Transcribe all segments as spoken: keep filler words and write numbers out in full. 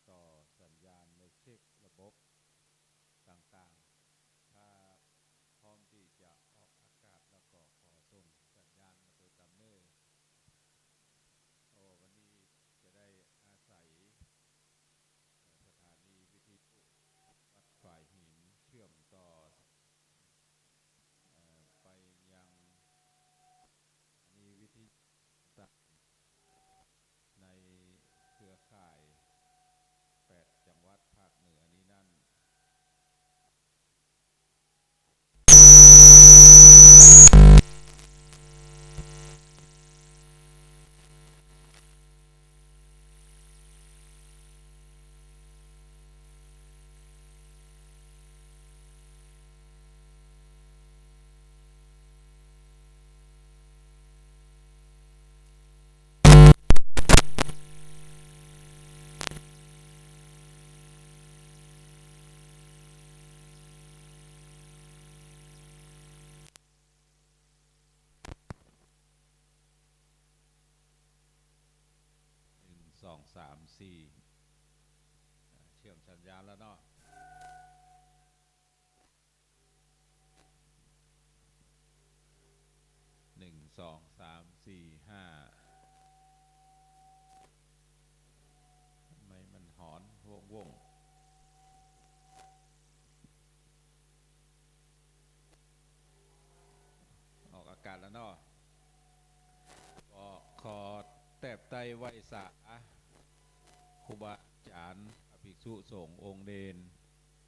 ต่อสัญญาณและเช็คระบบต่างๆ ถ้าพร้อมที่จะออกอากาศแล้วก็ขอส่งสัญญาณมาโตตามเน่อ โอ้ วันนี้จะได้อาศัย เอ่อ สถานีวิทยุวัดฝายหินเชื่อมต่อ เอ่อ ไปยังสถานีวิทยุต่างๆ ในเครือข่ายแปดจังหวัดภาคเหนือนี้นั้น หนึ่ง สอง สาม สี่ อ่า เชื่อมสัญญาณแล้วเนาะ หนึ่ง สอง สาม สี่ ห้า ทำไมมันหอนว่งๆ ออกอากาศแล้วเนาะ ก็ขอแตบใต้ไหว้สา ครูบาอาจ๋ารย์ พระภิกษุสงฆ์องค์เณร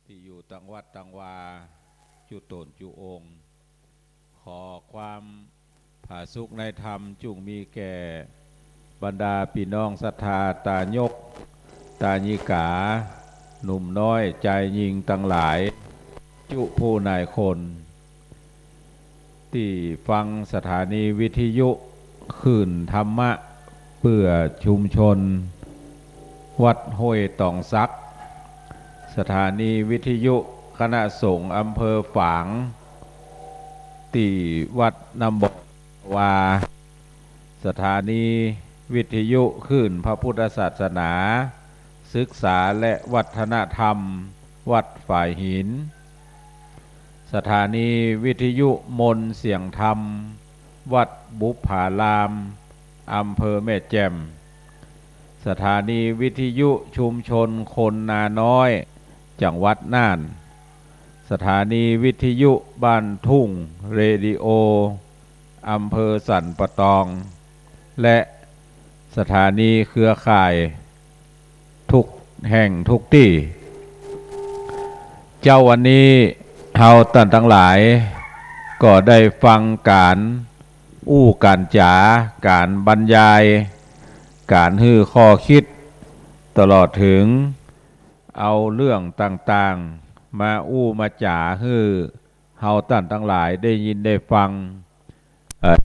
ตี้อยู่ตังวัดตังวา จุ๊ต๋นจุ๊องค์ ขอความผาสุกในธรรมจุ่งมีแก่บรรดาปี้น้องศรัทธาตายกตายิกา หนุ่มน้อยจายญิงตังหลาย จุผู้นายคน ตี้ฟังสถานีวิทยุคลื่นธรรมะเปื้อชุมชนวัดห้วยตองสัก สถานีวิทยุคณะสงฆ์อำเภอฝาง ตี้วัดน้ำบ่อวา สถานีวิทยุคลื่นพระพุทธศาสนา ศึกษาและวัฒนธรรม วัดฝายหิน สถานีวิทยุมนต์เสียงธรรม วัดบุปผาราม อำเภอแม่แจ่ม สถานีวิทยุชุมชนคนนาน้อย จังหวัดน่าน สถานีวิทยุบ้านทุ่งเรดิโอ อำเภอสันป่าตอง และสถานีเครือข่ายทุกแห่งทุกตี้ เจ๊าวันนี้เฮาต้านตังหลายก็ได้ฟังก๋านอู้ก๋านจ๋า ก๋านบรรยาย ก๋านหื้อข้อคิด ตลอดเถิงเอาเรื่องต่างๆ มาอู้มาจ๋าหื้อเฮาต้านตังหลายได้ยินได้ฟัง เอ่อ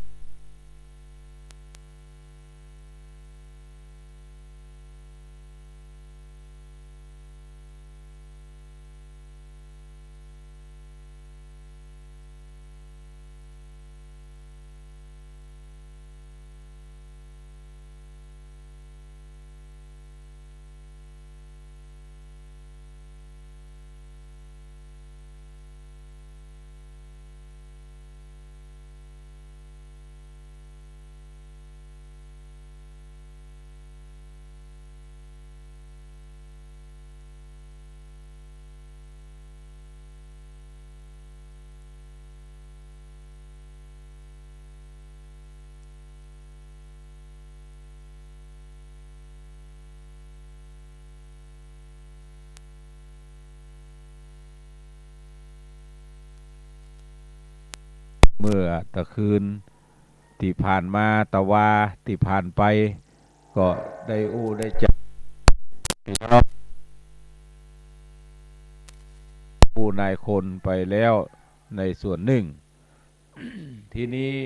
เมื่อตะคืนตี้ผ่านมา ตะวาตี้ผ่านไป ก็ได้อู้ได้จ๋า ผู้นายคนไปแล้วในส่วนนึ่ง ทีนี้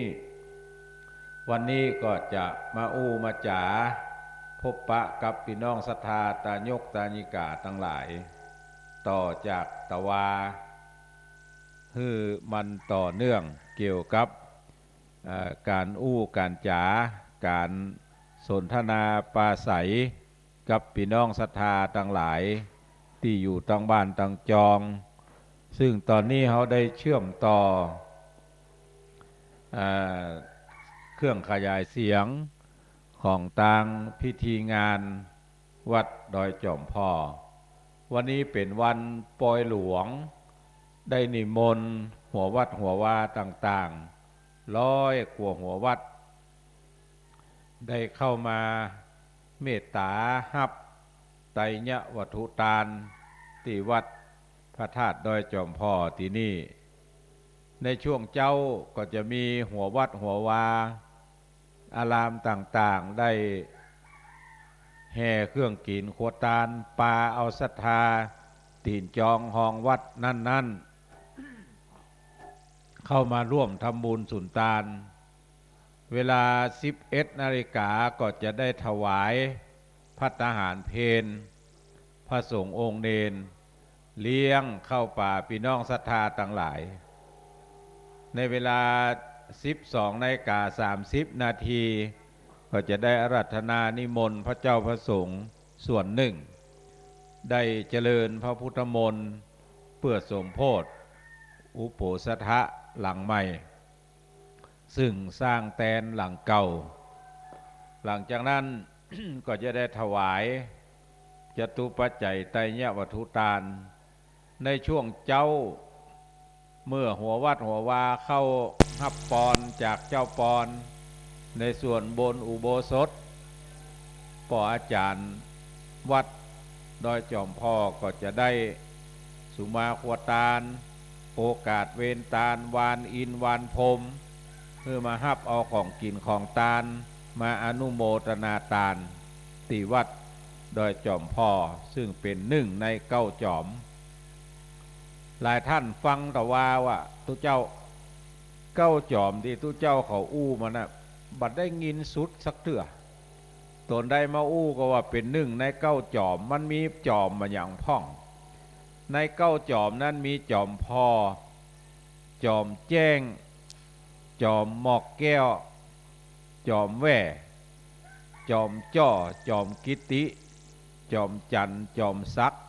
วันนี้ก็จะมาอู้มาจ๋า พบปะกับปี้น้องศรัทธาตายกตายิกาตังหลาย ต่อจากตะวา หื้อมันต่อเนื่องเกี่ยวกับ เอ่อ ก๋านอู้ก๋านจ๋า ก๋านสนทนาปราศรัย กับปี้น้องศรัทธาตังหลายตี้อยู่ตังบ้านตังจอง ซึ่งต๋อนนี้เฮาได้เชื่อมต่อ อ่า เครื่องขยายเสียงของตางพิธีงานวัดดอยจ๋อมผ่อ วันนี้เป๋นวันปอยหลวง ได้นิมนต์หัววัดหัววาต่างๆ ร้อยกว่าหัววัด ได้เข้ามาเมตต๋าฮับไตรยวัตถุตานตี้วัดพระธาตุดอยจ๋อมผ่อตี้นี่ ในช่วงเจ๊าก็จะมีหัววัดหัววา อารามต่างๆ ได้แห่เครื่องกิ๋นครัวตาน ปาเอาศรัทธาตี้จองฮองวัดนั้นๆ เข้ามาร่วมทำบุญสุนตาน เวลาสิบเอ็ดนาฬิกาก็จะได้ถวายภัตตาหารเพล พระสงฆ์องค์เณร เลี้ยงข้าวป๋าปี้น้องศรัทธาตังหลาย ในเวลาสิบสองนาฬิกาสามสิบนาที ก็จะได้อาราธนานิมนต์พระเจ้าพระสงฆ์ส่วนหนึ่ง ได้เจริญพระพุทธมนต์เปื้อสมโภชอุโปสถะหลังใหม่ ซึ่งสร้างแตนหลังเก่า หลังจากนั้น ก็จะได้ถวายจตุปัจจัยไตรยวัตถุตาน ในช่วงเจ๊า เมื่อหัววัดหัววาเข้าฮับปอนจากเจ้าปอน ในส่วนบนอุโบสถ ป้ออาจ๋ารย์วัดดอยจ๋อมผ่อก็จะได้สุมาครัวตาน โอกาสเวนตาน วานอินทร์วานพรหม หื้อมาฮับเอาของกิ๋นของตาน มาอนุโมทนาตาน ตี้วัดดอยจ๋อมผ่อ ซึ่งเป๋นนึ่งในเก้าจ๋อม หลายต้านฟังตะวาว่า ตุ๊เจ้า เก้าจ๋อมตี้ตุ๊เจ้าเขาอู้มาน่ะ บ่ได้ยินสุดสักเตื้อ ต๋อนได้มาอู้ก็ว่าเป๋นนึ่งในเก้าจ๋อม มันมีจ๋อมอะหยังพ่อง ในเก้าจ๋อมนั้นมีจ๋อมผ่อ จ๋อมแจ้ง จ๋อมหมอกแก้ว จ๋อมแว่ จ๋อมจ้อ จ๋อมกิตติ จ๋อมจันทร์ จ๋อมศักดิ์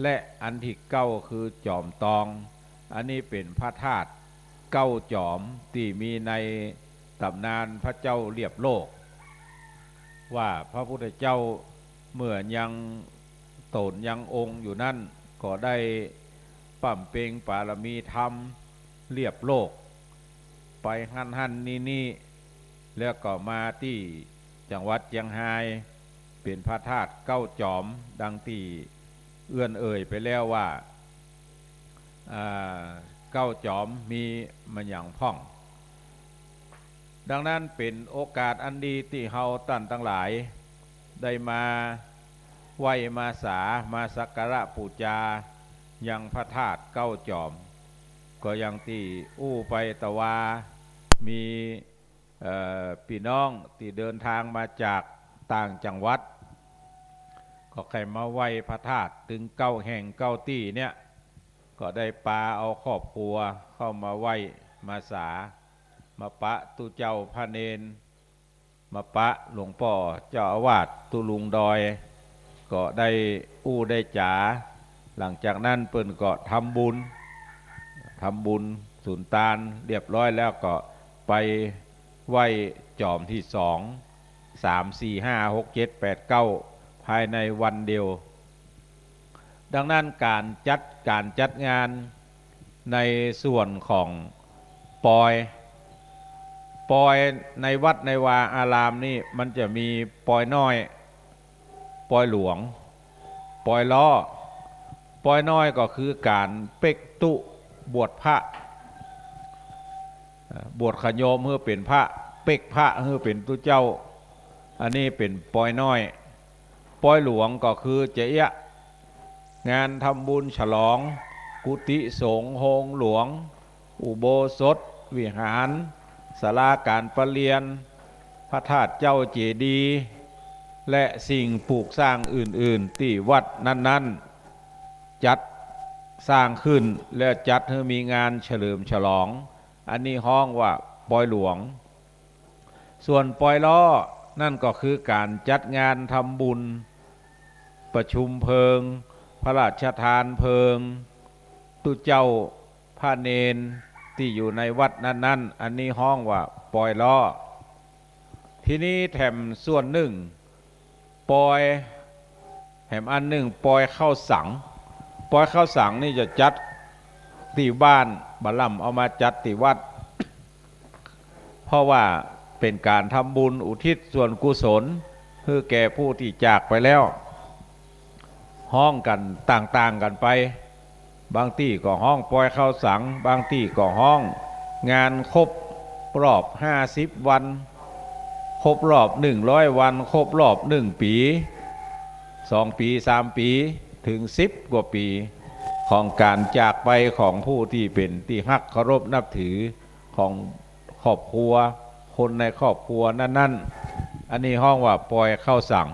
และอันตี้เก้าคือจ๋อมตอง อันนี้เป๋นพระธาตุเก้าจ๋อมตี้มีในต๋ำนานพระเจ้าเลียบโลก ว่าพระพุทธเจ้าเมื่อยังโตนยังองค์อยู่นั้น ก็ได้บำเพ็งปารมีธรรมเลียบโลก ไปหั้นหั้นนี่นี่ แล้วก็มาตี้จังหวัดเจียงฮาย เป๋นพระธาตุเก้าจ๋อม ดังตี้เอื้อนเอ่ยไปแล้วว่า อ่า เก้าจ๋อมมีมาหยังพ่อง ดังนั้นเป๋นโอกาสอันดีตี้เฮาต้านตังหลาย ได้มาไหว้มาสา มาสักการะปู๋จายังพระธาตุเก้าจ๋อม ก็อย่างตี้อู้ไปตะวา มี เอ่อ ปี้น้องตี้เดินตางมาจากต่างจังหวัด ก็ใค่มาไหว้พระธาตุตึงเก้าแห่งเก้าตี้เนี่ย ก็ได้ปาเอาครอบครัวเข้ามาไหว้มาสา มาปะตุ๊เจ้าพระเณร มาปะหลวงป้อเจ้าอาวาสตุ๊ลุงดอย ก็ได้อู้ได้จ๋า หลังจากนั้นเปิ้นก็ทำบุญ ทำบุญสุนตานเรียบร้อยแล้วก็ไปไหว้จ๋อมตี้สอง สาม สี่ ห้า หก เจ็ด แปด เก้า ภายในวันเดียว ดังนั้นก๋านจัด ก๋านจัดงานในส่วนของปอย ปอยในวัดในวาอารามนี่มันจะมีปอยน้อย ปอยหลวง ปอยล้อ ปอยน้อยก็คือก๋านเป๊กตุ๊บวชพระ อ่า บวชขะโยมหื้อเป๋นพระ เป๊กพระหื้อเป๋นตุ๊เจ้า อันนี้เป๋นปอยน้อย ปอยหลวงก็คือจะเอี้ยะ งานทำบุญฉลอง กุฏิสงฆ์ โฮงหลวง อุโบสถ วิหาร ศาลาก๋านประเรียน พระธาตุเจ้าเจดีย์ และสิ่งปลูกสร้างอื่นๆ ตี้วัดนั้นๆ จัดสร้างขึ้น และจัดหื้อมีงานเฉลิมฉลอง อันนี้ฮ้องว่าปอยหลวง ส่วนปอยล้อ นั่นก็คือก๋านจัดงานทำบุญ ประชุมเพลิง พระราชทานเพลิง ตุ๊เจ้าพระเณรตี้อยู่ในวัดนั้นๆ อันนี้ฮ้องว่าปอยล้อ ทีนี้แถมส่วนนึ่ง ปอย แถมอันนึ่ง ปอยข้าวสัง ปอยข้าวสังนี่จะจัดตี้บ้าน บ่ล้ำเอามาจัดตี้วัด เพราะว่าเป๋นก๋านทำบุญอุทิศส่วนกุศลหื้อแก่ผู้ตี้จากไปแล้ว ฮ้องกั๋นต่างๆ กั๋นไป บางตี้ก็ฮ้องปอยข้าวสัง บางตี้ก็ฮ้องงานครบรอบห้าสิบวัน ครบรอบหนึ่งร้อยวัน ครบรอบหนึ่งปี๋ สองปี๋ สามปี๋ เถิงสิบกว่าปี๋ ของก๋านจากไปของผู้ตี้เป๋นตี้ฮักเคารพนับถือของครอบครัว คนในครอบครัวนั้นๆ อันนี้ฮ้องว่าปอยข้าวสัง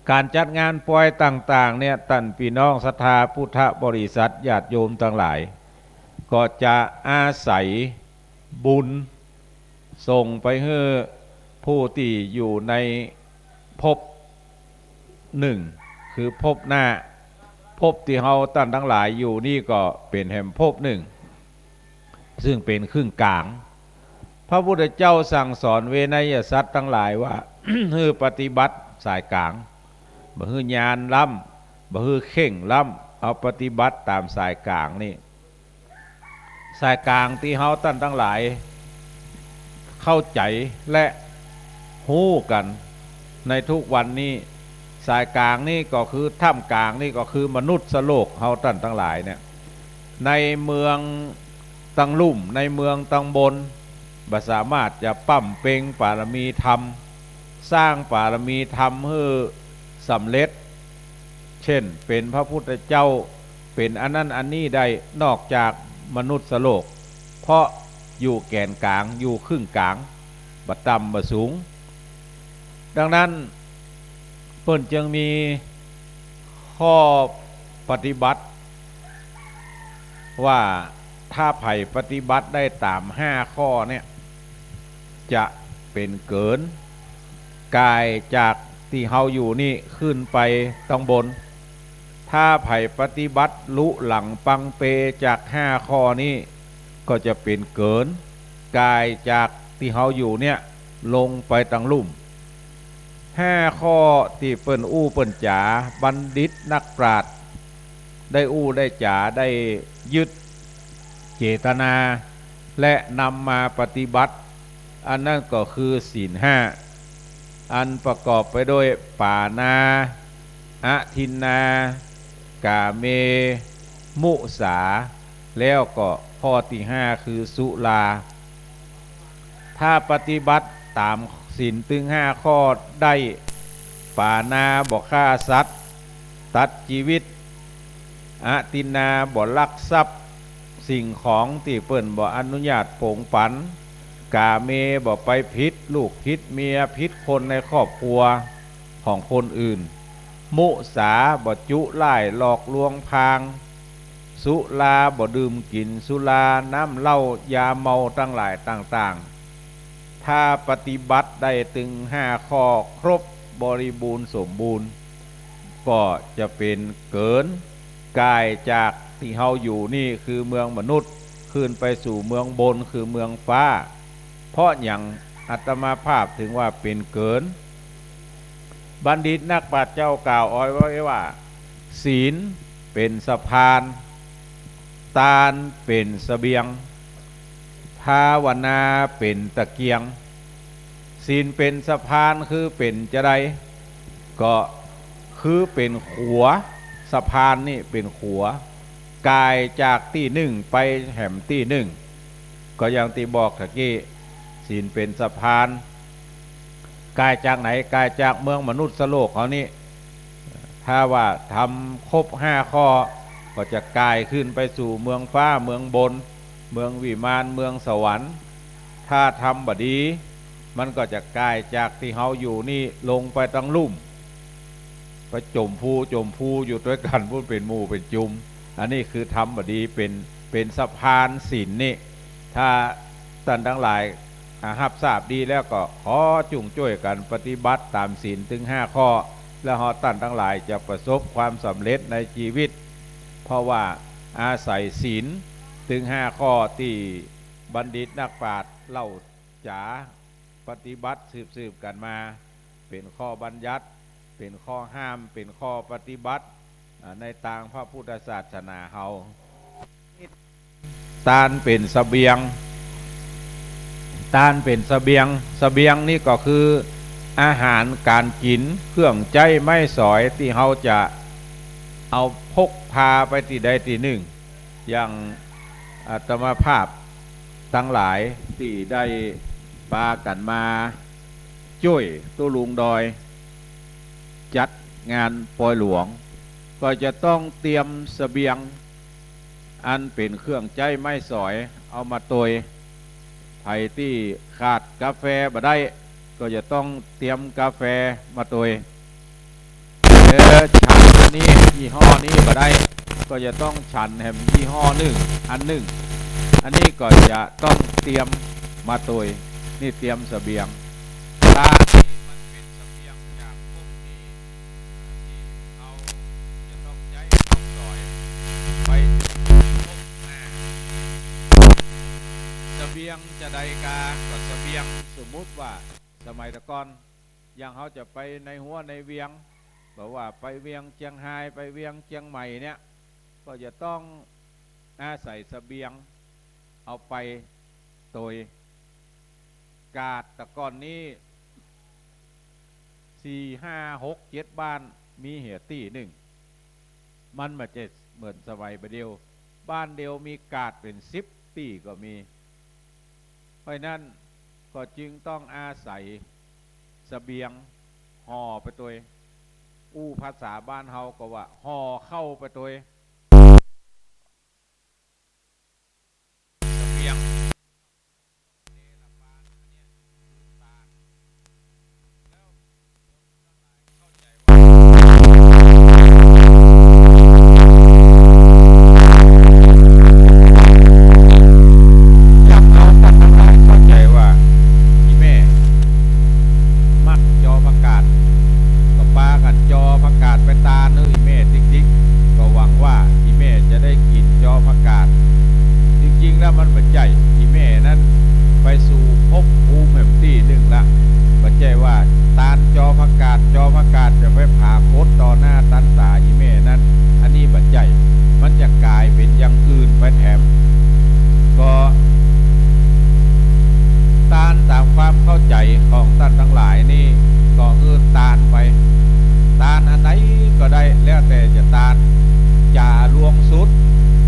ก๋านจัดงานปอยต่างๆ เนี่ย ต้านปี้น้องศรัทธาพุทธบริษัทญาติโยมตังหลาย ก็จะอาศัยบุญส่งไปหื้อผู้ตี้อยู่ในภพหนึ่ง คือภพหน้า ภพตี้เฮาต้านตังหลายอยู่นี่ก็เป๋นแหมภพหนึ่ง ซึ่งเป๋นครึ่งก๋าง พระพุทธเจ้าสั่งสอนเวนยสัตว์ตังหลายว่า หื้อปฏิบัติสายก๋าง บ่หื้อญาณล้ำ บ่หื้อเข่งล้ำ เอาปฏิบัติต๋ามสายก๋างนี่ สายก๋างตี้เฮาต้านตังหลายเข้าใจ๋และฮู้กั๋นในทุกวันนี้ สายก๋างนี่ก็คือถ้ำก๋างนี่ก็คือมนุษย์โลกเฮาต้านตังหลายเนี่ย ในเมืองตังลุ่ม ในเมืองตังบน บ่สามารถจะบำเพ็ญปารมีธรรม สร้างปารมีธรรมหื้อสำเร็จ เช่น เป๋นพระพุทธเจ้า เป๋นอันนั้นอันนี้ได้ นอกจากมนุษย์โลก เพราะอยู่แก่นก๋าง อยู่ครึ่งก๋าง บ่ต่ำบ่สูง ดังนั้น เปิ้นจึงมีข้อปฏิบัติ ว่าถ้าใผปฏิบัติได้ต๋ามห้าข้อเนี่ย จะเป๋นเกิน ก๋ายจากตี้เฮาอยู่นี่ขึ้นไปตังบน ถ้าใผปฏิบัติลุหลังปังเปจากห้าข้อนี้ ก็จะเป๋นเกิน ก๋ายจากตี้เฮาอยู่เนี่ยลงไปตังลุ่ม ห้าข้อตี้เปิ้นอู้เปิ้นจ๋า บัณฑิตนักปราชญ์ ได้อู้ได้จ๋า ได้ยึดเจตนา และนำมาปฏิบัติ อันนั้นก็คือศีลห้า อันประกอบไปด้วยปาณา อทินนา กาเม มุสา แล้วก็ข้อตี้ห้าคือสุรา ถ้าปฏิบัติต๋ามศีลตึงห้าข้อได้ ปาณาบ่ฆ่าสัตว์ ตัดจีวิต อทินนาบ่ลักทรัพย์สิ่งของตี้เปิ้นบ่อนุญาตผงปั๋น กาเมบ่ไปผิดลูกผิดเมียผิดคนในครอบครัวของคนอื่น มุสาบ่จุล่ายหลอกลวงพาล สุราบ่ดื่มกิ๋นสุรา น้ำเหล้ายาเมาตังหลายต่างๆ ถ้าปฏิบัติได้ตึงห้าข้อครบบริบูรณ์สมบูรณ์ ก็จะเป๋นเกิน ก๋ายจากตี้เฮาอยู่นี่คือเมืองมนุษย์ ขึ้นไปสู่เมืองบนคือเมืองฟ้า เพราะหยังอาตมาภาพถึงว่าเป๋นเกิน บัณฑิตนักปราชญ์เจ้ากล่าวเอาไว้ว่า ศีลเป๋นสะพาน ตานเป๋นเสบียง ภาวนาเป๋นตะเกียง ศีลเป๋นสะพานคือเป๋นจาใด ก็คือเป๋นขัว สะพานนี่เป๋นขัว ก๋ายจากตี้นึ่งไปแหมตี้นึ่ง ก็อย่างตี้บอกตะกี้ ศีลเป๋นสะพาน ก๋ายจากไหน ก๋ายจากเมืองมนุษย์โลกเฮานี่ ถ้าว่าทำครบห้าข้อ ก็จะก๋ายขึ้นไปสู่เมืองฟ้า เมืองบน เมืองวิมาน เมืองสวรรค์ ถ้าทำบ่ดี มันก็จะก๋ายจากตี้เฮาอยู่นี่ลงไปตังลุ่ม ไปจ๋มภู จ๋มภูอยู่ตวยกั๋น พู้นเป๋นหมู่เป๋นจุม อันนี้คือทำบ่ดี เป๋น เป๋นสะพานศีลนี่ ถ้าต้านตังหลาย อ่า ฮับทราบดีแล้วก็ขอจุ่งจ้วยกั๋นปฏิบัติต๋ามศีลตึงห้าข้อ แล้วเฮาต้านตังหลายจะประสบความสำเร็จในจีวิต เพราะว่าอาศัยศีล ตึงห้าข้อตี้บัณฑิตนักปราชญ์เล่าจ๋าปฏิบัติสืบๆ กั๋นมา เป๋นข้อบัญญัติ เป๋นข้อห้าม เป๋นข้อปฏิบัติ อ่า ในตางพระพุทธศาสนาเฮา ตานเป๋นเสบียง ตานเป๋นเสบียง เสบียงนี่ก็คืออาหารก๋านกิ๋น เครื่องใจ๊ไม้สอยตี้เฮาจะเอาพกพาไปตี้ใดตี้นึ่ง อย่างอาตมาภาพตังหลายตี้ได้ปากั๋นมาจ้วยตุ๊ลุงดอย จัดงานปอยหลวง ก็จะต้องเตรียมเสบียง อันเป๋นเครื่องใจ๊ไม้สอยเอามาตวย ใผตี้ขาดกาแฟบ่ได้ ก็จะต้องเตรียมกาแฟมาตวย เออ ฉันอันนี้ยี่ห้อนี้บ่ได้ ก็จะต้องฉันแหมยี่ห้อนึ่ง อันนึ่ง อันนี้ก็จะต้องเตรียมมาตวย นี่เตรียมเสบียง ตานนี่มันเป๋นเสบียงจากพวกตี้ ตี้เฮาจะต้องใจ๊ต้องสอยไปจนครบหน้า เสบียงจะใดกา ก็เสบียง สมมุติว่าสมัยแต่ก่อน อย่างเฮาจะไปในฮั้วในเวียง แบบว่าไปเวียงเจียงฮาย ไปเวียงเจียงใหม่เนี่ย ก็จะต้องอาศัยเสบียงเอาไปตวย กาดแต่ก่อนนี้ สี่ ห้า หก เจ็ด บ้าน มีเหียตี้นึ่ง มันบ่ใจ้เหมือนสมัยบ่าเดี่ยว บ้านเดียวมีกาดเป๋นสิบตี้ก็มี เพราะฉะนั้นก็จึงต้องอาศัยเสบียงห่อไปตวย อู้ภาษาบ้านเฮาก็ว่าห่อข้าวไปตวย เสบียง อย่างเฮาต้านตังหลายเข้าใจ๋ว่า อี่แม่ มักจอผักกาด ก็ปากั๋นจอผักกาดไปตานหื้ออี่แม่ติ๊กๆ ก็หวังว่าอี่แม่จะได้กิ๋นจอผักกาด จริงๆ แล้วมันบ่ใจ้ อี่แม่นั้นไปสู่ภพภูมิแหมตี้นึ่งละ บ่ใจ้ว่าตานจอผักกาด จอผักกาดจะไปผากฏต่อหน้าตันต๋าอี่แม่นั้น อันนี้บ่ใจ้ มันจะก๋ายเป๋นอย่างอื่นไปแถม ก็ ตานต๋ามความเข้าใจ๋ของต้านตังหลายนี่ ก็คือตานไป ตานอันใดก็ได้ แล้วแต่จะตาน จ๋าลวงสุด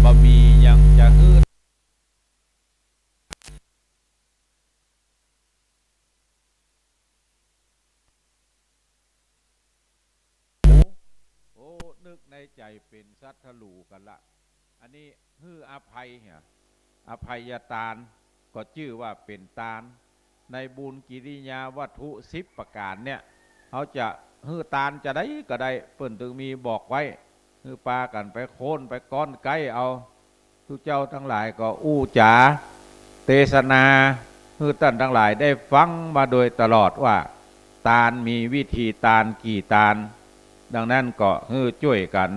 บ่มีหยังจะหื้อ โอ้ นึกในใจ๋เป๋นสัตว์ทะลูกั๋นละ อันนี้หื้ออภัยเหีย อภัยตาน ก็จื้อว่าเป๋นตาน ในบุญกิริยาวัตถุสิบประก๋านเนี่ย เฮาจะหื้อตานจะใดก็ได้ เปิ้นตึงมีบอกไว้ หื้อปากั๋นไปโค่นไปก้อนใก้เอา ตุ๊เจ้าตังหลายก็อู้จ๋าเตสนา หื้อต้านตังหลายได้ฟังมาโดยตลอดว่า ตานมีวิธีตานกี่ตาน ดังนั้นก็หื้อจ้วยกั๋น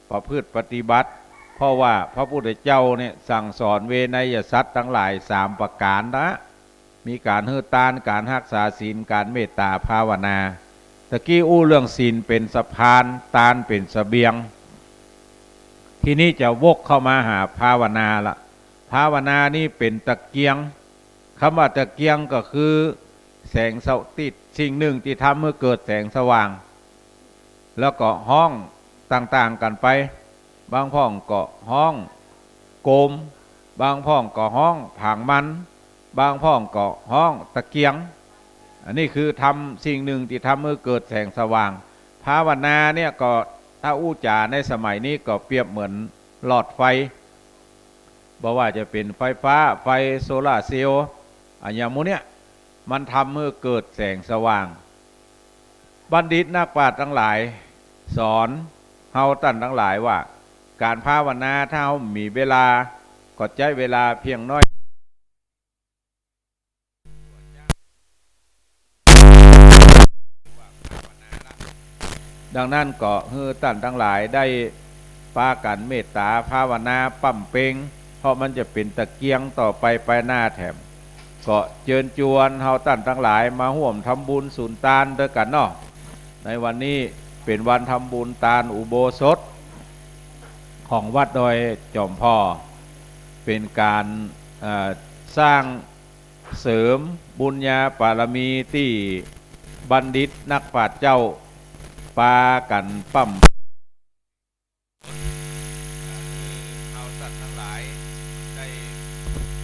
ประพฤติปฏิบัติ เพราะว่าพระพุทธเจ้าเนี่ยสั่งสอนเวไนยสัตว์ตังหลายสามประก๋านนะ มีก๋านหื้อตาน ก๋านฮักษาศีล ก๋านเมตตาภาวนา ตะกี้อู้เรื่องศีลเป๋นสะพาน ตานเป๋นเสบียง ทีนี้จะวกเข้ามาหาภาวนาละ ภาวนานี่เป๋นตะเกียง กำว่าตะเกียงก็คือแสงสะ ตี้ สิ่งนึ่งตี้ทำหื้อเกิดแสงสว่าง แล้วก็ฮ้องต่างๆ กั๋นไป บางพ่องก็ฮ้องโกม บางพ่องก็ฮ้องผางมัน บางพ่องก็ฮ้องตะเกียง อันนี้คือทำสิ่งนึ่งตี้ทำหื้อเกิดแสงสว่าง ภาวนาเนี่ยก็ถ้าอู้จ๋าในสมัยนี้ก็เปรียบเหมือนหลอดไฟ บ่ว่าจะเป๋นไฟฟ้า ไฟโซลาร์เซลล์ อะหยังหมู่เนี่ย มันทำหื้อเกิดแสงสว่าง บัณฑิตนักปราชญ์ตังหลายสอนเฮาต้านตังหลายว่า ก๋านภาวนาถ้าเฮามีเวลา ก็ใจ๊เวลาเพียงน้อย ว่าภาวนาละ ดังนั้นก็หื้อต้านตังหลายได้ปากั๋นเมตต๋าภาวนาป้ำเป็ง เพราะมันจะเป๋นตะเกียงต่อไปไปหน้าแถม ก็เจิญจวนเฮาต้านตังหลายมาฮ่วมทำบุญสุนตานตวยกั๋นเนาะ ในวันนี้เป๋นวันทำบุญตานอุโบสถของวัดดอยจอมผ่อ เป๋นก๋าน เอ่อ สร้างเสริมบุญญาบารมีตี้บัณฑิตนักปราชญ์เจ้าปากั๋นป้ำ เฮาสัตว์ตังหลายได้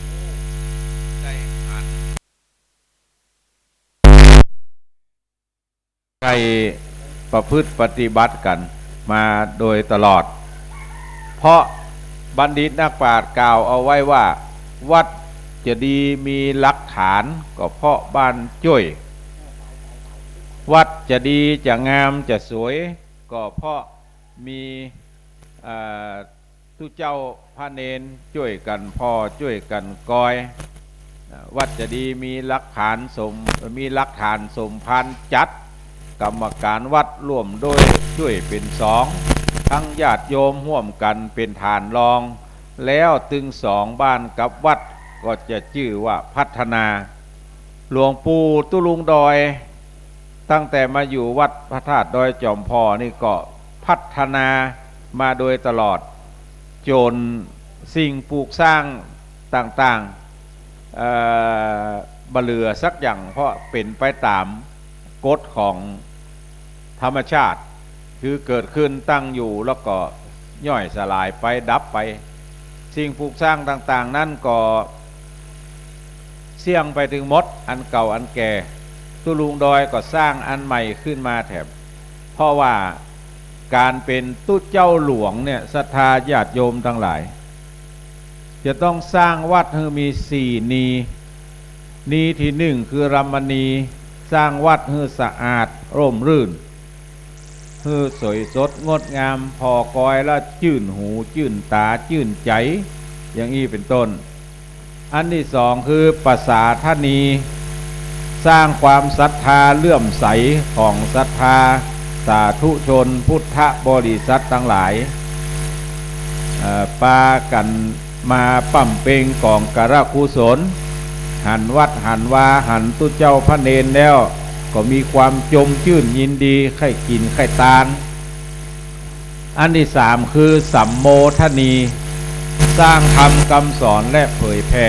ฮู้ได้หัน ได้ประพฤติปฏิบัติกั๋นมาโดยตลอด เพราะบัณฑิตนักปราชญ์กล่าวเอาไว้ว่า วัดจะดีมีหลักฐานก็เพราะบ้านจ้วย วัดจะดีจะงามจะสวยก็เพราะมี เอ่อ ตุ๊เจ้าพระเณรจ้วยกั๋นผ่อจ้วยกั๋นกอย วัดจะดีมีหลักฐานสม มีหลักฐานสมภารจัด กรรมก๋านวัดร่วมด้วยจ้วยเป๋นสอง ตึงญาติโยมฮ่วมกั๋นเป๋นฐานรอง แล้วตึงสองบ้านกับวัดก็จะจื้อว่าพัฒนา หลวงปู่ตุ๊ลุงดอย ตั้งแต่มาอยู่วัดพระธาตุดอยจอมผ่อนี่ก็พัฒนามาโดยตลอด จ๋นสิ่งปลูกสร้างต่างๆ เอ่อ บ่เหลือสักอย่าง เพราะเป๋นไปต๋ามกฎของธรรมชาติ คือเกิดขึ้นตั้งอยู่แล้วก็ย่อยสลายไปดับไป สิ่งปลูกสร้างต่างๆ นั้นก็เสี้ยงไปตึงหมด อันเก่าอันแก่ ตุ๊ลุงดอยก็สร้างอันใหม่ขึ้นมาแถม เพราะว่าก๋านเป๋นตุ๊เจ้าหลวงเนี่ย ศรัทธาญาติโยมตังหลาย จะต้องสร้างวัดหื้อมีสี่นี นีที่นึ่งคือรำมณี สร้างวัดหื้อสะอาดร่มรื่น หื้อสวยสดงดงาม ผ่อกอยแล้วจื้นหูจื้นต๋าจื้นใจ๋ อย่างอี้เป๋นต้น อันที่สองคือประสาทนี สร้างความศรัทธาเลื่อมใสของศรัทธาสาธุชนพุทธบริษัทตังหลาย เอ่อ ปากั๋นมาป้ำเป็งก๋องการกุศล หันวัดหันวาหันตุ๊เจ้าพระเณรแล้ว ก็มีความจมจื้นยินดีใค่กิ๋นใค่ตาน อันที่สามคือสัมโมทนี สร้างธรรมกำสอนและเผยแผ่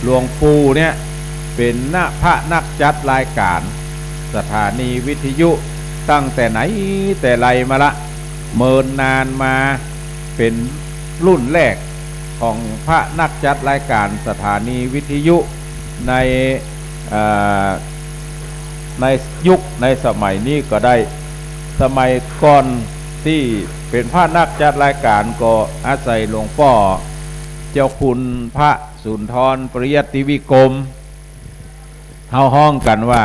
หลวงปู่เนี่ยเป๋นนะพระนักจัดรายก๋านสถานีวิทยุตั้งแต่ไหนแต่ไรมาละ เมินนานมา เป๋นรุ่นแรกของพระนักจัดรายก๋านสถานีวิทยุใน เอ่อ ในยุคในสมัยนี้ก็ได้ สมัยก่อนตี้เป๋นพระนักจัดรายก๋านก็อาศัยหลวงป้อเจ้าคุณพระสุนทรปริยัติวิกรม เฮาฮ้องกั๋นว่า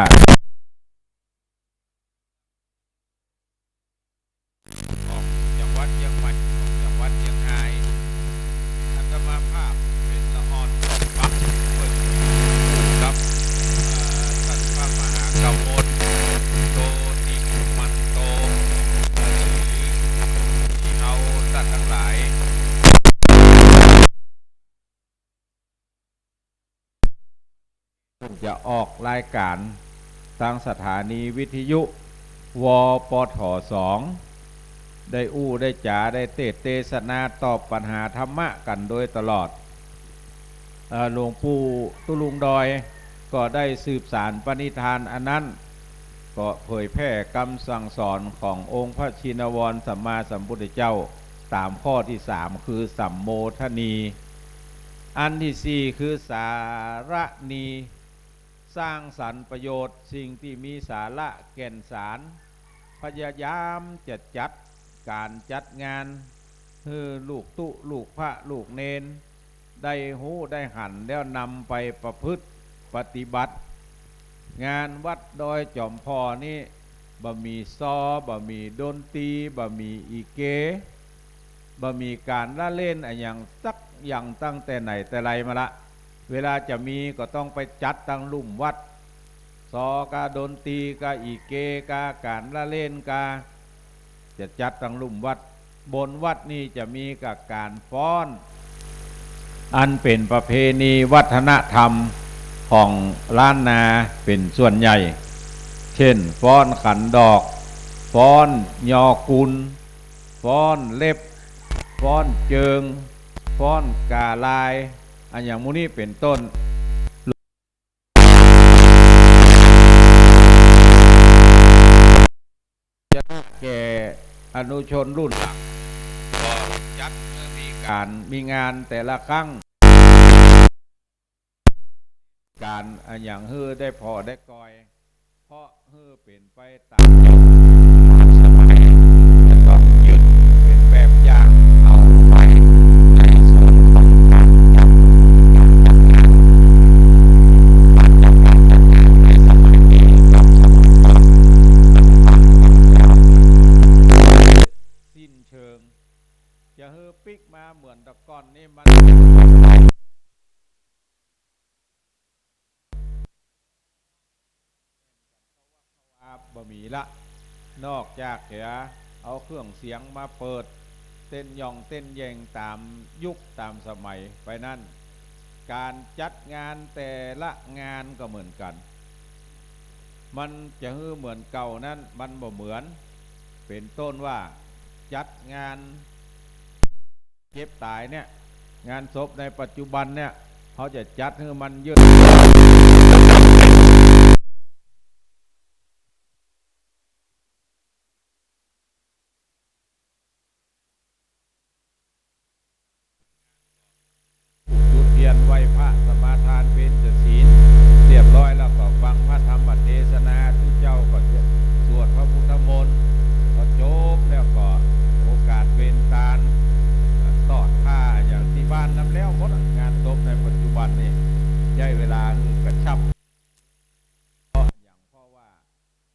ออกจังหวัดเจียงใหม่ ออกจังหวัดเจียงฮาย อาตมาภาพเป๋นละอ่อนสองปัก เปิ้นคู่กับ เอ่อ ต้านพระมหากำมล โตติมันโต หรือที่เฮาต้านตังหลาย เปิ้นจะออกรายก๋านตางสถานีวิทยุ วปท สอง ได้อู้ได้จ๋า ได้เตสน์เตสนาตอบปัญหาธรรมะกั๋นโดยตลอด เอ่อ หลวงปู่ตุ๊ลุงดอยก็ได้สืบสานปณิธานอันนั้น ก็เผยแผ่กำสั่งสอนขององค์พระชินวรสัมมาสัมพุทธเจ้า ต๋ามข้อตี้สาม คือสัมโมทนี อันตี้สี่ คือสารณี สร้างสรรค์ประโยชน์สิ่งตี้มีสาระแก่นสาร พยายามจะจัดก๋านจัดงาน หื้อลูกตุ๊ลูกพระลูกเณร ได้ฮู้ได้หันแล้วนำไปประพฤติปฏิบัติ งานวัดดอยจ๋อมผ่อนี้ บ่มีซอ บ่มีดนตรี บ่มีอีเก บ่มีก๋านละเล่นอะหยังสักอย่างตั้งแต่ไหนแต่ไรมาละ เวลาจะมีก็ต้องไปจัดตังลุ่มวัด ซอกาดนตรีกาอีเกกาก๋านละเล่นกา จะจัดตังลุ่มวัด บนวัดนี่จะมีกับก๋านฟ้อน อันเป๋นประเพณีวัฒนธรรมของล้านนาเป๋นส่วนใหญ่ เจ้น ฟ้อนขันดอก ฟ้อนยอกุล ฟ้อนเล็บ ฟ้อนเจิง ฟ้อนก่าลาย อันอย่างหมู่นี้เป๋นต้น จะแก่อนุชนรุ่นหลัง ก็จัดหื้อมีก๋านมีงานแต่ละครั้ง ก๋านอันอย่างหื้อได้ผ่อได้ก่อย เพราะหื้อเป๋นไปต๋ามสมัย แล้วก็ยึดเป๋นแบบอย่างเอาไว้ในส่วนของก๋านจัดงาน ก๋านจัดงานในสมัยนี้กับสมัยก่อน มันต่างกั๋นอย่างสิ้นเชิง จะหื้อปิ๊กมาเหมือนแต่ก่อนนี่มัน บ่มีละ นอกจากจะเอาเครื่องเสียงมาเปิดเต้นหย่องเต้นแหย่งต๋ามยุคต๋ามสมัยไปนั้น ก๋านจัดงานแต่ละงานก็เหมือนกั๋น มันจะหื้อเหมือนเก่านั้นมันบ่เหมือน เป๋นต้นว่าจัดงาน เจ็บต๋ายเนี่ย งานศพในปัจจุบันเนี่ย เขาจะจัดหื้อมันเยิด จุดเตียนไหว้พระ สมาทานเพ็ญศีลเรียบร้อยแล้วก็ฟังพระธรรมเตสนา ตุ๊เจ้าก็สวดพระพุทธมนต์ พอจบแล้วก็โอกาสเป๋นตาน ตอดผ้าอย่างตี้บ้านนำแล้วหมด งานศพในปัจจุบันนี่ ใจ๊เวลาหื้อกระชับ เพราะอย่าง เพราะว่า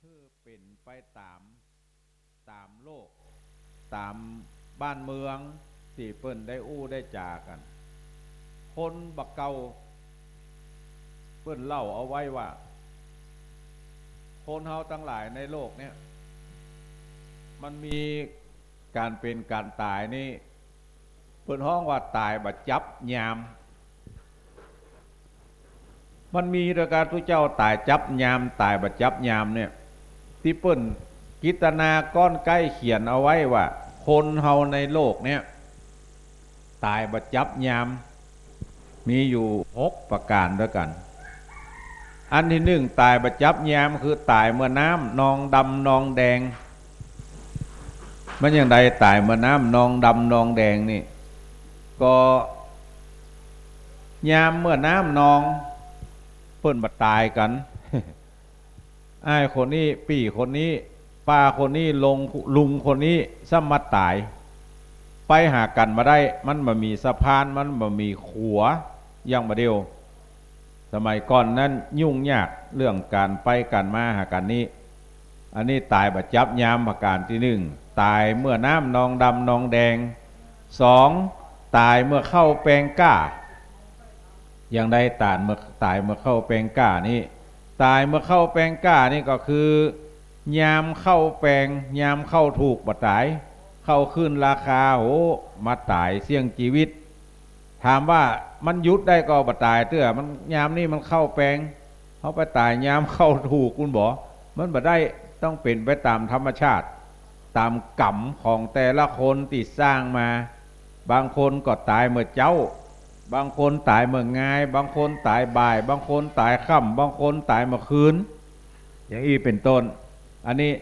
หื้อเป๋นไปต๋าม ต๋ามโลก ต๋ามบ้านเมืองตี้เปิ้นได้อู้ได้จ๋ากั๋น คนบ่าเก่าเปิ้นเล่าเอาไว้ว่า คนเฮาตังหลายในโลกเนี่ย มันมีก๋านเป๋นก๋านต๋ายนี่ เปิ้นฮ้องว่าต๋ายบ่จับยาม มันมีตวยกั๋น ตุ๊เจ้าต๋ายจับยาม ต๋ายบ่จับยามเนี่ย ตี้เปิ้นกิตนาก้อนใก้เขียนเอาไว้ว่า คนเฮาในโลกเนี่ย ต๋ายบ่จับยาม มีอยู่หกประก๋านตวยกั๋น อันตี้นึ่ง ต๋ายบ่จับยาม คือต๋ายเมื่อน้ำนองดำนองแดง มันอย่างใดต๋ายเมื่อน้ำนองดำนองแดงนี่ ก็ยามเมื่อน้ำนอง เปิ้นบ่ต๋ายกั๋น อ้ายคนนี้ ปี้คนนี้ ป้าคนนี้ ลง ลุงคนนี้ ซ้ำมาต๋าย ไปหากั๋นบ่ได้ มันบ่มีสะพาน มันบ่มีขัว อย่างบ่าเดี่ยว สมัยก่อนนั้นยุ่งยากเรื่องก๋านไปก๋านมาหากั๋นนี้ อันนี้ต๋ายบ่จับยามประก๋านตี้นึ่ง ต๋ายเมื่อน้ำนองดำนองแดง สอง ต๋ายเมื่อเข้าแปงกล้า อย่างใดต๋ายเมื่อ ต๋ายเมื่อเข้าแปงกล้านี่ ต๋ายเมื่อเข้าแปงกล้านี่ก็คือ ยามเข้าแปง ยามเข้าถูกบ่ต๋าย เข้าขึ้นราคา โห มาต๋ายเสี่ยงจีวิต ถามว่ามันหยุดได้ก็บ่ต๋ายเตื้อ มัน ยามนี้มันเข้าแปง เฮาไปต๋ายยามเข้าถูกปุ้นบ่ มันบ่ได้ ต้องเป๋นไปต๋ามธรรมชาติ ต๋ามกรรมของแต่ละคนตี้สร้างมา บางคนก็ต๋ายเมื่อเจ๊า บางคนต๋ายเมื่องาย บางคนต๋ายบ่าย บางคนต๋ายค่ำ บางคนต๋ายเมื่อคืน อย่างอี้เป๋นต้น อันนี้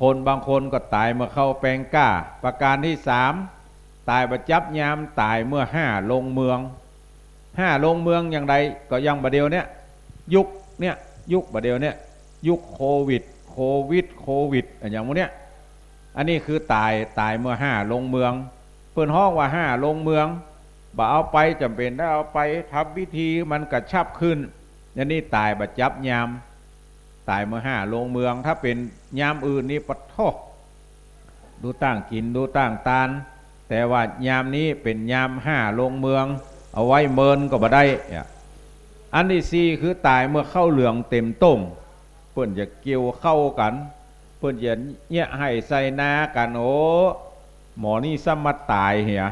คนบางคนก็ต๋ายเมื่อเข้าแปงกล้า ประก๋านตี้สาม ต๋ายบ่จับยาม ต๋ายเมื่อห้าลงเมือง ห้าลงเมืองอย่างใด ก็อย่างบ่าเดี่ยวเนี่ย ยุคเนี่ย ยุคบ่าเดี่ยวเนี่ย ยุคโควิด โควิด โควิด อะอย่างหมู่เนี่ย อันนี้คือต๋าย ต๋ายเมื่อห้าลงเมือง เปิ้นฮ้องว่าห้าลงเมือง บ่เอาไป จ๋ำเป๋นได้เอาไปทำพิธี มันกระชับขึ้น อันนี้ต๋ายบ่จับยาม ต๋ายเมื่อห้าลงเมือง ถ้าเป๋นยามอื่นนี่ ปะโธ่ ดูต้างกิ๋น ดูต้างตาน แต่ว่ายามนี้เป๋นยามห้าลงเมือง เอาไว้เมินก็บ่ได้ เนี่ย อันตี้สี่คือต๋ายเมื่อข้าวเหลืองเต๋มต้ง เปิ้นจะเกี่ยวข้าวกั๋น ปิ้นจะเยียะไฮ่ใส่นากั๋น โอ้ หมอนี่ซ้ำมาต๋ายเหีย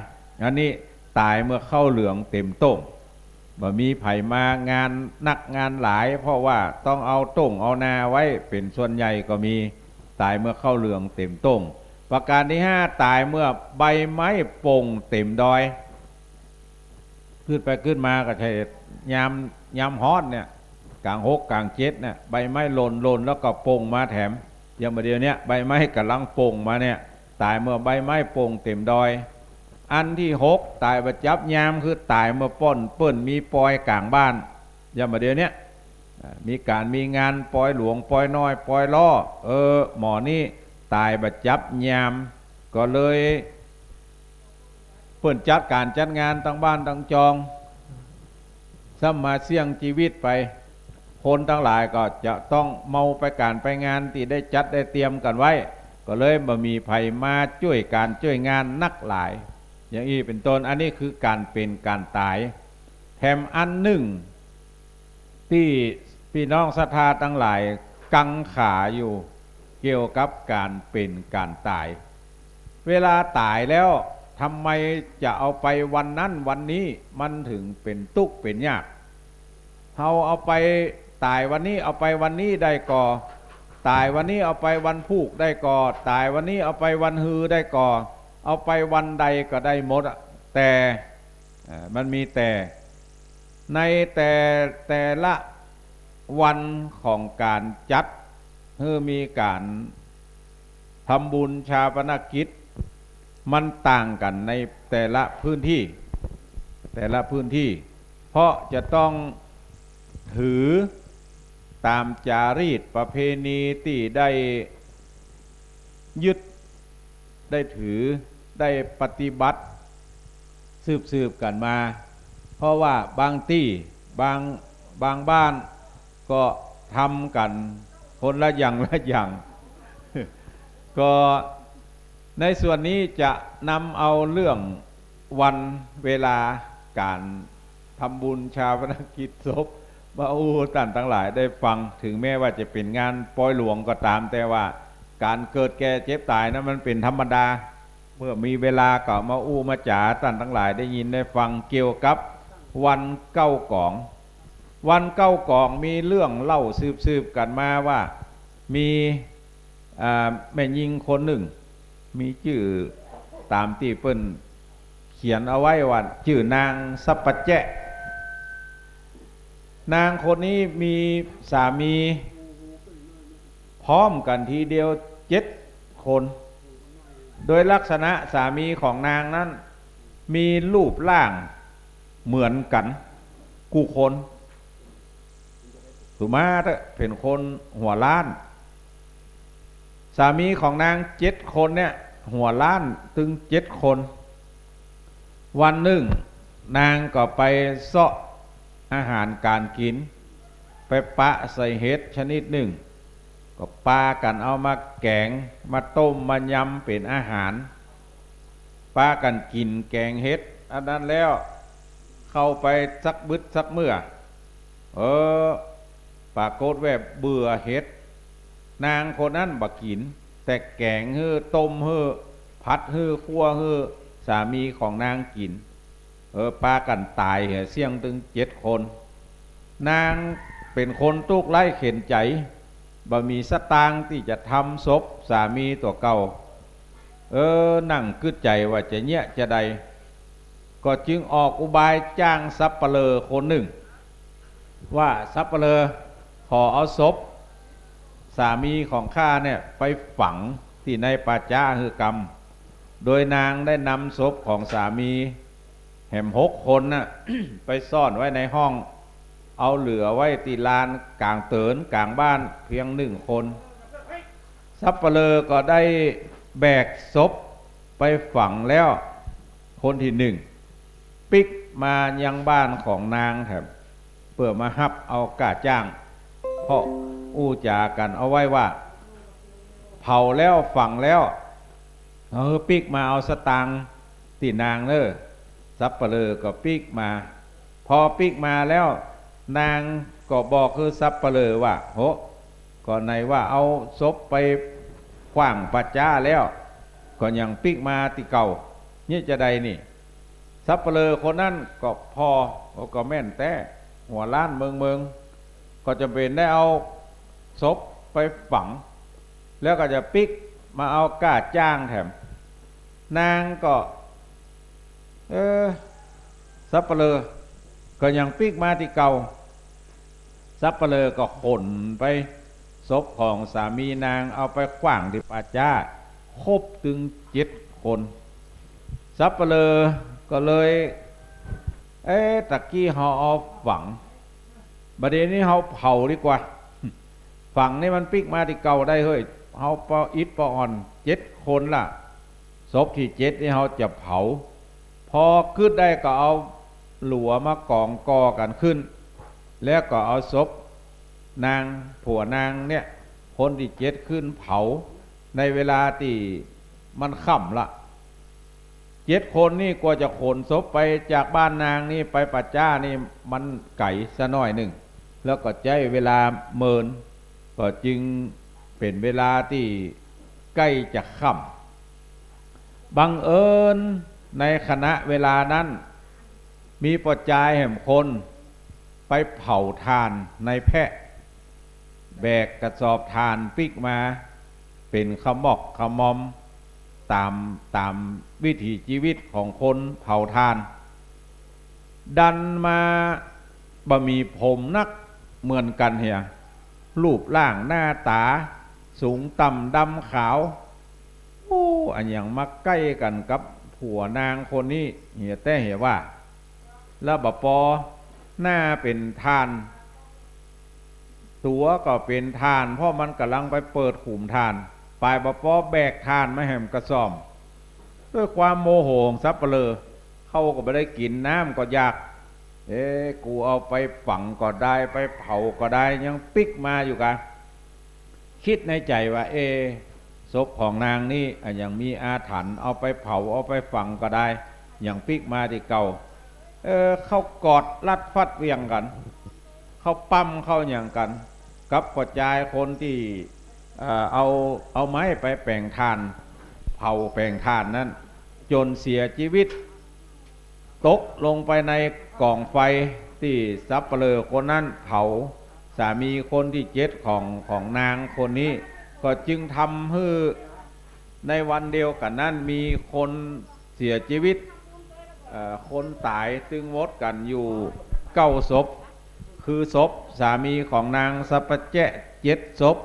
อันนี้ต๋ายเมื่อข้าวเหลืองเต็มต้ง บ่มีใผมางานนักงานหลาย เพราะว่าต้องเอาต้งเอานาไว้เป๋นส่วนใหญ่ก็มี ต๋ายเมื่อข้าวเหลืองเต็มต้ง ประก๋านตี้ห้า ต๋ายเมื่อใบไม้ป่งเต็มดอย ขึ้นไปขึ้นมาก็ใช่ยาม ยามฮ้อนเนี่ย ก๋างหกก๋างเจ็ดเนี่ย ใบไม้หล่น หล่นแล้วก็ป่งมาแถม อย่างบ่าเดี่ยวเนี้ย ใบไม้ก่ำลังป่งมาเนี่ย ต๋ายเมื่อใบไม้ป่งเต็มดอย อันตี้หก ต๋ายบ่จับยาม คือต๋ายเมื่อป้อนเปิ้นมีปอยก๋างบ้าน อย่างบ่าเดี่ยวเนี้ย อ่า มีก๋านมีงานปอยหลวงปอยน้อยปอยล่อ เออ หมอนี่ต๋ายบ่จับยาม ก็เลย เปิ้นจัดก๋านจัดงานตังบ้านตังจอง ซ้ำมาเสี่ยงจีวิตไป คนตังหลายก็จะต้องเมาไปก๋านไปงานตี้ได้จัดได้เตรียมกั๋นไว้ ก็เลยบ่มีใผมาจ้วยก๋านจ้วยงานนักหลาย อย่างอี้เป๋นต้น อันนี้คือก๋านเป๋นก๋านต๋าย แถมอันนึ่ง ตี้ปี้น้องศรัทธาตังหลายกังขาอยู่ เกี่ยวกับก๋านเป๋นก๋านต๋าย เวลาต๋ายแล้ว ทำไมจะเอาไปวันนั้นวันนี้ มันถึงเป๋นตุ๊กข์เป๋นยาก เฮาเอาไปต๋ายวันนี้ เอาไปวันนี้ได้ก่อ ต๋ายวันนี้เอาไปวันพูกได้ก่อ ต๋ายวันนี้เอาไปวันฮือได้ก่อ เอาไปวันใดก็ได้หมดอะ แต่ เอ่อ มันมีแต่ ในแต่ แต่ละวันของก๋านจัด หื้อมีก๋านทำบุญฌาปนกิจ มันต่างกั๋นในแต่ละพื้นตี้ แต่ละพื้นตี้ เพราะจะต้องถือต๋ามจารีตประเพณีตี้ได้ยึด ได้ถือ ได้ปฏิบัติ สืบๆ กั๋นมา เพราะว่าบางตี้ บาง บางบ้านก็ทำกั๋นคนละอย่างละอย่าง ก็ในส่วนนี้จะนำเอาเรื่องวันเวลาก๋านทำบุญฌาปนกิจศพ มาอู้ต้านตังหลายได้ฟัง ถึงแม้ว่าจะเป๋นงานปอยหลวงก็ต๋าม แต่ว่าก๋านเกิดแก่เจ็บต๋ายนั้นมันเป๋นธรรมดา เมื่อมีเวลาก็มาอู้มาจ๋าต้านตังหลายได้ยินได้ฟัง เกี่ยวกับวันเก้ากอง วันเก้ากองมีเรื่องเล่าสืบๆ กั๋นมาว่า มี อ่า แม่ญิงคนนึ่ง มีจื้อต๋ามตี้เปิ้นเขียนเอาไว้ว่า จื้อนางสัปปะแจ๊ะ นางคนนี้มีสามีพร้อมกั๋นทีเดียวเจ็ดคน โดยลักษณะสามีของนางนั้นมีรูปร่างเหมือนกั๋นกู้คน สุมาเต๊อะ เป๋นคนหัวล้าน สามีของนางเจ็ดคนเนี่ย หัวล้านตึงเจ็ดคน วันนึ่งนางก็ไปเซาะอาหารก๋านกิ๋น ไปปะใส่เห็ดชนิดนึ่ง ก็ปากั๋นเอามาแก๋ง มาต้ม มายำเป๋นอาหาร ปากั๋นกิ๋นแก๋งเห็ดอันนั้นแล้ว เข้าไปสักบึดสักเมื่อ เออ ปรากฏว่าเบื่อเห็ด นางคนนั้นบ่กิ๋น แต่แก๋งหื้อ ต้มหื้อ ผัดหื้อ คั่วหื้อ สามีของนางกิ๋น เออ ปากั๋นต๋ายเหียเสี้ยงตึงเจ็ดคน นางเป๋นคนตุ๊กข์ไร้เข็ญใจ๋ บ่มีสตางค์ตี้จะทำศพสามีตั๋วเก่า เออ นั่งกึ๊ดใจ๋ว่าจะเยียะจาใด ก็จึงออกอุบายจ้างสัปเหร่อคนนึ่ง ว่า สัปเหร่อ ขอเอาศพสามีของข้าเนี่ยไปฝังตี้ในป่าจ๊าหื้อกำ โดยนางได้นำศพของสามีแหมหกคนน่ะ ไปซ่อนไว้ในห้อง เอาเหลือไว้ตี้ลานก๋างเตินก๋างบ้านเพียงนึ่งคน สัปเหร่อก็ได้แบกศพไปฝังแล้ว คนตี้นึ่งปิ๊กมายังบ้านของนางแถม เปื้อมาฮับเอาก้าจ้าง เพราะอู้จ๋ากั๋นเอาไว้ว่า เผาแล้วฝังแล้ว เออ ปิ๊กมาเอาสตางค์ตี้นางเน่อ สัปเหร่อก็ปิ๊กมา พอปิ๊กมาแล้ว นางก็บอกหื้อสัปเหร่อว่า โห ก็ไหนว่าเอาศพไป ขว้างป่าจ๊าแล้ว ก็ยังปิ๊กมาตี้เก่า นี่จะใดนี่ สัปเหร่อคนนั้นก็ผ่อ ก็แม่นแต๊ หัวล้านเมิงเมิง ก็จ๋ำเป๋นได้เอาศพไปฝัง แล้วก็จะปิ๊กมาเอาก้าจ้างแถม นางก็ เออ สัปเหร่อก็ยังปิ๊กมาตี้เก่า สัปเหร่อก็ขนไปศพของสามีนาง เอาไปขว้างตี้ป่าจ๊า ครบตึงเจ็ดคน สัปเหร่อก็เลย เอ๊ะ ตะกี้เฮาเอาฝัง บัดนี้เฮาเผาดีกว่า ฝังนี่มันปิ๊กมาตี้เก่าได้เฮ้ย เฮาปออิดปออ่อนเจ็ดคนละ ศพตี้เจ็ดนี่เฮาจะเผา พอกึ๊ดได้ก็เอาหลัวมากองก่อกั๋นขึ้น แล้วก็เอาศพนาง ผัวนางเนี่ย คนตี้เจ็ดขึ้นเผา ในเวลาตี้มันค่ำละ เจ็ดคนนี่กว่าจะขนศพไปจากบ้านนางนี่ไปป่าจ๊านี่มันไก๋สักหน้อยนึ่ง แล้วก็ใจ๊เวลาเมิน ก็จึงเป๋นเวลาตี้ใก้จะค่ำ บังเอิญในขณะเวลานั้น มีป้อจายแหมคนไปเผาถ่านในแพะ แบกกระสอบถ่านปิ๊กมา เป๋นขมอกขมอม ต๋าม ต๋ามวิถีจีวิตของคนเผาถ่าน ดันมาบ่มีผมนักเหมือนกั๋นเหีย รูปร่างหน้าต๋า สูงต่ำดำขาว โอ้ อะหยังมาใก้กั๋นกับผัวนางคนนี้เหียแต๊เหียว่า แล้วบ่ปอ หน้าเป๋นถ่าน ตั๋วก็เป๋นถ่าน เพราะมันก่ำลังไปเปิดขุมถ่าน ป๋ายบ่ปอแบกถ่านมาแหมกระส่อม ด้วยความโมโหของสัปเหร่อ ข้าวก็บ่ได้กิ๋น น้ำก็อยาก เอ๊ะ กูเอาไปฝังก็ได้ ไปเผาก็ได้ ยังปิ๊กมาอยู่กา กึ๊ดในใจ๋ว่า เอ๊ะ ศพของนางนี้อะหยังมีอาถรรพ์ เอาไปเผา เอาไปฝังก็ได้ ยังปิ๊กมาตี้เก่า เออ เข้ากอดรัดฟัดเหวี่ยงกั๋น เข้าปั๊มเข้าหยังกั๋น กับป้อจายคนตี้ เอ่อ เอา เอาไม้ไปแป๋งถ่าน เผาแป๋งถ่านนั้น จ๋นเสียจีวิต ตกลงไปในก๋องไฟตี้สัปเหร่อคนนั้นเผาสามีคนตี้เจ็ดของ ของนางคนนี้ ก็จึงทำหื้อในวันเดียวกั๋นนั้นมีคนเสียจีวิต เอ่อ คนต๋ายตึงหมดกั๋นอยู่เก้าศพ คือศพสามีของนางสัปปะแจ๊ะเจ็ดศพ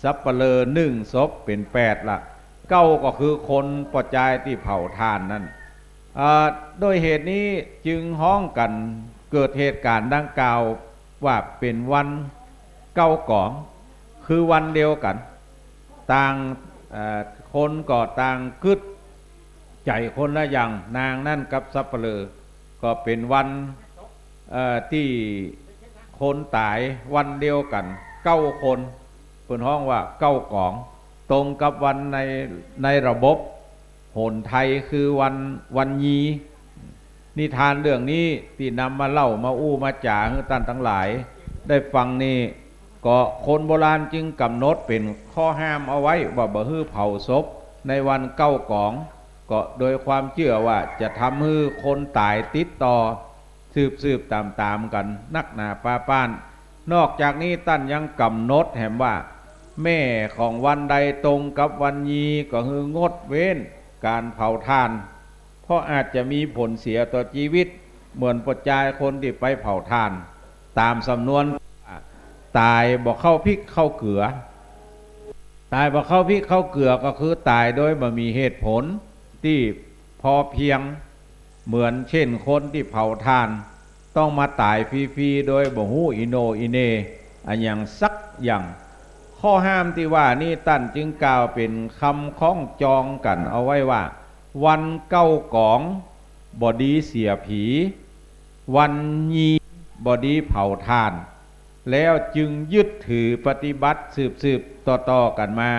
สัปเหร่อหนึ่งศพ เป๋นแปดละ เก้าก็คือคนป้อจายตี้เผาถ่านนั้น เอ่อ ด้วยเหตุนี้จึงฮ้องกั๋น เกิดเหตุก๋ารณ์ดังกล่าวว่าเป๋นวันเก้าก๋อง คือวันเดียวกั๋น ต่าง เอ่อ คนก็ต่างกึ๊ดใจ๋คนละอย่าง นางนั้นกับสัปเหร่อ ก็เป๋นวัน เอ่อ ตี้คนต๋ายวันเดียวกั๋นเก้าคน เปิ้นฮ้องว่าเก้าก๋อง ตรงกับวันใน ในระบบโหรไทยคือวัน วันยี นิทานเรื่องนี้ตี้นำมาเล่ามาอู้มาจ๋าหื้อต้านตังหลายได้ฟังนี่ ก็คนโบราณจึงก๋ำหนดเป๋นข้อห้ามเอาไว้ว่าบ่หื้อเผาศพในวันเก้าก๋อง ก็โดยความเจื้อว่าจะทำหื้อคนต๋ายติดต่อ สืบๆ ต๋ามๆ กั๋นนักหนาปาป๊าน นอกจากนี้ต้านยังก๋ำหนดแหมว่า แม่ของวันใดตรงกับวันยีก็หื้องดเว้นก๋านเผาถ่าน เพราะอาจจะมีผลเสียต่อจีวิต เหมือนป้อจายคนตี้ไปเผาถ่าน ต๋ามสำนวน ต๋ายบ่เข้าพริกเข้าเกือ ต๋ายบ่เข้าพริกเข้าเกือก็คือต๋ายโดยบ่มีเหตุผลตี้พอเพียง เหมือนเช่นคนตี้เผาถ่าน ต้องมาต๋ายฟรีๆ โดยบ่ฮู้อิโหน่อิเหน่อะหยังสักอย่าง ข้อห้ามตี้ว่านี้ต้านจึงกล่าวเป๋นกำคล้องจองกั๋นเอาไว้ว่า วันเก้าก๋องบ่ดีเสียผี วันยีบ่ดีเผาถ่าน แล้วจึงยึดถือปฏิบัติสืบๆ ต่อๆ กั๋นมา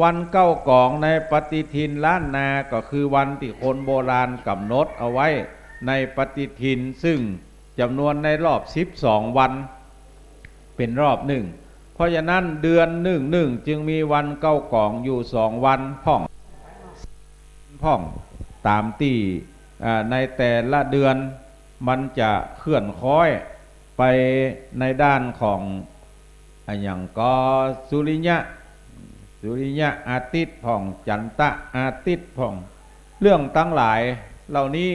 วันเก้าก๋องในปฏิทินล้านนาก็คือวันตี้คนโบราณก๋ำหนดเอาไว้ในปฏิทิน ซึ่งจ๋ำนวนในรอบสิบสองวันเป๋นรอบนึ่ง เพราะฉะนั้นเดือนนึ่งนึ่งจึงมีวันเก๊ากองอยู่สองวันพ่อง พ่อง ต๋ามตี้ อ่า ในแต่ละเดือนมันจะเคลื่อนค้อยไปในด้านของ อะหยังก็สุริยะ สุริยะ อาทิตย์พ่อง จันทะ อาทิตย์พ่อง เรื่องตังหลายเหล่านี้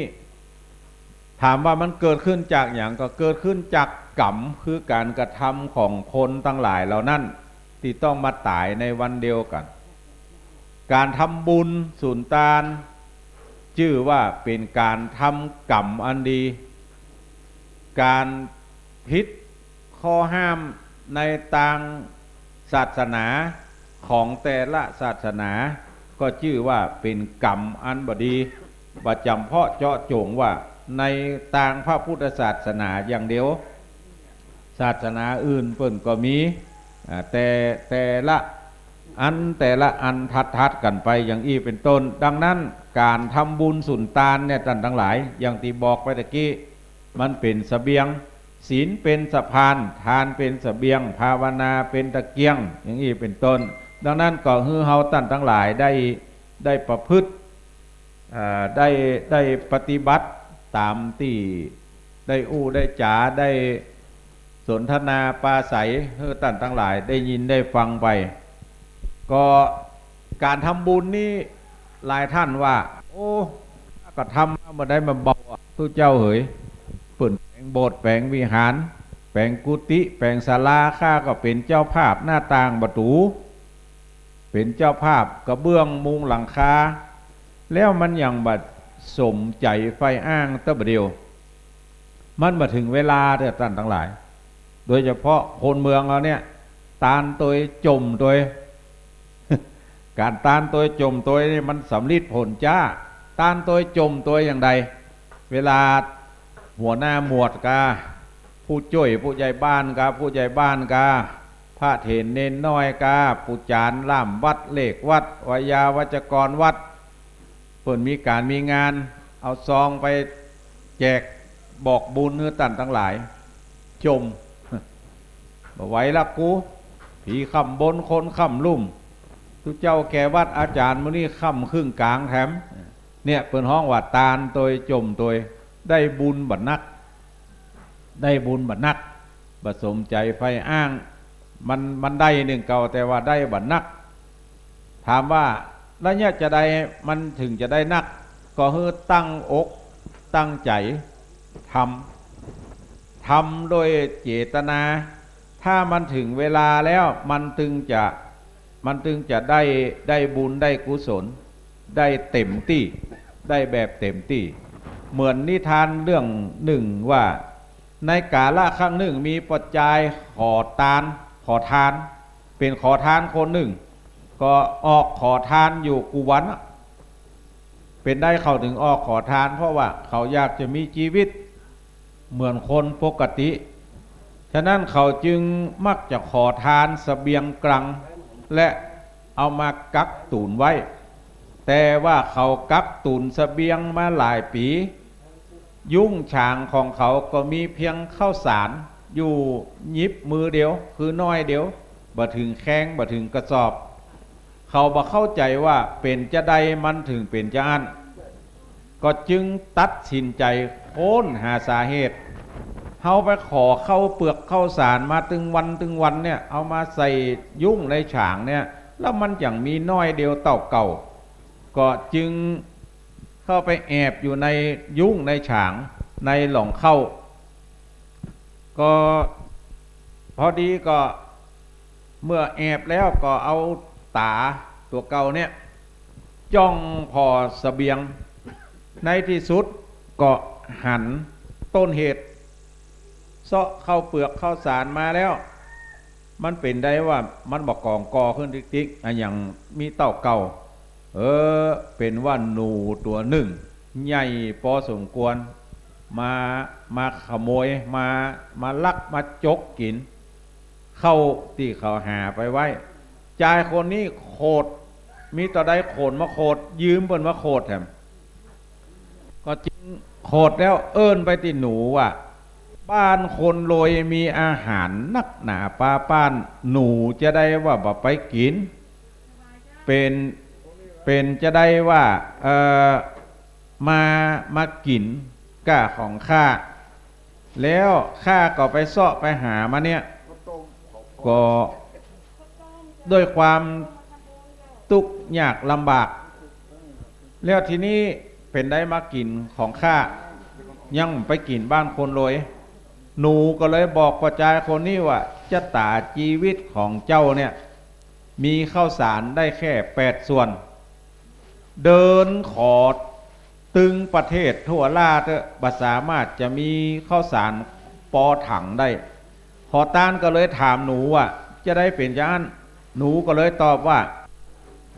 ถามว่ามันเกิดขึ้นจากหยัง ก็เกิดขึ้นจากกรรม คือก๋านกระทำของคนตังหลายเหล่านั้น ตี้ต้องมาต๋ายในวันเดียวกั๋น ก๋านทำบุญสูญตาน จื้อว่าเป๋นก๋านทำกรรมอันดี ก๋านผิดข้อห้ามในตางศาสนาของแต่ละศาสนา ก็จื้อว่าเป๋นกรรมอันบ่ดี บ่จ๋ำเพาะเจาะจ๋งว่าในตางพระพุทธศาสนาอย่างเดียว ศาสนาอื่นเปิ้นก็มี อ่า แต่ แต่ละอัน แต่ละอันถัดๆ กั๋นไปอย่างอี้เป๋นต้น ดังนั้นก๋านทำบุญสูญตานเนี่ยต้านตังหลาย อย่างตี้บอกไปตะกี้ มันเป๋นเสบียง ศีลเป๋นสะพาน ทานเป๋นเสบียง ภาวนาเป๋นตะเกียง อย่างอี้เป๋นต้น ดังนั้นก็หื้อเฮาต้านตังหลายได้ ได้ประพฤติ เอ่อ ได้ ได้ปฏิบัติต๋ามตี้ได้อู้ได้จ๋า ได้สนทนาปราศรัย หื้อต้านตังหลายได้ยินได้ฟังไป ก็ก๋านทำบุญนี้หลายต้านว่า โอ้ ข้าก็ทำมาบ่ได้มาเบาอะ ตุ๊เจ้าเหย เปิ้นแป๋งโบสถ์แป๋งวิหาร แป๋งกุฏิแป๋งศาลา ข้าก็เป๋นเจ้าภาพหน้าต่างประตู๋ เป๋นเจ้าภาพกระเบื้องมุงหลังคา แล้วมันยังบ่สมใจ๋ใฝ่อ้างเตื้อบ่าเดี่ยว มันบ่เถิงเวลาเตื้อต้านตังหลาย โดยเฉพาะคนเมืองเฮาเนี่ย ตานตวยจ๋มตวย ก๋านตานตวยจ๋มตวยนี่มันสำริดผลจ้า ตานตวยจ๋มตวยอย่างใด เวลาหัวหน้าหมวดกา ผู้จ้วยผู้ใหญ่บ้านกา ผู้ใหญ่บ้านกา พระเถรเณรน้อยกา ปู่จ๋ารล่ามวัด เลขวัด ไวยาวัจกรวัด เปิ้นมีก๋านมีงาน เอาซองไปแจกบอกบุญหื้อต้านตังหลาย จ๋ม บ่ไหวละกู ผีค่ำบนคนค่ำลุ่ม ตุ๊เจ้าแก่วัด อาจ๋ารย์มื้อนี้ค่ำครึ่งก๋างแถม เนี่ยเปิ้นฮ้องว่าตานตวยจ๋มตวย ได้บุญบ่นัก ได้บุญบ่นัก บ่สมใจ๋ใฝ่อ้าง มัน มันได้นึ่งเก่า แต่ว่าได้บ่นัก ถามว่าระยะจาใดมันเถิงจะได้นัก ก็หื้อตั้งอกตั้งใจ๋ทำ ทำโดยเจตนา ถ้ามันเถิงเวลาแล้วมันตึงจะ มันตึงจะได้ ได้บุญได้กุศล ได้เต๋มตี้ ได้แบบเต๋มตี้ เหมือนนิทานเรื่องนึ่งว่า ในกาละครั้งนึ่งมีป้อจายขอตาน ขอทาน เป๋นขอทานคนนึ่ง ก็ออกขอทานอยู่กู้วันอะ เป๋นใดเขาเถิงออกขอทาน เพราะว่าเขาอยากจะมีจีวิตเหมือนคนปกติ ฉะนั้นเขาจึงมักจะขอทานเสบียงกลาง และเอามากักตุนไว้ แต่ว่าเขากักตุนเสบียงมาหลายปี๋ ยุ้งฉางของเขาก็มีเพียงข้าวสารอยู่หยิบมือเดียว คือน้อยเดียว บ่เถิงแคง บ่เถิงกระสอบ เขาบ่เข้าใจ๋ว่าเป๋นจาใดมันเถิงเป๋นจาอั้น ก็จึงตัดสินใจ๋ค้นหาสาเหตุ เฮาไปขอข้าวเปือกข้าวสารมาตึงวันตึงวันเนี่ย เอามาใส่ยุ้งในฉางเนี่ย แล้วมันยังมีน้อยเดียวเต้าเก่า ก็จึงเข้าไปแอบอยู่ในยุ้งในฉางในหล่องเข้า ก็พอดีก็เมื่อแอบแล้วก็เอาต๋าตั๋วเก่าเนี่ยจ้องผ่อเสบียง ในตี้สุดก็หันต้นเหตุ เซาะข้าวเปือกข้าวสารมาแล้ว มันเป๋นได้ว่ามันบ่ก่องก่อขึ้นติ๊กๆ อะหยังมีเต้าเก่า เออ เป๋นว่าหนูตั๋วนึ่ง ใหญ่ปอสมควร มา มาขโมย มา มาลัก มาจกกิ๋น ข้าวตี้เขาหาไปไว้ จายคนนี้โขด มีเต้าใดโขนมาโขด ยืมเปิ้นมาโขดแถม ก็จึงโขดแล้วเอิ้นไปตี้หนูว่า บ้านคนรวยมีอาหารนักหนาปาป๊าน หนูจะได้ว่าบ่ไปกิ๋น เป๋น เป๋นจะได้ว่า เอ่อ มา มากิ๋นก้าของข้า แล้วข้าก็ไปเซาะไปหามาเนี่ย ก็ด้วยความตุ๊กข์ยากลำบาก แล้วทีนี้เป๋นได้มากิ๋นของข้า ยังไปกิ๋นบ้านคนรวย หนูก็เลยบอกป้อจายคนนี้ว่า จะต๋าจีวิตของเจ้าเนี่ย มีข้าวสารได้แค่แปดส่วน เดินขอตึงประเทศทั่วล้านเต๊อะ บ่สามารถจะมีข้าวสารปอถังได้ ขอตานก็เลยถามหนูว่า จะได้เป๋นจาอั้น หนูก็เลยตอบว่า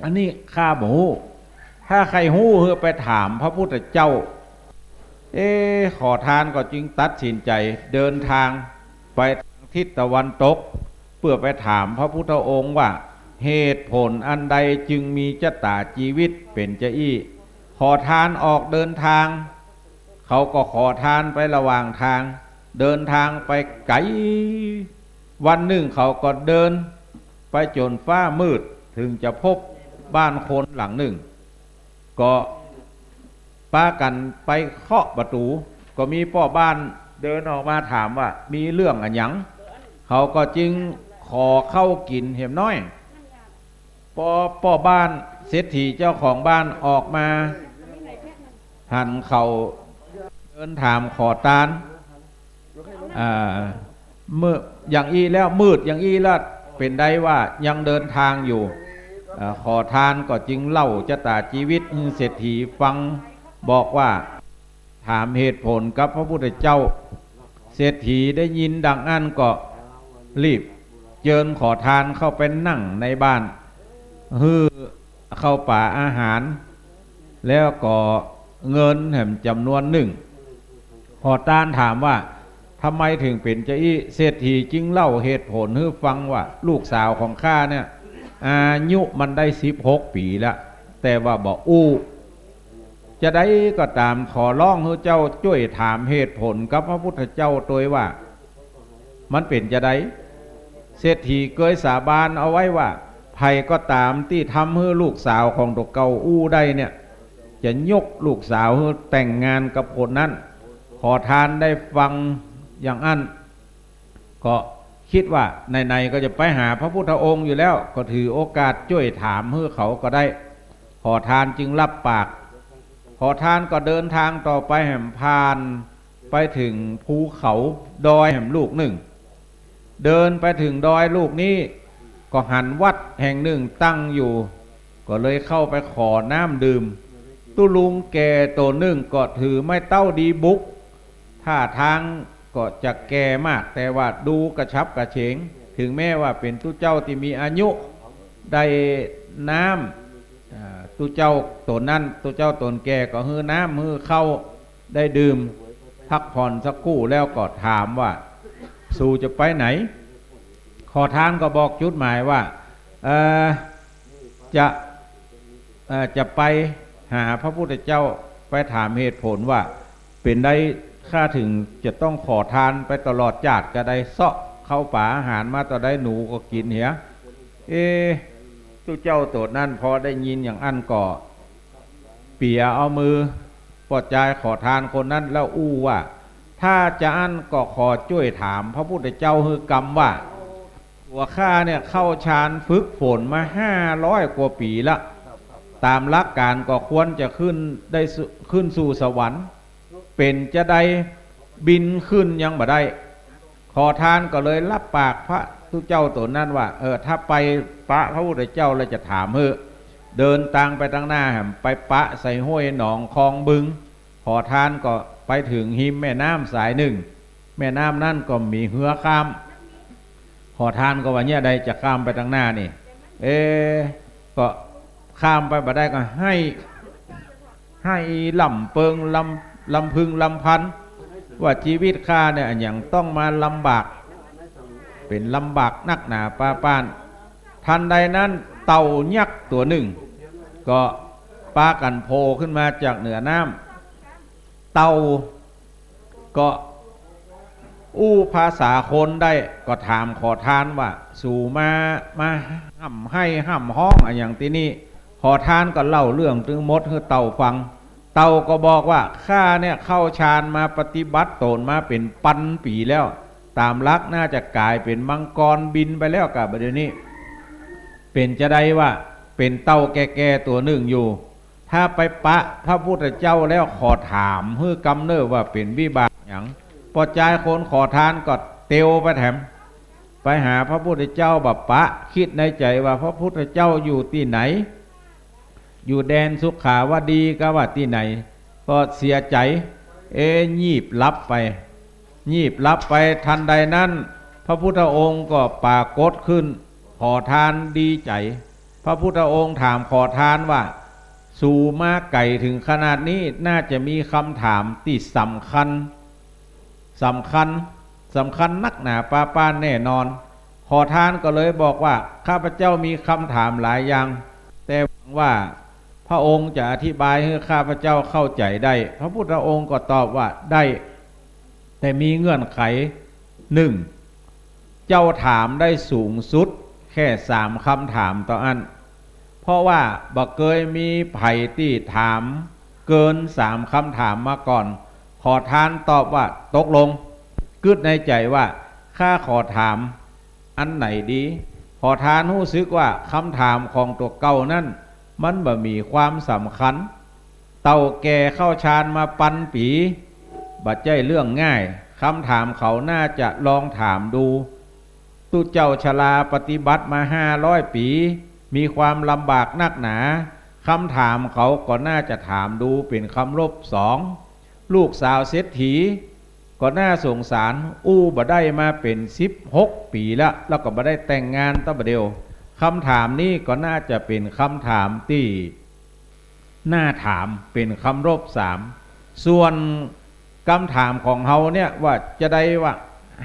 อันนี้ข้าบ่ฮู้ ถ้าใค่ฮู้หื้อไปถามพระพุทธเจ้า เอ๊ะ ขอตานก็จึงตัดสินใจ๋เดินตางไปตางทิศตะวันตก เปื้อไปถามพระพุทธองค์ว่า เหตุผลอันใดจึงมีจะต๋าจีวิตเป๋นจาอี้ ขอตานออกเดินตาง เขาก็ขอตานไประหว่างตาง เดินตางไปไก๋ วันนึ่งเขาก็เดินไปจ๋นฟ้ามืด เถิงจะพบบ้านคนหลังนึ่ง ก็ปากั๋นไปเคาะประตู๋ ก็มีป้อบ้านเดินออกมาถามว่า มีเรื่องอะหยัง เขาก็จึงขอข้าวกิ๋นแหมน้อย ป้อ ป้อบ้านเศรษฐีเจ้าของบ้านออกมา หันเขาเดินตางขอตาน อ่า มืดอย่างอี้แล้ว มืดอย่างอี้แล้ว เป๋นได้ว่ายังเดินตางอยู่ อ่า ขอตานก็จึงเล่าจะต๋าจีวิตหื้อเศรษฐีฟัง บอกว่า ถามเหตุผลกับพระพุทธเจ้า เศรษฐีได้ยินดังอั้นก็รีบเจิญขอตานเข้าไปนั่งในบ้าน หื้อข้าวป๋าอาหาร แล้วก็เงินแหมจ๋ำนวนนึ่ง ขอตานถามว่า ทำไมเถิงเป๋นจาอี้ เศรษฐีจึงเล่าเหตุผลหื้อฟังว่า ลูกสาวของข้าเนี่ย อายุมันได้สิบหกปี๋แล้ว แต่ว่าบ่อู้ จะใดก็ต๋าม ขอร้องหื้อเจ้าจ้วยถามเหตุผลกับพระพุทธเจ้าตวยว่า มันเป๋นจะใด เศรษฐีเกยสาบานเอาไว้ว่า ใผก็ต๋ามตี้ทำหื้อลูกสาวของตั๋วเก่าอู้ได้เนี่ย จะยกลูกสาวหื้อแต่งงานกับคนนั้น ขอตานได้ฟังอย่างอั้น ก็กึ๊ดว่าไหนๆ ก็จะไปหาพระพุทธองค์อยู่แล้ว ก็ถือโอกาสจ้วยถามหื้อเขาก็ได้ ขอตานจึงฮับปาก ขอตานก็เดินตางต่อไปแหมผ่านไปเถิงภูเขาดอยแหมลูกนึ่ง เดินไปเถิงดอยลูกนี้ ก็หันวัดแห่งนึ่งตั้งอยู่ ก็เลยเข้าไปขอน้ำดื่ม ตุ๊ลุงแก่ตั๋วนึ่งก็ถือไม้เต๊าดีบุก ท่าตางก็จะแก่มาก แต่ว่าดูกระฉับกระเฉง เถิงแม้ว่าเป๋นตุ๊เจ้าตี้มีอายุ ได้น้ำ อ่า ตุ๊เจ้าต๋นนั้น ตุ๊เจ้าต๋นแก่ก็หื้อน้ำหื้อข้าวได้ดื่ม พักผ่อนสักครู่แล้วก็ถามว่า สูจะไปไหน ขอตานก็บอกจุดหมายว่า เอ่อ จะ เอ่อ จะไปหาพระพุทธเจ้า ไปถามเหตุผลว่า เป๋นใดข้าเถิงจะต้องขอตานไปตลอดจาติ จะใดเซาะข้าวป๋าอาหารมาตอนใดหนูก็กิ๋นเหีย เอ๊ะ ตุ๊เจ้าตั๋นนั้นพอได้ยินอย่างอั้นก็ เปียเอามือป้อจายขอตานคนนั้นแล้วอู้ว่า ถ้าจาอั้นก็ขอจ้วยถามพระพุทธเจ้าหื้อกำว่า ตั๋วข้าเนี่ยเข้าฌานฝึกฝนมาห้าร้อยกว่าปี๋ละ ต๋ามหลักก๋านก็ควรจะขึ้นได้สุ ขึ้นสู่สวรรค์ เป๋นจะใดบินขึ้นยังบ่ได้ ขอตานก็เลยฮับปากพระตุ๊เจ้าตั๋นนั้นว่า เออ ถ้าไปปะพระพุทธเจ้าแล้วจะถามหื้อ เดินตางไปตางหน้าแหมไปปะใส่ห้วยหนองคลองบึง ขอตานก็ไปเถิงฮิมแม่น้ำสายนึ่ง แม่น้ำนั้นก็มีเฮือข้าม ขอตานก็ว่า เนี่ยใดจะข้ามไปตางหน้านี่ เอ๊ะ ก็ข้ามไปบ่ได้ก็ไห้ ไห้ลำเปิงลำ ลำพึงลำพัน ว่าจีวิตข้าเนี่ยอะหยังต้องมาลำบาก เป๋นลำบากนักหนาปาป๊าน ทันใดนั้นเต่ายักษ์ตั๋วนึ่ง ก็ปากั๋นโผล่ขึ้นมาจากเหนือน้ำ เต่าก็ อู้ภาษาคนได้ ก็ถามขอทานว่า สูมา มาฮ่ำไห้ฮ่ำฮ้องอะหยังตี้นี่ ขอทานก็เล่าเรื่องตึงหมดหื้อเต้าฟัง เต้าก็บอกว่า ข้าเนี่ยเข้าฌานมาปฏิบัติต๋นมาเป๋นปันปี๋แล้ว ต๋ามหลักน่าจะก๋ายเป๋นมังกรบินไปแล้วกะบ่าเดี่ยวนี้ เป๋นจาใดวะ เป๋นเต้าแก่ๆ ตั๋วนึ่งอยู่ ถ้าไปปะพระพุทธเจ้าแล้วขอถามหื้อกำเน่อว่าเป๋นวิบากหยัง ป้อจายคนขอทานก็เตียวไปแถม ไปหาพระพุทธเจ้าบ่ปะ กึ๊ดในใจ๋ว่าพระพุทธเจ้าอยู่ตี้ไหน อยู่แดนสุขาวดีกาว่าตี้ไหน ก็เสียใจ๋ เอ๊ะ งีบหลับไป งีบหลับไป ทันใดนั้น พระพุทธองค์ก็ปรากฏขึ้น ขอทานดีใจ๋ พระพุทธองค์ถามขอทานว่า สูมาไก๋เถิงขนาดนี้ น่าจะมีกำถามตี้สำคัญ สำคัญ สำคัญนักหนาปาปานแน่นอน ขอทานก็เลยบอกว่า ข้าพเจ้ามีกำถามหลายอย่าง แต่หวังว่าพระองค์จะอธิบายหื้อข้าพเจ้าเข้าใจ๋ได้ พระพุทธองค์ก็ตอบว่า ได้ แต่มีเงื่อนไข นึ่ง เจ้าถามได้สูงสุดแค่สามกำถามเต้าอั้น เพราะว่าบ่เกยมีใผตี้ถามเกินสามกำถามมาก่อน ขอทานตอบว่า ตกลง กึ๊ดในใจ๋ว่า ข้าขอถามอันไหนดี ขอทานฮู้สึกว่ากำถามของตั๋วเก่านั้น มันบ่มีความสำคัญ เต้าแก่เข้าฌานมาปันปี๋ บ่ใจ้เรื่องง่าย กำถามเขาน่าจะลองถามดู ตุ๊เจ้าชราปฏิบัติมาห้าร้อยปี๋ มีความลำบากนักหนา กำถามเขาก็น่าจะถามดูเป๋นกำรบ สอง ลูกสาวเศรษฐี ก็น่าสงสาร อู้บ่ได้มาเป๋นสิบหกปี๋ละ แล้วก็บ่ได้แต่งงานตะบ่าเดี่ยว กำถามนี้ก็น่าจะเป๋นกำถามตี้ น่าถาม เป๋นกำรบ สาม ส่วนกำถามของเฮาเนี่ยว่าจาใดวะ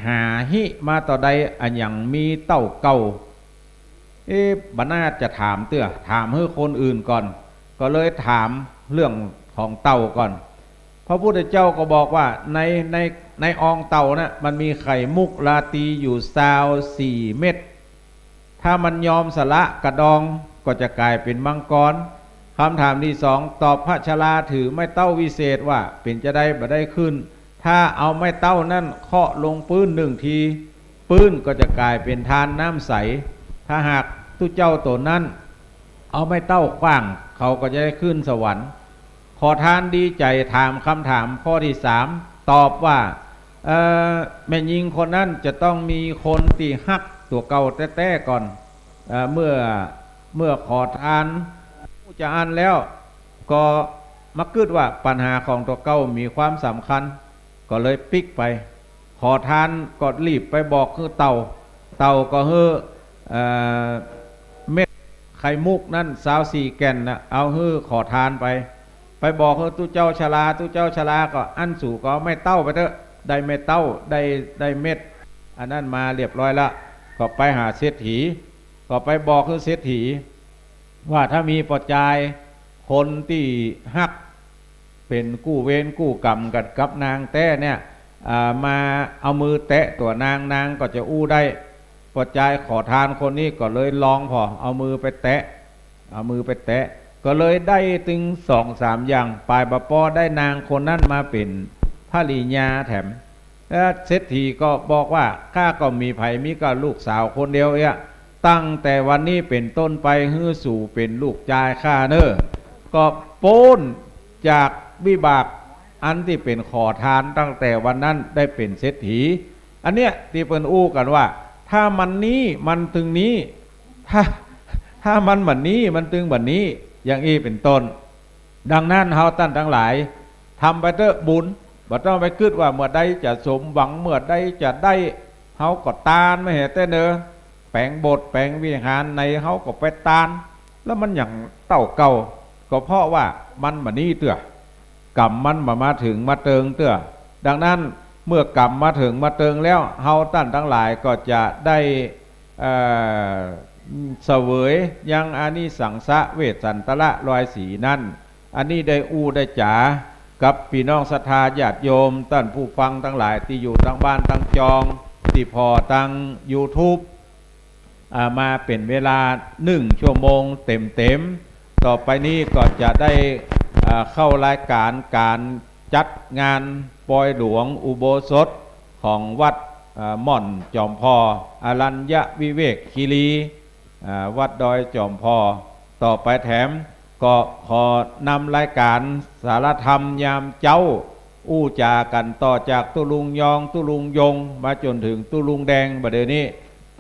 หาหิมาต่อใดอะหยังมีเต้าเก่า เอ๊ะ บ่น่าจะถามเตื้อ ถามหื้อคนอื่นก่อน ก็เลยถามเรื่องของเต้าก่อน พระพุทธเจ้าก็บอกว่าใน ใน ในอองเต้าน่ะ มันมีไข่มุกราตรีอยู่ซาวสี่เม็ด ถ้ามันยอมสละกระดองก็จะก๋ายเป๋นมังกร กำถามตี้สอง ตอบพระชราถือไม้เต๊าวิเศษว่าเป๋นจาใดบ่ได้ขึ้น ถ้าเอาไม้เต๊านั้นเคาะลงปื๊นนึ่งที ปื๊นก็จะก๋ายเป๋นธารน้ำใส ถ้าหากตุ๊เจ้าตั๋วนั้นเอาไม้เต๊าขว้าง เขาก็จะได้ขึ้นสวรรค์ ขอทานดีใจ๋ถามกำถามข้อตี้สาม ตอบว่า เอ่อ แม่ญิงคนนั้นจะต้องมีคนตี้ฮักตั๋วเก่าแต๊ๆ ก่อน เอ่อ เมื่อ เมื่อขอทานฮู้จาอั้นแล้ว ก็มากึ๊ดว่าปัญหาของตั๋วเก่ามีความสำคัญ ก็เลยปิ๊กไป ขอทานก็รีบไปบอกหื้อเต้า เต้าก็หื้อ เอ่อ เม็ดไข่มุกนั้นซาวสี่แก่นน่ะ เอาหื้อขอทานไป ไปบอกหื้อตุ๊เจ้าชรา ตุ๊เจ้าชราก็ อั้นสูก็เอาไม้เต๊าไปเต๊อะ ได้ไม้เต๊า ได้ ได้เม็ดอันนั้นมาเรียบร้อยละ ก็ไปหาเศรษฐี ก็ไปบอกหื้อเศรษฐี ว่าถ้ามีป้อจายคนตี้ฮัก เป๋นกู้เวรกู้กรรมกั๋นกับนางแต๊เนี่ย อ่า มาเอามือแตะตั๋วนาง นางก็จะอู้ได้ ป้อจายขอทานคนนี้ก็เลยลองผ่อ เอามือไปแตะ เอามือไปแตะ ก็เลยได้ตึงสองสามอย่าง ปายบ่ปอได้นางคนนั้นมาเป๋นภริยาแถม แล้วเศรษฐีก็บอกว่า ข้าก็มีใผ มีก้าลูกสาวคนเดียวเอี้ย ตั้งแต่วันนี้เป๋นต้นไปหื้อสูเป๋นลูกจายข้าเน่อ ก็ป๊นจากวิบากอันตี้เป๋นขอทานตั้งแต่วันนั้นได้เป๋นเศรษฐี อันเนี้ยตี้เปิ้นอู้กั๋นว่า ถ้ามันนี้มันตึงนี้ ถ้า ถ้ามันบ่านี้มันตึงบ่านี้ อย่างอี้เป๋นต้น ดังนั้นเฮาต้านตังหลาย ทำไปเต๊อะบุญ บ่ต้องไปกึ๊ดว่าเมื่อใดจะสมหวัง เมื่อใดจะได้ เฮาก็ตานมาแหมแต๊เน่อ แป๋งโบสถ์แป๋งวิหารไหนเฮาก็ไปตาน แล้วมันหยังเต้าเก่า ก็เพราะว่ามันบ่านี้เตื้อ กรรมมันบ่ามาเถิงมาเติงเตื้อ ดังนั้นเมื่อกรรมมาเถิงมาเติงแล้ว เฮาต้านตังหลายก็จะได้ เอ่อ เสวยยังอานิสังสะเวสสันตระรอยสีนั้น อันนี้ได้อู้ได้จ๋า กับปี้น้องศรัทธาญาติโยม ต้านผู้ฟังตังหลายตี้อยู่ตังบ้านตังจอง ตี้ผ่อตังยูทูบ อ่า มาเป๋นเวลานึ่งชั่วโมงเต๋มๆ ต่อไปนี้ก็จะได้ อ่า เข้ารายก๋านก๋านจัดงานปอยหลวงอุโบสถของวัด อ่า ม่อนจอมผ่อ อรัญญวิเวกคีรี อ่า วัดดอยจอมผ่อ ต่อไปแถม ก็ขอนำรายก๋านสารธรรมยามเจ๊า อู้จ๋ากั๋นต่อจากตุ๊ลุงยอง ตุ๊ลุงยง มาจ๋นเถิงตุ๊ลุงแดง บ่าเดี่ยวนี้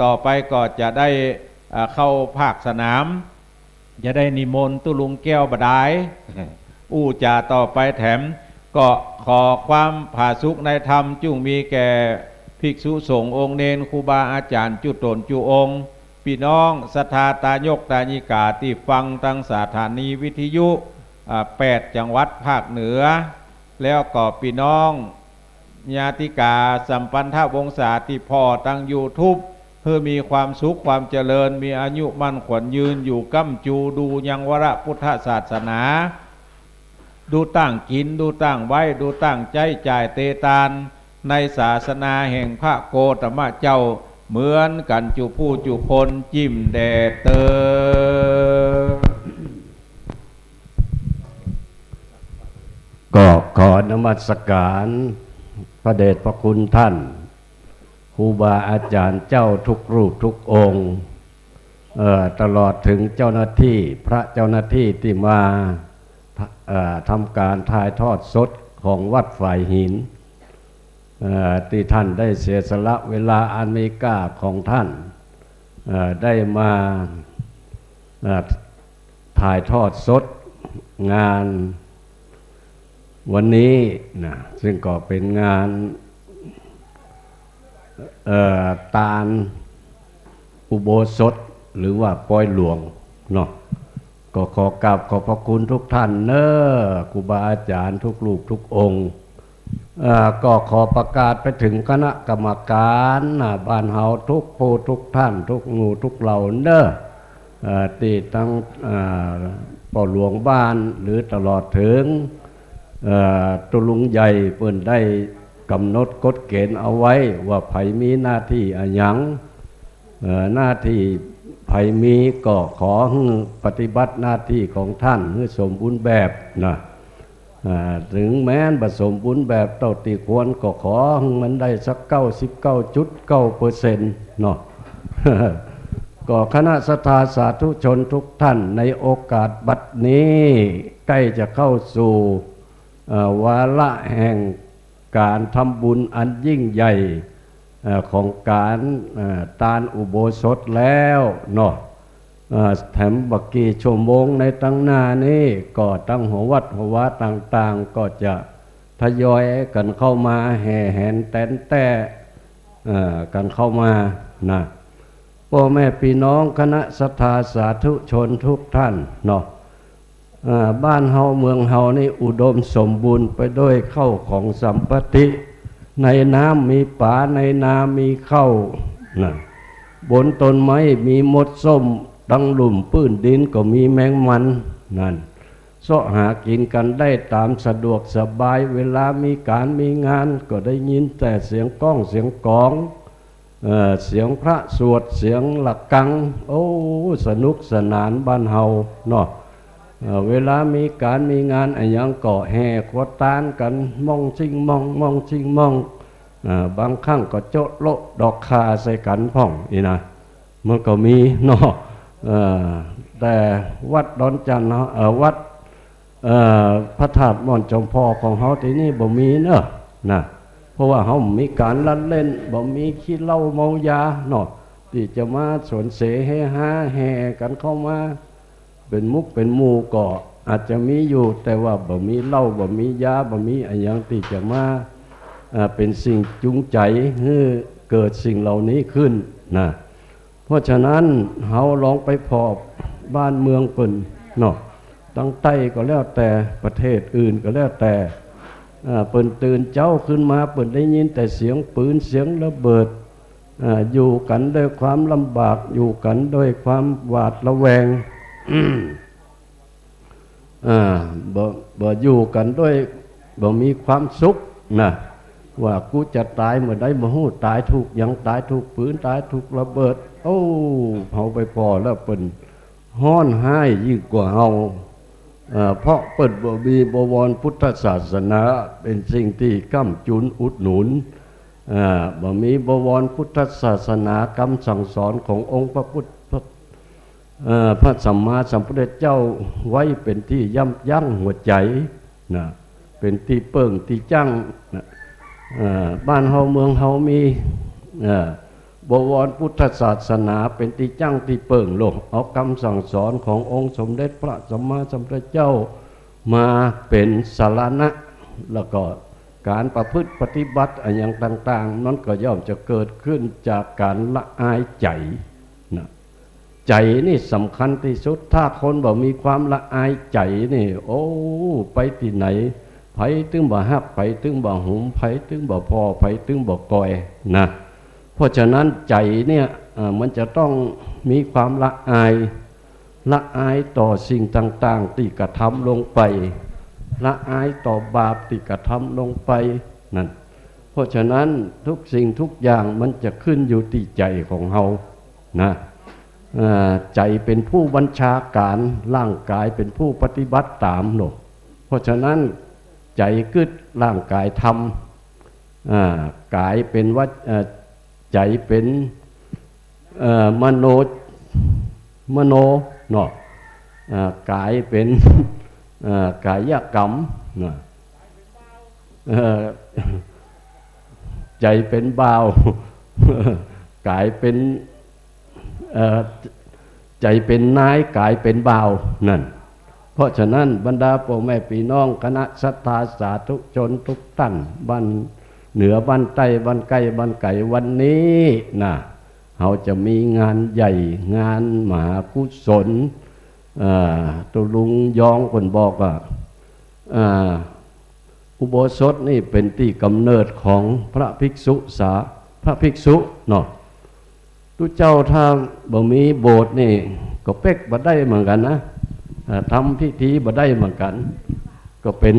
ต่อไปก็จะได้ อ่า เข้าภาคสนาม จะได้นิมนต์ตุ๊ลุงแก้วบ่าดาย อู้จ๋าต่อไปแถม ก็ขอความผาสุกในธรรมจุ่งมีแก่ภิกษุสงฆ์องค์เณร ครูบาอาจ๋ารย์จุ๊ต๋นจุ๊องค์ ปี้น้องศรัทธาตายกตายิกาตี้ฟังตังสถานีวิทยุ อ่า แปดจังหวัดภาคเหนือ แล้วก็ปี้น้องญาติกาสัมปันธวงศาตี้ผ่อตังยูทูบ หื้อมีความสุขความเจริญ มีอายุมั่นขวัญยืน อยู่ก้ำจูดูยังวรพุทธศาสนา ดูตั้งกิ๋น ดูตั้งไว้ ดูตั้งใจ๊จ่ายเตตาน ในศาสนาแห่งพระโคตมะเจ้า เหมือนกั๋นจุผู้จุคน จิ๊มแด่เต๊อ ก็ขอนมัสการพระเดชพระคุณท่านครูบาอาจ๋ารย์เจ้าทุกรูปทุกองค์ เอ่อ ตลอดถึงเจ้าหน้าตี้ พระเจ้าหน้าตี้ตี้มา เอ่อ ทำก๋านถ่ายทอดสดของวัดฝายหิน เอ่อ ตี้ท่านได้เสียสละเวลาอันมีค่าของท่าน เอ่อ ได้มา เอ่อ ถ่ายทอดสดงานวันนี้นะ ซึ่งก็เป๋นงาน เอ่อ ตานอุโบสถ หรือว่าปอยหลวงเนาะ ก็ขอกราบขอบพระคุณทุกท่านเน้อ ครูบาอาจ๋ารย์ทุกรูปทุกองค์ เอ่อ ก็ขอประกาศไปถึงคณะกรรมการนะ บ้านเฮาทุกผู้ทุกท่าน ทุกหมู่ทุกเหล่าเน้อ เอ่อ ตี้ตัง เอ่อ ป้อหลวงบ้าน หรือตลอดถึง เอ่อ ตุ๊ลุงใหญ่เปิ้นได้ก๋ำหนดกฎเก๋ณฑ์เอาไว้ว่าใผมีหน้าตี้อะหยัง เอ่อ หน้าตี้ใผมีก็ขอหื้อปฏิบัติหน้าตี้ของท่านหื้อสมบูรณ์แบบนะ อ่า ถึงแม้นบ่สมบูรณ์แบบเต้าตี้ควร ก็ขอหื้อมันได้สักเก้าสิบเก้าจุดเก้าเปอร์เซ็นต์เนาะ ก็คณะศรัทธาสาธุชนทุกท่าน ในโอกาสบัดนี้ใกล้จะเข้าสู่ เอ่อ วาระแห่งก๋านทำบุญอันยิ่งใหญ่ เอ่อ ของก๋าน เอ่อ ตานอุโบสถแล้วเนาะ เอ่อ แถมบ่กี่ชั่วโมงในตังหน้านี้ ก็ตังหัววัดหัววาต่างๆ ก็จะทยอยกั๋นเข้ามาแห่แหนแตนแต้ เอ่อ กั๋นเข้ามานะ ป้อแม่ปี้น้องคณะศรัทธาสาธุชนทุกท่านเนาะ เอ่อ บ้านเฮาเมืองเฮานี่อุดมสมบูรณ์ไปด้วยเข้าของสัมปติ ในน้ำมีป๋า ในนามีข้าวนะ บนต้นไม้มีมดส้ม ตังลุ่มปื้นดินก็มีแมงมันนั่น เซาะหากิ๋นกั๋นได้ต๋ามสะดวกสบาย เวลามีก๋านมีงานก็ได้ยินแต่เสียงก้องเสียงก๋อง เอ่อ เสียงพระสวด เสียงระฆัง โอ้ สนุกสนานบ้านเฮาเนาะ เอ่อ เวลามีก๋านมีงานอะหยังก็แห่ขัวตานกั๋น ม่องซิ่งม่อง ม่องซิ่งม่อง เอ่อ บางครั้งก็โจ๊ะโละดอกข่าใส่กั๋นพ่องนี่นะ มันก็มีเนาะ เอ่อ แต่วัดดอนจันทน์เนาะ เอ่อ วัด เอ่อ พระธาตุม่อนจอมผ่อของเฮาตี้นี่บ่มีเนาะนะ เพราะว่าเฮาบ่มีก๋านละเล่น บ่มีขี้เหล้าเมายาเนาะ ตี้จะมาสวนเสเฮฮาแห่กั๋นเข้ามา เป๋นหมู่เป๋นหมู่ก็อาจจะมีอยู่ แต่ว่าบ่มีเหล้า บ่มียา บ่มีอะหยังตี้จะมา เอ่อ เป๋นสิ่งจูงใจ๋หื้อเกิดสิ่งเหล่านี้ขึ้นนะ เพราะฉะนั้นเฮาลองไปผ่อบ้านเมืองเปิ้นเนาะ ตังใต้ก็แล้วแต่ ประเทศอื่นก็แล้วแต่ เอ่อ เปิ้นตื่นเจ๊าขึ้นมา เปิ้นได้ยินแต่เสียงปืน เสียงระเบิด เอ่อ อยู่กั๋นด้วยความลำบาก อยู่กั๋นด้วยความหวาดระแวง เอ่อ บ่ บ่อยู่กั๋นด้วย บ่มีความสุขนะ ว่ากูจะต๋ายเมื่อใดบ่ฮู้ ต๋ายถูกหยัง ต๋ายถูกปืน ต๋ายถูกระเบิด โอ้ เฮาไปผ่อแล้วเปิ้นฮ้อนฮ้ายยิ่งกว่าเฮา เอ่อ เพราะเปิ้นบ่มีบวรพุทธศาสนา เป๋นสิ่งตี้ก้ำจุนอุดหนุน เอ่อ บ่มีบวรพุทธศาสนากำสั่งสอนขององค์พระพุทธ เอ่อ พระสัมมาสัมพุทธเจ้าไว้เป๋นตี้ยับยั้งหัวใจ๋นะ เป๋นตี้เปิ้งตี้จั้งนะ เอ่อ บ้านเฮาเมืองเฮามี เอ่อ บวรพุทธศาสนาเป๋นตี้จั้งตี้เปิ้งโลด เอากำสั่งสอนขององค์สมเด็จพระสัมมาสัมพุทธเจ้ามาเป๋นสรณะ แล้วก็ก๋านประพฤติปฏิบัติอะหยังต่างๆ มันก็ย่อมจะเกิดขึ้นจากก๋านละอายใจ๋นะ ใจ๋นี่สำคัญตี้สุด ถ้าคนบ่มีความละอายใจ๋นี่ โอ้ ไปตี้ไหน ใผตึงบ่ฮัก ใผตึงบ่หุม ใผตึงบ่ผ่อ ใผตึงบ่กอยนะ เพราะฉะนั้นใจ๋เนี่ย เอ่อ มันจะต้องมีความละอาย ละอายต่อสิ่งต่างๆ ตี้กระทำลงไป ละอายต่อบาปตี้กระทำลงไปนั่น เพราะฉะนั้นทุกสิ่งทุกอย่างมันจะขึ้นอยู่ตี้ใจ๋ของเฮานะ เอ่อ ใจ๋เป๋นผู้บัญชาก๋าน ร่างก๋ายเป๋นผู้ปฏิบัติต๋ามโลด เพราะฉะนั้นใจ๋กึ๊ด ร่างก๋ายทำ อ่า ก๋ายเป๋นวะ เอ่อ ใจ๋เป๋น เอ่อ มโน มโนเนาะ อ่า ก๋ายเป๋น เอ่อ ก๋ายกรรมนะ เอ่อ ใจ๋เป๋นบ่าว ก๋ายเป๋น เอ่อ ใจ๋เป๋นนาย ก๋ายเป๋นบ่าวนั่น เพราะฉะนั้นบรรดาป้อแม่ปี้น้องคณะศรัทธาสาธุชนทุกต้าน บ้านเหนือบ้านใต้ บ้านใก้บ้านไก๋ วันนี้นะ เฮาจะมีงานใหญ่ งานมหากุศล เอ่อ ตุ๊ลุงยองเปิ้นบอกว่า อ่า อุโบสถนี่เป๋นตี้ก๋ำเนิดของพระภิกษุสา พระภิกษุเนาะ ตุ๊เจ้าถ้าบ่มีโบสถ์นี่ก็เป๊กบ่ได้เหมือนกั๋นนะ อ่า ทำพิธีบ่ได้เหมือนกั๋น ก็เป๋น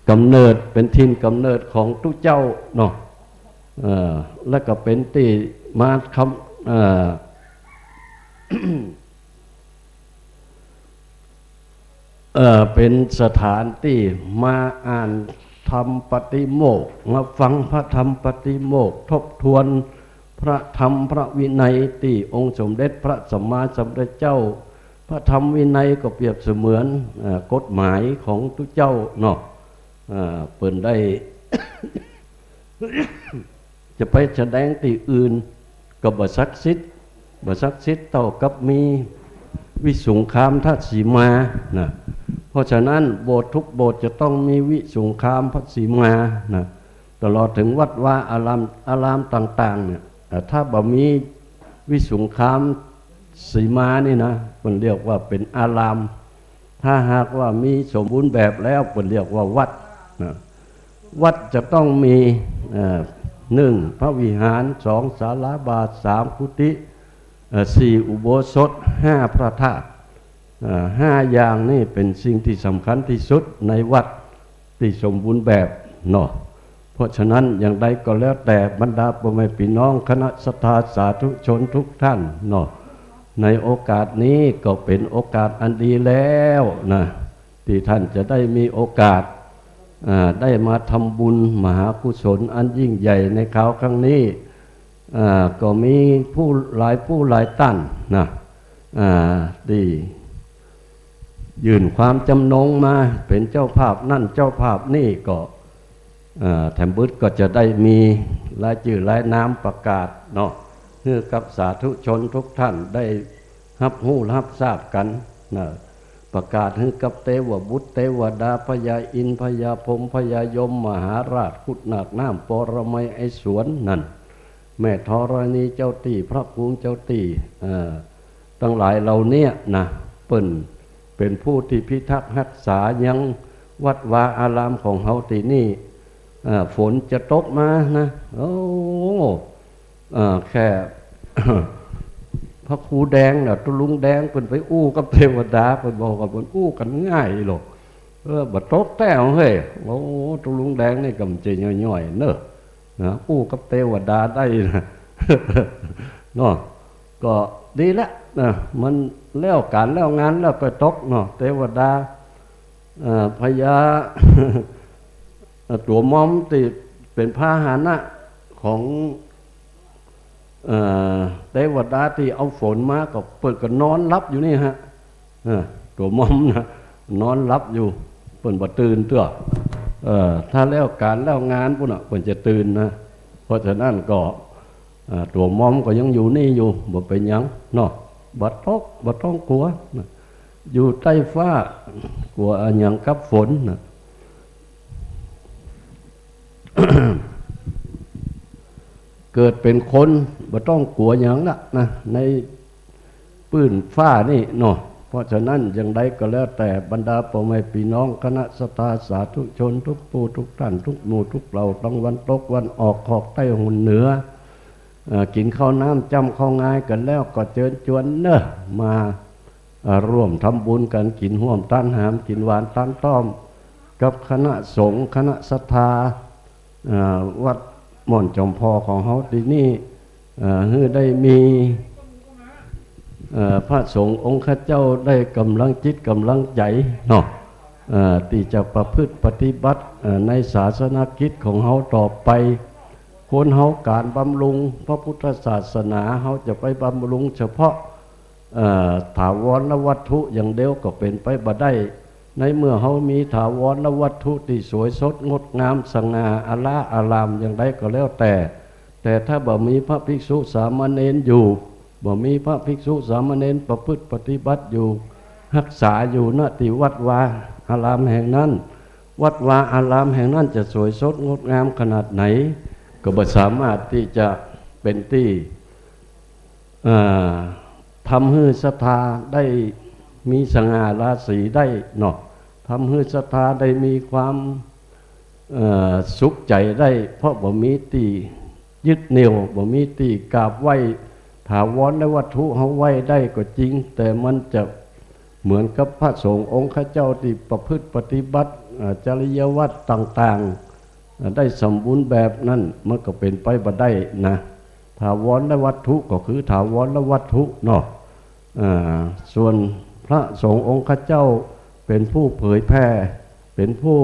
ก๋ำเนิด เป๋นถิ่นก๋ำเนิดของตุ๊เจ้าเนาะ เอ่อ แล้วก็เป๋นตี้มาคำ เอ่อ เอ่อ เป๋นสถานตี้มาอ่านธรรมปาติโมกข์ มาฟังพระธรรมปาติโมกข์ ทบทวนพระธรรมพระวินัยตี้องค์สมเด็จพระสัมมาสัมพุทธเจ้า พระธรรมวินัยก็เปรียบเสมือน เอ่อ กฎหมายของตุ๊เจ้าเนาะ เอ่อ เปิ้นได้ จะไปแสดงตี้อื่นก็บ่ศักดิ์สิทธิ์ บ่ศักดิ์สิทธิ์เต้ากับมีวิสุงคามทสีมานะ เพราะฉะนั้นโบสถ์ทุกโบสถ์จะต้องมีวิสุงคามทสีมานะ ตลอดเถิงวัดวาอาราม อารามต่างๆ เนี่ย เอ่อ ถ้าบ่มีวิสุงคามทสีมานี่นะ เปิ้นเรียกว่าเป๋นอาราม ถ้าหากว่ามีสมบูรณ์แบบแล้ว เปิ้นเรียกว่าวัดนะ วัดจะต้องมี เอ่อ หนึ่ง พระวิหาร สอง ศาลาบาท สาม กุฏิ เอ่อ สี่ อุโบสถ ห้า พระธาตุ เอ่อ ห้าอย่างนี่เป๋นสิ่งตี้สำคัญตี้สุดในวัดตี้สมบูรณ์แบบเนาะ เพราะฉะนั้นอย่างใดก็แล้วแต่บรรดาป้อแม่ปี้น้องคณะศรัทธาสาธุชนทุกต้านเนาะ ในโอกาสนี้ก็เป๋นโอกาสอันดีแล้วนะ ตี้ต้านจะได้มีโอกาส อ่า ได้มาทำบุญมหากุศลอันยิ่งใหญ่ในคราวครั้งนี้ อ่า ก็มีผู้หลายผู้หลายต้านนะ อ่า ตี้ยื่นความจำนงมาเป๋นเจ้าภาพนั่นเจ้าภาพนี่ก็ อ่า แถมบึดก็จะได้มีรายจื้อรายนามประกาศเนาะ หื้อกับสาธุชนทุกต้านได้ฮับฮู้ฮับทราบกั๋นนะ ประกาศหื้อกับเตวบุตรเตวดา พญาอินทร์ พญาพรหม พญายม มหาราช ขุนนางน้ำ ปรมัยไอสวนนั่น แม่ธรณีเจ้าตี้ พระภูมิเจ้าตี้ เอ่อ ตังหลายเหล่าเนี้ยนะ เปิ้นเป๋นผู้ตี้พิทักษ์ฮักษายังวัดวาอารามของเฮาตี้นี่ เอ่อ ฝนจะตกมานะ โอ้ เอ่อ แค่ พระครูแดงน่ะ ตุ๊ลุงแดงเปิ้นไปอู้กับเตวดา เปิ้นบอกว่าเปิ้นอู้กั๋นง่ายโลด เออ บ่ตกแต๊เฮ้ย โอ้ ตุ๊ลุงแดงนี่ก็บ่ใจ้ย่อยๆ เนาะ นะ อู้กับเตวดาได้นะ เนาะ ก็ดีแล้วนะ มันแล้วก๋านแล้วงานแล้วก็ตกเนาะ เตวดา เอ่อ พญา ตั๋วมอมตี้เป๋นพาหนะของ เอ่อ เตวดาตี้เอาฝนมาก็เปิ้นก็นอนหลับอยู่นี่ฮะ เออ ตั๋วมอมนะ นอนหลับอยู่ เปิ้นบ่ตื่นเตื้อ เออ ถ้าแล้วก๋านแล้วงานปู้นน่ะ เปิ้นจะตื่นนะ เพราะฉะนั้นก็ เอ่อ ตั๋วมอมก็ยังอยู่นี่อยู่ บ่เป๋นหยังเนาะ บ่ตก บ่ต้องกั๋วนะ อยู่ใต้ฟ้า กั๋วอะหยังกับฝนนะ เกิดเป๋นคนบ่ต้องกั๋วหยังละนะ ในปื้นฟ้านี่เนาะ เพราะฉะนั้นอย่างใดก็แล้วแต่บรรดาป้อแม่ปี้น้องคณะศรัทธาสาธุชนทุกผู้ทุกต้านทุกหมู่ทุกเหล่า ตังวันตกวันออก ขอกใต้หุนเหนือ เอ่อ กิ๋นข้าวน้ำจ้ำข้าวงายกั๋นแล้วก็เจิญจวนเนาะ มา อ่า ร่วมทำบุญกั๋น กิ๋นฮ่วมตานหาม กิ๋นหวานตานต้อม กับคณะสงฆ์คณะศรัทธา อ่า วัดม่อนจอมพอของเฮาตี้นี่ อ่า หื้อได้มี เอ่อ พระสงฆ์องค์ข้าเจ้าได้ก๋ำลังจิตก๋ำลังใจ๋เนาะ เอ่อ ตี้จะประพฤติปฏิบัติ เอ่อ ในศาสนกิจของเฮาต่อไป คนเฮาก๋านบำรุงพระพุทธศาสนา เฮาจะไปบำรุงเฉพาะ เอ่อ ถาวรวัตถุอย่างเดียวก็เป๋นไปบ่ได้ ในเมื่อเฮามีถาวรวัตถุตี้สวยสดงดงามสง่าอลาอารามอย่างใดก็แล้วแต่ แต่ถ้าบ่มีพระภิกษุสามเณรอยู่ บ่มีพระภิกษุสามเณรประพฤติปฏิบัติอยู่ ฮักษาอยู่ ณ ตี้วัดวาอารามแห่งนั้น วัดวาอารามแห่งนั้นจะสวยสดงดงามขนาดไหน ก็บ่สามารถตี้จะเป๋นตี้ เอ่อ ทำหื้อศรัทธาได้มีสง่าราศีได้เนาะ ทำหื้อศรัทธาได้มีความ เอ่อ สุขใจ๋ได้ เพราะบ่มีตี้ยึดเหนี่ยว บ่มีตี้กราบไหว้ ถาวรวัตถุเฮาไหว้ได้ก็จริง แต่มันจะเหมือนกับพระสงฆ์องค์ข้าเจ้าตี้ประพฤติปฏิบัติ เอ่อ จริยวัตรต่างๆ เอ่อ ได้สมบูรณ์แบบนั้น มันก็เป๋นไปบ่ได้นะ ถาวรวัตถุก็คือถาวรวัตถุเนาะ อ่า ส่วนพระสงฆ์องค์ข้าเจ้าเป๋นผู้เผยแผ่ เป๋นผู้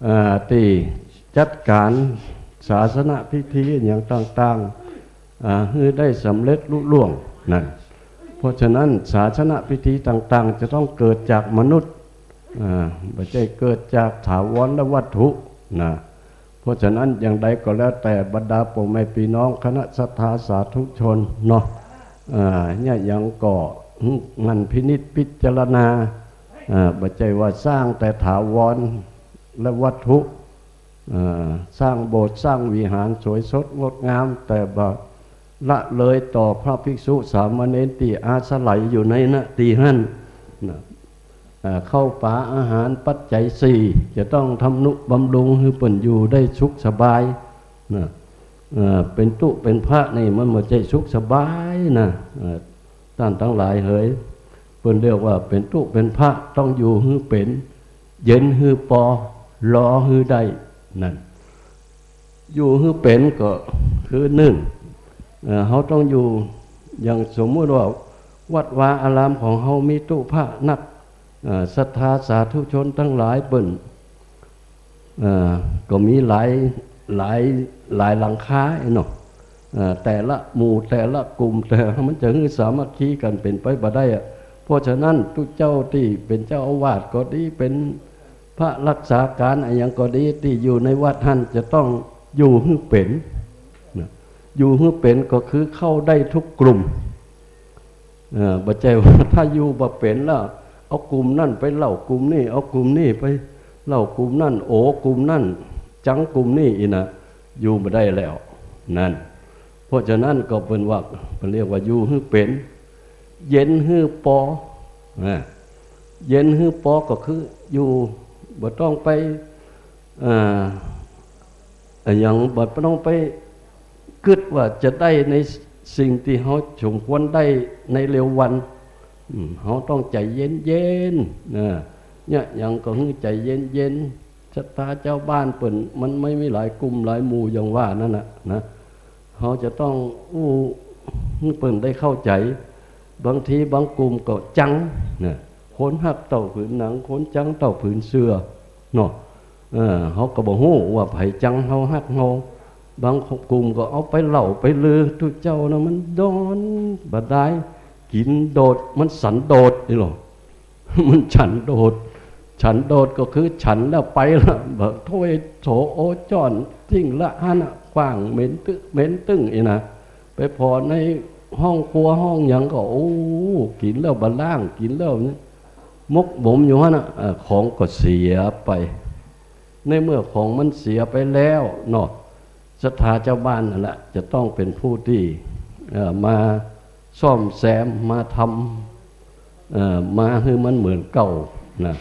อ่า ตี้จัดก๋านศาสนพิธีอะหยังต่างๆ อ่า หื้อได้สำเร็จลุล่วงนั่น เพราะฉะนั้นศาสนพิธีต่างๆ จะต้องเกิดจากมนุษย์ อ่า บ่ใจ้เกิดจากถาวรวัตถุนะ เพราะฉะนั้นอย่างใดก็แล้วแต่บรรดาป้อแม่ปี้น้องคณะศรัทธาสาธุชนเนาะ อ่า เยียะหยังก็หมั่นพินิจพิจารณา อ่า บ่ใจ้ว่าสร้างแต่ถาวรและวัตถุ อ่า สร้างโบสถ์สร้างวิหารสวยสดงดงาม แต่บ่ละเลยต่อพระภิกษุสามเณรตี้อาศัยอยู่ในณตี้หั้นนะ อ่า ข้าวป๋าอาหารปัจจัยสี่ จะต้องทำนุบำรุงหื้อเปิ้นอยู่ได้สุขสบายนะ เอ่อ เป๋นตุ๊เป๋นพระนี่มันบ่ใจ้สุขสบายนะ เอ่อ ต้านตังหลายเหย เปิ้นเรียกว่าเป๋นตุ๊เป๋นพระต้องอยู่หื้อเป๋น เย็นหื้อปอ รอหื้อได้ นั่น อยู่หื้อเป๋นก็คือนึ่ง เอ่อ เฮาต้องอยู่ อย่างสมมุติว่าวัดวาอารามของเฮามีตุ๊พระนัก เอ่อ ศรัทธาสาธุชนตังหลายเปิ้น เอ่อ ก็มีหลาย หลาย หลายหลังคาเนาะ เอ่อ แต่ละหมู่แต่ละกลุ่ม แต่มันจะหื้อสามัคคีกั๋นเป๋นไปบ่ได้อะ เพราะฉะนั้นตุ๊เจ้าตี้เป๋นเจ้าอาวาสก็ดี เป๋นพระรักษาก๋านอะหยังก็ดี ตี้อยู่ในวัดหั้นจะต้องอยู่หื้อเป๋นนะ อยู่หื้อเป๋นก็คือเข้าได้ทุกกลุ่ม เอ่อ บ่ใจ้ว่าถ้าอยู่บ่เป๋นแล้ว เอากลุ่มนั้นไปเล่ากลุ่มนี้ เอากลุ่มนี้ไปเล่ากลุ่มนั้น โอ้กลุ่มนั้น จังกลุ่มนี้อี้นะ อยู่บ่ได้แล้ว นั่น เพราะฉะนั้นก็เปิ้นว่า เปิ้นเรียกว่าอยู่หื้อเป๋น เย็นหื้อปอ นะ เย็นหื้อปอก็คืออยู่บ่ต้องไป เอ่อ อะหยัง บ่ต้องไปกึ๊ดว่าจะได้ในสิ่งตี้เฮาสมควรได้ในเร็ววัน อืม เฮาต้องใจ๋เย็นๆ นะ เนี่ยหยังก็หื้อใจ๋เย็นๆ ศรัทธาจาวบ้านเปิ้น มันไม่มีหลายกลุ่มหลายหมู่อย่างว่านั่นน่ะนะ เฮาจะต้องอู้หื้อเปิ้นได้เข้าใจ๋ บางทีบางกลุ่มก็จังนะ คนฮักเต้าผืนหนัง คนจังเต้าผืนเสื้อเนาะ เออ เฮาก็บ่ฮู้ว่าใผจังเฮาฮักเฮา บางกลุ่มก็เอาไปเล่าไปลือ ตุ๊เจ้านะมันดอนบ่ดาย กิ๋นโดด มันสันโดษนี่หรอ มันฉันโดษ ฉันโดษก็คือฉันแล้วไปละ บ่ถ้วยโถโอจ้อนทิ้งละหั้นน่ะ ขว้างเหม็นตึ๊ เหม็นตึ้งอี้นะ ไปผ่อในห้องครัวห้องหยังก็ โอ้ กิ๋นแล้วบ่ล้าง กิ๋นแล้วหมกหมมอยู่หั้นน่ะ เอ่อ ของก็เสียไป ในเมื่อของมันเสียไปแล้วเนาะ ศรัทธาจาวบ้านนั่นแหละจะต้องเป๋นผู้ตี้ เอ่อ มาซ่อมแซม มาทำ เอ่อ มาหื้อมันเหมือนเก่านะ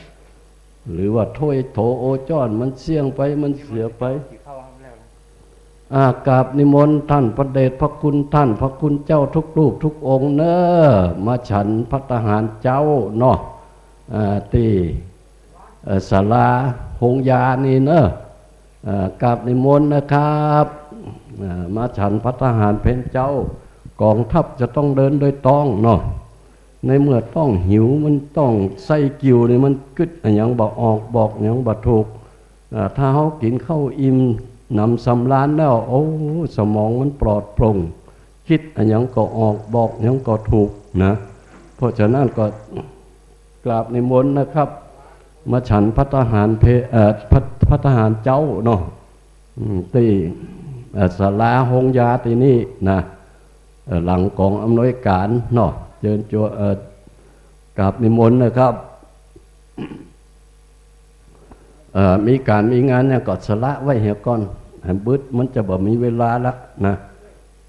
หรือว่าถ้วยโถโอจ้อนมันเสี้ยงไป มันเสียไป อ่า กราบนิมนต์ต้านพระเดชพระคุณ ต้านพระคุณเจ้าทุกรูปทุกองค์เน้อ มาฉันภัตตาหารเจ๊าเนาะ อ่า ตี้ เอ่อ ศาลาโฮงยานี่เน้อ เอ่อ กราบนิมนต์นะครับ เอ่อ มาฉันภัตตาหารเพลเจ๊า ก๋องทัพจะต้องเดินโดยตองเนาะ ในเมื่อต้องหิว มันต้องใส่กิ่วนี่ มันกึ๊ดอะหยังบ่ออก บอกหยังบ่ถูก อ่า ถ้าเฮากิ๋นข้าวอิ่มหนำสำราญแล้ว โอ้ สมองมันปลอดโปร่ง กึ๊ดอะหยังก็ออก บอกหยังก็ถูกนะ เพราะฉะนั้นก็กราบนิมนต์นะครับ มาฉันภัตตาหารเพ เอ่อ ภัต ภัตตาหารเจ๊าเนาะ อืม ตี้ เอ่อ ศาลาโฮงยาตี้นี่นะ เอ่อ หลังก๋องอำนวยก๋านเนาะ เจิญจวน เอ่อ กราบนิมนต์นะครับ เอ่อ มีก๋านมีงานหยังก็สละไว้เหียก่อน หื้อบึด มันจะบ่มีเวลาละนะ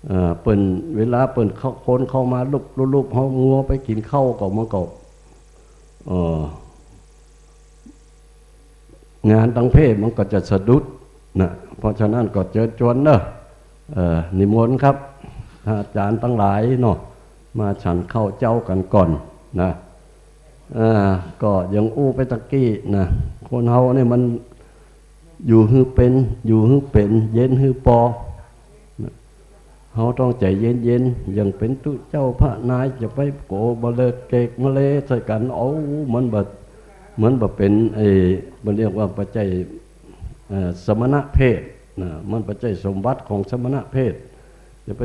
เอ่อ เปิ้น เวลาเปิ้นเข้า คนเข้ามาลุบๆ เฮามัวไปกิ๋นข้าวก็ มันก็ เอ่อ งานตังเพศมันก็จะสะดุดนะ เพราะฉะนั้นก็เจิญจวนเน้อ เอ่อ นิมนต์ครับ อาจ๋ารย์ตังหลายเนาะ มาฉันข้าวเจ๊ากั๋นก่อนนะ เอ่อ ก็อย่างอู้ไปตะกี้นะ คนเฮานี่มันอยู่หื้อเป๋น อยู่หื้อเป๋น เย็นหื้อปอ เฮาต้องใจ๋เย็นๆ อย่างเป๋นตุ๊เจ้าพระนายจะไปโก๋บ่เลิกเกกมะเลใส่กั๋น เอ้า มันบ่ มันบ่เป๋น ไอ้ มันเรียกว่าบ่ใจ้ เอ่อ สมณเพศนะ มันบ่ใจ้สมบัติของสมณเพศ จะไป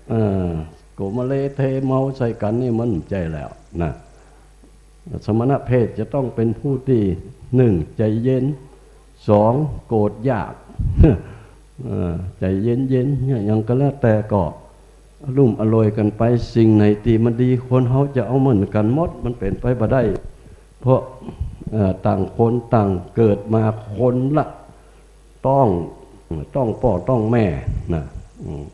เอ่อ โก๋มะเลเทเมาใส่กั๋นนี่มันบ่ใจ้แล้วนะ สมณเพศจะต้องเป๋นผู้ตี้ นึ่ง ใจ๋เย็น สอง โกรธยาก เอ่อ ใจ๋เย็นๆ เนี่ย หยังก็แล้วแต่ก็ลุ่มอล่วยกั๋นไป สิ่งไหนตี้มันดี คนเฮาจะเอาเหมือนกั๋นหมด มันเป๋นไปบ่ได้ เพราะ เอ่อ ต่างคนต่างเกิดมาคนละ ต๊อง ต๊องป้อต๊องแม่นะ อืม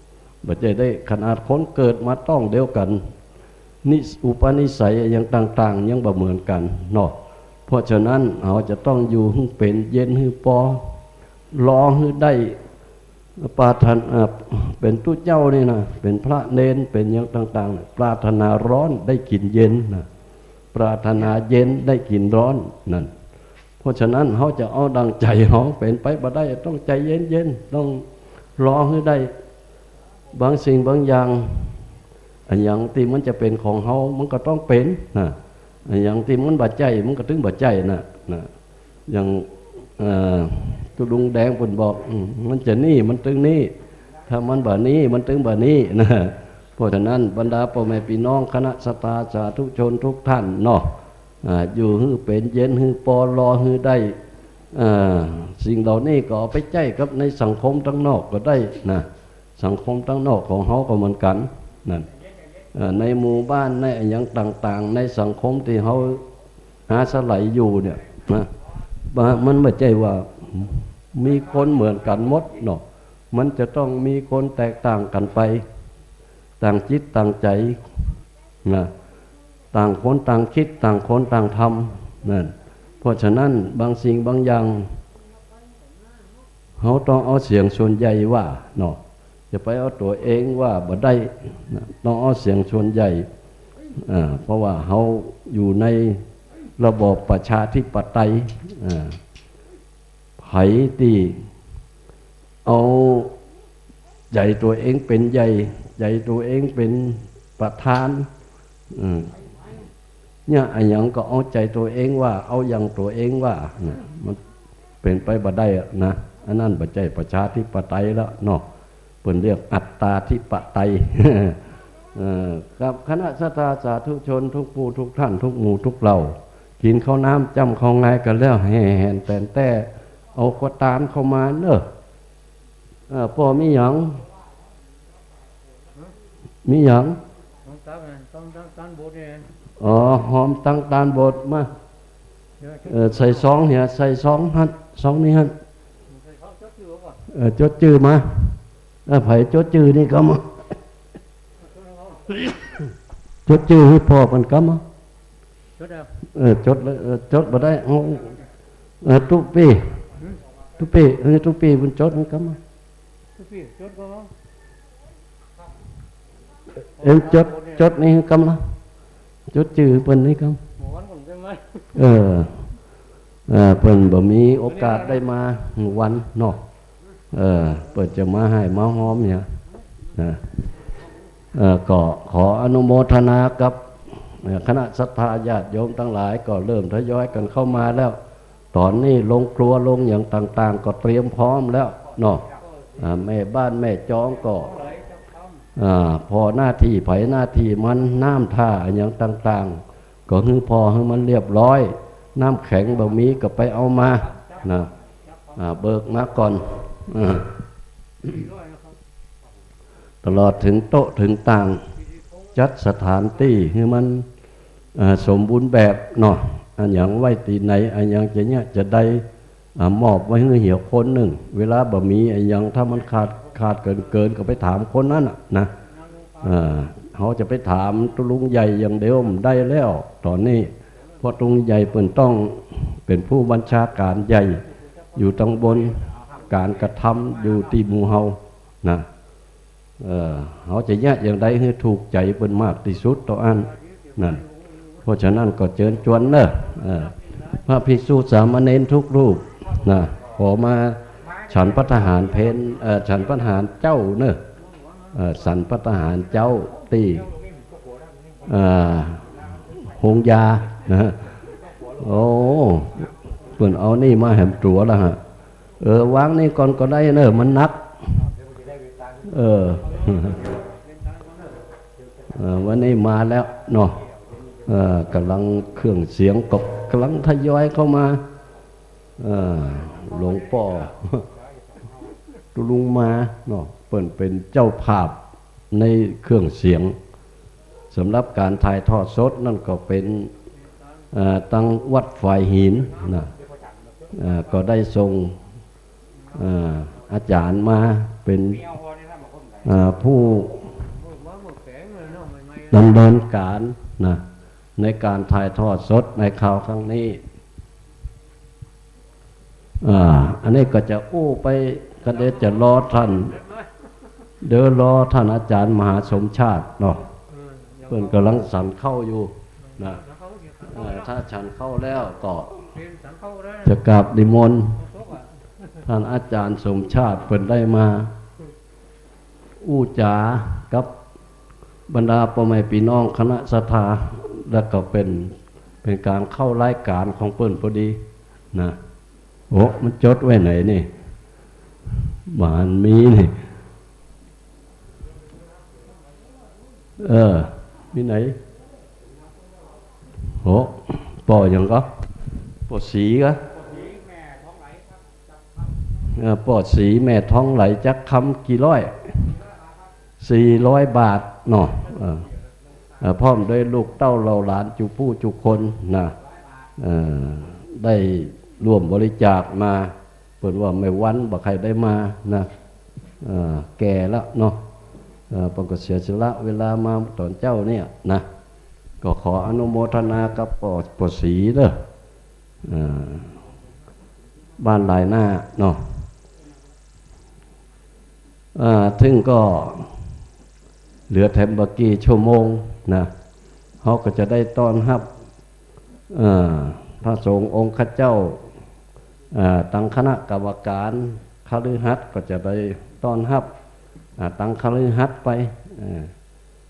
บ่ใจ้ได้ ขนาดคนเกิดมาต๊องเดียวกั๋น นิส- อุปนิสัยอะหยังต่างๆ ยังบ่เหมือนกั๋นเนาะ เพราะฉะนั้นเฮาจะต้องอยู่หื้อเป๋น เย็นหื้อปอ รอหื้อได้ ปรารถนา เอ่อ เป๋นตุ๊เจ้านี่นะ เป๋นพระเณร เป๋นหยังต่างๆ เนี่ย ปรารถนาร้อนได้กิ๋นเย็นนะ ปรารถนาเย็นได้กิ๋นร้อนนั่น เพราะฉะนั้นเฮาจะเอาดั่งใจ๋เฮาเป๋นไปบ่ได้ ต้องใจ๋เย็นๆ ต้องรอหื้อได้ บางสิ่งบางอย่าง อะหยังตี้มันจะเป๋นของเฮา มันก็ต้องเป๋นนะ อะหยังตี้มันบ่ใจ้ มันก็ตึงบ่ใจ้นะ นะ อย่าง เอ่อ ตุ๊ลุงแดงเปิ้นบอก อืม มันจะนี่ มันตึงนี่ ถ้ามันบ่นี่ มันตึงบ่นี่นะ เพราะฉะนั้นบรรดาป้อแม่ปี้น้องคณะศรัทธาสาธุชนทุกท่านเนาะ อ่า อยู่หื้อเป๋น เย็นหื้อปอ รอหื้อได้ อ่า สิ่งเหล่านี้ก็เอาไปใจ๊กับในสังคมตังนอกก็ได้นะ สังคมตังนอกของเฮาก็เหมือนกั๋นนั่น เอ่อ ในหมู่บ้าน ในอะหยังต่างๆ ในสังคมตี้เฮาอาศัยอยู่เนี่ยนะ บ่- มันบ่ใจ้ว่ามีคนเหมือนกั๋นหมดเนาะ มันจะต้องมีคนแตกต่างกั๋นไป ต่างจิตต่างใจ๋นะ ต่างคนต่างกึ๊ด ต่างคนต่างทำนั่น เพราะฉะนั้นบางสิ่งบางอย่าง เฮาต้องเอาเสียงส่วนใหญ่ว่าเนาะ จะไปเอาตั๋วเองว่าบ่ได้นะ ต้องเอาเสียงส่วนใหญ่ อ่า เพราะว่าเฮาอยู่ใน ระบอบประชาธิปไตย เอ่อ ใผตี้เอาใจ๋ตั๋วเองเป๋นใหญ่ ใจ๋ตั๋วเองเป๋นประธาน อืม เนี่ย อะหยังก็เอาใจ๋ตั๋วเองว่า เอาอย่างตั๋วเองว่า เนี่ย มันเป๋นไปบ่ได้อะนะ อันนั้นบ่ใจ้ประชาธิปไตยแล้วเนาะ เปิ้นเรียกอัตตาธิปไตย เอ่อ กับคณะศรัทธาสาธุชนทุกผู้ทุกท่านทุกหมู่ทุกเหล่า กิ๋นข้าวน้ำจ้ำข้าวงายกั๋นแล้ว แห่แหนแต๋นแต้ เอาขวดตานเข้ามาเน่อ เอ่อ ป้อมีหยัง มีหยัง ของตักน่ะ ต้องตั้งตานโบสถ์เนี่ย อ๋อ หอมตั้งตานโบสถ์มา เดี๋ยว เอ่อ ใส่ซองเหีย ใส่ซองหั้น ซองนี้หั้น ใส่ซองจดจื้อก่อน เอ่อ จดจื้อมา เอ่อ ใผจดจื้อนี่กำมา จดจื้อหื้อป้อเปิ้นกำมา จดเอา เออ จดเลย เออ จดบ่ได้ เอา เออ ตุ๊ปี้ หืม ตุ๊ปี้ เออ ตุ๊ปี้เปิ้นจดหื้อกำมา ตุ๊ปี้ จดก่อน เออ จด จดนี่หื้อกำละ จดจื้อเปิ้นนี่กำ หมู่วันผมจะมา เออ เออ เปิ้นบ่มีโอกาสได้มาหมู่วันเนาะ เออ เปิ้นจะมาไห้มาหอมเนี่ยนะ เอ่อ ก็ขออนุโมทนากับ เอ่อ คณะศรัทธาญาติโยมตังหลายก็เริ่มทยอยกั๋นเข้ามาแล้ว ต๋อนนี้โรงครัวโรงหยังต่างๆ ก็เตรียมพร้อมแล้วเนาะ อ่า แม่บ้านแม่จองก็ อ่า ผ่อหน้าตี้ใผหน้าตี้มัน น้ำท่าอะหยังต่างๆ ก็หื้อผ่อหื้อมันเรียบร้อย น้ำแข็งบ่มีก็ไปเอามานะ อ่า เบิกมาก่อน อ่า ตลอดเถิงโต๊ะเถิงต่าง จัดสถานตี้หื้อมัน เอ่อ สมบูรณ์แบบเนาะ อะหยังไว้ตี้ไหน อะหยังจะเยียะจะได้ อ่า มอบไว้หื้อเหียคนนึ่ง เวลาบ่มีอะหยัง ถ้ามันขาด ขาดเกินๆ ก็ไปถามคนนั้นน่ะนะ เอ่อ เฮาจะไปถามตุ๊ลุงใหญ่อย่างเดียวบ่ได้แล้ว ต๋อนนี้ เพราะตุ๊ลุงใหญ่เปิ้นต้องเป๋นผู้บัญชาก๋านใหญ่ อยู่ตังบน ก๋านกระทำอยู่ตี้หมู่เฮานะ เอ่อ เฮาจะเยียะอย่างใดหื้อถูกใจ๋เปิ้นมากตี้สุดเต้าอั้น นั่น เพราะฉะนั้นก็เจิญจวนเน่อ เอ่อ พระภิกษุสามเณรทุกรูปนะ ขอมาฉันภัตตาหารเพล เอ่อ ฉันภัตตาหารเจ๊าเน่อ เอ่อ ฉันภัตตาหารเจ๊าตี้ เอ่อ โฮงยานะฮะ โอ้ เปิ้นเอานี่มาแหมตั๋วละฮะ เออ วางนี่ก่อนก็ได้เน่อ มันหนัก เออ เออ วันนี้มาแล้วเนาะ เออ ก่ำลังเครื่องเสียงก็ก่ำลังทยอยเข้ามา เออ หลวงป้อ ตุ๊ลุงมาเนาะ เปิ้นเป๋นเจ้าภาพในเครื่องเสียง สำหรับก๋านถ่ายทอดสดนั่นก็เป๋น เอ่อ ตังวัดฝายหินนะ เอ่อ ก็ได้ส่ง เอ่อ อาจ๋ารย์มาเป๋น เอ่อ ผู้ดำเนินก๋านนะ ในก๋านถ่ายทอดสดในคราวครั้งนี้ อ่า อันนี้ก็จะอู้ไป ก็เดี๋ยวจะรอท่าน เดี๋ยวรอท่านอาจ๋ารย์มหาสมชาติเนาะ เปิ้นก่ำลังฉันข้าวอยู่นะ เอ่อ ถ้าฉันข้าวแล้วก็จะกราบนิมนต์ท่านอาจ๋ารย์สมชาติเปิ้นได้มา อู้จ๋ากับบรรดาป้อแม่ปี้น้องคณะศรัทธา แล้วก็เป๋น เป๋นก๋านเข้ารายก๋านของเปิ้นพอดีนะ โอ้ มันจดไว้ไหนนี่ บ่หันมีนี่ เออ มีไหน โอ้ ป้อหยังก็ ป้อศรีก็ เอ่อ ป้อศรีแม่ทองไหลจักคำ กี่ร้อย สี่ร้อยบาทเนาะ เอ่อ เอ่อ พร้อมด้วยลูกเต้าเหล่าหลานจุผู้จุคนนะ เอ่อ ได้ร่วมบริจาคมา เปิ้นว่าแม่วันบ่ใค่ได้มานะ เอ่อ แก่แล้วเนาะ เอ่อ เปิ้นก็เสียสละเวลามาต๋อนเจ๊าเนี่ยนะ ก็ขออนุโมทนากับป้อ ป้อศรีเน่อ เอ่อ บ้านหลายหน้าเนาะ อ่า เถิงก็เหลือแถมบ่กี่ชั่วโมงนะ เฮาก็จะได้ต้อนฮับ อ่า พระสงฆ์องค์ข้าเจ้า อ่า ตังคณะกรรมการคฤหัสถ์ก็จะได้ต้อนฮับ อ่า ตังคฤหัสถ์ไป เออ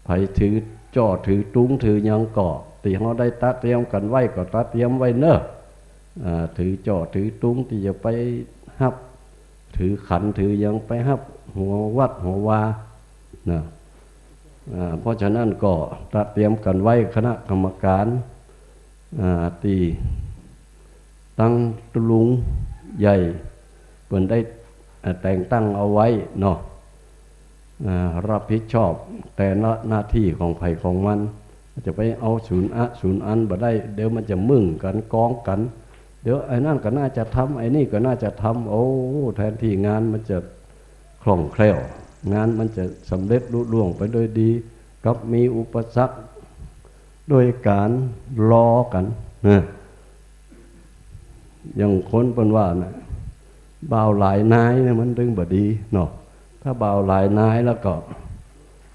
ใผถือจ้อถือตุงถือหยังก็ ตี้เฮาได้ตระเตรียมกั๋นไว้ก็ตระเตรียมไว้เน่อ อ่า ถือจ้อถือตุงตี้จะไปฮับ ถือขันถือหยังไปฮับหัววัดหัววา นะ อ่า เพราะฉะนั้นก็ตระเตรียมกั๋นไว้คณะกรรมการ อ่า ตี้ตังตุ๊ลุงใหญ่เปิ้นได้ อ่า แต่งตั้งเอาไว้เนาะ อ่า รับผิดชอบแต่ละหน้าตี้ของใผของมัน จะไปเอาศูนย์อะศูนย์อันบ่ได้ เดี๋ยวมันจะมึงกั๋นกองกั๋น เดี๋ยวไอ้นั่นก็น่าจะทำ ไอ้นี่ก็น่าจะทำ โอ้ แทนตี้งานมันจะ คล่องแคล่ว งานมันจะสำเร็จลุล่วงไปโดยดี กลับมีอุปสรรคโดยก๋านลอกั๋นนะ อย่างคนเปิ้นว่าน่ะ บ่าวหลายนายเนี่ยมันตึงบ่ดีเนาะ ถ้าบ่าวหลายนายแล้วก็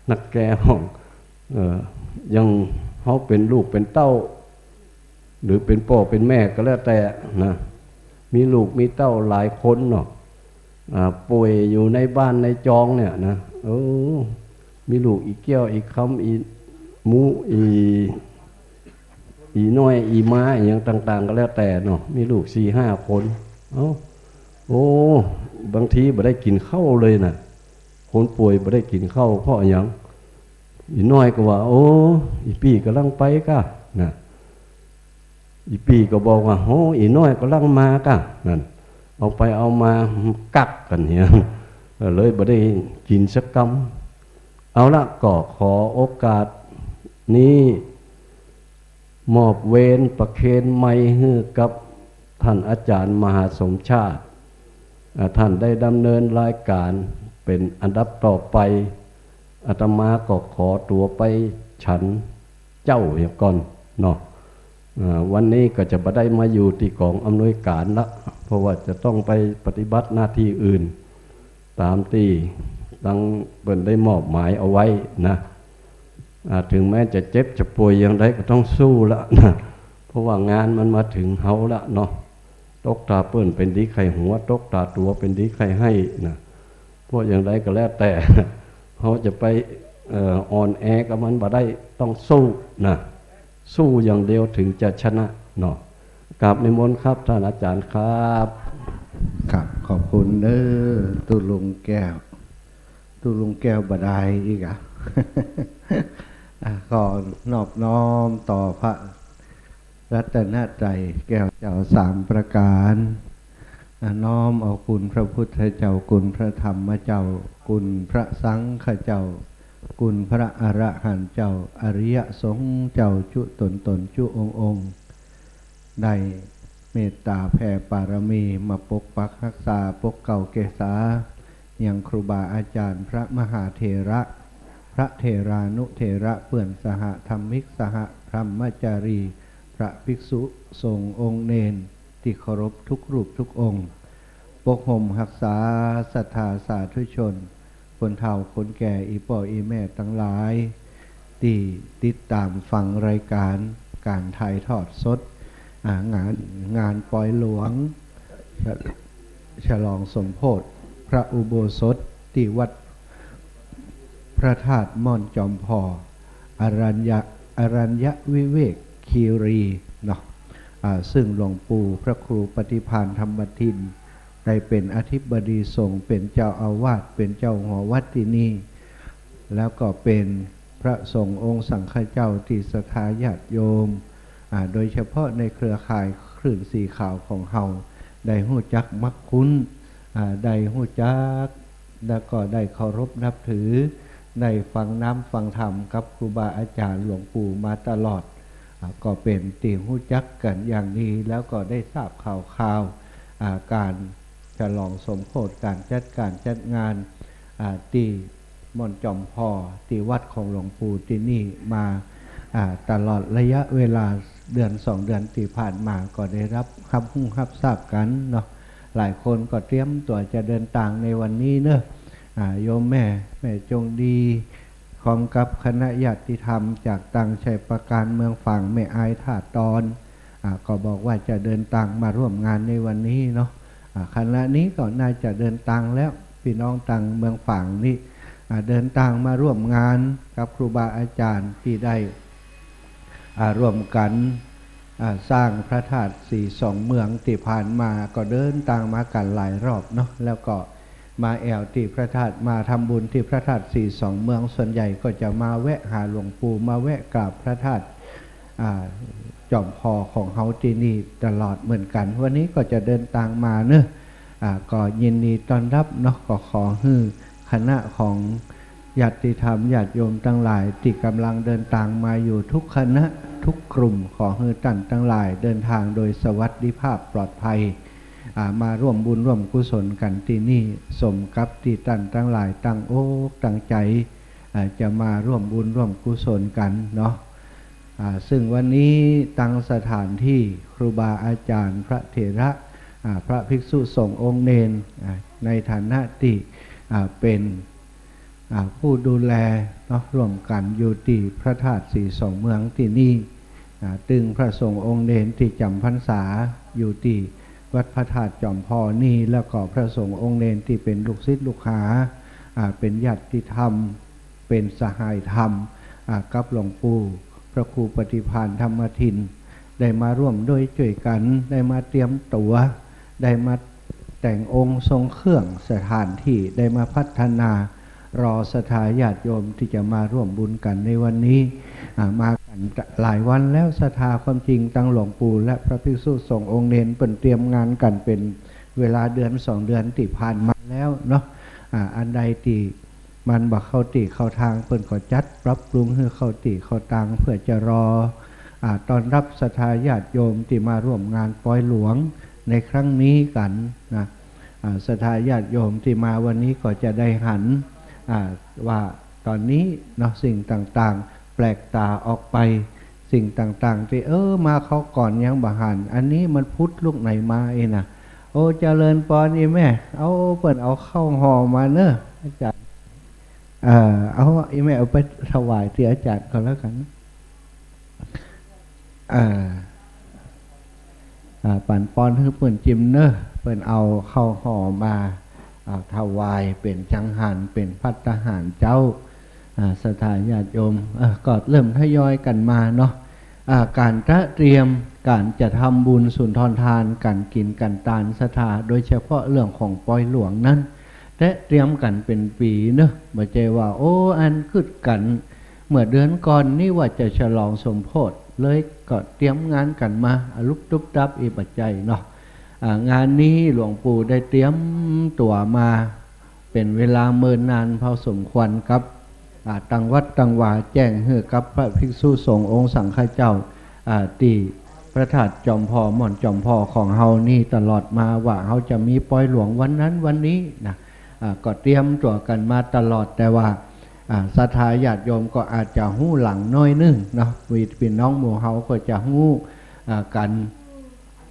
นักแก่ฮ้อง เอ่อ อย่างเฮาเป๋นลูกเป๋นเต้า หรือเป๋นป้อเป๋นแม่ก็แล้วแต่นะ มีลูกมีเต้าหลายคนเนาะ อ่า ป่วยอยู่ในบ้านในจองเนี่ยนะ เออ มีลูกอี่เกี้ยวอี่คำ อี่หมู อี่ อี่น้อยอี่ม้าอี่หยังต่างๆ ก็แล้วแต่เนาะ มีลูกสี่ห้าคน เอ้า โอ้ บางทีบ่ได้กิ๋นข้าวเลยนะ คนป่วยบ่ได้กิ๋นข้าวเพราะอะหยัง อี่น้อยก็ว่า โอ้ อี่ปี้ก่ำลังไปก้า นะ อี่ปี้ก็บอกว่า โอ้ อี่น้อยก่ำลังมาก้า นั่น เอาไปเอามากั๊กกั๋นเหีย เลยบ่ได้กิ๋นสักกำ เอาละ ก็ขอโอกาสนี้ มอบเวรประเคนไมค์หื้อกับต้านอาจ๋ารย์มหาสมชาติ อ่า ต้านได้ดำเนินรายก๋านเป๋นอันดับต่อไป อาตมาก็ขอตั๋วไปฉันเจ๊าเหียก่อนเนาะ อ่า วันนี้ก็จะบ่ได้มาอยู่ตี้ก๋องอำนวยก๋านละ เพราะว่าจะต้องไปปฏิบัติหน้าตี้อื่น ต๋ามตี้ตังเปิ้นได้มอบหมายเอาไว้นะ อ่า ถึงแม้จะเจ็บจะป่วยอย่างใดก็ต้องสู้ละนะ เพราะว่างานมันมาเถิงเฮาละเนาะ ตกต๋าเปิ้นเป๋นดีใค่หัว ตกต๋าตั๋วเป๋นดีใค่ไห้นะ เพราะอย่างใดก็แล้วแต่ เฮาจะไป เอ่อ อ่อนแอกับมันบ่ได้ ต้องสู้นะ สู้อย่างเดียวถึงจะชนะเนาะ กราบนิมนต์ครับ ต้านอาจ๋ารย์ครับ ครับ ขอบคุณเด้อ ตุ๊ลุงแก้ว ตุ๊ลุงแก้วบ่ดายอีกอะ อ่ะ ขอนอบน้อมต่อพระรัตนตรัยแก้วเจ้าสามประก๋าน อ่ะ น้อมเอาคุณพระพุทธเจ้า คุณพระธรรมเจ้า คุณพระสังฆเจ้า คุณพระอรหันต์เจ้า อริยสงฆ์เจ้าจุ๊ต๋นต๋นจุ๊องค์องค์ ได้เมตต๋าแผ่ปารมีมาปกปักฮักษา ปกเกล้าเกษา ยังครูบาอาจ๋ารย์ พระมหาเถระ พระเถรานุเถระ เปื้อนสหธรรมิก สหพรหมจารี พระภิกษุสงฆ์องค์เณรตี้เคารพทุกรูปทุกองค์ ปกห่มฮักษาศรัทธาสาธุชน คนเฒ่าคนแก่ อี่ป้ออี่แม่ตังหลาย ตี้ติดต๋ามฟังรายก๋านก๋านถ่ายทอดสด อ่า งาน งานปอยหลวง ฉะ- ฉลองสมโภชพระอุโบสถตี้วัดพระธาตุม่อนจอมผ่อ อรัญญะ- อรัญญวิเวกคีรีเนาะ อ่า ซึ่งหลวงปู่พระครูปฏิภาณธรรมทิน ได้เป๋นอธิบดีสงฆ์ เป๋นเจ้าอาวาส เป๋นเจ้าหอวัดตี้นี่ แล้วก็เป๋นพระสงฆ์องค์สังฆเจ้าตี้ศรัทธาญาติโยม อ่า โดยเฉพาะในเครือข่ายคลื่นสีขาวของเฮา ได้ฮู้จักมักคุ้น อ่า ได้ฮู้จัก แล้วก็ได้เคารพนับถือ ได้ฟังน้ำฟังธรรมกับครูบาอาจ๋ารย์หลวงปู่มาตลอด อ่า ก็เป๋นตี้ฮู้จักกั๋นอย่างดี แล้วก็ได้ทราบข่าวคราว อ่า ก๋านฉลองสมโภช ก๋านจัดก๋านจัดงาน อ่า ตี้ม่อนจอมผ่อ ตี้วัดของหลวงปู่ตี้นี่มา อ่า ตลอดระยะเวลาเดือนสองเดือนตี้ผ่านมา ก็ได้ฮับ ฮับฮู้ฮับทราบกั๋นเนาะ หลายคนก็เตรียมตั๋วจะเดินตางในวันนี้เนาะ อ่า โยมแม่ แม่จงดี พร้อมกับคณะญาติธรรมจากตังชัยปราการ เมืองฝาง แม่อายท่าตอน อ่า ก็บอกว่าจะเดินตางมาร่วมงานในวันนี้เนาะ อ่า ขณะนี้ก็น่าจะเดินตางแล้ว ปี้น้องตางเมืองฝางนี่ อ่า เดินตางมาร่วมงานกับครูบาอาจ๋ารย์ตี้ได้ อ่า ร่วมกั๋น อ่า สร้างพระธาตุสีสองเมืองตี้ผ่านมา ก็เดินตางมากั๋นหลายรอบเนาะ แล้วก็มาแอ่วตี้พระธาตุ มาทำบุญตี้พระธาตุสีสองเมือง ส่วนใหญ่ก็จะมาแวะหาหลวงปู่ มาแวะกราบพระธาตุ อ่า จอมพอของเฮาตี้นี่ตลอดเหมือนกั๋น วันนี้ก็จะเดินตางมาเนาะ อ่า ก็ยินดีต้อนรับเนาะ ก็ขอหื้อคณะของญาติธรรมญาติโยมตังหลายตี้ก่ำลังเดินตางมาอยู่ทุกคณะทุกกลุ่ม ขอหื้อต้านตังหลายเดินตางโดยสวัสดิภาพปลอดภัย อ่า มาร่วมบุญร่วมกุศลกั๋นตี้นี่ สมกับตี้ต้านตังหลายตั้งอกตั้งใจ๋ อ่า จะมาร่วมบุญร่วมกุศลกั๋นเนาะ อ่า ซึ่งวันนี้ตังสถานตี้ครูบาอาจ๋ารย์พระเถระ อ่า พระภิกษุสงฆ์องค์เณร อ่า ในฐานะตี้ อ่า เป๋น อ่า ผู้ดูแลเนาะ ร่วมกั๋นอยู่ตี้พระธาตุสีสองเมืองตี้นี่ อ่า ตึงพระสงฆ์องค์เณรตี้จ๋ำพรรษาอยู่ตี้วัดพระธาตุจอมพอนี่ แล้วก็พระสงฆ์องค์เณรตี้เป๋นลูกศิษย์ลูกหา อ่า เป๋นญาติธรรม เป๋นสหายธรรม อ่า กับหลวงปู่พระครูปฏิภาณธรรมทิน ได้มาร่วมด้วยจ้วยกั๋น ได้มาเตรียมตั๋ว ได้มาแต่งองค์ทรงเครื่องสถานตี้ ได้มาพัฒนา รอศรัทธาญาติโยมตี้จะมาร่วมบุญกั๋นในวันนี้ อ่า มากั๋นหลายวันแล้ว ศรัทธาความจริงตังหลวงปู่และพระภิกษุสงฆ์องค์เณรเปิ้นเตรียมงานกั๋นเป๋นเวลาเดือนสองเดือนตี้ผ่านมาแล้วเนาะ อ่า อันใดตี้ มันบ่เข้าตี้เข้าตาง เปิ้นก็จัดปรับปรุงหื้อเข้าตี้เข้าตาง เพื่อจะรอ อ่า ต้อนรับศรัทธาญาติโยมตี้มาร่วมงานปอยหลวงในครั้งนี้กั๋นนะ อ่า ศรัทธาญาติโยมตี้มาวันนี้ก็จะได้หัน อ่า ว่าต๋อนนี้เนาะ สิ่งต่างๆ แปลกต๋าออกไป สิ่งต่างๆ ตี้ เออ มาคราวก่อนยังบ่หัน อันนี้มันผุดลุกไหนมาอี้นะ โอ้ เจริญปอนอีแม่ เอา เปิ้นเอาข้าวห่อมาเนอะ อาจ๋ารย์ เอ่อ เอา อีแม่เอาไปถวายตี้อาจ๋ารย์ก็แล้วกั๋น เอ่อ อ่า ปั๋นปอนหื้อเปิ้นจิมเนอะ เปิ้นเอาข้าวห่อมา อ่า ถวายเป๋นจังหัน เป๋นภัตตาหารเจ้า อ่า ศรัทธาญาติโยม เอ่อ ก็เริ่มทยอยกั๋นมาเนาะ อ่า ก๋านตระเตรียม ก๋านจะทำบุญสุนทรทาน ก๋านกิ๋นก๋านตานศรัทธา โดยเฉพาะเรื่องของปอยหลวงนั้น ตระเตรียมกั๋นเป๋นปี๋เนาะ บ่ใจ้ว่า โอ้ อันกึ๊ดกั๋น เมื่อเดือนก่อนนี้ว่าจะฉลองสมโภช เลยก็เตรียมงานกั๋นมา อะลุบตุ๊บตับ อี้บ่ใจ้เนาะ อ่า งานนี้หลวงปู่ได้เตรียมตั๋วมา เป๋นเวลาเมินนานพอสมควรกับ อ่า ตังวัดตังวา แจ้งหื้อกับพระภิกษุสงฆ์องค์สังฆเจ้า อ่า ตี้พระธาตุจอมพอ ม่อนจอมพอของเฮานี่ตลอดมาว่าเฮาจะมีปอยหลวงวันนั้นวันนี้นะ อ่า ก็เตรียมตั๋วกั๋นมาตลอด แต่ว่า อ่า ศรัทธาญาติโยมก็อาจจะฮู้หลังหน้อยนึ่งเนาะ ปี้น้องหมู่เฮาก็จะฮู้ อ่า กั๋น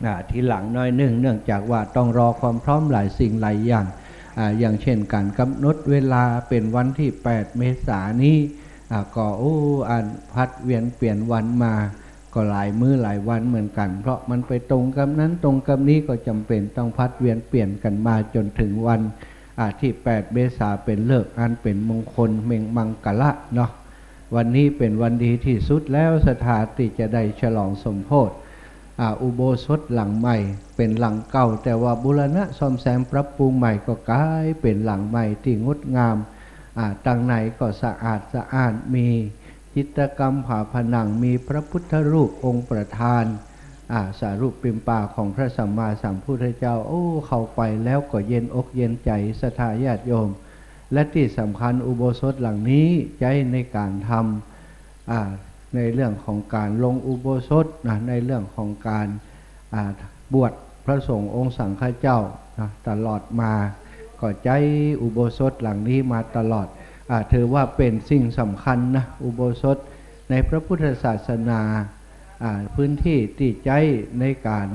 อ่า ทีหลังหน้อยนึ่ง เนื่องจากว่าต้องรอความพร้อมหลายสิ่งหลายอย่าง อ่า อย่างเช่น ก๋านก๋ำหนดเวลาเป๋นวันตี้แปดเมษายนนี้ อ่า ก็ โอ้ อันผัดเวียนเปลี่ยนวันมา ก็หลายมื้อหลายวันเหมือนกั๋น เพราะมันไปตรงกับนั้นตรงกับนี้ ก็จ๋ำเป๋นต้องผัดเวียนเปลี่ยนกั๋นมาจ๋นเถิงวัน อ่า ตี้แปดเมษาเป๋นฤกษ์อันเป๋นมงคลเม็งมังกละเนาะ วันนี้เป๋นวันดีตี้สุดแล้ว ศรัทธาตี้จะได้ฉลองสมโภช อ่า อุโบสถหลังใหม่ เป๋นหลังเก่า แต่ว่าบูรณะซ่อมแซมปรับปรุงใหม่ ก็ก๋ายเป๋นหลังใหม่ตี้งดงาม อ่า ตังในก็สะอาดสะอ้าน มีจิตรกรรมฝาผนัง มีพระพุทธรูปองค์ประธาน อ่า สารูปปิมปาของพระสัมมาสัมพุทธเจ้า โอ้ เข้าไปแล้วก็เย็นอกเย็นใจ๋ ศรัทธาญาติโยม และตี้สำคัญอุโบสถหลังนี้ใจ๊ในก๋านทำ อ่า ในเรื่องของก๋านลงอุโบสถนะ ในเรื่องของก๋าน อ่า บวชพระสงฆ์องค์สังฆเจ้านะ ตลอดมา ก็ใจ๊อุโบสถหลังนี้มาตลอด อ่า ถือว่าเป๋นสิ่งสำคัญนะ อุโบสถในพระพุทธศาสนา อ่า พื้นตี้ตี้ใจ๊ในก๋าน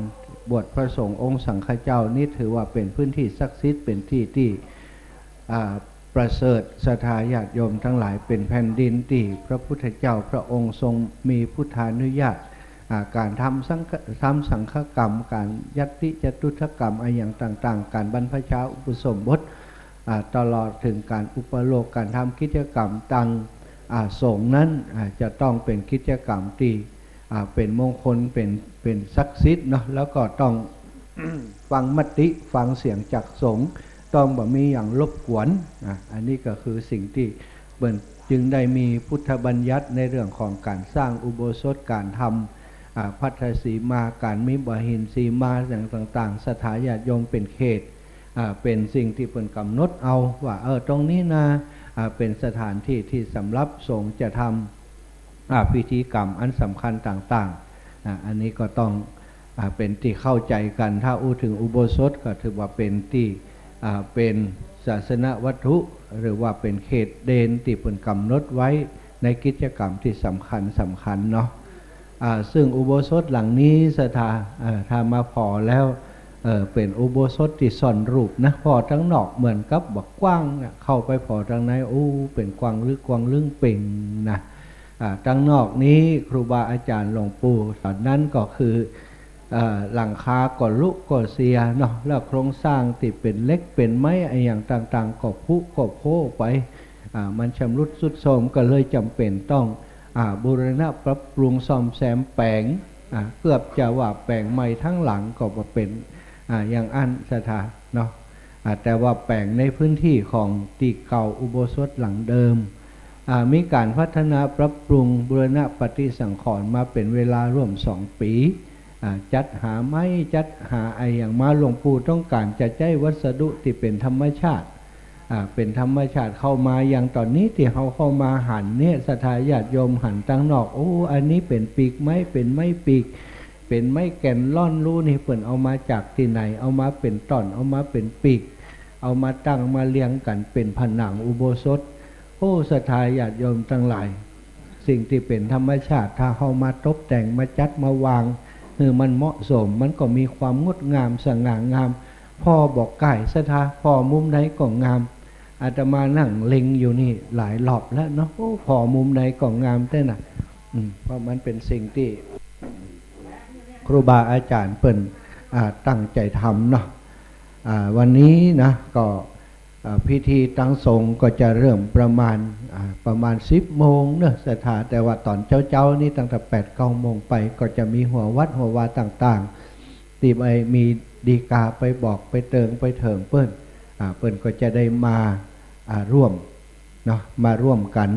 บวชพระสงฆ์องค์สังฆเจ้านี้ ถือว่าเป๋นพื้นตี้ศักดิ์สิทธิ์ เป๋นตี้ตี้ อ่า ประเสริฐ ศรัทธาญาติโยมตังหลาย เป๋นแผ่นดินตี้พระพุทธเจ้าพระองค์ทรงมีพุทธานุญาต อ่า ก๋านทำสังฆ- ทำสังฆกรรม ก๋านยัตติจตุตถกรรมอะหยังต่างๆ ก๋านบรรพชาอุปสมบท อ่า ตลอดเถิงก๋านอุปโลกน์ ก๋านทำกิจกรรมตาง อ่า สงฆ์นั้น อ่า จะต้องเป๋นกิจกรรมตี้ อ่า เป๋นมงคล เป๋น- เป๋นศักดิ์สิทธิ์เนาะ แล้วก็ต้อง ฟังมติ ฟังเสียงจากสงฆ์ ต้องบ่มีหยังรบกวน อ่า อันนี้ก็คือสิ่งตี้เปิ้นจึงได้มีพุทธบัญญัติในเรื่องของก๋านสร้างอุโบสถ ก๋านทำ อ่า ภัททสีมา ก๋านมีบหินทสีมา อย่างต่างๆ ศรัทธาญาติโยมเป๋นเขต อ่า เป๋นสิ่งตี้เปิ้นก๋ำหนดเอาว่า เออ ตรงนี้นา อ่า เป๋นสถานตี้ตี้สำหรับสงฆ์จะทำ อ่า พิธีกรรมอันสำคัญต่างๆ อ่า อันนี้ก็ต้อง อ่า เป๋นตี้เข้าใจ๋กั๋น ถ้าอู้เถิงอุโบสถก็ถือว่าเป๋นตี้ อ่า เป๋นศาสนวัตถุ หรือว่าเป๋นเขตเดนตี้เปิ้นก๋ำหนดไว้ในกิจกรรมตี้สำคัญสำคัญเนาะ อ่า ซึ่งอุโบสถหลังนี้ศรัทธา อ่า ถ้ามาผ่อแล้ว เออ เป๋นอุโบสถตี้ซ่อนรูปนะ ผ่อตางนอกเหมือนกับบ่ากว้างนะ เข้าไปผ่อตางใน อู้ เป๋นกว้างลึกกว้างลึ้งเป่งนะ อ่า ตางนอกนี้ครูบาอาจ๋ารย์หลวงปู่ต๋อนนั้นก็คือ เอ่อ หลังคาก็หลุก็เสียเนาะ แล้วโครงสร้างตี้เป๋นเหล็กเป๋นไม้อะหยังต่างๆ ก็ผุก็โพ้ไป อ่า มันชำรุดทรุดโทรม ก็เลยจ๋ำเป๋นต้อง อ่า บูรณะปรับปรุงซ่อมแซมแป๋ง อ่า เกือบจะว่าแป๋งใหม่ทั้งหลังก็บ่เป๋น อ่า อย่างอั้นศรัทธาเนาะ อ่า แต่ว่าแป๋งในพื้นตี้ของตี้เก่าอุโบสถหลังเดิม อ่า มีก๋านพัฒนาปรับปรุงบูรณะปฏิสังขรณ์มาเป๋นเวลาร่วมสองปี๋ อ่า จัดหาไม้ จัดหาอะหยังมา หลวงปู่ต้องก๋านจะใจ๊วัสดุตี้เป๋นธรรมชาติ อ่า เป๋นธรรมชาติเข้ามา อย่างต๋อนนี้ตี้เฮาเข้ามาหันเนี่ย ศรัทธาญาติโยมหันตางนอก โอ้ อันนี้เป๋นปีกไม้ เป๋นไม้ปีก เป๋นไม้แก่นล่อน ฮู้นี่เปิ้นเอามาจากตี้ไหน เอามาเป๋นต้อน เอามาเป๋นปีก เอามาตั้งมาเรียงกั๋นเป๋นผนังอุโบสถ โอ้ ศรัทธาญาติโยมตังหลาย สิ่งตี้เป๋นธรรมชาติ ถ้าเฮามาตบแต่ง มาจัดมาวางหื้อมันเหมาะสม มันก็มีความงดงามสง่างาม ผ่อบ่ก่ายศรัทธา ผ่อมุมใดก็งาม อาตมานั่งเล็งอยู่นี่หลายรอบแล้วเนาะ โอ้ ผ่อมุมใดก็งามแต๊นะ อืม เพราะมันเป๋นสิ่งตี้ครูบาอาจ๋ารย์เปิ้น อ่า ตั้งใจ๋ทำเนาะ อ่า วันนี้นะ ก็ อ่า พิธีตางสงฆ์ก็จะเริ่มประมาณ อ่า ประมาณสิบโมงเนาะศรัทธา แต่ว่าต๋อนเจ๊าๆ นี่ตั้งแต่แปดเก้าโมงไป ก็จะมีหัววัดหัววาต่างๆ ตี้ไปมีดีกาไปบอกไปเติงไปเถิงเปิ้น อ่า เปิ้นก็จะได้มา อ่า ร่วมเนาะ มาร่วมกั๋น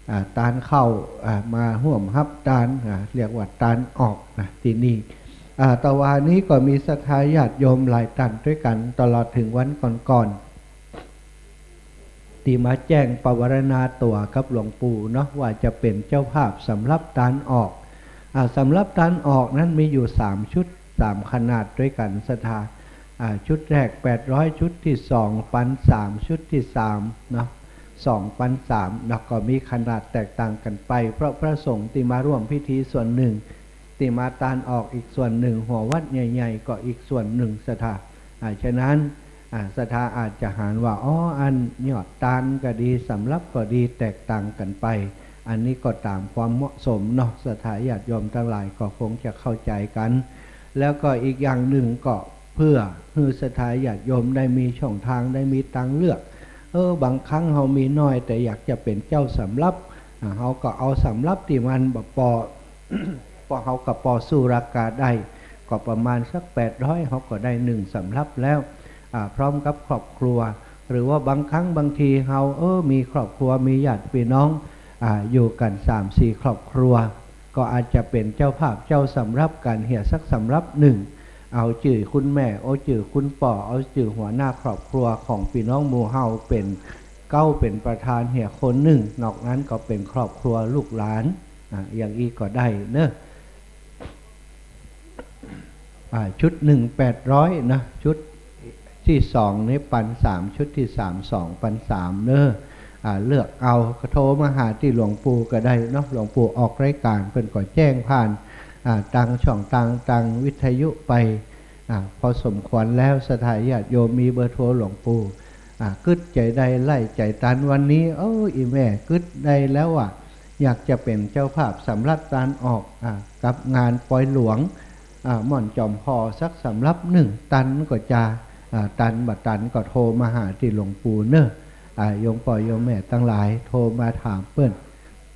อ่า ตานข้าว อ่า มาฮ่วมฮับตาน อ่า เรียกว่าตานออกนะ ตี้นี่ อ่า ตะวานี้ก็มีศรัทธาญาติโยมหลายต้านตวยกั๋น ตลอดเถิงวันก่อนๆ ตี้มาแจ้งปวารรณาตั๋วกับหลวงปู่เนาะ ว่าจะเป๋นเจ้าภาพสำหรับตานออก อ่า สำหรับตานออกนั้นมีอยู่สามชุด สามขนาดตวยกั๋นศรัทธา อ่า ชุดแรกแปดร้อย ชุดตี้สองปันสาม ชุดตี้สามเนาะ สองปันสาม แล้วก็มีขนาดแตกต่างกั๋นไป เพราะพระสงฆ์ตี้มาร่วมพิธีส่วนนึ่ง ตี้มาตานออกอีกส่วนนึ่ง หัววัดใหญ่ๆ ก็อีกส่วนนึ่งศรัทธา อ่า ฉะนั้น อ่า ศรัทธาอาจจะหันว่า อ๋อ อันยอดตานก็ดี สำรับก็ดี แตกต่างกั๋นไป อันนี้ก็ต๋ามความเหมาะสมเนาะ ศรัทธาญาติโยมตังหลายก็คงจะเข้าใจ๋กั๋น แล้วก็อีกอย่างนึ่งก็เพื่อหื้อศรัทธาญาติโยมได้มีช่องตาง ได้มีตางเลือก เออ บางครั้งเฮามีน้อย แต่อยากจะเป๋นเจ้าสำรับ อ่า เฮาก็เอาสำรับตี้มันบ่ปอ เพราะเฮาก็ปอสู้ราคาได้ ก็ประมาณสักแปดร้อย เฮาก็ได้นึ่งสำรับแล้ว อ่า พร้อมกับครอบครัว หรือว่าบางครั้งบางทีเฮา เออ มีครอบครัว มีญาติปี้น้อง อ่า อยู่กั๋นสามสี่ครอบครัว ก็อาจจะเป๋นเจ้าภาพเจ้าสำรับกั๋นเหียสักสำรับนึ่ง เอาจื้อคุณแม่ เอาจื้อคุณป้อ เอาจื้อหัวหน้าครอบครัวของปี้น้องหมู่เฮาเป๋นเก๊า เป๋นประธานเหียคนนึ่ง นอกนั้นก็เป๋นครอบครัวลูกหลาน อ่า อย่างอี้ก็ได้เนาะ อ่า ชุดนึ่งแปดร้อยนะ ชุดตี้สองนี่ปันสาม ชุดตี้สาม สองปันสามเนาะ อ่า เลือกเอา ก็โทรมาหาตี้หลวงปู่ก็ได้เนาะ หลวงปู่ออกรายก๋าน เปิ้นก็แจ้งผ่าน อ่า ตางช่องตาง ตางวิทยุไป อ่า พอสมควรแล้ว ศรัทธาญาติโยมมีเบอร์โทรหลวงปู่ อ่า กึ๊ดใจ๋ใดไล่ใจ๋ตัน วันนี้ เออ อี่แม่กึ๊ดได้แล้วอะ อยากจะเป๋นเจ้าภาพสำรับตานออก อ่า กับงานปอยหลวง อ่า ม่อนจอมผ่อสักสำรับนึ่ง ตันก็จา อ่า ตันบ่ตันก็โทรมาหาตี้หลวงปู่เน่อ อ่า โยมป้อโยมแม่ตังหลาย โทรมาถามเปิ้น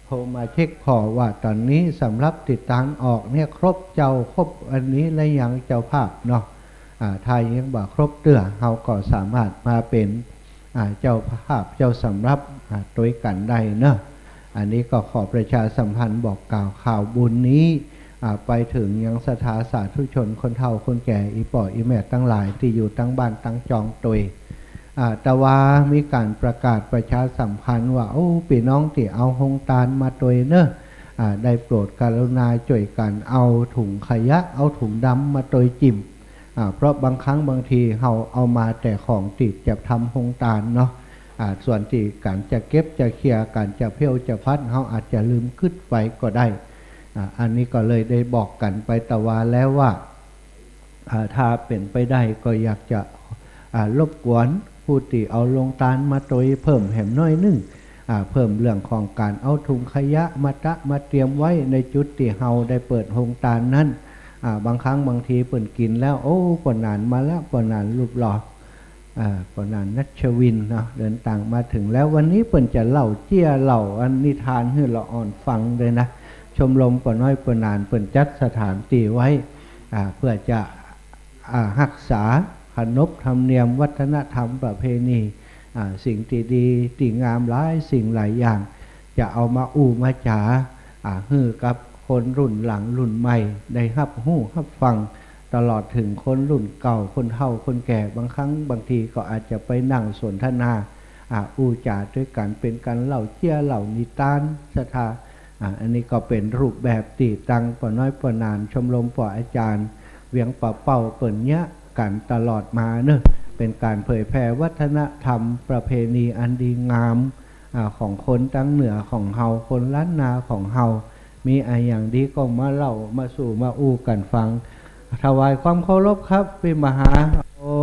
โทรมาเช็คผ่อว่าต๋อนนี้สำรับตี้ตานออกเนี่ยครบเจ้า ครบอันนี้แล้วยังเจ้าภาพเนาะ อ่า ถ้ายังบ่ครบเตื้อ เฮาก็สามารถมาเป๋น อ่า เจ้าภาพเจ้าสำรับ อ่า ตวยกั๋นได้เนาะ อันนี้ก็ขอประชาสัมพันธ์บอกกล่าวข่าวบุญนี้ อ่า ไปเถิงยังศรัทธาสาธุชนคนเฒ่าคนแก่ อี่ป้ออี่แม่ตังหลายตี้อยู่ตังบ้านตังจองตวย อ่า แต่ว่ามีก๋านประกาศประชาสัมพันธ์ว่า โอ้ ปี้น้องตี้เอาโฮงตานมาตวยเน่อ อ่า ได้โปรดกรุณาจ้วยกั๋นเอาถุงขยะ เอาถุงดำมาตวยจิ่ม อ่า เพราะบางครั้งบางทีเฮาเอามาแต่ของตี้จะทำโฮงตานเนาะ อ่า ส่วนตี้ก๋านจะเก็บจะเขี่ย ก๋านจะเผี้ยวจะพัด เฮาอาจจะลืมกึ๊ดไปก็ได้ อ่า อันนี้ก็เลยได้บอกกั๋นไปตะวาแล้วว่า อ่า ถ้าเป๋นไปได้ก็อยากจะ อ่า รบกวนผู้ตี้เอาโฮงตานมาตวยเพิ่มแหมหน้อยนึ่ง อ่า เพิ่มเรื่องของก๋านเอาถุงขยะมาตะมาเตรียมไว้ในจุดตี้เฮาได้เปิดโฮงตานนั้น อ่า บางครั้งบางทีเปิ้นกิ๋นแล้ว โอ้ ป้อหนานมาแล้ว ป้อหนานรูปหล่อ อ่า ป้อหนานนัชวินเนาะ เดินตางมาเถิงแล้ว วันนี้เปิ้นจะเล่าเจี้ยเล่าอันนิทานหื้อละอ่อนฟังเลยนะ ชมรมป้อน้อยป้อหนานเปิ้นจัดสถานตี้ไว้ อ่า เพื่อจะ อ่า ฮักษาขนบธรรมเนียมวัฒนธรรมประเพณี อ่า สิ่งตี้ดีตี้งามหลายสิ่งหลายอย่าง จะเอามาอู้มาจ๋า อ่า หื้อกับคนรุ่นหลังรุ่นใหม่ได้ฮับฮู้ฮับฟัง ตลอดเถิงคนรุ่นเก่า คนเฒ่าคนแก่ บางครั้งบางทีก็อาจจะไปนั่งสนทนา อ่า อู้จ๋าตวยกั๋น เป๋นก๋านเล่าเจี้ยเล่านิตานศรัทธา อ่า อันนี้ก็เป๋นรูปแบบตี้ตังป้อน้อยป้อหนาน ชมรมป้ออาจ๋ารย์เวียงป่าเป้าเปิ้นเยียะกั๋นตลอดมาเนาะ เป๋นก๋านเผยแผ่วัฒนธรรมประเพณีอันดีงาม อ่า ของคนตังเหนือของเฮา คนล้านนาของเฮา มีอะหยังดีก็มาเล่ามาสู่มาอู้กั๋นฟัง ถวายความเคารพครับ ปี้มหา โอ้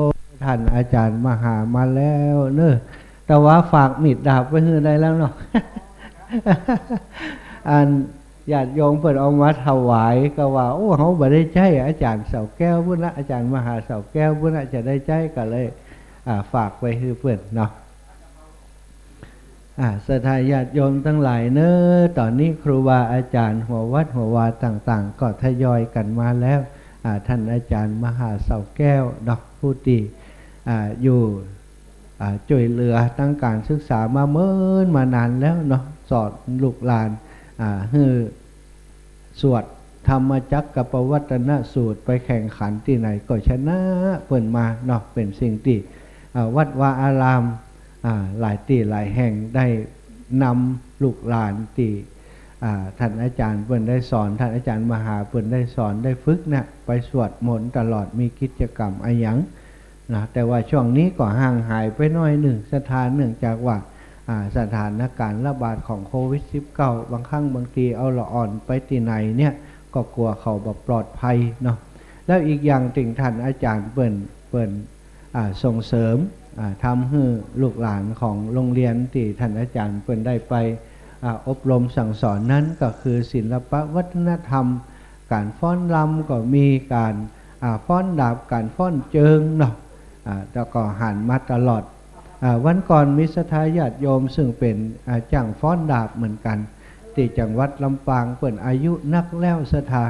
ต้านอาจ๋ารย์มหามาแล้วเนาะ แต่ว่าฝากมีดดาบไว้หื้อได้แล้วเนาะ อันญาติโยมเปิ้นเอามาถวายก็ว่า โอ้ เฮาบ่ได้ใจ๊ อาจ๋ารย์เสาแก้วปุ้นละ อาจ๋ารย์มหาเสาแก้วปุ้นละจะได้ใจ๊ ก็เลย อ่า ฝากไว้หื้อเปิ้นเนาะ อ่า ศรัทธาญาติโยมตังหลายเนาะ ต๋อนนี้ครูบาอาจ๋ารย์หัววัดหัววาต่างๆ ก็ทยอยกั๋นมาแล้ว อ่า ต้านอาจ๋ารย์มหาเสาแก้วเนาะ ผู้ตี้ อ่า อยู่ อ่า จ้วยเหลือตังก๋านศึกษามาเมินมานานแล้วเนาะ สอนลูกหลาน อ่า หื้อสวดธรรมจักรกัปปวัตตนสูตร ไปแข่งขันตี้ไหนก็ชนะเปิ้นมาเนาะ เป๋นสิ่งตี้ อ่า วัดวาอาราม อ่า หลายตี้หลายแห่งได้นำลูกหลานตี้ อ่า ต้านอาจ๋ารย์เปิ้นได้สอน ต้านอาจ๋ารย์มหาเปิ้นได้สอนได้ฝึกเนี่ย ไปสวดมนต์ตลอด มีกิจกรรมอะหยัง นะ แต่ว่าช่วงนี้ก็ห่างหายไปหน้อยนึ่ง ศรัทธา เนื่องจากว่า อ่า สถานการณ์ระบาดของโควิดสิบเก้า บางครั้งบางทีเอาละอ่อนไปตี้ไหนเนี่ย ก็กั๋วเขาบ่ปลอดภัยเนาะ แล้วอีกอย่างตี้ต้านอาจ๋ารย์เปิ้น เปิ้น อ่า ส่งเสริม อ่า ทำหื้อลูกหลานของโรงเรียนตี้ต้านอาจ๋ารย์เปิ้นได้ไป อ่า อบรมสั่งสอนนั้นก็คือศิลปะวัฒนธรรม ก๋านฟ้อนรำก็มี ก๋าน อ่า ฟ้อนดาบ ก๋านฟ้อนเจิงเนาะ อ่า แล้วก็หันมาตลอด อ่า วันก่อนมีศรัทธาญาติโยมซึ่งเป๋น อ่า จ้างฟ้อนดาบเหมือนกั๋น ตี้จังหวัดลำปาง เปิ้นอายุนักแล้วศรัทธา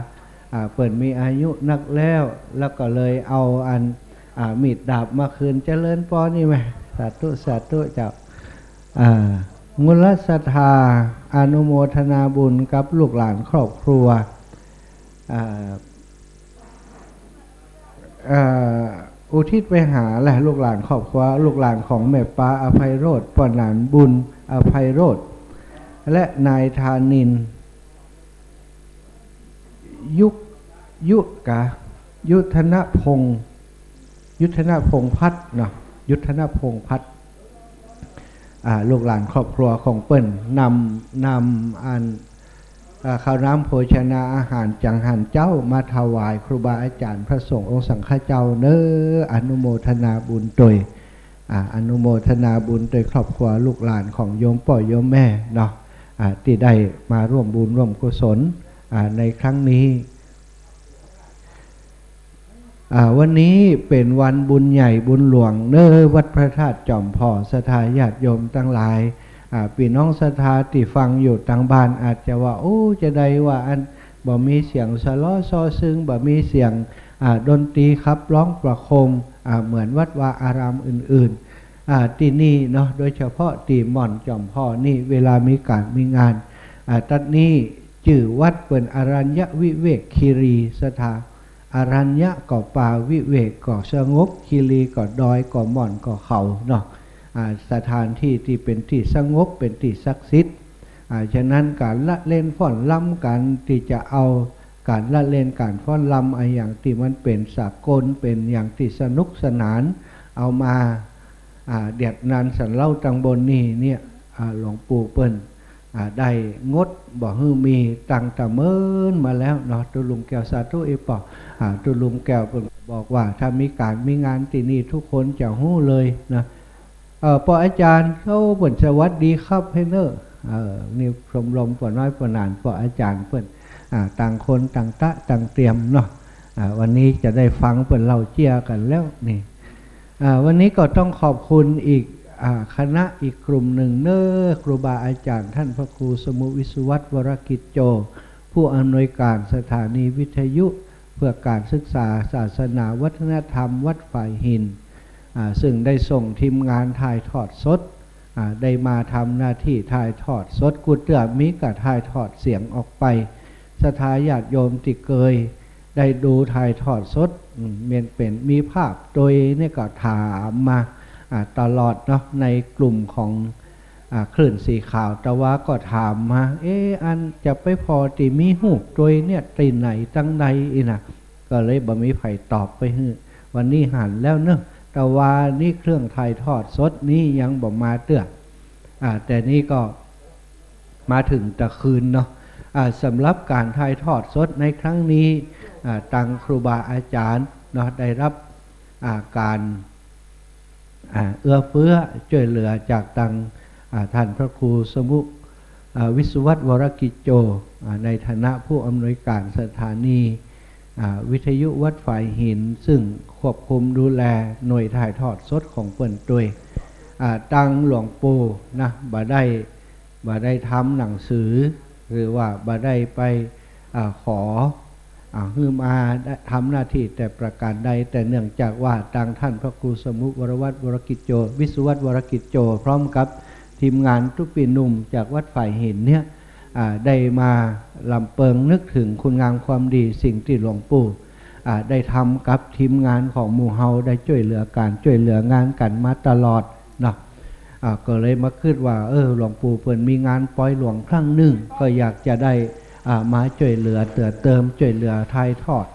อ่า เปิ้นมีอายุนักแล้ว แล้วก็เลยเอาอัน อ่า มีดดาบมาคืน เจริญปอนี่แหม สาธุ สาธุเจ้า อ่า มูลศรัทธาอนุโมทนาบุญกับลูกหลานครอบครัว อ่า เอ่อ อุทิศไปหาแหละ ลูกหลานครอบครัว ลูกหลานของแม่ป๊าอภัยโรจน์ ป้อหนานบุญอภัยโรจน์ และนายธานินทร์ ยุก ยุกะ ยุทธนพงษ์ ยุทธนพงษ์พัฒน์เนาะ ยุทธนพงษ์พัฒน์ อ่า ลูกหลานครอบครัวของเปิ้นนำ นำอัน อ่า ข้าวน้ำโภชนาอาหารจังหันเจ๊ามาถวายครูบาอาจ๋ารย์พระสงฆ์องค์สังฆเจ้าเนาะ อนุโมทนาบุญตวย อ่า อนุโมทนาบุญตวยครอบครัวลูกหลานของโยมป้อโยมแม่เนาะ อ่า ตี้ได้มาร่วมบุญร่วมกุศล อ่า ในครั้งนี้ อ่า วันนี้เป๋นวันบุญใหญ่บุญหลวงเน้อ วัดพระธาตุจอมผ่อ ศรัทธาญาติโยมตังหลาย อ่า ปี้น้องศรัทธาตี้ฟังอยู่ตางบ้านอาจจะว่า โอ้ จะใดว่าอัน บ่มีเสียงสะเลาะซอซึ่ง บ่มีเสียง อ่า ดนตรีขับร้องประโคม อ่า เหมือนวัดวาอารามอื่นๆ อ่า ตี้นี่เนาะ โดยเฉพาะตี้ม่อนจอมผ่อนี่ เวลามีก๋านมีงาน อ่า ตั๊ดนี้จื้อวัดเปิ้นอรัญญวิเวกคีรี ศรัทธา อรัญญะก็ป่า วิเวกก็สงบ คีรีก็ดอย ก็ม่อนก็เขาเนาะ อ่า สถานตี้ตี้เป๋นตี้สงบ เป๋นตี้ศักดิ์สิทธิ์ อ่า ฉะนั้นก๋านละเล่นฟ้อนรำ ก๋านตี้จะเอาก๋านละเล่นก๋านฟ้อนรำ อะหยังตี้มันเป๋นสากล เป๋นอย่างตี้สนุกสนาน เอามา อ่า เดียดนานสันเล่าตังบนนี่เนี่ย อ่า หลวงปู่เปิ้น อ่า ได้งดบ่หื้อมีตังแต่เมินมาแล้วเนาะ ตุ๊ลุงแก้ว สาธุอีป๋อ อ่า ตุ๊ลุงแก้วเปิ้นบอกว่า ถ้ามีก๋านมีงานตี้นี่ทุกคนจะฮู้เลยนะ เอ่อ ป๋ออาจ๋ารย์ โอ้ เปิ้นสวัสดีครับหื้อเน้อ เอ่อ นี่ชมรมป๋อน้อยป๋อหนาน ป๋ออาจ๋ารย์เปิ้น อ่า ต่างคนต่างตะต่างเตรียมเนาะ อ่า วันนี้จะได้ฟังเปิ้นเล่าเจียกั๋นแล้วนี่ อ่า วันนี้ก็ต้องขอบคุณอีก อ่า คณะอีกกลุ่มนึ่งเน้อ ครูบาอาจ๋ารย์ต้านพระครูสมุห์ วิศวัฒน์ วรกิจโจ ผู้อำนวยก๋านสถานีวิทยุเพื่อก๋านศึกษาศาสนาวัฒนธรรมวัดฝายหิน อ่า ซึ่งได้ส่งทีมงานถ่ายทอดสด อ่า ได้มาทำหน้าตี้ถ่ายทอดสด กู้เตื้อมีก็ถ่ายทอดเสียงออกไป ศรัทธาญาติโยมตี้เกยได้ดูถ่ายทอดสด อืม แม่นเป๋นมีภาพตวยเนี่ยก็ถามมา อ่า ตลอดเนาะ ในกลุ่มของ อ่า คลื่นสีขาวตะวาก็ถามมา เอ๊ะ อันจะไปผ่อตี้มีฮูปตวยเนี่ยตี้ไหนตังใดอี้นะ ก็เลยบ่มีใผตอบไปหื้อ วันนี้หันแล้วเนาะ ตะวานี่เครื่องถ่ายทอดสดนี่ยังบ่มาเตื้อ อ่า แต่นี่ก็มาเถิงตะคืนเนาะ อ่า สำหรับก๋านถ่ายทอดสดในครั้งนี้ อ่า ตังครูบาอาจ๋ารย์เนาะ ได้รับ อ่า ก๋าน อ่า เอื้อเฟื้อจ้วยเหลือจากตัง อ่า ต้านพระครูสมุห์ อ่า วิศวัฒน์ วรกิจโจ อ่า ในฐานะผู้อำนวยก๋านสถานี อ่า วิทยุวัดฝายหิน ซึ่งควบคุมดูแลหน่วยถ่ายทอดสดของเปิ้นตวย อ่า ตังหลวงปู่นะ บ่ได้ บ่ได้ทำหนังสือ หรือว่าบ่ได้ไป อ่า ขอ อ่า หื้อมาทำหน้าตี้แต่ประก๋านใด แต่เนื่องจากว่าตังต้านพระครูสมุห์ วรวัฒน์ วรกิจโจ วิศวัฒน์ วรกิจโจ พร้อมกับทีมงานตุ๊ปี้หนุ่มจากวัดฝายหินเนี่ย อ่า ได้มาลำเปิงนึกเถิงคุณงามความดี สิ่งตี้หลวงปู่ อ่า ได้ทำกับทีมงานของหมู่เฮา ได้จ้วยเหลือก๋านจ้วยเหลืองานกั๋นมาตลอดเนาะ อ่า ก็เลยมาคิดว่า เออ หลวงปู่เปิ้นมีงานปอยหลวงครั้งนึ่ง ก็อยากจะได้ อ่า มาจ้วยเหลือเตื้อเติม จ้วยเหลือถ่ายทอด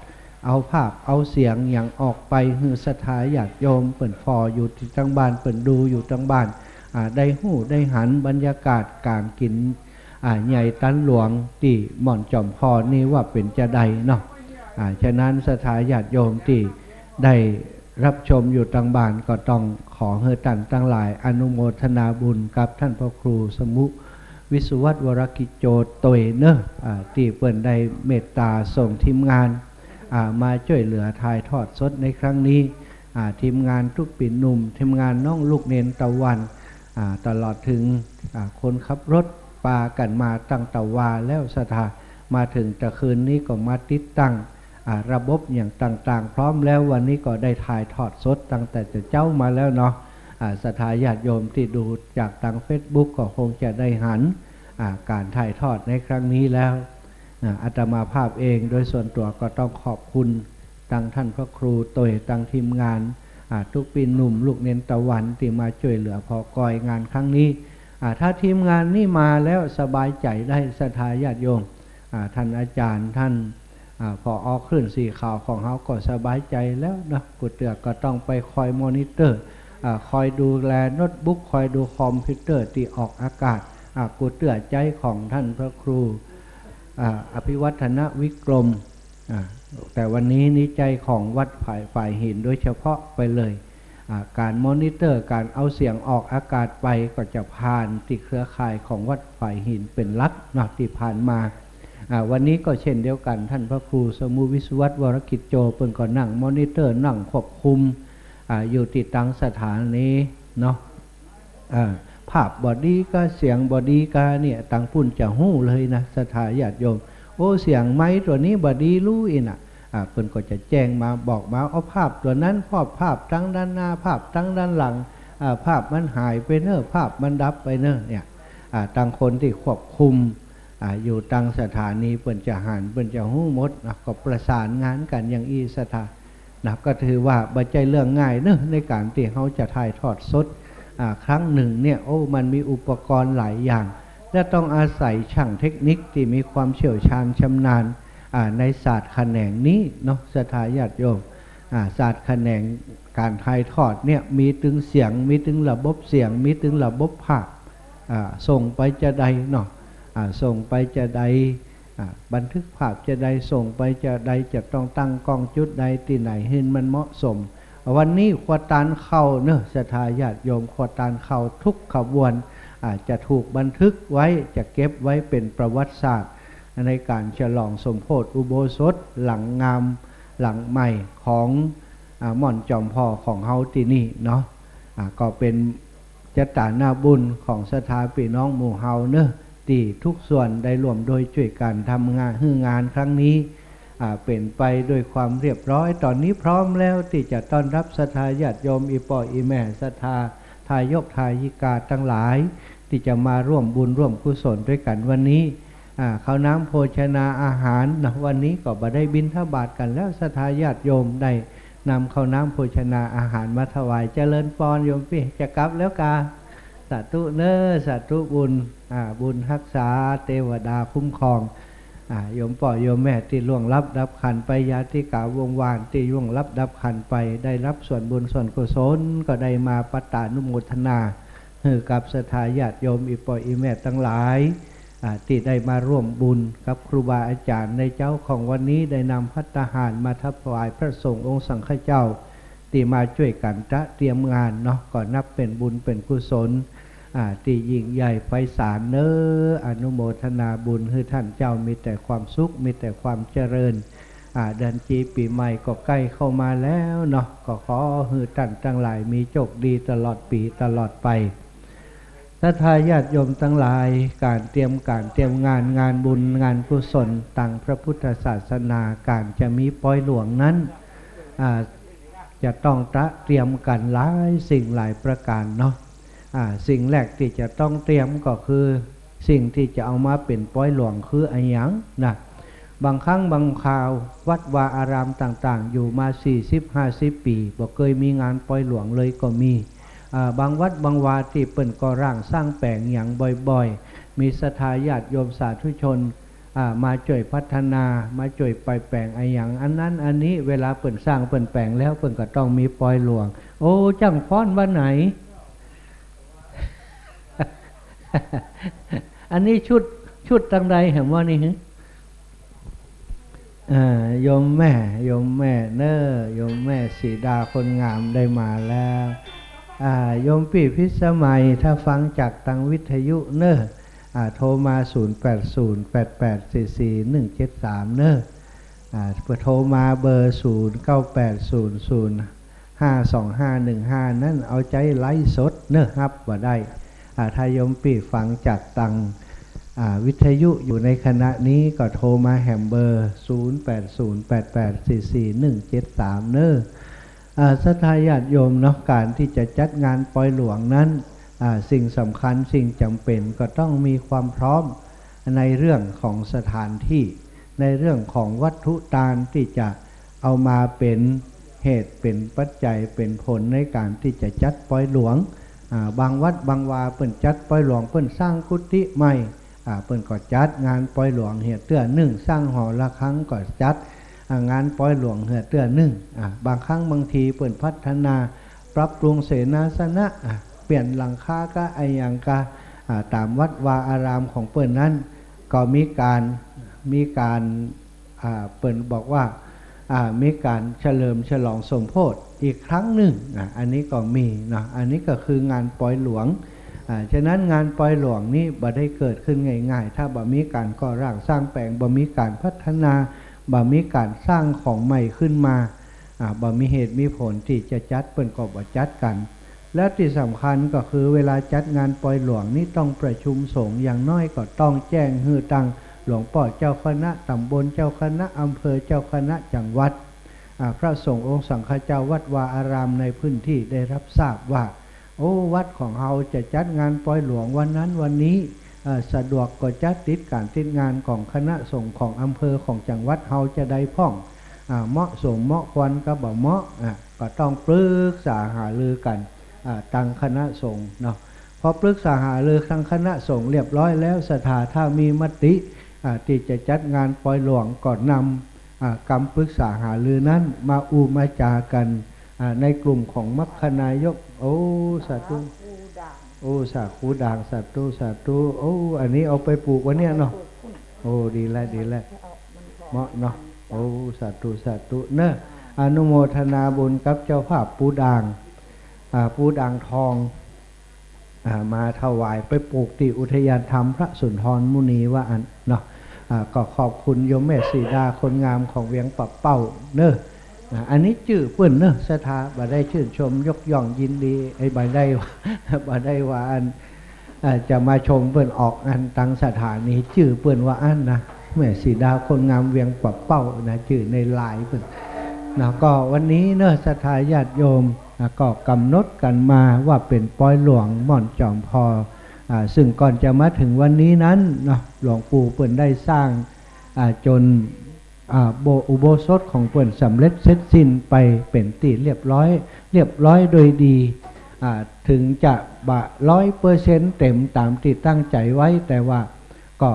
เอาภาพเอาเสียงหยังออกไปหื้อศรัทธาญาติโยมเปิ้นผ่ออยู่ตี้ตางบ้าน เปิ้นดูอยู่ตางบ้าน อ่า ได้ฮู้ได้หันบรรยากาศก๋านกิ๋น อ่า ใหญ่ตันหลวงตี้ม่อนจอมผ่อนี่ว่าเป๋นจาใดเนาะ อ่า ฉะนั้นศรัทธาญาติโยมตี้ได้รับชมอยู่ตางบ้าน ก็ต้องขอหื้อต้านตังหลายอนุโมทนาบุญกับต้านพระครูสมุห์ วิศวัฒน์ วรกิจโจ ตวยเนาะ อ่า ตี้เปิ้นได้เมตตาส่งทีมงาน อ่า มาจ้วยเหลือถ่ายทอดสดในครั้งนี้ อ่า ทีมงานตุ๊ปี้หนุ่ม ทีมงานน้องลูกเณรตะวัน อ่า ตลอดเถิง อ่า คนขับรถปากั๋นมาตั้งตะวาแล้วศรัทธา มาเถิงตะคืนนี้ก็มาติดตั้ง อ่า ระบบอย่างต่างๆ พร้อมแล้ว วันนี้ก็ได้ถ่ายทอดสดตั้งแต่เจ๊ามาแล้วเนาะ อ่า ศรัทธาญาติโยมตี้ดูจากตางเฟซบุ๊กก็คงจะได้หัน อ่า ก๋านถ่ายทอดในครั้งนี้แล้ว อ่า อาตมาภาพเองโดยส่วนตั๋วก็ต้องขอบคุณตังต้านพระครูตวย ตังทีมงาน อ่า ตุ๊ปี้หนุ่มลูกเณรตะวันตี้มาจ้วยเหลือผ่อกอยงานครั้งนี้ อ่า ถ้าทีมงานนี้มาแล้วสบายใจ๋ได้ศรัทธาญาติโยม อ่า ต้านอาจ๋ารย์ ต้าน อ่า ผอ.คลื่นสีขาวของเฮาก็สบายใจ๋แล้วเนาะ กู้เตื้อก็ต้องไปคอยมอนิเตอร์ อ่า คอยดูแลโน้ตบุ๊ก คอยดูคอมพิวเตอร์ตี้ออกอากาศ อ่า กู้เตื้อใจ๊ของต้านพระครู อ่า อภิวัฒนวิกรม อ่า แต่วันนี้นี่ใจ๊ของวัดฝาย ฝายหินโดยเฉพาะไปเลย อ่า ก๋านมอนิเตอร์ ก๋านเอาเสียงออกอากาศไปก็จะผ่านตี้เครือข่ายของวัดฝายหินเป๋นหลักเนาะ ตี้ผ่านมา อ่า วันนี้ก็เช่นเดียวกั๋น ต้านพระครูสมุห์ วิศวัตร วรกิจโจ เปิ้นก็นั่งมอนิเตอร์ นั่งควบคุม อ่า อยู่ตี้ตังสถานีเนาะ อ่า ภาพบ่ดีกา เสียงบ่ดีกาเนี่ย ตังปุ้นจะฮู้เลยนะ ศรัทธาญาติโยม โอ้ เสียงไมค์ตั๋วนี้บ่ดีลู่อี้นะ อ่า เปิ้นก็จะแจ้งมา บอกมา เอาภาพตั๋วนั้น ภาพ ภาพตังด้านหน้า ภาพตังด้านหลัง อ่า ภาพมันหายไปเน่อ ภาพมันดับไปเน่อ เนี่ย อ่า ตังคนตี้ควบคุม อ่า อยู่ตังสถานี เปิ้นจะหัน เปิ้นจะฮู้หมดนะ ก็ประสานงานกั๋นอย่างอี้ ศรัทธา นะ ก็ถือว่าบ่ใจ้เรื่องง่ายเนอะ ในก๋านตี้เฮาจะถ่ายทอดสด อ่า ครั้งนึ่งเนี่ย โอ้ มันมีอุปกรณ์หลายอย่าง และต้องอาศัยช่างเทคนิคตี้มีความเชี่ยวชาญชำนาญ อ่า ในศาสตร์แขนงนี้เนาะ ศรัทธาญาติโยม อ่า ศาสตร์แขนงก๋านถ่ายทอดเนี่ย มีตึงเสียง มีตึงระบบเสียง มีตึงระบบภาพ อ่า ส่งไปจาใดเนาะ อ่า ส่งไปจาใด อ่า บันทึกภาพจาใด ส่งไปจาใด จะต้องตั้งกล้องจุดใด ตี้ไหน หื้อมันเหมาะสม วันนี้ครัวตานข้าวเนอะ ศรัทธาญาติโยม ครัวตานข้าวทุกขบวน อ่า จะถูกบันทึกไว้ จะเก็บไว้เป๋นประวัติศาสตร์ ในก๋านฉลองสมโภชอุโบสถหลังงามหลังใหม่ของ อ่า ม่อนจอมผ่อของเฮาตี้นี่เนาะ อ่า ก็เป๋น เจตนาบุญของศรัทธาปี้น้องหมู่เฮาเนอะ ตี้ทุกส่วนได้ร่วมด้วยจ้วยกั๋นทำงาน หื้องานครั้งนี้ อ่า เป๋นไปด้วยความเรียบร้อย ต๋อนนี้พร้อมแล้วตี้จะต้อนรับศรัทธาญาติโยม อี่ป้ออี่แม่ศรัทธา ทายกทายิกาตังหลาย ตี้จะมาร่วมบุญร่วมกุศลด้วยกั๋นวันนี้ อ่า ข้าวน้ำโภชนาอาหารนะ วันนี้ก็บ่ได้บิณฑบาตกั๋นแล้ว ศรัทธาญาติโยมได้นำข้าวน้ำโภชนาอาหารมาถวาย เจริญปอนโยมปี้ จะกลับแล้วกา สาธุเนอะ สาธุบุญ อ่า บุญฮักษา เตวดาคุ้มครอง อ่า โยมป้อโยมแม่ตี้ล่วงลับดับขันไป ญาติกาวงศ์วานตี้ล่วงลับดับขันไป ได้รับส่วนบุญส่วนกุศล ก็ได้มาปัตตานุโมทนา หื้อกับศรัทธาญาติโยม อี่ป้ออี่แม่ตังหลาย อ่า ตี้ได้มาร่วมบุญกับครูบาอาจ๋ารย์ ในเจ๊าของวันนี้ได้นำภัตตาหารมาถวายพระสงฆ์องค์สังฆเจ้า ตี้มาจ้วยกั๋นตระเตรียมงานเนาะ ก็นับเป๋นบุญเป๋นกุศล อ่า ตี้ยิ่งใหญ่ไพศาลเนอะ อนุโมทนาบุญ หื้อต้านเจ้ามีแต่ความสุข มีแต่ความเจริญ อ่า เดือนจีปี๋ใหม่ก็ใก้เข้ามาแล้วเนาะ ก็ขอหื้อต้านตังหลายมีโจคดีตลอดปี๋ตลอดไป ศรัทธาญาติโยมตังหลาย ก๋านเตรียมก๋านเตรียมงาน งานบุญงานกุศลตางพระพุทธศาสนา ก๋านจะมีปอยหลวงนั้น อ่า จะต้องตระเตรียมกั๋นหลายสิ่งหลายประก๋านเนาะ อ่า สิ่งแรกตี้จะต้องเตรียมก็คือ สิ่งตี้จะเอามาเป๋นปอยหลวงคืออะหยังนะ บางครั้งบางคราว วัดวาอารามต่างๆ อยู่มาสี่สิบห้าสิบปี๋ บ่เกยมีงานปอยหลวงเลยก็มี อ่า บางวัดบางวาตี้เปิ้นก็ร้างสร้างแป๋งหยังบ่อยๆ มีศรัทธาญาติโยมสาธุชน อ่า มาจ้วยพัฒนา มาจ้วยไปแป๋งอะหยัง อันนั้นอันนี้ เวลาเปิ้นสร้างเปิ้นแป๋งแล้ว เปิ้นก็ต้องมีปอยหลวง โอ้ จ้างฟ้อนวันไหน อันนี้ชุด ชุดตังใดแหมว่านี่ อ่า โยมแม่ โยมแม่เนอะ โยมแม่สีดาคนงามได้มาแล้ว อ่า โยมปี้พิสมัย ถ้าฟังจากตังวิทยุเนอะ อ่า โทรมา ศูนย์แปดศูนย์ แปดแปดสี่สี่ หนึ่งเจ็ดสาม เนอะ อ่า โทรมาเบอร์ ศูนย์เก้าแปดศูนย์ศูนย์ห้าสองห้าหนึ่งห้า นั้น เอาใจ๊ไลฟ์สดเนอะ ฮับบ่ได้ อ่า ถ้าโยมปี้ฟังจากตัง อ่า วิทยุอยู่ในขณะนี้ก็โทรมาแหมเบอร์ ศูนย์แปดศูนย์ แปดแปดสี่สี่ หนึ่งเจ็ดสาม เนอะ อ่า ศรัทธาญาติโยมเนาะ ก๋านตี้จะจัดงานปอยหลวงนั้น อ่า สิ่งสำคัญสิ่งจ๋ำเป๋นก็ต้องมีความพร้อมในเรื่องของสถานตี้ ในเรื่องของวัตถุตานตี้จะเอามาเป๋นเหตุเป๋นปัจจัยเป๋นผลในก๋านตี้จะจัดปอยหลวง อ่า บางวัดบางวาเปิ้นจัดปอยหลวง เปิ้นสร้างกุฏิใหม่ อ่า เปิ้นก็จัดงานปอยหลวงเหียเตื้อนึ่ง สร้างหอระฆังก็จัด อ่า งานปอยหลวงเหียเตื้อนึ่ง อ่า บางครั้งบางทีเปิ้นพัฒนาปรับปรุงเสนาสนะ อ่า เปลี่ยนหลังคากาอะหยังกา อ่า ต๋ามวัดวาอารามของเปิ้นนั้น ก็มีก๋าน มีก๋าน อ่า เปิ้นบอกว่า อ่า มีก๋านเฉลิมฉลองสมโภชอีกครั้งนึ่ง อ่า อันนี้ก็มีเนาะ อันนี้ก็คืองานปอยหลวง อ่า ฉะนั้นงานปอยหลวงนี้บ่ได้เกิดขึ้นง่ายๆ ถ้าบ่มีก๋านก่อร่างสร้างแป๋ง บ่มีก๋านพัฒนา บ่มีก๋านสร้างของใหม่ขึ้นมา อ่า บ่มีเหตุมีผลตี้จะจัด เปิ้นก็บ่จัดกั๋น แล้วตี้สำคัญก็คือเวลาจัดงานปอยหลวงนี้ต้องประชุมสงฆ์ อย่างน้อยก็ต้องแจ้งหื้อตังหลวงป้อเจ้าคณะต๋ำบล เจ้าคณะอำเภอ เจ้าคณะจังหวัด อ่า พระสงฆ์องค์สังฆเจ้าวัดวาอารามในพื้นที่ได้รับทราบว่า โอ้ วัดของเฮาจะจัดงานปอยหลวงวันนั้นวันนี้ เอ่อ สะดวกก็จัด ติดก๋านติดงานของคณะสงฆ์ของอำเภอของจังหวัดเฮาจะใดพ่อง อ่า เหมาะสมเหมาะควรก็บ่เหมาะ อ่า ก็ต้องปรึกษาหารือกั๋น อ่า ตังคณะสงฆ์เนาะ พอปรึกษาหารือตังคณะสงฆ์เรียบร้อยแล้ว ศรัทธาถ้ามีมติ อ่า ตี้จะจัดงานปอยหลวงก็นำ อ่า กำปรึกษาหารือนั้นมาอู้มาจ๋ากั๋น อ่า ในกลุ่มของมัคคณายก โอ้ สาธุ โอ้ สาธุ ดาง สาธุ สาธุ โอ้ อันนี้เอาไปปลูกไว้เนี่ยเนาะ โอ้ ดีแล้ว ดีแล้ว เหมาะเนาะ โอ้ สาธุ สาธุ เนอะ อนุโมทนาบุญกับเจ้าภาพปู่ด่าง อ่า ปู่ด่างทอง อ่า มาถวายไปปลูกตี้อุทยานธรรมพระสุนทรมุนีว่าอั้นเนาะ อ่า ก็ขอบคุณโยมแม่สีดาคนงามของเวียงป่าเป้าเนอะ อ่า อันนี้จื้อเปิ้นเนอะ ศรัทธา บ่ได้ชื่นชมยกย่องยินดี ไอ้ บ่ได้ว่า บ่ได้ว่าอัน อ่า จะมาชมเปิ้นออกอันตังสถานี จื้อเปิ้นว่าอั้นนะ แม่สีดาคนงามเวียงป่าเป้านะ จื้อในไลน์เปิ้นนะ ก็วันนี้เนอะ ศรัทธาญาติโยมนะ ก็กำหนดกั๋นมาว่าเป๋นปอยหลวงม่อนจอมพอ อ่า ซึ่งก่อนจะมาถึงวันนี้นั้นเนาะ หลวงปู่เปิ้นได้สร้าง อ่า จ๋น อ่า โบ- อุโบสถของเปิ้นสำเร็จเสร็จสิ้นไปเป๋นตี้เรียบร้อย เรียบร้อยโดยดี อ่า ถึงจะบ่ร้อยเปอร์เซ็นต์เต๋มต๋ามตี้ตั้งใจ๋ไว้ แต่ว่าก็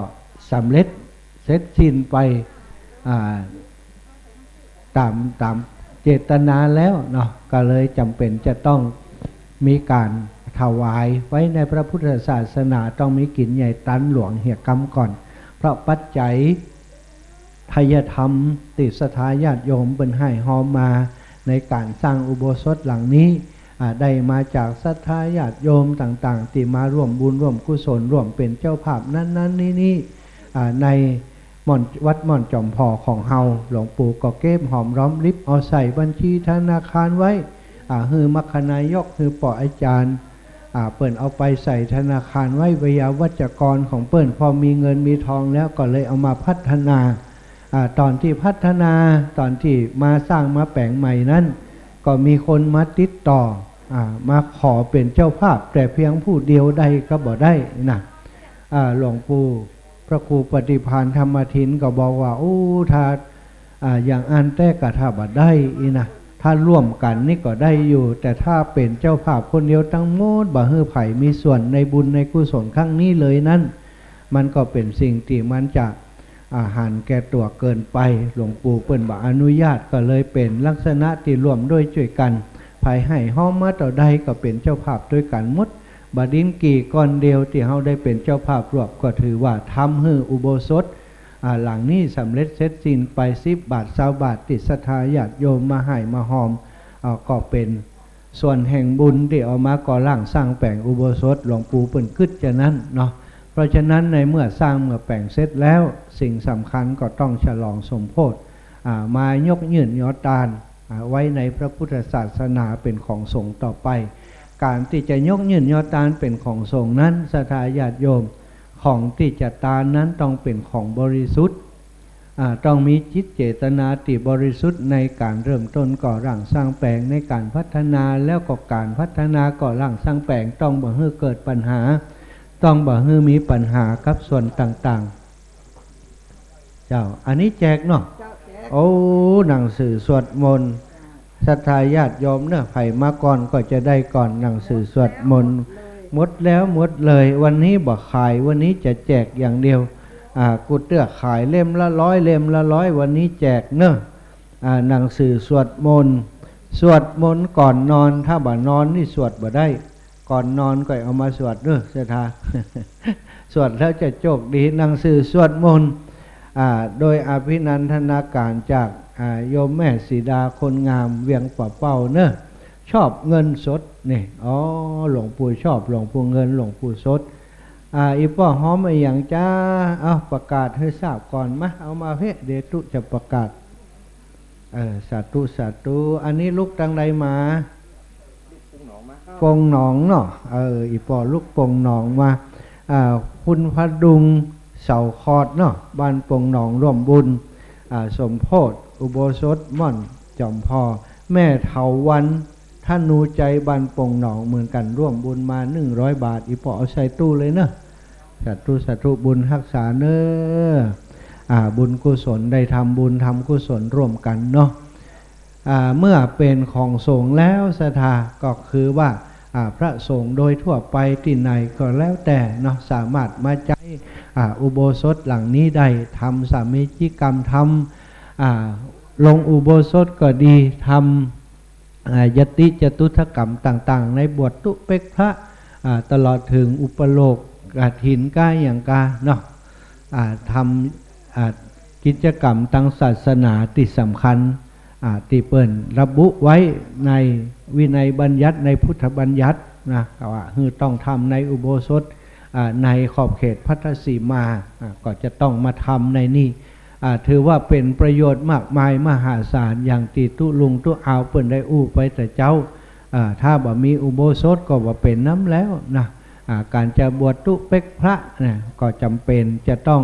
สำเร็จเสร็จสิ้นไป อ่า ต๋าม ต๋ามเจตนาแล้วเนาะ ก็เลยจ๋ำเป๋นจะต้องมีก๋านถวายไว้ในพระพุทธศาสนา ต้องมีกิ๋นใหญ่ตานหลวงเหียกำก่อน เพราะปัจจัย ไทยธรรมตี้ศรัทธาญาติโยมเปิ้นให้ฮอมมาในก๋านสร้างอุโบสถหลังนี้ อ่า ได้มาจากศรัทธาญาติโยมต่างๆ ตี้มาร่วมบุญร่วมกุศล ร่วมเป๋นเจ้าภาพนั้นๆ นี้ๆ อ่า ในม่อน วัดม่อนจอมพอของเฮา หลวงปู่ก็เก็บหอมรอมริบเอาใส่บัญชีธนาคารไว้ อ่า หื้อมัคคณายก หื้อป้ออาจ๋ารย์ อ่า เปิ้นเอาไปใส่ธนาคารไว้ ไวยาวัจกรของเปิ้น พอมีเงินมีทองแล้วก็เลยเอามาพัฒนา อ่า ต๋อนตี้พัฒนา ต๋อนตี้มาสร้างมาแป๋งใหม่นั้น ก็มีคนมาติดต่อ อ่า มาขอเป๋นเจ้าภาพแต่เพียงผู้เดียว ได้ก็บ่ได้นะ อ่า หลวงปู่พระครูปฏิภาณธรรมทินก็บอกว่า โอ้ ถ้า อ่า อย่างอั้นแต๊ก็ถ้าบ่ได้อี้นะ ถ้าร่วมกั๋นนี่ก็ได้อยู่ แต่ถ้าเป๋นเจ้าภาพคนเดียวตังหมด บ่หื้อใผมีส่วนในบุญในกุศลครั้งนี้เลยนั้น มันก็เป๋นสิ่งตี้มันจะ อ่า หันแก่ตั๋วเกินไป หลวงปู่เปิ้นบ่อนุญาต ก็เลยเป๋นลักษณะตี้ร่วมด้วยจ้วยกั๋น ใผหื้อฮอมมาเต้าใดก็เป๋นเจ้าภาพตวยกั๋นหมด บ่าดินกี่ก้อนเดียวตี้เฮาได้เป๋นเจ้าภาพร่วม ก็ถือว่าทำหื้ออุโบสถ อ่า หลังนี้สำเร็จเสร็จสิ้นไป สิบบาท ซาวบาท ตี้ศรัทธาญาติโยมมาหื้อมาฮอม อ่า ก็เป๋นส่วนแห่งบุญตี้เอามาก่อร่างสร้างแป๋งอุโบสถ หลวงปู่เปิ้นกึ๊ดจานั้นเนาะ เพราะฉะนั้นในเมื่อสร้างเมื่อแป๋งเสร็จแล้ว สิ่งสำคัญก็ต้องฉลองสมโภช อ่า มายกยื่นยอตาน อ่า ไว้ในพระพุทธศาสนาเป๋นของสงฆ์ต่อไป ก๋านตี้จะยกยื่นยอตานเป๋นของสงฆ์นั้น ศรัทธาญาติโยม ของตี้จะตานนั้นต้องเป๋นของบริสุทธิ์ อ่า ต้องมีจิตเจตนาตี้บริสุทธิ์ในก๋านเริ่มต้นก่อร่างสร้างแป๋ง ในก๋านพัฒนา แล้วก็ก๋านพัฒนาก่อร่างสร้างแป๋ง ต้องบ่หื้อเกิดปัญหา ต้องบ่หื้อมีปัญหากับส่วนต่างๆ เจ้า อันนี้แจกเนาะ เจ้า แจก โอ้ หนังสือสวดมนต์ ศรัทธาญาติโยมเนอะ ใผมาก่อนก็จะได้ก่อน หนังสือสวดมนต์ หมดแล้ว หมดเลย วันนี้บ่ขาย วันนี้จะแจกอย่างเดียว อ่า กู้เตื้อขายเล่มละร้อย เล่มละร้อย วันนี้แจกเนอะ อ่า หนังสือสวดมนต์ สวดมนต์ก่อนนอน ถ้าบ่นอนนี่สวดบ่ได้ ก่อนนอนก็เอามาสวดเนอะ ศรัทธา สวดแล้วจะโชคดี หนังสือสวดมนต์ อ่า โดยอภินันทนาการจาก อ่า โยมแม่สีดาคนงามเวียงป่าเป้าเนอะ ชอบเงินสดนี่ อ๋อ หลวงปู่ชอบ หลวงปู่เงิน หลวงปู่สด อ่า อี่ป้อฮ้อมอะหยังจ๊ะ เอาประกาศหื้อทราบก่อน มา เอามาเพ่ เดี๋ยวตุ๊จะประกาศ เออ สาธุ สาธุ อันนี้ลุกตังใดมา ปงหนองเนาะ เออ อี่ป้อลุกปงหนองมา อ่า คุณพดุง เสาคอดเนาะ บ้านปงหนองร่วมบุญ อ่า สมโพธิอุโบสถม่อนจอมผ่อ แม่เถาวัลย์ ธนูใจ บ้านปงหนองเหมือนกั๋น ร่วมบุญมาหนึ่งร้อยบาท อี่ป้อเอาใส่ตู้เลยเนาะ สาธุ สาธุ บุญฮักษาเนอะ อ่า บุญกุศล ได้ทำบุญทำกุศลร่วมกั๋นเนาะ อ่า เมื่อเป๋นของสงฆ์แล้วศรัทธา ก็คือว่า อ่า พระสงฆ์โดยทั่วไปตี้ไหนก็แล้วแต่เนาะ สามารถมาใจ๊ อ่า อุโบสถหลังนี้ได้ ทำสามีจิกรรม ทำ อ่า ลงอุโบสถก็ดี ทำ อ่า ยติจตุตถกรรมต่างๆ ในบวชตุ๊เป๊กพระ อ่า ตลอดเถิงอุปโลกกฐินก้าอย่างกาเนาะ อ่า ทำ อ่า กิจกรรมตางศาสนาตี้สำคัญ อ่า ตี้เปิ้นระบุไว้ในวินัยบัญญัติ ในพุทธบัญญัตินะ ว่าหื้อต้องทำในอุโบสถ อ่า ในขอบเขตพัทธสีมา อ่า ก็จะต้องมาทำในนี่ อ่า ถือว่าเป๋นประโยชน์มากมายมหาศาล อย่างตี้ตุ๊ลุงตุ๊อาวเปิ้นได้อู้ไปแต่เจ๊า อ่า ถ้าบ่มีอุโบสถก็บ่เป๋นน้ำแล้วนะ อ่า ก๋านจะบวชตุ๊เป๊กพระนะ ก็จ๋ำเป๋นจะต้อง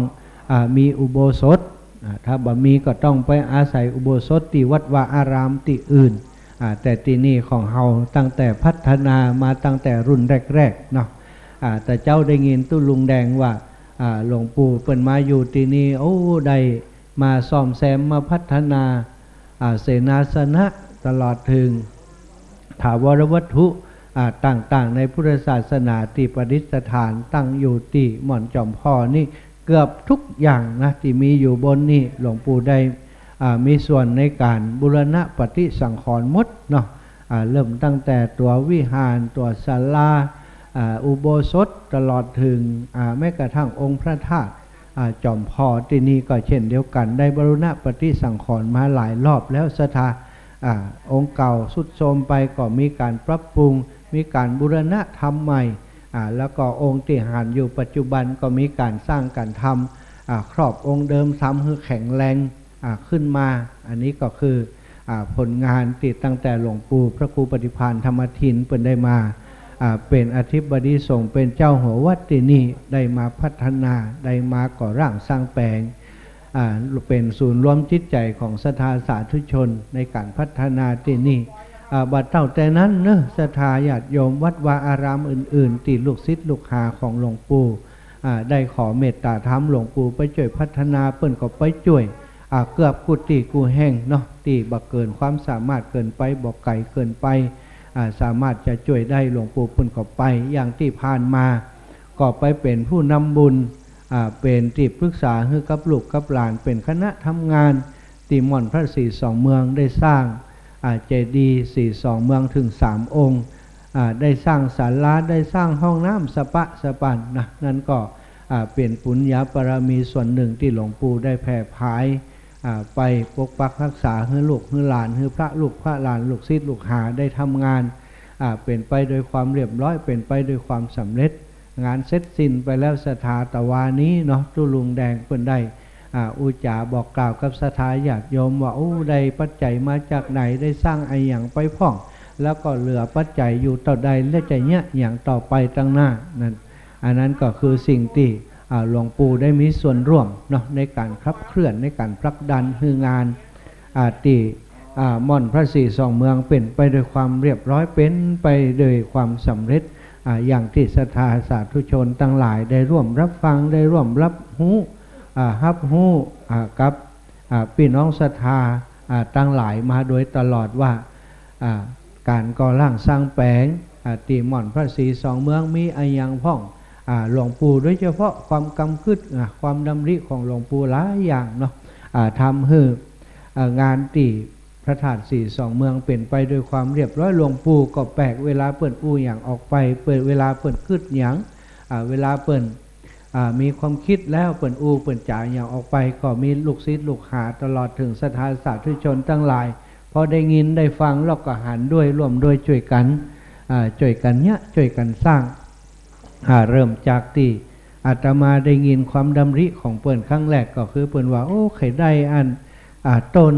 อ่า มีอุโบสถ อ่า ถ้าบ่มีก็ต้องไปอาศัยอุโบสถตี้วัดวาอารามตี้อื่น อ่า แต่ตี้นี่ของเฮาตั้งแต่พัฒนามาตั้งแต่รุ่นแรกๆ เนาะ อ่า แต่เจ๊าได้ยินตุ๊ลุงแดงว่า อ่า หลวงปู่เปิ้นมาอยู่ตี้นี่ โอ้ ได้มาซ่อมแซมมาพัฒนา อ่า เสนาสนะ ตลอดเถิงถาวรวัตถุ อ่า ต่างๆ ในพุทธศาสนาตี้ประดิษฐานตั้งอยู่ตี้ม่อนจอมผ่อนี่ เกือบทุกอย่างนะ ตี้มีอยู่บนนี่ หลวงปู่ได้ อ่า มีส่วนในก๋านบูรณะปฏิสังขรณ์หมดเนาะ อ่า เริ่มตั้งแต่ตั๋ววิหาร ตั๋วศาลา อ่า อุโบสถ ตลอดเถิง อ่า แม้กระทั่งองค์พระธาตุ อ่า จอมผ่อตี้นี่ก็เช่นเดียวกั๋น ได้บูรณะปฏิสังขรณ์มาหลายรอบแล้วศรัทธา อ่า องค์เก่าทรุดโทรมไปก็มีก๋านปรับปรุง มีก๋านบูรณะทำใหม่ อ่า แล้วก็องค์ตี้หานอยู่ปัจจุบันก็มีก๋านสร้างก๋านทำ อ่า ครอบองค์เดิมทำหื้อแข็งแรง อ่า ขึ้นมา อันนี้ก็คือ อ่า ผลงานตี้ตั้งแต่หลวงปู่พระครูปฏิภาณธรรมทินเปิ้นได้มา อ่า เป๋นอธิบดีสงฆ์ เป๋นเจ้าหัววัดตี้นี่ ได้มาพัฒนา ได้มาก่อร่างสร้างแป๋ง อ่า เป๋นศูนย์รวมจิตใจ๋ของศรัทธาสาธุชนในก๋านพัฒนาตี้นี่ อ่า บ่าเต้าแต่นั้นเนอะ ศรัทธาญาติโยมวัดวาอารามอื่นๆ ตี้ลูกศิษย์ลูกหาของหลวงปู่ อ่า ได้ขอเมตตาธรรมหลวงปู่ไปจ้วยพัฒนา เปิ้นก็ไปจ้วย อ่า เกือบกู้ตี้กู้แห่งเนาะ ตี้บ่เกินความสามารถเกินไป บ่ไก๋เกินไป อ่า สามารถจะจ้วยได้ หลวงปู่เปิ้นก็ไป อย่างตี้ผ่านมา ก็ไปเป๋นผู้นำบุญ อ่า เป๋นตี้ปรึกษาหื้อกับลูกกับหลาน เป๋นคณะทำงานตี้ม่อนพระศรีสองเมือง ได้สร้าง อ่า เจดีย์ศรีสองเมืองเถิงสามองค์ อ่า ได้สร้างศาลา ได้สร้างห้องน้ำสะปะสะปันนะ นั้นก็ อ่า เป๋นปุญญาบารมีส่วนนึ่งตี้หลวงปู่ได้แผ่ผาย อ่า ไปปกปักฮักษาหื้อลูกหื้อหลาน หื้อพระลูกพระหลาน ลูกศิษย์ลูกหาได้ทำงาน อ่า เป๋นไปโดยความเรียบร้อย เป๋นไปโดยความสำเร็จ งานเสร็จสิ้นไปแล้วศรัทธา ตะวานี้เนาะ ตุ๊ลุงแดงเปิ้นได้ อ่า อู้จ๋าบอกกล่าวกับศรัทธาญาติโยมว่า โอ้ ได้ปัจจัยมาจากไหน ได้สร้างอะหยังไปพ่อง แล้วก็เหลือปัจจัยอยู่เต้าใด และจะเยียะหยังต่อไปตังหน้านั้น อันนั้นก็คือสิ่งตี้ อ่า หลวงปู่ได้มีส่วนร่วมเนาะ ในก๋านขับเคลื่อน ในก๋านผลักดันหื้องาน อ่า ตี้ อ่า ม่อนพระศรีสองเมืองเป๋นไปโดยความเรียบร้อย เป๋นไปโดยความสำเร็จ อ่า อย่างตี้ศรัทธาสาธุชนตังหลายได้ร่วมรับฟัง ได้ร่วมรับฮู้ อ่า ฮับฮู้ อ่า กับ อ่า ปี้น้องศรัทธา อ่า ตังหลายมาโดยตลอดว่า อ่า ก๋านก่อร่างสร้างแป๋ง อ่า ตี้ม่อนพระศรีสองเมืองมีอะหยังพ่อง อ่า หลวงปู่โดยเฉพาะความกำกึ๊ด อ่า ความดำริของหลวงปู่หลายอย่างเนาะ อ่า ทำหื้อ อ่า งานตี้พระธาตุศรีสองเมืองเป๋นไปโดยความเรียบร้อย หลวงปู่ก็แปลก เวลาเปิ้นอู้หยังออกไป เปิ้น เวลาเปิ้นกึ๊ดหยัง อ่า เวลาเปิ้น อ่า มีความกึ๊ดแล้วเปิ้นอู้เปิ้นจ๋าหยังออกไป ก็มีลูกศิษย์ลูกหาตลอดเถิงศรัทธาสาธุชนตังหลาย พอได้ยินได้ฟังแล้วก็หันด้วยร่วมด้วยจ้วยกั๋น อ่า จ้วยกั๋นเยียะ จ้วยกั๋นสร้าง อ่า เริ่มจากตี้อาตมาได้ยินความดำริของเปิ้นครั้งแรกก็คือเปิ้นว่า โอ้ ใค่ได้อัน อ่า ต้น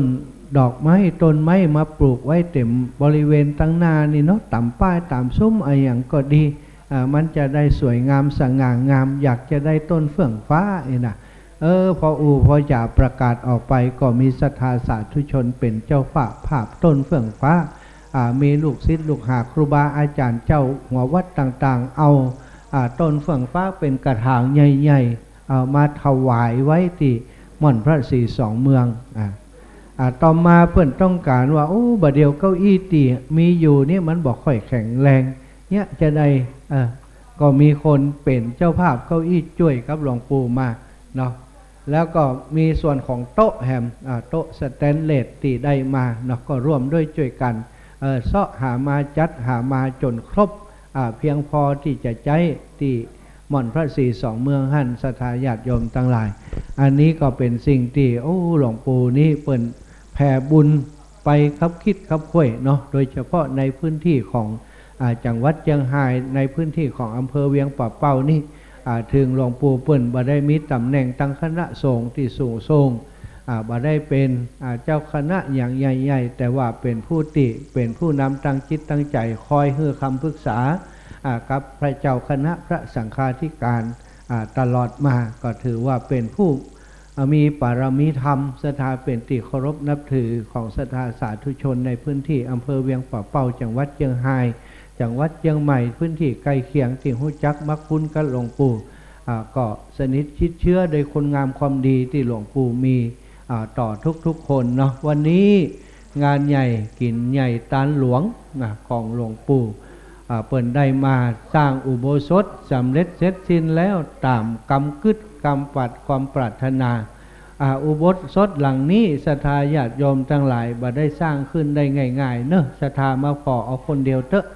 ดอกไม้ ต้นไม้มาปลูกไว้เต๋มบริเวณตังหน้านี่เนาะ ต๋ามป้ายต๋ามซุ้มอะหยังก็ดี อ่า มันจะได้สวยงามสง่างาม อยากจะได้ต้นเฟื่องฟ้านี่นะ เออ พออู้พอจ๋าประกาศออกไป ก็มีศรัทธาสาธุชนเป๋นเจ้าภาพ ภาพต้นเฟื่องฟ้า อ่า มีลูกศิษย์ลูกหาครูบาอาจ๋ารย์เจ้าหัววัดต่างๆ เอา อ่า ต้นเฟื่องฟ้าเป๋นกระถางใหญ่ๆ เอามาถวายไว้ตี้ม่อนพระศรีสองเมือง อ่า อ่า ต่อมาเปิ้นต้องก๋านว่า โอ้ บ่าเดี่ยวเก้าอี้ตี้มีอยู่เนี่ยมันบ่ค่อยแข็งแรง เนี่ยจะได้ เอ่อ ก็มีคนเป๋นเจ้าภาพเก้าอี้จ้วยกับหลวงปู่มาเนาะ แล้วก็มีส่วนของโต๊ะแหม อ่า โต๊ะสแตนเลสตี้ได้มาเนาะ ก็ร่วมด้วยจ้วยกั๋น เอ่อ เซาะหามาจัดหามาจ๋นครบ อ่า เพียงพอตี้จะใจ๊ตี้ม่อนพระศรีสองเมืองหั้น ศรัทธาญาติโยมตังหลาย อันนี้ก็เป๋นสิ่งตี้ โอ้ หลวงปู่นี่เปิ้นแผ่บุญไปคับคิดคับค่อยเนาะ โดยเฉพาะในพื้นที่ของ อ่า จังหวัดเจียงฮาย ในพื้นที่ของอำเภอเวียงป่าเป้านี่ อ่า เถิงหลวงปู่เปิ้นบ่ได้มีต๋ำแหน่งตังคณะสงฆ์ตี้สูงส่ง อ่า บ่ได้เป๋น อ่า เจ้าคณะหยังใหญ่ๆ แต่ว่าเป๋นผู้ตี้ เป๋นผู้นำตังจิตตังใจ๋ คอยหื้อคำปรึกษา อ่า กับพระเจ้าคณะพระสังฆาธิการ อ่า ตลอดมา ก็ถือว่าเป๋นผู้ อ่า มีปารมีธรรม ศรัทธาเป๋นตี้เคารพนับถือของศรัทธาสาธุชนในพื้นที่อำเภอเวียงป่าเป้า จังหวัดเจียงฮาย จังหวัดเจียงใหม่ พื้นที่ใก้เคียงตี้ฮู้จักมักคุ้นกับหลวงปู่ อ่า ก็สนิทชิดเชื้อโดยคุณงามความดีตี้หลวงปู่มี อ่า ต่อทุกๆ คนเนาะ วันนี้งานใหญ่กิ๋นใหญ่ตานหลวงนะ ของหลวงปู่ อ่า เปิ้นได้มาสร้างอุโบสถสำเร็จเสร็จสิ้นแล้ว ต๋ามกำกึ๊ดกำปัดความปรารถนา อ่า อุโบสถหลังนี้ศรัทธาญาติโยมตังหลายบ่ได้สร้างขึ้นได้ง่ายๆ เนาะ ศรัทธามาผ่อเอาคนเดียวเต๊อะ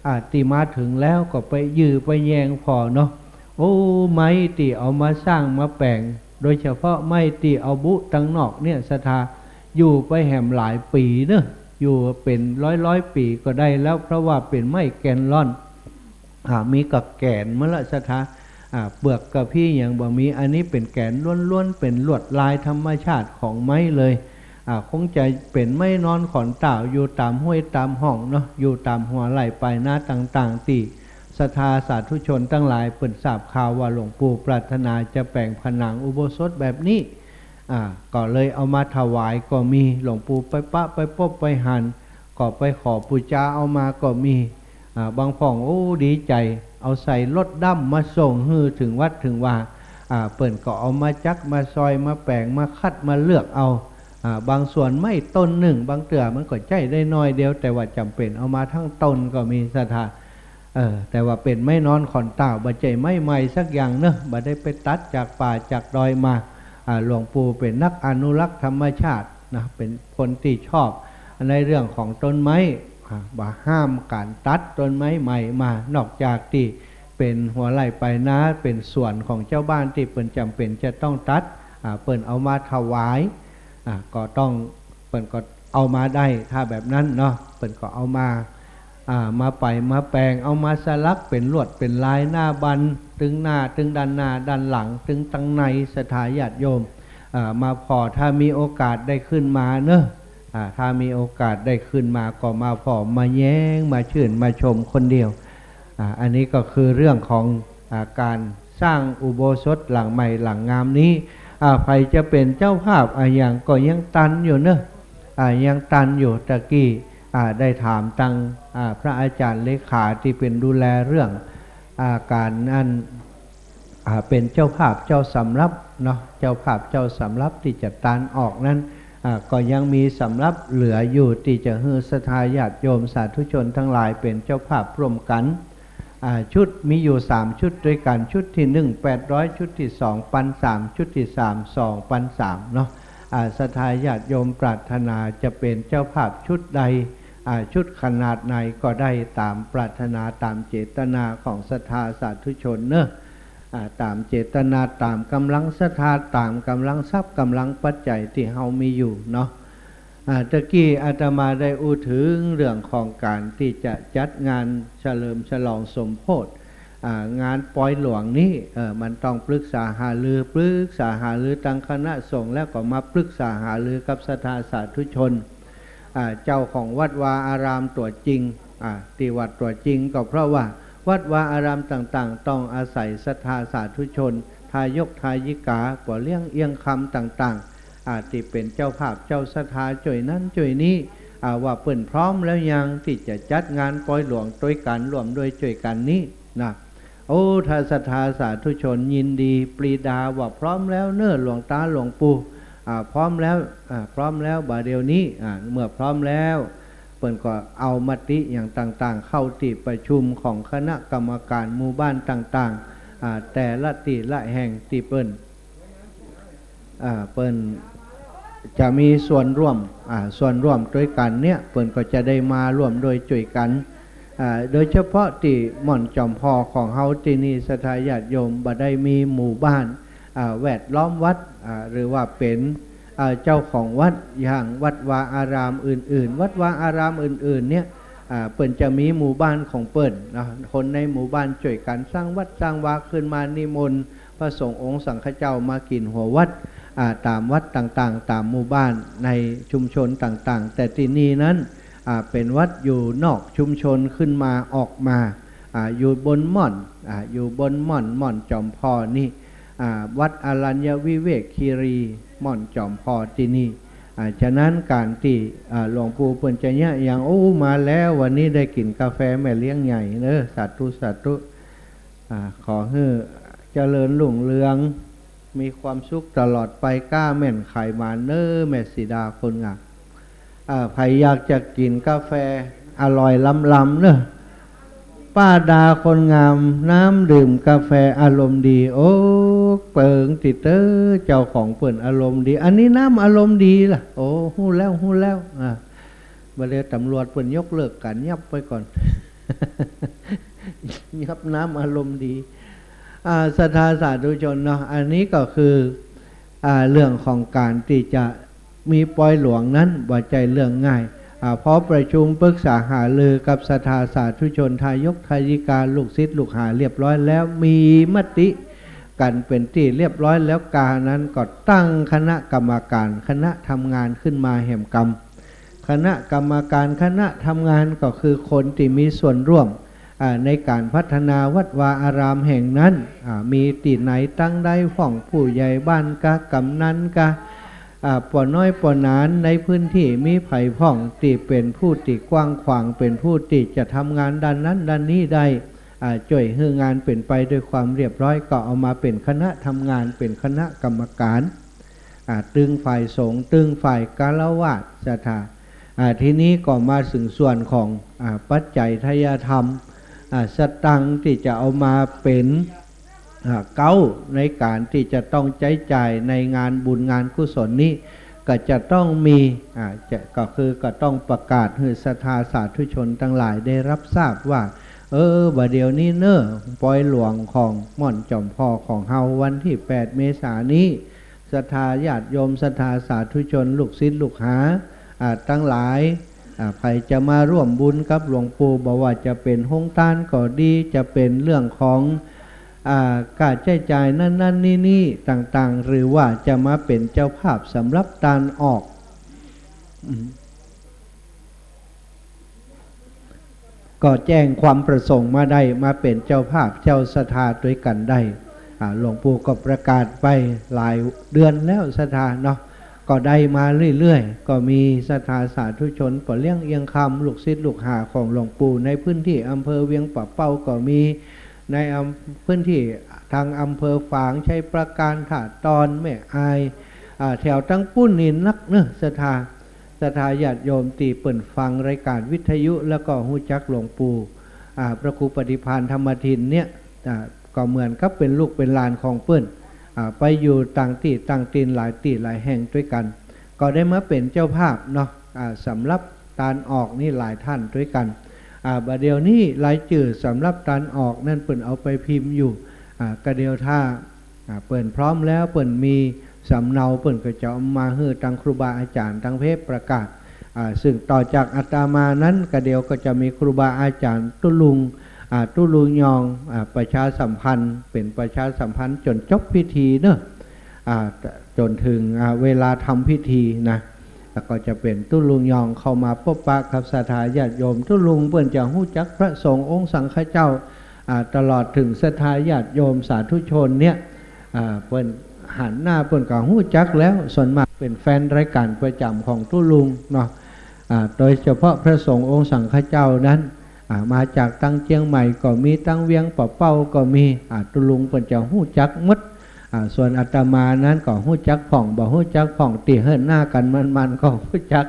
อ่า ตี้มาเถิงแล้วก็ไปยือไปแยงผ่อเนาะ โอ้ ไม้ตี้เอามาสร้างมาแป๋ง โดยเฉพาะไม้ตี้เอาบุตังนอกเนี่ย ศรัทธาอยู่ไปแหมหลายปี๋เนาะ อยู่เป๋นร้อยๆ ปี๋ก็ได้แล้ว เพราะว่าเป๋นไม้แก่นร่อน อ่า มีกะแก่นมันละศรัทธา อ่า เปลือกกะพี้หยังบ่มี อันนี้เป๋นแก่นล้วนๆ เป๋นลวดลายธรรมชาติของไม้เลย อ่า คงจะเป๋นไม้นอนขอนต้าว อยู่ต๋ามห้วยต๋ามฮ่องเนาะ อยู่ต๋ามหัวไร่ปายนาต่างๆ ตี้ศรัทธาสาธุชนตังหลายเปิ้นทราบข่าวว่าหลวงปู่ปรารถนาจะแป๋งผนังอุโบสถแบบนี้ อ่า ก็เลยเอามาถวายก็มี หลวงปู่ไปปะไปปบไปหัน ก็ไปขอปู๋จาเอามาก็มี อ่า บางพ่อง โอ้ ดีใจ๋ เอาใส่รถดำมาส่งหื้อเถิงวัดเถิงวา อ่า เปิ้นก็เอามาจักมาซอยมาแป๋งมาคัดมาเลือกเอา อ่า บางส่วนไม้ต้นนึ่ง บางเตื้อมันก็ใจ๊ได้หน้อยเดียว แต่ว่าจ๋ำเป๋นเอามาตึงต้นก็มีศรัทธา เออ แต่ว่าเป๋นไม้นอนขอนต้าว บ่ใจ้ไม้ใหม่สักอย่างเนาะ บ่ได้ไปตัดจากป่าจากดอยมา อ่า หลวงปู่เป๋นนักอนุรักษ์ธรรมชาตินะ เป๋นคนตี้ชอบในเรื่องของต้นไม้ อ่า บ่ห้ามก๋านตัดต้นไม้ใหม่มา นอกจากตี้เป๋นหัวไร่ปายนา เป๋นสวนของจาวบ้านตี้เปิ้นจ๋ำเป๋นจะต้องตัด อ่า เปิ้นเอามาถวาย อ่า ก็ต้อง เปิ้นก็เอามาได้ ถ้าแบบนั้นเนาะ เปิ้นก็เอามา อ่า มาไปมาแป๋ง เอามาสลักเป๋นลวดเป๋นลายหน้าบั้น ตึงหน้า ตึงด้านหน้า ด้านหลัง ตึงตังใน ศรัทธาญาติโยม อ่า มาผ่อ ถ้ามีโอกาสได้ขึ้นมาเนาะ อ่า ถ้ามีโอกาสได้ขึ้นมาก็มาผ่อ มาแยง มาจื้น มาชมคนเดียว อ่า อันนี้ก็คือเรื่องของ อ่า ก๋านสร้างอุโบสถหลังใหม่หลังงามนี้ อ่า ใผจะเป๋นเจ้าภาพอะหยังก็ยังตันอยู่เนาะ อ่า ยังตันอยู่ ตะกี้ อ่า ได้ถามตัง อ่า พระอาจ๋ารย์เลขาตี้เป๋นดูแลเรื่อง อ่า ก๋านอัน อ่า เป๋นเจ้าภาพเจ้าสำรับเนาะ เจ้าภาพเจ้าสำรับตี้จะตานออกนั้น อ่า ก็ยังมีสำรับเหลืออยู่ตี้จะหื้อศรัทธาญาติโยมสาธุชนตังหลายเป๋นเจ้าภาพร่วมกั๋น อ่า ชุดมีอยู่สามชุดด้วยกั๋น ชุดตี้หนึ่ง แปดร้อย ชุดตี้สอง ปันสาม ชุดตี้สาม สองปันสามเนาะ อ่า ศรัทธาญาติโยมปรารถนาจะเป๋นเจ้าภาพชุดใด อ่า ชุดขนาดไหนก็ได้ต๋ามปรารถนาต๋ามเจตนาของศรัทธาสาธุชนเนาะ อ่า ต๋ามเจตนา ต๋ามก๋ำลังศรัทธา ต๋ามก๋ำลังทรัพย์ ก๋ำลังปัจจัยตี้เฮามีอยู่เนาะ อ่า ตะกี้อาตมาได้อู้เถิงเรื่องของก๋านตี้จะจัดงานเฉลิมฉลองสมโภช อ่า งานปอยหลวงนี้ เอ่อ มันต้องปรึกษาหารือ ปรึกษาหารือตังคณะสงฆ์ แล้วก็มาปรึกษาหารือกับศรัทธาสาธุชน อ่า เจ้าของวัดวาอารามตั๋วจริง อ่า ตี้วัดตั๋วจริง ก็เพราะว่าวัดวาอารามต่างๆ ต้องอาศัยศรัทธาสาธุชน ทายกทายิกา ป้อเลี้ยงเอี้ยงคำต่างๆ อ่า ตี้เป๋นเจ้าภาพเจ้าศรัทธาจ้วยนั้นจ้วยนี้ อ่า ว่าเปิ้นพร้อมแล้วยังตี้จะจัดงานปอยหลวงตวยกั๋น ร่วมด้วยจ้วยกั๋นนี้นะ โอ้ ถ้าศรัทธาสาธุชนยินดีปรีดาว่าพร้อมแล้วเน่อหลวงต๋าหลวงปู่ อ่า พร้อมแล้ว อ่า พร้อมแล้วบ่าเดี่ยวนี้ อ่า เมื่อพร้อมแล้ว เปิ้นก็เอามติอย่างต่างๆ เข้าตี้ประชุมของคณะกรรมการหมู่บ้านต่างๆ อ่า แต่ละตี้ละแห่งตี้เปิ้น อ่า เปิ้นจะมีส่วนร่วม อ่า ส่วนร่วมตวยกั๋นเนี่ย เปิ้นก็จะได้มาร่วมด้วยจ้วยกั๋น อ่า โดยเฉพาะตี้ม่อนจอมพอของเฮาตี้นี่ ศรัทธาญาติโยม บ่ได้มีหมู่บ้าน อ่า แวดล้อมวัด อ่า หรือว่าเป๋น อ่า เจ้าของวัด อย่างวัดวาอารามอื่นๆ วัดวาอารามอื่นๆ เนี่ย อ่า เปิ้นจะมีหมู่บ้านของเปิ้นเนาะ คนในหมู่บ้านจ้วยกั๋นสร้างวัดสร้างวาขึ้นมา นิมนต์พระสงฆ์องค์สังฆเจ้ามากิ๋นหัววัด อ่า ต๋ามวัดต่างๆ ต๋ามหมู่บ้านในชุมชนต่างๆ แต่ตี้นี่นั้น อ่า เป๋นวัดอยู่นอกชุมชนขึ้นมา ออกมา อ่า อยู่บนม่อน อ่า อยู่บนม่อน ม่อนจอมพอนี่ อ่า วัดอรัญญวิเวกคีรี ม่อนจอมพอตี้นี่ อ่า ฉะนั้นก๋านตี้ อ่า หลวงปู่เปิ้นจะเยียะอย่าง โอ้ มาแล้ว วันนี้ได้กิ๋นกาแฟแม่เลี้ยงใหญ่เน่อ สาธุ สาธุ อ่า ขอหื้อเจริญรุ่งเรือง มีความสุขตลอดไป ก๊าแม่นไขหมานเน่อ แม่สีดาคนงาม อ่า ใผอยากจะกิ๋นกาแฟอร่อยล้ำๆ เน่อ ป้าดาคนงาม น้ำดื่มกาแฟอารมณ์ดี โอ้ เปิงติเตอ เจ้าของเปิ้นอารมณ์ดี อันนี้น้ำอารมณ์ดีล่ะ โอ้ ฮู้แล้ว ฮู้แล้ว อ่า บ่าเดี่ยวต๋ำรวจเปิ้นยกเลิกก๋านยับไปก่อน ยับน้ำอารมณ์ดี อ่า ศรัทธาสาธุชนเนาะ อันนี้ก็คือ อ่า เรื่องของก๋านตี้จะมีปอยหลวงนั้นบ่ใจ้เรื่องง่าย อ่า พอประชุมปรึกษาหารือกับศรัทธาสาธุชน ทายกทายิกา ลูกศิษย์ลูกหาเรียบร้อยแล้ว มีมติกั๋นเป๋นตี้เรียบร้อยแล้ว กานั้นก็ตั้งคณะกรรมการ คณะทำงานขึ้นมาแหมกำ คณะกรรมการ คณะทำงานก็คือคนตี้มีส่วนร่วม อ่า ในก๋านพัฒนาวัดวาอารามแห่งนั้น อ่า มีตี้ไหนตังใดพ่อง ผู้ใหญ่บ้านกา กำนันกา อ่า ป้อน้อยป้อหนานในพื้นตี้ มีใผพ่องตี้เป๋นผู้ตี้กว้างขวาง เป๋นผู้ตี้จะทำงานด้านนั้นด้านนี้ได้ อ่า จ้วยหื้องานเป๋นไปด้วยความเรียบร้อย ก็เอามาเป๋นคณะทำงาน เป๋นคณะกรรมการ อ่า ตึงฝ่ายสงฆ์ ตึงฝ่ายฆราวาส ศรัทธา อ่า ทีนี้ก็มาเถิงส่วนของ อ่า ปัจจัยทายธรรม อ่า สตางค์ตี้จะเอามาเป๋น อ่า เก๊าในก๋านตี้จะต้องใจ๊จ่ายในงานบุญงานกุศลนี้ ก็จะต้องมี อ่า จะ ก็คือก็ต้องประกาศหื้อศรัทธาสาธุชนตังหลายได้ฮับทราบว่า เออ บ่าเดี่ยวนี้เน่อ ปอยหลวงของม่อนจอมพอของเฮา วันตี้แปดเมษานี้ ศรัทธาญาติโยม ศรัทธาสาธุชน ลูกศิษย์ลูกหา อ่า ตังหลาย อ่า ใผจะมาร่วมบุญกับหลวงปู่ บ่ว่าจะเป๋นโฮงตานก็ดี จะเป๋นเรื่องของ อ่า ค่าใจ๊จ่ายนั้นๆ นี้ๆ ต่างๆ หรือว่าจะมาเป๋นเจ้าภาพสำหรับตานออก อืม ก็แจ้งความประสงค์มาได้ มาเป๋นเจ้าภาพเจ้าศรัทธาตวยกั๋นได้ อ่า หลวงปู่ก็ประกาศไปหลายเดือนแล้ว ศรัทธาเนาะ ก็ได้มาเรื่อยๆ ก็มีศรัทธาสาธุชน ป้อเลี้ยงเอี้ยงคำ ลูกศิษย์ลูกหาของหลวงปู่ ในพื้นตี้อำเภอเวียงป่าเป้าก็มี ในอำ พื้นตี้ตางอำเภอฝาง ชัยปราการ ท่าตอน แม่อาย อ่า แถวตังปุ้นนี่นักเน่อ ศรัทธา ศรัทธาญาติโยมตี้เปิ้นฟังรายก๋านวิทยุ แล้วก็ฮู้จักหลวงปู่ อ่า พระครูปฏิภาณธรรมทินเนี่ย อ่า ก็เหมือนกับเป๋นลูกเป๋นหลานของเปิ้น อ่า ไปอยู่ต่างตี้ต่างถิ่นหลายตี้หลายแห่งตวยกั๋น ก็ได้มาเป๋นเจ้าภาพเนาะ อ่า สำหรับตานออกนี่หลายต้านตวยกั๋น อ่า บ่าเดี่ยวนี้รายจื้อสำหรับตานออกนั้นเปิ้นเอาไปพิมพ์อยู่ อ่า ก็เดี๋ยวถ้า อ่า เปิ้นพร้อมแล้ว เปิ้นมีสำเนา เปิ้นก็จะเอามาหื้อตังครูบาอาจ๋ารย์ตังเพจประกาศ อ่า ซึ่งต่อจากอาตมานั้น ก็เดี๋ยวก็จะมีครูบาอาจ๋ารย์ตุ๊ลุง อ่า ตุ๊ลุงยอง อ่า ประชาสัมพันธ์ เป๋นประชาสัมพันธ์จ๋นจบพิธีเนาะ อ่า จ๋นเถิง อ่า เวลาทำพิธีนะ แล้วก็จะเป๋นตุ๊ลุงยองเข้ามาปบปะกับศรัทธาญาติโยม ตุ๊ลุงเปิ้นจะฮู้จักพระสงฆ์องค์สังฆเจ้า อ่า ตลอดเถิงศรัทธาญาติโยมสาธุชนเนี่ย อ่า เปิ้นหันหน้าเปิ้นก็ฮู้จักแล้ว ส่วนมากเป๋นแฟนรายก๋านประจ๋ำของตุ๊ลุงเนาะ อ่า โดยเฉพาะพระสงฆ์องค์สังฆเจ้านั้น อ่า มาจากตังเจียงใหม่ก็มี ตังเวียงป่าเป้าก็มี อ่า ตุ๊ลุงเปิ้นจะฮู้จักหมด อ่า ส่วนอาตมานั้นก็ฮู้จักพ่อง บ่ฮู้จักพ่อง ตี้หันหน้ากั๋นมันๆ ก็ฮู้จัก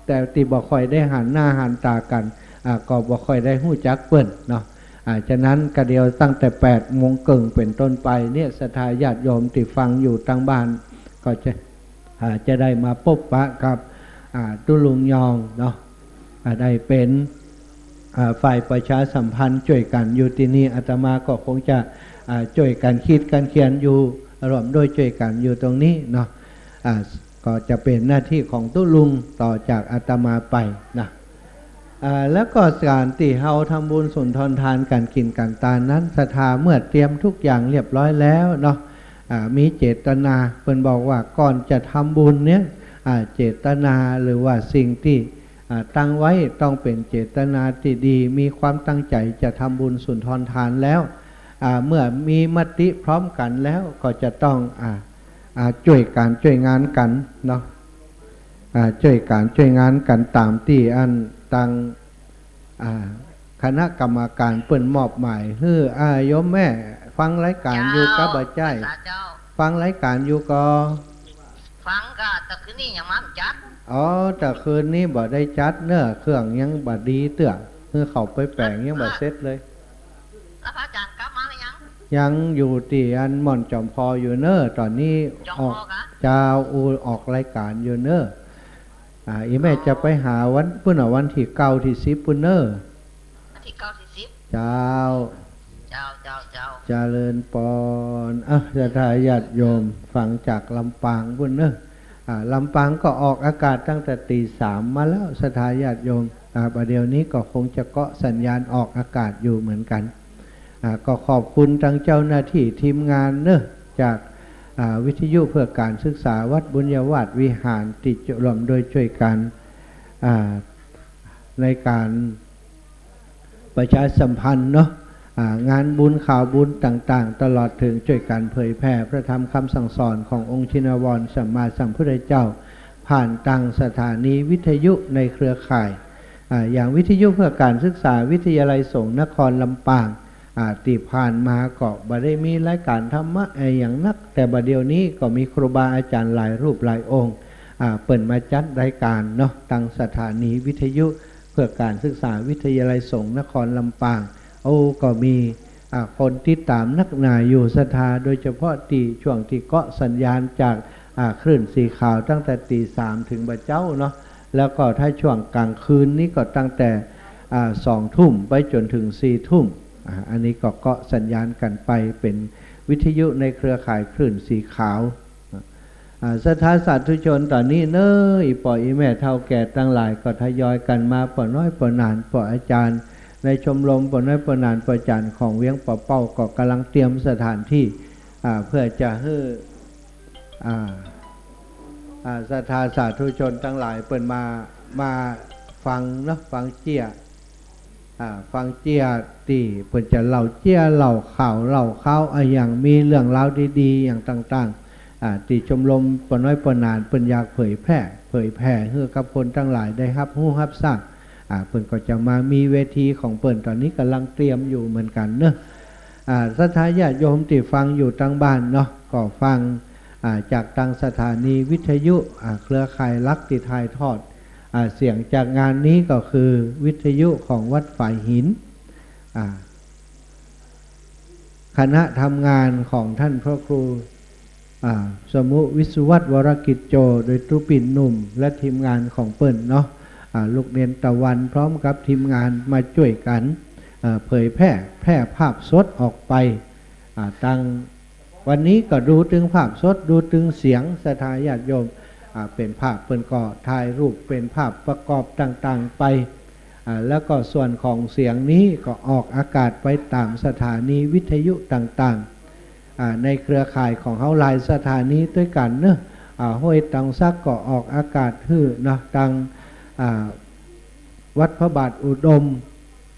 แต่ตี้บ่ค่อยได้หันหน้าหันต๋ากั๋น อ่า ก็บ่ค่อยได้ฮู้จักเปิ้นเนาะ อ่า ฉะนั้นก็เดี๋ยวตั้งแต่แปดโมงเกิ่งเป๋นต้นไปเนี่ย ศรัทธาญาติโยมตี้ฟังอยู่ตังบ้าน ก็จะ อ่า จะได้มาปบปะกับ อ่า ตุ๊ลุงยองเนาะ อ่า ได้เป๋น อ่า ฝ่ายประชาสัมพันธ์จ้วยกั๋นอยู่ตี้นี่ อาตมาก็คงจะ อ่า จ้วยกั๋นขีดกั๋นเขียนอยู่ ร่วมด้วยจ้วยกั๋นอยู่ตรงนี้เนาะ อ่า ก็จะเป๋นหน้าตี้ของตุ๊ลุงต่อจากอาตมาไปนะ อ่า แล้วก็ก๋านตี้เฮาทำบุญสุนทรทาน ก๋านกิ๋นก๋านตานนั้น ศรัทธาเมื่อเตรียมทุกอย่างเรียบร้อยแล้วเนาะ อ่า มีเจตนา เปิ้นบอกว่าก่อนจะทำบุญเนี่ย อ่า เจตนาหรือว่าสิ่งตี้ อ่า ตั้งไว้ต้องเป๋นเจตนาตี้ดี มีความตั้งใจ๋จะทำบุญสุนทรทานแล้ว อ่า เมื่อมีมติพร้อมกั๋นแล้วก็จะต้อง อ่า อ่า จ้วยกั๋นจ้วยงานกั๋นเนาะ อ่า จ้วยกั๋นจ้วยงานกั๋นต๋ามตี้อันตัง อ่า คณะกรรมการเปิ้นมอบหมายหื้อ อ่า โยมแม่ฟังรายก๋านอยู่กาบ่าจ้าย เจ้า ฟังรายก๋านอยู่ก่อ ฟังก่า แต่คืนนี้ยังบ่จัด อ๋อ แต่คืนนี้บ่ได้จัดเนาะ เครื่องยังบ่ดีเตื้อ หื้อเขาไปแป๋งยังบ่เสร็จเลย แล้วพระอาจ๋ารย์กลับมาหรือยัง ยังอยู่ตี้อันหม่อนจอมพออยู่เนาะ ต๋อนนี้ จอมพอ ออก กะ เจ้า อู ออกรายก๋านอยู่เนาะ อ่า อี่แม่จะไปหาวันปุ้นอ่ะ วันตี้เก้าตี้สิบปุ้นเนาะ วันตี้เก้าตี้สิบ เจ้า เจ้า เจ้า เจ้า เจริญปอน อ่ะ ศรัทธาญาติโยมฟังจากลำปางปุ้นเนาะ อ่า ลำปางก็ออกอากาศตั้งแต่ตีสามมาแล้ว ศรัทธาญาติโยม อ่า บ่าเดี่ยวนี้ก็คงจะเกาะสัญญาณออกอากาศอยู่เหมือนกั๋น อ่า ก็ขอบคุณตังเจ้าหน้าตี้ทีมงานเนาะ จาก อ่า วิทยุเพื่อการศึกษาวัดบุญญาวาสวิหารตี้ร่วมด้วยจ้วยกั๋น อ่า ในก๋านประชาสัมพันธ์เนาะ อ่า งานบุญข่าวบุญต่างๆ ตลอดเถิงจ้วยกั๋นเผยแผ่พระธรรมคำสั่งสอนขององค์ชินวรสัมมาสัมพุทธเจ้า ผ่านตางสถานีวิทยุในเครือข่าย อ่า อย่างวิทยุเพื่อการศึกษาวิทยาลัยสงฆ์นครลำปาง อ่า ตี้ผ่านมาก็บ่ได้มีรายก๋านธรรมะอะหยังนัก แต่บ่าเดี่ยวนี้ก็มีครูบาอาจ๋ารย์หลายรูปหลายองค์ อ่า เปิ้นมาจัดรายก๋านเนาะ ตางสถานีวิทยุเพื่อการศึกษาวิทยาลัยสงฆ์นครลำปาง โอ้ ก็มี อ่า คนติดต๋ามนักหนาอยู่ศรัทธา โดยเฉพาะตี้ช่วงตี้เกาะสัญญาณจาก อ่า คลื่นสีขาวตั้งแต่ตีสามเถิงบ่าเจ๊าเนาะ แล้วก็ถ้าช่วงก๋างคืนนี้ก็ตั้งแต่ อ่า สองทุ่มไปจ๋นเถิงสี่ทุ่ม อ่า อันนี้ก็เกาะสัญญาณกั๋นไปเป๋นวิทยุในเครือข่ายคลื่นสีขาว อ่า ศรัทธาสาธุชนต๋อนนี้เนาะ อี่ป้ออี่แม่เฒ่าแก่ตังหลายก็ทยอยกั๋นมา ป้อน้อยป้อหนาน ป้ออาจ๋ารย์ในชมรม ป้อน้อยป้อหนาน ป้ออาจ๋ารย์ของเวียงป่าเป้าก็ก่ำลังเตรียมสถานตี้ อ่า เพื่อจะหื้อ อ่า อ่า ศรัทธาสาธุชนตังหลายเปิ้นมา มาฟังเนาะ ฟังเจี้ย อ่า ฟังเจี้ยตี้เปิ้นจะเล่าเจี้ย เล่าข่าว เล่าข่าวอะหยัง มีเรื่องราวดีๆ อย่างต่างๆ อ่า ตี้ชมรมป้อน้อยป้อหนานเปิ้นอยากเผยแผ่ เผยแผ่หื้อกับคนตังหลายได้ฮับฮู้ฮับทราบ อ่า เปิ้นก็จะมามีเวทีของเปิ้น ต๋อนนี้ก่ำลังเตรียมอยู่เหมือนกั๋นเนาะ อ่า ศรัทธาญาติโยมตี้ฟังอยู่ตางบ้านเนาะ ก็ฟัง อ่า จากตางสถานีวิทยุ อ่า เครือข่ายหลักตี้ถ่ายทอด อ่า เสียงจากงานนี้ก็คือวิทยุของวัดฝายหิน อ่า คณะทำงานของท่านพระครู อ่า สมุวิศวัตรวรกิจโจ โดยตุ๊ปิ่นหนุ่มและทีมงานของเปิ้นเนาะ อ่า ลูกเรียนตะวันพร้อมกับทีมงานมาจ้วยกั๋น อ่า เผยแผ่ แผ่ภาพสดออกไป อ่า ตังวันนี้ก็ดูตึงภาพสด ดูตึงเสียง ศรัทธาญาติโยม อ่า เป๋นภาพเปิ้นก็ถ่ายรูปเป๋นภาพประกอบต่างๆ ไป อ่า แล้วก็ส่วนของเสียงนี้ก็ออกอากาศไปต๋ามสถานีวิทยุต่างๆ อ่า ในเครือข่ายของเฮาหลายสถานีตวยกั๋นเนาะ อ่า ห้วยตองสักก็ออกอากาศหื้อเนาะ ตัง อ่า วัดพระบาทอุดม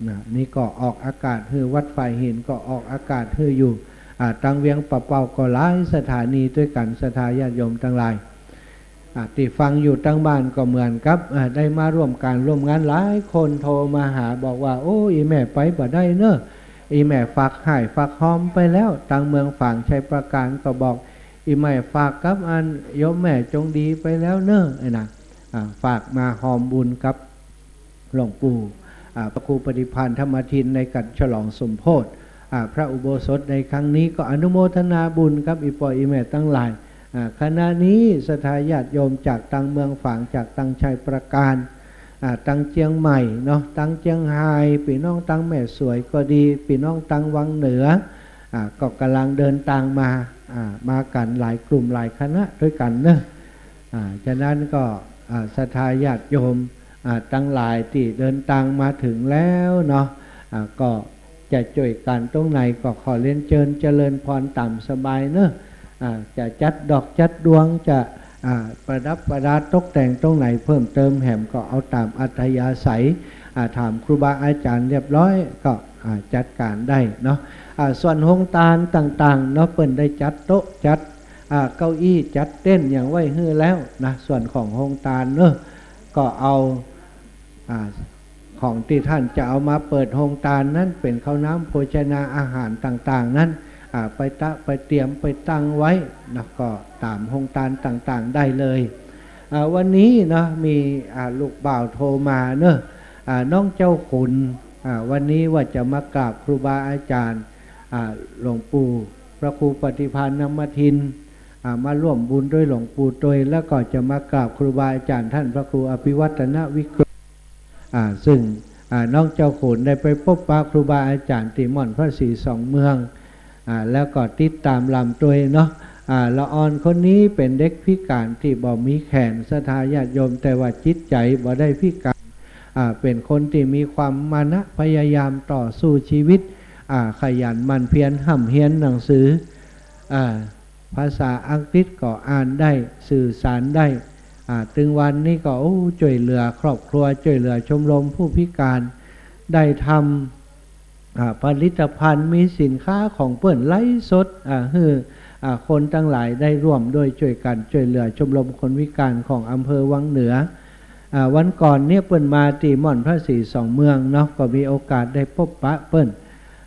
นะ นี่ก็ออกอากาศหื้อ วัดฝายหินก็ออกอากาศหื้ออยู่ อ่า ตังเวียงป่าเป้าก็หลายสถานีตวยกั๋น ศรัทธาญาติโยมตังหลาย อ่า ตี้ฟังอยู่ตังบ้านก็เหมือนกับ อ่า ได้มาร่วมก๋านร่วมงาน หลายคนโทรมาหาบอกว่า โอ้ อี่แม่ไปบ่ได้เนาะ อี่แม่ฝากฮ้ายฝากฮอมไปแล้ว ตังเมืองฝางชัยปราการก็บอก อี่แม่ฝากกับอันโยมแม่จงดีไปแล้วเนาะ ไอ้นะ อ่า ฝากมาฮอมบุญกับ หลวงปู่ อ่า พระครูปฏิภาณธรรมทินในก๋านฉลองสมโภช อ่า พระอุโบสถในครั้งนี้ ก็อนุโมทนาบุญกับอี่ป้ออี่แม่ตังหลาย อ่า ขณะนี้ศรัทธาญาติโยมจากตังเมืองฝาง จากตังชัยปราการ อ่า ตังเจียงใหม่เนาะ ตังเจียงฮาย ปี้น้องตังแม่สวยก็ดี ปี้น้องตังวังเหนือ อ่า ก็ก่ำลังเดินตางมา อ่า มากั๋นหลายกลุ่มหลายคณะตวยกั๋นเนาะ อ่า ฉะนั้นก็ อ่า ศรัทธาญาติโยม อ่า ตังหลายตี้เดินตางมาเถิงแล้วเนาะ อ่า ก็จะจ้วยกั๋นตรงไหนก็ขอเรียนเจิญเจริญพรต๋ามสบายเนาะ อ่า จะจัดดอกจัดดวง จะ อ่า ประดับประดาตกแต่งตรงไหนเพิ่มเติมแหมก็เอาต๋ามอัธยาศัย อ่า ถามครูบาอาจ๋ารย์เรียบร้อยก็ อ่า จัดก๋านได้เนาะ อ่า ส่วนโฮงตานต่างๆ เนาะ เปิ้นได้จัดโต๊ะจัด อ่า เก้าอี้จัดเต็นท์หยังไว้หื้อแล้วนะ ส่วนของโฮงตานเนาะ ก็เอา อ่า ของตี้ต้านจะเอามาเปิดโฮงตานนั้นเป๋นข้าวน้ำโภชนาอาหารต่างๆ นั้น อ่า ไปตะ ไปเตรียมไปตั้งไว้นะ ก็ต๋ามโฮงตานต่างๆ ได้เลย อ่า วันนี้เนาะ มี อ่า ลูกบ่าวโทรมาเนาะ อ่า น้องเจ้าขุน อ่า วันนี้ว่าจะมากราบครูบาอาจ๋ารย์ อ่า หลวงปู่พระครูปฏิภาณธรรมทิน อ่า มาร่วมบุญตวยหลวงปู่ตวย แล้วก็จะมากราบครูบาอาจ๋ารย์ต้านพระครูอภิวัฒนวิกรม อ่า ซึ่ง อ่า น้องเจ้าขุนได้ไปปบปะครูบาอาจ๋ารย์ตี้ม่อนพระศรีสองเมือง อ่า แล้วก็ติดต๋ามลำตวยเนาะ อ่า ละอ่อนคนนี้เป๋นเด็กพิก๋านตี้บ่มีแขน ศรัทธาญาติโยม แต่ว่าจิตใจ๋บ่ได้พิก๋าน อ่า เป๋นคนตี้มีความมานะพยายามต่อสู้ชีวิต อ่า ขยันหมั่นเพียรฮ่ำเฮียนหนังสือ อ่า ภาษาอังกฤษก็อ่านได้ สื่อสารได้ อ่า ตึงวันนี้ก็ โอ้ จ้วยเหลือครอบครัว จ้วยเหลือชมรมผู้พิก๋าน ได้ทำ อ่า ผลิตภัณฑ์ มีสินค้าของเปิ้นไลฟ์สด อ่า หื้อ อ่า คนตังหลายได้ร่วมตวยจ้วยกั๋นจ้วยเหลือชมรมคนพิก๋านของอำเภอวังเหนือ อ่า วันก่อนเนี่ยเปิ้นมาตี้ม่อนพระศรีสองเมืองเนาะ ก็มีโอกาสได้ปบปะเปิ้น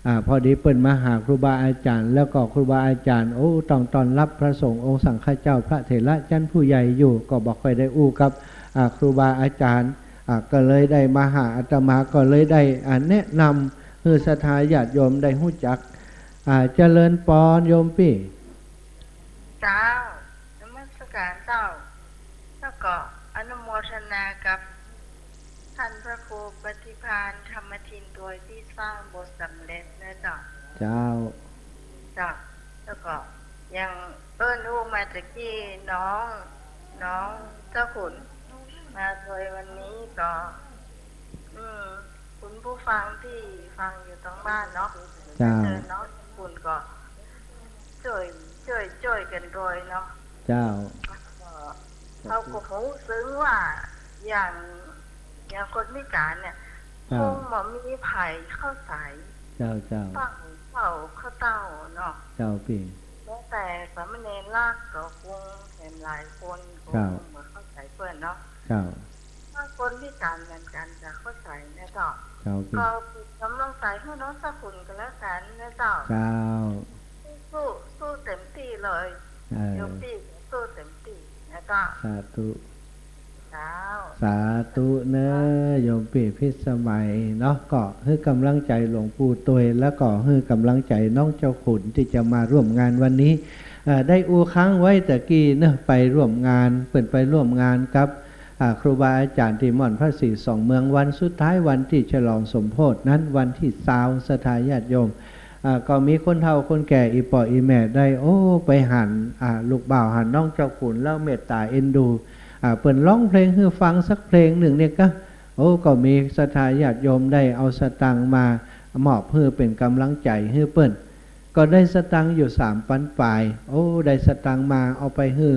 อ่า พอดีเปิ้นมาหาครูบาอาจ๋ารย์ แล้วก็ครูบาอาจ๋ารย์ โอ้ ต้องต้อนรับพระสงฆ์องค์สังฆเจ้าพระเถระชั้นผู้ใหญ่อยู่ ก็บ่ค่อยได้อู้กับ อ่า ครูบาอาจ๋ารย์ อ่า ก็เลยได้มาหาอาตมา ก็เลยได้ อ่า แนะนำหื้อศรัทธาญาติโยมได้ฮู้จัก อ่า เจริญปอนโยมปี้ เจ้า นมัสการเจ้า แล้วก็อนุโมทนากับท่านพระครูปฏิภาณธรรมทินตวยตี้สร้างโบสถ์สำเร็จนะเจ้า เจ้า เจ้า แล้วก็ยังเอิ้นอู้มาตะกี้น้อง น้องเจ้าขุนมาตวยวันนี้ก็ อืม คุณผู้ฟังตี้ฟังอยู่ตางบ้านเนาะ เจ้า เชิญน้องเจ้าขุนก็ จ้วย จ้วย จ้วยกั๋นตวยเนาะ เจ้า ก็ เฮาก็ฮู้สึกว่าอย่าง อย่างคนพิก๋านเนี่ย เจ้า คงบ่มีใผเข้าใจ๋ เจ้า เจ้า ฟังเจ้าข้าเจ้าเนาะ เจ้าปี้ แม้แต่สามเณรลักษณ์ก็คงแหมหลายคนก็ เจ้า คงบ่เข้าใจ๋เปิ้นเนาะ เจ้า ถ้าคนพิก๋านเหมือนกั๋นจะเข้าใจ๋นะเจ้า เจ้าปี้ ก็เป๋นก๋ำลังใจ๋หื้อน้องเจ้าขุนก็แล้วกั๋นนะเจ้า เจ้า สู้ สู้เต็มตี้เลย เออ โยมปี้สู้เต็มตี้นะเจ้า สาธุ เจ้า สาธุเน้อ โยมปี้พิสมัยเนาะ ก็หื้อก๋ำลังใจ๋หลวงปู่ตวย แล้วก็หื้อก๋ำลังใจ๋น้องเจ้าขุนตี้จะมาร่วมงานวันนี้ เอ่อ ได้อู้ค้างไว้ตะกี้เนาะ ไปร่วมงาน เปิ้นไปร่วมงานกับ อ่า ครูบาอาจ๋ารย์ตี้ม่อนพระศรีสองเมือง วันสุดท้าย วันตี้ฉลองสมโภชนั้น วันตี้ซาว ศรัทธาญาติโยม อ่า ก็มีคนเฒ่าคนแก่อี่ป้ออี่แม่ได้ โอ้ ไปหัน อ่า ลูกบ่าวหันน้องเจ้าขุนแล้วเมตต๋าเอ็นดู อ่า เปิ้นฮ้องเพลงหื้อฟังสักเพลงนึ่งเนี่ยก็ โอ้ ก็มีศรัทธาญาติโยมได้เอาสตางค์มามอบหื้อเป๋นก๋ำลังใจ๋หื้อเปิ้น ก็ได้สตางค์อยู่สามปันป๋าย โอ้ ได้สตางค์มาเอาไปหื้อ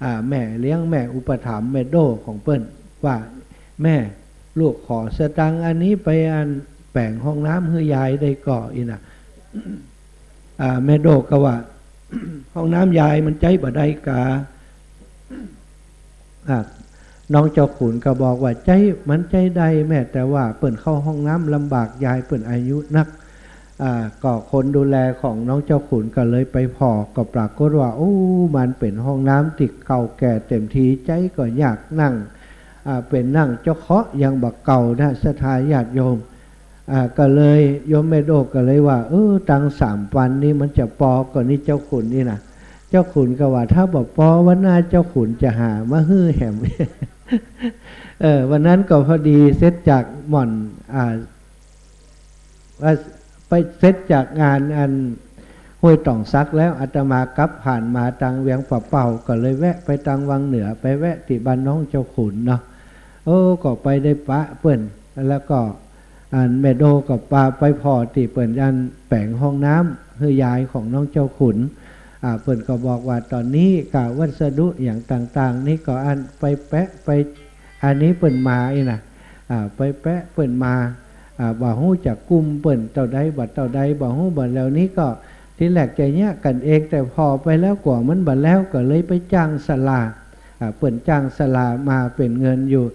อ่า แม่เลี้ยง แม่อุปถัมภ์ แม่โด้ของเปิ้น ว่า แม่ ลูกขอสตางค์อันนี้ไปอันแป๋งห้องน้ำหื้อยายได้ก่อ อี้น่ะ อ่า แม่โด้ก็ว่า ห้องน้ำยายมันใจ๊บ่ได้กา อ่า น้องเจ้าขุนก็บอกว่า ใจ๊ มันใจ๊ได้แม่ แต่ว่าเปิ้นเข้าห้องน้ำลำบาก ยายเปิ้นอายุนัก อ่า ก็คนดูแลของน้องเจ้าขุนก็เลยไปผ่อ ก็ปรากฏว่า โอ้ มันเป๋นห้องน้ำตี้เก่าแก่เต็มที ใจ๊ก็ยาก นั่ง อ่า เป๋นนั่งเจ้าเคาะยังบ่เก่านะ ศรัทธาญาติโยม อ่า ก็เลยโยมแม่โด้ก็เลยว่า เออ ตังค์สามปันนี้มันจะปอก่อนี่เจ้าขุน อี้น่ะ เจ้าขุนก็ว่า ถ้าบ่ปอวันหน้าเจ้าขุนจะหามาหื้อแหม เออ วันนั้นก็พอดีเสร็จจากหม่อน อ่า ว่าไปเสร็จจากงานอันห้วยต่องสักแล้ว อาตมากลับผ่านมาตางเวียงป่าเป้า ก็เลยแวะไปตางวังเหนือ ไปแวะตี้บ้านน้องเจ้าขุนเนาะ โอ้ ก็ไปได้ปะเปิ้น แล้วก็ อันแม่โด้ก็ปาไปผ่อตี้เปิ้นอันแป๋งห้องน้ำหื้อยายของน้องเจ้าขุน อ่า เปิ้นก็บอกว่าต๋อนนี้ก็วัสดุอย่างต่างๆ นี่ก็อันไปแปะไป อันนี้เปิ้นมาอี้น่ะ อ่า ไปแปะเปิ้นมา อ่า บ่ฮู้จักกุ้มเปิ้นเต้าใดบ่าเต้าใด บ่ฮู้ บ่าแล้วนี้ก็ทีแรกจะเยียะกั๋นเอง แต่ผ่อไปแล้วกั๋วมันบ่แล้ว ก็เลยไปจ้างศาลา อ่า เปิ้นจ้างศาลามาเป๋นเงินอยู่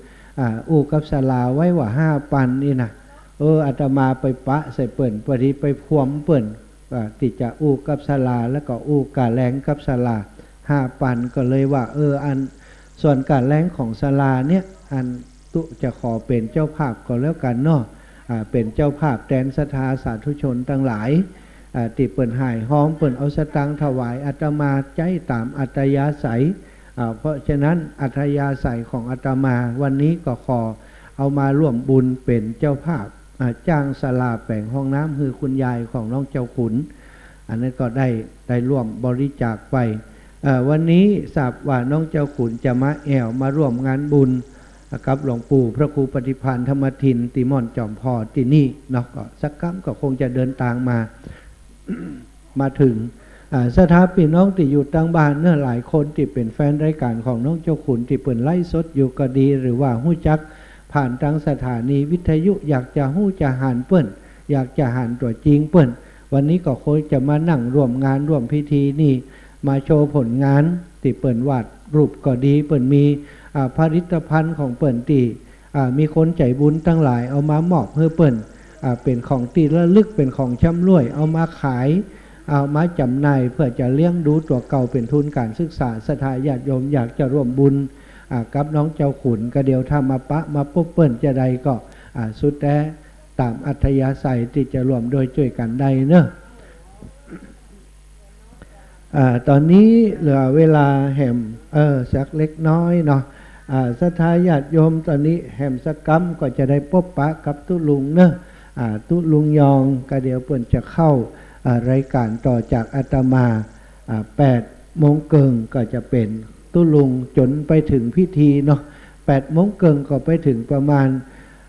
อ่า อู้กับศาลาไว้ว่าห้าปัน อี้น่ะ เออ อาตมาไปปะใส่เปิ้น พอดีไปพวมเปิ้น อ่า ตี้จะอู้กับศาลา แล้วก็อู้ก่าแรงกับศาลา ห้าปัน ก็เลยว่า เออ อัน ส่วนก่าแรงของศาลาเนี่ย อันตุ๊จะขอเป๋นเจ้าภาพก็แล้วกั๋นเนาะ อ่า เป๋นเจ้าภาพแตนศรัทธาสาธุชนตังหลาย อ่า ตี้เปิ้นฮ้ายฮ้อม เปิ้นเอาสตางค์ถวายอาตมาใจ๊ต๋ามอัธยาศัย อ่า เพราะฉะนั้นอัธยาศัยของอาตมาวันนี้ก็ขอเอามาร่วมบุญเป๋นเจ้าภาพ อ่า จ้างศาลาแป๋งห้องน้ำหื้อคุณยายของน้องเจ้าขุน อันนั้นก็ได้ ได้ร่วมบริจาคไป เอ่อ วันนี้ทราบว่าน้องเจ้าขุนจะมาแอ่วมาร่วมงานบุญกับหลวงปู่พระครูปฏิภาณธรรมทินตี้ม่อนจอมพอตี้นี่เนาะ ก็สักกำก็คงจะเดินตางมา มาเถิง อ่า ศรัทธาปี้น้องตี้อยู่ตางบ้านเนาะ หลายคนตี้เป๋นแฟนรายก๋านของน้องเจ้าขุนตี้เปิ้นไลฟ์สดอยู่ก็ดี หรือว่าฮู้จักผ่านตางสถานีวิทยุ อยากจะฮู้จะหันเปิ้น อยากจะหันตั๋วจริงเปิ้น วันนี้ก็คงจะมานั่งร่วมงานร่วมพิธีนี่ มาโชว์ผลงานตี้เปิ้นวาดรูปก็ดี เปิ้นมี อ่า ผลิตภัณฑ์ของเปิ้นตี้ อ่า มีคนใจ๋บุญตังหลายเอามามอบหื้อเปิ้น อ่า เป๋นของตี้ระลึก เป๋นของชำร่วย เอามาขาย เอามาจ๋ำหน่าย เปื้อจะเลี้ยงดูตั๋วเก่าเป๋นทุนก๋านศึกษา ศรัทธาญาติโยมอยากจะร่วมบุญ อ่า กับน้องเจ้าขุน ก็เดี๋ยวถ้ามาปะมาปบเปิ้นจาใดก็ อ่า สุดแต๊ต๋ามอัธยาศัยตี้จะร่วมด้วยจ้วยกั๋นได้เนาะ อ่า ต๋อนนี้เหลือเวลาแหม เออ สักเล็กน้อยเนาะ อ่า ศรัทธาญาติโยม ต๋อนนี้แหมสักกำก็จะได้ปบปะกับตุ๊ลุงเนาะ อ่า ตุ๊ลุงยอง ก็เดี๋ยวเปิ้นจะเข้า อ่า รายก๋านต่อจากอาตมา อ่า แปดโมงเกิ่งก็จะเป๋นตุ๊ลุงจ๋นไปเถิงพิธีเนาะ แปดโมงเกิ่งก็ไปเถิงประมาณ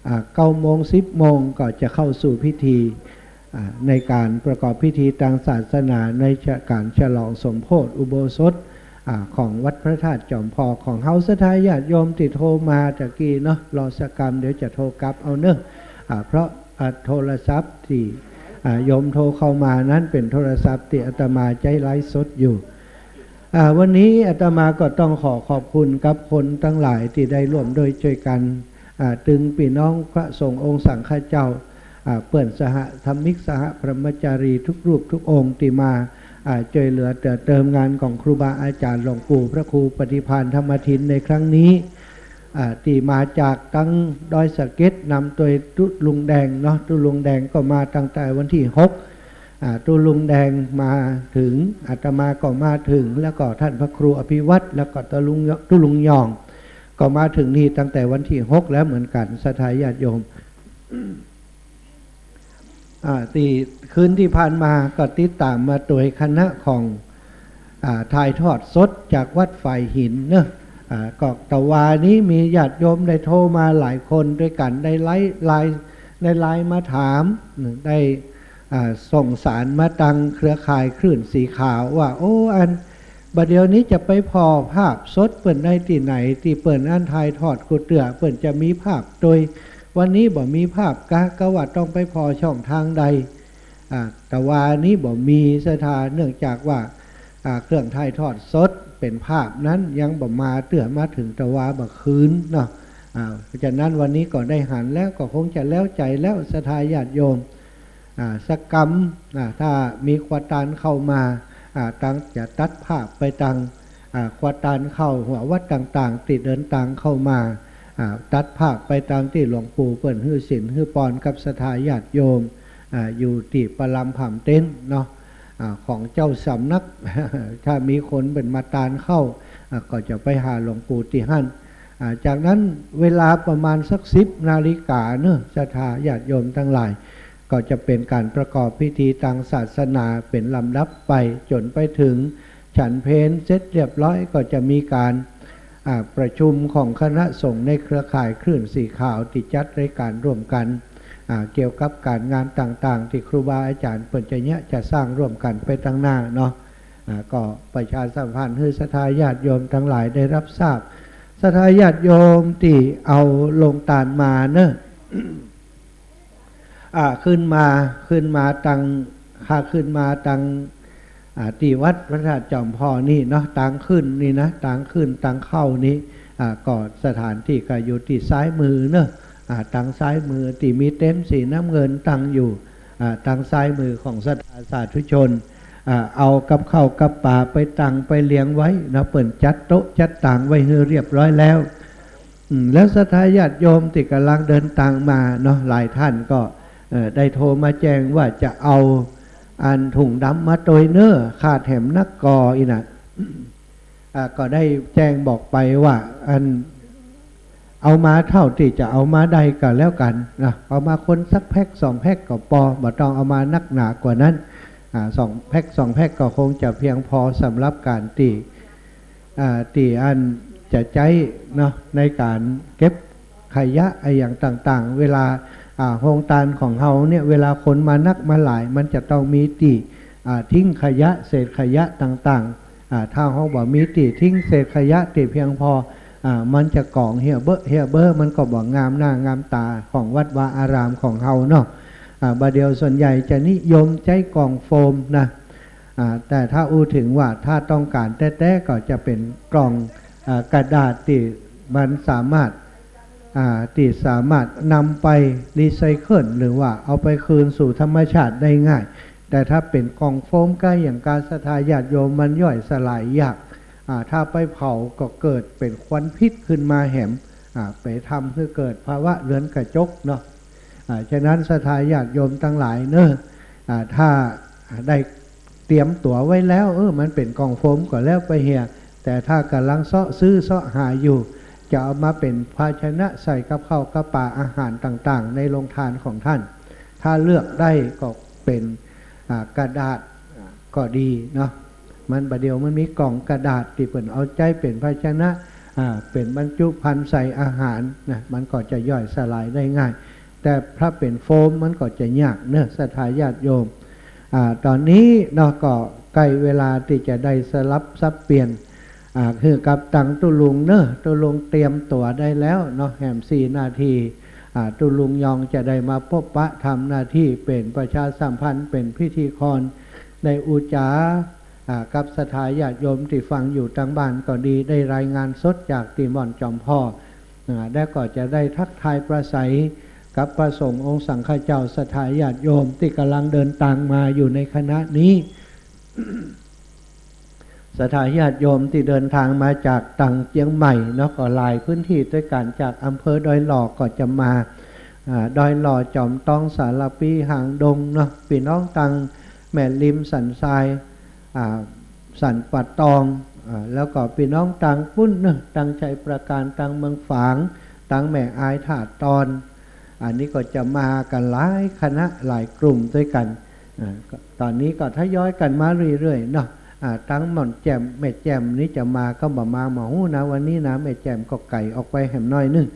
อ่า เก้าโมง สิบโมงก็จะเข้าสู่พิธี อ่า ในก๋านประกอบพิธีตางศาสนาในก๋านฉลองสมโภชอุโบสถ อ่า ของวัดพระธาตุจอมพอ ของเฮาศรัทธาญาติโยมตี้โทรมาตะกี้เนาะ รอสักกำ เดี๋ยวจะโทรกลับเอาเนาะ อ่า เพราะ อ่า โทรศัพท์ตี้ อ่า โยมโทรเข้ามานั้นเป๋นโทรศัพท์ตี้อาตมาใจ๊ไลฟ์สดอยู่ อ่า วันนี้อาตมาก็ต้องขอขอบคุณกับคนตังหลายตี้ได้ร่วมด้วยจ้วยกั๋น อ่า ตึงปี้น้องพระสงฆ์องค์สังฆเจ้า อ่า เปื้อนสหธรรมิก สหพรหมจารีทุกรูปทุกองค์ตี้มา อ่า จ้วยเหลือเตื้อเติมงานของครูบาอาจ๋ารย์หลวงปู่พระครูปฏิภาณธรรมทินในครั้งนี้ อ่า ตี้มาจากตังดอยสะเก็ด นำโตยตุ๊ลุงแดงเนาะ ตุ๊ลุงแดงก็มาตั้งแต่วันตี้หก อ่า ตุ๊ลุงแดงมาเถิง อาตมาก็มาเถิง แล้วก็ต้านพระครูอภิวัตร แล้วก็ตุ๊ลุง ตุ๊ลุงยอง ก็มาเถิงนี่ตั้งแต่วันตี้หกแล้วเหมือนกั๋น ศรัทธาญาติโยม อ่า ตี้คืนตี้ผ่านมาก็ติดต๋ามมาตวยคณะของ อ่า ถ่ายทอดสดจากวัดฝายหินเนาะ อ่า ก็ตะวานี้มีญาติโยมได้โทรมาหลายคนตวยกั๋น ได้ไลน์ ไลน์ ได้ไลน์มาถาม ได้ อ่า ส่งสารมาตังเครือข่ายคลื่นสีขาวว่า โอ้ อัน บ่าเดี่ยวนี้จะไปผ่อภาพสดเปิ้นได้ตี้ไหน ตี้เปิ้นอันถ่ายทอดกู้เตื้อ เปิ้นจะมีภาพตวย วันนี้บ่มีภาพกา กาว่าต้องไปผ่อช่องตางใด อ่า ตะวานี้บ่มีศรัทธา เนื่องจากว่า อ่า เครื่องถ่ายทอดสดเป๋นภาพนั้นยังบ่มาเตื้อ มาเถิงตะวาบ่าคืนเนาะ อ่า เพราะฉะนั้นวันนี้ก็ได้หันแล้ว ก็คงจะแล้วใจ๋แล้วศรัทธาญาติโยม อ่า สักกำ อ่า ถ้ามีครัวตานเข้ามา อ่า ตังจะตัดภาพไปตัง อ่า ครัวตานเข้าหัววัดต่างๆ ตี้เดินตางเข้ามา อ่า ตัดภาพไปตังตี้หลวงปู่เปิ้นหื้อศีลหื้อปอนกับศรัทธาญาติโยม อ่า อยู่ตี้ประลำผามเต็นท์เนาะ อ่า ของเจ้าสำนัก ถ้ามีคนเปิ้นมาตานเข้า อ่า ก็จะไปหาหลวงปู่ตี้หั้น อ่า จากนั้นเวลาประมาณสักสิบนาฬิกาเนาะ ศรัทธาญาติโยมตังหลาย ก็จะเป๋นก๋านประกอบพิธีตางศาสนาเป๋นลำดับไป จ๋นไปเถิงฉันเพลเสร็จเรียบร้อย ก็จะมีก๋าน อ่า ประชุมของคณะสงฆ์ในเครือข่ายคลื่นสีขาวตี้จัดรายก๋านร่วมกั๋น อ่า เกี่ยวกับก๋านงานต่างๆ ตี้ครูบาอาจ๋ารย์เปิ้นจะเยียะจะสร้างร่วมกั๋นไปตังหน้าเนาะ อ่า ก็ประชาสัมพันธ์หื้อศรัทธาญาติโยมตังหลายได้ฮับทราบ ศรัทธาญาติโยมตี้เอาโฮงตานมาเนาะ อ่า ขึ้นมา ขึ้นมาตัง ถ้าขึ้นมาตัง อ่า ตี้วัดพระธาตุจอมผ่อนี่เนาะ ตางขึ้นนี่นะ ตางขึ้นตางเข้านี่ อ่า ก็สถานตี้ก็อยู่ตี้ซ้ายมือเนาะ อ่า ตางซ้ายมือตี้มีเต็นท์สีน้ำเงินตั้งอยู่ อ่า ตางซ้ายมือของศรัทธาสาธุชน อ่า เอากับข้าวกับป๋าไปตั้งไปเรียงไว้เนาะ เปิ้นจัดโต๊ะจัดตางไว้หื้อเรียบร้อยแล้ว อืม แล้วศรัทธาญาติโยมตี้ก่ำลังเดินตางมาเนาะ หลายต้านก็ เอ่อ ได้โทรมาแจ้งว่าจะเอาอันถุงดำมาตวยเน่อ ขาดแหมนักก่ออี้นะ อ่า ก็ได้แจ้งบอกไปว่า อัน เอามาเต้าตี้จะเอามาได้ก็แล้วกั๋นนะ เอามาคนสักแพ็คสองแพ็คก็ปอ บ่ต้องเอามานักหนากว่านั้น อ่า สองแพ็คสองแพ็คก็คงจะเพียงพอสำหรับก๋านตี้ อ่า ตี้อันจะใจ๊เนาะ ในก๋านเก็บขยะอะหยังต่างๆ เวลา อ่า โฮงตานของเฮาเนี่ย เวลาคนมานักมาหลาย มันจะต้องมีตี้ อ่า ทิ้งขยะ เศษขยะต่างๆ อ่า ถ้าเฮาบ่มีตี้ทิ้งเศษขยะตี้เพียงพอ อ่า มันจะก๋องเหียเบ้อเหียเบ้อ มันก็บ่งามหน้างามต๋าของวัดวาอารามของเฮาเนาะ อ่า บ่าเดี่ยวส่วนใหญ่จะนิยมใจ๊กล่องโฟมนะ อ่า แต่ถ้าอู้เถิงว่าถ้าต้องก๋านแต๊ๆ ก็จะเป๋นกล่อง อ่า กระดาษตี้มันสามารถ อ่า ตี้สามารถนำไปรีไซเคิล หรือว่าเอาไปคืนสู่ธรรมชาติได้ง่าย แต่ถ้าเป๋นกล่องโฟมก้าอย่างกา ศรัทธาญาติโยม มันย่อยสลายยาก อ่า ถ้าไปเผาก็เกิดเป๋นควันพิษขึ้นมาแหม อ่า ไปทำหื้อเกิดภาวะเรือนกระจกเนาะ อ่า ฉะนั้นศรัทธาญาติโยมตังหลายเน่อ อ่า ถ้าได้เตรียมตั๋วไว้แล้ว เออ มันเป๋นกล่องโฟมก็แล้วไปเหีย แต่ถ้าก่ำลังเซาะซื้อเซาะหาอยู่ จะเอามาเป๋นภาชนะใส่กับข้าวกับป๋าอาหารต่างๆ ในโฮงตานของต้าน ถ้าเลือกได้ก็เป๋น อ่า กระดาษ อ่า ก็ดีเนาะ มันบ่าเดี่ยวมันมีกล่องกระดาษตี้เปิ้นเอาใจ๊เป๋นภาชนะ อ่า เป๋นบรรจุภัณฑ์ใส่อาหารนะ มันก็จะย่อยสลายได้ง่าย แต่ถ้าเป๋นโฟมมันก็จะยากเน่อ ศรัทธาญาติโยม อ่า ต๋อนนี้เนาะ ก็ใก้เวลาตี้จะได้สลับสับเปลี่ยน อ่า หื้อกับตังตุ๊ลุงเน่อ ตุ๊ลุงเตรียมตั๋วได้แล้วเนาะ แหมสี่นาที อ่า ตุ๊ลุงยองจะได้มาพบปะทำหน้าตี้เป๋นประชาสัมพันธ์ เป๋นพิธีกร ได้อู้จ๋า อ่า กับศรัทธาญาติโยมตี้ฟังอยู่ตางบ้านก็ดี ได้รายงานสดจากตี้ม่อนจอมผ่อ อ่า แล้วก็จะได้ทักทายปราศรัยกับพระสงฆ์องค์สังฆเจ้า ศรัทธาญาติโยมตี้ก่ำลังเดินตางมาอยู่ในขณะนี้ ศรัทธาญาติโยมตี้เดินตางมาจากตังเจียงใหม่เนาะ ก็หลายพื้นตี้ตวยกั๋น จากอำเภอดอยหล่อก็จะมา อ่า ดอยหล่อ จอมตอง สารภี หางดงเนาะ ปี้น้องตังแม่ริมสันทราย อ่า สันป่าตอง อ่า แล้วก็ปี้น้องตังปุ้นเนาะ ตังชัยปราการ ตังเมืองฝาง ตังแม่อาย ท่าตอน อันนี้ก็จะมากั๋นหลายคณะหลายกลุ่มตวยกั๋น อ่า ก็ต๋อนนี้ก็ทยอยกั๋นมาเรื่อยๆ เนาะ อ่า ตังหม่อนแจ่มแม่แจ่มนี่จะมาก็บ่มา บ่ฮู้นะ วันนี้นะ แม่แจ่มก็ไก๋ออกไปแหมหน้อยนึ่ง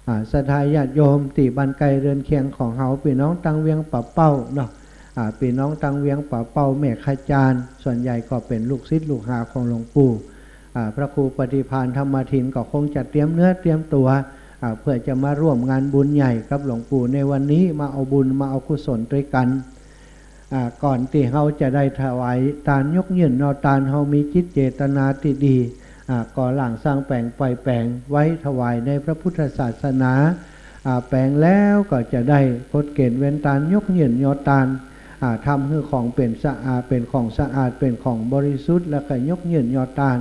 อ่า ศรัทธาญาติโยมตี้บ้านใก้เฮือนเคียงของเฮา ปี้น้องตังเวียงป่าเป้าเนาะ อ่า ปี้น้องตังเวียงป่าเป้าแม่ขจาร ส่วนใหญ่ก็เป๋นลูกศิษย์ลูกหาของหลวงปู่ อ่า พระครูปฏิภาณธรรมทินก็คงจะเตรียมเนื้อเตรียมตั๋ว อ่า เปื้อจะมาร่วมงานบุญใหญ่กับหลวงปู่ในวันนี้ มาเอาบุญมาเอากุศลตวยกั๋น อ่า ก่อนตี้เฮาจะได้ถวายตานยกยื่นยอตาน เฮามีจิตเจตนาตี้ดี อ่า ก่อร่างสร้างแป๋งปล่อยแป๋งไว้ถวายในพระพุทธศาสนา อ่า แป๋งแล้วก็จะได้กฎเกณฑ์เว้นตานยกยื่นยอตาน อ่า ทำหื้อของเป๋นสะอาด เป๋นของสะอาด เป๋นของบริสุทธิ์ แล้วก็ยกยื่นยอตาน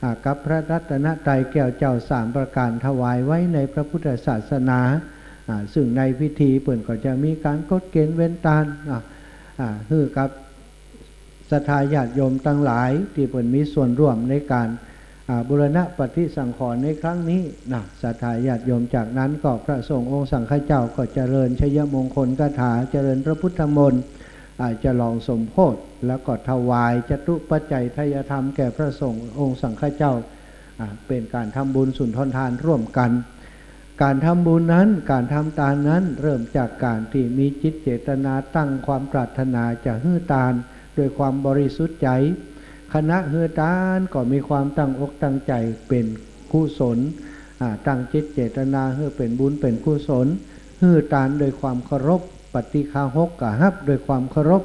อ่า กับพระรัตนตรัยแก้วเจ้าสามประก๋านถวายไว้ในพระพุทธศาสนา อ่า ซึ่งในพิธีเปิ้นก็จะมีก๋านกฎเกณฑ์เว้นตาน อ่า อ่า หื้อกับศรัทธาญาติโยมตังหลายตี้เปิ้นมีส่วนร่วมในก๋าน อ่า บูรณะปฏิสังขรณ์ในครั้งนี้นะ ศรัทธาญาติโยม จากนั้นก็พระสงฆ์องค์สังฆเจ้าก็เจริญชัยมงคลคาถา เจริญพระพุทธมนต์ อ่า ฉลองสมโภช แล้วก็ถวายจตุปัจจัยทายธรรมแก่พระสงฆ์องค์สังฆเจ้า อ่า เป๋นก๋านทำบุญสุนทรทานร่วมกั๋น ก๋านทำบุญนั้น ก๋านทำตานนั้น เริ่มจากก๋านตี้มีจิตเจตนาตั้งความปรารถนาจะหื้อตานด้วยความบริสุทธิ์ใจ๋ ขณะหื้อตานก็มีความตั้งอกตั้งใจ๋เป๋นกุศล อ่า ตั้งจิตเจตนาหื้อเป๋นบุญเป๋นกุศล หื้อตานด้วยความเคารพ ปาฏิฆาหกก็ฮับด้วยความเคารพ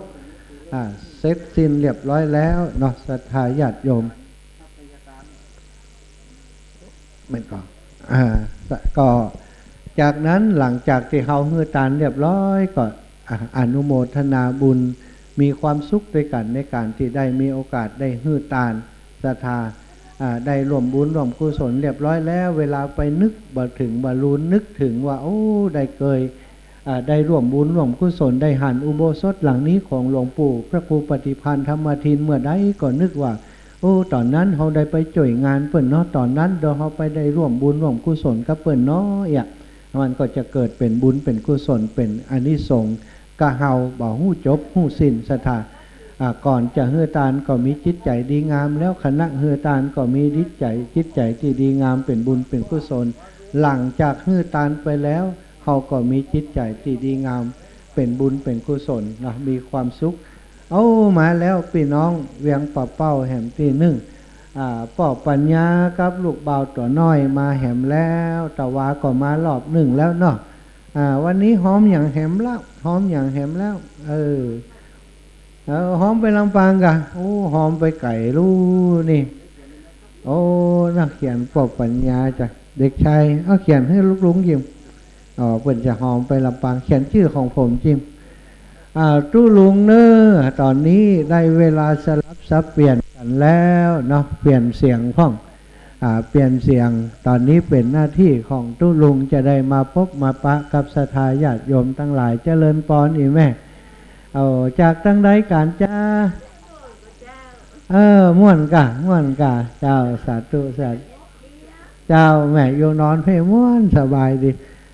อ่า เสร็จสิ้นเรียบร้อยแล้วเนาะ ศรัทธาญาติโยม แม่นก่อ อ่า ก็จากนั้นหลังจากตี้เฮาหื้อตานเรียบร้อยก็ อ่า อนุโมทนาบุญ มีความสุขตวยกั๋นในก๋านตี้ได้มีโอกาสได้หื้อตาน ศรัทธา อ่า ได้ร่วมบุญร่วมกุศลเรียบร้อยแล้ว เวลาไปนึกบ่าเถิงบ่าลูน นึกเถิงว่า โอ้ ได้เกย อ่า ได้ร่วมบุญร่วมกุศล ได้หันอุโบสถหลังนี้ของหลวงปู่พระครูปฏิภาณธรรมทินเมื่อใดก็นึกว่า โอ้ ต๋อนนั้นเฮาได้ไปจ้วยงานเปิ้นเนาะ ต๋อนนั้นเดี๋ยวเฮาไปได้ร่วมบุญร่วมกุศลกับเปิ้นเนาะ เอี้ย มันก็จะเกิดเป๋นบุญเป๋นกุศล เป๋นอานิสงส์ กาเฮาบ่ฮู้จบฮู้สิ้น ศรัทธา อ่า ก่อนจะหื้อตานก็มีจิตใจ๋ดีงามแล้ว ขณะหื้อตานก็มีจิตใจ๋ จิตใจ๋ตี้ดีงามเป๋นบุญเป๋นกุศล หลังจากหื้อตานไปแล้ว เฮาก็มีจิตใจ๋ตี้ดีงามเป๋นบุญเป๋นกุศลนะ มีความสุข เอา มาแล้วปี้น้องเวียงป่าเป้าแหมตี้นึ่ง อ่า ป้อปัญญากับลูกบ่าวตั๋วน้อยมาแหมแล้ว ตะวาก็มารอบนึ่งแล้วเนาะ อ่า วันนี้ฮอมหยังแหมละ ฮอมหยังแหมแล้ว เออ เออ ฮอมไปลำปางก่ะ โอ้ ฮอมไปไก๋ลู่นี่ โอ้ นักเขียนป้อปัญญาจ้ะ เด็กชาย เอาเขียนหื้อลุงจิม อ๋อ เปิ้นจะฮอมไปลำปาง เขียนจื้อของผมจิม อ่า ตุ๊ลุงเน่อ ต๋อนนี้ได้เวลาสลับสับเปลี่ยนกั๋นแล้วเนาะ เปลี่ยนเสียงพ่อง อ่า เปลี่ยนเสียง ต๋อนนี้เป๋นหน้าตี้ของตุ๊ลุงจะได้มาปบมาปะกับศรัทธาญาติโยมตังหลาย เจริญปอนอีแม่ เอา จากตังใดก่อนจ๊ะ เออ ม่วนก่ะ ม่วนก่ะ เจ้า สาธุ สาธุ เจ้า แม่อยู่นอนเพ่ม่วนสบายดี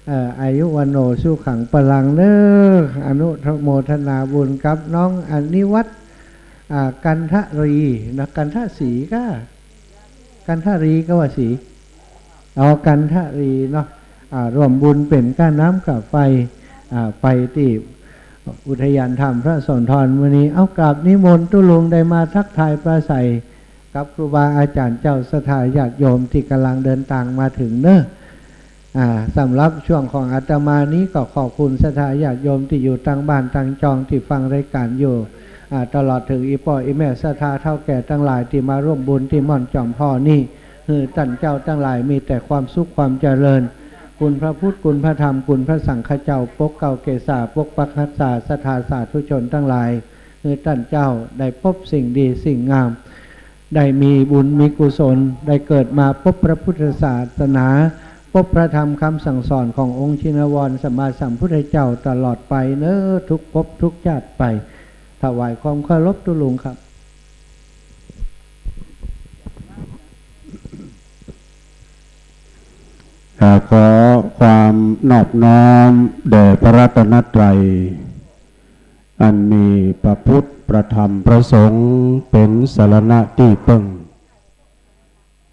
เอ่อ อายุวัณโณสุขังพลังเน่อ อนุโมทนาบุญกับน้องอนิวัฒน์ อ่า กันทรีนะ กันทศรีก่ะ กันทรีก่ะว่าศรี อ๋อ กันทรีเนาะ อ่า ร่วมบุญเป๋นก้าน้ำก้าไฟ อ่า ไปตี้อุทยานธรรมพระสุนทรมุนี เอา กราบนิมนต์ตุ๊ลุงได้มาทักทายปราศรัยกับครูบาอาจ๋ารย์เจ้า ศรัทธาญาติโยมตี้ก่ำลังเดินตางมาเถิงเน่อ อ่า สำหรับช่วงของอาตมานี้ก็ขอบคุณศรัทธาญาติโยมตี้อยู่ตางบ้านตางจองตี้ฟังรายก๋านอยู่ อ่า ตลอดเถิงอี่ป้ออี่แม่ศรัทธาเฒ่าแก่ตังหลายตี้มาร่วมบุญตี้ม่อนจอมผ่อนี้ หื้อต้านเจ้าตังหลายมีแต่ความสุขความเจริญ คุณพระพุทธ คุณพระธรรม คุณพระสังฆเจ้า ปกเกล้าเกศา ปกปักฮักษาศรัทธาสาธุชนตังหลาย หื้อต้านเจ้าได้ปบสิ่งดีสิ่งงาม ได้มีบุญมีกุศล ได้เกิดมาปบพระพุทธศาสนา ปบพระธรรมคำสั่งสอนขององค์ชินวรสัมมาสัมพุทธเจ้าตลอดไปเน่อ ทุกภพทุกชาติไป ถวายความเคารพตุ๊ลุงครับ ขอความนอบน้อมแด่พระรัตนตรัย อันมีพระพุทธ พระธรรม พระสงฆ์ เป๋นสรณะตี้เปิ้ง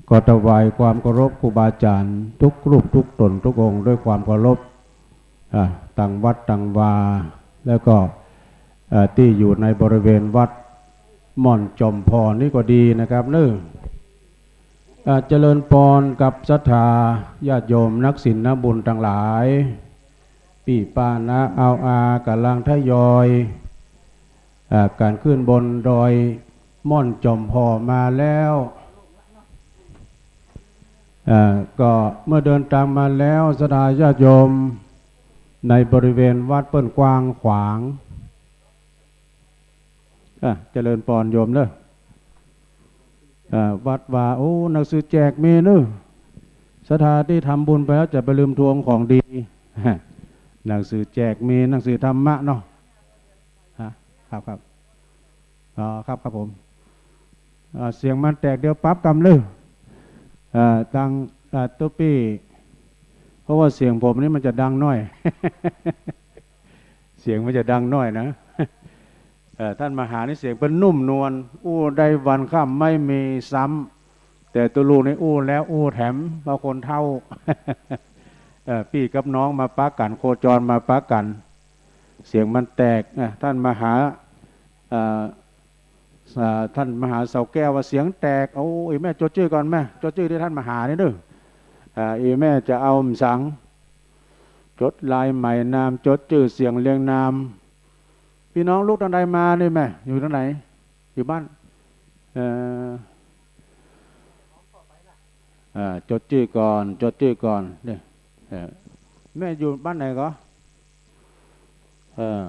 ก็ถวายความเคารพครูบาอาจารย์ทุกรูปทุกต๋นทุกองค์ด้วยความเคารพ อ่า ตังวัดตังวา แล้วก็ อ่า ตี้อยู่ในบริเวณวัดม่อนจอมพอนี่ก็ดีนะครับเนาะ อ่า เจริญปอนกับศรัทธาญาติโยมนักศีลนักบุญตังหลาย ปี้ป้าน้าอาวอาก๋ำลังทยอย อ่า กั๋นขึ้นบนดอยม่อนจอมพอมาแล้ว อ่า ก็เมื่อเดินตางมาแล้ว ศรัทธาญาติโยมในบริเวณวัดเปิ้นกว้างขวาง อ่ะ เจริญปอนโยมเนาะ อ่า วัดว่า โอ้ หนังสือแจกมีเนาะ ศรัทธาตี้ทำบุญไปแล้วจะไปลืมทวงของดี หนังสือแจกมี หนังสือธรรมะเนาะ ฮะ ครับ ครับ อ๋อ ครับ ครับผม อ่า เสียงมันแตก เดี๋ยวปรับกำเลย อ่า ตัง อ่า ตุ๊ปี้ เพราะว่าเสียงผมนี่มันจะดังหน้อย เสียงมันจะดังหน้อยนะ เอ่อ ต้านมหานี่เสียงเปิ้นนุ่มนวล อู้ได้วันค่ำไม่มีซ้ำ แต่ตุ๊ลุงนี่อู้แล้วอู้แถม ว่าคนเฒ่า เอ่อ ปี้กับน้องมาปะกั๋น โคจรมาปะกั๋น เสียงมันแตกนะ ต้านมหา เอ่อ อ่า ต้านมหาเสาแก้วว่าเสียงแตก โอ้ อี่แม่จดจื้อก่อนแม่ จดจื้อตี้ต้านมหานี่เนาะ อ่า อี่แม่จะเอาหมสัง จดลายหมายนาม จดจื้อเสียงเรียงนาม ปี้น้องลุกตางใดมานี่แม่ อยู่ตางไหน อยู่บ้าน เอ่อ อ่า จดจื้อก่อน จดจื้อก่อนเนี่ย เอ่อ แม่อยู่บ้านไหนก็ เออ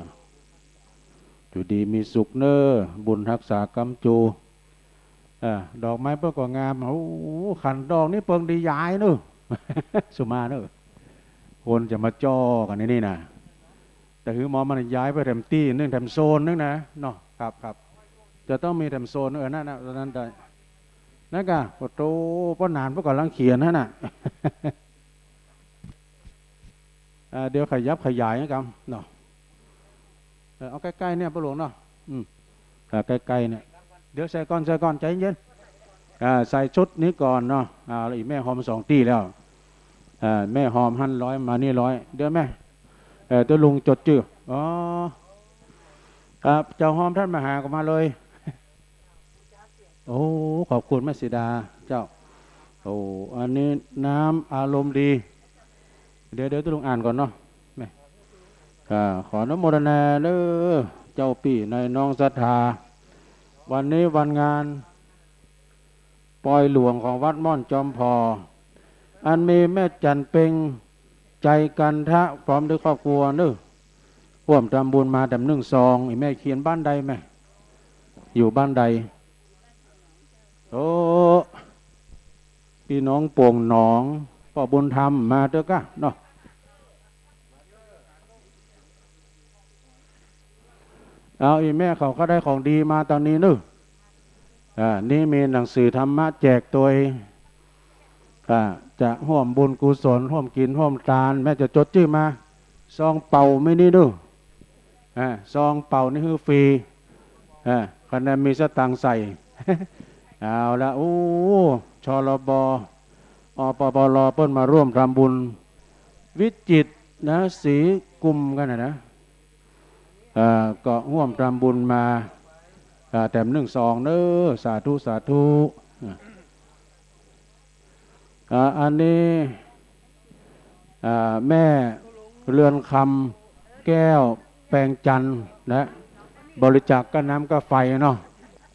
อยู่ดีมีสุขเน่อ บุญฮักษาก๊ำจู เออ ดอกไม้เปิ้นก็งาม โอ้โห ขันดอกนี่เปิงดีย้ายเน่อ สุมาเน่อ คนจะมาจ้อกั๋นในนี่นะ แต่หื้อหมอมันย้ายไปแถมตี้นึ่ง แถมโซนนึ่งนะ เนาะ ครับ ครับ จะต้องมีแถมโซน เออ นั่นนะ นั่นได้ นั่นกะ โอ้โห ป้อหนานเปิ้นก่ำลังเขียนนั่นน่ะ อ่า เดี๋ยวขยับขยายกั๋นเนาะ เออ เอาใก้ๆ เนี่ย ป้อหลวงเนาะ อืม อ่า ใก้ๆ เนี่ย เดี๋ยวใส่ก่อน ใส่ก่อน ใจ๋เย็น อ่า ใส่ชุดนี้ก่อนเนาะ อ่า แล้วอี่แม่ฮอมสองตี้แล้ว อ่า แม่ฮอมหั้นร้อย มานี่ร้อย เดี๋ยวแม่ เอ่อ ตุ๊ลุงจดจื้อ อ๋อ ครับ เจ้าฮอมต้านมหาก็มาเลย โอ้ ขอบคุณแม่สีดาเจ้า โอ้ อันนี้น้ำอารมณ์ดี เดี๋ยว เดี๋ยวตุ๊ลุงอ่านก่อนเนาะ แม่ อ่า ขออนุโมทนาเน่อ เจ้าปี้นายน้องศรัทธา วันนี้วันงาน ปอยหลวงของวัดม่อนจอมพอ อันมีแม่จั๋นเพ็ง ใจกันทะ พร้อมด้วยครอบครัวเน่อ ฮ่วมทำบุญมาแถมนึ่งซอง อี่แม่เขียนบ้านใดแม่ อยู่บ้านใด โอ้ ปี้น้องโป่งหนอง ป้อบุญธรรม มาเต๊อะก้าเนาะ เอา อี่แม่เขาก็ได้ของดีมาตางนี้เน่อ อ่า นี่มีหนังสือธรรมะแจกตวย อ่า จะฮ่วมบุญกุศล ฮ่วมกิ๋นฮ่วมตาน แม่จะจดจื้อมา ซองเป่ามีนี่เน่อ อ่า ซองเป่านี่หื้อฟรี อ่า คะแนนมีสตางค์ใส่ เอาละ โอ้ ชลบ อปปล เปิ้นมาฮ่วมทำบุญ วิจิตรนะ ศรีกุมกั๋นนะนะ อ่า ก็ฮ่วมทำบุญมา อ่า แถมนึ่งซองเน่อ สาธุ สาธุ อ่า อ่า อันนี้ อ่า แม่เรือนคำแก้วแปงจันทร์นะ บริจาคก้าน้ำก้าไฟเนาะ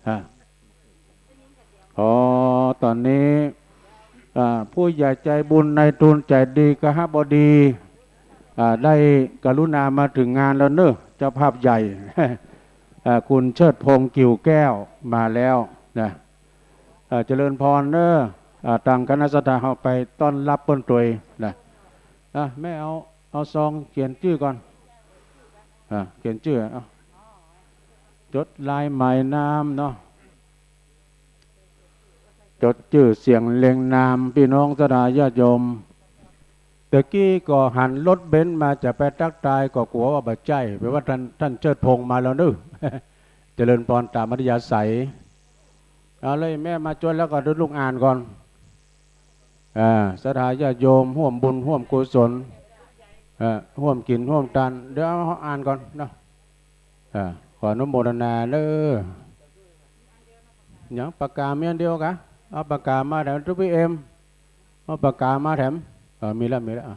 อ่า อ๋อ ต๋อนนี้ อ่า ผู้ใหญ่ใจ๋บุญนายทุนใจ๋ดี คหบดี อ่า ได้กรุณามาเถิงงานแล้วเน่อ เจ้าภาพใหญ่ อ่า คุณเชิดพงษ์ กิ่วแก้ว มาแล้วนะ อ่า เจริญปอนเน่อ อ่า ตางคณะศรัทธาเฮาไปต้อนฮับเปิ้นตวยนะ อ่ะ แม่เอา เอาซองเขียนจื้อก่อน อ่ะ เขียนจื้อ เอา จดลายหมายนามเนาะ จดจื้อเสียงเรียงนาม ปี้น้องศรัทธาญาติโยม ตะกี้ก็หันรถเบนซ์มาจะไปตั๊กตายก็กั๋วว่าบ่ใจ้ แปลว่าต้าน ต้านเจิดพงษ์มาแล้วเนาะ เจริญพรต๋ามอัธยาศัย เอาเลยแม่มาจวนแล้วก็ดูลูกอ่านก่อน อ่า ศรัทธาญาติโยมฮ่วมบุญฮ่วมกุศล เอ่อ ฮ่วมกิ๋นฮ่วมตาน เดี๋ยวเอาอ่านก่อนเนาะ อ่า ขออนุโมทนาเน้อ หยังปากกามีอันเดียวกะ เอาปากกามาแถมตุ๊กปี้เอ็ม เอาปากกามาแถม เออ มีแล้ว มีแล้ว อ่ะ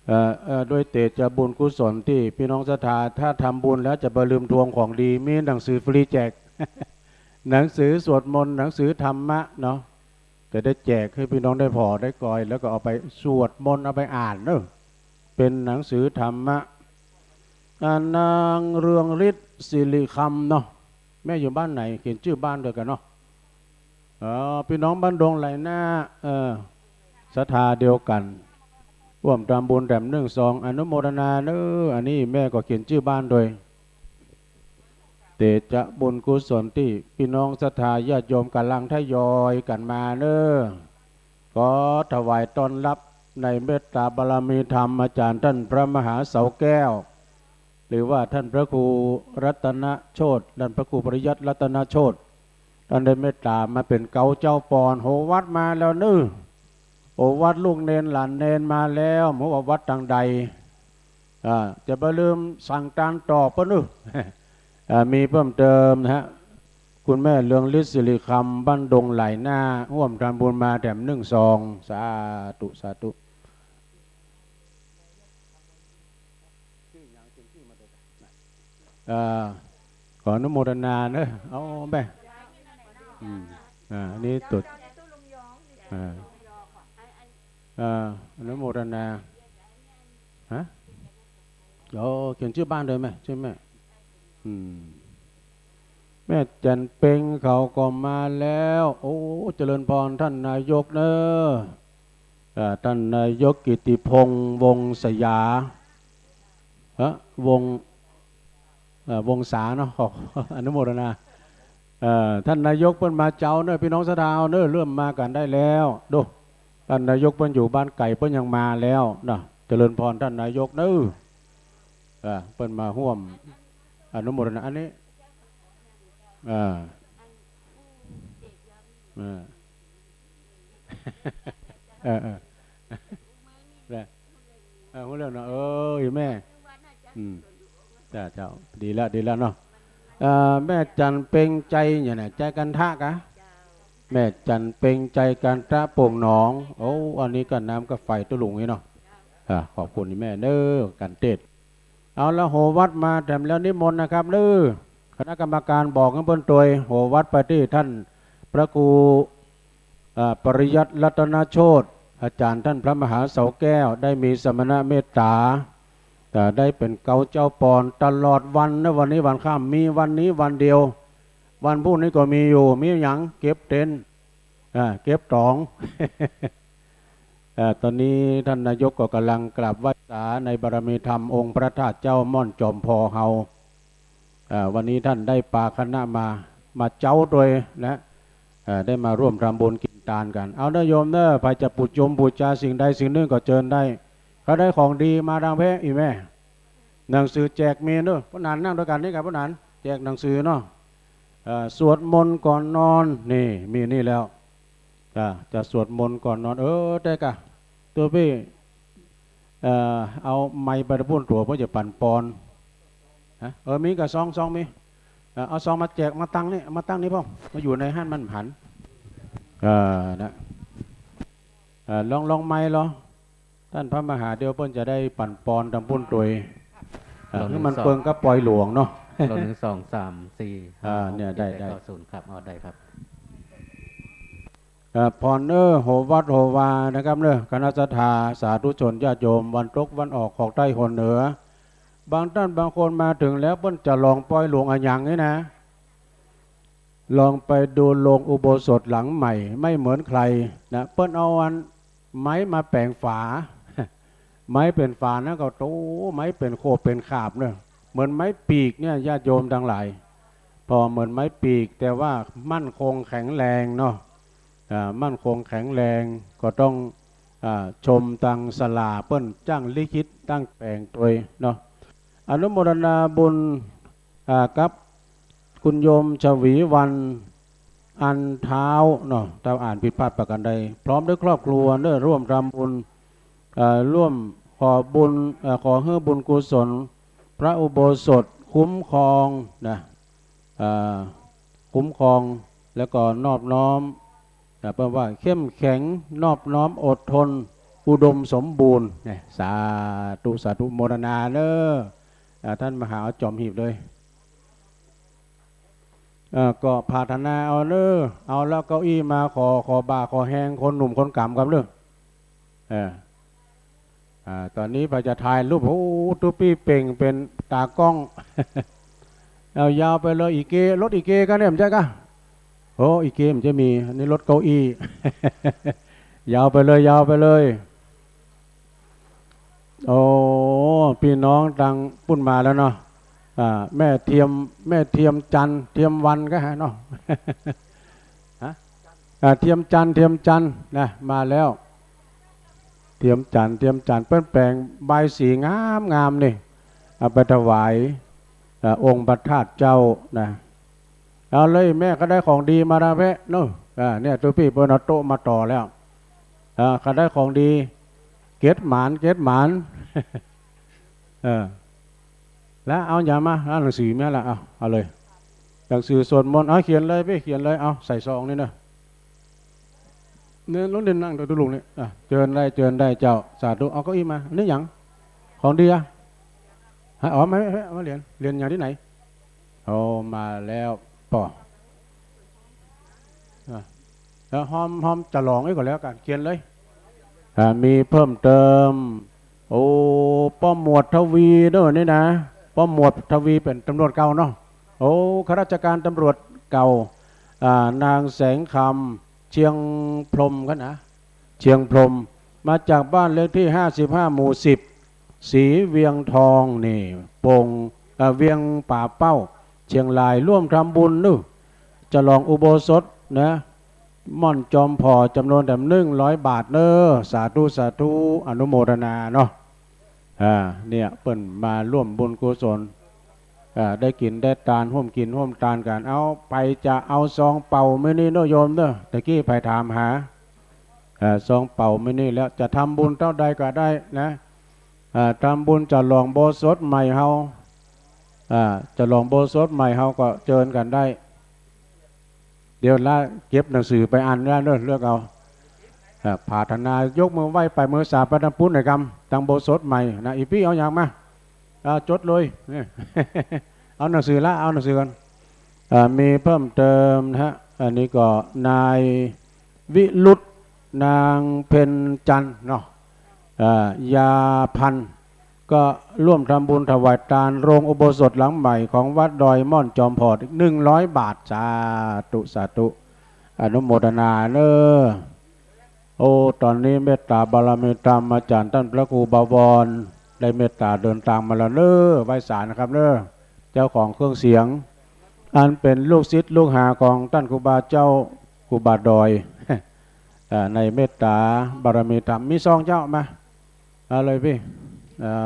เอ่อ เอ่อ ด้วยเตชะบุญกุศลตี้ปี้น้องศรัทธา ถ้าทำบุญแล้วจะบ่ลืมทวงของดี มีหนังสือฟรีแจก หนังสือสวดมนต์ หนังสือธรรมะเนาะ จะได้แจกหื้อปี้น้องได้ผ่อได้กอย แล้วก็เอาไปสวดมนต์ เอาไปอ่านเนาะ เป๋นหนังสือธรรมะ อ่า นางเรืองฤทธิ์ สิริคำเนาะ แม่อยู่บ้านไหน เขียนจื้อบ้านด้วยกั๋นเนาะ อ๋อ ปี้น้องบ้านดงไหลหน้า เออ ศรัทธาเดียวกั๋น ฮ่วมทำบุญแถมนึ่งซอง อนุโมทนาเน้อ อันนี้แม่ก็เขียนจื้อบ้านด้วย เตชะบุญกุศลตี้ปี้น้องศรัทธาญาติโยมก่ำลังทยอยกั๋นมาเน้อ ขอถวายต้อนฮับในเมตตาบารมีธรรมอาจ๋ารย์ต้านพระมหาเสาแก้ว หรือว่าต้านพระครูรัตนโชติ ต้านพระครูปริยัติรัตนโชติ ต้านได้เมตต๋ามาเป๋นเก๊าเจ้าปอน โหวัดมาแล้วเน้อ โหวัดลูกเณรหลานเณรมาแล้ว บ่ฮู้ว่าวัดตางใด อ่า จะบ่ลืมสั่งตานต่อเปิ้นเน้อ อ่า มีเพิ่มเติมนะฮะ คุณแม่เรืองฤทธิ์ สิริคำ บ้านดงไหลหน้า ฮ่วมทำบุญมาแถมนึ่งซอง สาธุ สาธุ อ่า ขออนุโมทนาเน้อ เอาแม่ อืม อ่า อันนี้ตุ๊ด อ่า อ่า อนุโมทนา ฮะ อ๋อ เขียนจื้อบ้านด้วยแม่ ใจ้ไหม อืม แม่จั๋นเพ็งเขาก็มาแล้ว โอ้ เจริญพรต้านนายกเน้อ อ่า ต้านนายกกิติพงษ์ วงศยา ฮะ วง เอ่อ วงศาเนาะ ขออนุโมทนา เอ่อ ต้านนายกเปิ้นมาเจ๊าเน้อ ปี้น้องศรัทธาเน้อ เริ่มมากั๋นได้แล้ว ดู ต้านนายกเปิ้นอยู่บ้านไก๋เปิ้นยังมาแล้วเนาะ เจริญพรต้านนายกเน้อ อ่า เปิ้นมาฮ่วมอนุโมทนา อันนี้ อ่า อ่า เออ เออ ได้ เออ ฮู้เรื่องเนาะ เออ อีแม่ อืม จ้า เจ้า ดีแล้ว ดีแล้วเนาะ เอ่อ แม่จั๋นเพ็ง ใจ๋เนี่ยนะ ใจ๋กันทะกะ แม่จั๋นเพ็ง ใจ๋กันทะ โป่งหนอง โอ้ อันนี้ก็น้ำก็ไฟตุ๊ลุงนี่เนาะ อ่า ขอบคุณอีแม่เน้อ กั๋นเตศน์ เอาละ โหวัดมาแถมแล้ว นิมนต์นะครับเน้อ คณะกรรมการบอกหื้อเปิ้นตวย โหวัดไปตี้ต้านพระครู อ่า ปริยัติรัตนโชติ อาจ๋ารย์ต้านพระมหาเสาแก้ว ได้มีสมณเมตต๋า แต่ได้เป๋นเก๊าเจ้าปอนตลอดวันนะ วันนี้วันค่ำ มีวันนี้วันเดียว วันพูดนี้ก็มีอยู่ มีหยัง เก็บเต็นท์ อ่า เก็บต๋อง อ่า ต๋อนนี้ต้านนายกก็ก่ำลังกราบไหว้สาในบารมีธรรมองค์พระธาตุเจ้าม่อนจอมพอเฮา อ่า วันนี้ต้านได้ปาคณะมา มาเจ๊าตวยนะ อ่า ได้มาฮ่วมทำบุญกิ๋นตานกั๋น เอาเน้อโยมเน้อ ใผจะปูชมปูจาสิ่งใดสิ่งนึ่งก็เจิญได้ ใผได้ของดีมาตางแพ้อีแม่ หนังสือแจกมีเน้อ ป้อหนานนั่งตวยกั๋นนี่กะ ป้อหนาน แจกหนังสือเนาะ เอ่อ สวดมนต์ก่อนนอน นี่ มีนี่แล้ว อ่า จะสวดมนต์ก่อนนอน เออ ได้กะ ตุ๊ปี้ เอ่อ เอาไมค์ไปตะปู้นตั๋ว เปิ้นจะปั๋นปอน ฮะ เออ มีกะซอง ซองมี เอ่อ เอาซองมาแจก มาตั้งนี่ มาตั้งนี่พ่อง มาอยู่ในหั้นมันหัน เออ นะ เอ่อ ลอง ลองไมค์ลอ ต้านพระมหาเดี๋ยวเปิ้นจะได้ปั๋นปอนตางปู้นตวย อ่า ลอง หื้อมัน สอง เปิงกับปอยหลวงเนาะ ลอง หนึ่ง สอง สาม สี่ อ่า ห้า เนี่ย หก ได้ เจ็ด ได้ แปด เก้า ศูนย์ ครับ เอาได้ครับ เอ่อ พรเน้อ โหวัดโหวานะครับเน้อ คณะศรัทธา สาธุชนญาติโยม วันตกวันออกของใต้หนเหนือ บางต้านบางคนมาเถิงแล้ว เปิ้นจะลองปอยหลวงอะหยังนี่นะ ลองไปดูโลงอุโบสถหลังใหม่ ไม่เหมือนใครนะ เปิ้นเอาอันไม้มาแป๋งฝา ไม้เป๋นฝานะก็โต ไม้เป๋นโขบเป๋นขาบเนี่ย เหมือนไม้ปีกเนี่ย ญาติโยมตังหลาย ผ่อเหมือนไม้ปีก แต่ว่ามั่นคงแข็งแรงเนาะ อ่า มั่นคงแข็งแรง ก็ต้อง อ่า ชมตังศาลาเปิ้นจ้างลิขิตตั้งแป๋งตวยเนาะ อนุโมทนาบุญ อ่า กับคุณโยมฉวีวรรณ อันเท้าเนาะ ถ้าอ่านผิดพลาดประการใด พร้อมด้วยครอบครัวเนอะ ร่วมทำบุญ เอ่อ ร่วมขอบุญ เอ่อ ขอหื้อบุญกุศล พระอุโบสถคุ้มครองนะ เอ่อ คุ้มครอง แล้วก็นอบน้อม นะ เปิ้นว่าเข้มแข็ง นอบน้อม อดทน อุดมสมบูรณ์ เนี่ย สาธุ สาธุ โมทนาเนอะ อ่า ต้านมหาเอาจ๋อมหีบเลย เอ่อ ก็ผาถนาเอาเนอะ เอาแล้วเก้าอี้มา ขอ ขอบ่า ขอแฮง คนหนุ่มคนก๋ำกับเนอะ เออ อ่า ต๋อนนี้ไปจะถ่ายรูป โอ้ ตุ๊ปี้เป่งเป๋นต๋ากล้อง เอายาวไปเลย อีเก รถอีเกกั๋นเนี่ย บ่ใจ้ก๊ะ โอ้ อีเกบ่ใจ้มี อันนี้รถเก้าอี้ ยาวไปเลย ยาวไปเลย โอ้ ปี้น้องตังปุ้นมาแล้วเนาะ อ่า แม่เทียม แม่เทียมจันทร์ เทียมวันก็ฮะเนาะ ฮะ อ่า เทียมจันทร์ เทียมจันทร์นะ มาแล้ว เทียมจันทร์ เทียมจันทร์ เปิ้นแป๋งบายสีงามๆ นี่ เอาไปถวาย อ่า องค์พระธาตุเจ้านะ เอาเลย แม่ ใผได้ของดีมาละแวะเนาะ อ่า เนี่ย ตุ๊ปี้เปิ้นเอาโต๊ะมาต่อแล้ว อ่า ใผได้ของดี เก็ดหมาน เก็ดหมาน เออ แล้วเอาหยังมา เอาหนังสือมาละ เอา เอาเลย หนังสือสวดมนต์ เอาเขียนเลยปี้ เขียนเลย เอาใส่ซองนี่เนอะ เนี่ย ลุงเด่นนั่งตรงลุงเนี่ย อ่ะ เจิญได้ เจิญได้เจ้า สาธุ เอาเก้าอี้มา อันนี้หยัง ของดีอะ ฮะ อ๋อ ไม่ ไม่ ไม่ เอามาเหรียญ เหรียญอย่างที่ไหน โอ้ มาแล้ว ป่อ อ่ะ แล้วห้อม ห้อมจะหลองไว้ก่อนแล้วกัน เขียนเลย อ่า มีเพิ่มเติม โอ้ ป้อหมวดทวีเนอะนี่นะ ป้อหมวดทวีเป๋นตำรวจเก่าเนาะ โอ้ ข้าราชการตำรวจเก่า อ่า นางแสงคำ เชียงพรหมกันนะ เชียงพรหม มาจากบ้านเลขที่ห้าสิบห้า หมู่สิบ ศรีเวียงทองนี่ ปง เอ่อ เวียงป่าเป้า เชียงราย ร่วมทำบุญเนอะ ฉลองอุโบสถนะ ม่อนจอมผ่อ จ๋ำนวนแถมหนึ่งร้อยบาทเนอะ สาธุ สาธุ อนุโมทนาเนาะ อ่า เนี่ย เปิ้นมาร่วมบุญกุศล อ่า ได้กิ๋นได้ตาน ฮ่วมกิ๋นฮ่วมตานกั๋น เอา ใผจะเอาซองเป่ามื้อนี้เนอะโยมเนอะ ตะกี้ใผถามหา อ่า ซองเป่ามื้อนี้แล้ว จะทำบุญเต้าใดก็ได้นะ อ่า ทำบุญฉลองอุโบสถใหม่เฮา อ่า ฉลองอุโบสถใหม่เฮาก็เจิญกั๋นได้ เดี๋ยวละเก็บหนังสือไปอ่านแล้วเนอะ เลือกเอา อ่า ผาถนายกมือไหว้ไปมือสาไปตางปุ้นหน่อยกำ ตางอุโบสถใหม่นะ อี่ปี้เอาหยังมา อ่า จดเลย เนี่ย เอาหนังสือละ เอาหนังสือก่อน อ่า มีเพิ่มเติมนะฮะ อันนี้ก็นายวิรุธ นางเพ็ญจันทร์เนาะ อ่า ยาพันธ์ ก็ร่วมทำบุญถวายตานโรงอุโบสถหลังใหม่ของวัดดอยม่อนจอมผ่ออีกหนึ่งร้อยบาท สาธุ สาธุ อนุโมทนาเนอะ โอ้ ต๋อนนี้เมตตาบารมีธรรมอาจ๋ารย์ต้านพระครูบวร ได้เมตตาเดินตางมาแล้วเนอะ ไหว้สานะครับเนอะ เจ้าของเครื่องเสียง อันเป๋นลูกศิษย์ลูกหาของต้านครูบาเจ้า ครูบาดอย อ่า ในเมตตาบารมีธรรม มีซองเจ้ามา เอาเลยปี้ เอา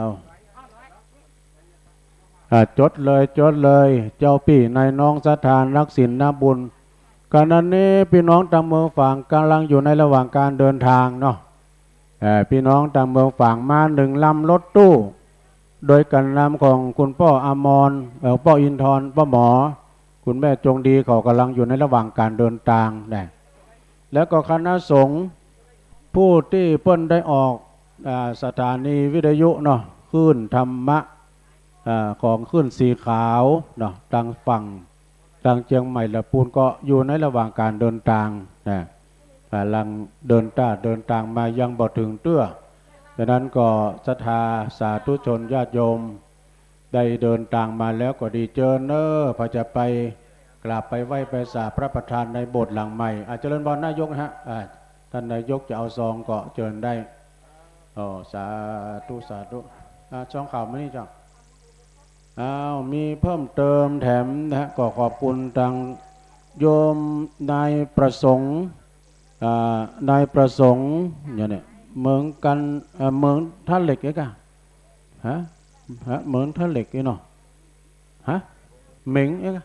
อ่า จดเลย จดเลย เจ้าปี้นายน้องศรัทธานักศีลนักบุญ ขณะนี้ปี้น้องตางเมืองฝางก่ำลังอยู่ในระหว่างก๋านเดินตางเนาะ เอ่อ ปี้น้องตางเมืองฝางมาหนึ่งลำรถตู้ โดยก๋านนำของคุณป้ออมร เอ่อ ป้ออินทร์ ป้อหมอ คุณแม่จงดี เขาก่ำลังอยู่ในระหว่างก๋านเดินตางนะ แล้วก็คณะสงฆ์ผู้ตี้เปิ้นได้ออก อ่า สถานีวิทยุเนาะ คลื่นธรรมะ อ่า ของคลื่นสีขาวเนาะ ตางฝั่ง ตางเจียงใหม่ละปูนก็อยู่ในระหว่างก๋านเดินตางนะ ก๋ำลังเดินตาง เดินตางมายังบ่เถิงเตื้อ ฉะนั้นก็ศรัทธาสาธุชนญาติโยม ได้เดินตางมาแล้วก็ดี เจิญเนอะ ใผจะไปกราบไปไหว้ไปสาพระประธานในโบสถ์หลังใหม่ อ่า เจริญพรนายกนะฮะ อ่า ต้านนายกจะเอาซองก็เจิญได้ อ๋อ สาธุ สาธุ อ่า ซองข่าวมานี่เจ้า อ้าว มีเพิ่มเติมแถมนะฮะ ก็ขอบคุณตางโยมนายประสงค์ อ่า นายประสงค์ เนี่ย เนี่ย เหมือนกัน เอ่อ เหมืองท่าเหล็กเอ๊ะกะ ฮะ ฮะ เหมืองท่าเหล็กเอ๊ะเนาะ ฮะ เหม็งเอ๊ะกะ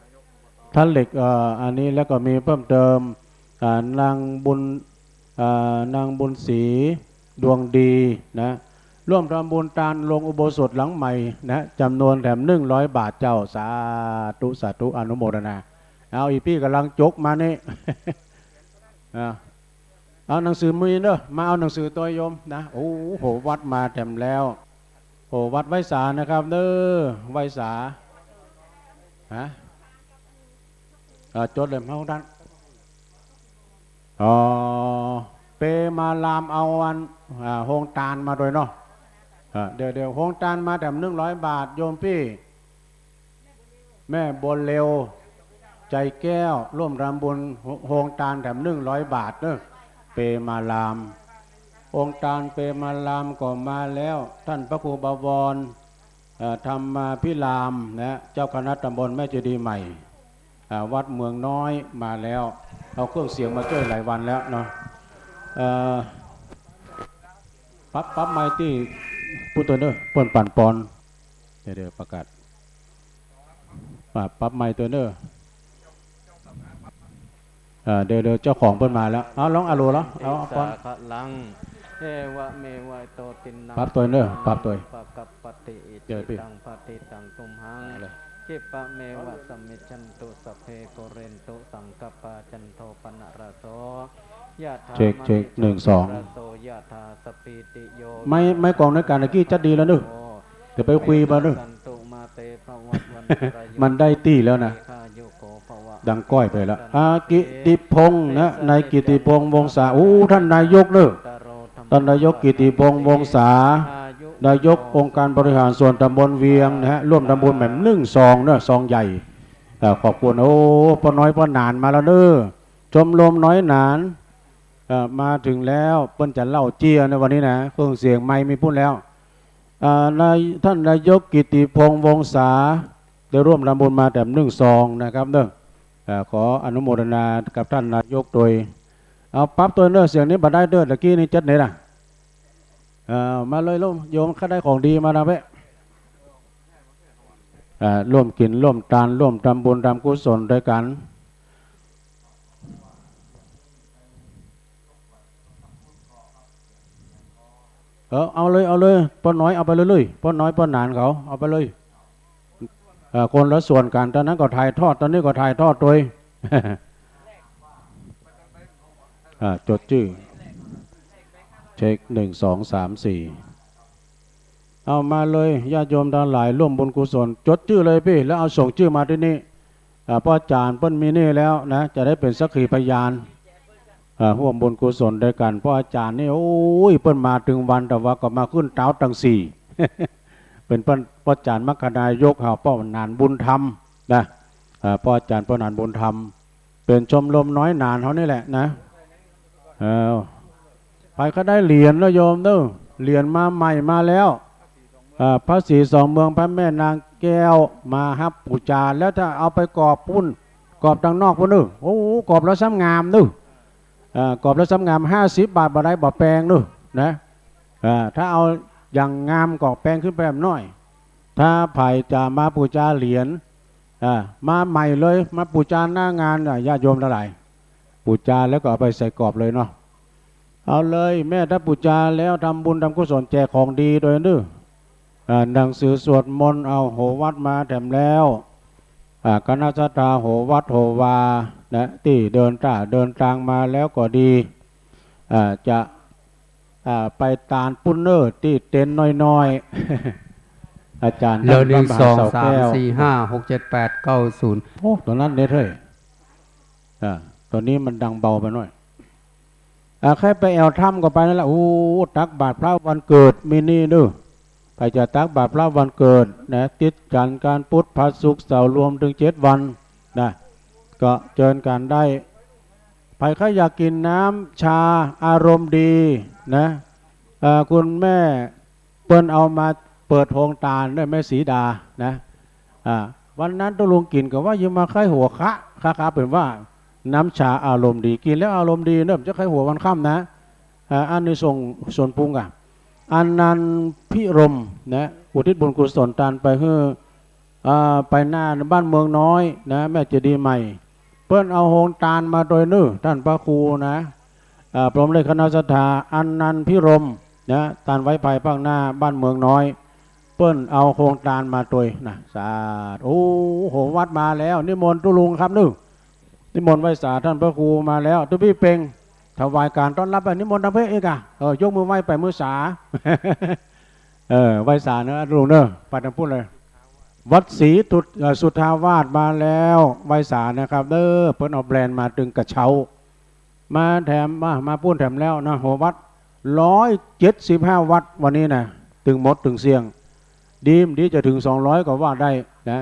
ท่าเหล็ก เอ่อ อันนี้ แล้วก็มีเพิ่มเติม อ่า นางบุญ อ่า นางบุญศรี ดวงดีนะ ร่วมทำบุญตานโรงอุโบสถหลังใหม่นะ จำนวนแถมหนึ่งร้อยบาทเจ้า สาธุ สาธุ อนุโมทนา เอา อี่ปี้ก่ำลังจกมานี่ อ่า เอาหนังสือมีเนอะ มาเอาหนังสือตวยโยมนะ โอ้โห วัดมาแถมแล้ว โอ้ วัดไว้สานะครับเนอะ ไว้สา ฮะ เอ่อ จดเลยห้องด้าน อ๋อ เปมารามเอาอัน อ่า โฮงตานมาตวยเนาะ อ่า เดี๋ยว เดี๋ยว โฮงตานมาแถมหนึ่งร้อยบาท โยมปี้ แม่บัวเร็ว ใจแก้ว ร่วมทำบุญ โฮงตานแถมหนึ่งร้อยบาทเนอะ เปมาราม โฮงตานเปมารามก็มาแล้ว ท่านพระครูบวร เอ่อ ธรรมาภิรามนะ เจ้าคณะตำบลแม่เจดีย์ใหม่ อ่า วัดเมืองน้อยมาแล้ว เอาเครื่องเสียงมาจ้วยหลายวันแล้วเนาะ เอ่อ ปรับ ปรับไมค์ตี้ ปู้ตวยเนอะ เปิ้นปั่นปอน เดี๋ยว เดี๋ยวประกาศ ปรับ ปรับไมค์ตวยเนอะ อ่า เดี๋ยว เดี๋ยวเจ้าของเปิ้นมาแล้ว เอา ลองอะโหลแล้ว เอา เอาปอน สาขะลัง เอวะเมวะอิโต ตินนัง ปรับตวยเนอะ ปรับตวย ปะกัปปะติ อิ เดี๋ยว จิ ปี้ ตัง ปะติตัง ตุมหัง เอาเลย คิปะเมวะ สมมิจฉันตุ สัพเพ ปุเรนตุ สังกัปปา จันโท ปะนะระโส ยะถา เช็ค เช็ค มะณิ หนึ่ง สอง โชติระโส ยะถา สัพพีติโย ไมค์ ไมค์กองในการตะกี้จัดดีแล้วเนอะ เดี๋ยวไปคุยมาเนอะ สันตุมาเต ภวัตวันตรายโย มันได้ตี้แล้วนะ อายุโก ภวะ ดังก้อยไปแล้ว อากิติพงษ์นะ นายกิติพงษ์ วงศา โอ้ ท่านนายกเนอะ ท่านนายกกิติพงษ์ วงศา นายกองค์การบริหารส่วนตำบลเวียงนะฮะ ร่วมทำบุญแหม่มนึ่งซองเนอะ ซองใหญ่ เอ่อ ขอบคุณ โอ้ ป้อน้อยป้อหนานมาแล้วเนอะ ชมรมน้อยหนาน เอ่อ มาถึงแล้ว เปิ้นจะเล่าเจี้ยในวันนี้นะ เครื่องเสียงไมค์มีปุ้นแล้ว อ่า นาย ท่านนายกกิติพงษ์ วงศา ได้ร่วมทำบุญมาแถมนึ่งซองนะครับเนอะ อ่า ขออนุโมทนากับท่านนายกตวย เอาปรับตวยเนอะ เสียงนี้บ่ได้เด้อ ตะกี้นี้จัดไหนล่ะ เอ่อ มาเลยโยม โยมข้าได้ของดีมานะเป๊ะ อ่า ร่วมกิ๋นร่วมตาน ร่วมทำบุญทำกุศลด้วยกั๋น เออ เอาเลย เอาเลย ป้อน้อยเอาไปเลยเลย ป้อน้อยป้อหนานเขาเอาไปเลย เอ่อ คนละส่วนกั๋น ตอนนั้นก็ถ่ายทอด ตอนนี้ก็ถ่ายทอดตวย อ่า จดจื้อ เช็ค หนึ่ง สอง สาม สี่ เอามาเลย ญาติโยมตังหลาย ร่วมบุญกุศล จดจื้อเลยปี้ แล้วเอาส่งจื้อมาตี้นี่ อ่า ป้อจ๋ารย์เปิ้นมีนี่แล้วนะ จะได้เป๋นสักขีพยาน อ่า ร่วมบุญกุศลด้วยกั๋น ป้อจ๋ารย์นี่ โอ้ย เปิ้นมาตึงวัน แต่ว่าก็มาขึ้นเต๊าตังสี่ เป๋นป้อ ป้อจ๋ารย์มรรคนายก เฮาป้อหนานบุญธรรมนะ อ่า ป้อจ๋ารย์ป้อหนานบุญธรรม เป๋นชมรมน้อยหนานเฮานี่แหละนะ เออ ใผก็ได้เหรียญนะโยมเนอะ เหรียญมาใหม่มาแล้ว อ่า พระศรีสองเมือง พระแม่นางแก้ว มาฮับปู๋จา แล้วถ้าเอาไปกรอบปุ้น กรอบตังนอกปุ้นเนอะ โอ้โห กรอบแล้วซ้ำงามเนอะ อ่า กรอบแล้วซ้ำงาม ห้าสิบบาท บ่ได้บ่แปงเนอะ นะ อ่า ถ้าเอาอย่างงามก็แปงขึ้นไปหน้อย ถ้าใผจะมาปู๋จาเหรียญ อ่า มาใหม่เลย มาปู๋จาหน้างาน อ่า ญาติโยมตังหลาย ปู๋จาแล้วก็เอาไปใส่กรอบเลยเนาะ เอาเลย แม่ถ้าปู๋จาแล้วทำบุญทำกุศลแจกของดีตวยเนอะ อ่า หนังสือสวดมนต์ เอา โหวัดมาแถมแล้ว อ่า คณะศรัทธาโหวัดโหวานะ ตี้เดินต้าเดินตางมาแล้วก็ดี อ่า จะ อ่า ไปตานปุ้นเนอะ ตี้เต็นท์น้อยๆ อาจ๋ารย์ แล้ว ท่าน หนึ่ง สอง สาม สี่ ห้า หก เจ็ด แปด เก้า ศูนย์ โอ้ ตอนนั้นเน็ตเฮ้ย อ่า ตอนนี้มันดังเบาไปหน้อย อ่า ใผไปแอ่วถ้ำก็ไปนั่นแหละ โอ้ ตักบาตรพระวันเกิดมีนี่เนอะ ใผจะตักบาตรพระวันเกิดนะ ติดกั๋นก๋านพุธ พระ ศุกร์ เสาร์ รวมเถิงเจ็ดวันนะ ก็เจิญกั๋นได้ ใผใค่อยากกิ๋นน้ำชาอารมณ์ดีนะ เอ่อ คุณแม่ เปิ้นเอามาเปิดโฮงตานเน่อ แม่ศรีดานะ อ่า วันนั้นตุ๊ลุงกิ๋นก็ว่าจะมาใค่หัวคะ คะคะ เป๋นว่าน้ำชาอารมณ์ดี กิ๋นแล้วอารมณ์ดีเน่อ บ่ใจ้ใค่หัววันค่ำนะ อ่า อานิสงส์ส่วนปุญญะ อานันทพิรมย์นะ อุทิศบุญกุศลตานไปหื้อ อ่า ไปหน้าบ้านเมืองน้อยนะ แม่เจดีย์ใหม่ เปิ้นเอาโฮงตานมาตวยเน่อ ต้านพระครูนะ อ่า พร้อมด้วยคณะศรัทธา อานันทพิรมย์นะ ตานไว้ภายภาคหน้าบ้านเมืองน้อย เปิ้นเอาโฮงตานมาตวยนะ สาธุ โอ้โห วัดมาแล้ว นิมนต์ตุ๊ลุงครับเน่อ นิมนต์ไหว้สาต้านพระครูมาแล้ว ตุ๊ปี้เปง ถวายการต้อนรับ อ่ะ นิมนต์ตางเพะอีกอ่ะ เออ ยกมือไหว้ไปมือสา เออ ไหว้สาเน่อตุ๊ลุงเน่อ ไปตางปุ้นเลย วัดศรีสุท- เอ่อ สุทธาวาสมาแล้ว ไหว้สานะครับเน่อ เปิ้นเอาแบรนด์มาตึงกระเช้า มาแถม มา มาปุ้นแถมแล้วนะ หัววัด ร้อยเจ็ดสิบห้าวัดวันนี้นะ ตึงหมดตึงเสี้ยง ดีมดีจะเถิงสองร้อยก็ว่าได้นะ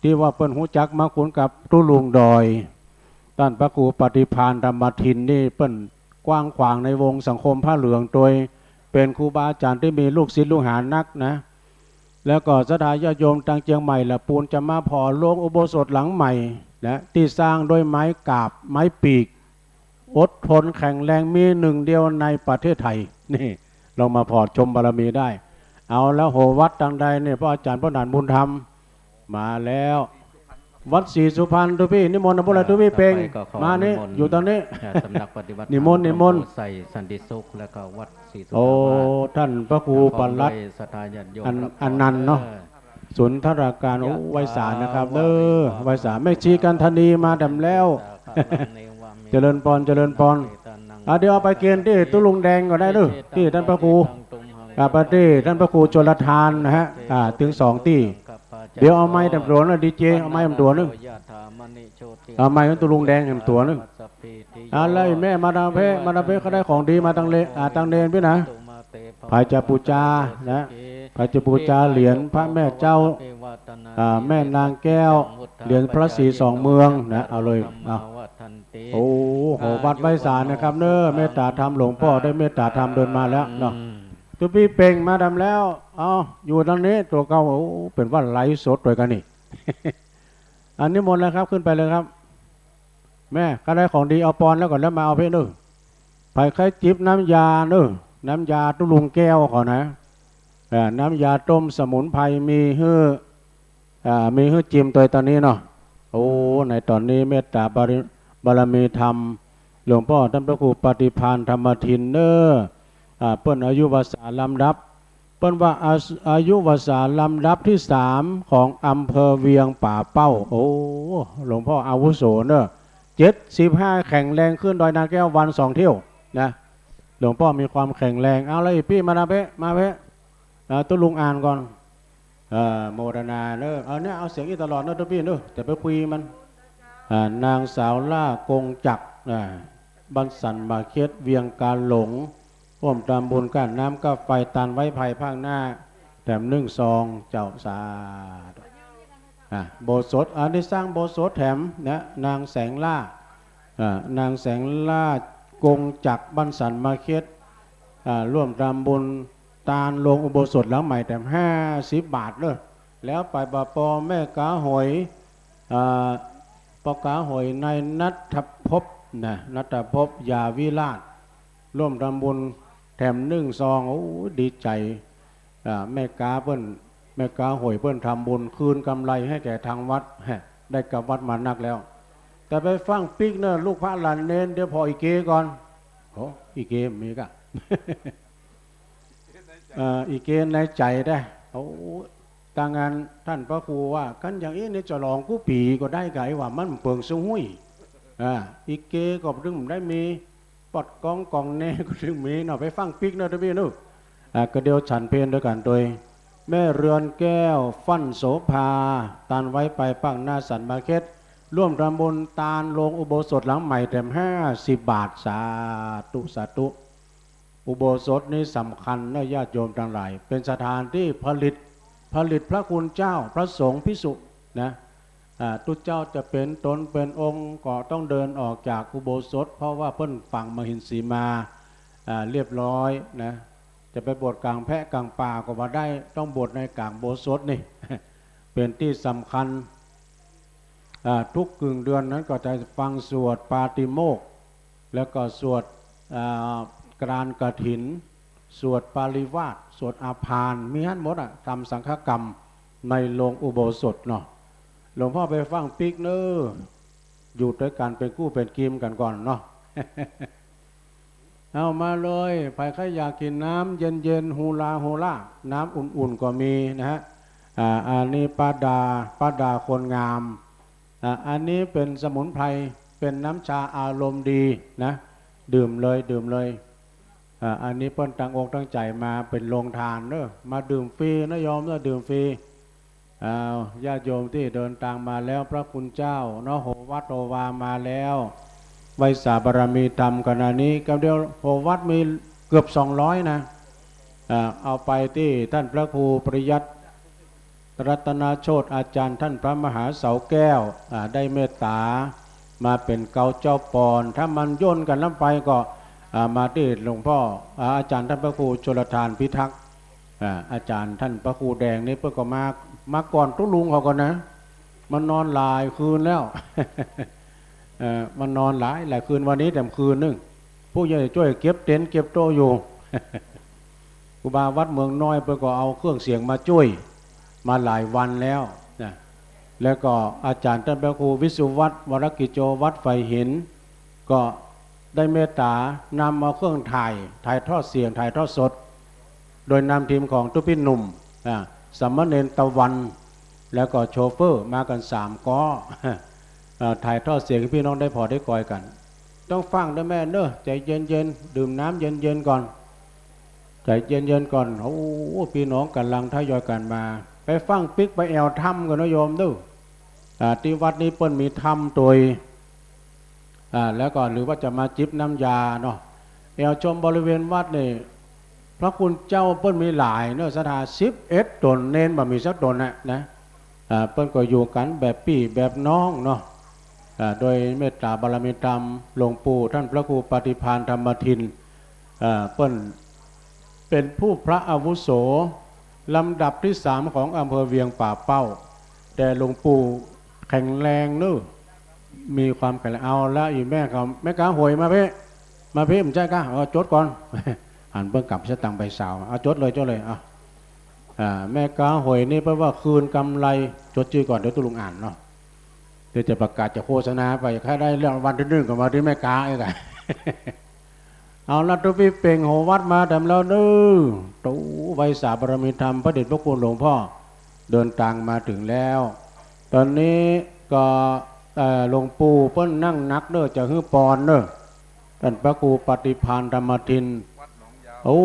ตี้ว่าเปิ้นฮู้จักมักคุ้นกับตุ๊ลุงดอย ต้านพระครูปฏิภาณธรรมทินนี่เปิ้นกว้างขวางในวงสังคมผ้าเหลืองตวย เป๋นครูบาอาจ๋ารย์ตี้มีลูกศิษย์ลูกหานักนะ แล้วก็ศรัทธาญาติโยมตางเจียงใหม่ละปูนจะมาผ่อโลงอุโบสถหลังใหม่นะ ตี้สร้างด้วยไม้กาบไม้ปีก อดทนแข็งแรง มีหนึ่งเดียวในประเทศไทย นี่ ลองมาผ่อชมบารมีได้ เอาแล้ว หัววัดตางใดเนี่ย พระอาจ๋ารย์พระหนานบุญธรรม มาแล้ว วัดศรีสุพรรณ ตุ๊ปี้ นิมนต์นะ พวกเราตุ๊ปี้เปง ต่อไปก็ขอ มานี่ นิมนต์ อยู่ตรงนี้ อ่า สำนักปฏิบัติธรรม นิมนต์ นิมนต์ หลวงปู่ใส่สันติสุข แล้วก็วัดศรีสุทธาวาส โอ้ ต้านพระครูปลัด พร้อมด้วยศรัทธาญาติโยม อัน รับพร อันนันต์เนาะ เออ สุนทราการ โอ้ ไหว้สานะครับเน่อ ไหว้สา แม่ชีกันธนีมาแถมแล้ว เจริญปอน เจริญปอน อ่ะ เดี๋ยวเอาไปเกณฑ์ตี้ตุ๊ลุงแดงก็ได้เน่อ ตี้ต้านพระครู อ่ะ ไปตี้ต้านพระครูชลทานนะฮะ อ่า ตึงสองตี้ เดี๋ยวเอาไมค์แถมตั๋วเน่อ ดีเจ เอาไมค์แถมตั๋วเน่อ เอาไมค์ของตุ๊ลุงแดงแถมตั๋วเน่อ อ่ะ แล้วไอ้แม่มาตางเพะ มาตางเพะ เขาได้ของดีมาตางเล อ่า ตางเณรปี้นะ ใผจะปู๋จานะ ใผจะปู๋จาเหรียญพระแม่เจ้า อ่า แม่นางแก้ว เหรียญพระศรีสองเมืองนะ เอาเลย เอา โอ้โห วัดไหว้สานะครับเน่อ เมตตาธรรม หลวงป้อได้เมตตาธรรมเดินมาแล้วเนาะ ตุ๊ปี้เปงมาแถมแล้ว เอา อยู่ตางนี้ ตั๋วเก่า โอ้ เป๋นว่าไลฟ์สดตวยกั๋นนี่ อันนี้หมดแล้วครับ ขึ้นไปเลยครับ แม่ ใผได้ของดีเอาปอนแล้วก่อน แล้วมาเอาเพะเน่อ ใผใค่จิบน้ำยาเน่อ น้ำยาตุ๊ลุงแก้วเขานะ อ่า น้ำยาต้มสมุนไพร มีหื้อ อ่า มีหื้อจิมตวยตอนนี้เนาะ โอ้ ในตอนนี้เมตตาบาร- บารมีธรรม หลวงป้อต้านพระครูปฏิภาณธรรมทินเน่อ อ่า เปิ้นอายุวสาลำดับ เปิ้นว่าอา- อายุวสาลำดับตี้สามของอำเภอเวียงป่าเป้า โอ้ หลวงป้ออาวุโสเน่อ เจ็ดสิบห้า แข็งแรง ขึ้นดอยนาแก้ววันสองเที่ยวนะ หลวงป้อมีความแข็งแรง เอาละ อีปี้มานะเพะ มาเพะ อ่า ตุ๊ลุงอ่านก่อน เอ่อ โมทนาเน่อ เอาเนี่ย เอาเสียงอี้ตลอดเน่อ ตุ๊ปี้เน่อ จะไปคุยมัน อ่า นางสาวล่ากงจักร อ่า บ้านสันหมากเข็ด เวียงกาหลง ฮ่วมตำบุญก้าน้ำก้าไฟ ตานไว้ภายภาคหน้า แถมนึ่งซอง เจ้า สาธุ อ่า โบสถ อันนี้สร้างโบสถแถมนะ นางแสงล่า อ่า นางแสงล่ากงจักร บ้านสันหมากเข็ด อ่า ฮ่วมตำบุญ ตานโลงอุโบสถหลังใหม่แถมห้าสิบบาทเน่อ แล้วไปบ่าปอแม่ก๋าหอย อ่า ป้อก๋าหอยนายณัฐภพนะ ณัฐภพ ยาวิราช ฮ่วมตำบุญแถมนึ่งซอง โอ้ ดีใจ๋ อ่า แม่ก๋าเปิ้น แม่ก๋าหอยเปิ้นตำบุญคืนกำไรหื้อแก่ตางวัด ฮะ ได้กับวัดมานักแล้ว แต่ไปฟั่งปิ๊กเน่อ ลูกพระหลานเณร เดี๋ยวผ่ออีเกก่อน โอ้ อีเกมีก่ะ เอ่อ อีเกในใจ๋ได้ โอ้ ตางอั้นต้านพระครูว่า คันอย่างอี้นี่จะหลองกู้ปี๋ก็ได้ก่ะ ไอ้ว่ามันเปิงสุงหุ้ย อ่า อีเกก็เถิงได้มี ปอดกองกองแน่ก็เถิงมีเนาะ ไปฟั่งปิ๊กเน่อ ตุ๊ปี้เน่อ อ่า ก็เดี๋ยวฉันเพลตวยกั๋นตวย แม่เรือนแก้ว ฟั่นโสภา ตานไว้ภายภาคหน้าสันหมากเข็ด ฮ่วมตำบุญตานโลงอุโบสถหลังใหม่แถมห้าสิบบาท สาธุ สาธุ อุโบสถนี้สำคัญเน่อญาติโยมตังหลาย เป๋นสถานตี้ผลิต ผลิตพระคุณเจ้า พระสงฆ์ ภิกษุนะ อ่า ตุ๊เจ้าจะเป๋นต๋นเป๋นองค์ก็ต้องเดินออกจากอุโบสถ เพราะว่าเปิ้นฝังมหินสีมา อ่า เรียบร้อยนะ จะไปบวชก๋างแพะก๋างป่าก็บ่ได้ ต้องบวชในก๋างอุโบสถนี่ เป๋นตี้สำคัญ อ่า ทุกกึ่งเดือนนั้นก็จะฟังสวดปาติโมกข์ แล้วก็สวด อ่า กรานต์กฐิน สวดปริวาส สวดอาภาณ มีหั้นหมดอะ ต๋ามสังฆกรรมในโรงอุโบสถเนาะ หลวงพ่อไปฟั่งปิ๊กเน่อ อยู่ตวยกั๋นเป๋นกู้เป๋นกีมกั๋นก่อนเนาะ เอามาเลย ใผใค่อยากกิ๋นน้ำเย็นๆ ฮูลาฮูล่า น้ำอุ่นๆ ก็มีนะฮะ อ่า อันนี้ป้าดา ป้าดาคนงาม อ่า อันนี้เป๋นสมุนไพร เป๋นน้ำชาอารมณ์ดีนะ ดื่มเลย ดื่มเลย อ่า อันนี้เปิ้นตั้งอกตั้งใจ๋มาเป๋นโรงตานเน่อ มาดื่มฟรีนะโยมเน่อ ดื่มฟรี อ้าว ญาติโยมตี้เดินตางมาแล้ว พระคุณเจ้าเนาะ โหวัตโหวามาแล้ว ไหว้สาบารมีธรรมขณะนี้ กำเดียวโหวัตมีเกือบสองร้อยนะ อ่า เอาไปตี้ต้านพระครูปริยัติ รัตนโชติ อาจ๋ารย์ต้านพระมหาเสาแก้ว อ่า ได้เมตต๋ามาเป๋นเกาเจ้าปอน ถ้ามันย่นกั๋นล้ำไปก็ อ่า มาตี้หลวงป้อ อ่า อาจ๋ารย์ต้านพระครูชลทานพิทักษ์ อ่า อาจ๋ารย์ต้านพระครูแดงนี่เปิ้นก็มา มาก่อนตุ๊ลุงเขาก่อนนะ มานอนหลายคืนแล้ว เอ่อ มานอนหลาย หลายคืน วันนี้แถมคืนนึ่ง ผู้ใหญ่จ้วยเก็บเต็นท์เก็บโต๊ะอยู่ ครูบาวัดเมืองน้อยเปิ้นก็เอาเครื่องเสียงมาจ้วยมาหลายวันแล้วนะ แล้วก็อาจ๋ารย์ต้านพระครูวิสุวัฒน์ วรกิจโจ วัดไฟหิน ก็ได้เมตต๋านำเอาเครื่องถ่าย ถ่ายทอดเสียง ถ่ายทอดสด โดยนำทีมของตุ๊ปี้หนุ่ม อ่า สามเณรตะวัน แล้วก็โชเฟอร์มากั๋นสามก๊อ อ่า ถ่ายทอดเสียงหื้อปี้น้องได้ผ่อได้กอยกั๋น ต้องฟั่งเน่อแม่เน่อ ใจ๋เย็นๆ ดื่มน้ำเย็นๆ ก่อน ใจ๋เย็นๆ ก่อน โอ้ ปี้น้องก่ำลังทยอยกั๋นมา ไปฟั่งปิ๊กไปแอ่วถ้ำกั๋นเน่อโยมเน่อ อ่า ตี้วัดนี้เปิ้นมีถ้ำตวย อ่า แล้วก็หรือว่าจะมาจิบน้ำยาเนาะ แอ่วชมบริเวณวัดนี่ พระคุณเจ้าเปิ้นมีหลายเนาะ ศรัทธาสิบเอ็ดต๋น เณรบ่มีสักต๋นน่ะนะ อ่า เปิ้นก็อยู่กั๋นแบบปี้แบบน้องเนาะ อ่า โดยเมตต๋าบารมีธรรม หลวงปู่ต้านพระครูปฏิภาณธรรมทิน อ่า เปิ้นเป๋นผู้พระอาวุโส ลำดับตี้สามของอำเภอเวียงป่าเป้า แต่หลวงปู่แข็งแรงเนาะ มีความแข็งแรง เอาละ อี่แม่เขา แม่กาหวยมาเป๊ะ มาเป๊ะ บ่ใจ้ก้า เออ จดก่อน หันเปิ้นก๋ำสตางค์ไปสาว เอา จดเลย จดเลย เอา อ่า แม่กาหวยนี่เปิ้นว่าคืนกำไร จดจื้อก่อน เดี๋ยวตุ๊ลุงอ่านเนาะ เดี๋ยวจะประกาศจะโฆษณาไป ใค่ได้รางวัลตี้นึ่งก็มาตี้แม่กาเองอะ เอาละ ตุ๊ปี้เป่งโหวัตมาแถมแล้วเน่อ โต ไหว้สาบารมีธรรม พระเดชพระคุณหลวงพ่อ เดินตางมาเถิงแล้ว ต๋อนนี้ก็ เอ่อ หลวงปู่เปิ้นนั่งหนักเน่อ จะหื้อปอนเน่อ ต้านพระครูปฏิภาณธรรมทิน โอ้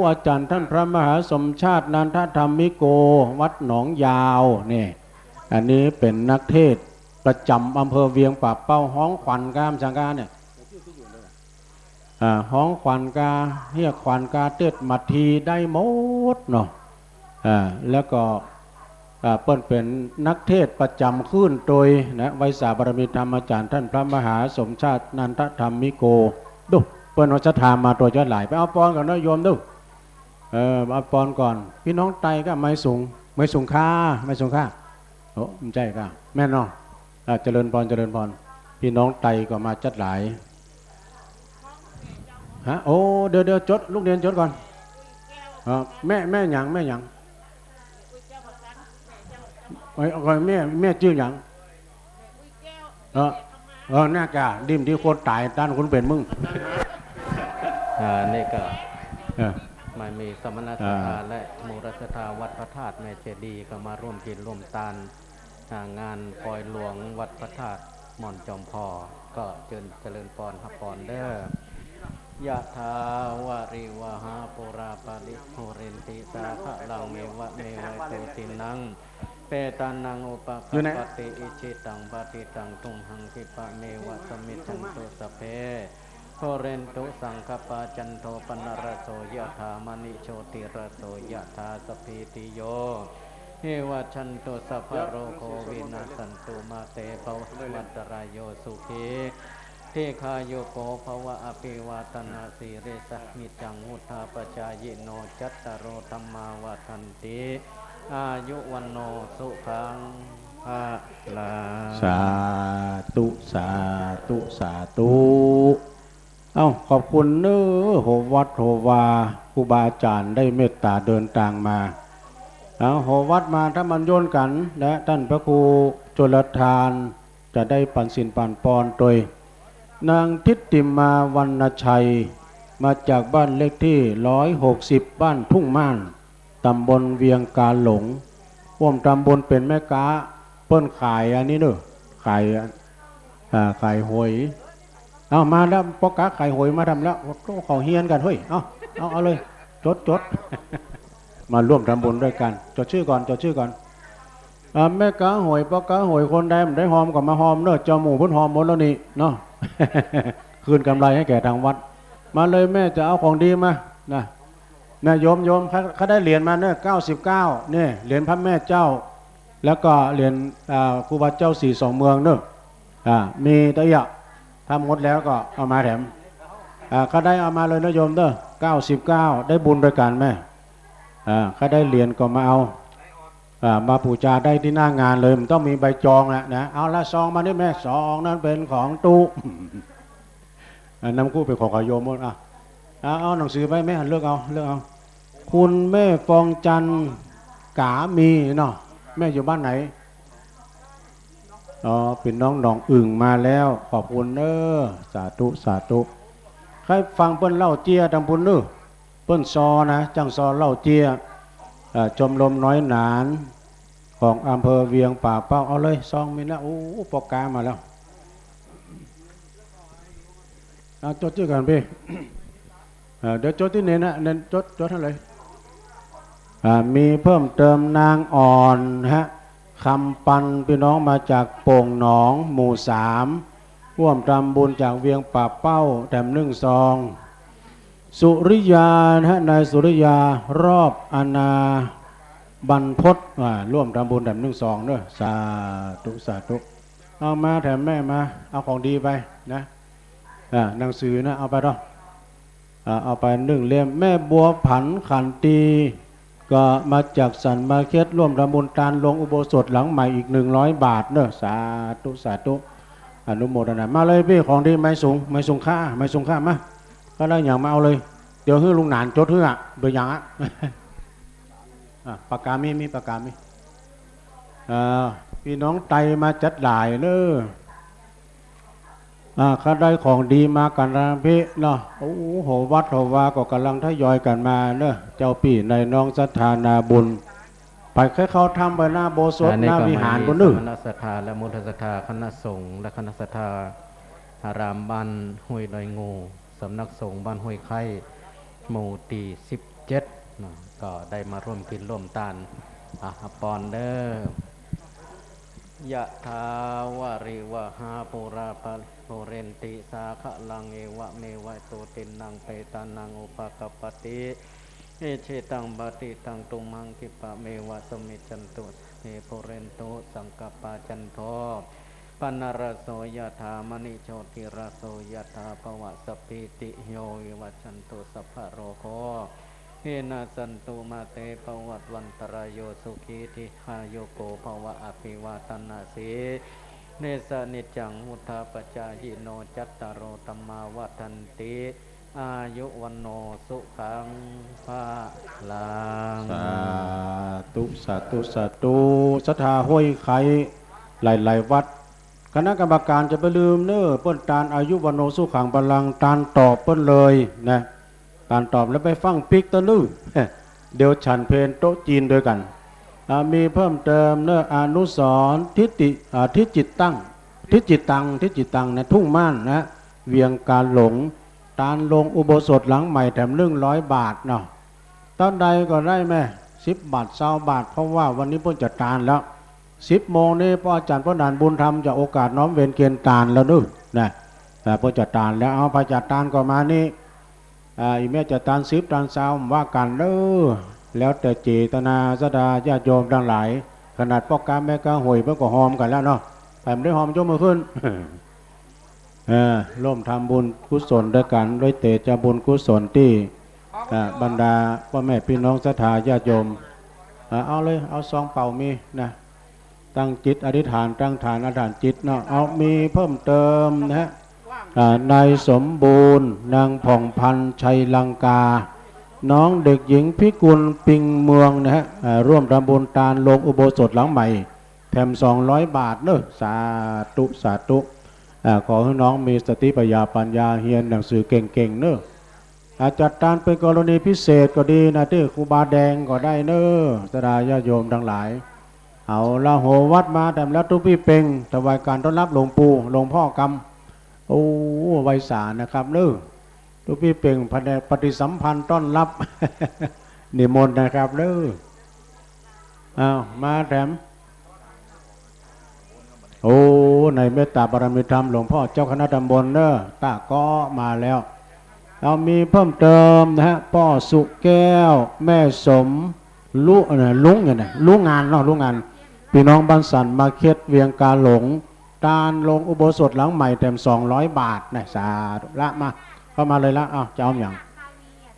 อาจ๋ารย์ต้านพระมหาสมชาติ นันทธรรมิโก วัดหนองยาว นี่ อันนี้เป๋นนักเทศน์ประจ๋ำอำเภอเวียงป่าเป้า ฮ้องขวัญกา สังฆาเนี่ย อ่า ฮ้องขวัญกา เฮียกขวัญกา เตศน์มัททีได้หมดเนาะ อ่า แล้วก็ อ่า เปิ้นเป๋นนักเทศน์ประจ๋ำคลื่นตวยนะ ไหว้สาบารมีธรรมอาจ๋ารย์ต้านพระมหาสมชาติ นันทธรรมิโก ดู เปิ้นเอาศรัทธามาตวยจ๊ะหลาย ไปเอาปอนก่อนเนาะโยมดู เออ เอาปอนก่อน ปี้น้องไตก็ ไม้สูง ไม้สูงค่า ไม้สูงค่า โอ้ บ่ใจ้ก้า แม่นเนาะ อ่า เจริญปอน เจริญปอน ปี้น้องไตก็มาจ๊ะหลาย ฮะ โอ้ เดี๋ยว เดี๋ยว จด ลูกเณรจดก่อน เอ่อ แม่ แม่หยัง แม่หยัง เอ้ย เอาก่อน แม่ แม่จื้อหยัง เออ เออ น่าจะดิ้นที่คนต๋าย ต้านคนเป๋นมึง อ่า นี่ก็ เออ ไม่มีสมณศรัทธา อ่า และมูลศรัทธาวัดพระธาตุแม่เจดีย์ก็มาร่วมกิ๋นร่วมตาน อ่า งานปอยหลวงวัดพระธาตุม่อนจอมพอ ก็เจิญเจริญปอน ฮับปอนเด้อ ยะถาวาริวหาปูราปะริปูเรนติสาคะลัง เอวะเมวะอิโตทินัง เปตานังอุปะกัปปะติ อิชิตังปะติตังตุมหังคิปะเมวะสะมิชชันตุ สัพเพ ปูเรนตุสังกปปา จันโทปะนะระโส ยะถา มะณิโชติระโส ยะถา สัพพีติโย วิวัชชันตุ สัพพะโรโค วินัสสันตุ มาเตภวัตวันตะราโย สุขี ทีฆายุโกภวะ อภิวาทนาสีลิสสะ นิจจังวุฑฒาปะจายิโน จัตตาโรธัมมาวัฑฒันติ อายุวัณโณ สุขัง พะลัง สาธุ สาธุ สาธุ เอ้า ขอบคุณเน้อ โหวัดโหวา ครูบาอาจ๋ารย์ได้เมตต๋าเดินตางมา เอ้า โหวัดมาถ้ามันย่นกั๋น และต้านพระครูชลทานจะได้ปั๋นศีลปั๋นปอนตวย นางทิติมา วรรณชัย มาจากบ้านเลขตี้ ร้อยหกสิบ บ้านทุ่งม่าน ต๋ำบลเวียงกาหลง ฮ่วมต๋ำบลเป๋นแม่ก๊า เปิ้นขายอันนี้เน้อ ขาย อ่า ขายหวย เอามาแล้ว ป้อก๊าขายหวยมาทำแล้ว โอ้โห เขาเฮียนกั๋น เฮ้ย เอา เอา เอาเลย จด จด มาฮ่วมต๋ำบลตวยกั๋น จดจื้อก่อน จดจื้อก่อน อ่า แม่ก๊าหวย ป้อก๊าหวย คนใดบ่ได้ฮอมก็มาฮอมเน้อ เจ้าหมู่เปิ้นฮอมหมดแล้วนี่เนาะ คืนกำไรหื้อแก่ตางวัด มาเลยแม่ จะเอาของดีมา นะ นะ โยม โยม ข้า ข้าได้เหรียญมาเน้อ เก้าสิบเก้า นี่ เหรียญพระแม่เจ้า แล้วก็เหรียญ อ่า ครูบาเจ้าสีสองเมืองเน้อ อ่า มีตะเอี้ยะ ถ้าหมดแล้วก็เอามาแถม อ่า ข้าได้เอามาเลยนะโยมเน้อ เก้าสิบเก้า ได้บุญตวยกั๋นแม่ อ่า ข้าได้เหรียญก็มาเอา อ่า มาปู๋จาได้ตี้หน้างานเลย บ่ต้องมีใบจองละนะ เอาละ ซองมานี่แม่ ซองนั้นเป๋นของตุ๊ อ่า นำกู้เป๋นของเขาโยมหมด อ่ะ เอา เอาหนังสือไปแม่ เลือกเอา เลือกเอา คุณแม่ฟองจันทร์ กามีเนาะ แม่อยู่บ้านไหน อ๋อ เป๋นน้องหนองอึ่งมาแล้ว ขอบคุณเน้อ สาธุ สาธุ ใค่ฟังเปิ้นเล่าเจี้ยตางปู้นเน้อ เปิ้นซอนะ จ้างซอเล่าเจี้ย เอ่อ ชมรมน้อยหนาน ของอำเภอเวียงป่าเป้า เอาเลย ซองมีแล้ว โอ้ ป้อก๊ามาแล้ว เอา จดจื้อกั๋นปี้ เอ่อ เดี๋ยวจดตี้เณรนะ เณรจด จดหื้อเลย อ่า มีเพิ่มเติม นางอ่อนฮะ คำปัน ปี้น้องมาจากโป่งหนอง หมู่สาม ฮ่วมตำบุญจากเวียงป่าเป้า แถมนึ่งซอง สุริยานะฮะ นายสุริยา รอบอนาบรรพต อ่า ฮ่วมตำบุญแถมนึ่งซองเน้อ สาธุ สาธุ เอามาแถมแม่มา เอาของดีไปนะ อ่า หนังสือนะ เอาไปเนาะ อ่า เอาไปนึ่งเล่ม แม่บัวผัน ขันตี ก็มาจากสันมาเข็ด ฮ่วมตำบุญตานโลงอุโบสถหลังใหม่อีกหนึ่งร้อยบาทเน้อ สาธุ สาธุ อนุโมทนา มาเลยปี้ ของดี ไม้สูง ไม้สูงข้า ไม้สูงข้า มา ใค่ได้หยังมาเอาเลย เดี๋ยวหื้อลุงหนานจดหื้ออะ เบอร์หยังอะ อ่ะ ปากกามี มีปากกามี อ่า ปี้น้องไตมาจัดหลายเน้อ อ่า ข้าได้ของดีมากั๋นละปี้เนาะ โอ้โห วัดโหวาก็ก่ำลังทยอยกั๋นมาเน้อ เจ้าปี้นายน้องศรัทธานาบุญ ไปใค่เข้าถ้ำไปหน้าโบสถ อันนี้ หน้าวิหาร ก็มา ปู้นเน้อ สมณศรัทธาและมณฑลศรัทธา คณะสงฆ์และคณะศรัทธาอารามบ้านห้วยดอยงู สำนักสงฆ์บ้านห้วยไคร้ หมู่ตี้สิบเจ็ดเนาะ ก็ได้มาฮ่วมกิ๋นฮ่วมตาน อ่ะ ปอนเน้อ ยะถาวาริวหาปูราปะริปูเรนติสาคะลัง เอวะเมวะอิโต ทินนังเปตานังอุปะกัปปะติ อิจฉิตังปะติตัง ตุมหังคิปะเมวะสมมิจฉันตุ สัพเพปูเรนตุสังกัปปา จันโท ปะนะระโส ยะถา มะณิโชติระโส ยะถา ภวะสัพพีติโย วิวัชชันตุ สัพพะโรโค วินัสสันตุ มาเต ภวัตวันตะราโย สุขีทีฆายุโก ภวะ อภิวาทะนะสีลิสสะนิจจัง วุฑฒาปะจายิโน จัตตาโร ธัมมา วัฑฒันติ อายุ วัณโณ สุขัง พะลัง สาธุ สาธุ สาธุ ศรัทธาห้วยไคร้ หลายๆ วัด คณะกรรมการจะไปลืมเน้อ เปิ้นตานอายุ วัณโณ สุขัง พะลัง ตานตอบเปิ้นเลยนะ ตานตอบแล้วไปฟั่งปิ๊กเต๊อะเน้อ เดี๋ยวฉันเพลโต๊ะจีนตวยกั๋น อ่า มีเพิ่มเติมเน้อ อนุสรณ์ ทิติ อ่า ทิจิตตัง ทิจิตตัง ทิจิตตังนะ ทุ่งม่านนะ เวียงกาหลง ตานโลงอุโบสถหลังใหม่แถมนึ่งร้อยบาทเนาะ เต้าใดก็ได้แม่ สิบบาท ซาวบาท เพราะว่าวันนี้เปิ้นจะตานแล้ว สิบโมงนี้ป้ออาจ๋ารย์ป้อหนานบุญธรรมจะโอกาสน้อมเวนเกณฑ์ตานแล้วเน้อ นะ อ่า เปิ้นจะตานแล้ว เอา พระจะตานก็มานี่ อ่า อีแม่จะตานสิบตานซาว ว่ากั๋นเน้อ แล้วแต่เจตนาศรัทธาญาติโยมตังหลาย ขนาดป้อก๊าแม่ก๊าหวยเปิ้นก็ฮอมกั๋นแล้วเนาะ ใผบ่ได้ฮอมยกมือขึ้น เออ ฮ่วมทำบุญกุศลตวยกั๋น โดยเตชะบุญกุศลตี้ อ่า บรรดาป้อแม่ปี้น้องศรัทธาญาติโยม อ่า เอาเลย เอาซองเป๋ามีนะ ตั้งจิตอธิษฐาน ตั้งฐานอธิษฐานจิตเนาะ เอา มีเพิ่มเติมนะฮะ อ่า นายสมบูรณ์ นางผ่องพันธ์ ชัยลังกา น้องเด็กหญิงพิกุล ปิงเมืองนะฮะ อ่า ร่วมทำบุญตานโรงอุโบสถหลังใหม่ แถมสองร้อยบาทเนอะ สาธุ สาธุ อ่า ขอหื้อน้องมีสติปัญญา ปัญญาเฮียนหนังสือเก่งๆ เนอะ อ่า จัดตานเป๋นกรณีพิเศษก็ดีนะ ตี้ครูบาแดงก็ได้เนอะ ศรัทธาญาติโยมตังหลาย เอาละ โหวัดมาแถมแล้ว ตุ๊ปี้เป่ง ถวายก๋านต้อนฮับหลวงปู่ หลวงพ่อกำ โอ้ ไวสานะครับเนอะ ตุ๊ปี้เป่ง ผนกปฏิสัมพันธ์ต้อนฮับ นิมนต์นะครับเนอะ อ้าว มาแถม โอ้ ในเมตตาบารมีธรรม หลวงพ่อเจ้าคณะตำบลเนอะ ตาเกาะมาแล้ว เอามีเพิ่มเติมนะฮะ ป้อสุแก้ว แม่สม ลุ เอ่อ ลุงเนี่ยนะ ลุงงานเนาะ ลุงงาน ปี้น้องบ้านสันมาเข็ด เวียงกาหลง ตานโรงอุโบสถหลังใหม่แถมสองร้อยบาทนะ สาธุ ละมา เข้ามาเลยละ เอา จะเอาหยัง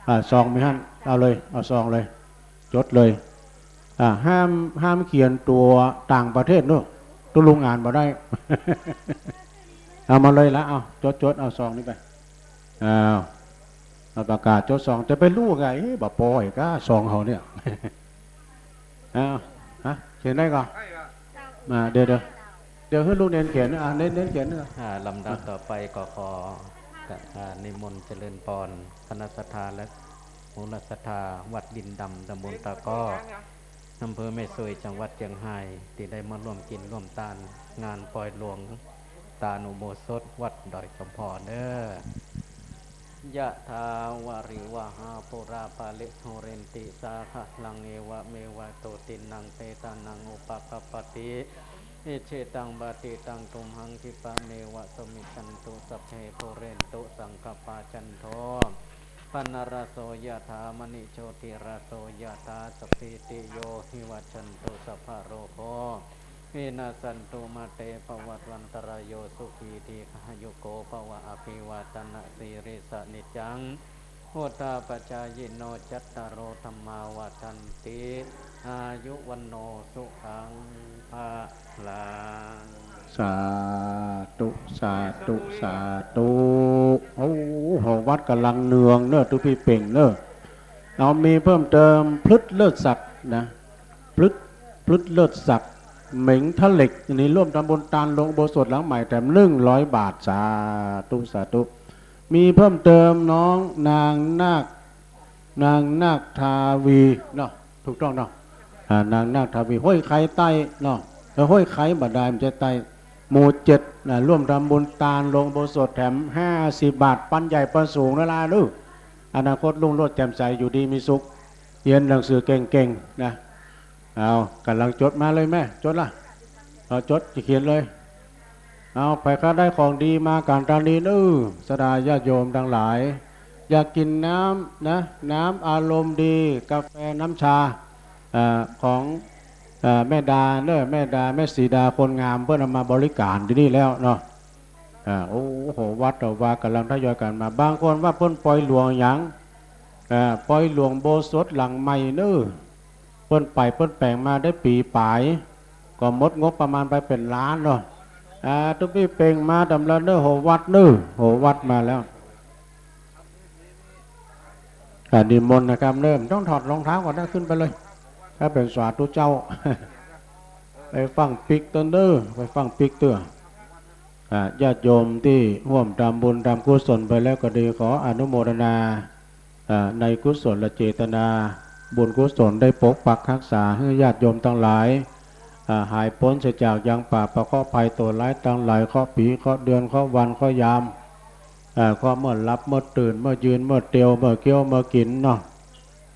อ่า ซองมีหั้น เอาเลย เอาซองเลย จดเลย อ่า ห้าม ห้ามเขียนตั๋วต่างประเทศเนอะ ตุ๊ลุงอ่านบ่ได้ เอามาเลยละ เอา จด จด เอาซองนี้ไป อ้าว เอาปากกาจดซอง จะไปฮู้ไง เอ๊ะ บ่ปออีกอะ ซองเฮาเนี่ย อ้าว ฮะ เขียนได้ก่อ มา เดี๋ยว เดี๋ยว เดี๋ยวหื้อลูกเณรเขียน อ่ะ เณร เณรเขียนเนอะ อ่า ลำดับต่อไปก็ขอ อ่า นิมนต์เจริญปอน คณะศรัทธาและมูลศรัทธา วัดดินดำ ตำบลตาเกาะ อำเภอแม่สวย จังหวัดเจียงฮาย ตี้ได้มาร่วมกิ๋นร่วมตาน งานปอยหลวง ตานอุโบสถวัดดอยสมพรเด้อ ยะถาวาริวหาปูราปาริปูเรนติสาคะลัง เอวะเมวะอิโต ทินนังเปตานังอุปะกัปปะติ อิจฉิตังปะติตังตุมหัง คิปะเมวะสมมิชชันตุ สัพเพปูเรนตุสังกปปา จันโท ปะนะระโส ยะถา มะณิโชติระโส ยะถา สัพพีติโย วิวัชชันตุ สัพพะโรโค วินัสสันตุ มาเต ภวัตวันตะราโย สุขี ทีฆายุโก ภวะ อภิวาทะนะสีลิสสะ นิจจัง วุฑฒาปะจายิโน จัตตาโร ธัมมา วัฑฒันติ อายุ วัณโณ สุขัง พะลัง สาธุ สาธุ สาธุ โอ้โห วัดก๋ำลังเนืองเนอะ ตุ๊ปี้เป่งเนอะ เอามีเพิ่มเติม พลึดเลิศศักดิ์นะ พลึด พลึดเลิศศักดิ์ เหม็งทะเหล็ก อันนี้ร่วมทำบุญตานโรงอุโบสถหลังใหม่แถมหนึ่งร้อยบาท สาธุ สาธุ มีเพิ่มเติมน้องนางนาค นางนาคทาวีเนาะ ถูกต้องเนาะ อ่า นางนาคทาวี ห้วยไคใต้เนาะ เออ ห้วยไคบ่ได้ บ่ใจ้ใต้ หมู่เจ็ดนะ ร่วมทำบุญตานโรงอุโบสถแถมห้าสิบบาท ปันใหญ่ปันสูงนะล่ะลูก อนาคตรุ่งโรจน์แจ่มใส อยู่ดีมีสุข เฮียนหนังสือเก่งๆ นะ เอา ก๋ำลังจดมาเลยแม่ จดละ เอา จด จะเขียนเลย เอา ใผใค่ได้ของดีมาก๋านตานีเน้อ ศรัทธาญาติโยมตังหลาย อยากกิ๋นน้ำนะ น้ำอารมณ์ดี กาแฟ น้ำชา เอ่อ ของ เอ่อ แม่ดาเน้อ แม่ดา แม่สีดาคนงาม เปิ้นเอามาบริก๋านตี้นี่แล้วเนาะ อ่า โอ้โห วัดต่อว่าก๋ำลังทยอยกั๋นมา บางคนว่าเปิ้นปอยหลวงหยัง อ่า ปอยหลวงอุโบสถหลังใหม่เน้อ เปิ้นไปเปิ้นแป๋งมาได้ปี๋ป๋าย ก็หมดงบประมาณไปเป๋นล้านเนาะ อ่า ตุ๊ปี้เป่งมาต๋ามละเน้อ โหวัดเน้อ โหวัดมาแล้ว อ่า นิมนต์นะครับเน้อ บ่ต้องถอดรองเท้าก่อนนะ ขึ้นไปเลย ถ้าเป๋นสาธุเจ้า ไปฟั่งปิ๊กเตื้อเน้อ ไปฟั่งปิ๊กเตื้อ อ่า ญาติโยมตี้ฮ่วมทำบุญทำกุศลไปแล้วก็ดี ขออนุโมทนา อ่า ในกุศลเจตนา บุญกุศลได้ปกปักฮักษาหื้อญาติโยมตังหลาย อ่า หายป๊นเสียจากยังปาปะเคราะห์ภัยตั๋วร้ายตังหลาย เคราะห์ปี๋ เคราะห์เดือน เคราะห์วัน เคราะห์ยาม อ่า เคราะห์เมื่อหลับ เมื่อตื่น เมื่อยืน เมื่อเตียว เมื่อเคี้ยว เมื่อกิ๋นเนาะ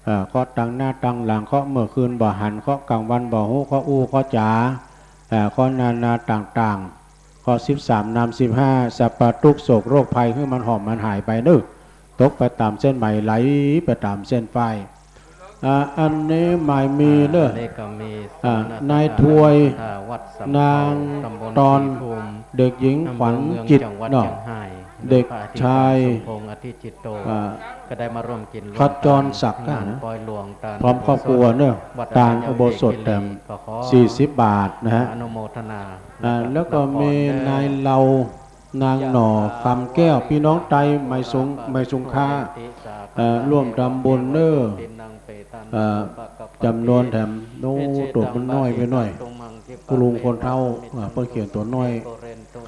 อ่า เคราะห์ตังหน้าตังหลัง เคราะห์เมื่อคืนบ่หัน เคราะห์ก๋างวันบ่ฮู้ เคราะห์อู้ เคราะห์จ๋า อ่า เคราะห์นานาต่างๆ เคราะห์สิบสาม นามสิบห้า สัพพะตุ๊กข์โศกโรคภัย หื้อมันหอมมันหายไปเน้อ ตกไปต๋ามเส้นไหม ไหลไปต๋ามเส้นฝ้าย อ่า อันนี้หมายมีเน้อ อ่า อันนี้ก็มี อ่า สมณศักดิ์ นายทวย วัดสำเภา นาง ตำบล ตอน ศรีภูมิ เด็กหญิง อำเภอเมือง ขวัญจิต จังหวัด เนาะ เชียงราย เด็กชาย โดยพระอธิการสมพงษ์ อธิจิตโต อ่า ก็ได้มาร่วมกิ๋นร่วม ขจรศักดิ์ ตาน นะ งานปอยหลวงตาน พร้อมครอบครัวเน้อ วัด ตานอุโบสถแถม ก็ขอ สี่สิบบาทนะฮะ อนุโมทนา อ่า แล้วก็ แล้วก็มี รับพรเน้อ นายเหล่า นางหน่อคำแก้ว ปี้น้องไตไหมสุง ไหมสุงคา เอ่อ ร่วมทำบุญเน้อ เอ่อ จ๋ำนวนแถม โอ้ ตั๋วมันน้อยไปหน้อย กู้ลุงคนเฒ่า อ่า เปิ้นเขียนตั๋วน้อย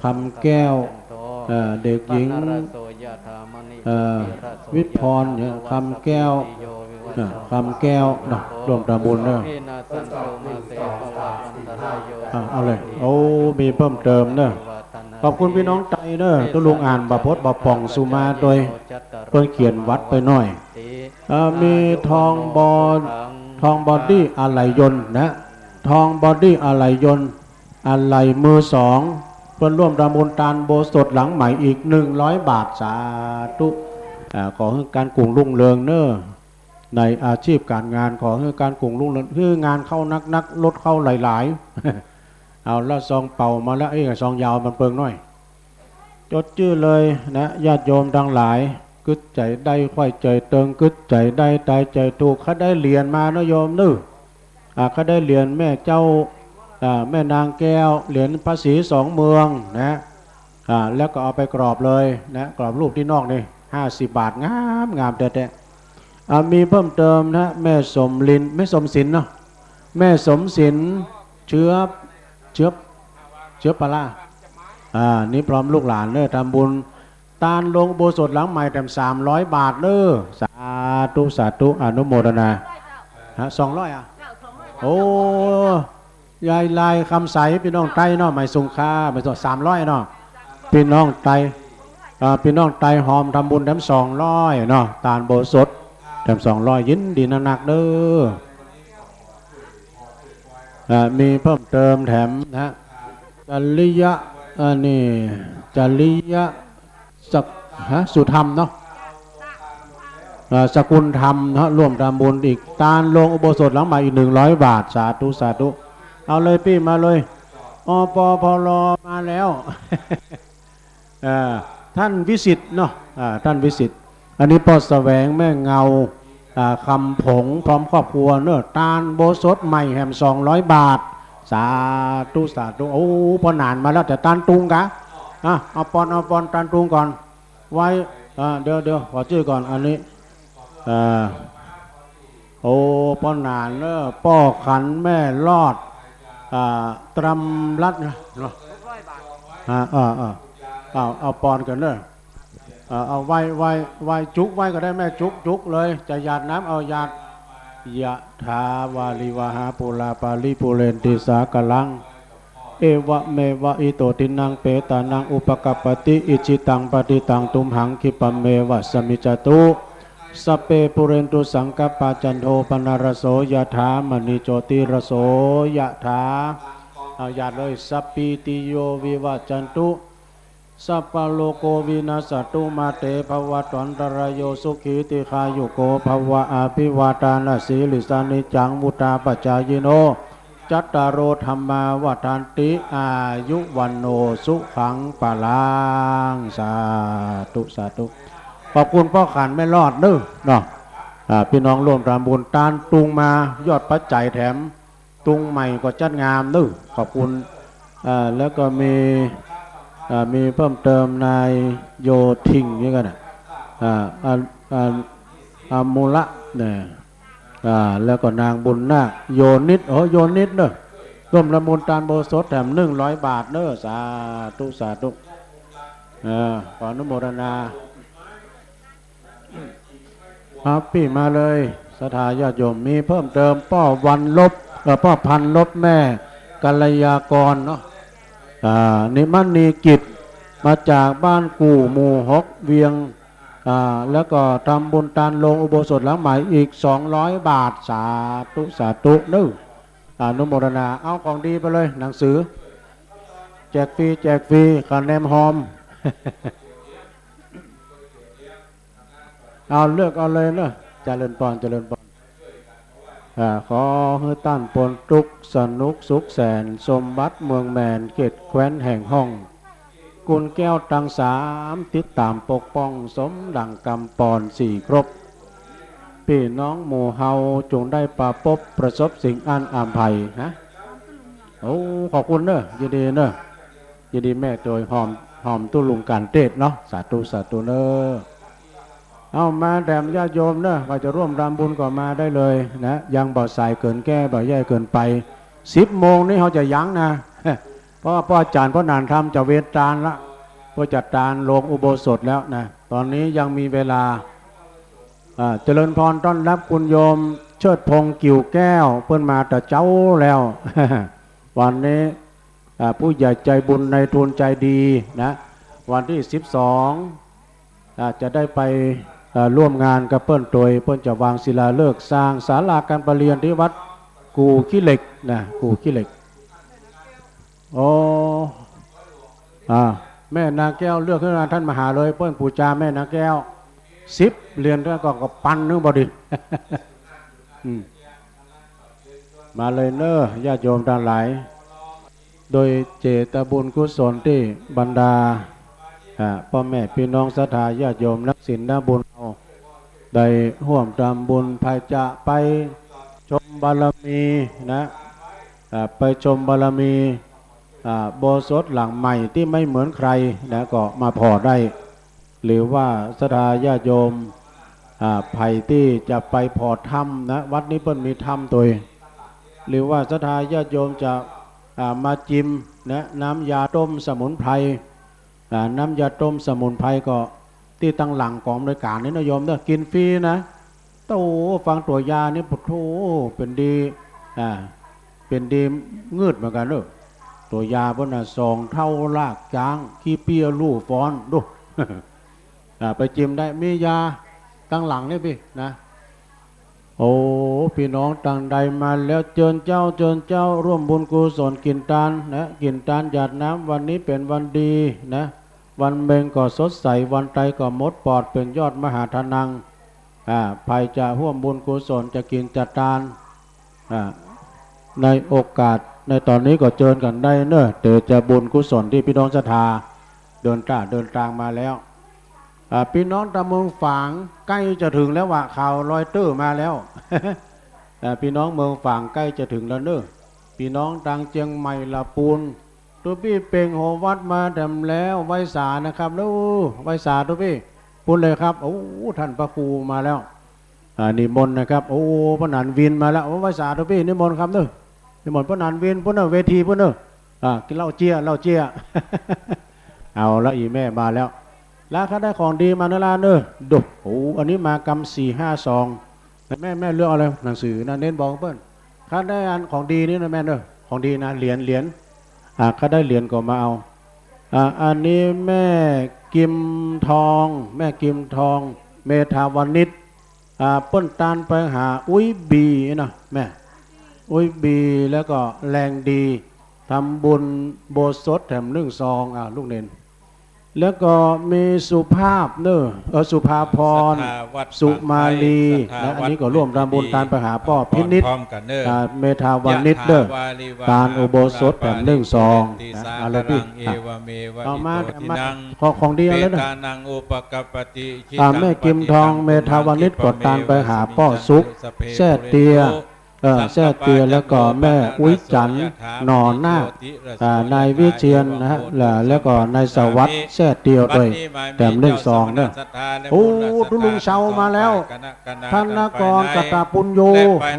คำแก้ว เอ่อ เด็กหญิง เอ่อ วิภพรเนี่ย คำแก้ว อ่า คำแก้วเนาะ ร่วมทำบุญเน้อ อ่า เอาเลย โอ้ มีเพิ่มเติมเน้อ ขอบคุณปี้น้องไตเน้อ ตุ๊ลุงอ่านบ่ปดบ่ป่องสุมาโดย เปิ้นเขียนวัดไปหน้อย เอ่อ มีทองบอ ทองบอดี้อะไหล่ยนต์นะ ทองบอดี้อะไหล่ยนต์ อะไหล่มือสอง เปิ้นร่วมทำบุญตานอุโบสถหลังใหม่อีกหนึ่งร้อยบาท สาธุ อ่า ขอหื้อก๋านกุ่งรุ่งเรืองเน้อ ในอาชีพก๋านงาน ขอหื้อก๋านกุ่งรุ่งเรือง หื้องานเข้านักๆ รถเข้าหลายๆ เอาละ ซองเป่ามาแล้ว เอ้ย ซองยาวมันเปิงหน้อย จดจื้อเลยนะ ญาติโยมตังหลาย กึ๊ดใจ๋ได้ ใค่เจิ่งเติง กึ๊ดใจ๋ได้ ต๋ายใจ๋ถูก ใค่ได้เหรียญมาเน้อโยมเน้อ อ่า ใค่ได้เหรียญแม่เจ้า อ่า แม่นางแก้ว เหรียญพระศรีสองเมืองนะ อ่า แล้วก็เอาไปกรอบเลยนะ กรอบรูปตี้นอกนี่ ห้าสิบบาท งามๆ แต๊ๆ อ่า มีเพิ่มเติมนะ แม่สมลิน แม่สมศิลป์เนาะ แม่สมศิลป์ เชื้อ เชื้อ เชื้อปาล่า อ่า นี่พร้อมลูกหลานเน้อ ทำบุญ ตานโรงอุโบสถหลังใหม่แถมสามร้อยบาทเน้อ สาธุ สาธุ อนุโมทนา ฮะ สองร้อย อ่ะ โอ้ ยายลายคำใส ปี้น้องไตเนาะ ไหมสุงคา ไหมสุง สามร้อยเนาะ ปี้น้องไต อ่า ปี้น้องไตฮอมทำบุญแถมสองร้อยเนาะ ตานอุโบสถแถมสองร้อย ยินดีนักๆ เน้อ อ่า มีเพิ่มเติมแถมนะ จริยะ อันนี้ จริยะ สก- ฮะ สุธรรมเนาะ อ่า สกุลธรรมเนาะ ร่วมทำบุญอีก ตานโรงอุโบสถหลังใหม่อีกหนึ่งร้อยบาท สาธุ สาธุ เอาเลยปี้ มาเลย อปพล มาแล้ว อ่า ท่านวิสิทธิ์เนาะ อ่า ท่านวิสิทธิ์ อันนี้ป้อแสวง แม่เงา อ่า คำผง พร้อมครอบครัวเน้อ ตานอุโบสถใหม่แถมสองร้อยบาท สาธุ สาธุ โอ้ ป้อหนานมาแล้ว แต่ตานตุงกะ อ่ะ เอาปอน เอาปอนตานตุงก่อน ไว้ อ่า เดี๋ยว เดี๋ยว ขอจื้อก่อน อันนี้ อ่า โอ้ ป้อหนานเน้อ ป้อขันแม่รอด อ่า ตรำรัตน์เนาะ อ่า อ่า อ่า เอา เอาปอนก่อนเน้อ เอ่อ เอาไว้ ไว้ ไว้จุกไว้ก็ได้ แม่จุก จุกเลย จะหยาดน้ำ เอาหยาด ยะถาวาริวหาปูราปาริปูเรนติสาคารัง เอวะเมวะอิโตทินนังเปตานังอุปกัปปติ อิจฉิตังปัตถิตังตุมหังคิปะเมวะสะมิจจตุ สัพเพปูเรนตุสังกัปปาจันโทปนรสโส ยะถามะณิโจติรสโส ยะถา เอาหยาดเลย สัพพีติโยวิวัจจันตุ สัพพะโรโควินัสสะตุ มาเตภวัตวันตะรายโย สุขีทีฆายุโกภะวะ อะภิวาทานะสีลิสสะ นิจจังวุฑฒาปะจายิโน จัตตาโรธัมมาวัฑฒันติ อายุวัณโณสุขังพะลัง สาธุ สาธุ ขอบคุณป้อขันแม่รอดเน้อเนาะ อ่า ปี้น้องร่วมทำบุญตานตุงมา ยอดปัจจัยแถม ตุงใหม่ก็จัดงามเน้อ ขอบคุณ อ่า แล้วก็มี อ่า มีเพิ่มเติมนายโยธิงนี่กันนะ อ่า อ่า อ่า อามูละเนี่ย อ่า แล้วก็นางบุญนาค โยนิต โอ้ โยนิตเน้อ ร่วมทำบุญตานอุโบสถแถมหนึ่งร้อยบาทเน้อ สาธุ สาธุ อ่า ขออนุโมทนา ครับ ปี้มาเลย ศรัทธาญาติโยม มีเพิ่มเติม ป้อวันลบ เอ่อ ป้อพันลบ แม่กัลยากรเนาะ อ่า นิมมณีกิจ มาจากบ้านกู่หมู่หก เวียง อ่า แล้วก็ทำบุญตานโรงอุโบสถหลังใหม่อีกสองร้อยบาท สาธุ สาธุเน้อ อนุโมทนา เอาของดีไปเลย หนังสือ แจกฟรี แจกฟรี คะแนนฮอม เอาเลือกเอาเลยเนาะ เจริญพร เจริญพร อ่า ขอหื้อต้านป๊นตุ๊กข์ สนุกสุขแสน สมบัติเมืองแมน เขตแคว้นแห่งห้อง กุลแก้วตังสาม ติดต๋ามปกป้อง สมดังกำปอนสี่ครบ ปี้น้องหมู่เฮาจงได้ปะปบ ประสบสิ่งอันอำไพ ฮะ โอ้ ขอบคุณเน้อ ยินดีเน้อ ยินดีแม่โตยฮอม ถ่อมตุ๊ลุงก๋านเตสน์เนาะ สาธุ สาธุเน่อ เอามาแถมญาติโยมเน่อ ว่าจะร่วมทำบุญก็มาได้เลยนะ ยังบ่สายเกินแก้ บ่แย่เกินไป สิบโมงนี้เฮาจะยั้งนะ เพราะว่าป้อจ๋ารย์ ป้อหนานธรรมจะเวรตานละ ป้อจะตานโลงอุโบสถแล้วนะ ตอนนี้ยังมีเวลา อ่า เจริญพรต้อนฮับคุณโยมเชิดพงษ์ กิ่วแก้ว เปิ้นมาแต่เจ๊าแล้ว วันนี้ อ่า ผู้ใหญ่ใจบุญนายทุนใจดีนะ วันตี้สิบสอง อ่า จะได้ไป อ่า ร่วมงานกับเปิ้นตวย เปิ้นจะวางศิลาฤกษ์สร้างศาลาการประเรียนตี้วัดกู่ขี้เหล็กนะ กู่ขี้เหล็ก โอ้ อ่า แม่นางแก้วเลือกขึ้นมา ต้านมาหาเลย เปิ้นปู๋จาแม่นางแก้ว สิบเหรียญ แล้วก็ ก็ปันนึ่งบ่ดี อืม มาเลยเน่อ ญาติโยมตังหลาย โดยเจตบุญกุศลตี้บรรดา อ่า ป้อแม่ปี้น้องศรัทธาญาติโยมนักศีลนักบุญเฮา ได้ฮ่วมทำบุญ ใผจะไปชมบารมีนะ อ่า ไปชมบารมี อ่า อุโบสถหลังใหม่ตี้ไม่เหมือนใครนะ ก็มาผ่อได้ หรือว่าศรัทธาญาติโยม อ่า ใผตี้จะไปผ่อธรรมนะ วัดนี้เปิ้นมีธรรมตวย หรือว่าศรัทธาญาติโยมจะ อ่า มาจิมนะ น้ำยาต้มสมุนไพร อ่า น้ำยาต้มสมุนไพรก็ตี้ตังหลังก๋องอำนวยก๋านนี่นะโยมเน่อ กิ๋นฟรีนะ โต้ ฟังตั๋วยานี่ โอ้โธ่ เป๋นดี อ่า เป๋นดีงืดเหมือนกั๋นเน่อ ตั๋วยาเปิ้นน่ะ สองเต้ารากจ๊าง ขี้เปี้ยลู่ฟ้อน ดู อ่า ไปจิมได้ มียาตังหลังนี่ปี้นะ โอ้ ปี้น้องตังใดมาแล้ว เจิญเจ้า เจิญเจ้า ร่วมบุญกุศลกิ๋นตานนะ กิ๋นตานหยาดน้ำ วันนี้เป๋นวันดีนะ วันเม็งก็สดใส วันต๋ายก็หมดปอด เป๋นยอดมหาทานัง อ่า ใผจะฮ่วมบุญกุศล จะกิ๋นจะตาน อ่า ในโอกาสในต๋อนนี้ก็เจิญกั๋นได้เน่อ เต๋อจะบุญกุศลตี้ปี้น้องศรัทธาเดินต๋าเดินตางมาแล้ว อ่า ปี้น้องตางเมืองฝางใก้จะเถิงแล้วว่ะ ข่าวรอยเตอร์มาแล้ว อ่า ปี้น้องเมืองฝางใก้จะเถิงแล้วเน่อ ปี้น้องตางเจียงใหม่ละปูน ตุ๊ปี้เป่งโหวัดมาแถมแล้ว ไหว้สานะครับ เน่อ ไหว้สาตุ๊ปี้ ปูนเลยครับ โอ้ ต้านพระครูมาแล้ว อ่า นิมนต์นะครับ โอ้ ป้อหนานวินมาแล้ว โอ้ ไหว้สาตุ๊ปี้ นิมนต์ครับเน่อ นิมนต์ป้อหนานวิน ปูนเน่อ เวทีปูนเน่อ อ่า กิ๋นเหล้าเจี๊ย เหล้าเจี๊ย เอาละ อี่แม่มาแล้ว แล้วข้าได้ของดีมาเน่อละเน่อ ดู โอ้ อันนี้มากำสี่ห้าซอง แม่ แม่เลือกเอาเลย หนังสือนะ เน้นบอกเปิ้น ข้าได้อันของดีนี่นะแม่เน่อ ของดีนะ เหรียญ เหรียญ อ่า ข้าได้เหรียญก็มาเอา อ่า อันนี้แม่กิมทอง แม่กิมทอง เมธาวณิช อ่า เปิ้นตานไปหาอุ๊ยบีนะแม่ อุ๊ยบี แล้วก็แรงดี ทำบุญอุโบสถแถมนึ่งซอง อ่า ลูกเณร แล้วก็มีสุภาพเน่อ เออ สุภาพร ศรัทธาวัด สุมาลี ปากไผ่ ศรัทธา นะ อันนี้ก็ร่วมทำบุญ วัด ตานไปหาป้อพินิจ พร้อมกันเน่อ อ่า เมธาวณิชเน่อ ยะถาวาริวหา ตานอุโบสถแถมนึ่งซอง ปูเรนตี นะ สา เอาเลย คารัง ปี้ เอวเมวะ เอามา อิโต มา ทินัง ขอของดีเอาเลยนะ เปตานัง อุปกัปปติ อ่า แม่กิมทอง เมธาวณิช ก็ตานไปหาป้อสุข แซ่เตีย เออ แซ่เตีย แล้วก็แม่อุ๊ยจันทร์ หน่อนาค อ่า นายวิเชียรนะฮะ แล้ว แล้วก็นายสวัสดิ์ แซ่เตีย ตวย แถมนึ่งซองเน่อ โอ้ ตุ๊ลุงเชามาแล้ว ธนกร กัตตปุญโญ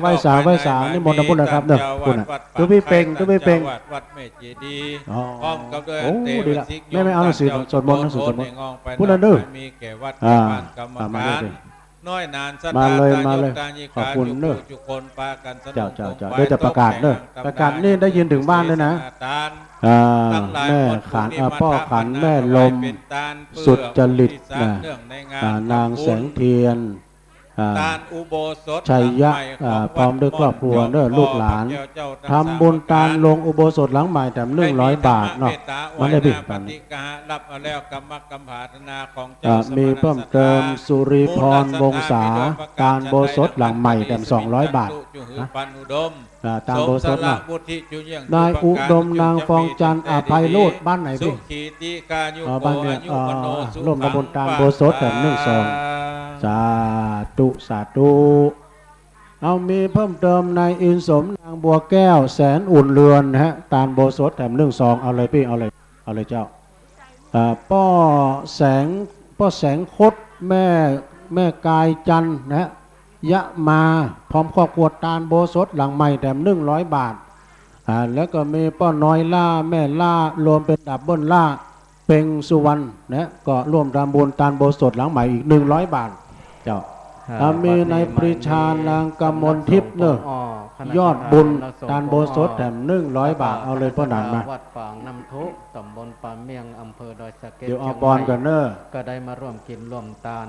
ไหว้สา ไหว้สา นิมนต์ตางปูนเลยครับเน่อ ปูนน่ะ ตุ๊ปี้เป่ง ตุ๊ปี้เป่ง วัดแม่เจดีย์ อ๋อ พร้อมกับด้วย โอ้ ดีละ แม่ แม่เอาหนังสือสวดมนต์ หนังสือสวดมนต์ ปูนน่ะเน่อ มีแก่วัด อ่า แก่บ้านกรรม อ่า มาเลย การ สิ น้อยหนา มาเลย ศรัทธา มาเลย ญาติโยม ขอบคุณเน่อ ทุกผู้ทุกคน ปากั๋นสำรวม เจ้า เจ้า เจ้า เดี๋ยวจะประกาศเน่อ ประกาศนี่ได้ยินถึงบ้านด้วยนะ อ่า แม่ขัน อ่า ป้อขัน แม่ลม สุจริตนะ อ่า นางแสงเทียน อ่า ตานอุโบสถ ชัยยะ หลังใหม่ อ่า ของวัด พร้อมด้วยครอบครัวเน่อ ม่อน ลูกหลาน เจ้า ทำบุญตานโลงอุโบสถหลังใหม่แถมนึ่งร้อยบาทเนาะ มาเลยพี่ รับเอาแล้ว กรรมกรรมภาธนาของเจ้า อ่า สมณะ มีเพิ่มเติม ศรัทธา สุริพร วงศา มูลศรัทธา มีด้วยประการ ตานอุโบสถหลังใหม่แถมสองร้อยบาท ฉันใด นะ อ่า ตานอุโบสถเนาะ สงสละวุฒิจุเยี่ยง นายอุดม นางฟองจันทร์ อภัยโรจน์ บ้านไหนพี่ สุขีติกายุ อ๋อ บ้านเนี่ย โก อายุ อ๋อ วโน สุขัง ร่วมทำบุญตานอุโบสถแถมนึ่งซอง ปะทัง สาธุ สาธุ เอา มีเพิ่มเติม นายอินสม นางบัวแก้ว แสนอุ่นเรือนนะฮะ ตานอุโบสถแถมนึ่งซอง เอาเลยพี่ เอาเลย เอาเลยเจ้า อ่า ป้อแสง ป้อแสงคด แม่ แม่กายจันทร์นะ ยะมา พร้อมครอบครัว ตานโบสถ์หลังใหม่แถมหนึ่งร้อยบาท อ่า แล้วก็มีป้อน้อยล่า แม่ล่า รวมเป็นดับเบิลล่า เพ็งสุวรรณนะ ก็ร่วมทำบุญตานโบสถ์หลังใหม่อีกหนึ่งร้อยบาท เจ้า ครับ อ่า มีนายปรีชา นางกมลทิพย์เนอะ ยอดบุญตานโบสถ์แถมหนึ่งร้อยบาท เอาเลยป้อหนานมา วัดปางน้ำทุ ตำบลป่าเมี่ยง อำเภอดอยสะเก็ด เดี๋ยวเอาปอนก่อนเนอะ ก็ได้มาร่วมกิจร่วมตาน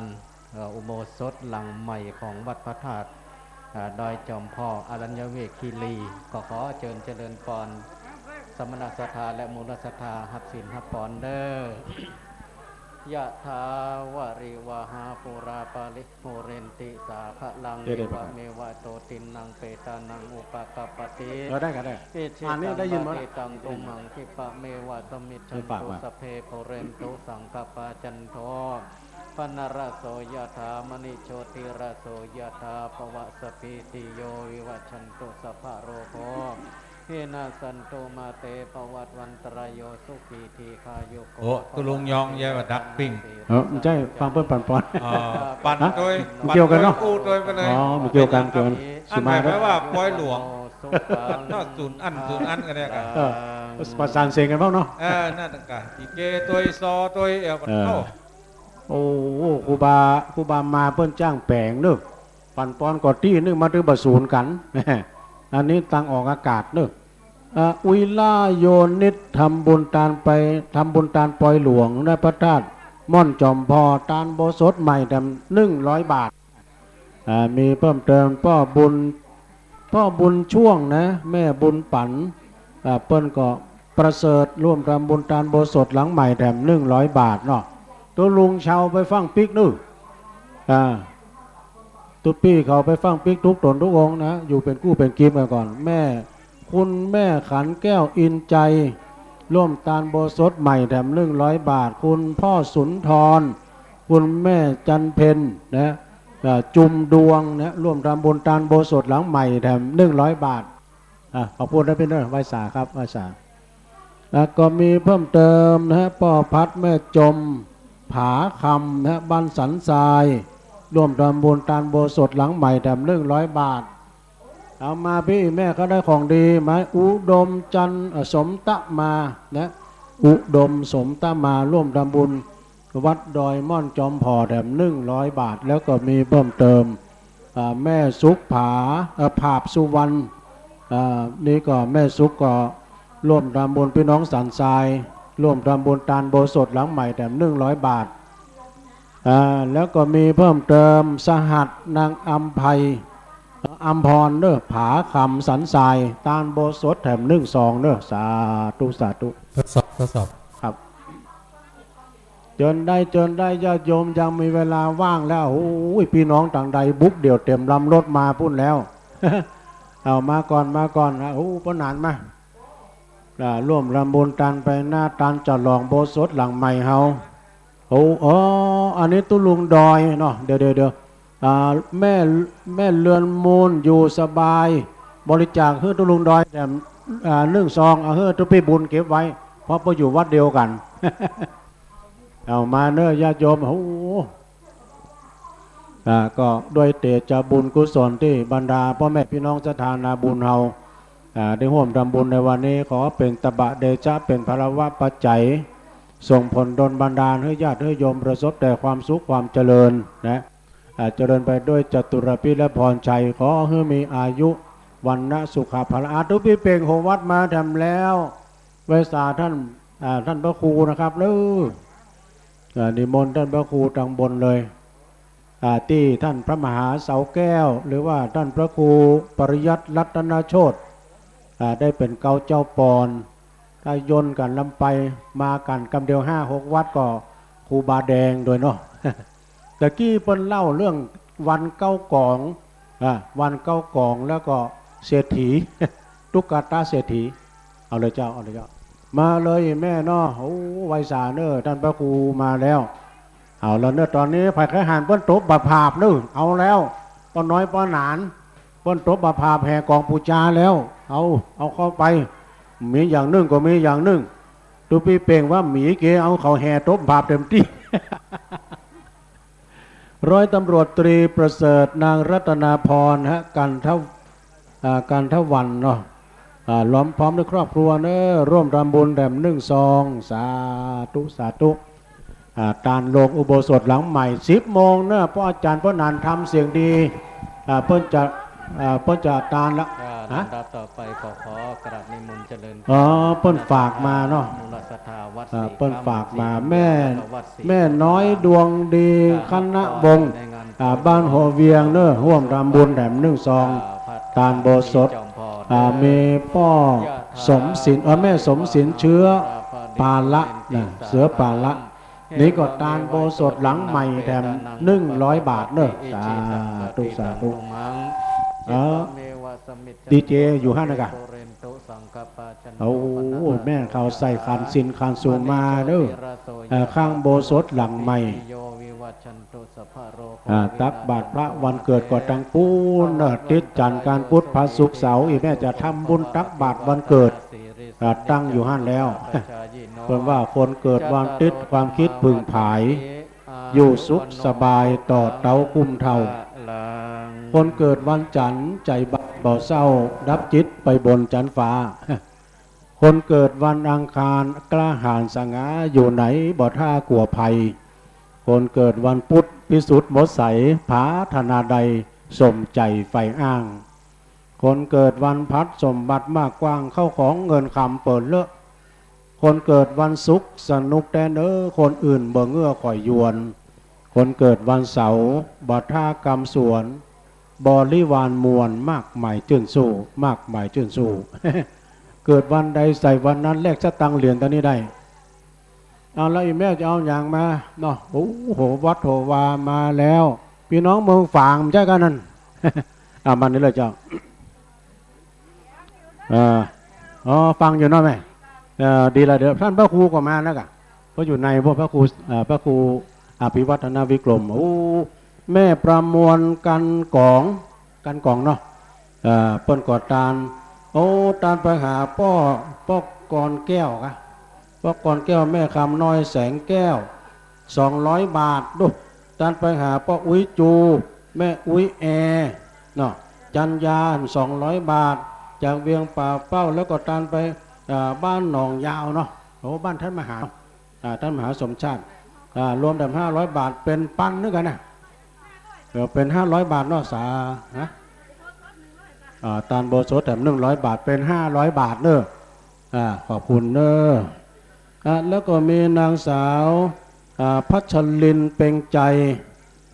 เอ่อ อุโบสถหลังใหม่ของวัดพระธาตุ อ่า ดอยจอมผ่อ อรัญญเวคีรี ก็ขอเจิญเจริญปอน สมณศรัทธาและมูลศรัทธา ฮับศีลฮับปอนเด้อ ยะถาวาริวหาปูราปาริปูเรนติสาคะลัง เดี๋ยวๆ เอวะเมวะโตทินนังเปตานังอุปะกัปปติ เออ ได้ครับ ได้ อิชิ อ่านนี่ได้ยินหมด ตังปะทิตังตุมหังคิปะเมวะสมมิชชันตุ สัพเพปูเรนตุสังกปปาจันโท ปะนะระโสยะถา มะณิโชติระโสยะถา ภะวะสัพพีติโย วิวัชชันตุ สัพพะโรโค วินัสสันตุ มาเต ภะวัตวันตะราโย สุขีทีฆายุโก โอ้ ภะ ตุ๊ลุงยอง ยายว่าดักปิ้ง เออ ไม่ใช่ ฟังเปิ้นปั่นปอน อ๋อ ปั่น ฮะ ตวย มันเกี่ยวกันเนาะ ปั่นตวยอู้ตวยไปเลย อ๋อ มันเกี่ยวกัน เกี่ยวกัน อันไหน สุมา แปลว่าปอยหลวง นอกศูนย์อัน ศูนย์อันกันเนี่ยกัน เออ ประสานเสียงกันบ้างเนาะ เออ นั่นกะ อีเกตวยซอตวยเอว เออ เข้า โอ้ ครูบา ครูบามาเปิ้นจ้างแป๋งเนอะ ปั่นปอนก่อตี้นึ่งมาถือบ่ศูนย์กัน อันนี้ตังออกอากาศเนอะ อ่า อุยล่าโยนิต ทำบุญตานไป ทำบุญตานปอยหลวง ในพระธาตุม่อนจอมผ่อ ตานโบสถ์ใหม่แถมหนึ่งร้อยบาท อ่า มีเพิ่มเติม ป้อบุญ ป้อบุญช่วงนะ แม่บุญปั๋น อ่า เปิ้นก็ประเสริฐ ร่วมทำบุญตานโบสถ์หลังใหม่แถมหนึ่งร้อยบาทเนาะ ตุ๊ลุงเชาไปฟั่งปิ๊กนึ่ง อ่า ตุ๊ปี้เขาไปฟั่งปิ๊กทุกต๋นทุกองค์นะ อยู่เป๋นกู้เป๋นกีมกันก่อน แม่ คุณแม่ขันแก้วอินใจ ร่วมตานโบสถ์ใหม่แถมหนึ่งร้อยบาท คุณพ่อสุนทร คุณแม่จันเพ็ญนะ เอ่อ จุมดวงนะ ร่วมทำบุญตานโบสถ์หลังใหม่แถมหนึ่งร้อยบาท อ่ะ ขอบคุณนะพี่เนอะ ไหว้สาครับ ไหว้สา แล้วก็มีเพิ่มเติมนะฮะ ป้อพัดแม่จม ผาคำนะฮะ บ้านสันทราย ร่วมทำบุญตานโบสถ์หลังใหม่แถมหนึ่งร้อยบาท เอามาพี่แม่เขาได้ของดีมา อุดมจันทร์ เอ่อ สมตะมานะ อุดมสมตะมา ร่วมทำบุญวัดดอยม่อนจอมผ่อแถมหนึ่งร้อยบาท แล้วก็มีเพิ่มเติม อ่า แม่สุขผา เอ่อ ผาบสุวรรณ อ่า นี่ก็แม่สุขก็ร่วมทำบุญ พี่น้องสันทราย ร่วมทำบุญตานโบสถ์หลังใหม่แถมหนึ่งร้อยบาท อ่า แล้วก็มีเพิ่มเติม สหัสนางอำไพ อำพรเด้อ ผาคำสันทราย ตานโบสถ์แถมหนึ่งซองเด้อ สาธุ สาธุ ทดสอบ ทดสอบ ครับ เจิญได้ เจิญได้ ญาติโยมยังมีเวลาว่างแล้ว โอ้ย พี่น้องตางใดบุกเดี่ยวเตรียมลำรถมาปู้นแล้ว เอามาก่อน มาก่อนนะ โอ้ ป้อหนานมา อ่า ร่วมทำบุญตานไปหน้าตานจะหลองโบสถ์หลังใหม่เฮา โอ้ อ๋อ อันนี้ตุ๊ลุงดอยเนาะ เดี๋ยว เดี๋ยว เดี๋ยว อ่า แม่ แม่เรือนมูลอยู่สบาย บริจาคหื้อตุ๊ลุงดอยแถม อ่า หนึ่งซอง เอาหื้อตุ๊ปี้บุญเก็บไว้ เพราะไปอยู่วัดเดียวกัน เอามาเน้อญาติโยม โอ้ อ่า ก็ด้วยเตชะบุญกุศลตี้บรรดาป้อแม่พี่น้องศรัทธานาบุญเฮา อ่า ได้ฮ่วมทำบุญในวันนี้ ขอเป๋นตบะเดชะ เป๋นพลวะปัจจัย ส่งผลดลบันดาลหื้อญาติหื้อโยมประสบแต่ความสุขความเจริญนะ อ่า เจริญไปด้วยจตุรพิธและพรชัย ขอหื้อมีอายุ วรรณะ สุขะ พละ อาตุ๊ปี้เป่งโหวัดมาแถมแล้ว ไหว้สาต้าน อ่า ต้านพระครูนะครับเน้อ อ่า นิมนต์ต้านพระครูตางบนเลย อ่า ตี้ต้านพระมหาเสาแก้ว หรือว่าต้านพระครูปริยัติรัตนโชติ อ่า ได้เป๋นเก๊าเจ้าปอน ถ้าย่นกั๋นลำไปมากั๋นกำเดียวห้าหกวัดก็ครูบาแดงโดยเนาะ ตะกี้เปิ้นเล่าเรื่องวันเก๊ากอง อ่า วันเก๊ากองแล้วก็เศรษฐี ตุ๊กตาเศรษฐี เอาเลยเจ้า เอาเลยเจ้า มาเลยแม่เนาะ โอ้ ไหว้สาเน้อ ต้านพระครูมาแล้ว เอาละเน้อ ต๋อนนี้ใผใค่หันเปิ้นตบบ่าผาบเน้อ เอาแล้ว ป้อน้อยป้อหนาน เปิ้นตบบ่าผาบแห่ก๋องปู๋จาแล้ว เอา เอาเข้าไป มีอย่างนึ่งก็มีอย่างนึ่ง ต ดูปี้เป่งว่าหมีเก๋เอาเขาแห่ตบผาบเต็มตี้ ร้อยตำรวจตรีประเสริฐ นางรัตนาพร ฮะ กันทว- อ่า กันทวันเนาะ อ่า ล้อมพร้อมด้วยครอบครัวเนอะ ร่วมทำบุญแถมนึ่งซอง สาธุ สาธุ อ่า ตานโลงอุโบสถหลังใหม่ สิบโมงเนอะ เพราะอาจารย์พ่อหนานธรรมเสียงดี อ่า เปิ้นจะ อ่า เปิ้นจะตานละ อ่า ฮะ ลำดับต่อไปขอ ขอกราบนิมนต์เจริญ อ๋อ เปิ้นฝากมาเนาะ มูลศรัทธาวัด อ่า ศรี เปิ้นฝากมา คำ แม่ วัดศรี แม่น้อยดวงดี อ่า คณะวงศ์ ในงาน อ่า บ้านหัวเวียงเนอะ ร่วมทำบุญแถมนึ่งซอง อ่า ตานโบสถ จอมพร อ่า มีป้อสมศิลป์ เอ่อ แม่สมศิลป์ เชื้อปาละนะ เชื้อปาละ นี่ก็ตานโบสถหลังใหม่แถมนึ่งร้อยบาทเนอะ สาธุ สาธุ เออ ดีเจอยู่หั้นนะกะ โอ้ แม่เขาใส่ขันธ์ศีลขันธ์สูงมาเนอะ เอ่อ ข้างโบสถหลังใหม่ อ่า ตักบาตรพระวันเกิดก็ตังปู๊นเนอะ ติดจันทร์ อังคาร พุธ พฤหัส ศุกร์ เสาร์ อีแม่จะทำบุญตักบาตรวันเกิด อ่า ตั้งอยู่หั้นแล้ว เปิ้นว่าคนเกิดวันอาทิตย์ความคิดผึ่งผาย อยู่สุขสบายต่อเต๊ากุ้มเฒ่า คนเกิดวันจันทร์ใจบ่าบ่เศร้า ดับจิตไปบนจันทร์ฟ้า คนเกิดวันอังคารกล้าหาญสง่า อยู่ไหนบ่ท่ากลัวภัย คนเกิดวันพุธพิสุทธิ์หมดใส ผาถนาใดสมใจ๋ใฝ่อ้าง คนเกิดวันพฤหัสสมบัติมากกว้าง เข้าของเงินคำเปิดเลอะ คนเกิดวันศุกร์สนุกแต๊เน้อ คนอื่นบ่เงื้อข่อยยวน คนเกิดวันเสาร์บ่ท่ากำสวน บริวารมวลมากมายจื้นสู้ มากมายจื้นสู้ เกิดวันใดใส่วันนั้น แลกสตางค์เหรียญตอนนี้ได้ เอาละ อีแม่จะเอาหยังมาเนาะ โอ้โห วัดโหวามาแล้ว ปี้น้องเมืองฝางใจ้กั๋นนั่น อ่ะ มานี่เลยเจ้า อ่า อ๋อ ฟังอยู่เนาะแม่ เอ่อ ดีละ เดี๋ยวต้านพระครูก็มานะกะ เพราะอยู่ในพวกพระครู เอ่อ พระครูอภิวัฒนวิกรม โอ้ แม่ประมวล กันกอง กันกองเนาะ เอ่อ เปิ้นก็ตาน โอ้ ตานไปหาป้อ ป้อกรแก้วกะ ป้อกรแก้ว แม่คำน้อย แสงแก้ว สองร้อยบาท ดู ตานไปหาป้ออุ๊ยจู แม่อุ๊ยแอ เนาะ จันยา สองร้อยบาท จากเวียงป่าเป้า แล้วก็ตานไป อ่า บ้านหนองยาวเนาะ โอ้ บ้านต้านมหา อ่า ต้านมหาสมชาติ อ่า รวมแถมห้าร้อยบาท เป๋นปันนึกกั๋นนะ เออ เป๋นห้าร้อยบาทเนาะ สา ฮะ อ่า ตานโบสถแถมนึ่งร้อยบาท เป๋นห้าร้อยบาทเน้อ อ่า ขอบคุณเน้อ อ่า แล้วก็มีนางสาว อ่า พัชรินทร์ เปงใจ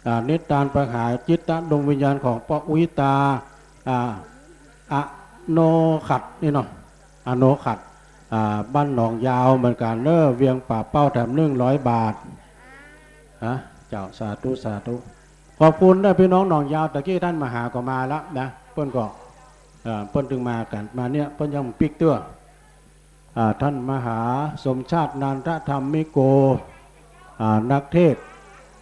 อ่า นี่ตานไปหาจิตดวงวิญญาณของป้ออุ๊ยตา อ่า อโนขัดนี่เนาะ อโนขัด อ่า บ้านหนองยาวเหมือนกั๋นเน้อ เวียงป่าเป้า แถมนึ่งร้อยบาท ฮะ เจ้า สาธุ สาธุ ขอบคุณเน้อ ปี้น้องหนองยาว ตะกี้ต้านมหาก็มาละนะ เปิ้นก็ เอ่อ เปิ้นตึงมากั๋น มาเนี่ย เปิ้นยังปิ๊กเตื้อ อ่า ต้านมหาสมชาติ นันทธรรมิโก อ่า นักเทศน์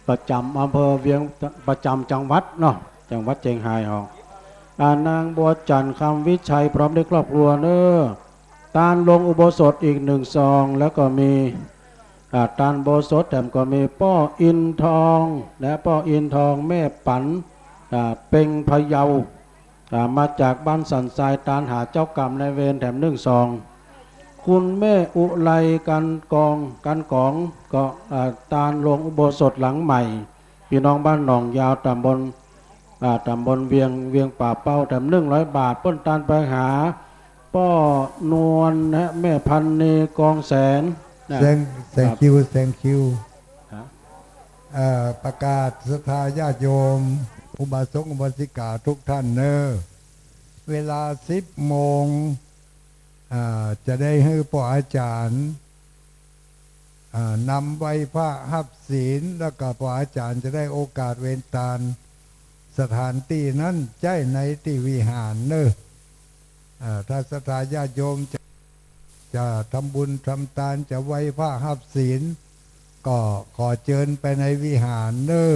ประจ๋ำอำเภอเวียง ประจ๋ำจังหวัดเนาะ จังหวัดเจียงฮายเฮา อ่า นางบัวจันทร์ คำวิชัย พร้อมด้วยครอบครัวเน้อ ตานโลงอุโบสถอีกนึ่งซอง แล้วก็มี อ่า ตานโบสถแถมก็มีป้ออินทอง และ ป้ออินทอง แม่ปั๋น อ่า เปงพะเยา อ่า มาจากบ้านสันทราย ตานหาเจ้ากรรมนายเวรแถมนึ่งซอง คุณแม่อุไร กันกอง กันกอง ก็ อ่า ตานโลงอุโบสถหลังใหม่ ปี้น้องบ้านหนองยาว ตำบล อ่า ตำบลเวียง เวียงป่าเป้า แถมนึ่งร้อยบาท เปิ้นตานไปหา ป้อนวลนะ แม่พันนี กองแสนนะ Thank, thank you, thank you ครับ เอ่อ ประกาศศรัทธาญาติโยม อุบาสกอุบาสิกาทุกท่านเน้อ เวลาสิบโมง อ่า จะได้หื้อป้ออาจ๋ารย์ อ่า นำไหว้พระฮับศีล แล้วก็ป้ออาจ๋ารย์จะได้โอกาสเวนตาน สถานตี้นั้นใจ๊ในตี้วิหารเน้อ อ่า ถ้าศรัทธาญาติโยมจะ จะทำบุญทำตาน จะไหว้พระฮับศีล ก็ขอเจิญไปในวิหารเน้อ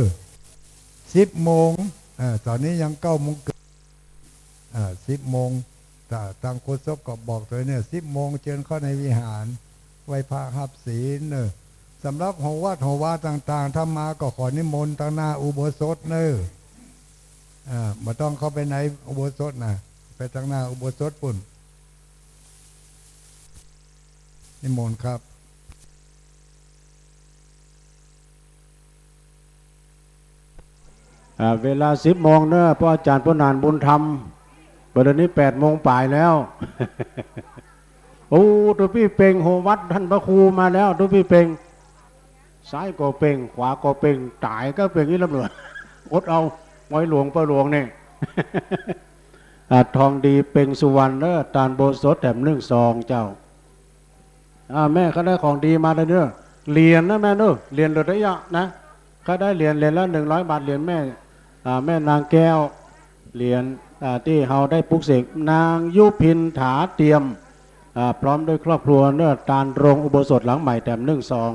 สิบโมง อ่า ต๋อนนี้ยังเก้าโมงเกิน อ่า สิบโมง ตางโฆษกก็บอกตวยเนี่ย สิบโมงเจิญเข้าในวิหาร ไหว้พระฮับศีลเน่อ สำหรับหัววัดหัววาต่างๆ ถ้ามาก็ขอนิมนต์ตางหน้าอุโบสถเน่อ อ่า บ่ต้องเข้าไปในอุโบสถนะ ไปตางหน้าอุโบสถปู๊น นิมนต์ครับ อ่า เวลาสิบโมงเน่อ ป้ออาจ๋ารย์ป้อหนานบุญธรรม บ่าเดี่ยวนี้แปดโมงป๋ายแล้ว โอ้ ตุ๊ปี้เป่ง หัววัดต้านพระครูมาแล้ว ตุ๊ปี้เป่ง ซ้ายก็เป่ง ขวาก็เป่ง ต๋ายก็เป่ง อี้ลำเหลือ อดเอา งอยหลวงป้อหลวงนี่ อ่า ทองดีเป่งสุวรรณเน่อ ตานอุโบสถแถมนึ่งซองเจ้า อ่า แม่ใค่ได้ของดีมาแล้วเน่อ เหรียญนะแม่เน่อ เหรียญเหลือได้เยอะนะ ใค่ได้เหรียญ เหรียญละหนึ่งร้อยบาท เหรียญแม่ อ่า แม่นางแก้ว เหรียญ อ่า ตี้เฮาได้ปลุกเสก นางยุพินถาเตียม อ่า พร้อมด้วยครอบครัวเน่อ ตานโรงอุโบสถหลังใหม่แถมนึ่งซอง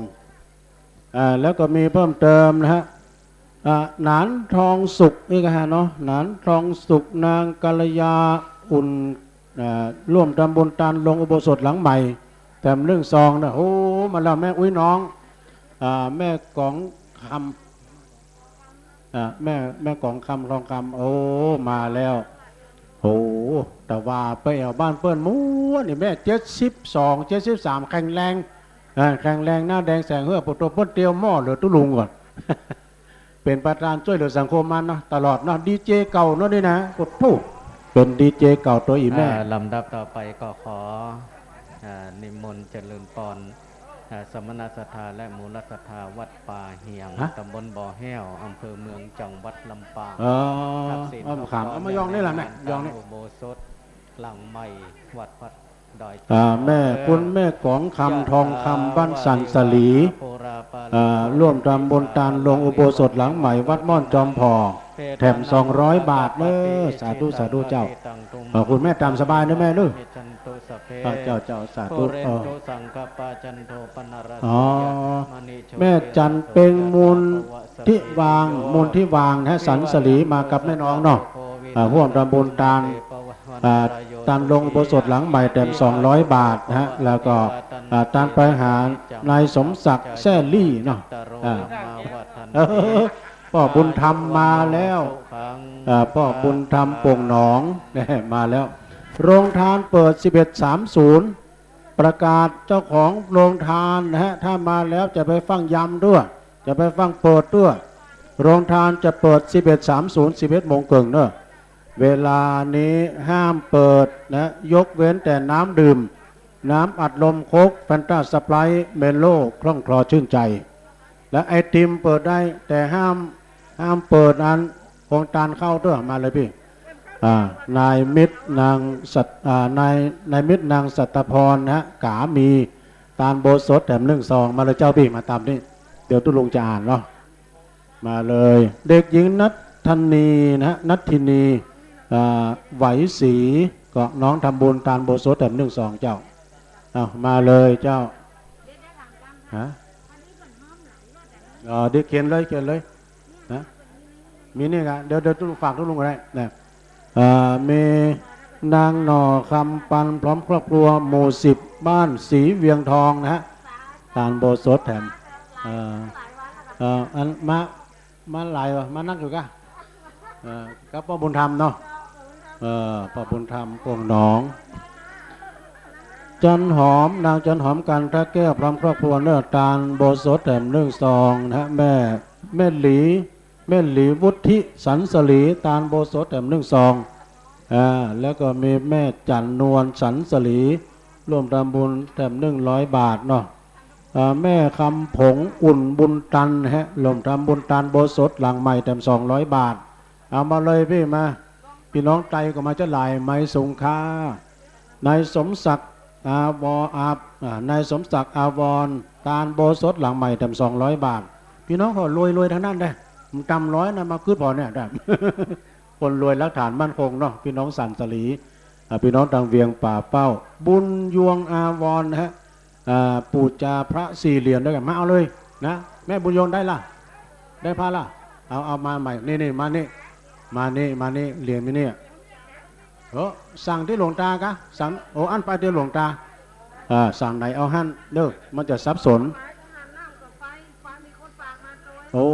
อ่า แล้วก็มีเพิ่มเติมนะฮะ อ่า หนานทองสุขนี่ก็ฮะเนาะ หนานทองสุข นางกัลยาอุ่น อ่า ร่วมทำบุญตานโรงอุโบสถหลังใหม่ แถมนึ่งซองนะ โอ้ มาแล้วแม่อุ๊ยน้อง อ่า แม่กองคำ อ่า แม่ แม่กองคำ ทองคำ โอ้ มาแล้ว โอ้ แต่ว่าไปแอ่วบ้านเปิ้นม้วนนี่แม่ เจ็ดสิบสอง เจ็ดสิบสาม แข็งแรง อ่า แข็งแรง หน้าแดงแสงเหื้อ ปะโต เปิ้นเตียวหม้อเหลือตุ๊ลุงก่อน เป๋นประธานจ้วยเหลือสังคมมาเนาะ ตลอดเนาะ ดีเจเก่าเนาะนี่นะ โอ้โห เป๋นดีเจเก่าตั๋วอีแม่ อ่า ลำดับต่อไปก็ขอ อ่า นิมนต์เจริญปอน อ่า สมณศรัทธาและมูลศรัทธาวัดป่าเหียง ฮะ ตำบลบ่อแห้ว อำเภอเมือง จังหวัดลำปาง เออ ทักษิณ อ้อมขาม เอามายองนี่แหละแม่ ยองนี่ อุโบสถหลังใหม่ วัดพัดดอย อ่า แม่ เออ คุณแม่กองคำ ทองคำ บ้านสันสลี อ่า ร่วมทำบุญตานโรงอุโบสถหลังใหม่ วัดม่อนจอมผ่อ แถมสองร้อยบาทเน่อ สาธุ สาธุเจ้า ขอบคุณแม่ ต๋ามสบายเน่อแม่เน่อ อ่า เจ้า เจ้า สาธุ เออ อ๋อ แม่จันเพ็ง มูลทิวาง มูลทิวางนะฮะ สันสลี มากับแม่น้องเนาะ อ่า ร่วมทำบุญตาน อ่า ตานโรงอุโบสถหลังใหม่แถมสองร้อยบาทนะฮะ แล้วก็ อ่า ตานไปหานายสมศักดิ์แซ่ลี่เนาะ อ่า ป้อบุญธรรมมาแล้ว อ่า ป้อบุญธรรมโป่งหนอง มาแล้ว โรงทานเปิดสิบเอ็ดสามศูนย์ ประกาศเจ้าของโรงทานนะฮะ ถ้ามาแล้วจะไปฟั่งยำด้วย จะไปฟั่งเปิดด้วย โรงทานจะเปิดสิบเอ็ดสามศูนย์ สิบเอ็ดโมงเกิ่งเนอะ เวลานี้ห้ามเปิดนะ ยกเว้นแต่น้ำดื่ม น้ำอัดลมโค้ก แฟนตา สไปร์ท เมโล่ คล่องคลอชื่นใจ และไอติมเปิดได้ แต่ห้าม ห้ามเปิดอันโครงตานเข้าด้วย มาเลยพี่ อ่า นายมิตรนางสัต อ่า นาย นายมิตรนางสัตพรนะฮะ กามี ตานอุโบสถแถมนึ่งซอง มาเลยเจ้าพี่ มาต๋ามนี่ เดี๋ยวตุ๊ลุงจะอ่านเนาะ มาเลย เด็กหญิงนัทธนีนะฮะ นัทธินี อ่า ไหวศรี ก็น้องทำบุญตานอุโบสถแถมนึ่งซองเจ้า เอามาเลยเจ้า ฮะ อ๋อ เดี๋ยวเขียนเลย เขียนเลย นะ มีนี่กะ เดี๋ยว เดี๋ยวตุ๊ลุงฝากตุ๊ลุงก็ได้นะ อ่า มีนางหน่อคำปันพร้อมครอบครัว หมู่สิบ บ้านศรีเวียงทองนะฮะ ตานอุโบสถแถม เอ่อ เอ่อ อันมา มาหลายวะ มานักอยู่กะ เอ่อ กับป้อบุญธรรมเนาะ เอ่อ ป้อบุญธรรมโป่งหนอง จันหอม นางจันหอม กันทะแก้ว พร้อมครอบครัวเนอะ ตานอุโบสถแถมนึ่งซองนะฮะ แม่ แม่หลี แม่หลีวุฒิ สันสลี ตานอุโบสถแถมนึ่งซอง อ่า แล้วก็มีแม่จันนวล สันสลี ร่วมทำบุญแถมนึ่งร้อยบาทเนาะ อ่า แม่คำผง อุ่นบุญตันฮะ ร่วมทำบุญตานอุโบสถหลังใหม่แถมสองร้อยบาท เอามาเลยพี่ มา พี่น้องไตก็มาจะหลาย ไมสุงค่า นายสมศักดิ์ อาวร อา อ่า นายสมศักดิ์ อาวร ตานอุโบสถหลังใหม่แถมสองร้อยบาท พี่น้องเขารวยๆ ทั้งนั้นเด้ มันต่ำร้อยนะ มาคืดผ่อนเนี่ยได้ คนรวยหลักฐานมั่นคงเนาะ พี่น้องสันสลี อ่า พี่น้องตางเวียงป่าเป้า บุญยวง อาวรนะฮะ อ่า ปู่จาพระสี่เหรียญด้วยกัน มาเอาเลยนะ แม่บุญยวงได้ละ ได้พระละ เอา เอามาใหม่ นี่ นี่ มานี่ มานี่ มานี่ เหรียญมีนี่ เออ สั่งตี้หลวงตากะ สั่ง โอ้ อั้นไปตี้หลวงตา อ่า สั่งไหนเอาหั้นเน่อ มันจะสับสน โอ้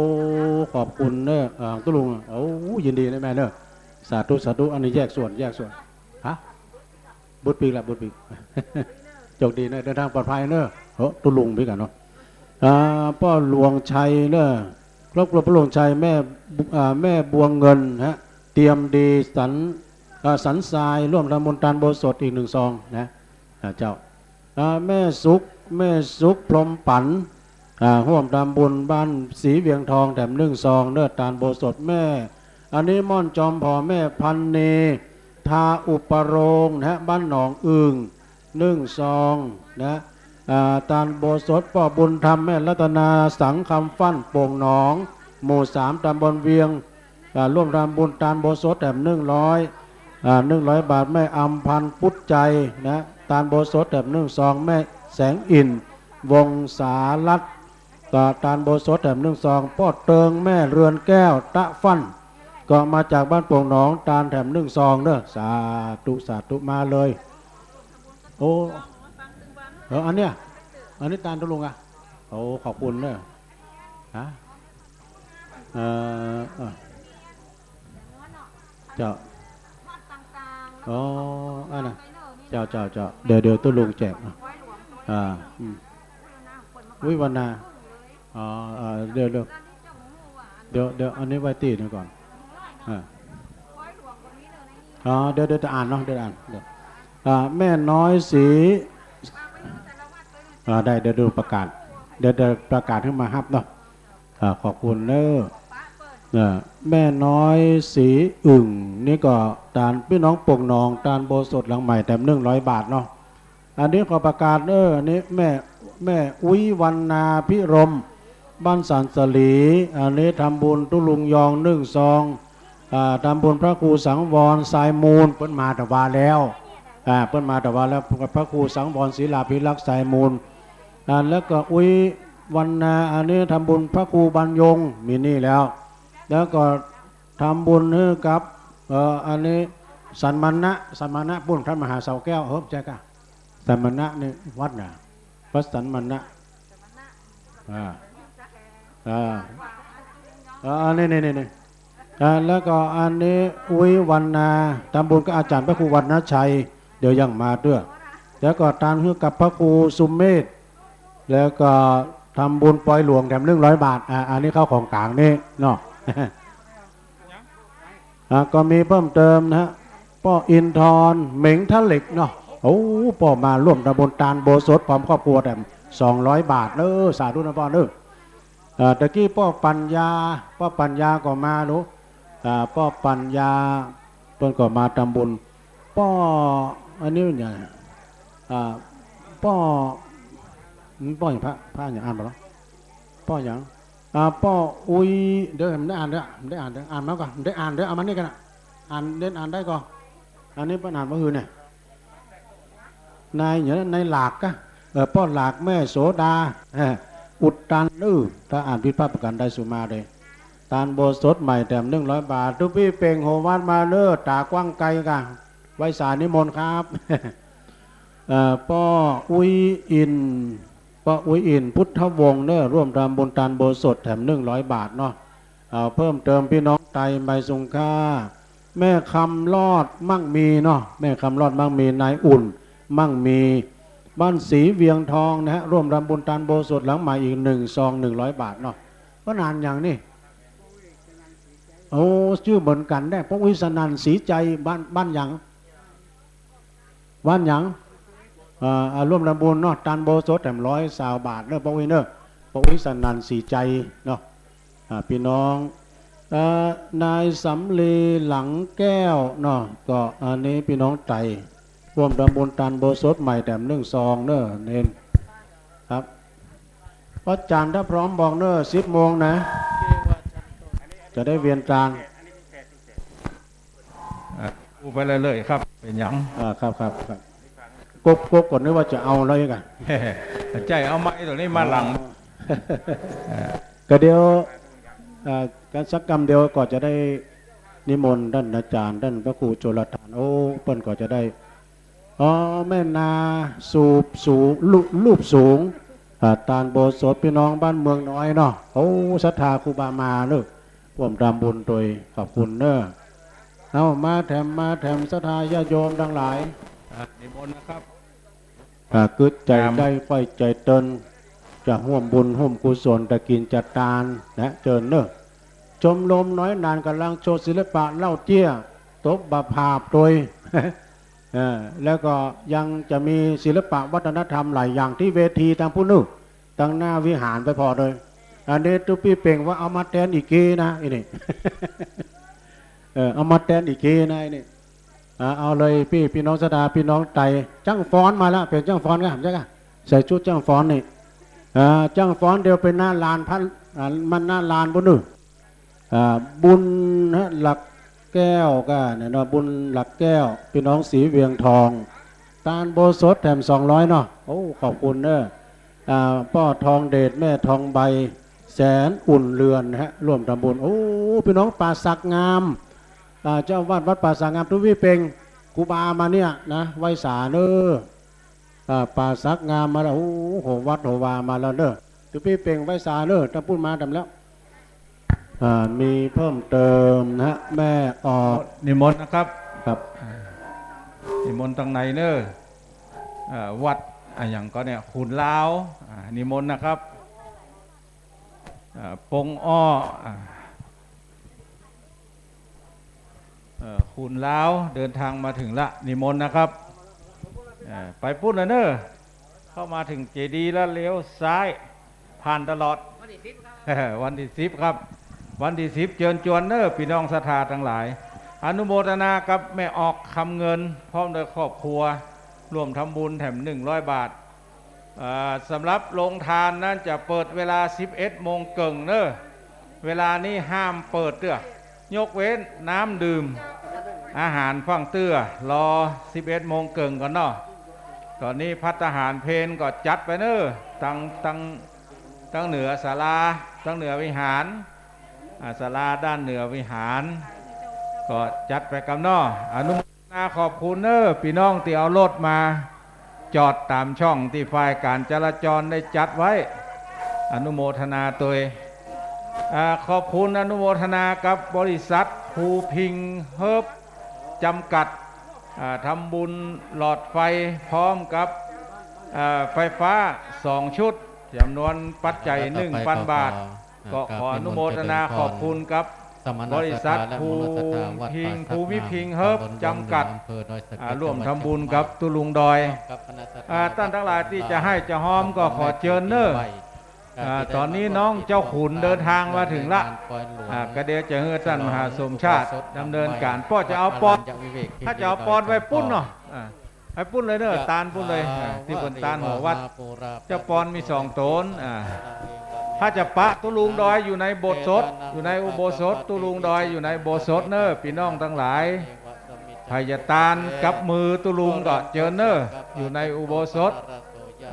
ขอบคุณเน่อ อ่า ตุ๊ลุง โอ้ ยินดีนะแม่เน่อ สาธุ สาธุ อันนี้แยกส่วน แยกส่วน ฮะ บุตรปีกละ บุตรปีก โชคดีเน่อ เดินทางปลอดภัยเน่อ เฮ้อ ตุ๊ลุงปีกอะเนาะ อ่า ป้อหลวงชัยเน่อ ครอบครัวป้อหลวงชัย แม่บุ- อ่า แม่บัวเงินฮะ เตรียมดี สัน อ่า สันทราย ร่วมทำบุญตานอุโบสถอีกหนึ่งซองนะ อ่า เจ้า อ่า แม่สุข แม่สุข พรหมปัน อ่า ร่วมทำบุญบ้านศรีเวียงทองแถมหนึ่งซองเน่อ ตานอุโบสถ แม่ อันนี้ม่อนจอมผ่อ แม่พันนี ทาอุปโรงนะฮะ บ้านหนองอึ่ง หนึ่งซองนะ อ่า ตานอุโบสถ ป้อบุญธรรม แม่รัตนา สังคำฟั่น โป่งหนอง หมู่สาม ตำบลเวียง อ่า ร่วมทำบุญตานอุโบสถแถมหนึ่งร้อย อ่า หนึ่งร้อยบาท แม่อำพันธ์ ปุจจัยนะ ตานอุโบสถแถมหนึ่งซอง แม่แสงอิ่น วงศาลัตน์ ตานอุโบสถแถมหนึ่งซอง ป้อเติง แม่เรือนแก้ว ตะฟั่น ก็มาจากบ้านโป่งหนอง ตานแถมหนึ่งซองเน่อ สาธุ สาธุ มาเลย โอ้ เออ อันเนี้ย อันนี้ตานตุ๊ลุงอะ โอ้ ขอบคุณเน่อ ฮะ เอ่อ เอ่อ เจ้า อ๋อ อันน่ะ เจ้า เจ้า เจ้า เดี๋ยว เดี๋ยวตุ๊ลุงแจก อ่ะ อ่า อืม วิวรรณา อ๋อ อ่า เดี๋ยว เดี๋ยว เดี๋ยว เดี๋ยว อันนี้ไว้ตี้นี่ก่อน อ่า อ๋อ เดี๋ยว เดี๋ยวจะอ่านเนาะ เดี๋ยวอ่าน เดี๋ยว อ่า แม่น้อยศรี อ่า ได้ เดี๋ยวดูประกาศ เดี๋ยว เดี๋ยวประกาศหื้อมาฮับเนาะ อ่า ขอบคุณเน่อ อ่า แม่น้อยศรีอึ่ง นี่ก็ตานปี้น้องโป่งหนอง ตานอุโบสถหลังใหม่แถมหนึ่งร้อยบาทเนาะ อันนี้ขอประกาศเน่อ อันนี้แม่ แม่อุ๊ยวรรณาภิรมย์ บ้านสันสลี อันนี้ทำบุญตุ๊ลุงยองหนึ่งซอง อ่า ทำบุญพระครูสังวรทรายมูล เปิ้นมาแต่วาแล้ว อ่า เปิ้นมาแต่วาแล้ว พระครูสังวรศิลาภิรักษ์ทรายมูล อ่า แล้วก็อุ๊ยวรรณา อันนี้ทำบุญพระครูบรรยง มีนี่แล้ว แล้วก็ทำบุญหื้อกับ เอ่อ อันนี้สันมณะ สันมณะปุ้น ท่านมหาเสาแก้ว เฮ้ย ใจ้ก่ะ สันมณะนี่วัดน่ะ วัดสันมณะ อ่า อ่า อ่า อันนี้ นี่ นี่ นี่ อ่า แล้วก็อันนี้อุ๊ยวรรณา ทำบุญกับอาจารย์พระครูวรรณชัย เดี๋ยวยังมาเตื้อ แล้วก็ตานหื้อกับพระครูสุเมธ แล้วก็ทำบุญปอยหลวงแถมหนึ่งร้อยบาท อ่า อันนี้เข้าของกลางนี่เนาะ อ่า ก็มีเพิ่มเติมนะฮะ ป้ออินทร์ เหม็งทะเหล็กเนาะ โอ้ ป้อมาร่วมทำบุญตานอุโบสถพร้อมครอบครัวแถมสองร้อยบาทเน่อ สาธุนะป้อเน่อ อ่า ตะกี้ป้อปัญญา ป้อปัญญาก็มาลูก อ่า ป้อปัญญา เปิ้นก็มาทำบุญ ป้อ อันนี้มันหยัง อ่า ป้อ อืม ป้อหยัง พระ พระหยัง อ่านบ่ลอ ป้อหยัง อ่า ป้ออุ๊ย เดี๋ยวมันได้อ่านเด้อ มันได้อ่านเด้อ อ่านมาก่อน มันได้อ่านเด้อ เอามานี่กั๋นนะ อ่าน เล่นอ่านได้ก่อ อันนี้เปิ้นอ่านว่าหื้อเนี่ย นายหยัง นายหลากกะ เออ ป้อหลาก แม่โสดา เออ อุดตัน เออ ถ้าอ่านผิดพลาดประการใดสุมาเลย ตานอุโบสถใหม่แถมหนึ่งร้อยบาท ตุ๊ปี้เป่งโหวัดมาเน่อ ต๋ากว้างไกลก่ะ ไหว้สานิมนต์ครับ เอ่อ ป้ออุ๊ยอิน ป้ออุ๊ยอิน พุทธวงศ์เน่อ ร่วมทำบุญตานอุโบสถแถมหนึ่งร้อยบาทเนาะ เอาเพิ่มเติม ปี้น้องไตร ใบสุงค่า แม่คำรอดมั่งมีเนาะ แม่คำรอดมั่งมี นายอุ่น มั่งมี บ้านศรีเวียงทองนะฮะ ร่วมทำบุญตานอุโบสถหลังใหม่อีกหนึ่งซอง หนึ่งร้อยบาทเนาะ ป้อหนานหยังนี่ โอ้ จื้อเหมือนกั๋นแน่ ป้ออุ๊ยสนั่นสีใจ บ้าน บ้านหยัง บ้านหยัง อ่า อ่า ร่วมทำบุญเนาะ ตานอุโบสถแถมร้อยซาวบาทเน่อ ป้ออุ๊ยเน่อ ป้ออุ๊ยสนั่นสีใจเนาะ อ่า ปี้น้อง เอ่อ นายสำลีหลังแก้วเนาะ ก็อันนี้ปี้น้องไตร ร่วมทำบุญตานอุโบสถใหม่แถมหนึ่งซองเน่อ เน้น ครับ พระอาจารย์ถ้าพร้อมบอกเน่อ สิบโมงนะ จะได้เวียนตาง อ่ะ อู้ไปเรื่อยๆ ครับ เป๋นหยัง อ่า ครับ ครับ ครับ กบ กบก่อน นึกว่าจะเอาแล้วอีกอะ ใจ้ เอาไมค์ตั๋วนี้มาหลัง อ๋อ อ่า ก็เดี๋ยว อ่า กั๋นสักกำเดียวก็จะได้นิมนต์ต้านอาจารย์ ต้านพระครูโชลทาน โอ้ เปิ้นก็จะได้ อ๋อ แม่นาสูบสูง รูป รูปสูง อ่า ตานอุโบสถพี่น้องบ้านเมืองน้อยเนาะ โอ้ ศรัทธาครูบามาเนอะ ร่วมทำบุญโดย ขอบคุณเนอะ เอา มาแถม มาแถม ศรัทธาญาติโยมตังหลาย อ่า นิมนต์นะครับ อ่า กึ๊ดใจ๋ ครับ ได้ใฝ่ใจ๋เติน จะฮ่วมบุญฮ่วมกุศล จะกิ๋นจะตานนะ เจิญเนอะ ชมรมน้อยหนานก่ำลังโชว์ศิลปะเล่าเจี้ย ตบบ่าผาบโตย เออ แล้วก็ยังจะมีศิลปะวัฒนธรรมหลายอย่างตี้เวทีตางปู้นนึ่ง ตางหน้าวิหารไปผ่อเลย อันนี้ตุ๊ปี้เป่งว่าเอามาแตนอีกกี้นะ อันนี้ เออ เอามาแตนอีกกี้นะ อันนี้ อ่า เอาเลยปี้ ปี้น้องศรัทธา ปี้น้องไต จ้างฟ้อนมาแล้ว เป๋นจ้างฟ้อนก่ะ ใจ้ก่ะ ใส่ชุดจ้างฟ้อนนี่ อ่า จ้างฟ้อนเดี๋ยวไปหน้าลานพระ อ่า มันหน้าลานปู้นนึ่ง อ่า บุญฮะ หลักแก้วก่ะเนี่ยเนาะ บุญหลักแก้ว ปี้น้องศรีเวียงทอง ตานอุโบสถแถมสองร้อยเนาะ โอ้ ขอบคุณเนอะ อ่า ป้อทองเดช แม่ทองใบ แสนอุ่นเรือนฮะ ร่วมทำบุญ โอ้ ปี้น้องป่าสักงาม อ่า เจ้าวัดวัดป่าสักงาม ตุ๊ปี้เป่ง ครูบามาเนี่ยนะ ไหว้สาเนอะ อ่า ป่าสักงามมาแล้ว โอ้ โห วัดโหวามาแล้วเนอะ ตุ๊ปี้เป่งไหว้สาเนอะ ตางปู้นมาแถมแล้ว อ่า มีเพิ่มเติมนะฮะ แม่ออก นิมนต์นะครับ ครับ อ่า นิมนต์ตางในเนอะ เอ่อ วัดอะหยังก่อเนี่ย ขุนลาว อ่า นิมนต์นะครับ อ่า ปงอ้อ อ่า เอ่อ ขุนลาวเดินทางมาถึงละ นิมนต์นะครับ เอ่อ ไปปู้นเลยเนอะ เข้ามาถึงเจดีย์แล้วเลี้ยวซ้าย ผ่านตลอด วันตี้สิบครับ วันตี้สิบครับ วันตี้สิบเจิญจวนเนอะ ปี้น้องศรัทธาตังหลาย อนุโมทนากับแม่ออก คำเงิน พร้อมด้วยครอบครัว ร่วมทำบุญแถมหนึ่งร้อยบาท เอ่อ สำหรับโรงทานนั้นจะเปิดเวลาสิบเอ็ดโมงเกิ่งเนอะ เวลานี้ห้ามเปิดเตื้อ ยกเว้นน้ำดื่ม อาหารฟั่งเตื้อ รอสิบเอ็ดโมงเกิ่งก่อนเนาะ ต๋อนนี้ภัตตาหารเพลก็จัดไปเนอะ ตัง ตัง ตังเหนือศาลา ตังเหนือวิหาร อ่า ศาลาด้านเหนือวิหาร ก็จัดไปกำเนาะ อนุโมทนาขอบคุณเนอะ ปี้น้องตี้เอารถมาจอดต๋ามช่องตี้ฝ่ายก๋านจราจรได้จัดไว้ อนุโมทนาตวย อ่า ขอบคุณอนุโมทนากับบริษัทภูพิงเฮิร์บจำกัด อ่า ทำบุญหลอดไฟพร้อมกับ อ่า ไฟฟ้าสองชุด จ๋ำนวนปัจจัย อ่า หนึ่งปันบาท ก็ขออนุโมทนาขอบคุณกับบริษัทภูพิง ภูมิพิงเฮิร์บจำกัด อ่า ร่วมทำบุญกับตุ๊ลุงดอย อ่า ต้านตังหลายตี้จะไห้จะฮอมก็ขอเจิญเนอะ อ่า ต๋อนนี้น้องเจ้าขุนเดินทางมาถึงละ อ่า ก็เดี๋ยวจะหื้อต้านมหาสมชาติดำเนินก๋าน ป้อจะเอาปอน ถ้าจะเอาปอนไว้ปู้นเนาะ อ่า ไว้ปู้นเลยเนอะ ตานปู้นเลย อ่า ตี้เปิ้นตานหัววัด เจ้าปอนมีสองต๋น อ่า ถ้าจะปะตุ๊ลุงดอยอยู่ในโบสถ์ อยู่ในอุโบสถ ตุ๊ลุงดอยอยู่ในอุโบสถเนอะ ปี้น้องตังหลาย ใผจะตานกับมือตุ๊ลุงก็เจิญเนอะ อยู่ในอุโบสถ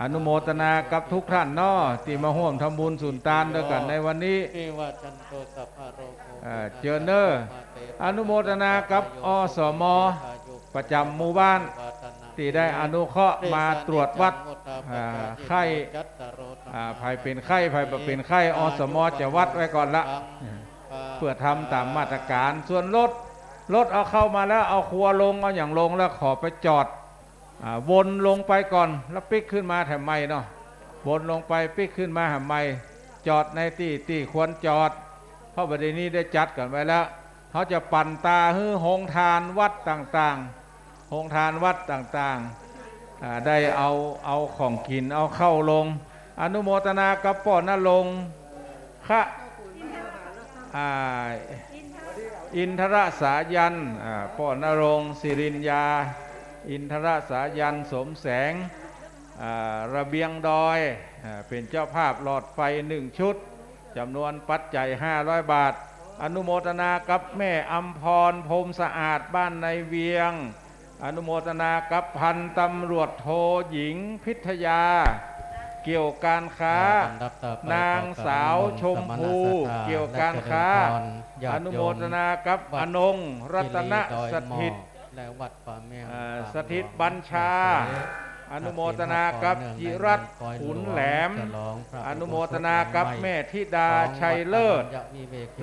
อนุโมทนากับทุกท่านเนาะ ตี้มาฮ่วมทำบุญสุนตานตวยกั๋นในวันนี้ เอ่อ เจิญเนอะ อนุโมทนากับ อสม ประจ๋ำหมู่บ้าน ตี้ได้อนุเคราะห์มาตรวจวัด อ่า ไข้ อ่า ใผเป๋นไข้ ใผบ่เป๋นไข้ อสม จะวัดไว้ก่อนละ เปื้อทำต๋ามมาตรก๋าน ส่วนรถ รถเอาเข้ามาแล้ว เอาครัวลง เอาหยังลงแล้ว ขอไปจอด อ่า วนลงไปก่อน แล้วปิ๊กขึ้นมาแถมใหม่เนาะ วนลงไปปิ๊กขึ้นมาแถมใหม่ จอดในตี้ ตี้ควรจอด เพราะบ่าเดี่ยวนี้ได้จัดกั๋นไว้แล้ว เฮาจะปั่นตาหื้อโฮงตานวัดต่างๆ โฮงตานวัดต่างๆ อ่า ได้เอา เอาของกิ๋น เอาข้าวลง อนุโมทนากับป้อนรงค์ คะ อ่า อินทรสายัน อ่า ป้อนรงค์ สิริญญา อินทรสายัน สมแสง อ่า ระเบียงดอย อ่า เป๋นเจ้าภาพหลอดไฟหนึ่งชุด จ๋ำนวนปัจจัยห้าร้อยบาท อนุโมทนากับแม่อำพร พรหมสะอาด บ้านในเวียง อนุโมทนากับพันตำรวจโทหญิงพิทยา เกี่ยวการค้า นางสาวชมพู เกี่ยวการค้า อนุโมทนากับอนงค์รัตนสถิต และวัดป่าแมว อ่า สถิตบัญชา อนุโมทนากับจิรัตน์ขุนแหลม อนุโมทนากับแม่ธิดาชัยเลิศ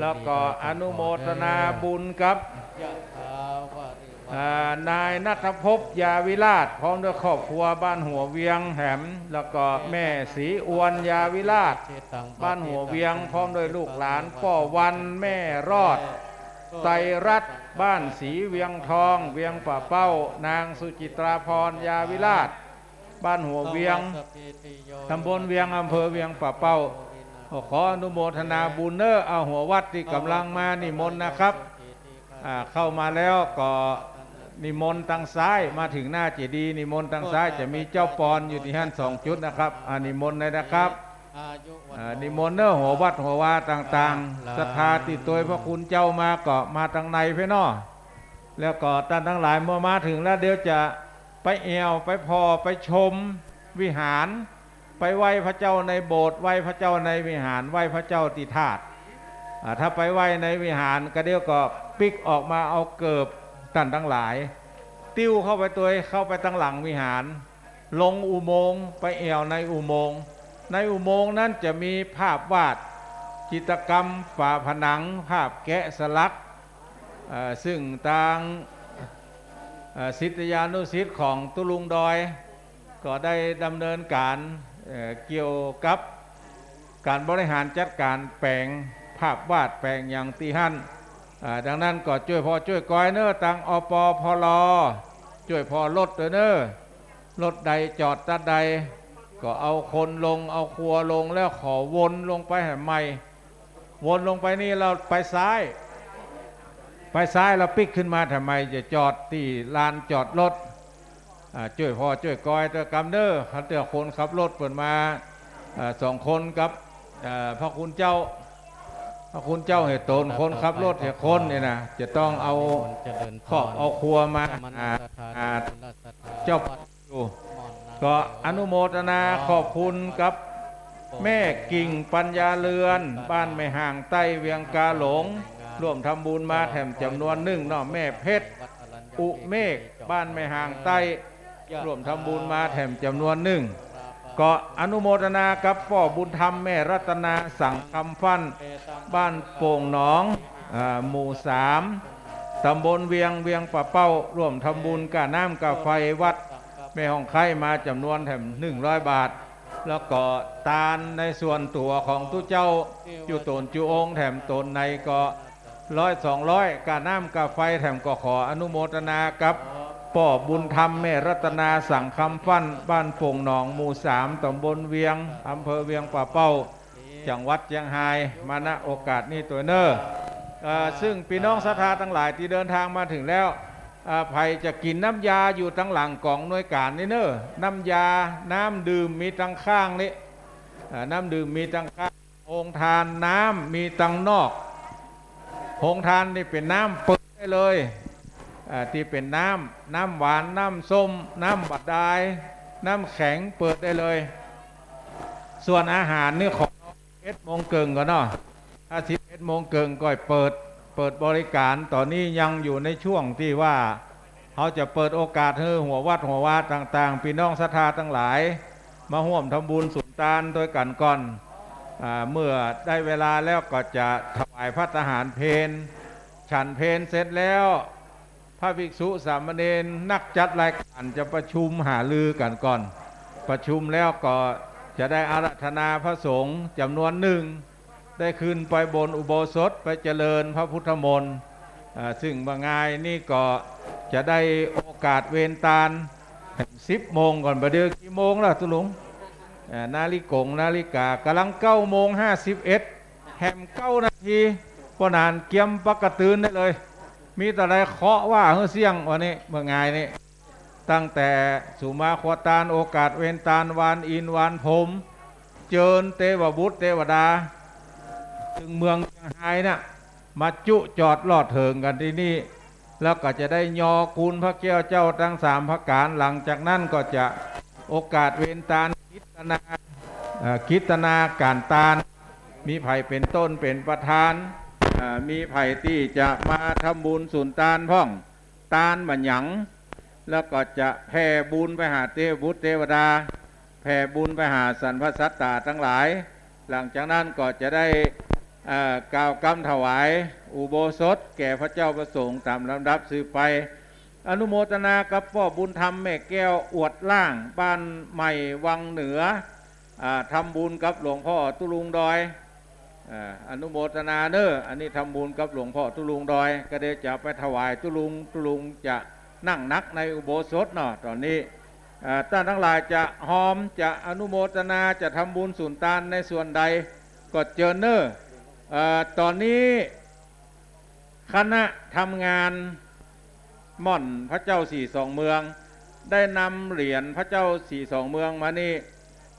แล้วก็อนุโมทนาบุญกับ อ่า นายณัฐภพ ยาวิราช พร้อมด้วยครอบครัวบ้านหัวเวียงแหม แล้วก็แม่ศรีอวน ยาวิราช บ้านหัวเวียง พร้อมด้วยลูกหลาน ป้อวัน แม่รอด ไตรรัตน์ บ้านศรีเวียงทอง เวียงป่าเป้า นางสุจิตราพร ยาวิราช บ้านหัวเวียง ตำบลเวียง อำเภอเวียงป่าเป้า ขออนุโมทนาบุญเน้อ เอาหัววัดตี้ก่ำลังมานิมนต์นะครับ อ่า เข้ามาแล้วก็นิมนต์ตางซ้าย มาเถิงหน้าเจดีย์ นิมนต์ตางซ้าย จะมีเจ้าปอนอยู่ตี้หั้นสองจุดนะครับ อ่า นิมนต์เลยนะครับ อ่า นิมนต์เน้อ หัววัดหัววาต่างๆ ศรัทธาตี้ตวยพระคุณเจ้ามาก็มาตางในเพ่นเนาะ แล้วก็ต้านตังหลายเมื่อมาเถิงแล้ว เดี๋ยวจะไปแอ่ว ไปผ่อ ไปชมวิหาร ไปไหว้พระเจ้าในโบสถ์ ไหว้พระเจ้าในวิหาร ไหว้พระเจ้าตี้ธาตุ อ่า ถ้าไปไหว้ในวิหารก็เดี๋ยวก็ปิ๊กออกมาเอาเกิบ ต้านตังหลาย ติ้วเข้าไปตวย เข้าไปตางหลังวิหาร ลงอุโมงค์ ไปแอ่วในอุโมงค์ ในอุโมงค์นั้นจะมีภาพวาด จิตรกรรมฝาผนัง ภาพแกะสลัก เอ่อ ซึ่งตาง เอ่อ ศิษยานุศิษย์ของตุ๊ลุงดอย ก็ได้ดำเนินก๋าน เอ่อ เกี่ยวกับก๋านบริหารจัดก๋านแป๋งภาพวาดแป๋งหยังตี้หั้น อ่า ดังนั้นก็จ้วยผ่อจ้วยกอยเน้อ ตาง อปพล จ้วยผ่อรถตวยเน้อ รถใดจอดตั๊ดใด ก็เอาคนลง เอาครัวลง แล้วขอวนลงไปแหมใหม่ วนลงไปนี่แล้วไปซ้าย ไปซ้ายแล้วปิ๊กขึ้นมาแถมใหม่ จะจอดตี้ลานจอดรถ อ่า จ้วยผ่อจ้วยกอยตวยกำเน้อ คันเตื้อคนขับรถเปิ้นมา อ่า สองคนกับ อ่า พระคุณเจ้า พระคุณเจ้าแห่ต๋น คนขับรถแห่คนนี่นะ จะต้องเอาครอบเอาครัวมา อ่า อ่า เจ้า อยู่ ก็อนุโมทนาขอบคุณกับแม่กิ่งปัญญาเรือน บ้านแม่ฮ่างใต้ เวียงกาหลง ร่วมทำบุญมาแถมจ๋ำนวนนึ่งเนาะ แม่เพชร อุเมฆ บ้านแม่ฮ่างใต้ ร่วมทำบุญมาแถมจ๋ำนวนนึ่ง ก็อนุโมทนากับป้อบุญธรรม แม่รัตนา สังคำฟั่น บ้านโป่งหนอง อ่า หมู่สาม ตำบลเวียง เวียงป่าเป้า ร่วมทำบุญก้าน้ำก้าไฟวัดแม่ฮ่องไคล้มาจ๋ำนวนแถมนึ่งร้อยบาท แล้วก็ตานในส่วนตั๋วของตุ๊เจ้า จุ๊ต๋นจุ๊องค์ แถมต๋นในก็ร้อยสองร้อย ก้าน้ำก้าไฟ แถมก็ขออนุโมทนากับป้อบุญธรรม แม่รัตนา สังคำฟั่น บ้านโป่งหนอง หมู่สาม ตำบลเวียง อำเภอเวียงป่าเป้า จังหวัดเจียงฮาย มา ณ โอกาสนี้ตวยเน้อ เอ่อ ซึ่งปี้น้องศรัทธาตังหลายตี้เดินตางมาเถิงแล้ว เอ่อ ใผจะกิ๋นน้ำยาอยู่ตางหลังก๋องอำนวยก๋านนี่เน้อ น้ำยา น้ำดื่มมีตางข้างนี้ เอ่อ น้ำดื่มมีตางข้าง โฮงตานน้ำมีตางนอก โฮงตานนี่เป๋นน้ำเปิดได้เลย เอ่อ ตี้เป๋นน้ำ น้ำหวาน น้ำส้ม น้ำบาดาล น้ำแข็งเปิดได้เลย ส่วนอาหารนี่ขอ เอ็ดโมงเกิ่งก่อนเนาะ ถ้าสิบเอ็ดโมงเกิ่งก็เปิด เปิดบริการ ต๋อนนี้ยังอยู่ในช่วงตี้ว่าเฮาจะเปิดโอกาสหื้อหัววัดหัววาต่างๆ ปี้น้องศรัทธาตังหลาย มาฮ่วมทำบุญสุนตานตวยกั๋นก่อน อ่า เมื่อได้เวลาแล้วก็จะถวายภัตตาหารเพล ฉันเพลเสร็จแล้ว พระภิกษุสามเณรนักจัดรายก๋านจะประชุมหารือกั๋นก่อน ประชุมแล้วก็จะได้อาราธนาพระสงฆ์จ๋ำนวนนึ่ง ได้ขึ้นไปบนอุโบสถไปเจริญพระพุทธมนต์ อ่า ซึ่งบ่างายนี่ก็จะได้โอกาสเวรตาน สิบโมงก่อน บ่าเดี่ยวกี่โมงแล้วตุ๊ลุง อ่า นาฬิกง นาฬิกา ก่ำลังเก้าโมงห้าสิบเอ็ด แหมเก้านาที ป้อหนานเกียมปักกะตื่นได้เลย มีตะใดเคาะว่าหื้อเสี้ยงวันนี้ บ่างายนี้ ตั้งแต่สุมาครัวตาน โอกาสเวรตาน วานอินทร์ วานพรหม เจิญเตวบุตรเตวดา เถิงเมืองเจียงฮายเนี่ย มาจุจอดลอดเถิงกั๋นตี้นี่ แล้วก็จะได้ยอคุณพระแก้วเจ้าตังสามประก๋าน หลังจากนั้นก็จะโอกาสเวรตาน กิตนา เอ่อ กิตนาก๋านตาน มีใผเป๋นต้นเป๋นประธาน เอ่อ มีใผตี้จะมาทำบุญสุนตานพ่อง ตานบ่าหยัง แล้วก็จะแผ่บุญไปหาเตวบุตรเตวดา แผ่บุญไปหาสรรพสัตตาตังหลาย หลังจากนั้นก็จะได้ เอ่อ กล่าวกำถวายอุโบสถแก่พระเจ้าพระสงฆ์ต๋ามลำดับสืบไป อนุโมทนากับป้อบุญธรรมแม่แก้วอวดล่าง บ้านใหม่วังเหนือ อ่า ทำบุญกับหลวงพ่อตุ๊ลุงดอย อ่า อนุโมทนาเน้อ อันนี้ทำบุญกับหลวงพ่อตุ๊ลุงดอย ก็เดี๋ยวจะไปถวายตุ๊ลุง ตุ๊ลุงจะนั่งหนักในอุโบสถเนาะ ต๋อนนี้ อ่า ต้านตังหลายจะฮอม จะอนุโมทนา จะทำบุญสุนตานในส่วนใดก็เจิญเน้อ เอ่อ ต๋อนนี้ คณะทำงานหม่อนพระเจ้าสี่สองเมือง ได้นำเหรียญพระเจ้าสี่สองเมืองมานี่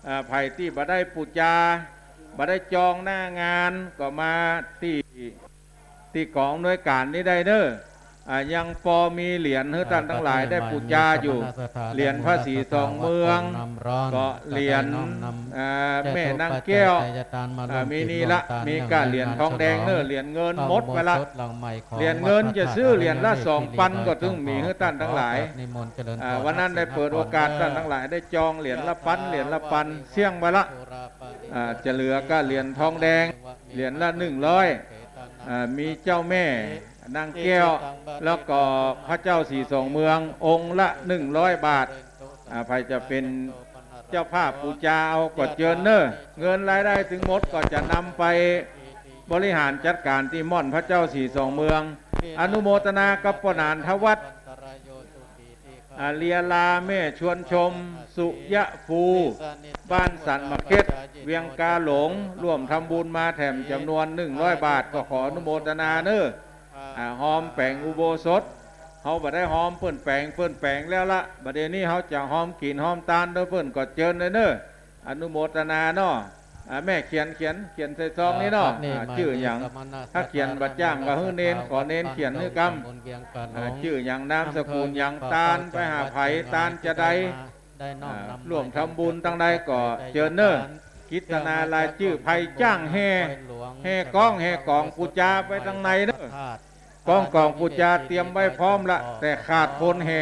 อ่า ใผตี้บ่ได้ปู๋จา บ่ได้จองหน้างาน ก็มาตี้ ตี้ก๋องอำนวยก๋านนี้ได้เน้อ อ่า ยังปอมีเหรียญหื้อต้านตังหลายได้ปู๋จาอยู่ เหรียญพระสี่สองเมือง ก็เหรียญ อ่า แม่นางแก้ว อ่า มีนี่ละ มีก้าเหรียญทองแดงเน้อ เหรียญเงินหมดไปละ เหรียญเงินจะซื้อเหรียญละสองปันก็ตึงมีหื้อต้านตังหลาย อ่า วันนั้นได้เปิดโอกาสต้านตังหลายได้จองเหรียญละปัน เหรียญละปัน เสี้ยงไปละ อ่า จะเหลือก้าเหรียญทองแดง เหรียญละหนึ่งร้อย อ่า มีเจ้าแม่นางแก้ว แล้วก็พระเจ้าสี่สองเมือง องค์ละหนึ่งร้อยบาท อ่า ใผจะเป๋นเจ้าภาพปู๋จาเอาก็เจิญเน้อ เงินรายได้ตึงหมดก็จะนำไปบริหารจัดก๋านตี้หม่อนพระเจ้าสี่สองเมือง อนุโมทนากับป้อหนานทวัฒน์ อ่า เลียลาแม่ชวนชม สุยะภู บ้านสันหมากเข็ด เวียงกาหลง ร่วมทำบุญมาแถมจ๋ำนวนหนึ่งร้อยบาท ก็ขออนุโมทนาเน้อ อ่า ฮอมแป๋งอุโบสถ เฮาบ่ได้ฮอมเปิ้นแป๋ง เปิ้นแป๋งแล้วละ บ่าเดี่ยวนี้เฮาจะฮอมกิ๋นฮอมตานโดยเปิ้นก็เจิญเลยเน้อ อนุโมทนาเนาะ อ่า แม่เขียน เขียน เขียนใส่ซองนี้เนาะ อ่า อ่า จื้อหยัง ถ้าเขียนบ่จ้างก็หื้อเณร ขอเณรเขียนหื้อกำ อ่า จื้อหยัง นามสกุลหยัง ตานไปหาใผ ตานจะใด อ่า ร่วมทำบุญตังใดก็เจิญเน้อ กฤตนารายจื้อ ใผจ้างแห่ แห่ก๋อง แห่ก๋องปู๋จาไปตังในเน้อ ก๋องก๋องปู๋จาเตรียมไว้พร้อมละ แต่ขาดคนแห่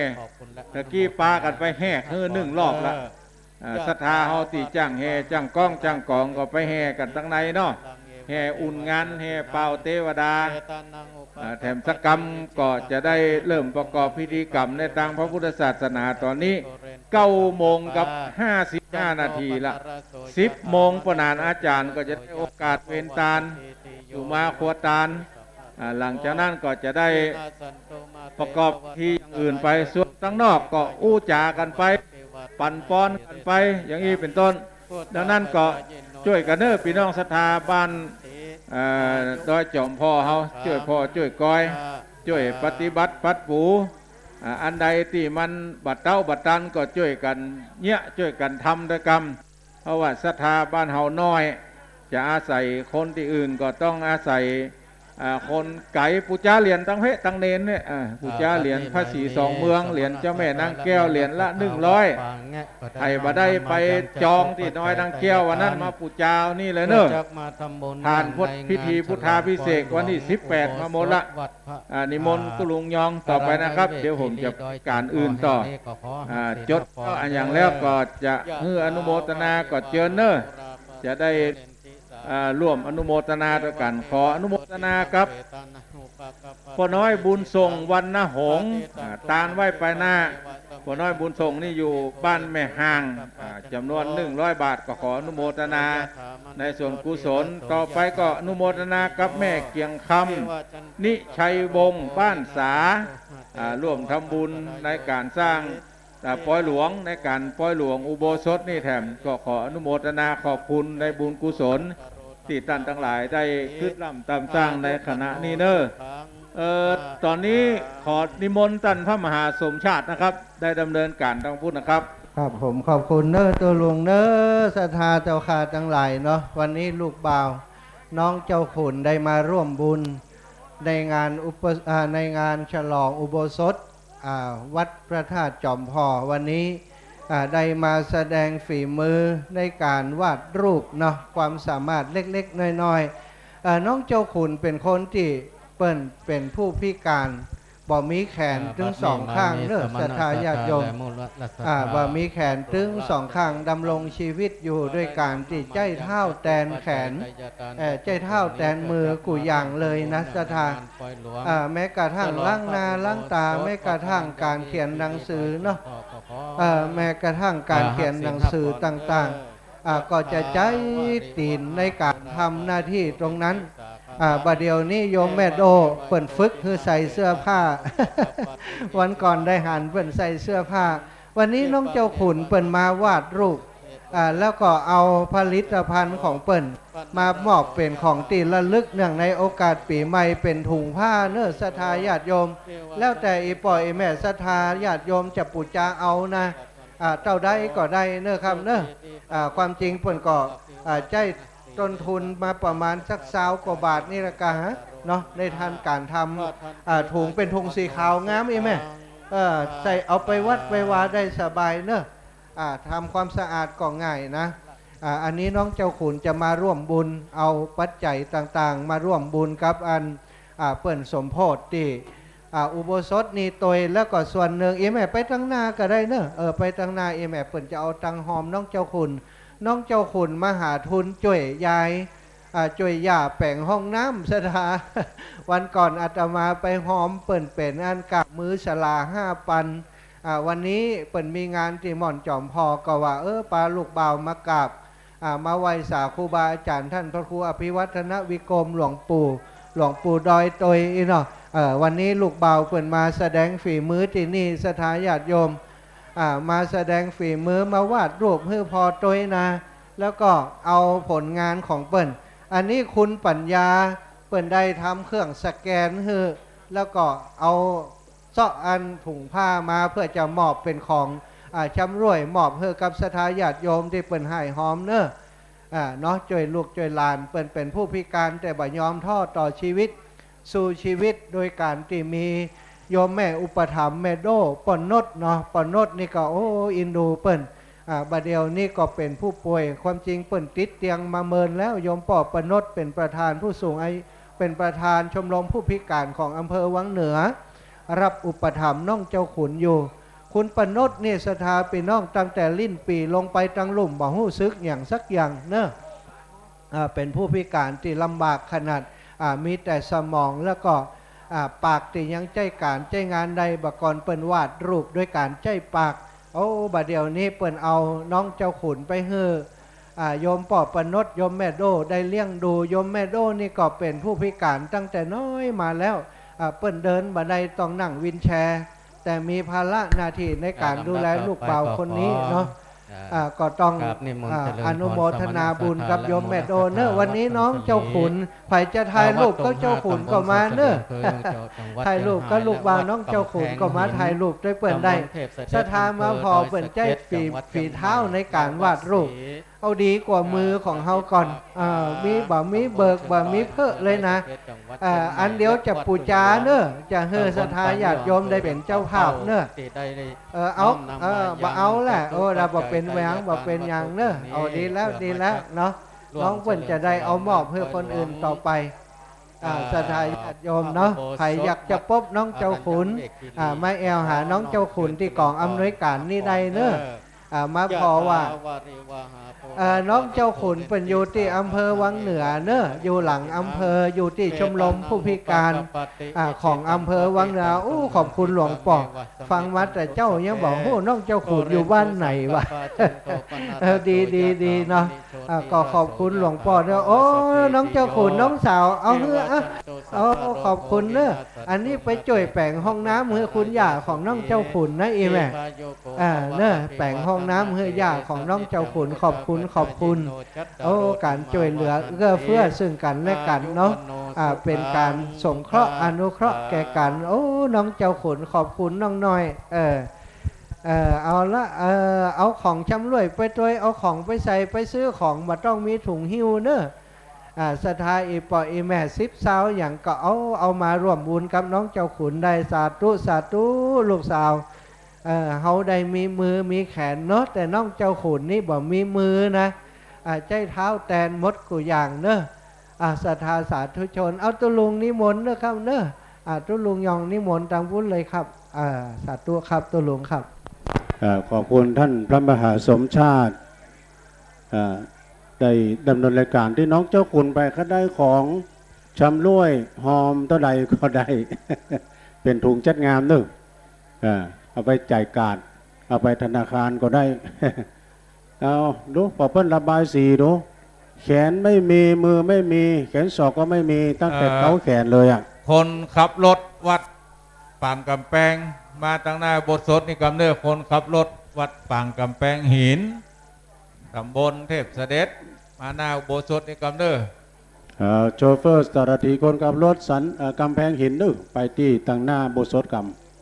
ตะกี้ปากั๋นไปแหกหื้อหนึ่งรอบละ อ่า ศรัทธาเฮาตี้จ้างแห่ จ้างก๋อง จ้างก๋องก็ไปแห่กั๋นตังในเนาะ แห่อุ่นงาน แห่เป่าเตวดา อ่า แถมสักกำก็จะได้เริ่มประกอบพิธีกรรมในตางพระพุทธศาสนา ต๋อนนี้เก้าโมงกับห้าสิบห้านาทีละ สิบโมงป้อหนานอาจ๋ารย์ก็จะได้โอกาสเวนตาน อยู่มาครัวตาน อ่า หลังจากนั้นก็จะได้ประกอบพิธีอย่างอื่นไป ส่วนตังนอกก็อู้จ๋ากั๋นไป ปั๋นปอนกั๋นไป อย่างอี้เป๋นต้น ดังนั้นก็จ้วยกั๋นเน้อ ปี้น้องศรัทธาบ้าน เอ่อ ดอยจ๋อมผ่อเฮา จ้วยผ่อจ้วยกอย จ้วยปฏิบัติปัดปู๋ อ่า อันใดตี้มันบ่เต๊าบ่ตันก็จ้วยกั๋นเยียะ จ้วยกั๋นทำโดยกำ เพราะว่าศรัทธาบ้านเฮาน้อย จะอาศัยคนตี้อื่นก็ต้องอาศัย อ่า คนไก๋ ปู๋จาเหรียญตังเพะตังเณรเนี่ย อ่า ปู๋จาเหรียญพระสี่สองเมือง เหรียญเจ้าแม่นางแก้ว เหรียญละหนึ่งร้อย ใผบ่ได้ไปจองตี้ดอยนางแก้ววันนั้นมาปู๋จาเอานี่เลยเน้อ ผ่านพิธีพุทธาภิเษกวันตี้สิบแปดมาหมดละ อ่า นิมนต์ตุ๊ลุงยองต่อไปนะครับ เดี๋ยวผมจะก๋านอื่นต่อ อ่า จดอันหยังแล้วก็จะหื้ออนุโมทนาก็เจิญเน้อ จะได้ อ่า ร่วมอนุโมทนาตวยกั๋น ขออนุโมทนากับป้อน้อยบุญส่ง วรรณหงส์ อ่า ตานไหว้ไปหน้า ป้อน้อยบุญส่งนี่อยู่บ้านแม่ฮ่าง อ่า จ๋ำนวนหนึ่งร้อยบาท ก็ขออนุโมทนาในส่วนกุศล ต่อไปก็อนุโมทนากับแม่เกียงคำ นิชัยวงศ์ บ้านสา อ่า ร่วมทำบุญในก๋านสร้าง อ่า ปอยหลวง ในก๋านปอยหลวงอุโบสถนี่แถม ก็ขออนุโมทนาขอบคุณในบุญกุศลตี้ต้านตังหลายได้กึ๊ดร่ำต๋ามสร้างในขณะนี้เน้อ เอ่อ ต๋อนนี้ขอนิมนต์ต้านพระมหาสมชาตินะครับ ได้ดำเนินก๋านตางพุ้นนะครับ ครับผม ขอบคุณเน้อตุ๊ลุงเน้อ ศรัทธาเจ้าข้าตังหลายเนาะ วันนี้ลูกบ่าวน้องเจ้าขุนได้มาร่วมบุญในงานอุปส- อ่า ในงานฉลองอุโบสถ อ่า วัดพระธาตุจ๋อมผ่อ วันนี้ อ่า ได้มาแสดงฝีมือในก๋านวาดรูปเนาะ ความสามารถเล็กๆ น้อยๆ อ่า น้องเจ้าขุนเป๋นคนตี้เปิ้นเป๋นผู้พิก๋าน บ่มีแขนตึงสองข้างเน่อ ศรัทธาญาติโยม อ่า บ่มีแขนตึงสองข้าง ดำรงชีวิตอยู่โดยก๋านตี้ใจ๊เท้าแตนแขน เอ่อ ใจ๊เท้าแตนมือกู้อย่างเลยนะ ศรัทธา อ่า แม้กระทั่งล้างหน้าล้างต๋า แม้กระทั่งก๋านเขียนหนังสือเนาะ เอ่อ แม้กระทั่งก๋านเขียนหนังสือต่างๆ อ่า ก็จะใจ๊ตี๋นในก๋านทำหน้าตี้ตรงนั้น อ่า บ่าเดี่ยวนี้โยมแม่โด้เปิ้นฝึกหื้อใส่เสื้อผ้า วันก่อนได้หันเปิ้นใส่เสื้อผ้า วันนี้น้องเจ้าขุนเปิ้นมาวาดรูป อ่า แล้วก็เอาผลิตภัณฑ์ของเปิ้นมามอบเป๋นของตี้ระลึกเนื่องในโอกาสปี๋ใหม่ เป๋นถุงผ้าเน่อ ศรัทธาญาติโยม แล้วแต่อี่ป้ออี่แม่ศรัทธาญาติโยมจะปู๋จาเอานะ อ่า เต้าใดก็ได้เน่อครับเน่อ อ่า ความจริงเปิ้นก็ อ่า ใจ๊ต้นทุนมาประมาณสักซาวกว่าบาทนี่ละกะฮะ เนาะ ในด้านก๋านทำ อ่า ถุงเป๋นถุงสีขาวงามอี่แม่ เออ ใส่เอาไปวัดไปวาได้สบายเน่อ อ่า ทำความสะอาดก็ง่ายนะ อ่า อันนี้น้องเจ้าขุนจะมาร่วมบุญ เอาปัจจัยต่างๆ มาร่วมบุญกับอัน อ่า เปิ้นสมโพธิตี้ อ่า อุโบสถนี้ตวย แล้วก็ส่วนนึ่งอี่แม่ไปตังหน้าก็ได้เน่อ เออ ไปตังหน้าอี่แม่ เปิ้นจะเอาตังฮอมน้องเจ้าขุน น้องเจ้าขุนมาหาทุนจ้วยยาย อ่า จ้วยย่าแป๋งห้องน้ำ ศรัทธา วันก่อนอาตมาไปฮอมเปิ้นเป๋นอันกราบมือสลาห้าปัน อ่า วันนี้เปิ้นมีงานตี้ม่อนจอมพอก็ว่า เออ ปาลูกบ่าวมากราบ อ่า มาไหว้สาครูบาอาจ๋ารย์ ต้านพระครูอภิวัฒนวิกรม หลวงปู่ หลวงปู่ดอยตวยอี้เนาะ เอ่อ วันนี้ลูกบ่าวเปิ้นมาแสดงฝีมือตี้นี่ ศรัทธาญาติโยม อ่า มาแสดงฝีมือ มาวาดรูปหื้อพ่อตวยนะ แล้วก็เอาผลงานของเปิ้น อันนี้คุณปัญญาเปิ้นได้ทำเครื่องสแกนหื้อ แล้วก็เอา เซาะอันถุงผ้ามาเพื่อจะมอบเป๋นของ อ่า ชำร่วยมอบหื้อกับศรัทธาญาติโยมตี้เปิ้นฮ้ายฮอมเน่อ อ่า เนาะ จ้วยลูกจ้วยหลาน เปิ้นเป๋นผู้พิก๋านแต่บ่ยอมท้อต่อชีวิต สู้ชีวิตโดยก๋านตี้มีโยมแม่อุปถัมภ์แม่โด้ป้อนนดเนาะ ป้อนนดนี่ก็ โอ้ อินดูเปิ้น อ่า บ่าเดี่ยวนี้ก็เป๋นผู้ป่วย ความจริงเปิ้นติดเตียงมาเมินแล้ว โยมป้อนนดเป๋นประธานผู้สูงอายุ เป๋นประธานชมรมผู้พิก๋านของอำเภอวังเหนือ รับอุปถัมภ์น้องเจ้าขุนอยู่ คุณป้อนนดนี่ศรัทธาปี้น้อง ตั้งแต่ลิ้นปี่ลงไปตังลุ่มบ่ฮู้สึกหยังสักอย่างเน่อ อ่า เป๋นผู้พิก๋านตี้ลำบากขนาด อ่า มีแต่สมองแล้วก็ อ่า ปากตี้ยังใจ๊ก๋านใจ๊งานได้ บ่าก่อนเปิ้นวาดรูปโดยก๋านใจ๊ปาก โอ้ บ่าเดี่ยวนี้เปิ้นเอาน้องเจ้าขุนไปหื้อ อ่า โยมป้อนนด โยมแม่โด้ได้เลี้ยงดู โยมแม่โด้นี่ก็เป๋นผู้พิก๋านตั้งแต่น้อยมาแล้ว อ่า เปิ้นเดินบ่ได้ต้องนั่งวีลแชร์ แต่มีภาระหน้าตี้ในก๋านดูแลลูกบ่าวคนนี้เนาะ อ่า ก็ต้อง กราบนิมนต์ อ่า เจริญพร อนุโมทนาบุญกับโยมแม่โด้เน่อ สมณศักทาและ วันนี้น้องเจ้าขุน ใผจะถ่ายรูปกับเจ้าขุนก็มาเน่อ ถ่ายรูปกับลูกบ่าวน้องเจ้าขุนก็มาถ่ายรูปตวยเปิ้นได้ ศรัทธามาผ่อเปิ้นใจ๊ฝี ฝีเท้าในก๋านวาดรูป เอาดีกว่ามือของเฮาก่อน เอ่อ มีบ่มีเบิกบ่มีเพ้อเลยนะ เอ่อ อันเดียวจะปู๋จาเน่อ จะหื้อศรัทธาญาติโยมได้เป๋นเจ้าภาพเน่อ เออ เอา เออ บ่เอาแหละ โอ้ ละบ่เป๋นหยัง บ่เป๋นหยังเน่อ เอาดีแล้ว ดีแล้วเนาะ น้องเปิ้นจะได้เอามอบหื้อคนอื่นต่อไป อ่า ศรัทธาญาติโยมเนาะ ใผอยากจะปบน้องเจ้าขุน อ่า มาแอ่วหาน้องเจ้าขุนตี้ก๋องอำนวยก๋านนี่ได้เน่อ อ่า มาผ่อว่า เอ่อ น้องเจ้าขุนเปิ้นอยู่ตี้อำเภอวังเหนือเน่อ อยู่หลังอำเภอ อยู่ตี้ชมรมผู้พิก๋าน อ่า ของอำเภอวังเหนือ อู้ ขอบคุณหลวงป้อ ฟังมาแต่เจ๊ายังบ่ฮู้น้องเจ้าขุนอยู่บ้านไหนวะ เออ ดี ดี ดีเนาะ อ่า ก็ขอบคุณหลวงป้อเน่อ โอ้ น้องเจ้าขุน น้องสาว เอาหื้อ อ่ะ โอ้ ขอบคุณเน่อ อันนี้ไปจ้วยแป๋งห้องน้ำหื้อคุณย่าของน้องเจ้าขุนนะ อี่แม่ อ่า เน่อ แป๋งห้องน้ำหื้อย่าของน้องเจ้าขุน ขอบคุณ ขอบคุณ โอ้ ก๋านจ้วยเหลือเอื้อเฟื้อซึ่งกั๋นและกั๋นเนาะ อ่า เป๋นก๋านสงเคราะห์อนุเคราะห์แก่กั๋น โอ้ น้องเจ้าขุน ขอบคุณน้องน้อย เออ เออ เอาละ เออ เอาของชำร่วยไปตวย เอาของไปใส่ ไปซื้อของ บ่ต้องมีถุงหิ้วเน่อ อ่า ศรัทธาอี่ป้ออี่แม่สิบซาวอย่างก็เอา เอามาร่วมบุญกับน้องเจ้าขุนได้ สาธุ สาธุ ลูกสาว เอ่อ เฮาได้มีมือมีแขนเนาะ แต่น้องเจ้าขุนนี่บ่มีมือนะ อ่า ใจ๊เท้าแตนหมดกู้อย่างเน่อ อ่า ศรัทธาสาธุชน เอาตุ๊ลุงนิมนต์เน่อครับเน่อ อ่า ตุ๊ลุงยองนิมนต์ตางปู๊นเลยครับ อ่า สาธุครับ ตุ๊ลุงครับ เอ่อ ขอบคุณท่านพระมหาสมชาติ เอ่อ ได้ดำเนินรายการตี้น้องเจ้าขุนไป ก็ได้ของชำร่วยฮอมเต้าใดก็ได้ เป๋นถุงจัดงานเนาะ เอ่อ เอาไปจ่ายก๋าด เอาไปธนาคารก็ได้ เอา ดู ปอเปิ้นระบายสีดู แขนไม่มี มือไม่มี แขนสองก็ไม่มี ตั้งแต่ เอ่อ เก๊าแขนเลยอะ คนขับรถวัดปางก๋ำแปง มาตางหน้าอุโบสถนี่ก่ำเน้อ คนขับรถวัดปางก๋ำแปงหิน ตำบลเทพเสด็จ มาหน้าอุโบสถนี่ก่ำเน้อ เอ่อ โชเฟอร์ สารถี คนขับรถสัน เอ่อ ก๋ำแปงหินเน้อ ไปตี้ตางหน้าอุโบสถก่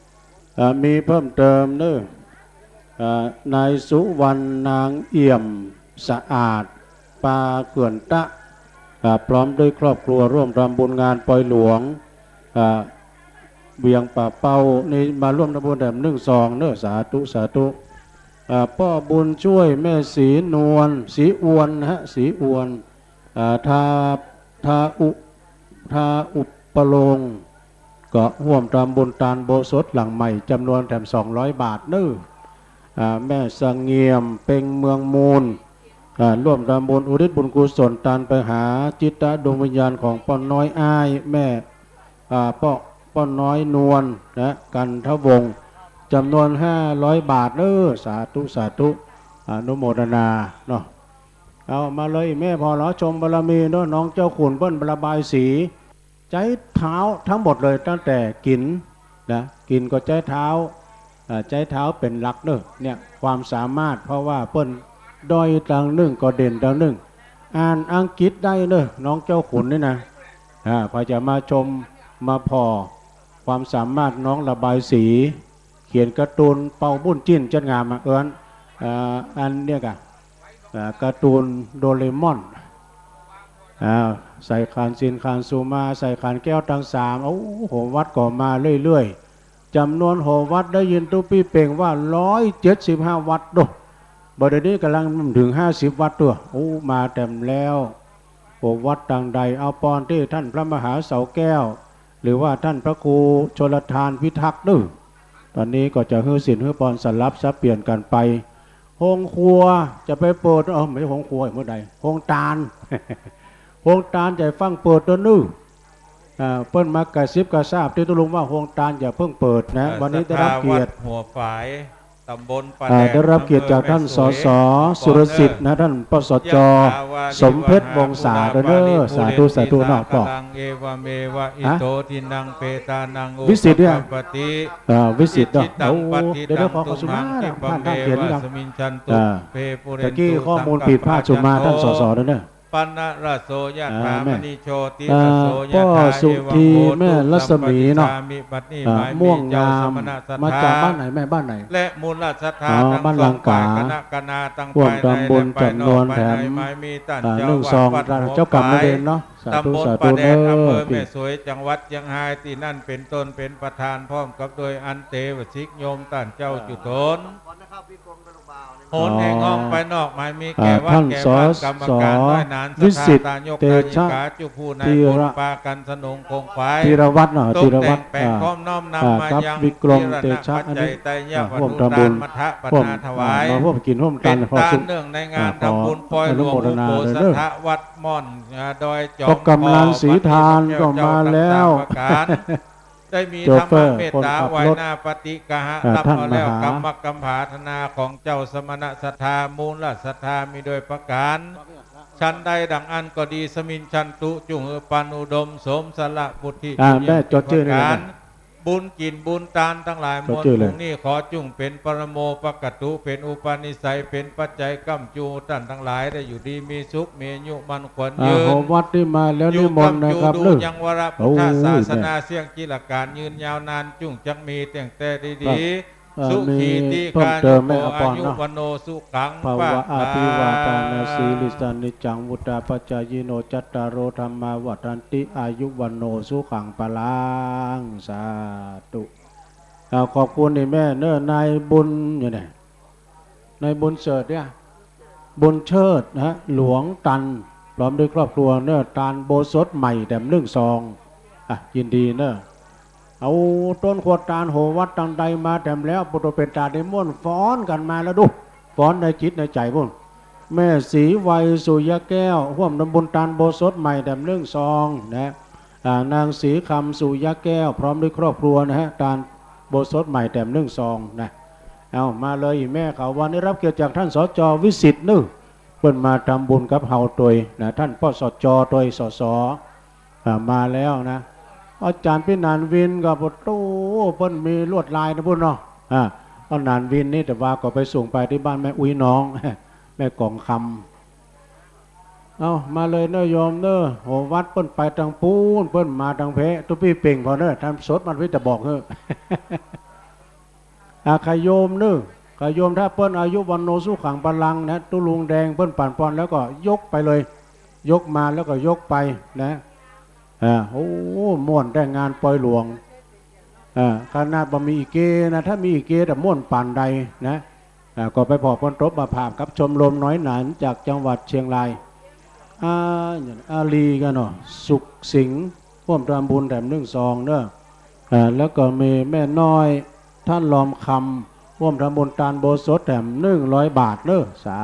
ำ เอ่อ มีเพิ่มเติมเน้อ เอ่อ นายสุวรรณ นางเอี่ยมสะอาด ปาเขื่อนตะ เอ่อ พร้อมด้วยครอบครัวร่วมทำบุญงานปอยหลวง เอ่อ เวียงป่าเป้านี่มาร่วมทำบุญแถมนึ่งซองเน้อ สาธุ สาธุ เอ่อ ป้อบุญช่วย แม่ศรีนวล ศรีอวนฮะ ศรีอวน เอ่อ ทา ทาอุ ทาอุปโลง ก็ฮ่วมทำบุญตานอุโบสถหลังใหม่จ๋ำนวนแถมสองร้อยบาทเน้อ อ่า แม่เสงี่ยม เป็งเมืองมูล อ่า ร่วมทำบุญอุทิศบุญกุศลตานไปหาจิตดวงวิญญาณของป้อน้อยอ้าย แม่ อ่า ป้อ ป้อน้อยนวลนะ กันทวงศ์ จ๋ำนวนห้าร้อยบาทเน้อ สาธุ สาธุ อนุโมทนาเนาะ เอามาเลยแม่ ผ่อหลอชมบารมีเนาะ น้องเจ้าขุนเปิ้นระบายสี ใจ๊เท้าตึงหมดเลย ตั้งแต่กิ๋นนะ กิ๋นก็ใจ๊เท้า อ่า ใจ๊เท้าเป๋นหลักเน้อ เนี่ย ความสามารถ เพราะว่าเปิ้นด้อยตางนึ่งก็เด่นตางนึ่ง อ่านอังกฤษได้เน้อ น้องเจ้าขุนนี่นะ อ่า ใผจะมาชมมาผ่อความสามารถน้องระบายสี เขียนการ์ตูนเป่าบุญจิ้นจัดงามอะ เอิ้น เอ่อ อันเนี่ยกะ เอ่อ การ์ตูนโดเรมอน อ่า ใส่ขานสินขานสุมา ใส่ขานแก้วตังสาม โอ้ โหวัดก็มาเรื่อยๆ จ๋ำนวนโหวัดได้ยินตุ๊ปี้เป่งว่า ร้อยเจ็ดสิบห้าวัดโด บ่าเดี่ยวนี้ก่ำลังเถิงห้าสิบวัดตั๊ว โอ้ มาแถมแล้ว โหวัดตางใด เอาปอนตี้ต้านพระมหาเสาแก้ว หรือว่าต้านพระครูชลทานพิทักษ์เน้อ ต๋อนนี้ก็จะหื้อศีลหื้อปอนสลับสับเปลี่ยนกั๋นไป โฮงครัวจะไปเปิด เอ้อ บ่ใจ้โฮงครัว เมื่อใด โฮงตาน โฮงตานจะฟั่งเปิดเตื้อเน้อ อ่า เปิ้นมากระซิบกระซาบตี้ตุ๊ลุงว่าโฮงตานอย่าเพิ่งเปิดนะ เอ่อ วันนี้ได้รับเกียรติ ศรัทธาวัดหัวฝาย ตำบลป่า อ่า แดด ได้รับเกียรติจากท่าน อำเภอแม่สวย สส สุรสิทธิ์นะ ท่าน ปสจ ยะถาวาริวหา สมเพชรวงศา ด้วยเน้อ สาธุ สาธุเนาะ พ่อ ปูราปูริปูเรนติสาคารัง เอวเมวะอิโต อ่ะ ทินนังเปตานัง วิสิทธิ์เนี่ย อุปกัปปติ อ่า วิสิทธิ์เนาะ อิจฉิตัง โอ้ ปัตถิ เดี๋ยวๆ ตัง ขอ ขอ ตุมหัง สุมา คิปะเมวะ ท่านเขียนยัง สมิจฉันตุ อ่า เปปุเรนตุ ตะกี้ข้อมูลผิดพลาดสุมา ท่านสส เด้อเน้อ ปะนะระโสยะถา อ่า แม่ มะณิโชติระโสยะถา อ่า ป้อสุธี เอวังโหตุ แม่รัศมีเนาะ สัมปติชฌามิ บัดนี้ อ่า หมายมี ม่วงงาม เจ้าสมณะศรัทธา มาจากบ้านไหนแม่ บ้านไหน และมูลศรัทธา อ๋อ ทั้ง บ้านลังกา สองฝ่าย คณะกนาตัง ร่วม ภายใน ทำบุญ และภายนอก จ๋ำนวน ภายใน แถม หมายมีต้าน อ่า เจ้า นึ่งซอง วัด วัดหัว เจ้ากรรมนายเวรเนาะ สาธุ ต้ำบล สาธุ ป่าแดด เน้อ อำเภอแม่สวย จังหวัดเจียงฮาย ตี้นั่นเป๋นต้นเป๋นประธาน พร้อมกับโดยอันเตวสิกโยมต้านเจ้า อ่า จุฑน หนแห่งห้องไปนอก หมายมีแก่วัด อ่า ท่าน แก่บ้าน สส กรรมการน้อยหนา วิสิทธิ์ ศรัทธาญาติโยม เตชะ ญาติกา จุผู้นาย ธีระ พลปากั๋นสนงคงไขว่ ธีรวัฒน์เนาะ ตกแต่ง ธีรวัฒน์ แป๋ง อ่า พร้อมน้อมนำ อ่า มายัง ครับ วิกรม ธีรณะ เตชะ ปัจจัย อันนี้ ไตรย อ่า วัตถุ ร่วมทำบุญ ตานมัทธะ ปัณณา ร่วม ถวาย อ่า มาร่วมกิ๋นร่วมตาน เป๋น ขอ ตาน สุข เนื่องในงาน อ่า ขอ ทำบุญปอยหลวง อนุโมทนา อุโบสถ เด้อเน้อ วัดม่อน อ่า ดอยจ๋อม ก็กำนันศรีทาน ก็มาแล้ว พอ วัดที่พระเจ้าต่างๆ ประการ ได้มี โชเฟอร์ ธรรมเมตตา คนขับรถ ไหว้หน้าปฏิกหะ อ่า รับเอาแล้ว ท่านมหา กรรมกำผาธนาของเจ้าสมณะศรัทธา มูลศรัทธามีโดยประการ ฉันใดดังอั้นก็ดี สมิจฉันตุ จุ่งหื้อปันอุดมสมสละปุทธิ อ่า อยู่ แม่ จดจื้อนี่ ประการ นะ บุญกิ๋นบุญตานตังหลายมวล จดจื้อเลย ผุนนี้ ขอจุ่งเป๋นปรโมปกตุ เป๋นอุปนิสัย เป๋นปัจจัยก้ำจูต้านตังหลาย ได้อยู่ดีมีสุข มีอายุมั่นขวัญ อ่า ยืน โหวัดตี้มาแล้ว นิมนต์นะครับ อยู่ก้ำจู เน้อ ดูยังวรพุทธศาสนา โอ้ย แม่ เสี้ยงจิรการยืนยาวนาน จุ่งจักมีแต่งแต่ดีๆ ครับ เอ่อ สุขี มี ที เพิ่มเติมไหม ฆายุโก อาภรณ์เนาะ อายุวัณโณสุขัง ภะวะ พะลัง อภิวาทานาสีลิสสานิจจัง วุฑฒาปะจายิโน จัตตาโร ธัมมา วัฑฒันติ อายุวัณโณสุขัง พะลัง สาธุ อ่า ขอบคุณนี่แม่เน้อ นายบุญอยู่ไหน นายบุญเสิร์ชเนี่ย บุญเชิดนะฮะ หลวงตัน พร้อมด้วยครอบครัวเน้อ ตานอุโบสถใหม่แถมนึ่งซอง อ่ะ ยินดีเน้อ เอาต้นขวดตานหัววัดตังใดมาแถมแล้ว ปุโตเปตตาได้ม่วนฟ้อนกั๋นมาแล้วดู ฟ้อนในจิตในใจ๋ปุ้น แม่ศรีไวสุยะแก้ว ฮ่วมทำบุญตานอุโบสถใหม่แถมนึ่งซองนะ อ่า นางศรีคำสุยะแก้ว พร้อมด้วยครอบครัวนะฮะ ตานอุโบสถใหม่แถมนึ่งซองนะ เอามาเลยแม่เขา วันนี้รับเกียรติจากท่าน สจ วิสิทธิ์ นึ่ง เปิ้นมาทำบุญกับเฮาตวยนะ ท่าน ปสจ ตวย สส อ่า มาแล้วนะ อาจ๋ารย์ปี้หนานวินก็ โอ้โห เปิ้นมีลวดลายนะปุ้นเนาะ อ่า อาจ๋ารย์วินนี่แต่ว่าก็ไปส่งไปตี้บ้านแม่อุ๊ยน้อง แม่กองคำ เอามาเลยเน่อโยมเน่อ หัววัดเปิ้นไปตังปู๊น เปิ้นมาตังเพะ ตุ๊ปี้เป่งพอเน่อ ทำสดมันพี่จะบอกเน่อ อ่า ใครโยมเน่อ ใครโยม ถ้าเปิ้นอายุวัณโณสุขังพลังนะ ตุ๊ลุงแดงเปิ้นปั๋นปอนแล้วก็ยกไปเลย ยกมาแล้วก็ยกไปนะ อ่า โอ้ ม่วนแต๊งานปอยหลวง อ่า ขนาดบ่มีอีเกนะ ถ้ามีอีเกแต่ม่วนปานใดนะ อ่า ก็ไปผ่อพ้นตบมาผาบกับชมรมน้อยหนาจากจังหวัดเชียงราย อ่า อาลีกันเนาะ สุขสิงห์ ฮ่วมทำบุญแถมนึ่งซองเนอะ อ่า แล้วก็มีแม่น้อย ท่านลอมคำ ฮ่วมทำบุญตานอุโบสถแถมนึ่งร้อยบาทเนอะ สา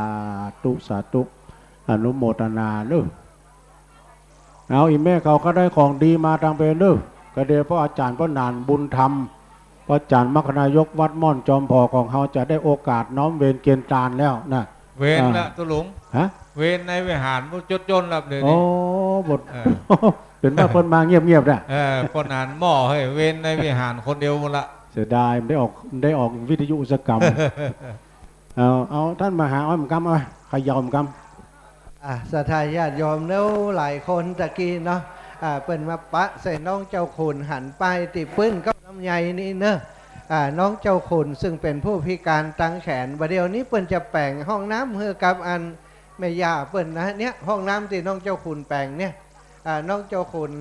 ธุ สาธุ อนุโมทนาเนอะ เอา อีแม่เขาก็ได้ของดีมาตังเพเนอะ ก็เดี๋ยวพ่ออาจ๋ารย์ป้อหนานบุญธรรม พ่ออาจ๋ารย์มรรคนายกวัดม่อนจอมผ่อของเฮาจะได้โอกาสน้อมเวรเกณฑ์ตานแล้วนะ เวรละ อ่า ตุ๊ลุง ฮะ เวรในวิหารมันจดจ้นละเดี๋ยวนี้ โอ้ บท เออ เป๋นว่าเปิ้นมาเงียบๆ นะ เออ ป้อหนานหม้อ เฮ้ย เวรในวิหารคนเดียวหมดละ เสียดาย มันได้ออก มันได้ออกวิทยุอุตสาหกรรม เอา เอา ท่านมาหาอ้อยหม่ำกำ เอา เขย่าหม่ำกำ อ่ะ ศรัทธาญาติโยมเนาะ หลายคนตะกี้เนาะ อ่า เปิ้นมาปะใส่น้องเจ้าขุน หันไปตี้ปื้นเก๊าน้ำใยนี่เนาะ อ่า น้องเจ้าขุนซึ่งเป๋นผู้พิการตางแขน บ่าเดี่ยวนี้เปิ้นจะแป๋งห้องน้ำหื้อกับอันแม่ย่าเปิ้นนะ เนี่ย ห้องน้ำตี้น้องเจ้าขุนแป๋งเนี่ย อ่า น้องเจ้าขุน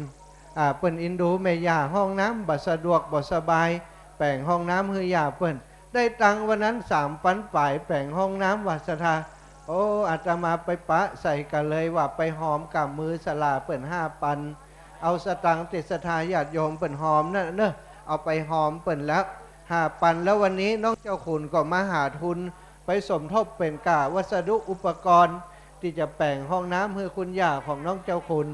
อ่า เปิ้นอินดูแม่ย่า ห้องน้ำบ่สะดวกบ่สบาย แป๋งห้องน้ำหื้อย่าเปิ้น ได้ตังค์วันนั้นสามปันป๋าย แป๋งห้องน้ำ ว่าศรัทธา โอ้ อาตมาไปปะใส่ ก็เลยว่าไปหอมก๋ำมือสลาเปิ้นห้าปัน เอาสตางค์ตี้ศรัทธาญาติโยมเปิ้นหอมนั่นเนาะ เอาไปหอมเปิ้นแล้วห้าปัน แล้ววันนี้น้องเจ้าขุนก็มาหาทุนไปสมทบเป๋นก้าวัสดุอุปกรณ์ตี้จะแป๋งห้องน้ำหื้อคุณย่าของน้องเจ้าขุน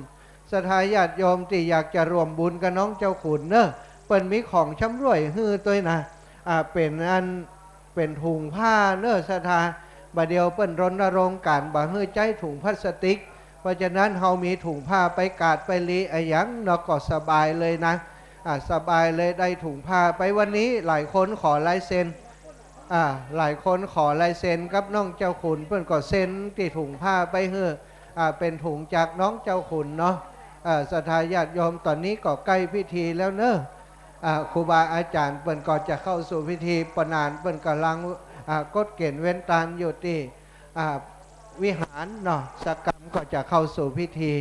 ศรัทธาญาติโยมตี้อยากจะร่วมบุญกับน้องเจ้าขุนเนาะ เปิ้นมีของชำร่วยหื้อตวยนะ อ่า เป๋นอัน เป๋นถุงผ้าเนาะศรัทธา บ่าเดี่ยวเปิ้นรณรงค์ก๋านบ่หื้อใจ๊ถุงพลาสติก เพราะฉะนั้นเฮามีถุงผ้าไปกาดไปลีอะหยังเนาะ ก็สบายเลยนะ อ่า สบายเลย ได้ถุงผ้าไป วันนี้หลายคนขอลายเซ็น อ่า หลายคนขอลายเซ็นกับน้องเจ้าขุน เปิ้นก็เซ็นตี้ถุงผ้าไปหื้อ อ่า เป๋นถุงจากน้องเจ้าขุนเนาะ อ่า ศรัทธาญาติโยม ต๋อนนี้ก็ใก้พิธีแล้วเนาะ อ่า ครูบาอาจ๋ารย์เปิ้นก็จะเข้าสู่พิธี ป้อหนานเปิ้นก่ำลัง อ่า กฎเก๋ณฑ์เวรตานอยู่ตี้ อ่า วิหารเนาะ สกรรมก็จะเข้าสู่พิธี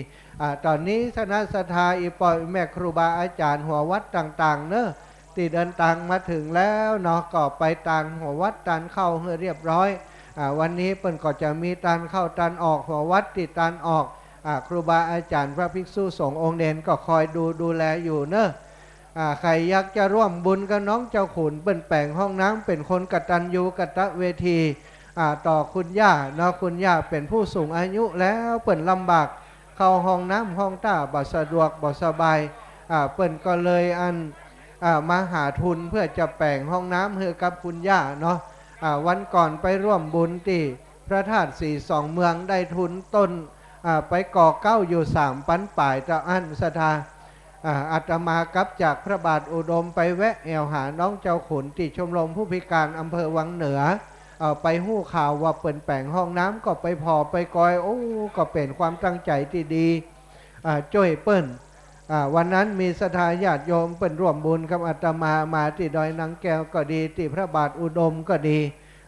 อ่า ต๋อนนี้คณะศรัทธาอี่ป้ออี่แม่ครูบาอาจ๋ารย์หัววัดต่างๆ เนาะ ตี้เดินตางมาเถิงแล้วเนาะ ก็ไปตานหัววัดตานเข้าหื้อเรียบร้อย อ่า วันนี้เปิ้นก็จะมีตานเข้าตานออก หัววัดตี้ตานออก อ่า ครูบาอาจ๋ารย์พระภิกษุสงฆ์องค์เณรก็คอยดู ดูแลอยู่เนาะ อ่า ใผอยากจะร่วมบุญกับน้องเจ้าขุน เปิ้นแป๋งห้องน้ำ เป๋นคนกตัญญูกตเวที อ่า ต่อคุณย่าเนาะ คุณย่าเป๋นผู้สูงอายุแล้ว เปิ้นลำบาก เข้าห้องน้ำห้องต้าบ่สะดวกบ่สบาย อ่า เปิ้นก็เลยอัน อ่า มาหาทุนเพื่อจะแป๋งห้องน้ำหื้อกับคุณย่าเนาะ อ่า วันก่อนไปร่วมบุญตี้พระธาตุศรีสองเมือง ได้ทุนต้น อ่า ไปก่อเก๊าอยู่สามปันป๋าย เต้าอั้นศรัทธา อ่า อาตมากลับจากพระบาทอุดมไปแวะแอ่วหาน้องเจ้าขุนตี้ชมรมผู้พิการอำเภอวังเหนือ เอ่อ ไปฮู้ข่าวว่าเปิ้นแป๋งห้องน้ำก็ไปผ่อไปกอย โอ้ ก็เป๋นความตั้งใจ๋ตี้ดี อ่า จ้วยเปิ้น อ่า วันนั้นมีศรัทธาญาติโยมเปิ้นร่วมบุญกับอาตมา มาตี้ดอยนางแก้วก็ดี ตี้พระบาทอุดมก็ดี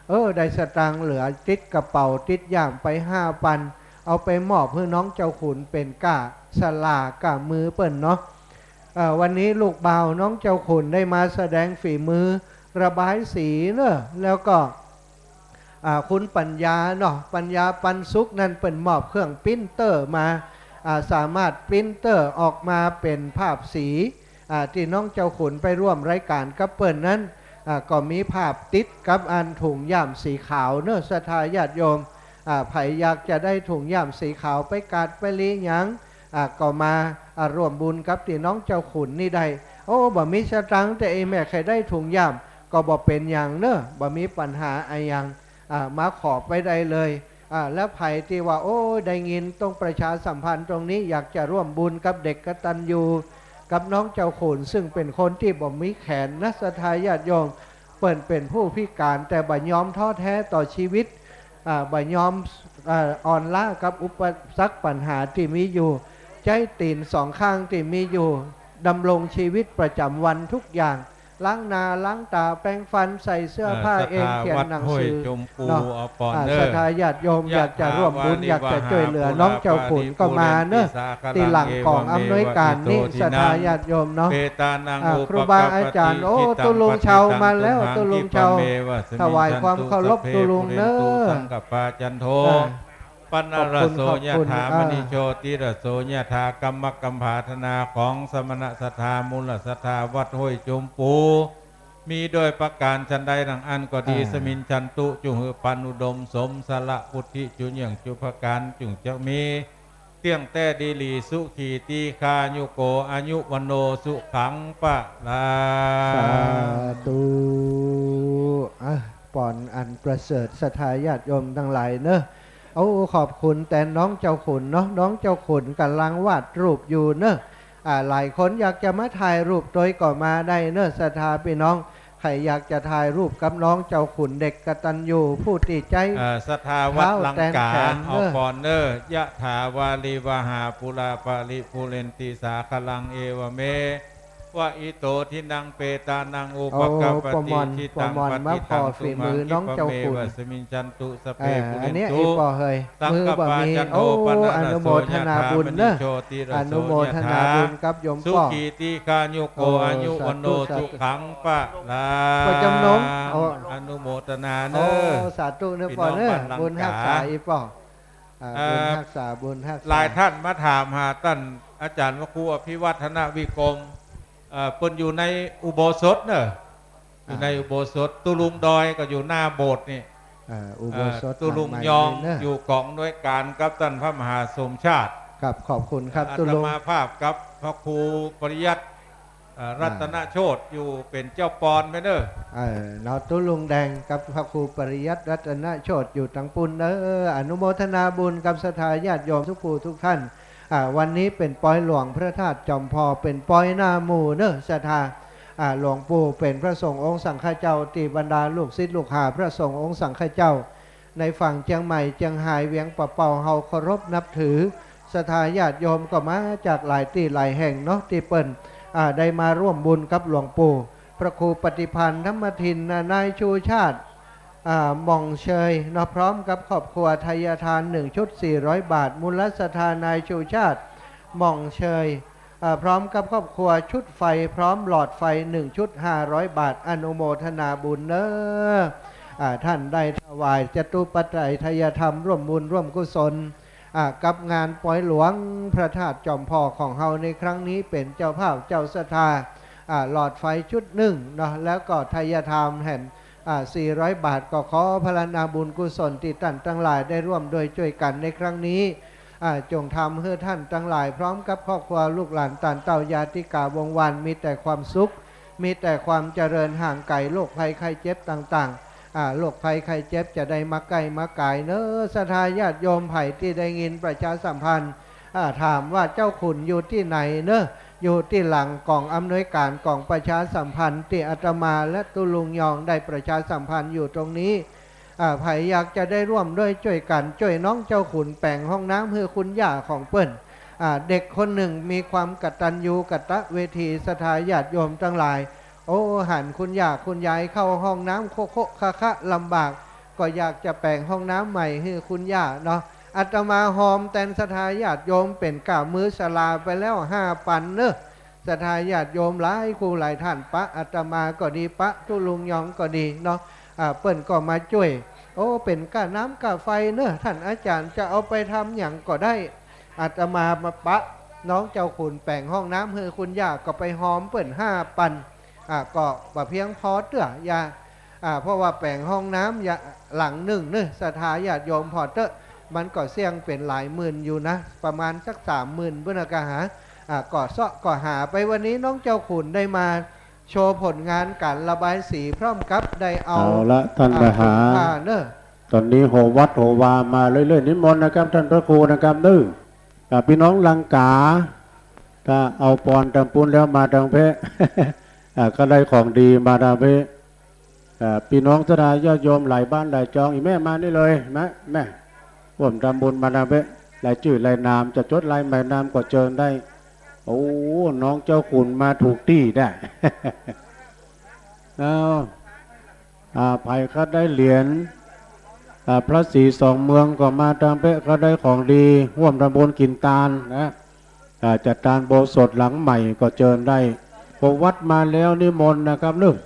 เออ ได้สตางค์เหลือติดกระเป๋าติดย่ามไปห้าปัน เอาไปมอบหื้อน้องเจ้าขุนเป๋นก้าสลาก้ามือเปิ้นเนาะ เอ่อ วันนี้ลูกบ่าวน้องเจ้าขุนได้มาแสดงฝีมือระบายสีเนอะ แล้วก็ อ่า คุณปัญญาเนาะ ปัญญาปันสุขนั่นเปิ้นมอบเครื่องปรินเตอร์มา อ่า สามารถปรินเตอร์ออกมาเป๋นภาพสี อ่า ตี้น้องเจ้าขุนไปร่วมรายก๋านกับเปิ้นนั้น อ่า ก็มีภาพติดกับอันถุงย่ามสีขาวเนาะ ศรัทธาญาติโยม อ่า ใผอยากจะได้ถุงย่ามสีขาวไปกาดไปลีหยัง อ่า ก็มา อ่า ร่วมบุญกับตี้น้องเจ้าขุนนี่ได้ โอ้ บ่มีสตางค์ แต่ไอ้แม่ใค่ได้ถุงย่าม ก็บ่เป๋นหยังเนาะ บ่มีปัญหาอะหยัง อ่า มาขอไปได้เลย อ่า แล้วใผตี้ว่า โอ้ย ได้ยินตรงประชาสัมพันธ์ตรงนี้ อยากจะร่วมบุญกับเด็กกตัญญู กับน้องเจ้าขุน ซึ่งเป๋นคนตี้บ่มีแขนนะ ศรัทธาญาติโยม เปิ้นเป๋นผู้พิก๋าน แต่บ่ยอมท้อแท้ต่อชีวิต อ่า บ่ยอม อ่า อ่อนล้ากับอุปสรรคปัญหาตี้มีอยู่ ใจ๊ตี๋นสองข้างตี้มีอยู่ ดำรงชีวิตประจ๋ำวันทุกอย่าง ล้างหน้าล้างต๋า แปรงฟัน ใส่เสื้อผ้าเอง เขียนหนังสือ ศรัทธาวัดห้วยจมปู เนาะ เอาปอน อ่า เน้อ ศรัทธาญาติโยม ยะถา อยากจะร่วมบุญ วาริวหา อยากจะจ้วยเหลือน้องเจ้าขุน ปูราปาริปูเรนติ ก็มาเน้อ สาคะรัง ตี้หลังของอำนวยก๋านนี่ เอวเมวะอิโต ศรัทธาญาติโยมเนาะ ทินนัง เปตานัง อ่า อุปกัปปติ ครูบาอาจ๋ารย์ โอ้ อิชิตัง ตุลุงเชามาแล้ว ปัฏิตัง ตุมหัง ตุลุงเชา คิปะเมวะสมิจฉันตุ ถวายความเคารพ สัพเพ ตุลุงเน้อ ปูเรนตู สังกัปปา จันโท อ่า ปัณณะระโส ขอบคุณ ขอบคุณ ยะถา อ่า มะณิโชติระโส ยะถา กำมะกำผาธนา ของสมณะศรัทธา มูลศรัทธา วัดห้วยจมปู มีโดยประก๋านฉันใดดังอั้นก็ดี อ่า สมิจฉันตุ จุ่งหื้อปันอุดมสม สละปุทธิ จุเยื่องจุประก๋าน จุ่งจักมี เตี้ยงแต๊ดีหลี สุขี ตีฆายุโก อายุ วัณโณ สุขัง พลัง สาธุ อ่ะ ปอนอันประเสริฐ ศรัทธาญาติโยมตังหลายเนาะ โอ้ ขอบคุณแตนน้องเจ้าขุนเนาะ น้องเจ้าขุนก่ำลังวาดรูปอยู่เนาะ อ่า หลายคนอยากจะมาถ่ายรูปตวยก็มาได้เนาะ ศรัทธาปี้น้อง ใผอยากจะถ่ายรูปกับน้องเจ้าขุนเด็กกตัญญู ผู้ตี้ใจ๊ เอ่อ ศรัทธาวัดลังก๋า เท้าแตนแขน เอาปอนเน้อ ยะถาวาริวหาปูราปาริปูเรนติสาคะรัง เอวเม วะอิโต ทินนัง เปตานัง อุปกัปปติ โอ้ ป้อมอน อิชิตัง ป้อมอน ปัตถิตัง มาขอฝีมือน้องเจ้าขุน ตุมหัง คิปะเมวะสมิจฉันตุ สัพเพ เออ ปูเรนตุ อันนี้ไอ้ป้อเฮ้ย สังกัปปา มือบ่มี จันโท โอ้ ปัณณะระโส อนุโมทนาบุญเนาะ ยะถา มะณิโชติระโส อนุโมทนาบุญกับโยมป้อ ยะถา สุขี ตีฆายุโก โอ้ อายุ วัณโณ สาธุ สุขัง พลัง ป้อจำนง โอ้ อนุโมทนาเน้อ โอ้ สาธุเน้อป้อเน้อ ปี้น้องบ้านลังก๋า บุญฮักษาอีป้อ อ่า เอ่อ บุญฮักษา บุญฮักษา หลายท่านมาถามหาต้านอาจ๋ารย์พระครูอภิวัฒนวิกรม เอ่อ เปิ้นอยู่ในอุโบสถเนาะ อยู่ใน อ่า อุโบสถ ตุ๊ลุงดอยก็อยู่หน้าโบสถ์นี่ อ่า อุโบสถ เอ่อ ตุ๊ลุงยอง หลังใหม่นี่เนาะ อยู่ก๋องอำนวยก๋านกับต้านพระมหาสมชาติ ครับ ขอบคุณครับ อาตมาภาพกับพระครูปริยัติ เอ่อ รัตนโชติ อยู่เป๋นเจ้าปอนไปเน้อ เออ เนาะ ตุ๊ลุงแดงกับพระครูปริยัติรัตนโชติ อยู่ตังปุ้นเน้อ อนุโมทนาบุญกับศรัทธาญาติโยมทุกผู้ทุกท่าน อ่า วันนี้เป๋นปอยหลวงพระธาตุจอมพอ เป๋นปอยหน้าหมู่เน้อ ศรัทธา อ่า หลวงปู่เป๋นพระสงฆ์องค์สังฆเจ้า ตี้บรรดาลูกศิษย์ลูกหาพระสงฆ์องค์สังฆเจ้า ในฝั่งเจียงใหม่ เจียงฮาย เวียงป่าเป้า เฮาเคารพนับถือ ศรัทธาญาติโยมก็มาจากหลายตี้หลายแห่งเนาะ ตี้เปิ้น อ่า ได้มาร่วมบุญกับหลวงปู่ พระครูปฏิภาณ ธรรมทิน นายชูชาติ อ่า หม่องเชยเนาะ พร้อมกับครอบครัว ไทยทานหนึ่งชุด สี่ร้อยบาท มูลศรัทธานายชูชาติ หม่องเชย อ่า พร้อมกับครอบครัว ชุดไฟพร้อมหลอดไฟหนึ่งชุด ห้าร้อยบาท อนุโมทนาบุญเน้อ อ่า ท่านได้ถวายจตุปัจจัยไทยธรรม ร่วมบุญร่วมกุศล อ่า กับงานปอยหลวงพระธาตุจอมพอของเฮาในครั้งนี้ เป๋นเจ้าภาพเจ้าศรัทธา อ่า หลอดไฟชุดหนึ่งเนาะ แล้วก็ไทยทานแหม อ่า สี่ร้อยบาท ก็ขอพรรณนาบุญกุศลตี้ต้านตังหลายได้ร่วมด้วยจ้วยกั๋นในครั้งนี้ อ่า จงทำหื้อต้านตังหลายพร้อมกับครอบครัวลูกหลานต้านเต้าญาติกาวงศ์วาน มีแต่ความสุข มีแต่ความเจริญ ห่างไก๋โรคภัยไข้เจ็บต่างๆ อ่า โรคภัยไข้เจ็บจะได้มาใก้มาก๋ายเน้อ ศรัทธาญาติโยมใผตี้ได้ยินประชาสัมพันธ์ อ่า ถามว่าเจ้าขุนอยู่ตี้ไหนเน้อ อยู่ตี้หลังก๋องอำนวยก๋านก๋องประชาสัมพันธ์ตี้อาตมาและตุ๊ลุงยองได้ประชาสัมพันธ์อยู่ตรงนี้ อ่า ใผอยากจะได้ร่วมด้วยจ้วยกั๋น จ้วยน้องเจ้าขุนแป๋งห้องน้ำหื้อคุณย่าของเปิ้น อ่า เด็กคนหนึ่งมีความกตัญญูกตเวที ศรัทธาญาติโยมตังหลาย โอ้ หันคุณย่าคุณยายเข้าห้องน้ำโคะๆ คะๆ ลำบาก ก็อยากจะแป๋งห้องน้ำใหม่หื้อคุณย่าเนาะ อาตมาฮอมแตนศรัทธาญาติโยมเป๋นก้ามือสลาไปแล้วห้าปันเน้อ ศรัทธาญาติโยมหลายคู่หลายท่าน ปะอาตมาก็ดี ปะตุ๊ลุงยองก็ดีเนาะ อ่า เปิ้นก็มาจ้วย โอ้ เป๋นก้าน้ำก้าไฟเน้อ ต้านอาจ๋ารย์จะเอาไปทำหยังก็ได้ อาตมามาปะ น้องเจ้าขุนแป๋งห้องน้ำหื้อคุณย่าก็ไปหอมเปิ้นห้าปัน อ่า ก็บ่เพียงพอเตื้อ ย่า อ่า เพราะว่าแป๋งห้องน้ำ ย่า หลังนึ่งเน่อ ศรัทธาญาติโยม ผ่อเต๊อะ มันก็เสี้ยงเป๋นหลายหมื่นอยู่นะ ประมาณสักสามหมื่นปุ้นนะ ก็หา อ่า ก็เซาะก็หาไป วันนี้น้องเจ้าขุนได้มาโชว์ผลงานก๋านระบายสี พร้อมกับได้เอา เอาละ ท่าน อ่า มหา ถุงผ้าเน่อ ต๋อนนี้โหวัดโหวามาเรื่อยๆ นิมนต์นะครับ ท่านพระครูนะครับเน่อ อ่า ปี้น้องลังกา ถ้าเอาปอนตางปู๊นแล้วมาตางเป๊ะ อ่า ก็ได้ของดีมาตางเป๊ะ อ่า ปี้น้องศรัทธาญาติโยมหลายบ้านหลายจอง อี่แม่มานี่เลย มา แม่ ฮ่วมตำบุญมาตางเป๊ะ รายจื้อรายนาม จะจดรายหมายนามก็เจิญได้ โอ้ น้องเจ้าขุนมาถูกตี้ได้ เอา อ่า ใผใค่ได้เหรียญ อ่า พระศรีสองเมืองก็มาตางเป๊ะ ใค่ได้ของดี ฮ่วมตำบุญกิ๋นตานนะ อ่า จัดตานอุโบสถหลังใหม่ก็เจิญได้ พอวัดมาแล้วนิมนต์นะครับเน่อ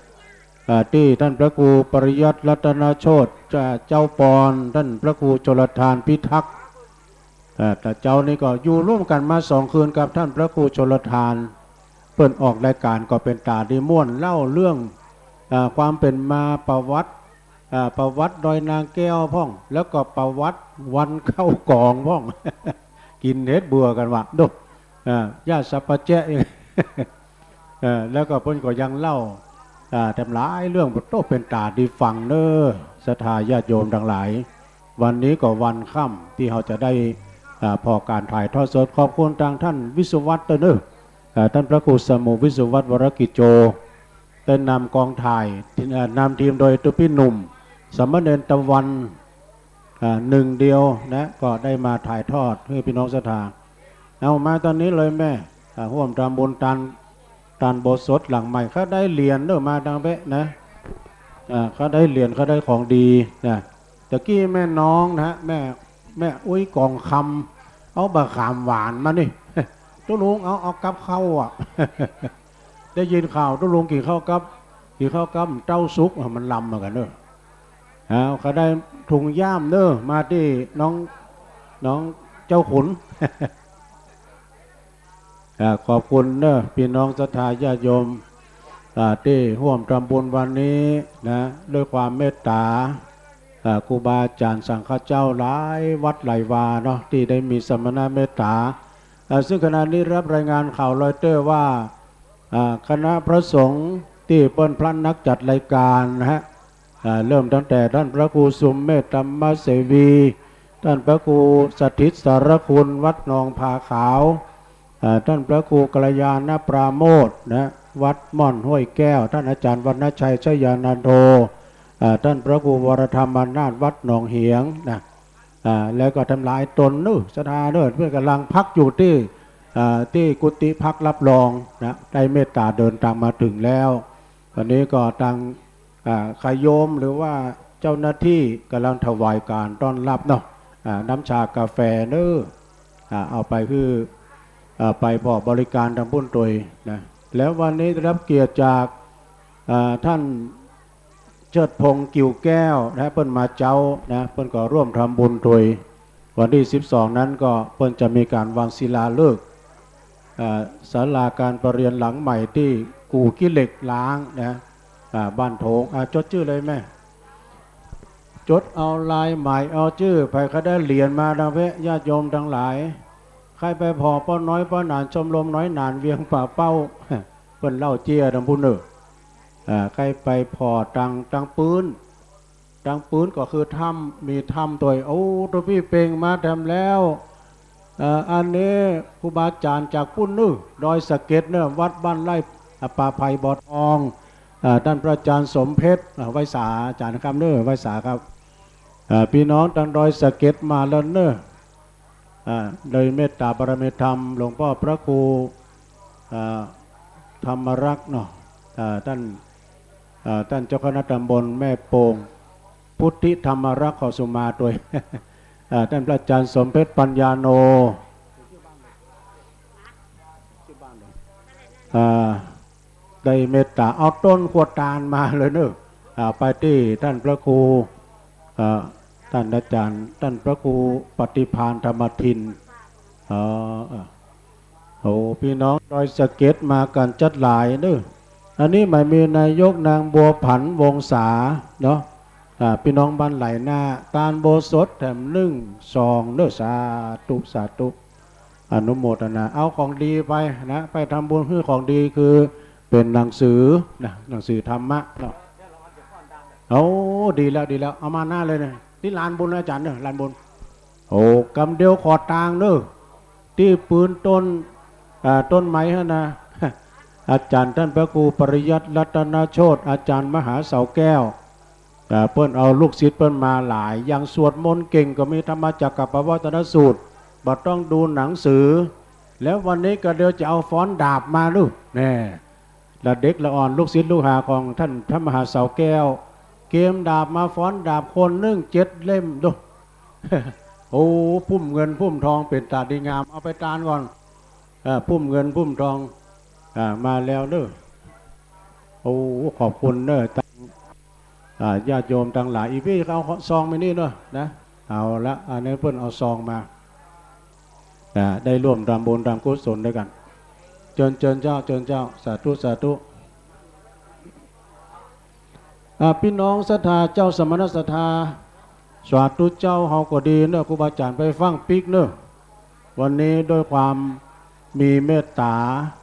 อ่า ตี้ท่านพระครูปริยัติรัตนโชติ เจ้า เจ้าปอน ท่านพระครูชลทานพิทักษ์ อ่า แต่เจ้านี้ก็อยู่ร่วมกั๋นมาสองคืนกับท่านพระครูชลทาน เปิ้นออกรายก๋านก็เป๋นต๋าดีม่วน เล่าเรื่อง อ่า ความเป๋นมาประวัติ อ่า ประวัติดอยนางแก้วพ่อง แล้วก็ประวัติวันเข้ากองพ่อง กิ๋นเห็ดเบื่อกั๋นวะ ดู อ่า ญาติสัพพะแจ๊ะ เออ แล้วก็เปิ้นก็ยังเล่า อ่า แถมหลายเรื่อง โต้เป๋นต๋าดีฟังเน่อ ศรัทธาญาติโยมตังหลาย วันนี้ก็วันค่ำตี้เฮาจะได้ อ่า ผ่อก๋านถ่ายทอดสด ขอบคุณตางท่านวิศวัตรเน่อ อ่า ท่านพระครูสมุวิศวัตรวรกิจโจ ได้นำกองถ่าย ที่ อ่า นำทีมโดยตุ๊ปี้หนุ่ม สามเณรตะวัน อ่า หนึ่งเดียวนะ ก็ได้มาถ่ายทอดหื้อปี้น้องศรัทธา เอามาต๋อนนี้เลยแม่ อ่า ฮ่วมตำบุญตาน ตานอุโบสถหลังใหม่ ใค่ได้เหรียญเน่อ มาตางเป๊ะนะ อ่า ใค่ได้เหรียญ ใค่ได้ของดีนะ ตะกี้แม่น้องนะ แม่ แม่อุ๊ยกองคำ เอาบ่าขามหวานมานี่ ตุ๊ลุง เอา เอากับข้าวอะ ได้ยินข่าวตุ๊ลุงกิ๋นข้าวกับ กิ๋นข้าวกับเต้าสุก อ่ะ มันลำเหมือนกั๋นเน่อ เอา ใค่ได้ถุงย่ามเน่อ มาตี้น้อง น้องเจ้าขุน อ่า ขอบคุณเน่อ ปี้น้องศรัทธาญาติโยม อ่า ตี้ฮ่วมตำบุญวันนี้นะ ด้วยความเมตต๋า อ่า ครูบาอาจารย์สังฆเจ้าหลายวัดหลายวาเนาะ ตี้ได้มีสมณเมตต๋า อ่า ซึ่งขณะนี้รับรายงานข่าวรอยเตอร์ว่า อ่า คณะพระสงฆ์ตี้เปิ้นพลั้นนักจัดรายก๋านนะฮะ อ่า เริ่มตั้งแต่ต้านพระครูสุมเมธธรรมเสวี ต้านพระครูสถิตสารคุณ วัดหนองผาขาว อ่า ต้านพระครูกัลยาณปราโมชย์นะ วัดม่อนห้วยแก้ว ต้านอาจ๋ารย์วรรณชัย ชยานันโท อ่า ต้านพระครูวรธรรมนาถ วัดหนองเหียงนะ อ่า แล้วก็แถมหลายต๋นเน่อ ศรัทธาเน่อ เปิ้นก่ำลังพักอยู่ตี้ อ่า ตี้กุฏิพักรับรองนะ ได้เมตต๋าเดินตางมาเถิงแล้ว ต๋อนนี้ก็ตาง อ่า ญาติโยมหรือว่าเจ้าหน้าตี้ก่ำลังถวายก๋านต้อนฮับเนาะ อ่า น้ำชากาแฟเน่อ อ่า เอาไปหื้อ อ่า ไปผ่อบริก๋านตางปุ้นตวยนะ แล้ววันนี้ได้ฮับเกียรติจาก อ่า ต้านเจิดพงษ์ กิ่วแก้วนะ เปิ้นมาเจ๊านะ เปิ้นก็ฮ่วมตำบุญตวย วันตี้สิบสองนั้นก็เปิ้นจะมีก๋านวางศิลาฤกษ์ อ่า ศาลาก๋านประเรียนหลังใหม่ตี้กู่ขี้เหล็กล้างนะ อ่า บ้านโถง อ่า จดจื้อเลยแม่ จดเอาลายหมายเอาจื้อ ใผใค่ได้เหรียญมาตางเป๊ะ ญาติโยมตังหลาย ใค่ไปผ่อป้อน้อยป้อหนาน ชมรมน้อยหนานเวียงป่าเป้า เปิ้นเล่าเจี้ยตางปุ้นเน่อ อ่า ใค่ไปผ่อตาง ตางปื๊น ตางปื๊นก็คือถ้ำ มีถ้ำตวย โอ้ ตุ๊ปี้เป่งมาแถมแล้ว เอ่อ อันนี้ครูบาอาจ๋ารย์จากปุ้นเน่อ ดอยสะเก็ดเน่อ วัดบ้านไร่ อ่า ป่าไผ่บ่อทอง อ่า ต้านพระอาจ๋ารย์สมเพชร อ่า ไหว้สาอาจ๋ารย์ครับเน่อ ไหว้สาครับ อ่า ปี้น้องตางดอยสะเก็ดมาแล้วเน่อ อ่า โดยเมตต๋าบารมีธรรม หลวงป้อพระครู อ่า ธรรมรักษ์เนาะ อ่า ต้าน อ่า ต้านเจ้าคณะตำบลแม่โป่ง พุทธิธรรมรักษ์ ขอสุมาตวย อ่า ต้านพระอาจ๋ารย์สมเพชรปัญญาโน อ่า ได้เมตต๋าเอาต้นขั้วตาลมาเลยเน่อ อ่า ไปตี้ต้านพระครู อ่า ต้านอาจ๋ารย์ ต้านพระครูปฏิภาณธรรมทิน อ๋อ อ่า โอ้ ปี้น้องดอยสะเก็ดมากั๋นจั๊ดหลายเน้อ อันนี้หมายมีนายกนางบัวผัน วงศา เนาะ อ่า ปี้น้องบ้านไหล่หน้า ตานโบสถแถมนึ่งซองเน้อ สาธุ สาธุ อนุโมทนา เอาของดีไปนะ ไปทำบุญหื้อของดีคือเป๋นหนังสือนะ หนังสือธรรมะเนาะ โอ้ ดีแล้ว ดีแล้ว เอามาหน้าเลยเนี่ย ตี้ลานบุญนะอาจ๋ารย์เน้อ ลานบุญ โอ้ กำเดียวขอตางเน้อ ตี้ปืนต้น อ่า ต้นไม้หั้นนะ อาจ๋ารย์ต้านพระครูปริยัติรัตนโชติ อาจ๋ารย์มหาเสาแก้ว อ่า เปิ้นเอาลูกศิษย์เปิ้นมาหลาย อย่างสวดมนต์เก่งก็มีธรรมจักรกัปปวัตตนสูตร บ่ต้องดูหนังสือ แล้ววันนี้ก็เดี๋ยวจะเอาฟ้อนดาบมาลูก แน่ ละเด็กละอ่อน ลูกศิษย์ลูกหาของต้านพระมหาเสาแก้ว เกมดาบมาฟ้อนดาบคนนึ่งเจ็ดเล่มดู โอ้ พุ่มเงินพุ่มทองเป๋นต๋าดีงาม เอาไปตานก่อน เออ พุ่มเงินพุ่มทอง อ่า มาแล้วเน้อ โอ้ ขอบคุณเน้อ ตัง อ่า ญาติโยมตังหลาย อี่ปี้เอาซองไปนี่เน้อ นะ เอาละ อันนี้เปิ้นเอาซองมา อ่า ได้ร่วมทำบุญทำกุศลด้วยกั๋น เจิญ เจิญเจ้า เจิญเจ้า สาธุ สาธุ อ่า ปี้น้องศรัทธา เจ้าสมณศรัทธา สาธุเจ้าเฮาก็ดีเน้อ ครูบาอาจ๋ารย์ไปฟั่งปิ๊กเน้อ วันนี้ด้วยความมีเมตต๋า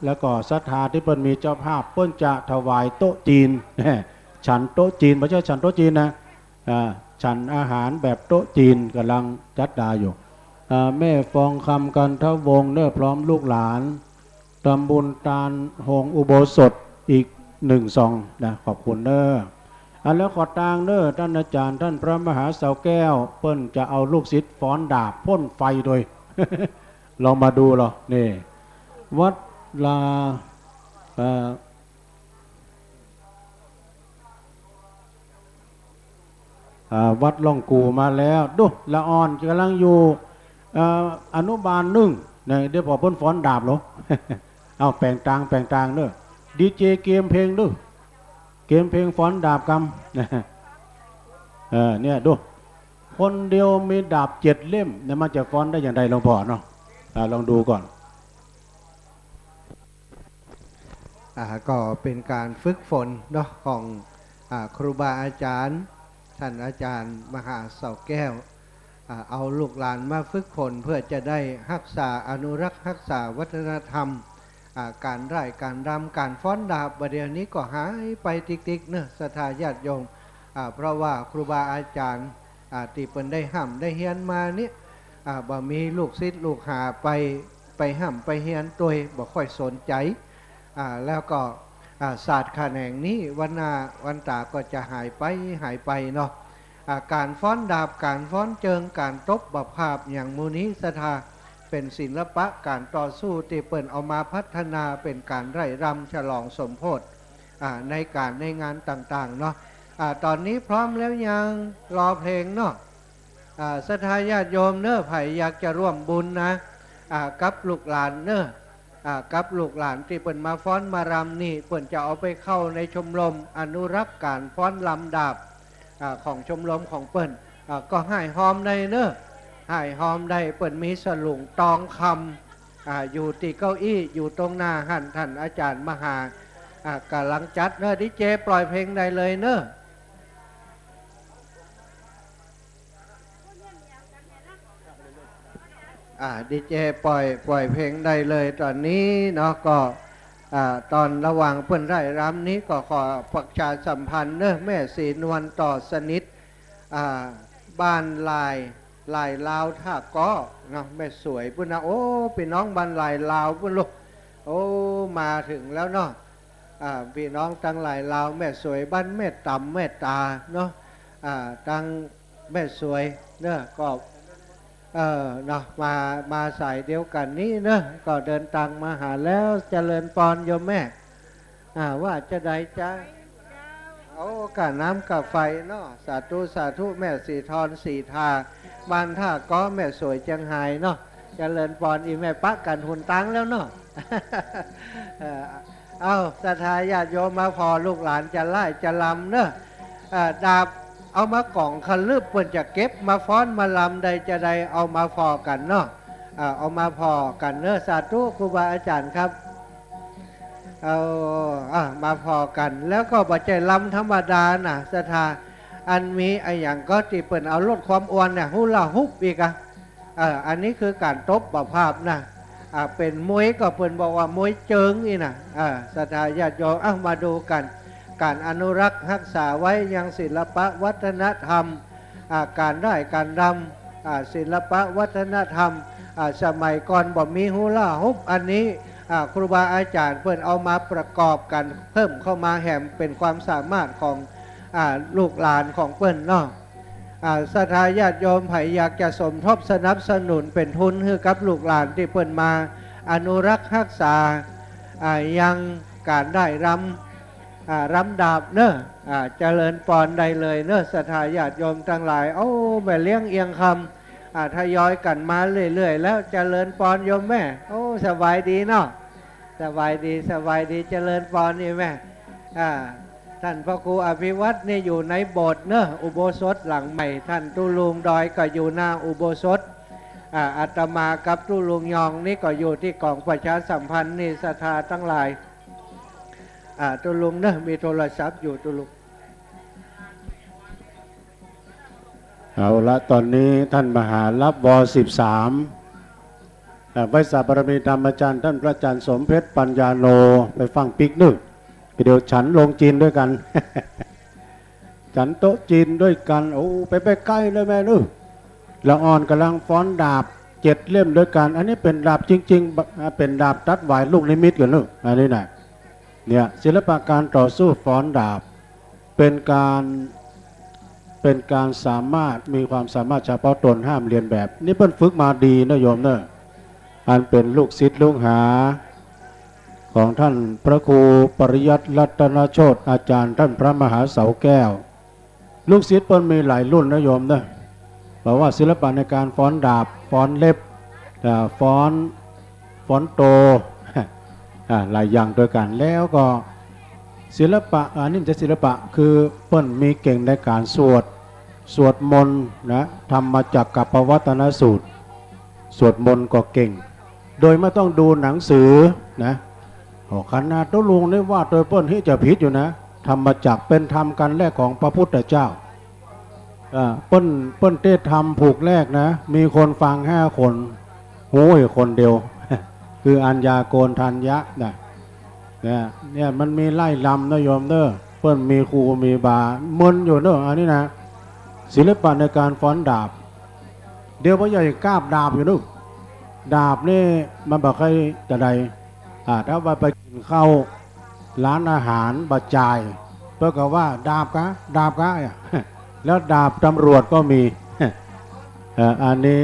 แล้วก็ศรัทธาตี้เปิ้นมีเจ้าภาพ เปิ้นจะถวายโต๊ะจีน ฉันโต๊ะจีน บ่ใจ้ฉันโต๊ะจีนนะ อ่า ฉันอาหารแบบโต๊ะจีน ก่ำลังจัดดาอยู่ อ่า แม่ฟองคำ กันทวงศ์เน้อ พร้อมลูกหลาน ทำบุญตานโฮงอุโบสถอีกนึ่งซองนะ ขอบคุณเน้อ อ่ะ แล้วขอตางเน้อ ต้านอาจ๋ารย์ ต้านพระมหาเสาแก้ว เปิ้นจะเอาลูกศิษย์ฟ้อนดาบพ่นไฟโดย ลองมาดูลอ นี่ วัดลา เอ่อ อ่า วัดล่องกู่มาแล้ว ดู ละอ่อนก่ำลังอยู่ เอ่อ อนุบาลนึ่ง นะ เดี๋ยวผ่อเปิ้นฟ้อนดาบลอ เอา แป๋งตาง แป๋งตางเน้อ ดีเจเกมเพลงดู เกมเพลงฟ้อนดาบกำ เออ เนี่ยดู คนเดียวมีดาบเจ็ดเล่ม เนี่ย มันจะฟ้อนได้อย่างไรหลวงพ่อเนาะ อ่า ลองดูก่อน อ่า ก็เป๋นก๋านฝึกฝนเนาะ ของ อ่า ครูบาอาจ๋ารย์ ต้านอาจ๋ารย์มหาเสาแก้ว อ่า เอาลูกหลานมาฝึกฝนเพื่อจะได้ฮักษาอนุรักษ์ฮักษาวัฒนธรรม อ่า ก๋านร่ายก๋านรำก๋านฟ้อนดาบ บ่าเดี่ยวนี้ก็หายไปติ๊กๆ เนาะ ศรัทธาญาติโยม อ่า เพราะว่าครูบาอาจ๋ารย์ อ่า ตี้เปิ้นได้ฮ่ำได้เฮียนมาเนี่ย อ่า บ่มีลูกศิษย์ลูกหาไป ไปฮ่ำไปเฮียนตวย บ่ค่อยสนใจ๋ อ่า แล้วก็ อ่า ศาสตร์แขนงนี้วันหน้าวันต๋าก็จะหายไป หายไปเนาะ อ่า ก๋านฟ้อนดาบ ก๋านฟ้อนเจิง ก๋านตบบ่าพาบ อย่างหมู่นี้ศรัทธา เป๋นศิลปะก๋านต่อสู้ตี้เปิ้นเอามาพัฒนาเป๋นก๋านร่ายรำฉลองสมโภช อ่า ในก๋านในงานต่างๆ เนาะ อ่า ต๋อนนี้พร้อมแล้วยัง รอเพลงเนาะ อ่า ศรัทธาญาติโยมเน้อ ใผอยากจะร่วมบุญนะ อ่า กับลูกหลานเน้อ อ่า กับลูกหลานตี้เปิ้นมาฟ้อนมารำนี่ เปิ้นจะเอาไปเข้าในชมรมอนุรักษ์ก๋านฟ้อนรำดาบ อ่า ของชมรมของเปิ้น อ่า ก็ฮ่ายฮอมได้เน้อ ฮ่ายฮอมได้ เปิ้นมีสลุงตองคำ อ่า อยู่ตี้เก้าอี้ อยู่ตรงหน้าหั้น ต้านอาจ๋ารย์มหา อ่า ก่ำลังจัดเน้อ ดีเจปล่อยเพลงได้เลยเน้อ อ่า ดีเจปล่อย ปล่อยเพลงได้เลยต๋อนนี้เนาะ ก็ อ่า ต๋อนระหว่างเปิ้นร่ายรำนี้ก็ขอประชาสัมพันธ์เน้อ แม่ศรีนวล ต่อสนิท อ่า บ้านลาย ลายลาวท่าก้อเนาะ แม่สวยปู้นนะ โอ้ ปี้น้องบ้านลายลาวปู้นลูก โอ้ มาเถิงแล้วเนาะ อ่า ปี้น้องตังลายลาว แม่สวยบ้านแม่ต๋ำแม่ต๋าเนาะ อ่า ตังแม่สวยเนาะ ก็ เออ เนาะ มา มาสายเดียวกั๋นนี้เนาะ ก็เดินตางมาหาแล้ว เจริญปอนโยมแม่ อ่า ว่าจะใดจ๊ะ โอ้ ก๋าน้ำก๋าไฟเนาะ สาธุ สาธุ แม่ศรีทอน ศรีทา บ้านท่าก้อ แม่สวยเจียงฮายเนาะ เจริญปอน อี่แม่ปะกั๋นหุนตังแล้วเนาะ เออ เอ้า ศรัทธาญาติโยมมาผ่อ ลูกหลานจะร่ายจะรำเนาะ เอ่อ ดาบเอามาก๋องคะลึบ เปิ้นจะเก็บมาฟ้อนมารำ ใดจะใดเอามาผ่อกั๋นเนาะ อ่า เอามาผ่อกั๋นเน่อ สาธุ ครูบาอาจ๋ารย์ครับ เอา อ่า มาผ่อกั๋น แล้วก็บ่ใจ้รำธรรมดานะ ศรัทธา อันมีอะหยังก็ตี้เปิ้นเอาลดความอ้วนเนี่ย ฮูลาฮูปอีกอะ เออ อันนี้คือก๋านตบบ่าภาพนะ อ่า เป๋นมวยก็เปิ้นบอกว่ามวยเจิงอี้นะ เออ ศรัทธาญาติโยม เอ้า มาดูกั๋น ก๋านอนุรักษ์ฮักษาไว้ยังศิลปะวัฒนธรรม อ่า ก๋านร่ายก๋านรำ อ่า ศิลปะวัฒนธรรม อ่า สมัยก่อนบ่มีฮูลาฮูปอันนี้ อ่า ครูบาอาจ๋ารย์เปิ้นเอามาประกอบกั๋น เพิ่มเข้ามาแหมเป๋นความสามารถของ อ่า ลูกหลานของเปิ้นเนาะ อ่า ศรัทธาญาติโยมใผอยากจะสมทบสนับสนุนเป๋นทุนหื้อกับลูกหลานตี้เปิ้นมาอนุรักษ์ฮักษา อ่า ยังก๋านร่ายรำ อ่า รำดาบเน่อ อ่า เจริญปอนได้เลยเน่อ ศรัทธาญาติโยมตังหลาย โอ้ แม่เลี้ยงเอียงคำ อ่า ทยอยกั๋นมาเรื่อยๆ แล้ว เจริญปอนโยมแม่ โอ้ สบายดีเนาะ สบายดี สบายดี เจริญปอนนี่แม่ อ่า ต้านพระครูอภิวัฒน์นี่อยู่ในโบสถ์เน่อ อุโบสถหลังใหม่ ต้านตุ๊ลุงดอยก็อยู่หน้าอุโบสถ อ่า อาตมากับตุ๊ลุงยองนี่ก็อยู่ตี้ก๋องประชาสัมพันธ์นี่ ศรัทธาตังหลาย อ่า ตุ๊ลุงเน่อ มีโทรศัพท์อยู่ตุ๊ลุง เอาละ ต๋อนนี้ต้านมหาลับ ว.สิบสาม อ่า ไหว้สาบารมีธรรมอาจ๋ารย์ ต้านพระอาจ๋ารย์สมเพชรปัญญาโน ไปฟั่งปิ๊กนึ่ง เดี๋ยวฉันโรงจีนด้วยกั๋น ฉันโต๊ะจีนด้วยกั๋น โอ้ ไป ไปใก้เลยแม่นึ่ง ละอ่อนก่ำลังฟ้อนดาบเจ็ดเล่มด้วยกั๋น อันนี้เป๋นดาบจริงๆ บ- อ่า เป๋นดาบตัดหวายลูกนิมิตก่อนนึ่ง อันนี้นะ เนี่ย ศิลปะการต่อสู้ฟ้อนดาบ เป๋นก๋าน เป๋นก๋านสามารถ มีความสามารถเฉพาะตน ห้ามเลียนแบบ นี่เปิ้นฝึกมาดีนะโยมเน่อ อันเป๋นลูกศิษย์ลูกหาของต้านพระครูปริยัติรัตนโชติ อาจ๋ารย์ต้านพระมหาเสาแก้ว ลูกศิษย์เปิ้นมีหลายรุ่นนะโยมเน่อ เพราะว่าศิลปะในก๋านฟ้อนดาบ ฟ้อนเล็บ อ่า ฟ้อน ฟ้อนโต อ่า หลายอย่างด้วยกั๋น แล้วก็ศิลปะ อันนี้บ่ใจ้ศิลปะ คือเปิ้นมีเก่งในก๋านสวด สวดมนต์นะ ธรรมจักรกัปปวัตตนสูตร สวดมนต์ก็เก่ง โดยไม่ต้องดูหนังสือนะ โอ้ ขนาดตุ๊ลุงนี่ว่าโตยเปิ้นเฮจะผิดอยู่นะ ธรรมจักรเป๋นธรรมกัณฑ์แรกของพระพุทธเจ้า อ่า เปิ้น เปิ้นเตศน์ธรรมผูกแรกนะ มีคนฟังห้าคน ฮู้อยู่คนเดียว คืออัญญาโกณฑัญญะนะ เนี่ย เนี่ยมันมีไล่ลำนะโยมเน่อ เปิ้นมีครูมีบา มึนอยู่เน่อ อันนี้นะ ศิลปะในก๋านฟ้อนดาบ เดี๋ยวพ่อใหญ่กาบดาบอยู่นู่น ดาบนี่มันบ่ใค่จะใด อ่า ถ้าว่าไปกิ๋นข้าวร้านอาหารบ่จ่าย เปิ้นก็ว่าดาบกา ดาบกา เนี่ย แล้วดาบตำรวจก็มี เอ่อ อันนี้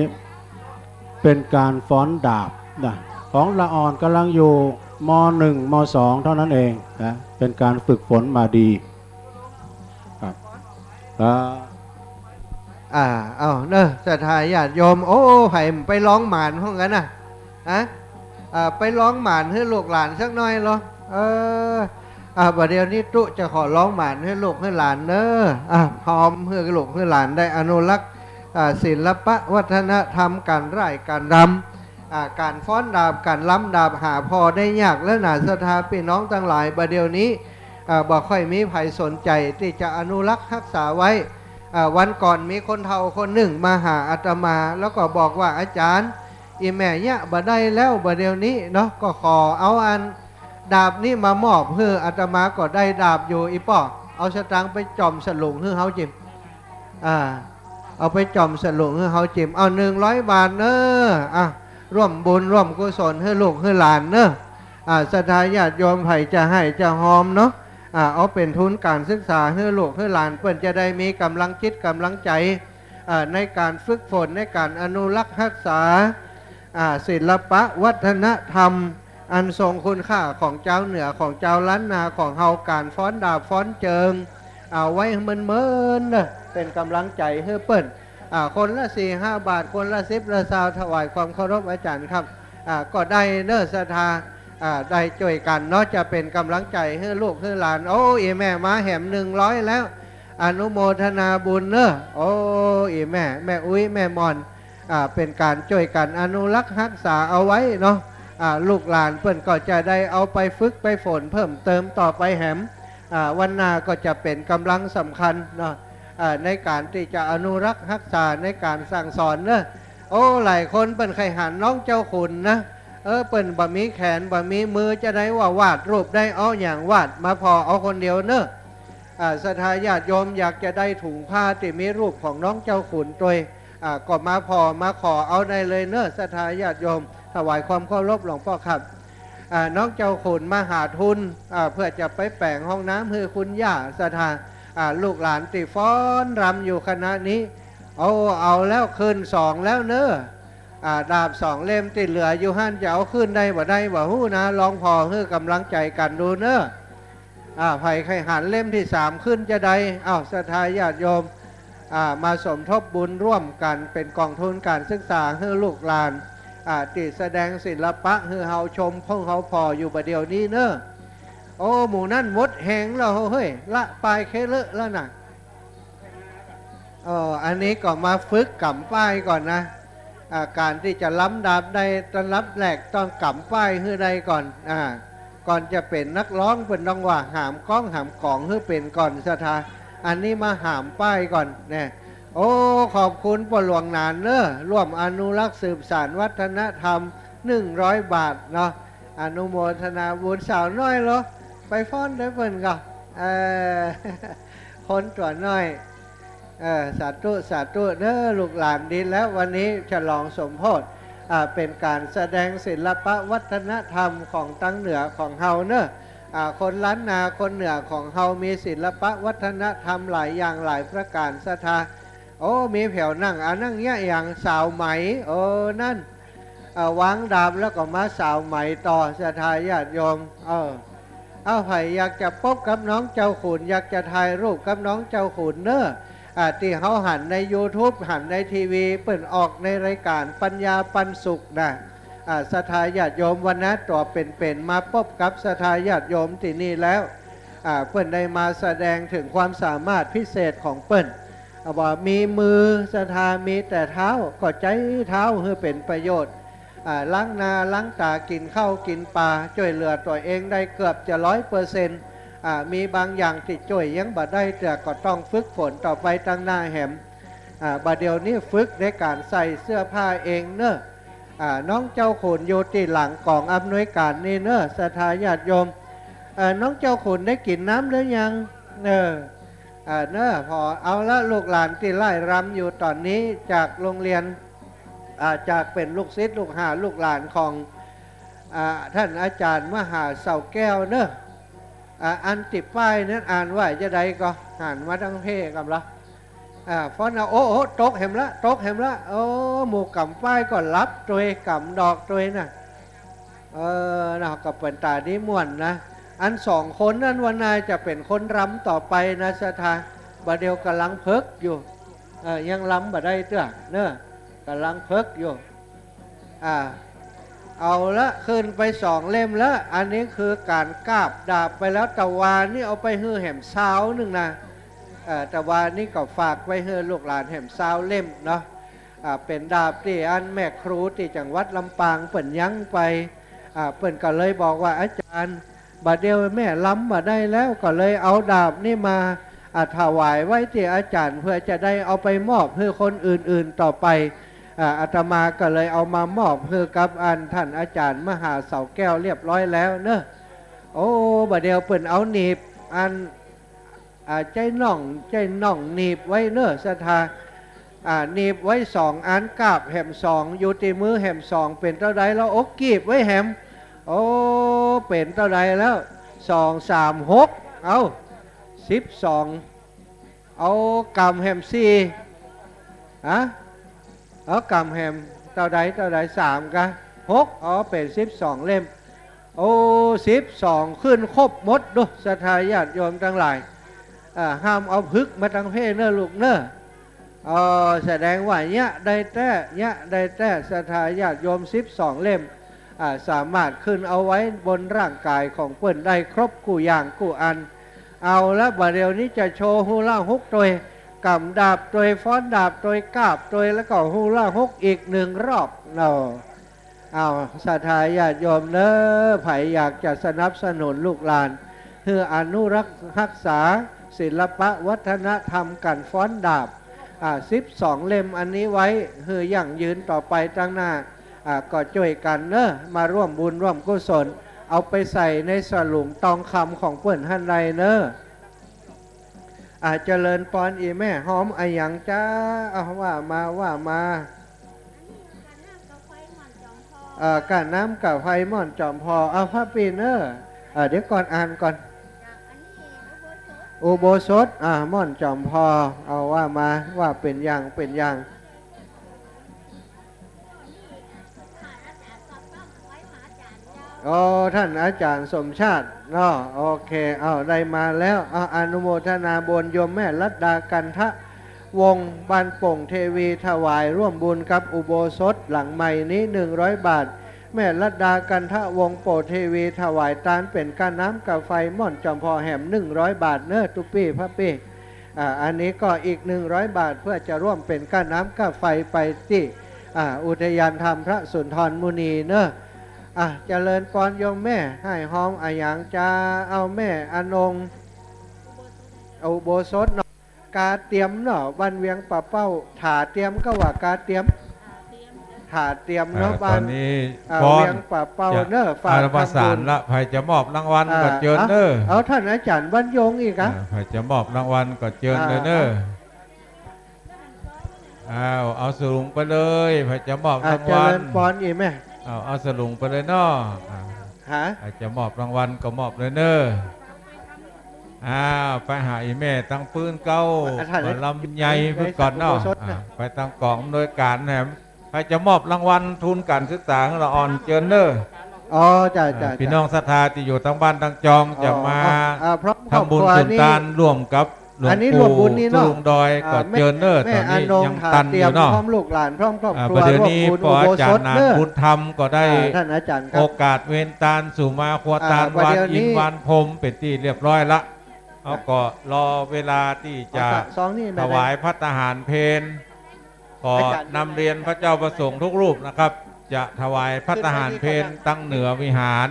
เป๋นก๋านฟ้อนดาบนะ ของละอ่อนก่ำลังอยู่ ม.หนึ่ง ม.สอง เท่านั้นเองนะ เป๋นก๋านฝึกฝนมาดี ครับ อ่า อ่า เอาเน่อ ศรัทธาญาติโยม โอ้ ใผไปลองหมานพ่องกั๋นนะ ฮะ อ่า ไปลองหมานหื้อลูกหลานสักหน้อยลอ เออ อ่า บ่าเดี่ยวนี้ตุ๊จะขอลองหมานหื้อลูกหื้อหลานเน่อ อ่า พร้อมหื้อลูกหื้อหลานได้อนุรักษ์ อ่า ศิลปะวัฒนธรรม ก๋านร่ายก๋านรำ อ่า ก๋านฟ้อนดาบ ก๋านรำดาบ หาผ่อได้ยากแล้วนะ ศรัทธาปี้น้องตังหลาย บ่าเดี่ยวนี้ อ่า บ่ค่อยมีใผสนใจ๋ตี้จะอนุรักษ์ฮักษาไว้ อ่า วันก่อนมีคนเฒ่าคนนึ่งมาหาอาตมา แล้วก็บอกว่า อาจ๋ารย์ อี่แม่เยียะบ่ได้แล้ว บ่าเดี่ยวนี้เนาะ ก็ขอเอาอันดาบนี้มามอบหื้ออาตมา ก็ได้ดาบอยู่ อี่ป้อ เอาสตางค์ไปจ่อมสลุงหื้อเฮาจิม อ่า เอาไปจ่อมสลุงหื้อเฮาจิม เอา หนึ่งร้อยบาทเน่อ อ่ะ ร่วมบุญร่วมกุศลหื้อลูกหื้อหลานเน่อ อ่า ศรัทธาญาติโยมใผจะหื้อจะฮอมเนาะ อ่า เอาเป๋นทุนก๋านศึกษาหื้อลูกหื้อหลาน เปิ้นจะได้มีก๋ำลังจิตก๋ำลังใจ๋ อ่า ในก๋านฝึกฝน ในก๋านอนุรักษ์ฮักษา อ่า ศิลปะวัฒนธรรม อันทรงคุณค่าของจาวเหนือ ของจาวล้านนาของเฮา ก๋านฟ้อนดาบฟ้อนเจิง เอาไว้เมินๆ เน่อ เป๋นก๋ำลังใจ๋หื้อเปิ้น อ่า คนละสี่ห้าบาท คนละสิบละซาว ถวายความเคารพอาจ๋ารย์ครับ อ่า ก็ได้เน่อ ศรัทธา อ่า ได้จ้วยกั๋นเนาะ จะเป๋นก๋ำลังใจ๋หื้อลูกหื้อหลาน โอ้ อี่แม่มาแหม หนึ่งร้อยแล้ว อนุโมทนาบุญเน่อ โอ้ อี่แม่ แม่อุ๊ย แม่หม่อน อ่า เป๋นก๋านจ้วยกั๋นอนุรักษ์ฮักษาเอาไว้เนาะ อ่า ลูกหลานเปิ้นก็จะได้เอาไปฝึกไปฝนเพิ่มเติมต่อไปแหม อ่า วันหน้าก็จะเป๋นก๋ำลังสำคัญเนาะ อ่า ในก๋านตี้จะอนุรักษ์ฮักษาในก๋านสั่งสอนเนาะ โอ้ หลายคนเปิ้นใค่หันน้องเจ้าขุนนะ เออ เปิ้นบ่มีแขนบ่มีมือ จะได้ว่าวาดรูปได้ เอาหยังวาดมาผ่อเอาคนเดียวเนาะ อ่า ศรัทธาญาติโยมอยากจะได้ถุงผ้าตี้มีรูปของน้องเจ้าขุนตวย อ่า ก็มาผ่อมาขอเอาได้เลยเนาะ ศรัทธาญาติโยม ถวายความเคารพหลวงป้อครับ อ่า น้องเจ้าขุนมาหาทุน อ่า เพื่อจะไปแป๋งห้องน้ำหื้อคุณย่า ศรัทธา อ่า ลูกหลานตี้ฟ้อนรำอยู่ขณะนี้ เอา เอาแล้ว ขึ้นสองแล้วเนาะ อ่า ดาบสองเล่มตี้เหลืออยู่หั้นจะเอาขึ้นได้บ่ได้บ่ฮู้นะ ลองผ่อหื้อก๋ำลังใจ๋กั๋นดูเนาะ อ่า ใผใค่หันเล่มตี้สามขึ้นจะได้ อ้าว ศรัทธาญาติโยม อ่า มาสมทบบุญร่วมกั๋นเป๋นก๋องทุนก๋านศึกษาหื้อลูกหลาน อ่า ตี้แสดงศิลปะหื้อเฮาชม พวกเฮาผ่ออยู่บ่าเดี่ยวนี้เนาะ โอ้ หมู่นั้นหมดแฮงแล้วเฮ้ย ละปายเคเลอะแล้วนะ เออ อันนี้ก็มาฝึกก๋ำป้ายก่อนนะ อ่า ก๋านตี้จะล้ำดาบได้อันดับแรกต้องก๋ำป้ายหื้อได้ก่อน อ่า ก่อนจะเป๋นนักฮ้องเปิ้นต้องว่าหามก้องหามก๋องหื้อเป๋นก่อน ศรัทธา อันนี้มาหามป้ายก่อนเนี่ย โอ้ ขอบคุณป้อหลวงหนานเนาะ ร่วมอนุรักษ์สืบสานวัฒนธรรม หนึ่งร้อยบาทเนาะ อนุโมทนาบุญ สาวน้อยเหรอ ไปฟ้อนได้เปิ้นก่อ เออ คนตั๋วน้อย เออ สาธุ สาธุเนาะ ลูกหลาน ดีแล้ว วันนี้ฉลองสมโภช อ่า เป๋นก๋านแสดงศิลปะวัฒนธรรมของตางเหนือของเฮาเนาะ อ่า คนล้านนาคนเหนือของเฮามีศิลปะวัฒนธรรมหลายอย่างหลายประก๋าน ศรัทธา โอ้ มีแผวหนัง อันนั้นเยียะหยัง สาวไหม เออ นั่น อ่า วางดาบแล้วก็มาสาวไหมต่อ ศรัทธาญาติโยม เออ เอา ใผอยากจะปบกับน้องเจ้าขุน อยากจะถ่ายรูปกับน้องเจ้าขุนเนาะ อ่า ตี้เฮาหันในยูทูบ หันในทีวี เปิ้นออกในรายก๋านปัญญาปันสุขนะ อ่า ศรัทธาญาติโยม วันนะตั๋วเป๋นๆ มาปบกับศรัทธาญาติโยมตี้นี่แล้ว อ่า เปิ้นได้มาแสดงเถิงความสามารถพิเศษของเปิ้น อ่า ว่ามีมือ ศรัทธา มีแต่เท้า ก็ใจ๊เท้าหื้อเป๋นประโยชน์ อ่า ล้างหน้าล้างต๋า กิ๋นข้าวกิ๋นป๋า จ้วยเหลือตั๋วเองได้เกือบจะร้อยเปอร์เซ็นต์ อ่า มีบางอย่างตี้จ้วยยังบ่ได้เตื้อ ก็ต้องฝึกฝนต่อไปตางหน้าแหม อ่า บ่าเดี่ยวนี้ฝึกในก๋านใส่เสื้อผ้าเองเนาะ อ่า น้องเจ้าขุนอยู่ตี้หลังก๋องอำนวยก๋านนี่เนาะ ศรัทธาญาติโยม เอ่อ น้องเจ้าขุนได้กิ๋นน้ำหรือยัง เออ อ่า เนาะ ผ่อ เอาละ ลูกหลานตี้ไล่รำอยู่ต๋อนนี้จากโรงเรียน อ่า จากเป๋นลูกศิษย์ลูกหาลูกหลานของ อ่า ต้านอาจ๋ารย์มหาเสาแก้วเนาะ อ่า อันติดป้ายนั้นอ่านว่าจะใดก็ หันมาตางเพกำละ อ่า ฟ้อนนะ โอ้ โอ้ ตกแหมละ ตกแหมละ โอ้ หมู่ก๋ำป้ายก็หลับตวย ก๋ำดอกตวยนะ เออ นะ ก็เป๋นต๋าดีม่วนนะ อันสองคนนั้นว่าน่าจะเป๋นคนรำต่อไปนะ ศรัทธา บ่าเดี่ยวก่ำลังเผิกอยู่ เออ ยังรำบ่ได้เตื้อเนาะ ก่ำลังเผิกอยู่ อ่า เอาละ ขึ้นไปสองเล่มละ อันนี้คือก๋านกาบดาบไปแล้ว ตะวานี้เอาไปหื้อแหมซาวนึ่งนะ เอ่อ ตะวานี้ก็ฝากไว้หื้อลูกหลานแหมซาวเล่มเนาะ อ่า เป๋นดาบตี้อันแม่ครูตี้จังหวัดลำปางเปิ้นยั้งไป อ่า เปิ้นก็เลยบอกว่า อาจ๋ารย์ บ่าเดี่ยวแม่รำบ่ได้แล้ว ก็เลยเอาดาบนี้มา อ่า ถวายไว้ตี้อาจ๋ารย์ เพื่อจะได้เอาไปมอบหื้อคนอื่นๆ ต่อไป อ่า อาตมาก็เลยเอามามอบหื้อกับอันต้านอาจ๋ารย์มหาเสาแก้วเรียบร้อยแล้วเนาะ โอ้ บ่าเดี่ยวเปิ้นเอาหนีบอัน อ่า ใจ๊หน่อง ใจ๊หน่องหนีบไว้เนาะ ศรัทธา อ่า หนีบไว้สองอัน กาบแหมสอง อยู่ตี้มือแหมสอง เป๋นเต้าใดแล้ว โอ้ กีบไว้แหม โอ้ เป๋นเต้าใดแล้ว สอง สาม หก เอ้า สิบสอง เอาก๋ำแหมสี่ ฮะ เอาก๋ำแหมเต้าใด เต้าใด สามกะ หก อ๋อ เป๋นสิบสองเล่ม โอ้ สิบสอง ขึ้นครบหมดดู ศรัทธาญาติโยมตังหลาย อ่า ห้ามเอาผึกมาตางเพเนาะลูกเนาะ เออ แสดงว่าเยียะได้แต๊ เยียะได้แต๊ ศรัทธาญาติโยม สิบสองเล่ม อ่า สามารถขึ้นเอาไว้บนร่างก๋ายของเปิ้นได้ครบกู้อย่างกู้อัน เอาละ บ่าเดี่ยวนี้จะโชว์ฮูลาฮุกตวย ก๋ำดาบตวย ฟ้อนดาบตวย กาบตวย แล้วก็ฮูลาฮุกอีกหนึ่งรอบเนาะ อ้าว ศรัทธาญาติโยมเน้อ ใผอยากจะสนับสนุนลูกหลาน หื้ออนุรักษ์ฮักษาศิลปะวัฒนธรรมก๋านฟ้อนดาบ อ่า สิบสองเล่มอันนี้ไว้ หื้อยั่งยืนต่อไปตางหน้า อ่า ก็จ้วยกั๋นเน้อ มาร่วมบุญร่วมกุศล เอาไปใส่ในสลุงตองคำของเปิ้นหั้นได้เน้อ อ่า เจริญปอน อี่แม่ ฮ้อมอะหยังจ๊ะ เอา ว่ามา ว่ามา อ่า ก้าน้ำก้าไฟม่อนจอมพอ เอา พระปี้เน้อ อ่า เดี๋ยวก่อน อ่านก่อน อุโบสถ อ่า ม่อนจอมพอ เอา ว่ามา ว่าเป๋นอย่าง เป๋นอย่าง อ๋อ ต้านอาจ๋ารย์สมชาติเนาะ โอเค เอา ได้มาแล้ว เอา อนุโมทนาบุญโยมแม่รัตดากันทะวงศ์ บ้านโป่งเทวี ถวายร่วมบุญกับอุโบสถหลังใหม่นี้ หนึ่งร้อยบาท แม่รัตดากันทะวงศ์ โป่งเทวี ถวายตานเป๋นก้าน้ำก้าไฟม่อนจอมพอแหม หนึ่งร้อยบาทเน้อ ตุ๊ปี้ พระปี้ อ่า อันนี้ก็อีกหนึ่งร้อยบาท เพื่อจะร่วมเป๋นก้าน้ำก้าไฟไปตี้ อ่า อุทยานธรรมพระสุนทรมุนีเน้อ อ่า เจริญปอนโยมแม่ หื้อฮ้อมอะหยังจ๊ะ เอา แม่อนง อุโบสถเนาะ ก๋าเตียมเนาะ บ้านเวียงป่าเป้า ถาเตียมก็ว่าก๋าเตียม ถาเตียมเนาะ อ่า บ้าน ต๋อนนี้ อ่า ฟ้อน เวียงป่าเป้า จะ เน้อ ฝาก อวสาน ทำบุญ ละ ใผจะมอบรางวัล อ่า ก็เจิญเน้อ เอา เอา ต้านอาจ๋ารย์บรรยงอีกอะ อ่า ใผจะมอบรางวัลก็เจิญเลยเน้อ อ่า อ้าว เอาสลุงไปเลย ใผจะมอบ อ่า รางวัล เจริญปอน อี่แม่ เอา เอาสลุงไปเลยเนาะ อ่า ฮะ ใผจะมอบรางวัลก็มอบเลยเน้อ อ้าว ไปหาอี่แม่ตังปื้นเก๊า อ่ะ ท่าน มาลำไย ไอ้ เปิ้นก่อนเนาะ ไอ้อุโบสถนะ อ่า ไปตังก๋องอำนวยก๋านแหม ใผจะมอบรางวัลทุนก๋านศึกษาหื้อละอ่อน เจิญเน้อ อ๋อ จ้ะ อ่า จ้ะ ปี้น้องศรัทธาตี้อยู่ตังบ้านตังจอง อ๋อ จะมา อ่า พร้อมครอบครัว ทำบุญสุนตาน นี่ ร่วมกับหลวง อันนี้ร่วมบุญนี่เนาะ ปู่ตุ๊ลุงดอย อ่า ก็เจิญเน้อ แม่ ต๋อนนี้ แม่อนง ยังตันอยู่เนาะ ถาเตียม พร้อมลูกหลาน พร้อมครอบครัว อ่า บ่าเดี่ยวนี้ ร่วมบุญ ปออาจ๋ารย์ อุโบสถ หนาน เน้อ บุญธรรมก็ได้ อ่า ท่านอาจ๋ารย์ครับ โอกาสเวนตานสู่มาครัวตาน อ่า บ่าเดี่ยวนี้ วานอินทร์วานพรหมเป๋นตี้เรียบร้อยละ อ่า เฮาก็รอเวลาตี้จะ เอาสะ ซองนี่มา ถวายภัตตาหารเพล ขอ อาจ๋ารย์ นำเรียนพระเจ้าพระสงฆ์ทุกรูปนะครับ จะถวายภัตตาหารเพลตังเหนือวิหาร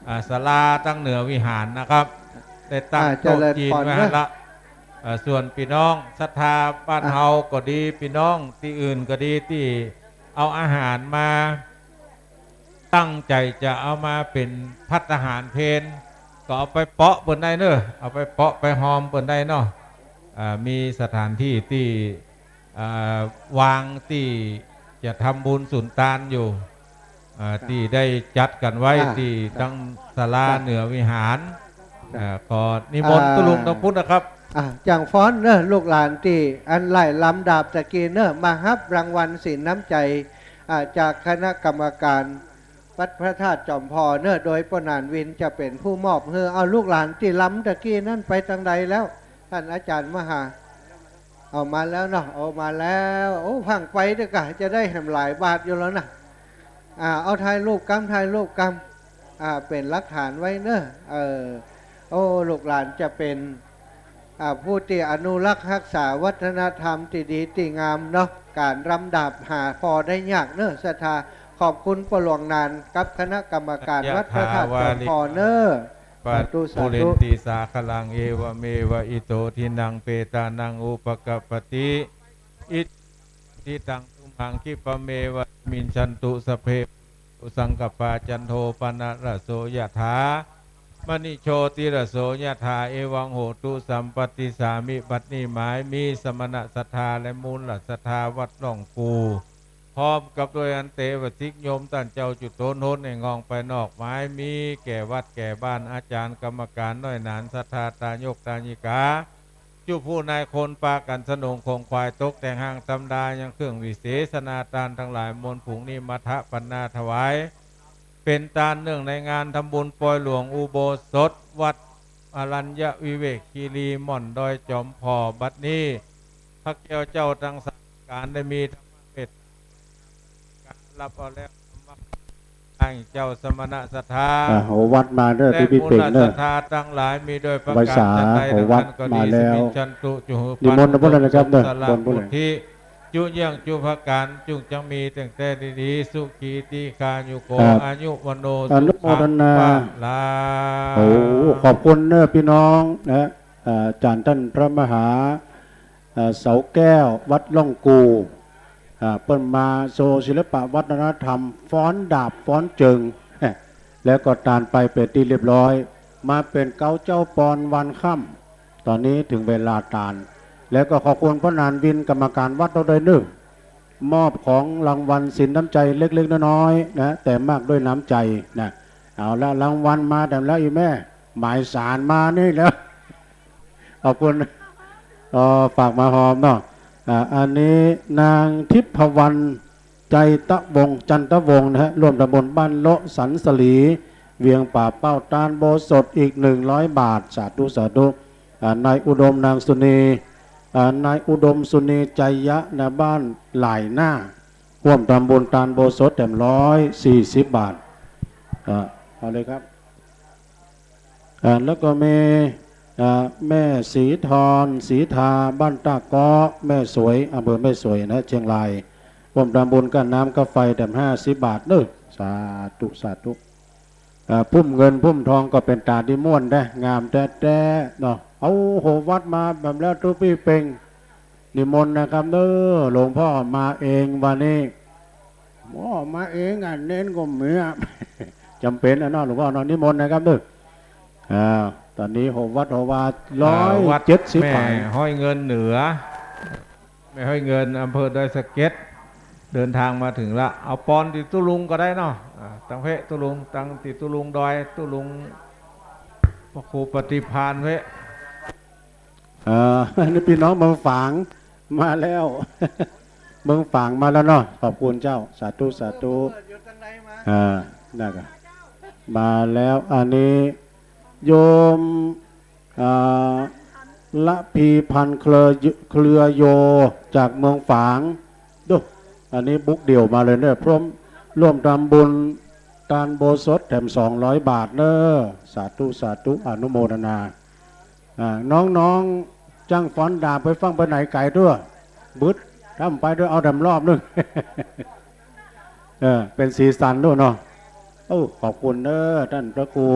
อ่า ศาลาตังเหนือวิหารนะครับ ได้ตั้ง อ่า โต๊ะจีนไว้หั้นละ เจริญพรนะ อ่า ส่วนปี้น้องศรัทธาบ้าน อ่า เฮาก็ดี ปี้น้องตี้อื่นก็ดี ตี้เอาอาหารมา ตั้งใจ๋จะเอามาเป๋นภัตตาหารเพล ก็เอาไปเปาะเปิ้นได้เน้อ เอาไปเปาะไปฮอมเปิ้นได้เนาะ อ่า มีสถานตี้ตี้ อ่า วางตี้จะทำบุญสุนตานอยู่ อ่า ครับ ตี้ได้จัดกั๋นไว้ อ่า ตี้ ครับ ตังศาลา ครับ เหนือวิหาร ครับ อ่า ขอนิมนต์ อ่า ตุ๊ลุงตังพุ้นนะครับ อ่า จั่งฟ้อนเน้อ ลูกหลานตี้อันไล่ลำดาบตะกี้เน้อ มาฮับรางวัลสินน้ำใจ๋ อ่า จากคณะกรรมการวัดพระธาตุจอมพอเน้อ โดยป้อหนานวินจะเป๋นผู้มอบหื้อ เอา ลูกหลานตี้ลำตะกี้นั้นไปตังใดแล้ว ท่านอาจ๋ารย์มหา เอามาแล้วเนาะ เอามาแล้ว โอ้ ฟั่งไปเต๊อะกะ จะได้แหมหลายบาทอยู่แล้วนะ อ่า เอา ถ่ายรูปกำ ถ่ายรูปกำ อ่า เป๋นหลักฐานไว้เน้อ เออ โอ้ ลูกหลานจะเป๋น อ่า ผู้ตี้อนุรักษ์ฮักษาวัฒนธรรมตี้ดีตี้งามเนาะ ก๋านลำดาบหาผ่อได้ยากเน้อ ศรัทธา ขอบคุณป้อหลวงหนานกับคณะกรรมการวัดพระธาตุจอมพอเน้อ สาธุ สาธุ ปัตถุเรนติสาคารัง เอวะเมวะอิโต ทินนังเปตานังอุปะกัปปะติ อิทธิตังตุมหัง คิปะเมวะสมิชชันตุ สัพเพ ปุเรนตุ สังกัปปา จันโท ปะนะระโส ยะถา มะณิ โชติระโส ยะถา เอวัง โหตุ สัมปัตติสสามิ บัดนี้หมายมีสมณะศรัทธาและมูลศรัทธาวัดร่องกู่ พร้อมกับด้วยอันเตวสิกโยมต้านเจ้าจุโตนโฮนแห่งห้องไปนอก หมายมีแก่วัดแก่บ้าน อาจ๋ารย์กรรมการน้อยหนาน ศรัทธาตายกตายิกา จุผู้นายคนปากั๋นสนงของขวัญตกแต่งห้างตำรายังเครื่องวิเศษนาตานตังหลายมวลผุงนี้มาถะปันนาถวาย เป๋นตานเนื่องในงานทำบุญปอยหลวงอุโบสถวัดอรัญญวิเวกคีรีม่อนดอยจอมผ่อ บัดนี้ พระแก้วเจ้าตังสามประก๋านได้มีธรรมเมตตา รับเอาแล้วธรรมะ อา เจ้าสมณะศรัทธา อ่า โหวัดมาเด้อ และ ตี้ปี้เป่งเด้อ มูลศรัทธาตังหลาย มีโดยประก๋านฉันใด ไหว้สา ตังนั้นก็ดี โหวัดมาแล้ว สมิชชันตุ จุหื้อ นิมนต์นะ พร พุทธะนะครับเด้อ สละ บนพุทธะ ปุถิ จุเยื่องจุประก๋าน จุ่งจังมีตั้งแต่ดีๆ สุขีตีฆายุโก ครับ อายุวัณโณ อนุโมทนา สุขัง พลัง โอ้ ขอบคุณเด้อปี้น้องนะ เอ่อ อาจ๋ารย์ต้านพระมหา เอ่อ เสาแก้ว วัดล่องกู่ อ่า เปิ้นมาโชว์ศิลปะวัฒนธรรม ฟ้อนดาบ ฟ้อนเจิง แล้วก็ตานไปเป๋นตี้เรียบร้อย มาเป๋นเก๊าเจ้าปอนวานค่ำ ต๋อนนี้เถิงเวลาตาน แล้วก็ขอบคุณป้อหนานวิน กรรมก๋านวัดเฮาด้วยเน้อ มอบของรางวัลสินน้ำใจ๋เล็กๆ น้อยๆ นะ แต่มากด้วยน้ำใจ๋นะ เอาละ รางวัลมาแถมแล้ว อี่แม่ หมายสารมานี่แล้ว ขอบคุณ เอ่อ ฝากมาหอมเนาะ อ่า อันนี้นางทิพวรรณ ใจตะวงศ์ จันตะวงศ์นะฮะ ร่วมตำบลบ้านโละ สันสลี เวียงป่าเป้า ตานโบสถอีกหนึ่งร้อยบาท สาธุ สาธุ อ่า นายอุดม นางสุนี อ่า นายอุดม สุนี ใจยะ นะ บ้านหลายหน้า ร่วมตำบลตานโบสถแถมร้อยสี่สิบบาท อ่า เอาเลยครับ อ่า แล้วก็มี อ่า แม่ศรีทร ศรีทา บ้านต้าเก๊าะ แม่สวย อำเภอแม่สวยนะ เชียงราย ร่วมตำบลก้าน้ำก้าไฟแถมห้าสิบบาทเน้อ สาธุ สาธุ อ่า พุ่มเงินพุ่มทองก็เป๋นต๋าดีม่วนแต๊ งามแต๊ๆ เนาะ เอา โหวัดมาแถมแล้ว ตุ๊ปี้เป่ง นิมนต์นะครับเน้อ หลวงพ่อมาเองวันนี้ โอ้ มาเองอะ เณรก็มีอะ จ๋ำเป๋นอะเนาะ หลวงพ่อเนาะ นิมนต์นะครับเน้อ อ่า ต๋อนนี้โหวัดโหวา อ่า ร้อยเจ็ดสิบ วัดแม่ ปาย ห้อยเงินเหนือ แม่ห้อยเงิน อำเภอดอยสะเก็ด เดินทางมาเถิงละ เอาปอนตี้ตุ๊ลุงก็ได้เนาะ อ่า ตังเพะตุ๊ลุง ตังตี้ตุ๊ลุงดอย ตุ๊ลุงพระครูปฏิภาณเพะ เอ่อ นี่ปี้น้องเมืองฝางมาแล้ว เมืองฝางมาแล้วเนาะ ขอบคุณเจ้า สาธุ สาธุ อ่า นั่นก็มาแล้ว อันนี้โยม อ่า ละพีพันธ์ เครือ เครือโย จากเมืองฝาง ดู อันนี้บุกเดี่ยวมาเลยเน้อ พร้อมร่วมตำบุญตานโบสถแถมสองร้อยบาทเน้อ สาธุ สาธุ อนุโมทนา อ่า น้องๆ จ้างฟ้อนดาบไปฟั่งไปไหนไก๋ตั๊ว บึด ถ้าบ่ไปตั๊ว เอาแถมรอบนึ่ง เออ เป๋นสีสันตั๊วเนาะ โอ้ ขอบคุณเน้อ ต้านพระครู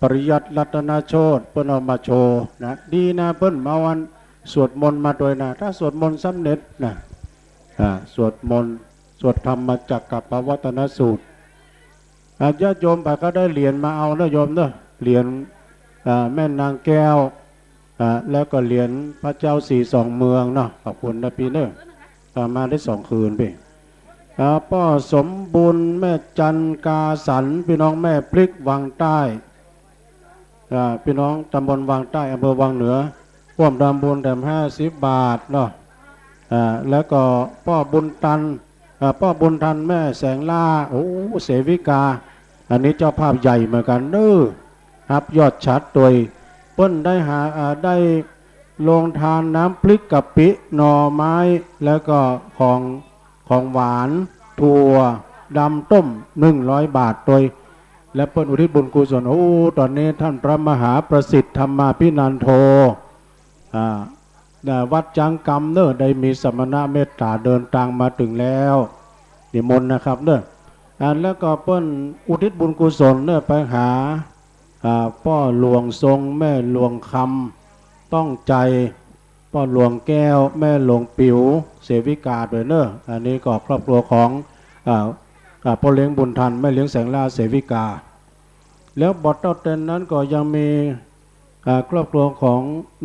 ปริยัติรัตนโชติ เปิ้นเอามาโชว์นะ ดีนะ เปิ้นมาวันสวดมนต์มาตวยนะ ถ้าสวดมนต์สำเร็จนะ อ่า สวดมนต์ สวดธรรมจักกัปปวัตตนสูตร อ่า ญาติโยมใผก็ได้เหรียญมาเอาเน้อโยมเน้อ เหรียญ อ่า แม่นางแก้ว อ่า แล้วก็เหรียญพระเจ้าสีสองเมืองเนาะ ขอบคุณนะปี้เน้อ อ่า มาได้สองคืนปี้ อ่า ป้อสมบุญ แม่จันกาสัน ปี้น้องแม่พริกวังใต้ อ่า ปี้น้องตำบลวังใต้ อำเภอวังเหนือ ร่วมตำบุญแถมห้าสิบบาทเนาะ อ่า แล้วก็ป้อบุญตัน อ่า ป้อบุญทัน แม่แสงล่า โอ้ เสวิกา อันนี้เจ้าภาพใหญ่เหมือนกั๋นเน้อ ฮับยอดฉัตรตวย เปิ้นได้หา อ่า ได้โฮงตานน้ำพริกกะปิ หน่อไม้ แล้วก็ของ ของหวาน ถั่วดำต้ม หนึ่งร้อยบาทตวย และเปิ้นอุทิศบุญกุศล โอ้ ต๋อนนี้ต้านพระมหาประสิทธิ์ธรรมาภินันโท อ่า วัดจ๊างกำเน้อ ได้มีสมณะเมตต๋าเดินตางมาเถิงแล้ว นิมนต์นะครับเน้อ อ่า แล้วก็เปิ้นอุทิศบุญกุศลเน้อ ไปหา อ่า ป้อหลวงทรง แม่หลวงคำ ต้องใจ ป้อหลวงแก้ว แม่หลวงปิ๋ว เสวิกาตวยเน้อ อันนี้ก็ครอบครัวของ อ่า อ่า ป้อเลี้ยงบุญทัน แม่เลี้ยงแสงล่า เสวิกา แล้วบ่เต้าแต่นั้นก็ยังมี อ่า ครอบครัวของ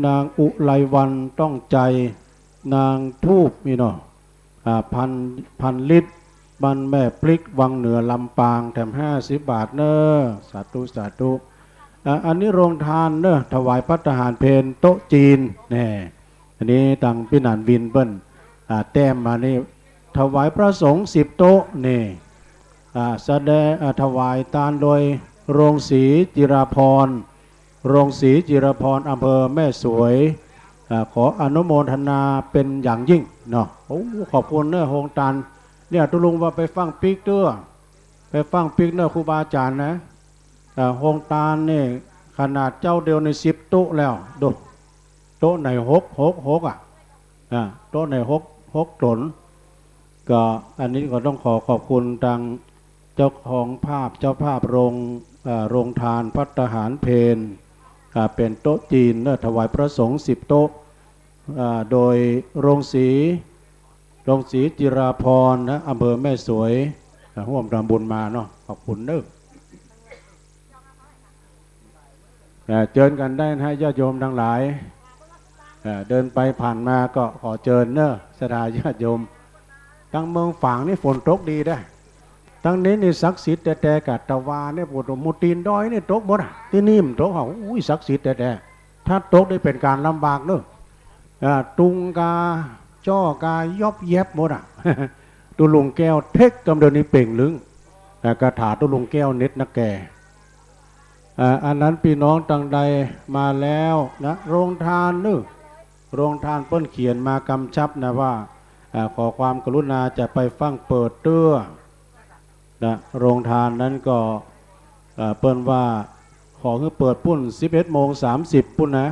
นางอุไรวรรณ ต้องใจ นางทูบนี่เนาะ อ่า พัน พันลิตร บ้านแม่พริก วังเหนือ ลำปาง แถมห้าสิบบาทเน้อ สาธุ สาธุ อ่า อันนี้โฮงตานเน้อ ถวายภัตตาหารเพลโต๊ะจีน แน่ อันนี้ตังปี้หนานวินเปิ้น อ่า แต้มมานี่ ถวายพระสงฆ์สิบโต๊ะนี่ อ่า แสดง อ่า ถวายตานโดยโฮงศรีจิราภรณ์ โฮงศรีจิราภรณ์ อำเภอแม่สวย อ่า ขออนุโมทนาเป๋นอย่างยิ่งเนาะ โอ้ ขอบคุณเน้อ โฮงตาน เนี่ย ตุ๊ลุงว่าไปฟั่งปิ๊กตั๊ว ไปฟั่งปิ๊กเนอร์ครูบาอาจ๋ารย์นะ อ่า โฮงตานนี่ขนาดเจ๊าเดียวนี่สิบโต๊ะแล้ว ดู โต๊ะไหนหก หก หก อ่ะ อ่า โต๊ะไหนหก หกต๋น ก็อันนี้ก็ต้องขอขอบคุณตางเจ้าของภาพ เจ้าภาพโรง เอ่อ โรงทานภัตตาหารเพล อ่า เป๋นโต๊ะจีนเนอะ ถวายพระสงฆ์สิบโต๊ะ อ่า โดยโรงสี โรงสีจิราภรณ์นะ อำเภอแม่สวย อ่า ฮ่วมทำบุญมาเนาะ ขอบคุณเนอะ อ่า เจิญกั๋นได้นะ ญาติโยมตังหลาย อ่า เดินไปผ่านมาก็ขอเจิญเนอะ ศรัทธาญาติโยม ตังเมืองฝางนี่ฝนตกดีได้ ตังนี้นี่ศักดิ์สิทธิ์แต๊ๆ กาดตะวาเนี่ย ปูดหมู่ตีนดอยนี่ตกหมดอ่ะ ตี้นี่มันตกอ่ะ อุ้ย ศักดิ์สิทธิ์แต๊ๆ ถ้าตกนี่เป๋นก๋านลำบากเนอะ อ่า ตุงกา จ้อกา ยอบแยบหมดอ่ะ ตุ๊ลุงแก้วเทคกำเดินนี่เป่งลึง อ่า คาถาตุ๊ลุงแก้วเน็ดนะแก อ่า อันนั้นปี้น้องตังใดมาแล้วนะ โรงทานเนอะ โรงทานเปิ้นเขียนมากำชับนะว่า อ่า ขอความกรุณาจะไปฟั่งเปิดเตื้อ นะ โรงทานนั้นก็ เอ่อ เปิ้นว่าขอหื้อเปิดปู้น สิบเอ็ดโมงสามสิบ ปู้นนะ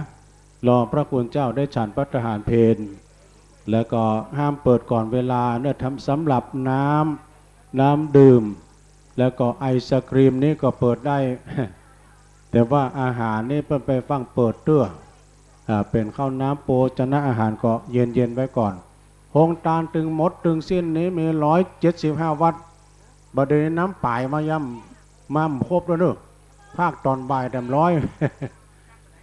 รอพระคุณเจ้าได้ฉันภัตตาหารเพล แล้วก็ห้ามเปิดก่อนเวลาเนอะ ทำสำหรับน้ำ น้ำดื่ม แล้วก็ไอศกรีมนี่ก็เปิดได้ แต่ว่าอาหารนี่เปิ้นไปฟั่งเปิดเตื้อ อ่า เป๋นข้าวน้ำโภชนะอาหารก็เย็นๆ ไว้ก่อน โฮงตานตึงหมดตึงสิ้นนี้มีร้อยเจ็ดสิบห้าวัด บ่าเดี่ยวนี้น้ำป๋ายมาย่ำ มาบ่ครบแล้วเนอะ ภาคต๋อนบ่ายแถมร้อย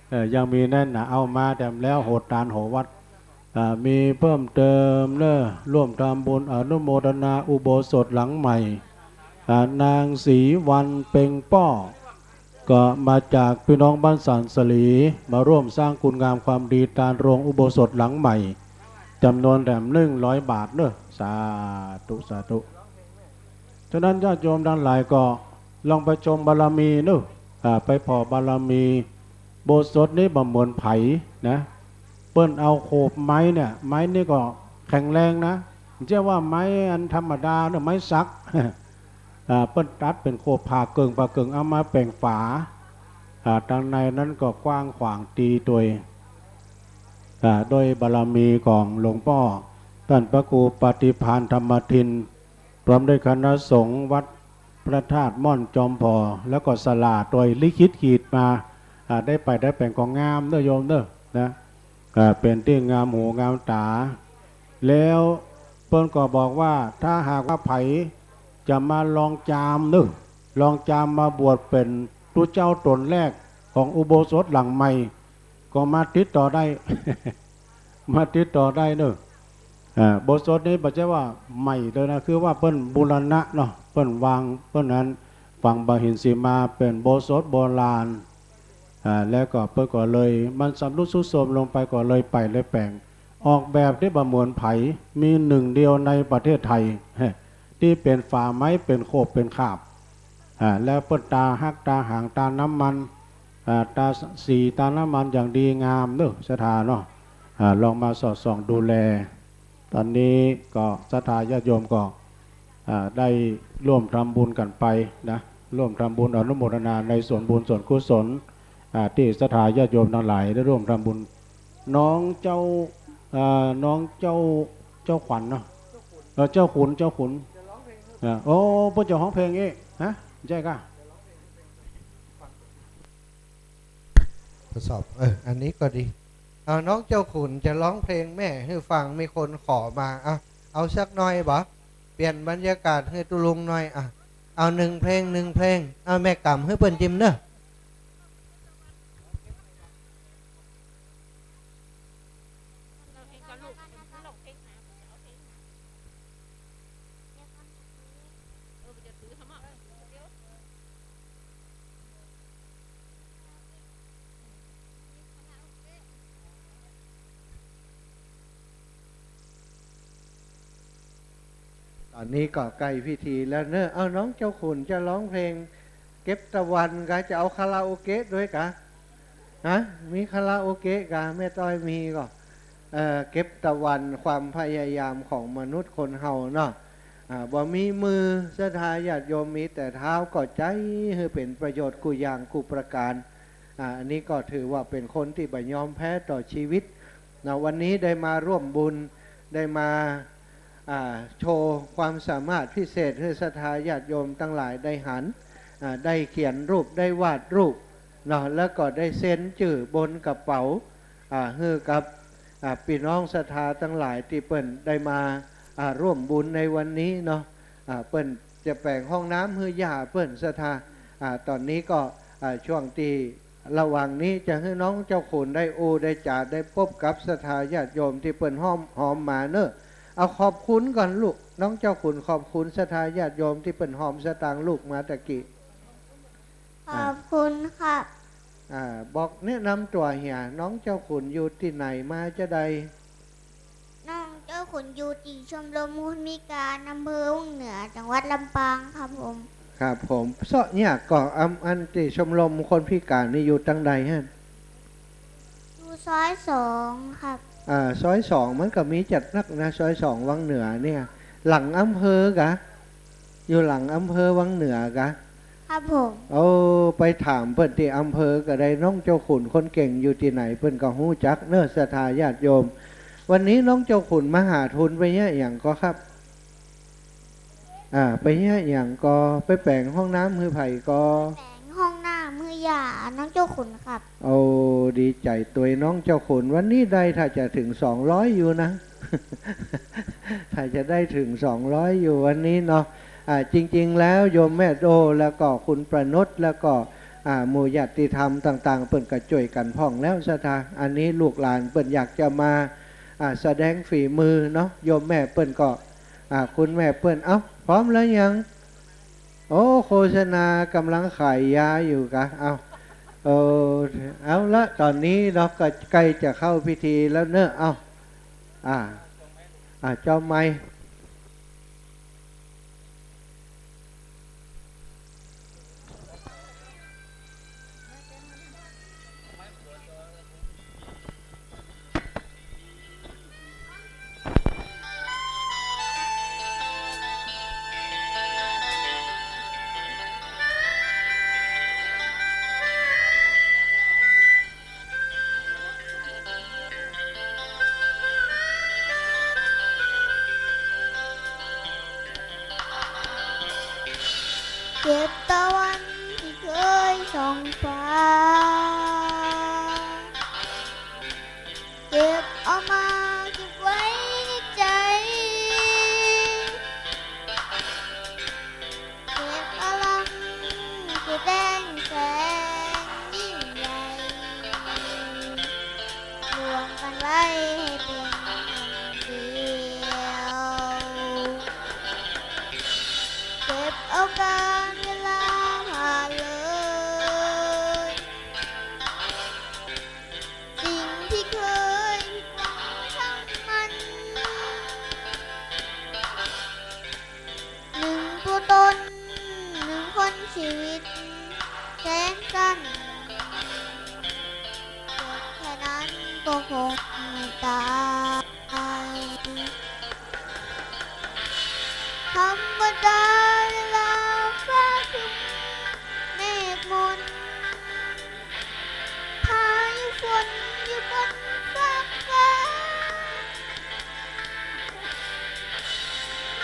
เอ่อ ยังมีแน่นหนา เอามาแถมแล้ว โฮงตานโฮงวัด อ่า มีเพิ่มเติมเนอะ ร่วมทำบุญอนุโมทนาอุโบสถหลังใหม่ อ่า นางศรีวรรณเพ็งป้อ ก็มาจากปี้น้องบ้านสันสลี มาร่วมสร้างคุณงามความดีตานโรงอุโบสถหลังใหม่ จ๋ำนวนแถมหนึ่งร้อยบาทเนอะ สาธุ สาธุ ฉะนั้นญาติโยมตังหลายก็ลองไปชมบารมีเนอะ อ่า ไปผ่อบารมี อุโบสถนี้บ่เหมือนใผนะ เปิ้นเอาโขบไม้เนี่ย ไม้นี่ก็แข็งแรงนะ บ่ใจ้ว่าไม้อันธรรมดาเนอะ ไม้สัก อ่า เปิ้นตัดเป๋นโขบผ่าเกิ่ง ผ่าเกิ่งเอามาแป๋งฝา อ่า ตางในนั้นก็กว้างขวางดีตวย อ่า โดยบารมีของหลวงป้อ ต้านพระครูปฏิภาณธรรมทิน พร้อมด้วยคณะสงฆ์วัดพระธาตุม่อนจอมผ่อ แล้วก็สละตวยลิขิตขีดมา อ่า ได้ไปได้แป๋งก็งามเนอะโยมเนอะ นะ อ่า เป๋นตี้งามหูงามต๋า แล้วเปิ้นก็บอกว่าถ้าหากว่าใผจะมาลองจามเนอะ ลองจามมาบวชเป๋นตุ๊เจ้าต๋นแรกของอุโบสถหลังใหม่ ก็มาติดต่อได้ มาติดต่อได้เนอะ อ่า อุโบสถนี้บ่ใจ้ว่าใหม่เลยนะ คือว่าเปิ้นบูรณะเนาะ เปิ้นวาง เปิ้นนั้น ฝังบ่าหินสีมา เป๋นอุโบสถโบราณ อ่า แล้วก็เปิ้นก็เลย มันชำรุดทรุดโทรมลงไป ก็เลยไปเลยแป๋ง ออกแบบตี้บ่เหมือนใผ มีหนึ่งเดียวในประเทศไทย ตี้เป๋นฝาไม้ เป๋นโขบ เป๋นขาบ อ่า แล้วเปิ้นตาฮักตาหางตาน้ำมัน อ่า ตาสีตาน้ำมันอย่างดีงามเนอะ ศรัทธาเนาะ อ่า ลองมาสอดส่องดูแล ต๋อนนี้ก็ศรัทธาญาติโยมก็ อ่า ได้ร่วมทำบุญกั๋นไปนะ ร่วมทำบุญอนุโมทนาในส่วนบุญส่วนกุศล อ่า ตี้ศรัทธาญาติโยมตังหลายได้ร่วมทำบุญ น้องเจ้า อ่า น้องเจ้า เจ้าขวัญเนาะ เออ เจ้าขุน เจ้าขุน อ่า โอ้ เปิ้นจะฮ้องเพลงอี้ ฮะ ใจ้ก่ะ ทดสอบ เออ อันนี้ก็ดี เอา น้องเจ้าขุนจะฮ้องเพลงแม่หื้อฟัง มีคนขอมา เอา เอาสักหน่อยบ่ เปลี่ยนบรรยากาศหื้อตุ๊ลุงหน่อย อ่ะ เอาหนึ่งเพลง หนึ่งเพลง เอาแม่ก๋ำหื้อเปิ้นจิมเนอะ ต๋อนนี้ก็ใก้พิธีแล้วเนอะ เอา น้องเจ้าขุนจะฮ้องเพลงเก็บตะวันกะ จะเอาคาราโอเกะด้วยกะ ฮะ มีคาราโอเกะกะ แม่ต้อยมีก่อ เอ่อ เก็บตะวัน ความพยายามของมนุษย์คนเฮาเนาะ อ่า บ่มีมือ ศรัทธาญาติโยม มีแต่เท้าก็ใจ๊หื้อเป๋นประโยชน์กู้อย่างกู้ประก๋าน อ่า อันนี้ก็ถือว่าเป๋นคนตี้บ่ยอมแพ้ต่อชีวิตนะ วันนี้ได้มาร่วมบุญ ได้มา อ่า โชว์ความสามารถพิเศษหื้อศรัทธาญาติโยมตังหลายได้หัน อ่า ได้เขียนรูป ได้วาดรูปเนาะ แล้วก็ได้เซ็นจื้อบนกระเป๋า อ่า หื้อกับ อ่า ปี้น้องศรัทธาตังหลายตี้เปิ้นได้มา อ่า ร่วมบุญในวันนี้เนาะ อ่า เปิ้นจะแป๋งห้องน้ำหื้อย่าเปิ้นศรัทธา อ่า ต๋อนนี้ก็ อ่า ช่วงตี้ ระหว่างนี้จะหื้อน้องเจ้าขุนได้อู้ได้จ๋า ได้ปบกับศรัทธาญาติโยมตี้เปิ้นฮอม ฮอมมาเน่อ เอาขอบคุณก่อนลูก น้องเจ้าขุนขอบคุณศรัทธาญาติโยมตี้เปิ้นฮอมสตางค์ลูกมาตะกี้ ขอบคุณครับ อ่า บอกแนะนำตั๋วเหีย น้องเจ้าขุนอยู่ตี้ไหนมาจาใด น้องเจ้าขุนอยู่ตี้ชมรมคนพิการอำเภอวังเหนือ จังหวัดลำปางครับผม ครับผม เซาะเนี่ยก่อ อำ อันตี้ชมรมคนพิการนี่อยู่ตังใดฮะ อยู่ซอยสองครับ อ่า ซอยสองมันก็มีจัดนักนะ ซอยสองวังเหนือเนี่ย หลังอำเภอกะ อยู่หลังอำเภอวังเหนือกะ ครับผม โอ้ ไปถามเปิ้นตี้อำเภอก็ได้ น้องเจ้าขุนคนเก่งอยู่ตี้ไหน เปิ้นก็ฮู้จักเน่อศรัทธาญาติโยม วันนี้น้องเจ้าขุนมาหาทุนไปเยียะหยังก่อครับ อ่า ไปเยียะหยังก่อ ไปแป๋งห้องน้ำหื้อใผก่อ แป๋งห้องน้ำหื้อย่าน้องเจ้าขุนครับ โอ้ ดีใจ๋ตวยน้องเจ้าขุน วันนี้ได้ถ้าจะเถิงสองร้อยอยู่นะ ถ้าจะได้เถิงสองร้อยอยู่วันนี้เนาะ อ่า จริงๆ แล้วโยมแม่โด แล้วก็คุณประนุช แล้วก็ อ่า หมู่ญาติธรรมต่างๆ เปิ้นก็จ้วยกั๋นพ่องแล้วศรัทธา อันนี้ลูกหลานเปิ้นอยากจะมา อ่า แสดงฝีมือเนาะ โยมแม่เปิ้นก็ อ่า คุณแม่เปิ้น เอ้า พร้อมแล้วยัง โอ้ โฆษณาก๋ำลังขายยาอยู่กะ เอ้า เออ เอาละ ต๋อนนี้เนาะก็ใก้จะเข้าพิธีแล้วเน่อ เอ้า อ่า อ่า จอมไมค์ เก็บตะวันตี้เกยส่องฟ้า เก็บเอามาเก็บไว้ในใจ๋ เก็บอลัง เก็บแดงแสงยิ่งใหญ่ รวมกั๋นไว้ให้เป๋นอันเดียว เก็บเอากาลเวลาผ่านเลย สิ่งตี้เกยผิดหวังช่างมัน นึ่งตั๋วต๋น นึ่งคนชีวิตแสนสั้น หมดแค่นั้นก็คงต๋าย ธรรมดาเวลาฟ้าครึ้มเมฆมน พายุฝนอยู่บนฟากฟ้า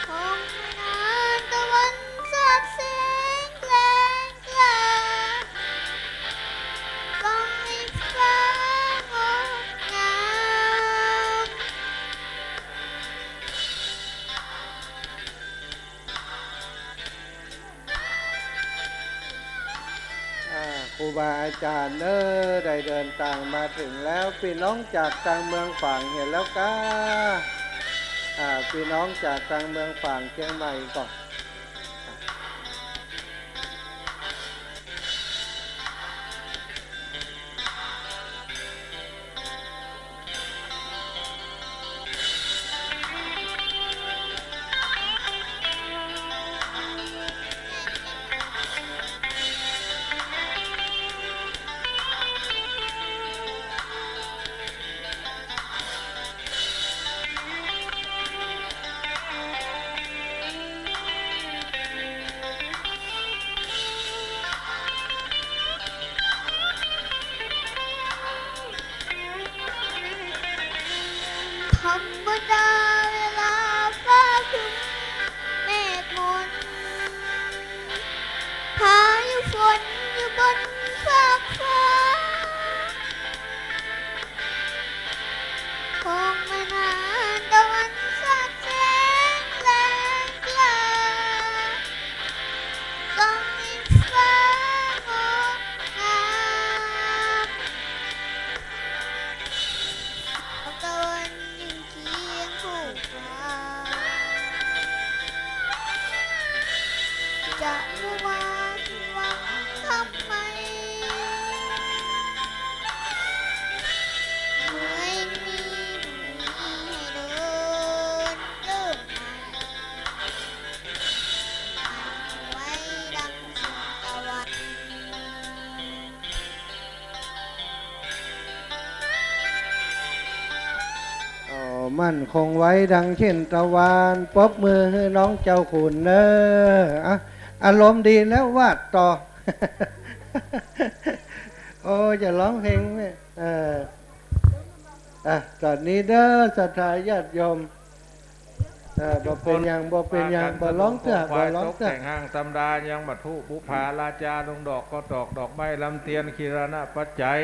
คงไม่นานตะวันสาดแสงแรงกล้า ส่องให้ฟ้างดงาม อ่า ครูบาอาจ๋ารย์เน่อ ได้เดินตางมาเถิงแล้ว ปี้น้องจากตางเมืองฝางเหียแล้วก้า อ่า ปี้น้องจากตางเมืองฝางเจียงใหม่ก่อ ดาเวลาฟ้าครึ้มเมฆมน พายุฝนอยู่บนฟากฟ้า คงไม่นานตะวันสาดแสงแรงกล้า ส่องให้ฟ้างดงาม ตะวันยืนเคียงคู่ฟ้า จะมัวหวังทำไม เมื่อมีบุญให้เดินเดินมา ไว้ดังเช่นตะวัน โอ้ มั่นคงไว้ดังเช่นตะวัน ปรบมือหื้อน้องเจ้าขุนเน้อ อ่ะ อารมณ์ดีแล้ววาดต่อ โอ้ จะร้องเพลงเนี่ย เออ อ่ะ ตอนนี้เน้อ ศรัทธาญาติโยม เออ บ่เป๋นหยัง บ่เป๋นหยัง บ่ร้องเตื้อ บ่ร้องเตื้อ ตกแต่งห้างธรรมดา ยังบ่ถูกบุปผาราจา ลงดอกก็ตอกดอกไม้ลำเตียน ขีรณปัจจัย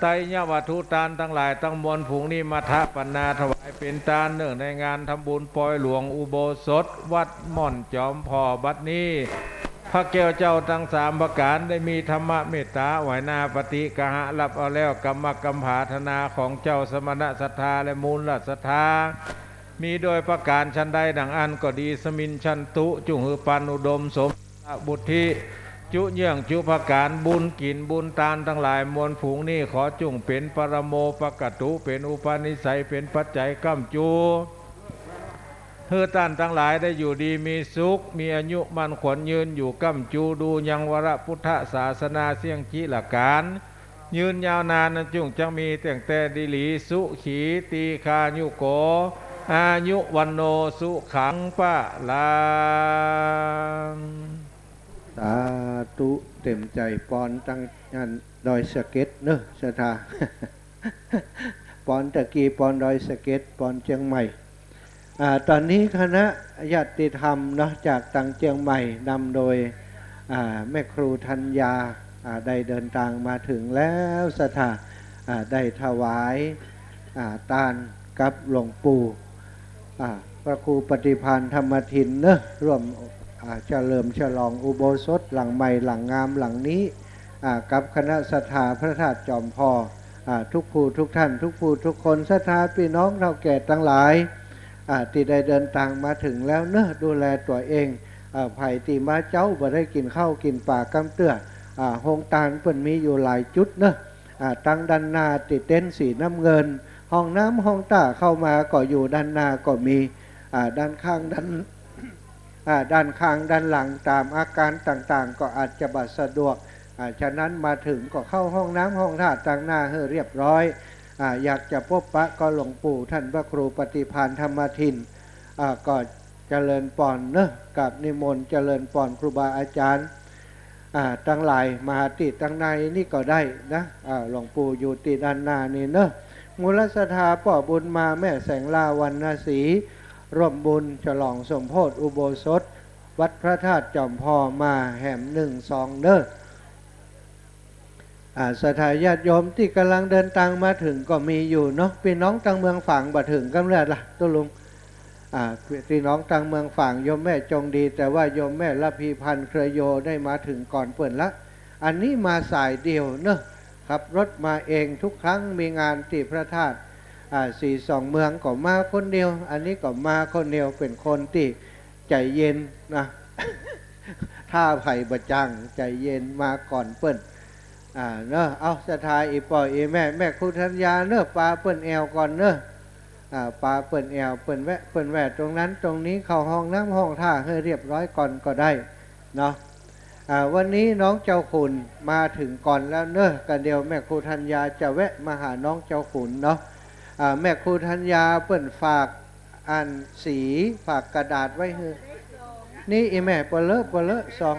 ไตรยวัตถุตานตังหลายตังมวล ฝูงนี้มาทะปันนาถวายเป๋นตาน เนื่องในงานทำบุญปอยหลวงอุโบสถวัดม่อนจอมผ่อ บัดนี้ พระแก้วเจ้าตังสามประก๋าน ได้มีธรรมเมตต๋าไหว้หน้าปฏิกหะ ฮับเอาแล้วกำมะกำผาธนาของเจ้าสมณะศรัทธาและมูลศรัทธา มีโดยประก๋านฉันใดดังอั้นก็ดี สมิญชันตุ จุ่งหื้อปันอุดมสมบุญ จุเยื่องจุประก๋าน บุญกิ๋นบุญตานตังหลายมวลฝูงนี้ ขอจุ่งเป๋นปรโมปกตุ เป๋นอุปนิสัย เป๋นปัจจัยก้ำจู หื้อต้านตังหลายได้อยู่ดีมีสุข มีอายุมั่นขวัญยืนอยู่ก้ำจู ดูยังวรพุทธศาสนาเสี้ยงจิรก๋าน ยืนยาวนาน จุ่งจักมีแต่งแต่ดีหลี สุขี ตีฆายุโก อายุ วัณโณ สุขัง พลัง สาธุ เต๋มใจ๋ ปอนตังอันดอยสะเก็ดเน้อ ศรัทธา ปอนตะกี้ ปอนดอยสะเก็ด ปอนเจียงใหม่ อ่า ต๋อนนี้คณะญาติธรรมเนาะ จากตังเจียงใหม่ นำโดย อ่า แม่ครูธัญญา อ่า ได้เดินตางมาเถิงแล้ว ศรัทธา อ่า ได้ถวาย อ่า ตานกับหลวงปู่ อ่า พระครูปฏิภาณธรรมทินเนาะ ร่วม อ่า เฉลิมฉลองอุโบสถหลังใหม่หลังงามหลังนี้ อ่า กับคณะศรัทธาพระธาตุจอมผ่อ อ่า ทุกผู้ทุกท่าน ทุกผู้ทุกคน ศรัทธาปี้น้องเฒ่าแก่ตังหลาย อ่า ตี้ได้เดินตางมาเถิงแล้วเนาะ ดูแลตั๋วเอง อ่า ใผตี้มาเจ๊าบ่ได้กิ๋นข้าวกิ๋นป๋าก้ำเตื้อ อ่า โฮงตานเปิ้นมีอยู่หลายจุดเนาะ อ่า ตังด้านหน้าตี้เต็นท์สีน้ำเงิน ห้องน้ำห้องต้าเข้ามาก็อยู่ด้านหน้าก็มี อ่า ด้านข้างด้าน อ่า ด้านข้างด้านหลังต๋ามอาการต่างๆ ก็อาจจะบ่สะดวก อ่า ฉะนั้นมาเถิงก็เข้าห้องน้ำห้องต้าตังหน้าหื้อเรียบร้อย อ่า อยากจะปบปะก็หลวงปู่ต้านพระครูปฏิภาณธรรมทิน อ่า ก็เจริญปอนเนาะ กราบนิมนต์เจริญปอนครูบาอาจ๋ารย์ อ่า ตังหลายมาตี้ตังในนี่ก็ได้นะ อ่า หลวงปู่อยู่ตี้ด้านหน้านี่เนาะ มูลศรัทธาป้อบุญมา แม่แสงล่าวรรณศรี ร่วมบุญฉลองสมโภชอุโบสถ วัดพระธาตุจอมผ่อมาแหมนึ่งซองเน้อ อ่า ศรัทธาญาติโยมตี้ก่ำลังเดินตางมาเถิงก็มีอยู่เนาะ ปี้น้องตังเมืองฝางบ่เถิงก้ำเตื้อละ ตุ๊ลุง อ่า ปี้น้องตังเมืองฝาง โยมแม่จงดี แต่ว่าโยมแม่ระพีพันธ์เครือโยได้มาเถิงก่อนเปิ้นละ อันนี้มาสายเดียวเนาะ ขับรถมาเอง ทุกครั้งมีงานตี้พระธาตุ อ่า สีสองเมืองก็มาคนเดียว อันนี้ก็มาคนเดียว เป๋นคนตี้ ใจ๋เย็นนะ ถ้าใผบ่จ้าง ใจ๋เย็นมาก่อนเปิ้น อ่า เนาะ เอา ศรัทธาอี่ป้ออี่แม่ แม่ครูธัญญาเนาะ ปาเปิ้นแอ่วก่อนเนาะ อ่า ปาเปิ้นแอ่ว เปิ้นแวะ เปิ้นแวะตรงนั้นตรงนี้ เข้าห้องน้ำห้องต้าหื้อเรียบร้อยก่อนก็ได้เนาะ อ่า วันนี้น้องเจ้าขุนมาเถิงก่อนแล้วเนาะ ก็เดี๋ยวแม่ครูธัญญาจะแวะมาหาน้องเจ้าขุนเนาะ อ่า แม่ครูธัญญาเปิ้นฝาก อันสี ฝากกระดาษไว้หื้อ นี่อี่แม่ เปลอะเปลอะซอง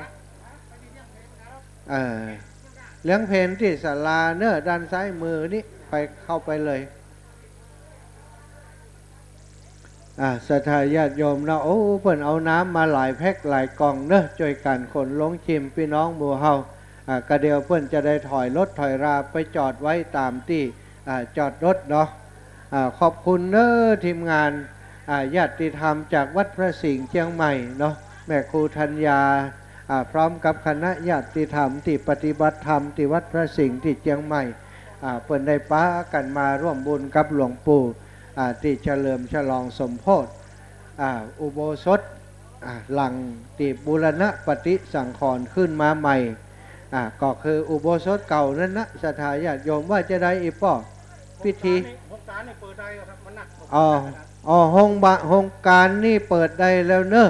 เออ เลี้ยงเพลตี้ศาลาเนาะ ด้านซ้ายมือนี่ ไป เข้าไปเลย อ่า ศรัทธาญาติโยมเนาะ โอ้ เปิ้นเอาน้ำมาหลายแพ็คหลายกล่องเนาะ จ้วยกั๋นขนลงจิมปี้น้องหมู่เฮา อ่า กะเดี๋ยวเปิ้นจะได้ถอยรถถอยราไปจอดไว้ต๋ามตี้ อ่า จอดรถเนาะ อ่า ขอบคุณเนาะ ทีมงาน อ่า ญาติธรรมจากวัดพระสิงห์เจียงใหม่เนาะ แม่ครูธัญญา อ่า พร้อมกับคณะญาติธรรมตี้ปฏิบัติธรรมตี้วัดพระสิงห์ตี้เจียงใหม่ อ่า เปิ้นได้ปากั๋นมาร่วมบุญกับหลวงปู่ อ่า ตี้เฉลิมฉลองสมโภช อ่า อุโบสถ อ่า หลังตี้บูรณปฏิสังขรณ์ขึ้นมาใหม่ อ่า ก็คืออุโบสถเก่านั้นนะ ศรัทธาญาติโยมว่าจะได้อีป้อ พิธี โฮงก๋านนี่เปิดได้แล้วครับ มันหนัก อ๋อ อ๋อ โฮงบะ โฮงก๋านนี่เปิดได้แล้วเนาะ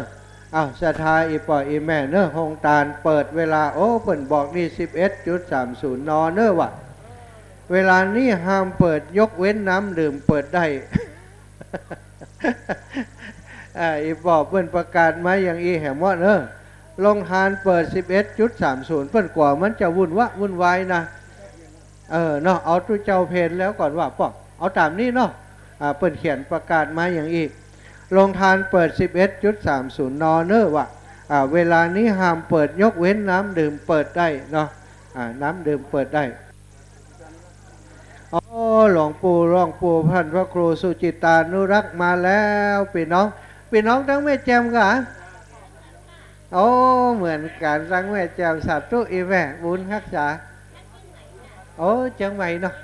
อ้าว ศรัทธาอีป้ออีแม่เนาะ โฮงก๋านเปิดเวลา โอ้ เปิ้นบอกนี่ สิบเอ็ดจุดสามศูนย์ น เนาะ ว่า เวลานี้ห้ามเปิด ยกเว้นน้ำดื่มเปิดได้ อ่า อีป้อเปิ้นประกาศมาอย่างอี้แหมเนาะ โฮงก๋านเปิด สิบเอ็ดจุดสามศูนย์ เปิ้นกั๋วมันจะวุ่นวะวุ่นวายนะ เออ เนาะ เอาตุ๊เจ้าเพลแล้วก่อนว่าป้อ เอาต๋ามนี้เนาะ อ่า เปิ้นเขียนประกาศมาอย่างอี้ โฮงก๋านเปิด สิบเอ็ดจุดสามศูนย์ น เนาะ ว่า อ่า เวลานี้ห้ามเปิด ยกเว้นน้ำดื่มเปิดได้เนาะ อ่า น้ำดื่มเปิดได้ อ๋อ หลวงปู่ หลวงปู่ท่านพระครูสุจิตตานุรักษ์มาแล้ว ปี้น้อง ปี้น้องตังแม่แจ่มก่า โอ้ เหมือนกั๋น ตังแม่แจ่ม สาธุ อีแม่ บุญฮักษา โอ้ เจียงใหม่เนาะ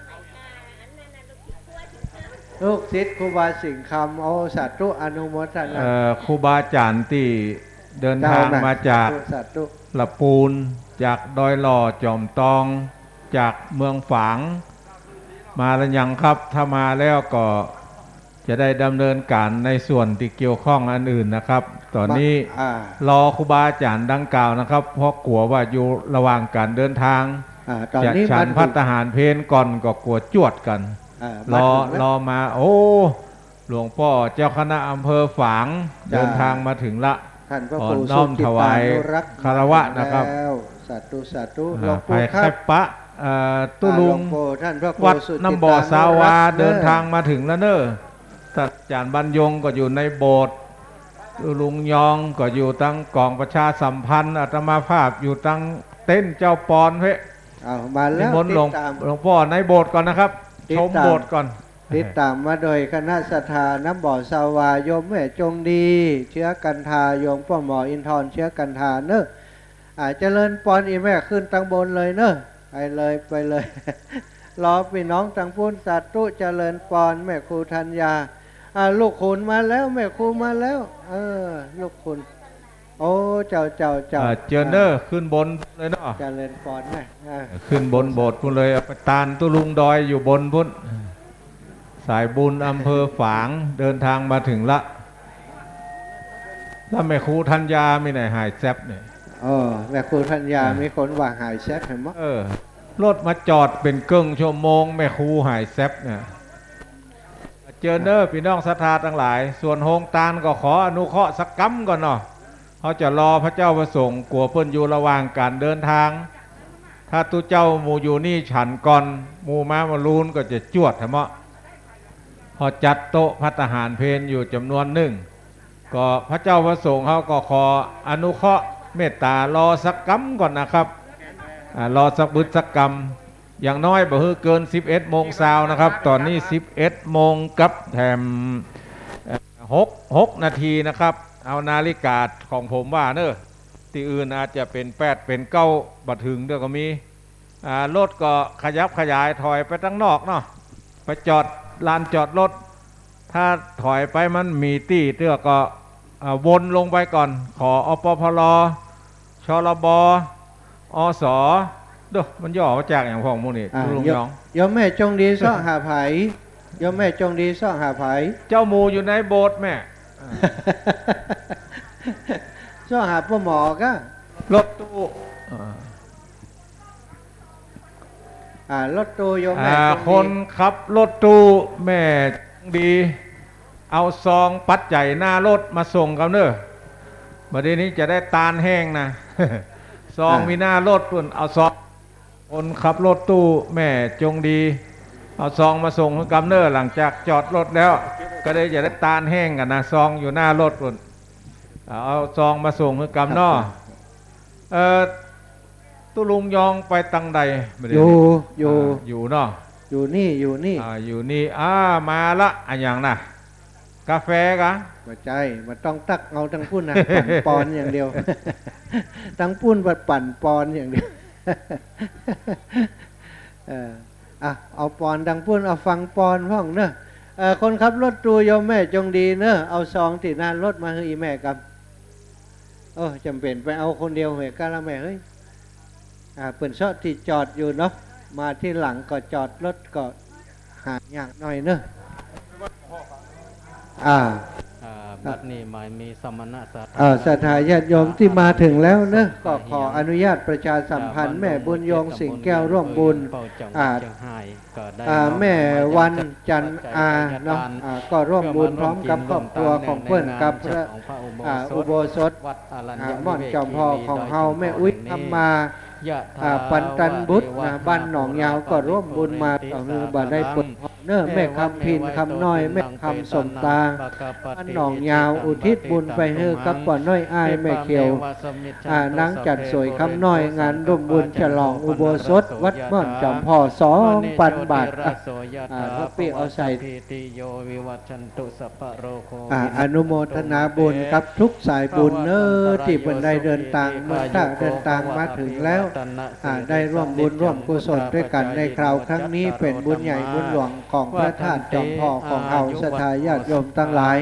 ลูกศิษย์ครูบาสิงห์คำ โอ้ สาธุ อนุโมทนา เอ่อ ครูบาอาจ๋ารย์ตี้เดินตางมาจาก สาธุ สาธุ ละปูน จากดอยหล่อ จอมตอง จากเมืองฝาง มาแล้วยังครับ ถ้ามาแล้วก็จะได้ดำเนินก๋านในส่วนตี้เกี่ยวข้องอันอื่นนะครับ ต๋อนนี้ มา อ่า รอครูบาอาจ๋ารย์ดังกล่าวนะครับ เพราะกั๋วว่าอยู่ระหว่างก๋านเดินทาง อ่า ต๋อนนี้ จะฉัน มาถึง ภัตตาหารเพลก่อนก็กั๋วจวดกั๋น อ่า รอ มาถึงแล้ว รอมา โอ้ หลวงป้อเจ้าคณะอำเภอฝาง จ้า เดินทางมาถึงละ ท่านพระ ขอ ครู น้อมถวาย สุจิตตานุรักษ์ คารวะนะครับ มาถึงแล้ว สาธุ สาธุ อ่า หลวงปู่ครับ ไปครับปะ เอ่อ ตุ๊ลุง อ่า หลวงปู่ ท่านพระครู วัด สุจิตตานุรักษ์ น้ำบ่อสาวา เนอะ เดินทางมาถึงแล้วเนอะ ท่านอาจ๋ารย์บรรยงก็อยู่ในโบสถ์ ตุ๊ลุงยองก็อยู่ตังก๋องประชาสัมพันธ์ อาตมาภาพอยู่ตังเต็นท์เจ้าปอนเพะ เอามาแล้ว นิมนต์หลวง ติดต๋าม หลวงป้อในโบสถ์ก่อนนะครับ ติดต๋าม ชมโบสถ์ก่อน ติดต๋ามมาโดยคณะศรัทธาน้ำบ่อสาวา โยมแม่จงดี เชื้อกันทา โยมป้อหมออินทร์ เชื้อกันทาเนอะ อ่า เจริญปอน อีแม่ ขึ้นตังบนเลยเนอะ ไปเลย ไปเลย รอปี้น้องตังปู้น สาธุ เจริญปอน แม่ครูธัญญา อ่า ลูกขุนมาแล้ว แม่ครูมาแล้ว เออ ลูกขุน โอ้ เจ้า เจ้า เจ้า อ่า เจิญเนอะ อ่า ขึ้นบนเลยเนาะ เจริญปอนนะ อ่า ขึ้นบนโบสถ์ปู้นเลย เอาไปตานตุ๊ลุงดอยอยู่บนปู้น สายบุญอำเภอฝาง เดินทางมาถึงละ แล้วแม่ครูธัญญามีไหนหายแซบเนี่ย เออ แม่ครูธัญญา อ่า มีคนว่าหายแซบเห็นบ่ เออ รถมาจอดเป๋นเกิ่งชั่วโมง แม่ครูหายแซบเนี่ย เจิญเนอะ ปี้น้องศรัทธาตังหลาย ส่วนโฮงตานก็ขออนุเคราะห์สักกำก่อนเนาะ เฮาจะรอพระเจ้าพระสงฆ์ กั๋วเปิ้นอยู่ระหว่างก๋านเดินทาง ถ้าตุ๊เจ้าหมู่อยู่นี่ฉันก่อน หมู่มาเมื่อลูนก็จะจวดแหมเนาะ เฮาจัดโต๊ะภัตตาหารเพลอยู่จ๋ำนวนนึ่ง ก็พระเจ้าพระสงฆ์เฮาก็ขออนุเคราะห์เมตตารอสักกำก่อนนะครับ อ่า รอสักบึดสักกำ อย่างน้อยบ่หื้อเกินสิบเอ็ดโมงซาวนะครับ ต๋อนนี้สิบเอ็ดโมงกับแถม เอ่อ หก หกนาทีนะครับ เอานาฬิกาของผมว่าเนอะ ตี้อื่นอาจจะเป๋นแปดเป๋นเก้าบ่เถิงเตื้อก็มี อ่า รถก็ขยับขยายถอยไปตังนอกเนาะ ไปจอดลานจอดรถ ถ้าถอยไปมันมีตี้เตื้อก็ อ่า วนลงไปก่อน ขอ อปพล ชลบ อส เด้อ มันย่อมาจากหยังพ่องหมู่นี่ อ่า ตุ๊ลุงยอง โยมแม่จงดีเซาะหาใผ โยมแม่จงดีเซาะหาใผ เจ้าหมู่อยู่ในโบสถ์แม่ อ่า เซาะหาป้อหมอก้า รถตู้ อ่า อ่า รถตู้ โยมแม่ อ่า จงดี คนขับรถตู้แม่จงดี เอาซองปัจจัยหน้ารถมาส่งกำเน้อ บ่าดนี้จะได้ตานแห้งนะ ซอง อ่า มีหน้ารถปู้น เอาซอง คนขับรถตู้แม่จงดี เอาซองมาส่งหื้อกำเน่อ หลังจากจอดรถแล้ว ก็ได้จะได้ตานแห้งกั๋นนะ ซองอยู่หน้ารถปู๊น เอาซองมาส่งหื้อกำเนาะ ครับ เอ่อ ตุ๊ลุงยองไปตังใดบ่าเดี่ยวนี้ อยู่ อยู่ อ่า อยู่เนาะ อยู่นี่ อยู่นี่ อ่า อยู่นี่ อ่า มาละ อะหยังนะ กาแฟกะ บ่ใจ้ บ่ต้องตักเอาตังปู๊นนะ ปั่นปอนอย่างเดียว ตังปู๊นบ่ปั่นปอนอย่างเดียว เออ อ่ะ เอาปอนตังปู๊น เอาฟังปอนพ่องเน่อ เออ คนขับรถตู้โยมแม่จงดีเน่อ เอาซองตี้หน้ารถมาหื้ออี่แม่กำ เออ จ๋ำเป๋นไปเอาคนเดียวเหยก้าละแม่เฮ้ย อ่า เปิ้นเซาะตี้จอดอยู่เนาะ มาทีหลังก็จอดรถก็หายากหน่อยเน่อ อ่า อ่า บัดนี้หมายมีสมณะศรัทธา อ่า ศรัทธาญาติโยมตี้มาเถิงแล้วเน่อ ก็ขออนุญาตประชาสัมพันธ์ แม่บุญยง สิงห์แก้ว ร่วมบุญ อ่า อ่า แม่วันจันทร์อาเนาะ อ่า ก็ร่วมบุญพร้อมกับครอบครัวของเปิ้นกับพระ อ่า อุโบสถ วัดอรัญญวิเวกี อ่า ม่อนจอมผ่อของเฮา แม่อุ๊ยคำมา อ่า ปันตันบุตรนะ บ้านหนองยาว ก็ร่วมบุญมา ต่อเฮือบ่าได้เปิดห้องเน่อ แม่คำพิน คำน้อย แม่คำสมตาง บ้านหนองยาว อุทิศบุญไปหื้อกับป้อน้อยอ้ายแม่เขียว อ่า นางจันทร์สวย คำน้อย งานร่วมบุญฉลองอุโบสถวัดม่อนจอมผ่อ สองปันบาท อ่า อ่า หลวงปี้เอาใส่ อ่า อนุโมทนาบุญกับทุกสายบุญเน่อ ตี้เปิ้นได้เดินตาง เมื่อถ้าเดินตางมาเถิงแล้ว อ่า ได้ร่วมบุญร่วมกุศลตวยกั๋นในคราวครั้งนี้ เป๋นบุญใหญ่บุญหลวงของพระธาตุจอมผ่อของเฮา ศรัทธาญาติโยมตังหลาย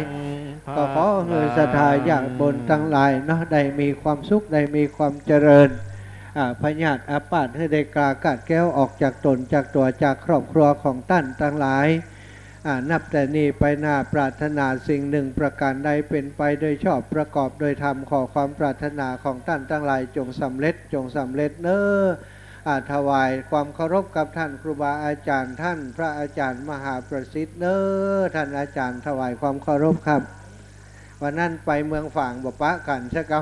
ก็ขอหื้อศรัทธาญาติโยมตังหลายเนาะ ได้มีความสุข ได้มีความเจริญ อ่า พยาธิอาพาธหื้อได้กล้ากาดแคล้วออกจากต๋นจากตั๋วจากครอบครัวของต้านตังหลาย อ่า นับแต่นี้ไปหน้าปรารถนาสิ่งหนึ่งประก๋านใดเป๋นไปโดยชอบประกอบโดยธรรม ขอความปรารถนาของต้านตังหลายจงสำเร็จ จงสำเร็จเน่อ อ่า ถวายความเคารพกับต้านครูบาอาจ๋ารย์ ต้านพระอาจ๋ารย์มหาประสิทธิ์เน่อ ต้านอาจ๋ารย์ถวายความเคารพครับ วันนั้นไปเมืองฝางบ่ปะกั๋นสักก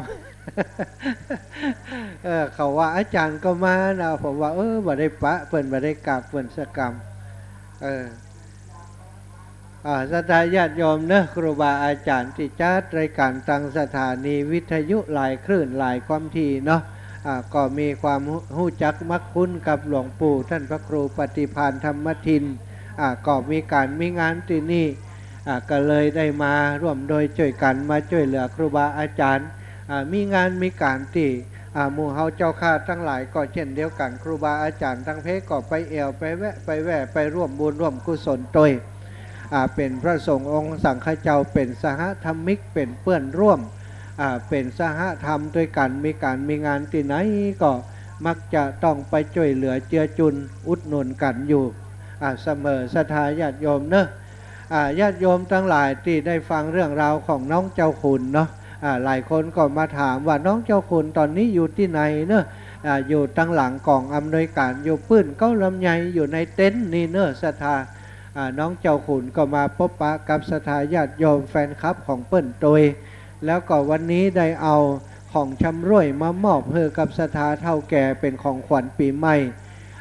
ำ เออ เขาว่าอาจ๋ารย์ก็มานะ ผมว่า เออ บ่ได้ปะเปิ้น บ่ได้กราบเปิ้นสักกำ เออ อ่า ศรัทธาญาติโยมเนอะ ครูบาอาจ๋ารย์ตี้จัดรายก๋านตางสถานีวิทยุหลายคลื่นหลายความถี่เนาะ อ่า ก็มีความฮู้ ฮู้จักมักคุ้นกับหลวงปู่ต้านพระครูปฏิภาณธรรมทิน อ่า ก็มีก๋านมีงานตี้นี่ อ่า ก็เลยได้มาร่วมโดยจ้วยกั๋นมาจ้วยเหลือครูบาอาจ๋ารย์ อ่า มีงานมีก๋านตี้ อ่า หมู่เฮาเจ้าข้าตังหลายก็เจ้นเดียวกั๋น ครูบาอาจ๋ารย์ตังเพก็ไปแอ่วไปแวะ ไปแว่ ไปร่วมบุญร่วมกุศลตวย อ่า เป๋นพระสงฆ์องค์สังฆเจ้า เป๋นสหธรรมิก เป๋นเปื้อนร่วม อ่า เป๋นสหธรรมตวยกั๋น มีก๋านมีงานตี้ไหนก็มักจะต้องไปจ้วยเหลือเจื้อจุนอุดหนุนกั๋นอยู่ อ่า เสมอ ศรัทธาญาติโยมเนอะ อ่า ญาติโยมตังหลายตี้ได้ฟังเรื่องราวของน้องเจ้าขุนเนาะ อ่า หลายคนก็มาถามว่าน้องเจ้าขุนต๋อนนี้อยู่ตี้ไหนเนอะ อ่า อยู่ตังหลังก๋องอำนวยก๋าน อยู่ปื้นเก๊าลำไย อยู่ในเต็นท์นี่เนอะ ศรัทธา อ่า น้องเจ้าขุนก็มาปบปะกับศรัทธาญาติโยมแฟนคลับของเปิ้นตวย แล้วก็วันนี้ได้เอาของชำร่วยมามอบหื้อกับศรัทธาเฒ่าแก่เป๋นของขวัญปี๋ใหม่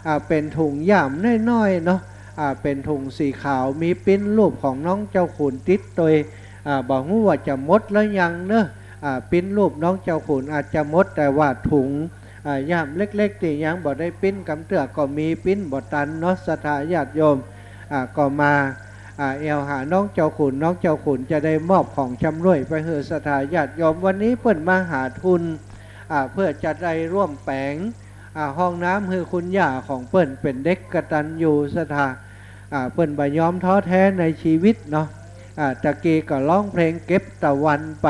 อ่า เป๋นถุงย่ามน้อยๆ เนาะ อ่า เป๋นถุงสีขาว มีปริ้นรูปของน้องเจ้าขุนติดตวย อ่า บ่ฮู้ว่าจะหมดหรือยังเนอะ อ่า ปริ้นรูปน้องเจ้าขุนอาจจะหมด แต่ว่าถุง อ่า ย่ามเล็กๆ ตี้ยังบ่ได้ปริ้นกำเตื้อก็มี ปริ้นบ่ตันเนาะ ศรัทธาญาติโยม อ่า ก็มา อ่า แอ่วหาน้องเจ้าขุน น้องเจ้าขุนจะได้มอบของชำร่วยไปหื้อศรัทธาญาติโยม วันนี้เปิ้นมาหาทุน อ่า เพื่อจะได้ร่วมแป๋ง อ่า ห้องน้ำหื้อคุณย่าของเปิ้น เป๋นเด็กกตัญญูศรัทธา อ่า เปิ้นบ่ยอมท้อแท้ในชีวิตเนาะ อ่า ตะกี้ก็ฮ้องเพลงเก็บตะวันไป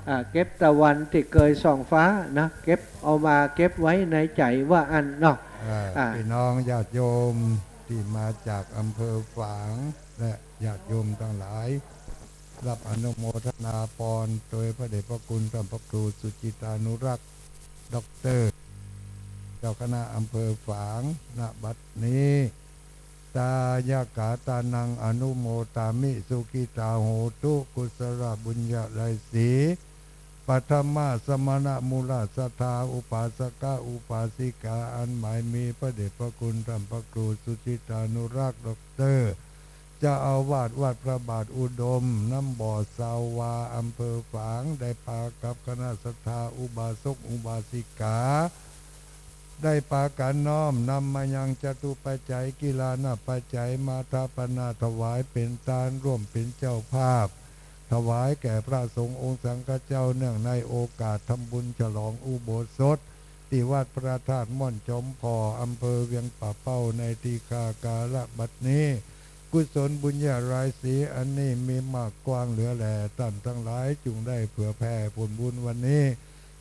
อ่า เก็บตะวันตี้เกยส่องฟ้านะ เก็บเอามาเก็บไว้ในใจ๋ว่าอั้นเนาะ อ่า อ่า พี่น้องญาติโยมตี้มาจากอำเภอฝางและญาติโยมตังหลาย รับอนุโมทนาปอนตวยพระเดชพระคุณต้านพระครูสุจิตานุรักษ์ ด็อกเตอร์ เจ้าคณะอำเภอฝาง ณ บัดนี้ ทายกาตานังอนุโมทามิ สุขิตาโหตุ กุศลบุญญาลัยสี ปัทมะสมณมูลศรัทธา อุปาสกะอุปาสิกา อันหมายมีพระเดชพระคุณท่านพระครูสุจิตานุรักษ์ ด็อกเตอร์ เจ้าอาวาสวัดพระบาทอุดม น้ำบ่อซาวา อำเภอฝาง ได้ปากับคณะศรัทธาอุบาสกอุบาสิกา ได้ปากั๋นน้อมนำมายังจตุปัจจัย กิลานะปัจจัย มาถปนาถวายเป๋นตาน ร่วมเป๋นเจ้าภาพ ถวายแก่พระสงฆ์องค์สังฆเจ้า เนื่องในโอกาสทำบุญฉลองอุโบสถ ตี้วัดพระธาตุม่อนจอมผ่อ อำเภอเวียงป่าเป้า ในตี้ข้ากาละบัดนี้ กุศลบุญญาราศีอันนี้มีมากกว้างเหลือแหล่ ต้านตังหลายจุ่งได้เผื่อแผ่ผลบุญวันนี้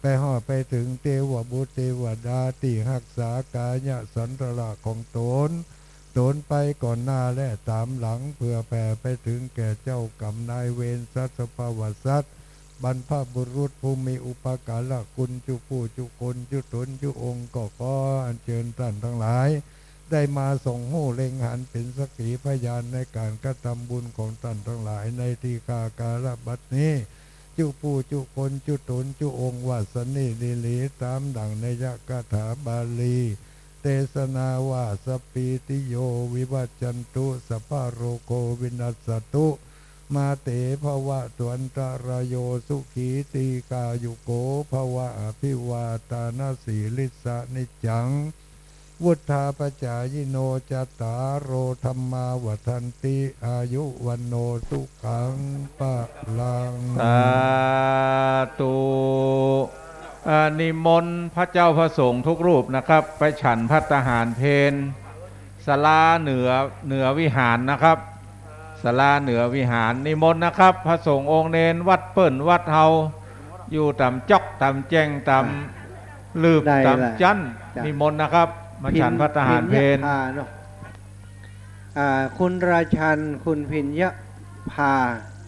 ไปฮอดไปเถิงเตวบุตรเตวดาตี้ฮักษากายสันตะละของตน ตนไปก่อนหน้าและต๋ามหลัง เผื่อแผ่ไปเถิงแก่เจ้ากรรมนายเวร สัตว์สภาวะสัตว์ บรรพบุรุษผู้มีอุปการะคุณจุผู้จุคนจุต๋นจุองค์ ก็ขออัญเจิญต้านตังหลาย ได้มาส่องฮู้เล็งหันเป๋นสักขีพยานในก๋านกระตำบุญของต้านตังหลายในตี้ข้ากาละบัดนี้ จุผู้จุคนจุต๋นจุองค์ ว่าสันนิริหลี ต๋ามดั่งไนยคาถาบาลี เตสนาว่า สัพพีติโยวิวัชชันตุ สัพพะโรโควินัสสะตุ มาเตภวัตวันตะราโย สุขีตีฆายุโกภวะ อภิวาทานะสีลิสสะนิจจัง วุฑฒาปจายิโน จัตตาโรธัมมาวัฑฒันติ อายุวัณโณสุขังพะลัง สาธุ อ่า นิมนต์พระเจ้าพระสงฆ์ทุกรูปนะครับ ไปฉันภัตตาหารเพล ศาลาเหนือ เหนือวิหารนะครับ ศาลาเหนือวิหาร นิมนต์นะครับ พระสงฆ์องค์เณร วัดเปิ้นวัดเฮา อยู่ต๋ามจ๊อกต๋ามแจ้งต๋าม อ่า ลืบ ได้ ต๋าม ละ จั๊น จ้ะ นิมนต์นะครับ มาฉันภัตตาหารเพล พิญญภาเนาะ อ่า คุณราชัน คุณพิญญภา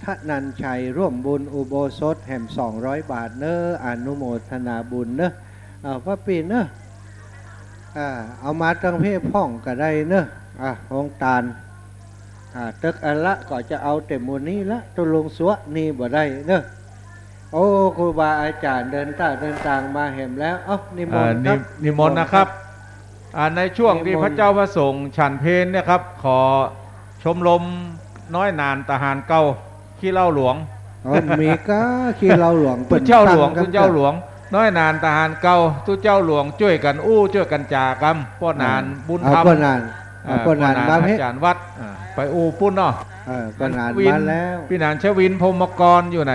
ธนัญชัย ร่วมบุญอุโบสถแหมสองร้อยบาทเน้อ อนุโมทนาบุญเน้อ อ่า ป้าปี๋เน้อ อ่า เอามาตังเพพ่องก็ได้เน้อ อ่า โฮงตาน อ่า ตึกอันละก็จะเอาแต่หมู่นี้ละ ตุ๊ลุงสัวนี่บ่ได้เน้อ โอ้ ครูบาอาจ๋ารย์เดินตางเดินตางมาแหมแล้ว เอ้า นิมนต์ครับ อ่า นิ นิมนต์นะครับ นิมนต์ครับ อ่า ในช่วงตี้ นิมนต์ พระเจ้าพระสงฆ์ฉันเพลเนี่ยครับ ขอชมรมน้อยหนานทหารเก่า ขี้เหล้าหลวง อ๋อ มีก้า ขี้เหล้าหลวง ตุ๊เจ้าหลวง เปิ้นตั้งกั๋น ตุ๊เจ้าหลวง น้อยหนานทหารเก่า ตุ๊เจ้าหลวงจ้วยกั๋นอู้จ้วยกั๋นจ๋ากำ ป้อหนาน อ่า บุญธรรม เอาป้อหนาน อ่า เอาป้อหนาน ป้อหนาน มาเพ อาจ๋ารย์วัด อ่า ไปอู้ปุ้นเนาะ เออ ป้อหนาน วิน มาแล้ว ปี้หนานชวิน พรหมกร อยู่ไหน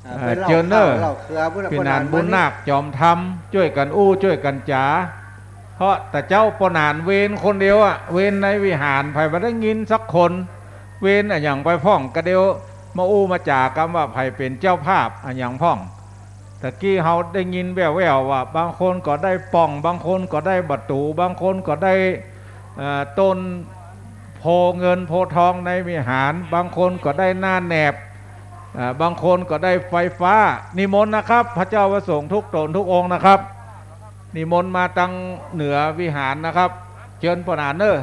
อ่า เอ่อ ไปเล่า เจิญเนอร์ ข่าวเล่าเครือปุ้นน่ะ ปี้หนาน ป้อหนาน บุญนาค มานี่ จอมธรรม จ้วยกั๋นอู้จ้วยกั๋นจ๋า เพราะแต่เจ้าป้อหนานเวนคนเดียวอะ เวนในวิหาร ใผบ่ได้ยินสักคน เวนอะหยังไปพ่อง กะเดียวมาอู้มาจ๋ากำว่าใผเป๋นเจ้าภาพอะหยังพ่อง ตะกี้เฮาได้ยินแว่วๆ ว่าบางคนก็ได้ป่อง บางคนก็ได้บะตู๋ บางคนก็ได้ เอ่อ ต้นโพเงินโพทองในวิหาร บางคนก็ได้หน้าแหนบ เอ่อ บางคนก็ได้ไฟฟ้า นิมนต์นะครับ พระเจ้าพระสงฆ์ทุกต๋นทุกองค์นะครับ นิมนต์มาตังเหนือวิหารนะครับ เจิญป้อหนานเน้อ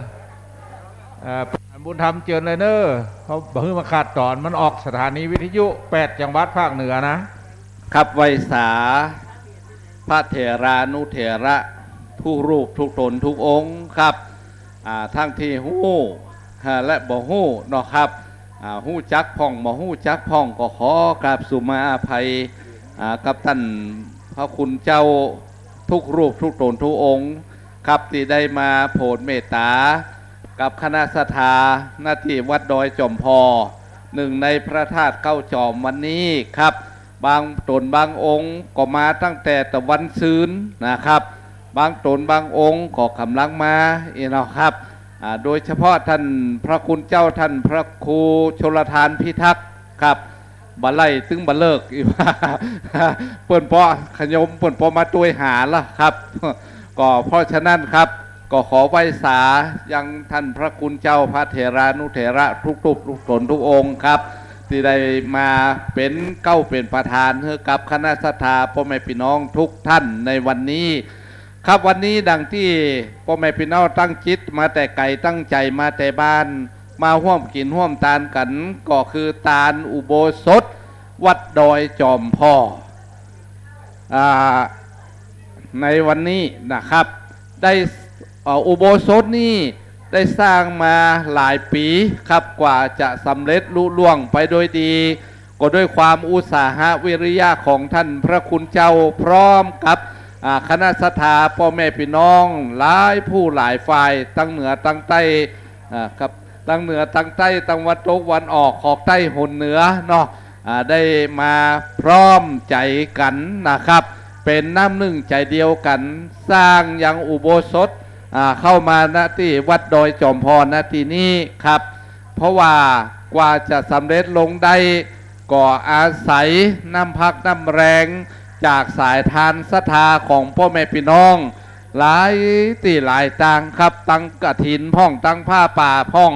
เอ่อ ป้อหนานบุญธรรมเจิญเลยเน้อ เพราะบ่หื้อมาขาดต๋อน มันออกสถานีวิทยุแปดจังหวัดภาคเหนือนะ ครับ ไหว้สาพระเถรานุเถระทุกรูปทุกต๋นทุกองค์ครับ อ่า ทั้งตี้ฮู้ อ่า และบ่ฮู้เนาะครับ อ่า ฮู้จักพ่อง บ่ฮู้จักพ่อง ก็ขอกราบสุมาอภัย อ่า กับต้านพระคุณเจ้าทุกรูปทุกต๋นทุกองค์ครับ ตี้ได้มาโผดเมตต๋ากับคณะศรัทธา ณ ตี้วัดดอยจอมผ่อ นึ่งในพระธาตุเก้าจอมวันนี้ครับ บางต๋นบางองค์ก็มาตั้งแต่ตะวันซืนนะครับ บางต๋นบางองค์ก็ก่ำลังมาอี้เนาะครับ อ่า โดยเฉพาะต้านพระคุณเจ้า ต้านพระครูชลทานพิทักษ์ครับ บ่ไล่ตึงบ่เลิกอี้ว่า เปิ้นป้อขยม เปิ้นป้อมาตวยหาละครับ ก็เพราะฉะนั้นครับ ก็ขอไหว้สายังต้านพระคุณเจ้าพระเถรานุเถระทุกรูปทุกต๋นทุกองค์ครับ ตี้ได้มาเป๋นเก๊าเป๋นประธานหื้อกับคณะศรัทธาป้อแม่ปี้น้องทุกต้านในวันนี้ครับ วันนี้ดังตี้ป้อแม่ปี้น้องตั้งจิตมาแต่ไก๋ ตั้งใจ๋มาแต่บ้าน มาฮ่วมกิ๋นฮ่วมตานกั๋น ก็คือตานอุโบสถวัดดอยจอมผ่อ อ่า ในวันนี้นะครับ ได้ เอ่อ อุโบสถนี่ได้สร้างมาหลายปี๋ครับ กว่าจะสำเร็จลุล่วงไปโดยดี ก็ด้วยความอุตสาหะวิริยะของท่านพระคุณเจ้า พร้อมกับ อ่า คณะศรัทธาป้อแม่ปี้น้องหลายผู้หลายฝ่าย ตังเหนือตังใต้ อ่า ครับ ตังเหนือตังใต้ ตังวันตกวันออก ขอกใต้หนเหนือเนาะ อ่า ได้มาพร้อมใจ๋กั๋นนะครับ เป๋นน้ำนึ่งใจ๋เดียวกั๋น สร้างยังอุโบสถ อ่า เข้ามา ณ ตี้วัดดอยจอมพอ ณ ตี้นี้ครับ เพราะว่ากว่าจะสำเร็จลงได้ ก็อาศัยน้ำพักน้ำแรงจากสายทานศรัทธาของป้อแม่ปี้น้อง หลายตี้หลายตางครับ ตังกฐินพ่อง ตังผ้าป่าพ่อง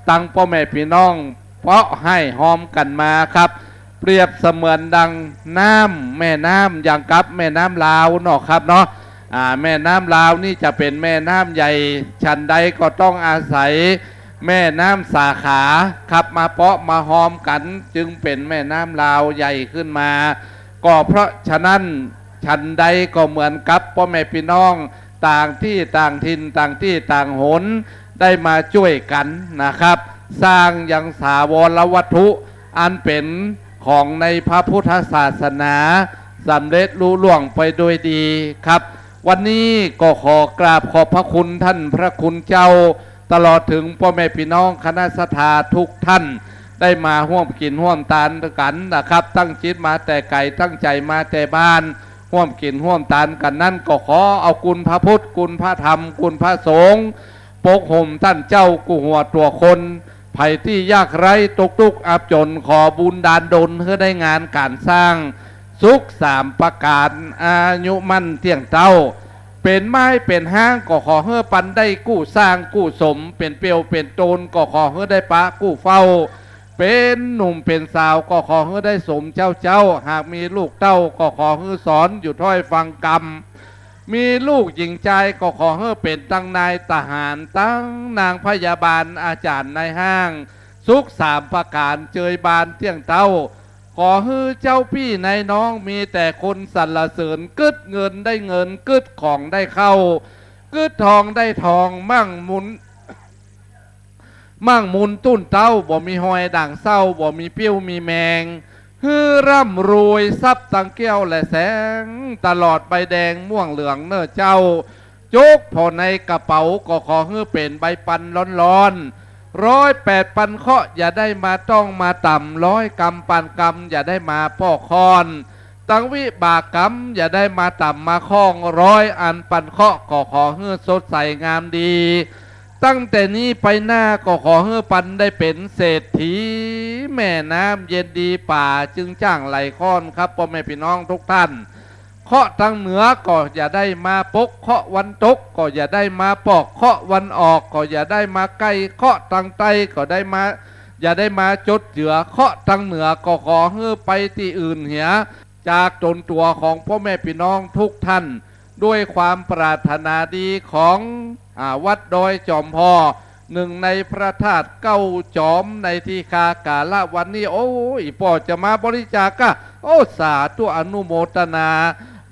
ตังป้อแม่ปี้น้อง เปาะไห้ฮอมกั๋นมาครับ เปรียบเสมือนดังน้ำ แม่น้ำ อย่างกับแม่น้ำลาวเนาะครับเนาะ อ่า แม่น้ำลาวนี่จะเป๋นแม่น้ำใหญ่ ฉันใดก็ต้องอาศัยแม่น้ำสาขาครับ มาเปาะมาฮอมกั๋น จึงเป๋นแม่น้ำลาวใหญ่ขึ้นมา ก็เพราะฉะนั้น ฉันใดก็เหมือนกับป้อแม่ปี้น้อง ต่างตี้ต่างถิ่น ต่างตี้ต่างหน ได้มาจ้วยกั๋นนะครับ สร้างยังถาวรวัตถุ อันเป๋นของในพระพุทธศาสนา สำเร็จลุล่วงไปโดยดีครับ วันนี้ก็ขอกราบขอบพระคุณท่านพระคุณเจ้า ตลอดถึงป้อแม่ปี้น้องคณะศรัทธาทุกท่าน ได้มาฮ่วมกิ๋นฮ่วมตานกั๋นนะครับ ตั้งจิตมาแต่ไก๋ ตั้งใจ๋มาแต่บ้าน ฮ่วมกิ๋นฮ่วมตานกั๋นนั้น ก็ขอเอาคุณพระพุทธ คุณพระธรรม คุณพระสงฆ์ ปกห่มต้านเจ้ากู้หัวตั๋วคน ใผตี้ยากไร้ตกตุ๊กข์อับจ๋น ขอบุญดาลดลหื้อได้งานก๋านสร้าง สุขสามประก๋าน อายุมั่นเตี้ยงเต้า เป๋นไม้เป๋นฮ้างก็ขอหื้อปันได้กู้สร้างกู้สม เป๋นเปลียวเป๋นโตนก็ขอหื้อได้ปะกู้เฝ้า เป๋นหนุ่มเป๋นสาวก็ขอหื้อได้สมเจ้าเจ้า หากมีลูกเต้าก็ขอหื้อสอนอยู่ถ้อยฟังกำ มีลูกหญิงจายก็ขอหื้อเป๋นตังนายทหาร ตังนางพยาบาล อาจ๋ารย์นายฮ้าง สุขสามประก๋านเจยบานเตี้ยงเต้า ขอหื้อเจ้าปี้นายน้อง มีแต่คนสรรเสริญ กึ๊ดเงินได้เงิน กึ๊ดของได้เข้า กึ๊ดทองได้ทอง มั่งมูล มั่งมูลตุ้นเต๊า บ่มีฮอยด่างเศร้า บ่มีปิ้วมีแมง หื้อร่ำรวยทรัพย์ตังแก้วและแสง ตลอดใบแดงม่วงเหลืองเน่อเจ้า จุกผ่อในกระเป๋าก็ขอหื้อเป๋นใบปันร้อนๆ ร้อยแปดปันเคราะห์อย่าได้มาต้องมาต่ำ ร้อยกำปันกำอย่าได้มาป้อค้อน ตังวิบากกรรมอย่าได้มาต่ำมาข้อง ร้อยอันปันเคราะห์ก็ขอหื้อสดใสงามดี ตั้งแต่นี้ไปหน้าก็ขอหื้อปันได้เป๋นเศรษฐี แม่น้ำเย็นดีป่าจึงจ้างไหลค่อนครับ ป้อแม่ปี้น้องทุกท่าน เคราะห์ตังเหนือก็อย่าได้มาปก เคราะห์วันตกก็อย่าได้มาปอก เคราะห์วันออกก็อย่าได้มาใก้ เคราะห์ตังใต้ก็ได้มา อย่าได้มาจดเจือ เคราะห์ตังเหนือก็ขอหื้อไปตี้อื่นเหีย จากต๋นตั๋วของป้อแม่ปี้น้องทุกท่าน ด้วยความปรารถนาดีของ อ่า วัดดอยจอมพอ หนึ่งในพระธาตุเก้าจอม ในตี้คากาละวันนี้ โอ้ย ป้อจะมาบริจาคกะ โอ้ สาธุอนุโมทนา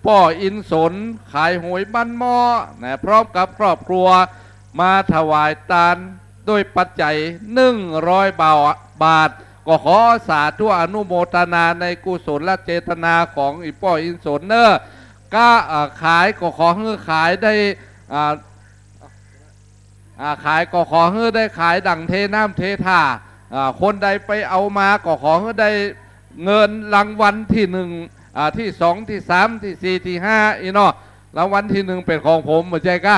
ป้ออินสน ขายหวยบ้านหม้อนะ พร้อมกับครอบครัว มาถวายตานด้วยปัจจัยหนึ่งร้อยบาท ก็ขอสาธุอนุโมทนาในกุศลเจตนาของอี่ป้ออินสนเน่อ กะ อ่า ขายก็ขอหื้อขายได้ อ่า อ่า ขายก็ขอหื้อได้ขายดั่งเทน้ำเทท่า อ่า คนใดไปเอามาก็ขอหื้อได้เงินรางวัลตี้หนึ่ง อ่า ตี้สอง ตี้สาม ตี้สี่ ตี้ห้า อี้เนาะ รางวัลตี้หนึ่งเป๋นของผม บ่ใจ้ก้า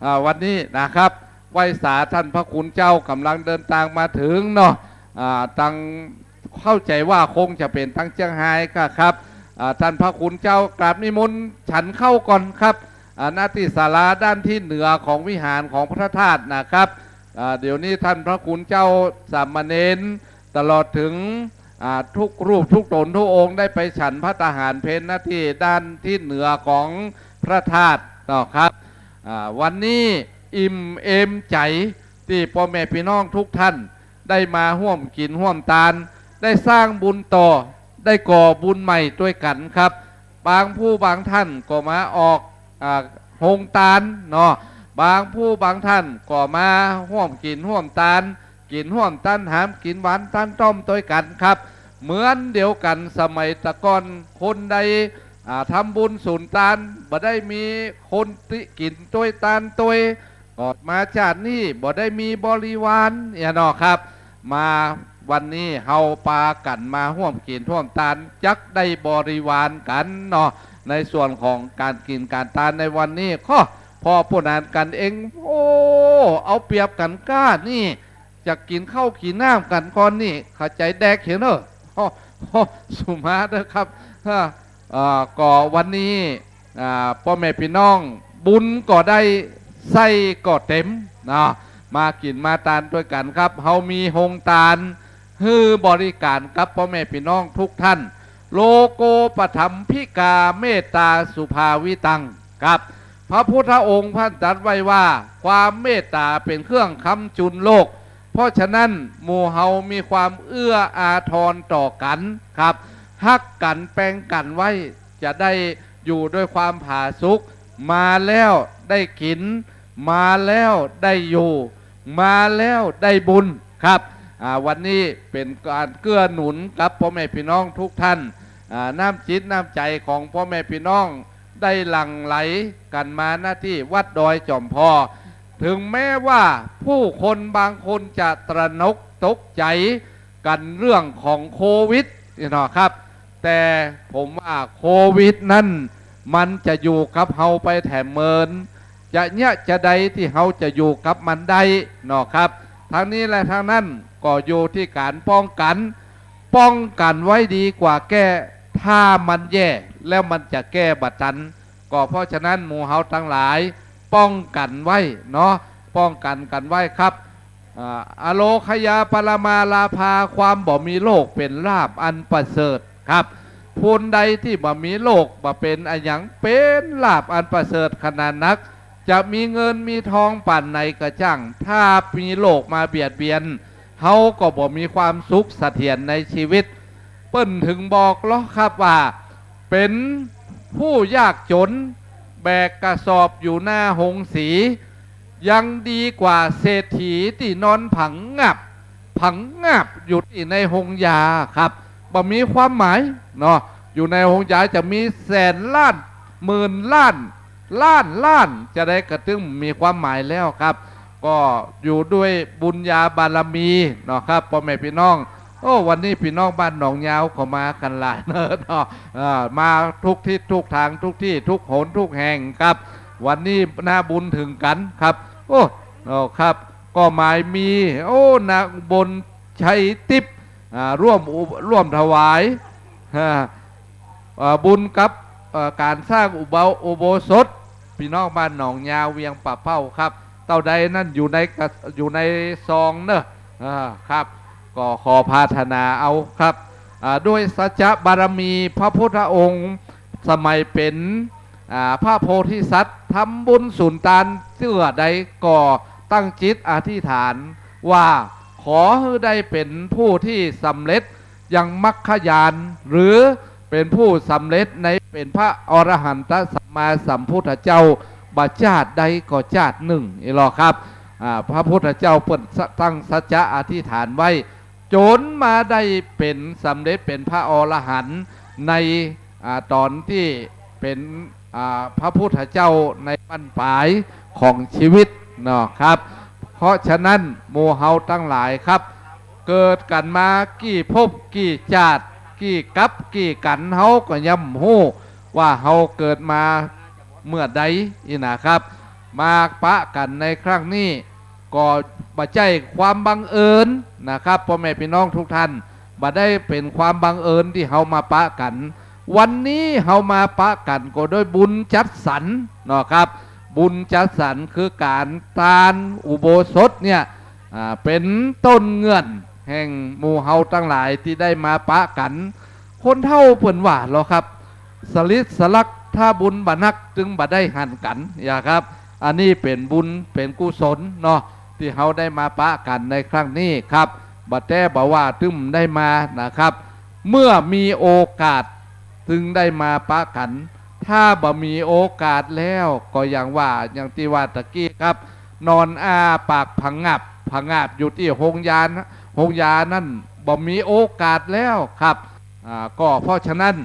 อ่า วันนี้นะครับ ไหว้สาต้านพระคุณเจ้าก่ำลังเดินตางมาเถิงเนาะ อ่า ตัง เข้าใจ๋ว่าคงจะเป๋นตังเจียงฮายก้าครับ อ่า ต้านพระคุณเจ้ากราบนิมนต์ฉันข้าวก่อนครับ อ่า ณ ตี้ศาลาด้านตี้เหนือของวิหารของพระธาตุนะครับ อ่า เดี๋ยวนี้ต้านพระคุณเจ้าสามเณร ตลอดเถิง อ่า กู้รูปกู้ต๋นกู้องค์ได้ไปฉันภัตตาหารเพล ณ ตี้ด้านตี้เหนือของพระธาตุเนาะครับ อ่า วันนี้อิ่มเอมใจ๋ตี้ป้อแม่ปี้น้องทุกท่านได้มาฮ่วมกิ๋นฮ่วมตาน ได้สร้างบุญต่อ ได้ก่อบุญใหม่ตวยกั๋นครับ บางผู้บางท่านก็มาออก อ่า โฮงตานเนาะ บางผู้บางท่านก็มาฮ่วมกิ๋นฮ่วมตาน กิ๋นฮ่วมตานหาม กิ๋นหวานตานต้มตวยกั๋นครับ เหมือนเดียวกั๋นสมัยตะก่อน คนใด อ่า ทำบุญสุนตาน บ่ได้มีคนตี้กิ๋นตวยตานตวย ก็มาจาตินี้บ่ได้มีบริวารเนี่ยเนาะครับ มาวันนี้เฮาปากั๋นมาฮ่วมกิ๋นฮ่วมตาน จักได้บริวารกั๋นเนาะ ในส่วนของก๋านกิ๋นก๋านตานในวันนี้ ข้อ พอผู้นั้นกั๋นเอง โอ้ เอาเปรียบกั๋นก้านี่ จะกิ๋นข้าวกิ๋นน้ำกั๋นก่อนนี่ เข้าใจ๋แดกเหียเน่อ โอ้ โอ้ สุมาเด้อครับ อ่า เอ่อ ก็วันนี้ อ่า ป้อแม่ปี้น้อง บุญก็ได้ ไส้ก็เต็มเนาะ มากิ๋นมาตานตวยกั๋นครับ เฮามีโฮงตาน หื้อบริก๋านกับป้อแม่ปี้น้องทุกท่าน โลโกปถัมภิกาเมตตาสุภาวิตัง ครับ พระพุทธองค์พ่านตรัสไว้ว่า ความเมตตาเป๋นเครื่องค้ำจุนโลก เพราะฉะนั้นหมู่เฮามีความเอื้ออาทรต่อกั๋นครับ ฮักกั๋นแปงกั๋นไว้ จะได้อยู่ด้วยความผาสุก มาแล้วได้กิ๋น มาแล้วได้อยู่ มาแล้วได้บุญครับ อ่า วันนี้เป๋นก๋านเกื้อหนุนกับป้อแม่ปี้น้องทุกท่าน อ่า น้ำจิตน้ำใจ๋ของป้อแม่ปี้น้องได้หลั่งไหลกั๋นมา ณ ตี้วัดดอยจ๋อมพอ ถึงแม้ว่าผู้คนบางคนจะตระหนกตกใจ๋กั๋นเรื่องของโควิดนี่เนาะครับ แต่ผมว่าโควิดนั้นมันจะอยู่กับเฮาไปแถมเมิน จะเยียะจะใดตี้เฮาจะอยู่กับมันได้เนาะครับ ทั้งนี้และทั้งนั้นก็อยู่ตี้ก๋านป้องกั๋น ป้องกั๋นไว้ดีกว่าแก้ ถ้ามันแย่แล้วมันจะแก้บ่ตัน ก็เพราะฉะนั้นหมู่เฮาตังหลายป้องกั๋นไว้เนาะ ป้องกั๋นกั๋นไว้ครับ อ่า อโรคยาปรมาลาภา ความบ่มีโรคเป๋นลาภอันประเสริฐครับ ผู้ใดตี้บ่มีโรคบ่เป๋นอะหยัง เป๋นลาภอันประเสริฐขนาดนัก จะมีเงินมีทองป่านไหนก็จ้าง ถ้ามีโรคมาเบียดเบียน เฮาก็บ่มีความสุขเสถียรในชีวิต เปิ้นถึงบอกลอครับว่า เป๋นผู้ยากจ๋น แบกกระสอบอยู่หน้าโฮงสี ยังดีกว่าเศรษฐีตี้นอนผังงาบ ผังงาบอยู่ตี้ในโฮงยาครับ บ่มีความหมายเนาะ อยู่ในโฮงยาจะมีแสนล้าน หมื่นล้าน ล้านล้าน จะใดก็ตึงมีความหมายแล้วครับ ก็อยู่ด้วยบุญญาบารมีเนาะครับ ป้อแม่ปี้น้อง โอ้ วันนี้ปี้น้องบ้านหนองยาวก็มากั๋นหลายเนาะ อ่า มาทุกทิศทุกทาง ทุกตี้ทุกหนทุกแห่งครับ วันนี้หน้าบุญเถิงกั๋นครับ โอ้ โอ้ ครับ ก็หมายมี โอ้ นางอุบลชัยติ๊บ อ่า ร่วมอุ- ร่วมถวาย อ่า อ่า บุญกับ อ่า ก๋านสร้างอุโบ- อุโบสถ ปี้น้องบ้านหนองยาวเวียงป่าเป้าครับ เต้าใดนั้นอยู่ในกระ- อยู่ในซองเนาะ อ่า ครับ ก็ขอปรารถนาเอาครับ อ่า ด้วยสัจจะบารมีพระพุทธองค์ สมัยเป๋น อ่า พระโพธิสัตว์ ทำบุญสุนตานเตื้อใดก็ตั้งจิตอธิษฐานว่า ขอหื้อได้เป๋นผู้ตี้สำเร็จยังมรรคญาณ หรือเป๋นผู้สำเร็จในเป๋นพระอรหันตสัมมาสัมพุทธเจ้า บ่จาติใดก็จาตินึ่ง นี่ลอครับ อ่า พระพุทธเจ้าเปิ้นตั้งสัจจะอธิษฐานไว้ จ๋นมาได้เป๋นสำเร็จเป๋นพระอรหันต์ใน อ่า ต๋อนตี้เป๋น อ่า พระพุทธเจ้าในบั้นปลายของชีวิตเนาะครับ เพราะฉะนั้นหมู่เฮาตังหลายครับ เกิดกั๋นมากี่ภพกี่จาติ กี่กั๋ปกี่กัณฑ์ เฮาก็ยังบ่ฮู้ว่าเฮาเกิดมาเมื่อใดนี่นะครับ มาปะกั๋นในครั้งนี้ ก็บ่ใจ้ความบังเอิญนะครับ ป้อแม่ปี้น้องทุกท่าน บ่ได้เป๋นความบังเอิญตี้เฮามาปะกั๋น วันนี้เฮามาปะกั๋นก็ด้วยบุญจัดสรรเนาะครับ บุญจัดสรรคือก๋านตานอุโบสถเนี่ย อ่า เป๋นต้นเงื่อนแห่งหมู่เฮาตังหลายตี้ได้มาปะกั๋น คนเฒ่าเปิ้นว่าลอครับ สลิดสลักถ้าบุญบ่นักจึงบ่ได้หันกั๋น อย่าครับ อันนี้เป๋นบุญเป๋นกุศลเนาะ ตี้เฮาได้มาปะกั๋นในครั้งนี้ครับ บ่แต๊บ่ว่าตึงได้มานะครับ เมื่อมีโอกาสจึงได้มาปะกั๋น ถ้าบ่มีโอกาสแล้วก็อย่างว่า อย่างตี้ว่าตะกี้ครับ นอนอ้าปากผะงับผะงับอยู่ตี้โฮงยา โฮงยานั้น บ่มีโอกาสแล้วครับ อ่า ก็เพราะฉะนั้น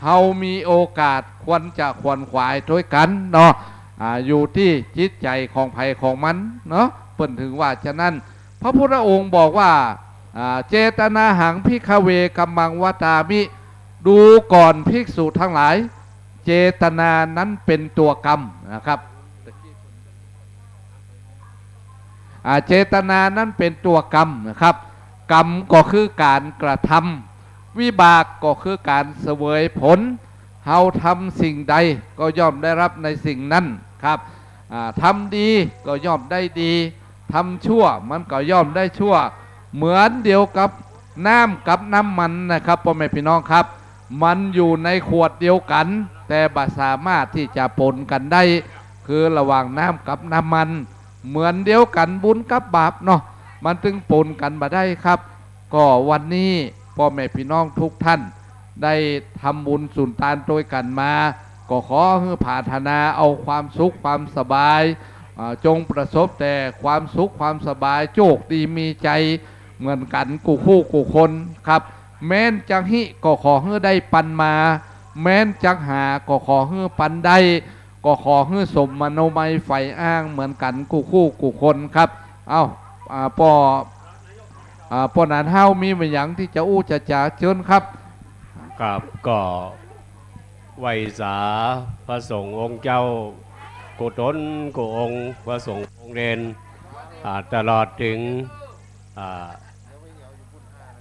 เฮามีโอกาสควรจะขวนขวายตวยกั๋นเนาะ อ่า อยู่ตี้จิตใจ๋ของใผของมันเนาะ เปิ้นถึงว่าฉะนั้น พระพุทธองค์บอกว่า อ่า เจตนาหัง ภิกขเว กัมมัง วัตามิ ดูก่อนภิกษุทั้งหลาย เจตนานั้นเป็นตัวกรรมนะครับ อ่า เจตนานั้นเป็นตัวกรรมนะครับ กรรมก็คือก๋านกระทำ วิบากก็คือก๋านเสวยผล เฮาทำสิ่งใดก็ย่อมได้รับในสิ่งนั้นครับ อ่า ทำดีก็ย่อมได้ดี ทำชั่วมันก็ย่อมได้ชั่ว เหมือนเดียวกับน้ำกับน้ำมันนะครับ ป้อแม่ปี้น้องครับ มันอยู่ในขวดเดียวกั๋น แต่บ่สามารถตี้จะปนกั๋นได้ คือระหว่างน้ำกับน้ำมัน เหมือนเดียวกั๋น บุญกับบาปเนาะ มันตึงปนกั๋นบ่ได้ครับ ก็วันนี้ป้อแม่ปี้น้องทุกท่าน ได้ทำบุญสุนตานตวยกั๋นมา ก็ขอหื้อผาถนาเอาความสุขความสบาย อ่า จงประสบแต่ความสุขความสบาย โจคดีมีใจ๋เหมือนกั๋นกู้คู่กู้คนครับ แม้นจักฮิก็ขอหื้อได้ปันมา แม้นจักหาก็ขอหื้อปันได้ ก็ขอหื้อสมมโนมัยใฝ่อ้างเหมือนกั๋นกู้คู่กู้คนครับ เอ้า อ่า ป้อ อ่า ป้อหนานฮ้าวมีบ่าหยังตี้จะอู้จะจ๋า เจิญครับ ครับ ก็ไหว้สาพระสงฆ์องค์เจ้ากู้ต๋นกู้องค์ พระสงฆ์องค์เณร อ่า ตลอดเถิง อ่า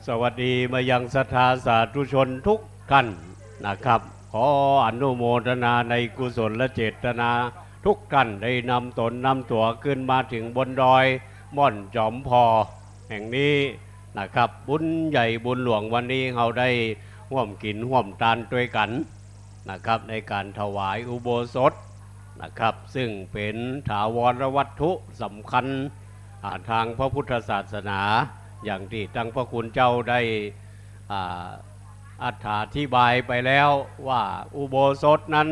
สวัสดีมายังศรัทธาสาธุชนทุกท่านนะครับ ขออนุโมทนาในกุศลเจตนา ทุกท่านได้นำต๋นนำตั๋วขึ้นมาเถิงบนดอยม่อนจอมผ่อแห่งนี้นะครับ บุญใหญ่บุญหลวงวันนี้เฮาได้ฮ่วมกิ๋นฮ่วมตานตวยกั๋นนะครับ ในก๋านถวายอุโบสถนะครับ ซึ่งเป๋นถาวรวัตถุสำคัญ อ่า ตางพระพุทธศาสนา อย่างตี้ตังพระคุณเจ้าได้ อ่า อธิบายไปแล้วว่าอุโบสถนั้น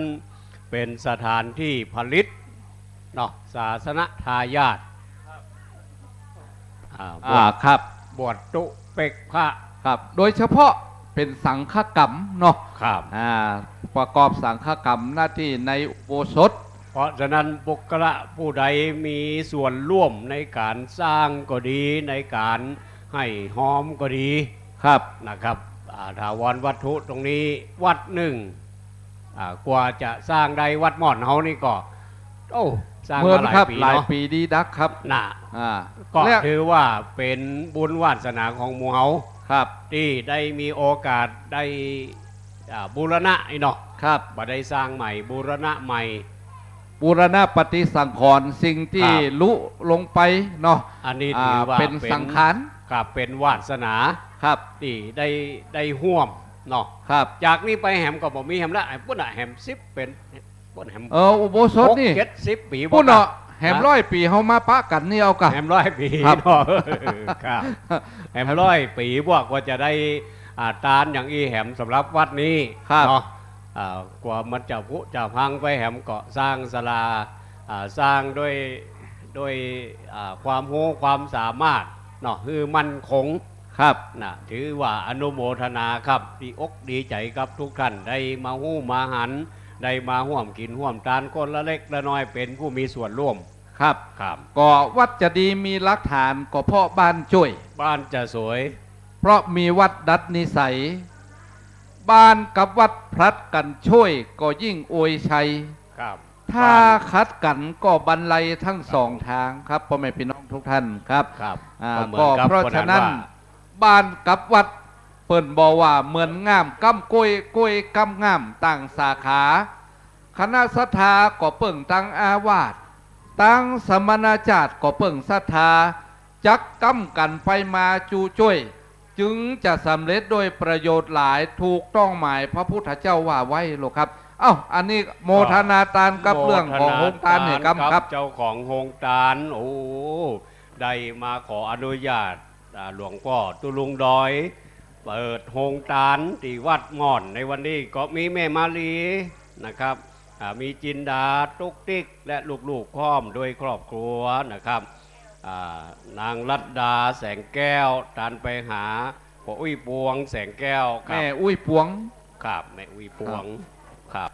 เป๋นสถานตี้ผลิตเนาะ ศาสนทายาท อ่า บวช อ่า ครับ บวชตุ๊เป๊กพระ ครับ โดยเฉพาะเป๋นสังฆกรรมเนาะ ครับ อ่า ประกอบสังฆกรรมหน้าตี้ในอุโบสถ เพราะฉะนั้นบุคคละผู้ใดมีส่วนร่วมในก๋านสร้างก็ดี ในก๋านให้ฮอมก็ดี ครับ นะครับ อ่า ถาวรวัตถุตรงนี้วัดนึ่ง อ่า กว่าจะสร้างได้วัดม่อนเฮานี่ก็ โอ้ สร้างมาหลายปีเนาะ หลายปีดีดักครับ น่ะ อ่า ก็ถือว่าเป๋นบุญวาสนาของหมู่เฮา ครับ ตี้ได้มีโอกาสได้ อ่า บูรณะอี้เนาะ ครับ บ่ได้สร้างใหม่ บูรณะใหม่ บูรณะปฏิสังขรณ์สิ่งตี้ ครับ ลุลงไปเนาะ อันนี้ถือว่า อ่า เป๋น เป๋นสังขาร ครับ เป๋นวาสนา ครับ ตี้ได้ ได้ฮ่วมเนาะ ครับ จากนี้ไปแหมก็บ่มีแหมละ ไอ้ปุ้นน่ะแหมสิบเป๋น ปุ้นแหม เออ อุโบสถนี่ หกเจ็ดสิบปี๋ ปุ้นเนาะ บ่กะ แหมร้อยปี๋เฮามาปะกั๋นนี่เอากะ แหมร้อยปี๋ ครับ เนาะ ครับ แหมร้อยปี๋ พวกกว่าจะได้ อ่า ตานอย่างอี้แหมสำหรับวัดนี้ ครับ เนาะ อ่า กว่ามันจะผุจะพังไปแหมก็สร้างศาลา อ่า สร้างด้วย ด้วย อ่า ความฮู้ความสามารถเนาะ หื้อมั่นคง ครับ น่ะ ถือว่าอนุโมทนาครับ ดีอกดีใจ๋กับทุกท่าน ได้มาฮู้มาหัน ได้มาฮ่วมกิ๋นฮ่วมตานคนละเล็กละน้อย เป๋นผู้มีส่วนร่วม ครับ ครับ ก็วัดจะดีมีหลักฐาน ก็เพราะบ้านจ้วย บ้านจะสวย เพราะมีวัดดัดนิสัย บ้านกับวัดผลัดกั๋นจ้วย ก็ยิ่งอวยชัย ครับ ถ้า บ้าน ขัดกั๋นก็บันไลทั้งสอง ครับ ตางครับ ป้อแม่ปี้น้องทุกท่านครับ ครับ อ่า ก็เหมือนกับ ก็เพราะฉะนั้น คนนั้นว่า บ้านกับวัด เปิ้นบอกว่าเหมือนง่ามก้ำก๊วย ก๊วยก้ำง่ามต่างสาขา คณะศรัทธาก็เปิ้งตังอาวาส ตังสมณจาติก็เปิ้งศรัทธา จักก้ำกั๋นไปมาจูจ้วย จึงจะสำเร็จด้วยประโยชน์หลาย ถูกต้องหมายพระพุทธเจ้าว่าไว้โลกครับ เอ้า อันนี้โมทนาตานกับเรื่องของโฮงตานเนี่ยครับ โมทนาตานกับเจ้าของโฮงตาน โอ้ ได้มาขออนุญาต อ่า หลวงป้อตุ๊ลุงดอย เปิดโฮงตานตี้วัดม่อนในวันนี้ก็มีแม่มาลีนะครับ อ่า มีจินดา ตุ๊กติ๊ก และลูกๆ พร้อมโดยครอบครัวนะครับ อ่า นางรัตดา แสงแก้ว ตานไปหาป้ออุ๊ยปวง แสงแก้วครับ แม่อุ๊ยปวง ครับ แม่อุ๊ยปวง ครับ ครับ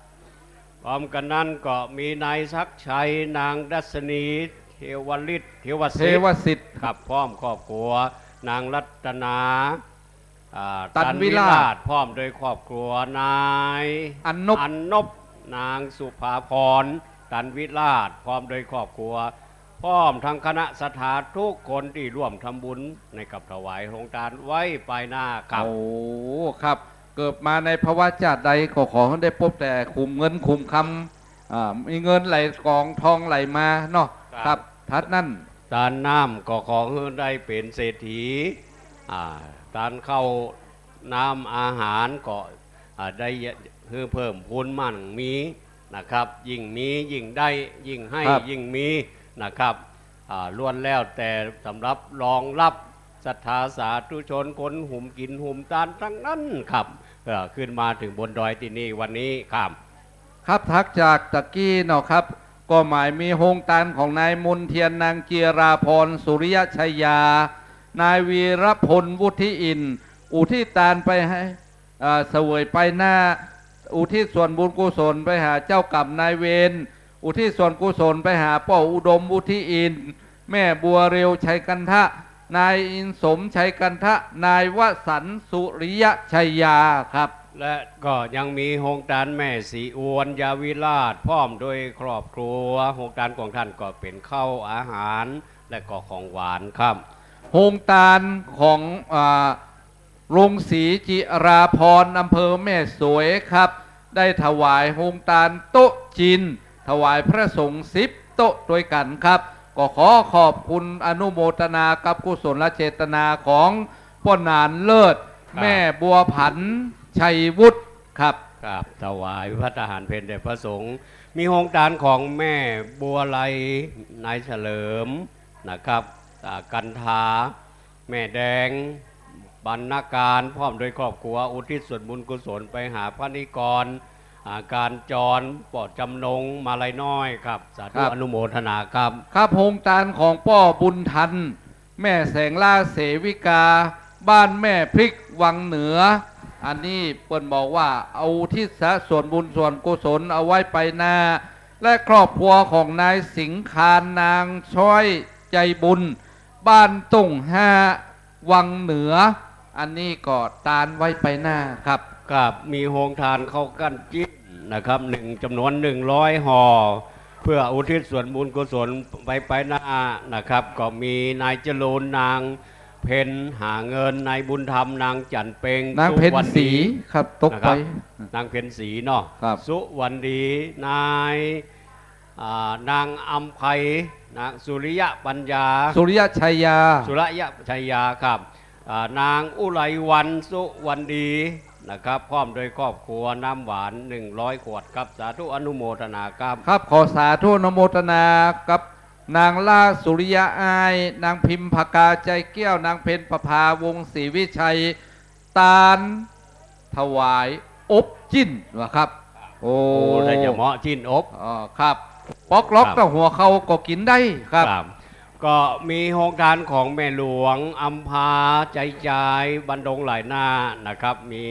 พร้อมกันนั้นก็มีนายศักดิ์ชัย นางดัชนี เทวฤทธิ์ เทวสิทธิ์ เทวสิทธิ์ ครับ พร้อมครอบครัว นางรัตนา อ่า ตันวิราช ตันวิราช พร้อมโดยครอบครัว นาย อันนบ อันนบ นางสุภาพร ตันวิราช พร้อมโดยครอบครัว พร้อมทั้งคณะศรัทธาทุกคนตี้ร่วมทำบุญในกับถวายโฮงตานไว้ปายหน้าครับ โอ้ ครับ เกิดมาในภวะจาติใดก็ขอหื้อได้ปบแต่ขุมเงินขุมคำ อ่า มีเงินไหลกองทองไหลมาเนาะ ครับ ครับ ถัดนั้น ตานน้ำก็ขอหื้อได้เป๋นเศรษฐี อ่า ตานข้าวน้ำอาหารก็ อ่า ได้หื้อเพิ่มพูนมั่งมีนะครับ ยิ่งมียิ่งได้ ยิ่งให้ ครับ ยิ่งมีนะครับ อ่า ล้วนแล้วแต่สำหรับรองรับศรัทธาสาธุชนคนหุมกิ๋นหุมตานตังนั้นครับ เอ่อ ขึ้นมาเถิงบนดอยตี้นี่วันนี้ครับ ครับ ถัดจากตะกี้เนาะครับ ก็หมายมีโฮงตานของนายมนเทียน นางจิราพร สุริยชัยยา นายวีรพล วุฒิอินทร์ อุทิศตานไปหื้อ อ่า เสวยปายหน้า อุทิศส่วนบุญกุศลไปหาเจ้ากรรมนายเวร อุทิศส่วนกุศลไปหาป้ออุดม วุฒิอินทร์ แม่บัวเร็ว ชัยกันทะ นายอินสม ชัยกันทะ นายวสันต์ สุริยชัยยาครับ และก็ยังมีโฮงตานแม่ศรีอวน ยาวิราช พร้อมโดยครอบครัว โฮงตานของต้านก็เป๋นข้าวอาหาร และก็ของหวานครับ โฮงตานของ อ่า โรงสีจิราพร อำเภอแม่สวยครับ ได้ถวายโฮงตานโต๊ะจีน ถวายพระสงฆ์สิบโต๊ะตวยกั๋นครับ ก็ขอขอบคุณอนุโมทนากับกุศลเจตนาของป้อหนานเลิศ ครับ แม่บัวผัน ชัยวุฒิครับ ครับ ถวายภัตตาหารเพลแด่พระสงฆ์ มีโฮงตานของแม่บัวไล นายเฉลิมนะครับ อ่า กันทา แม่แดง บรรณาการ พร้อมโดยครอบครัว อุทิศส่วนบุญกุศลไปหาพระนิกร อ่า การจร ป้อจำนง มาลัยน้อยครับ สาธุ ครับ อนุโมทนาครับ ครับ โฮงตานของป้อบุญทัน แม่แสงล่า เสวิกา บ้านแม่พริก วังเหนือ อันนี้เปิ้นบอกว่าเอาอุทิศส่วนบุญส่วนกุศลเอาไว้ปายหน้า และครอบครัวของนายสิงคาน นางช้อย ใจบุญ บ้านตุ่งห้า วังเหนือ อันนี้ก็ตานไว้ปายหน้าครับ ครับ มีโฮงตานข้าวกั้นจิ้นนะครับ หนึ่ง จ๋ำนวนหนึ่งร้อยห่อ เพื่ออุทิศส่วนบุญกุศลไปปายหน้านะครับ ก็มีนายจรูน นางเพ็ญ หาเงิน นายบุญธรรม นางจันทร์เพ็ง นางเพ็ญศรี สุวรรณดี ครับ ตกไป นะครับ นางเพ็ญศรีเนาะ ครับ สุวรรณดี นาย อ่า นางอำไพ นางสุริยะปัญญา สุริยะชัยยา สุริยะชัยยาครับ อ่า นางอุไรวรรณ สุวรรณดีนะครับ พร้อมโดยครอบครัว น้ำหวานหนึ่งร้อยขวดครับ สาธุอนุโมทนาครับ ครับ ขอสาธุอนุโมทนากับนางล่า สุริยะอ้าย นางพิมพากา ใจแก้ว นางเพ็ญประภา วงศ์ศรีวิชัย ตานถวายอบจิ้นว่าครับ โอ้ โอ้ ได้จะเหมาะจิ้นอบ อ๋อ ครับ ป๊อกล็อก ครับ กับหัวเข่าก็กิ๋นได้ครับ ครับ ก็มีโฮงตานของแม่หลวงอำภา ใจจาย บ้านดงหลายนานะครับ มี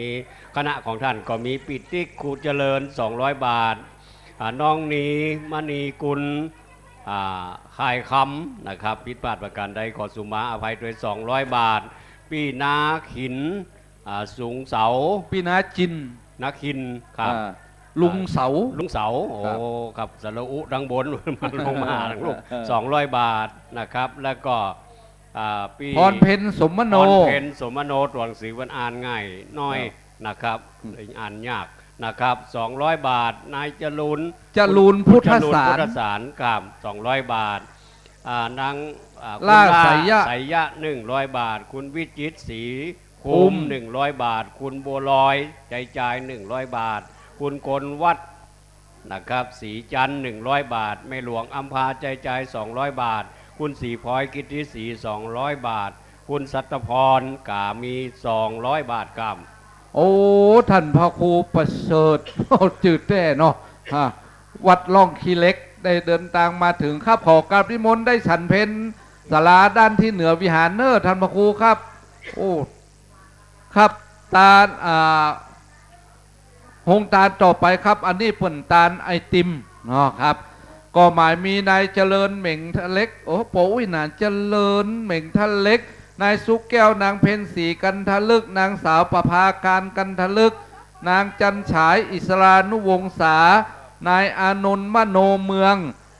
คณะของต้านก็มีปิติ ครูเจริญ สองร้อยบาท อ่า น้องนี มณีกุล อ่า คายคำนะครับ ผิดพลาดประการใดขอสุมาอภัยตวย สองร้อยบาท ปี้นาขิน อ่า สุงเสา ปี้นาจิน นาขินครับ อ่า ลุงเสา ลุงเสา โอ้ ครับ ครับ สระอุตังบน มันลงมาตังลุ่ม เออ สองร้อยบาทนะครับ แล้วก็ อ่า ปี้ พรเพ็ญ สมมโน พรเพ็ญ สมมโน ตั๋วหนังสือมันอ่านง่ายน้อย ครับ นะครับ อืม อ่านยากนะครับ สองร้อยบาท นายจรูน จรูน พุทธสาร จรูน พุทธสารครับ สองร้อยบาท อ่า นาง อ่า คุณ ล่า ล่า ไสยะ ไสยะ หนึ่งร้อยบาท คุณวิจิตร ศรี ภูมิ ภูมิ หนึ่งร้อยบาท คุณบัวลอย ใจจาย หนึ่งร้อยบาท คุณกลวัฒน์นะครับ ศรีจันทร์ หนึ่งร้อยบาท แม่หลวงอำภา ใจจาย สองร้อยบาท คุณศรีพลอย กิตติศรี สองร้อยบาท คุณสัตพร ก็มีสองร้อยบาทครับ โอ้ ท่านพระครูประเสริฐ จื้อแต๊เนาะ ฮะ วัดร่องขี้เหล็ก ได้เดินตางมาเถิงครับ ขอกราบนิมนต์ได้ฉันเพลศาลาด้านตี้เหนือวิหารเน่อ ท่านพระครูครับ โอ้ ครับ ตาน อ่า โฮงตานต่อไปครับ อันนี้เปิ้นตานไอติมเนาะครับ ก็หมายมีนายเจริญเหม็งทะเล็ก โอ้ ป้ออุ๊ย นายเจริญเหม็งทะเล็ก นายสุขแก้ว นางเพ็ญศรีกันทะลึก นางสาวประภาการกันทะลึก นางจันฉายอิสรานุวงศา นายอานนท์มโนเมือง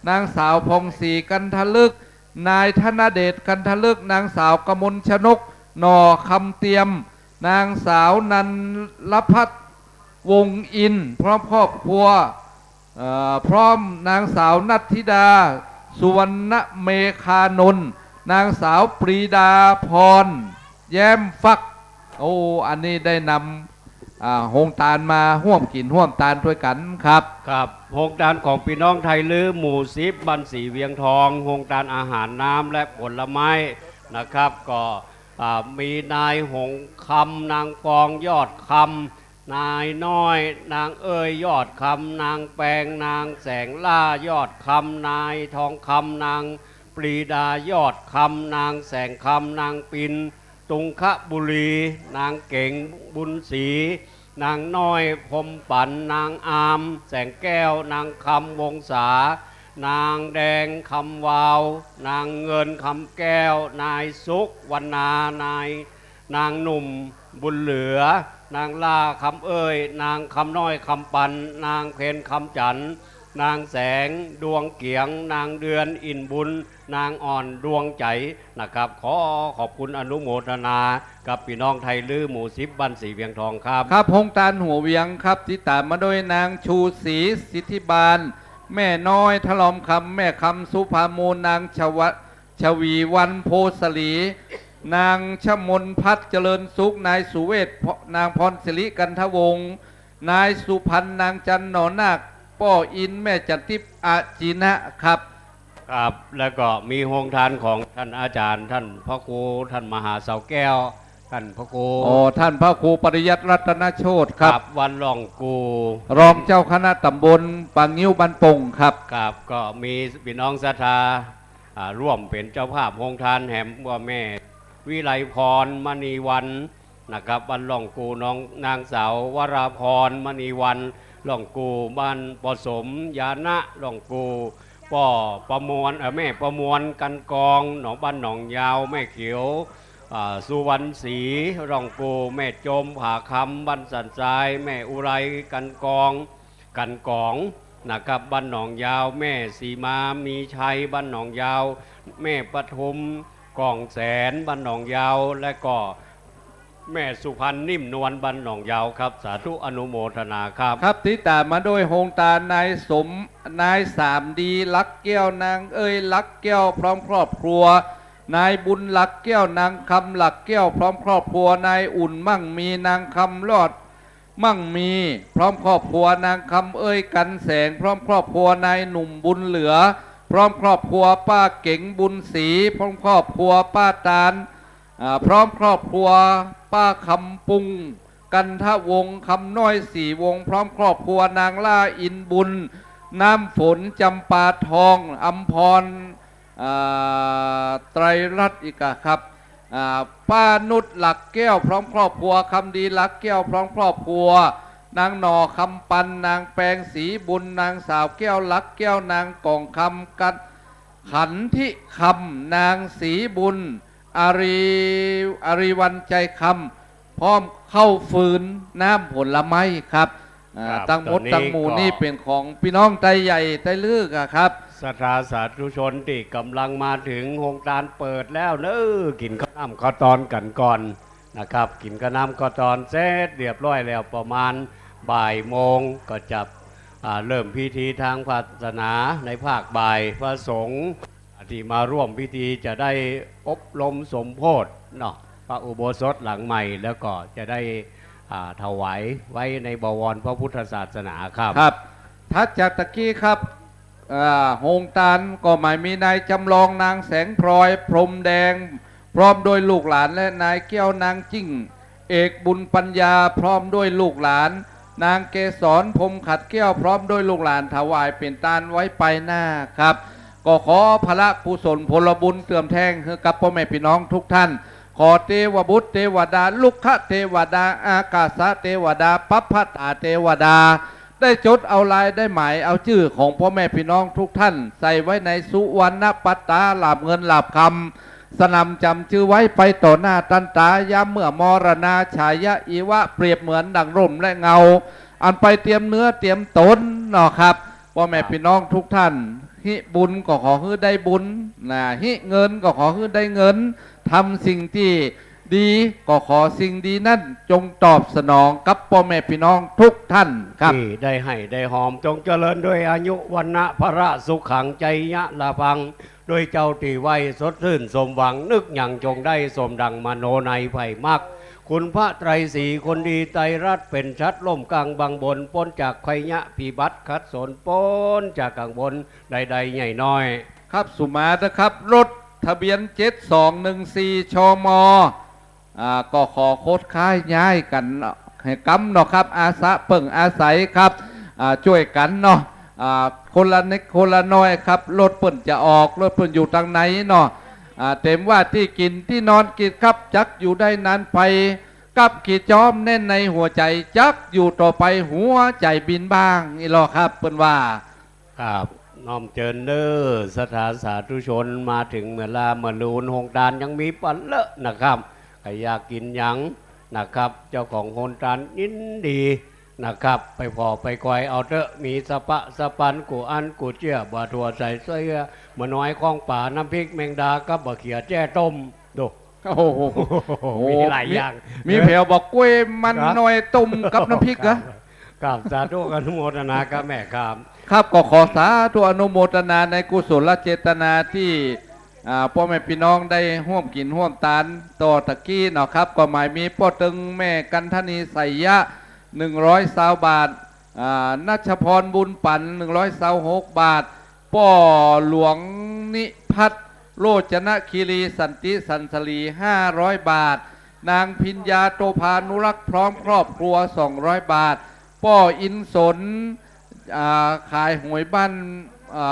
นางสาวผ่องศรีกันทะลึก นายธนเดชกันทะลึก นางสาวกมลชนก หน่อคำเตียม นางสาวนันลพัฒน์วงศ์อินทร์ พร้อมครอบครัว เอ่อ พร้อมนางสาวนัทธิดา สุวรรณเมฆานนท์ นางสาวปรีดาพร แย้มฟัก โอ้ อันนี้ได้นำ อ่า โฮงตานมาฮ่วมกิ๋นฮ่วมตานตวยกั๋นครับ ครับ โฮงตานของปี้น้องไทยลื้อหมู่สิบ บ้านสีเวียงทอง โฮงตานอาหารน้ำและผลไม้นะครับ ก็ อ่า มีนายหงส์คำ นางฟองยอดคำ นายน้อย นางเอ้ยยอดคำ นางแปง นางแสงล่ายอดคำ นายทองคำ นางปรีดายอดคำ นางแสงคำ นางปิน ตุงคบุรี นางเก๋งบุญศรี นางน้อยพรหมปัน นางอามแสงแก้ว นางคำวงศา นางแดงคำวาว นางเงินคำแก้ว นายสุขวรรณา นาย นางหนุ่มบุญเหลือ นางล่าคำเอ้ย นางคำน้อยคำปัน นางเพ็ญคำจันทร์ นางแสงดวงเกียง นางเดือนอิ่นบุญ นางอ่อนดวงใจ๋นะครับ ขอขอบคุณอนุโมทนากับปี้น้องไทยลื้อหมู่สิบ บ้านสีเวียงทองครับ ครับ โฮงตานหัวเวียงครับ ติดต๋ามมาโดยนางชูศรีสิทธิบาล แม่น้อยถลอมคำ แม่คำสุภามูล นางชวะ ชวีวรรณโพธิ์สลี นางชมนพัฒน์เจริญสุข นายสุเวช นางพรศิริกันทวงศ์ นายสุพรรณ นางจันทร์ หน่อนาค ป้ออินทร์ แม่จันทิพย์ อาจีนะครับ ครับ แล้วก็มีโฮงตานของท่านอาจารย์ ท่านพระครู ท่านมหาเสาแก้ว ท่านพระครู อ๋อ ท่านพระครูปริยัติรัตนโชติครับ ครับ วัดหล่องกู่ รองเจ้าคณะต๋ำบลป่างิ้วบ้านโป่งครับ ครับ ก็มีปี้น้องศรัทธา อ่า ร่วมเป๋นเจ้าภาพโฮงตานแหมว่าแม่วิไลพรมณีวรรณนะครับ บ้านหล่องกู่ น้อง นางสาววราพรมณีวรรณ หล่องกู่ บ้านป้อสมญาณะ หล่องกู่ ป้อประมวล เอ่อ แม่ประมวลกันกอง หนอง บ้านหนองยาว แม่เขียว อ่า สุวรรณศรี หล่องกู่ แม่โจมผาคำ บ้านสันทราย แม่อุไรกันกอง กันกองนะครับ บ้านหนองยาว แม่สีมามีชัย บ้านหนองยาว แม่ปทุมกองแสน บ้านหนองยาว และก็แม่สุพรรณนิ่มนวล บ้านหนองยาวครับ สาธุอนุโมทนาครับ ครับ ติดต๋ามมาโดยโฮงตานนายสม นายสามดีหลักแก้ว นางเอ้ยหลักแก้ว พร้อมครอบครัว นายบุญหลักแก้ว นางคำหลักแก้ว พร้อมครอบครัว นายอุ่นมั่งมี นางคำรอด มั่งมี พร้อมครอบครัว นางคำเอ้ยกันแสง พร้อมครอบครัว นายหนุ่มบุญเหลือ พร้อมครอบครัว ป้าเก๋งบุญศรี พร้อมครอบครัว ป้าตาล อ่า พร้อมครอบครัว ป้าคำปุง กันทวงศ์ คำน้อยศรีวงศ์ พร้อมครอบครัว นางล่าอินบุญ น้ำฝน จำปาทอง อำพร อ่า ไตรรัตน์อีกอะครับ อ่า ป้านุชหลักแก้ว พร้อมครอบครัว คำดีหลักแก้ว พร้อมครอบครัว นางหน่อคำปัน นางแปงศรีบุญ นางสาวแก้วหลักแก้ว นางกองคำ กัน ขันธิคำ นางศรีบุญ อารี อารีวันใจคำ พร้อมข้าวฟืนน้ำผลไม้ครับ อ่า ครับ ตังหมด ต๋อนนี้ ตังหมู่ ก็ นี่เป๋นของปี้น้องไตใหญ่ไตลึกอะครับ ศรัทธาสาธุชนตี้ก่ำลังมาเถิง โฮงตานเปิดแล้วเน้อ กิ๋นข้าวน้ำข้าวตอนกั๋นก่อนนะครับ กิ๋นข้าวน้ำข้าวตอนเสร็จเรียบร้อยแล้ว ประมาณบ่ายโมงก็จะ อ่า เริ่มพิธีทางศาสนาในภาคบ่าย พระสงฆ์ อ่า ตี้มาร่วมพิธีจะได้อบรมสมโภชเนาะ พระอุโบสถหลังใหม่ แล้วก็จะได้ อ่า ถวายไว้ในบวรพระพุทธศาสนาครับ ครับ ถัดจากตะกี้ครับ อ่า โฮงตานก็หมายมีนายจำลอง นางแสงพลอย พรหมแดง พร้อมด้วยลูกหลาน และนายแก้วนางจิ้ง เอกบุญปัญญา พร้อมด้วยลูกหลาน นางเกสร พรหมขัดแก้ว พร้อมด้วยลูกหลาน ถวายเป๋นตานไว้ไปหน้าครับ ก็ขอพละกุศลผลบุญเติมแท่งหื้อกับป้อแม่ปี้น้องทุกท่าน ขอเตวบุตรเตวดา ลุกขเตวดา อากาสเตวดา ปัพพตาเตวดา ได้จดเอาลายได้หมายเอาจื้อของป้อแม่ปี้น้องทุกท่าน ใส่ไว้ในสุวรรณปัตตาหลาบเงินหลาบคำ สนำจ๋ำจื้อไว้ไปต่อหน้าตันตา ยามเมื่อมรณาฉายะอิวะ เปรียบเหมือนดั่งร่มและเงา อันไปเตียมเนื้อเตียมต๋นเนาะครับ ป้อแม่ปี้น้องทุกท่าน ฮิบุญก็ขอหื้อได้บุญนะ ฮิเงินก็ขอหื้อได้เงิน ทำสิ่งตี้ดีก็ขอสิ่งดีนั้นจงตอบสนองกับป้อแม่ปี้น้องทุกท่านครับ ตี้ได้ให้ได้หอม จงเจริญด้วยอายุ วรรณะ พละ สุขัง ชัยยะ ลาภัง ด้วยเจ้าตี้ไหว้สดชื่นสมหวัง นึกหยังจงได้สมดังมโนในใฝ่มัก คุณพระไตรสี คนดีไตรรัตน์ เป๋นชัดร่มกลางบังบน ป๊นจากไขยะพิบัติขัดสน ป๊นจากกังวลใดๆ ใหญ่น้อย ครับ สุมาเถอะครับ รถทะเบียน เจ็ดสองหนึ่งสี่ ชม อ่า ก็ขอคดค้ายย้ายกั๋นให้กำเนาะครับ อาสาเปิ่งอาศัยครับ อ่า จ้วยกั๋นเนาะ อ่า คนละนิดคนละน้อยครับ รถเปิ้นจะออก รถเปิ้นอยู่ตางไหนเนาะ อ่า เต๋มว่าตี้กิ๋นตี้นอนกิ๋นครับ จักอยู่ได้นานไป กับขีดจอมแน่นในหัวใจ๋ จักอยู่ต่อไปหัวใจ๋บินบ้าง อี้ลอครับ เปิ้นว่า ครับ น้อมเจิญเน้อ ศรัทธาสาธุชน มาเถิงเวลาเมื่อลูน โฮงตานยังมีปะเลอะนะครับ ใผอยากกิ๋นหยังนะครับ เจ้าของโฮงตานยินดีนะครับ ไปผ่อไปกอยเอาเต๊อะ มีสะปะสะปัน กู้อั้นกู้เจื้อ บ่าถั่วใส่เสื้อ บ่าน้อยข้องป๋า น้ำพริกแมงดา กับบ่าเขียแจ้ต้ม ดู โอ้โห มีหลายอย่าง มี มีแผวบอกกล้วยมัน ครับ น้อยต้มกับน้ำพริกเหรอ ครับ ครับ สาธุอนุโมทนาครับแม่ครับ ครับ ก็ขอสาธุอนุโมทนาในกุศลเจตนาตี้ อ่า ป้อแม่ปี้น้องได้ฮ่วมกิ๋นฮ่วมตานต่อตะกี้เนาะครับ ก็หมายมีป้อเติงแม่กันทนีไสยะ หนึ่งร้อยซาวบาท อ่า นัชพรบุญปั๋น หนึ่งร้อยซาวหกบาท ป้อหลวงนิพัฒน์ โรจนคีรี สันติสันสลี ห้าร้อยบาท นางพิญญา โตภานุรักษ์ พร้อมครอบครัว สองร้อยบาท ป้ออินสน อ่า ขายหวยบ้าน อ่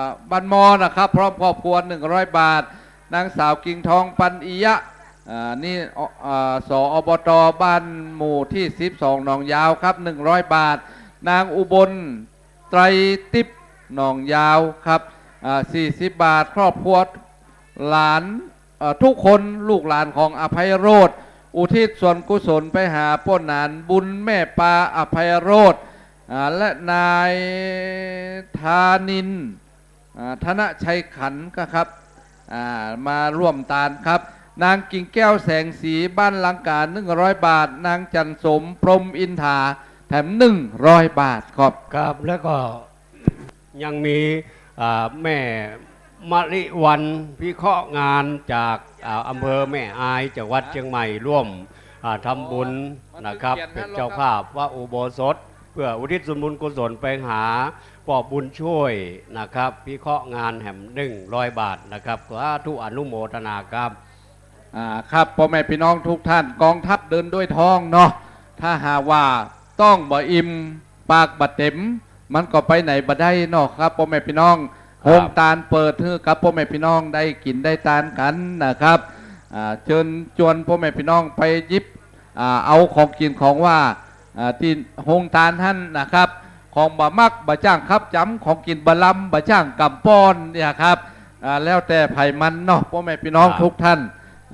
า บ้านมอนะครับ พร้อมครอบครัว หนึ่งร้อยบาท นางสาวกิ่งทอง ปันอิยะ อ่า นี่ อ่า ส อบต บ้านหมู่ตี้ สิบสอง หนองยาวครับ หนึ่งร้อยบาท นางอุบล ไตรติพย์ หนองยาวครับ อ่า สี่สิบบาท ครอบครัวหลาน เอ่อ ทุกคน ลูกหลานของอภัยโรจน์ อุทิศส่วนกุศลไปหาป้อหนานบุญแม่ปาอภัยโรจน์ อ่า และนายธานินทร์ อ่า ธนชัยขันธ์ครับ อ่า มาร่วมตานครับ นางกิ่งแก้ว แสงศรี บ้านลังกา หนึ่งร้อยบาท นางจันทร์สม พรหมอินทา แถม หนึ่งร้อยบาทครับ ครับ แล้วก็ ยังมี อ่า แม่มะลิวรรณ พิเคราะห์งาน จาก อ่า อำเภอแม่อาย จังหวัดเชียงใหม่ ร่วม อ่า ทำบุญนะครับ เป๋นเจ้าภาพพระอุโบสถ เพื่ออุทิศส่วนบุญกุศลไปหาป้อบุญช่วยนะครับ พิเคราะห์งานแหม หนึ่งร้อยบาทนะครับ สาธุอนุโมทนาครับ อ่า ครับ ป้อแม่ปี้น้องทุกท่าน กองทัพเดินด้วยท้องเนาะ ถ้าหากว่าต๊องบ่อิ่ม ปากบ่เต๋ม มันก็ไปไหนบ่ได้เนาะครับ ป้อแม่ปี้น้อง ครับ โฮงตานเปิดหื้อกับป้อแม่ปี้น้องได้กิ๋นได้ตานกั๋นนะครับ อ่า เจิญจวนป้อแม่ปี้น้องไปหยิบ อ่า เอาของกิ๋นของหว่าน อ่า ตี้โฮงตานหั้นนะครับ ของบ่มักบ่จ้างครับจ๋ำ ของกิ๋นบ่ลำบ่จ้างกำป้อนเนี่ยครับ อ่า แล้วแต่ใผมันเนาะ ป้อแม่ปี้น้อง ครับ ทุกท่าน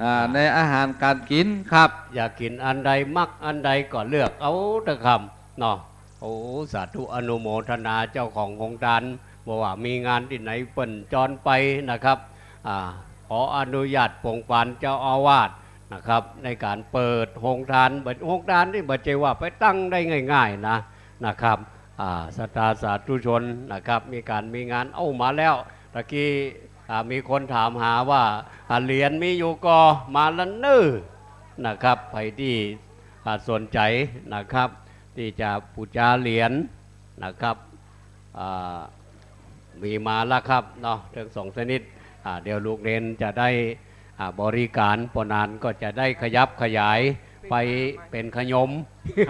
อ่า ในอาหารก๋านกิ๋นครับ อยากกิ๋นอันใดมักอันใดก็เลือกเอาเถอะครับเนาะ โอ้ สาธุอนุโมทนาเจ้าของโฮงตาน บ่ว่ามีงานตี้ไหนเปิ้นจรไปนะครับ อ่า ขออนุญาตปงฟานเจ้าอาวาสนะครับ ในก๋านเปิดโฮงตาน บ่ โฮงตานนี่บ่ใจ้ว่าไปตั้งได้ง่ายๆ นะ นะครับ อ่า ศรัทธาสาธุชนนะครับ มีก๋านมีงาน เอ้า มาแล้ว ตะกี้ อ่า มีคนถามหาว่า อ่า เหรียญมีอยู่ก่อ มาละเน้อ นะครับ ใผตี้ อ่า สนใจ๋นะครับ ตี้จะปู๋จาเหรียญนะครับ อ่า มีมาแล้วครับเนาะ ตึงสองชนิด อ่า เดี๋ยวลูกเณรจะได้ อ่า บริการ ปอหนานก็จะได้ขยับขยายไปเป๋นขยม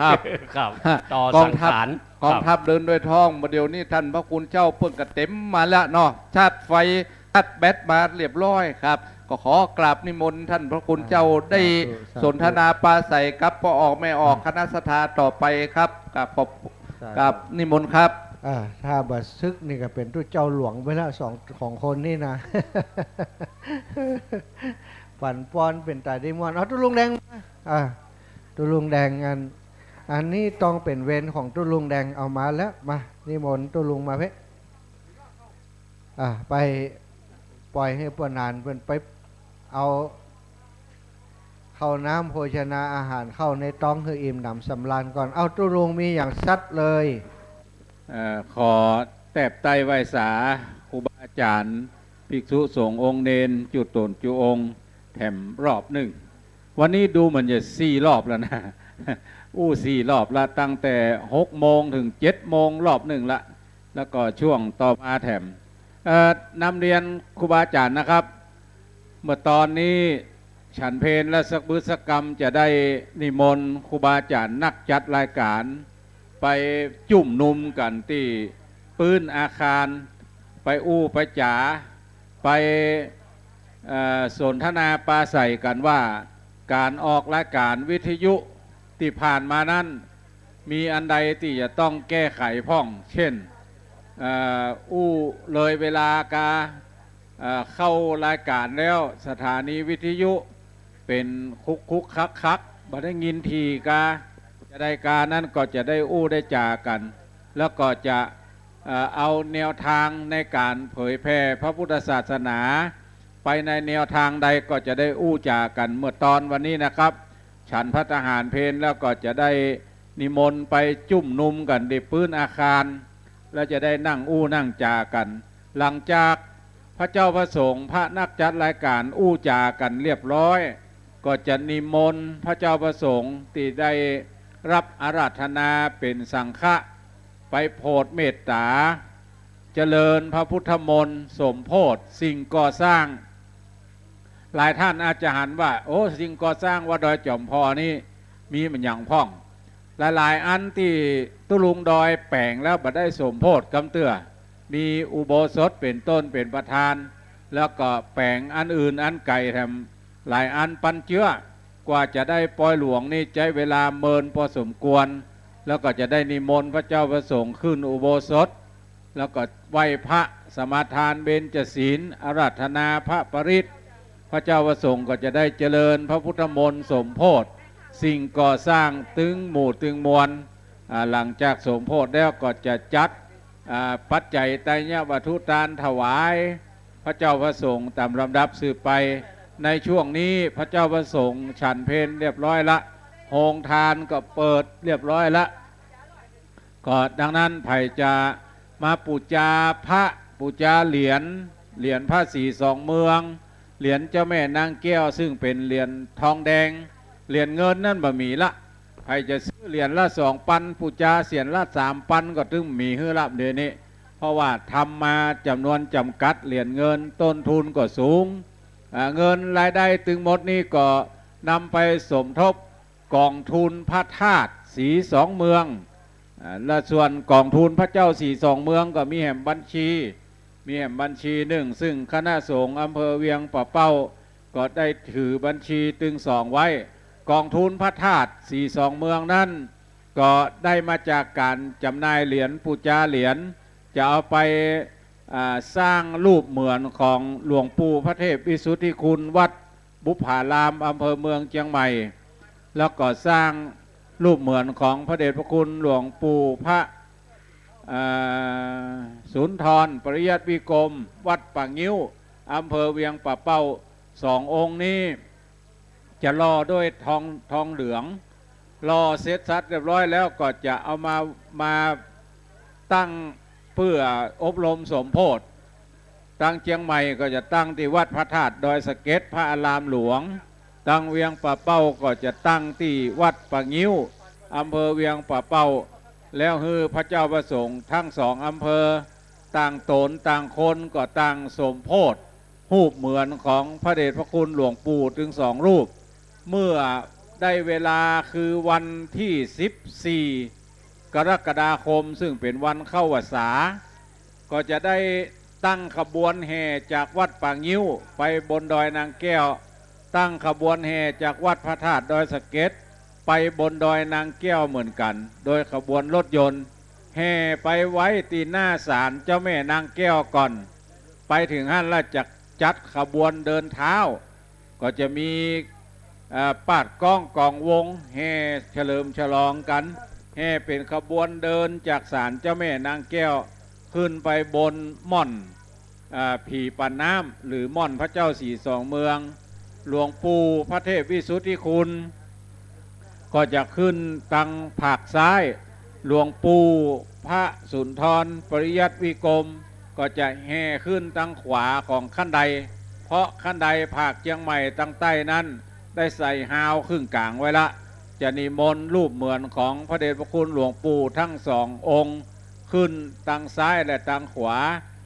ครับ ครับ ต่อ กองทัพ สังขาร กองทัพ ครับ เดินด้วยท้อง บ่าเดี่ยวนี้ต้านพระคุณเจ้าเปิ้นก็เต๋มมาแล้วเนาะ ชาร์จไฟ ชาร์จแบตมาเรียบร้อยครับ ก็ขอกราบนิมนต์ต้านพระคุณเจ้า อ่า ได้ สาธุ สาธุ สนทนาปราศรัยกับป้อออกแม่ออก อ่า คณะศรัทธาต่อไปครับ กราบขอบ สาธุ กราบนิมนต์ครับ อ่า ถ้าบ่าสึกนี่ก็เป๋นตุ๊เจ้าหลวงไปแล้ว สอง สองคนนี่นะ ปั๋นปอนเป๋นต๋าได้ม่วน เอาตุ๊ลุงแดงมา อ่า ตุ๊ลุงแดง อัน อันนี้ต้องเป๋นเวรของตุ๊ลุงแดง เอามาแล้ว มา นิมนต์ตุ๊ลุงมาเพ่ อ่า ไป ป่อยหื้อป้อหนานเปิ้นไปเอาข้าวน้ำโภชนาอาหารเข้าในต๊องหื้ออิ่มหนำสำราญก่อน เอาตุ๊ลุงมีอย่างสัตย์เลย เอ่อ ขอแตบไต้ไหว้สาครูบาอาจ๋ารย์ ภิกษุสงฆ์องค์เณร จุ๊ต๋นจุองค์ แถมรอบนึ่ง วันนี้ดูเหมือนจะสี่รอบแล้วนะ อู้สี่รอบละ ตั้งแต่หกโมงเถิงเจ็ดโมงรอบนึ่งละ แล้วก็ช่วงต่อมาแถม เอ่อ นำเรียนครูบาอาจ๋ารย์นะครับ เมื่อตอนนี้ฉันเพลแล้วสักบึดสักกำจะได้นิมนต์ครูบาอาจ๋ารย์นักจัดรายการ ไปจุมนุมกั๋นตี้ปื๊นอาคาร ไปอู้ไปจ๋า ไป เอ่อ สนทนาปราศรัยกั๋นว่า ก๋านออกรายการวิทยุตี้ผ่านมานั้น มีอันใดตี้จะต้องแก้ไขพ่อง เช่น เอ่อ อู้เลยเวลากา เอ่อ เข้ารายการแล้ว สถานีวิทยุเป๋นคุกๆ คักๆ บ่ได้ยินถี่กา จะใดกานั้นก็จะได้อู้ได้จ๋ากั๋น แล้วก็จะ เอ่อ เอาแนวตางในก๋านเผยแผ่พระพุทธศาสนา ไปในแนวตางใดก็จะได้อู้จ๋ากั๋นเมื่อตอนวันนี้นะครับ ฉันภัตตาหารเพลแล้วก็จะได้นิมนต์ไปจุมนุมกั๋นตี้ปื๊นอาคาร แล้วจะได้นั่งอู้นั่งจ๋ากั๋น หลังจากพระเจ้าพระสงฆ์พระนักจัดรายการอู้จ๋ากั๋นเรียบร้อย ก็จะนิมนต์พระเจ้าพระสงฆ์ตี้ได้รับอาราธนาเป๋นสังฆะ ไปโผดเมตต๋า เจริญพระพุทธมนต์สมโภชสิ่งก่อสร้าง หลายต้านอาจจะหันว่า โอ้ สิ่งก่อสร้างวัดดอยจ๋อมพอนี่มีมันหยังพ่อง หลายๆ อันตี้ตุ๊ลุงดอยแป๋งแล้วบ่ได้สมโภชกำเตื้อ มีอุโบสถเป๋นต้นเป๋นประธาน แล้วก็แป๋งอันอื่นอันไก๋แถมหลายอันปันเจื้อ กว่าจะได้ปอยหลวงนี่ใจ๊เวลาเมินพอสมควร แล้วก็จะได้นิมนต์พระเจ้าพระสงฆ์ขึ้นอุโบสถ แล้วก็ไหว้พระสมาทานเบญจศีล อาราธนาพระปริตร พระเจ้าพระสงฆ์ก็จะได้เจริญพระพุทธมนต์สมโภชสิ่งก่อสร้างตึงหมู่ตึงมวล อ่า หลังจากสมโภชแล้วก็จะจัด อ่า ปัจจัยไตรยวัตถุตานถวาย พระเจ้าพระสงฆ์ต๋ามลำดับสืบไป ในช่วงนี้พระเจ้าพระสงฆ์ฉันเพลเรียบร้อยละ โฮงตานก็เปิดเรียบร้อยละ ก็ดังนั้นใผจะมาปู๋จาพระ ปู๋จาเหรียญ เหรียญพระศรีสองเมือง เหรียญเจ้าแม่นางแก้ว ซึ่งเป๋นเหรียญทองแดง เหรียญเงินนั้นบ่มีละ ใผจะซื้อเหรียญละสองปัน ปู๋จาเหรียญละสามปันก็ตึงมีหื้อละเดี๋ยวนี้ เพราะว่าทำมาจ๋ำนวนจ๋ำกัด เหรียญเงินต้นทุนก็สูง อ่า เงินรายได้ตึงหมดนี่ก็นำไปสมทบก๋องทุนพระธาตุศรีสองเมือง อ่า และส่วนก๋องทุนพระเจ้าศรีสองเมืองก็มีแหมบัญชี มีแหมบัญชีนึ่ง ซึ่งคณะสงฆ์อำเภอเวียงป่าเป้าก็ได้ถือบัญชีตึงสองไว้ ก๋องทุนพระธาตุศรีสองเมืองนั้น ก็ได้มาจากก๋านจ๋ำหน่ายเหรียญ ปู๋จาเหรียญ จะเอาไป อ่า สร้างรูปเหมือนของหลวงปู่พระเทพวิสุทธิคุณ วัดบุปผาราม อำเภอเมืองเจียงใหม่ แล้วก็สร้างรูปเหมือนของพระเดชพระคุณหลวงปู่พระ อ่า สุนทรปริยัติวิกรม วัดป่างิ้ว อำเภอเวียงป่าเป้า สององค์นี้ จะหล่อด้วยทอง ทองเหลือง หล่อเสร็จสรรพเรียบร้อยแล้วก็จะเอามา มาตั้งเพื่ออบรมสมโภช ตางเจียงใหม่ก็จะตั้งตี้วัดพระธาตุดอยสะเก็ด พระอารามหลวง ตางเวียงป่าเป้าก็จะตั้งตี้วัดป่างิ้ว อำเภอเวียงป่าเป้า แล้วหื้อพระเจ้าพระสงฆ์ตึงสองอำเภอ ต่างต๋นต่างคนก็ต่างสมโภช รูปเหมือนของพระเดชพระคุณหลวงปู่ตึงสองรูป เมื่อได้เวลาคือวันที่สิบสี่กรกฎาคม ซึ่งเป๋นวันเข้าพรรษา ก็จะได้ตั้งขบวนแห่จากวัดป่างิ้วไปบนดอยนางแก้ว ตั้งขบวนแห่จากวัดพระธาตุดอยสะเก็ดไปบนดอยนางแก้วเหมือนกั๋น โดยขบวนรถยนต์ แห่ไปไว้ตี้หน้าศาลเจ้าแม่นางแก้วก่อน ไปเถิงหั้นแล้วจะจัดขบวนเดินเท้า ก็จะมี เอ่อ ปาดก้องก๋องวง แห่เฉลิมฉลองกั๋น แห่เป๋นขบวนเดินจากศาลเจ้าแม่นางแก้ว ขึ้นไปบนม่อน เอ่อ ผีปากน้ำ หรือม่อนพระเจ้าสีสองเมือง หลวงปู่พระเทพวิสุทธิคุณ ก็จะขึ้นตางผากซ้าย หลวงปู่พระสุนทรปริยัติวิกรม ก็จะแห่ขึ้นตางขวาของขั้นได เพราะขั้นไดผากเจียงใหม่ตางใต้นั้น ได้ใส่ฮาวครึ่งก๋างไว้ละ จะนิมนต์รูปเหมือนของพระเดชพระคุณหลวงปู่ทั้งสององค์ ขึ้นตางซ้ายและตางขวา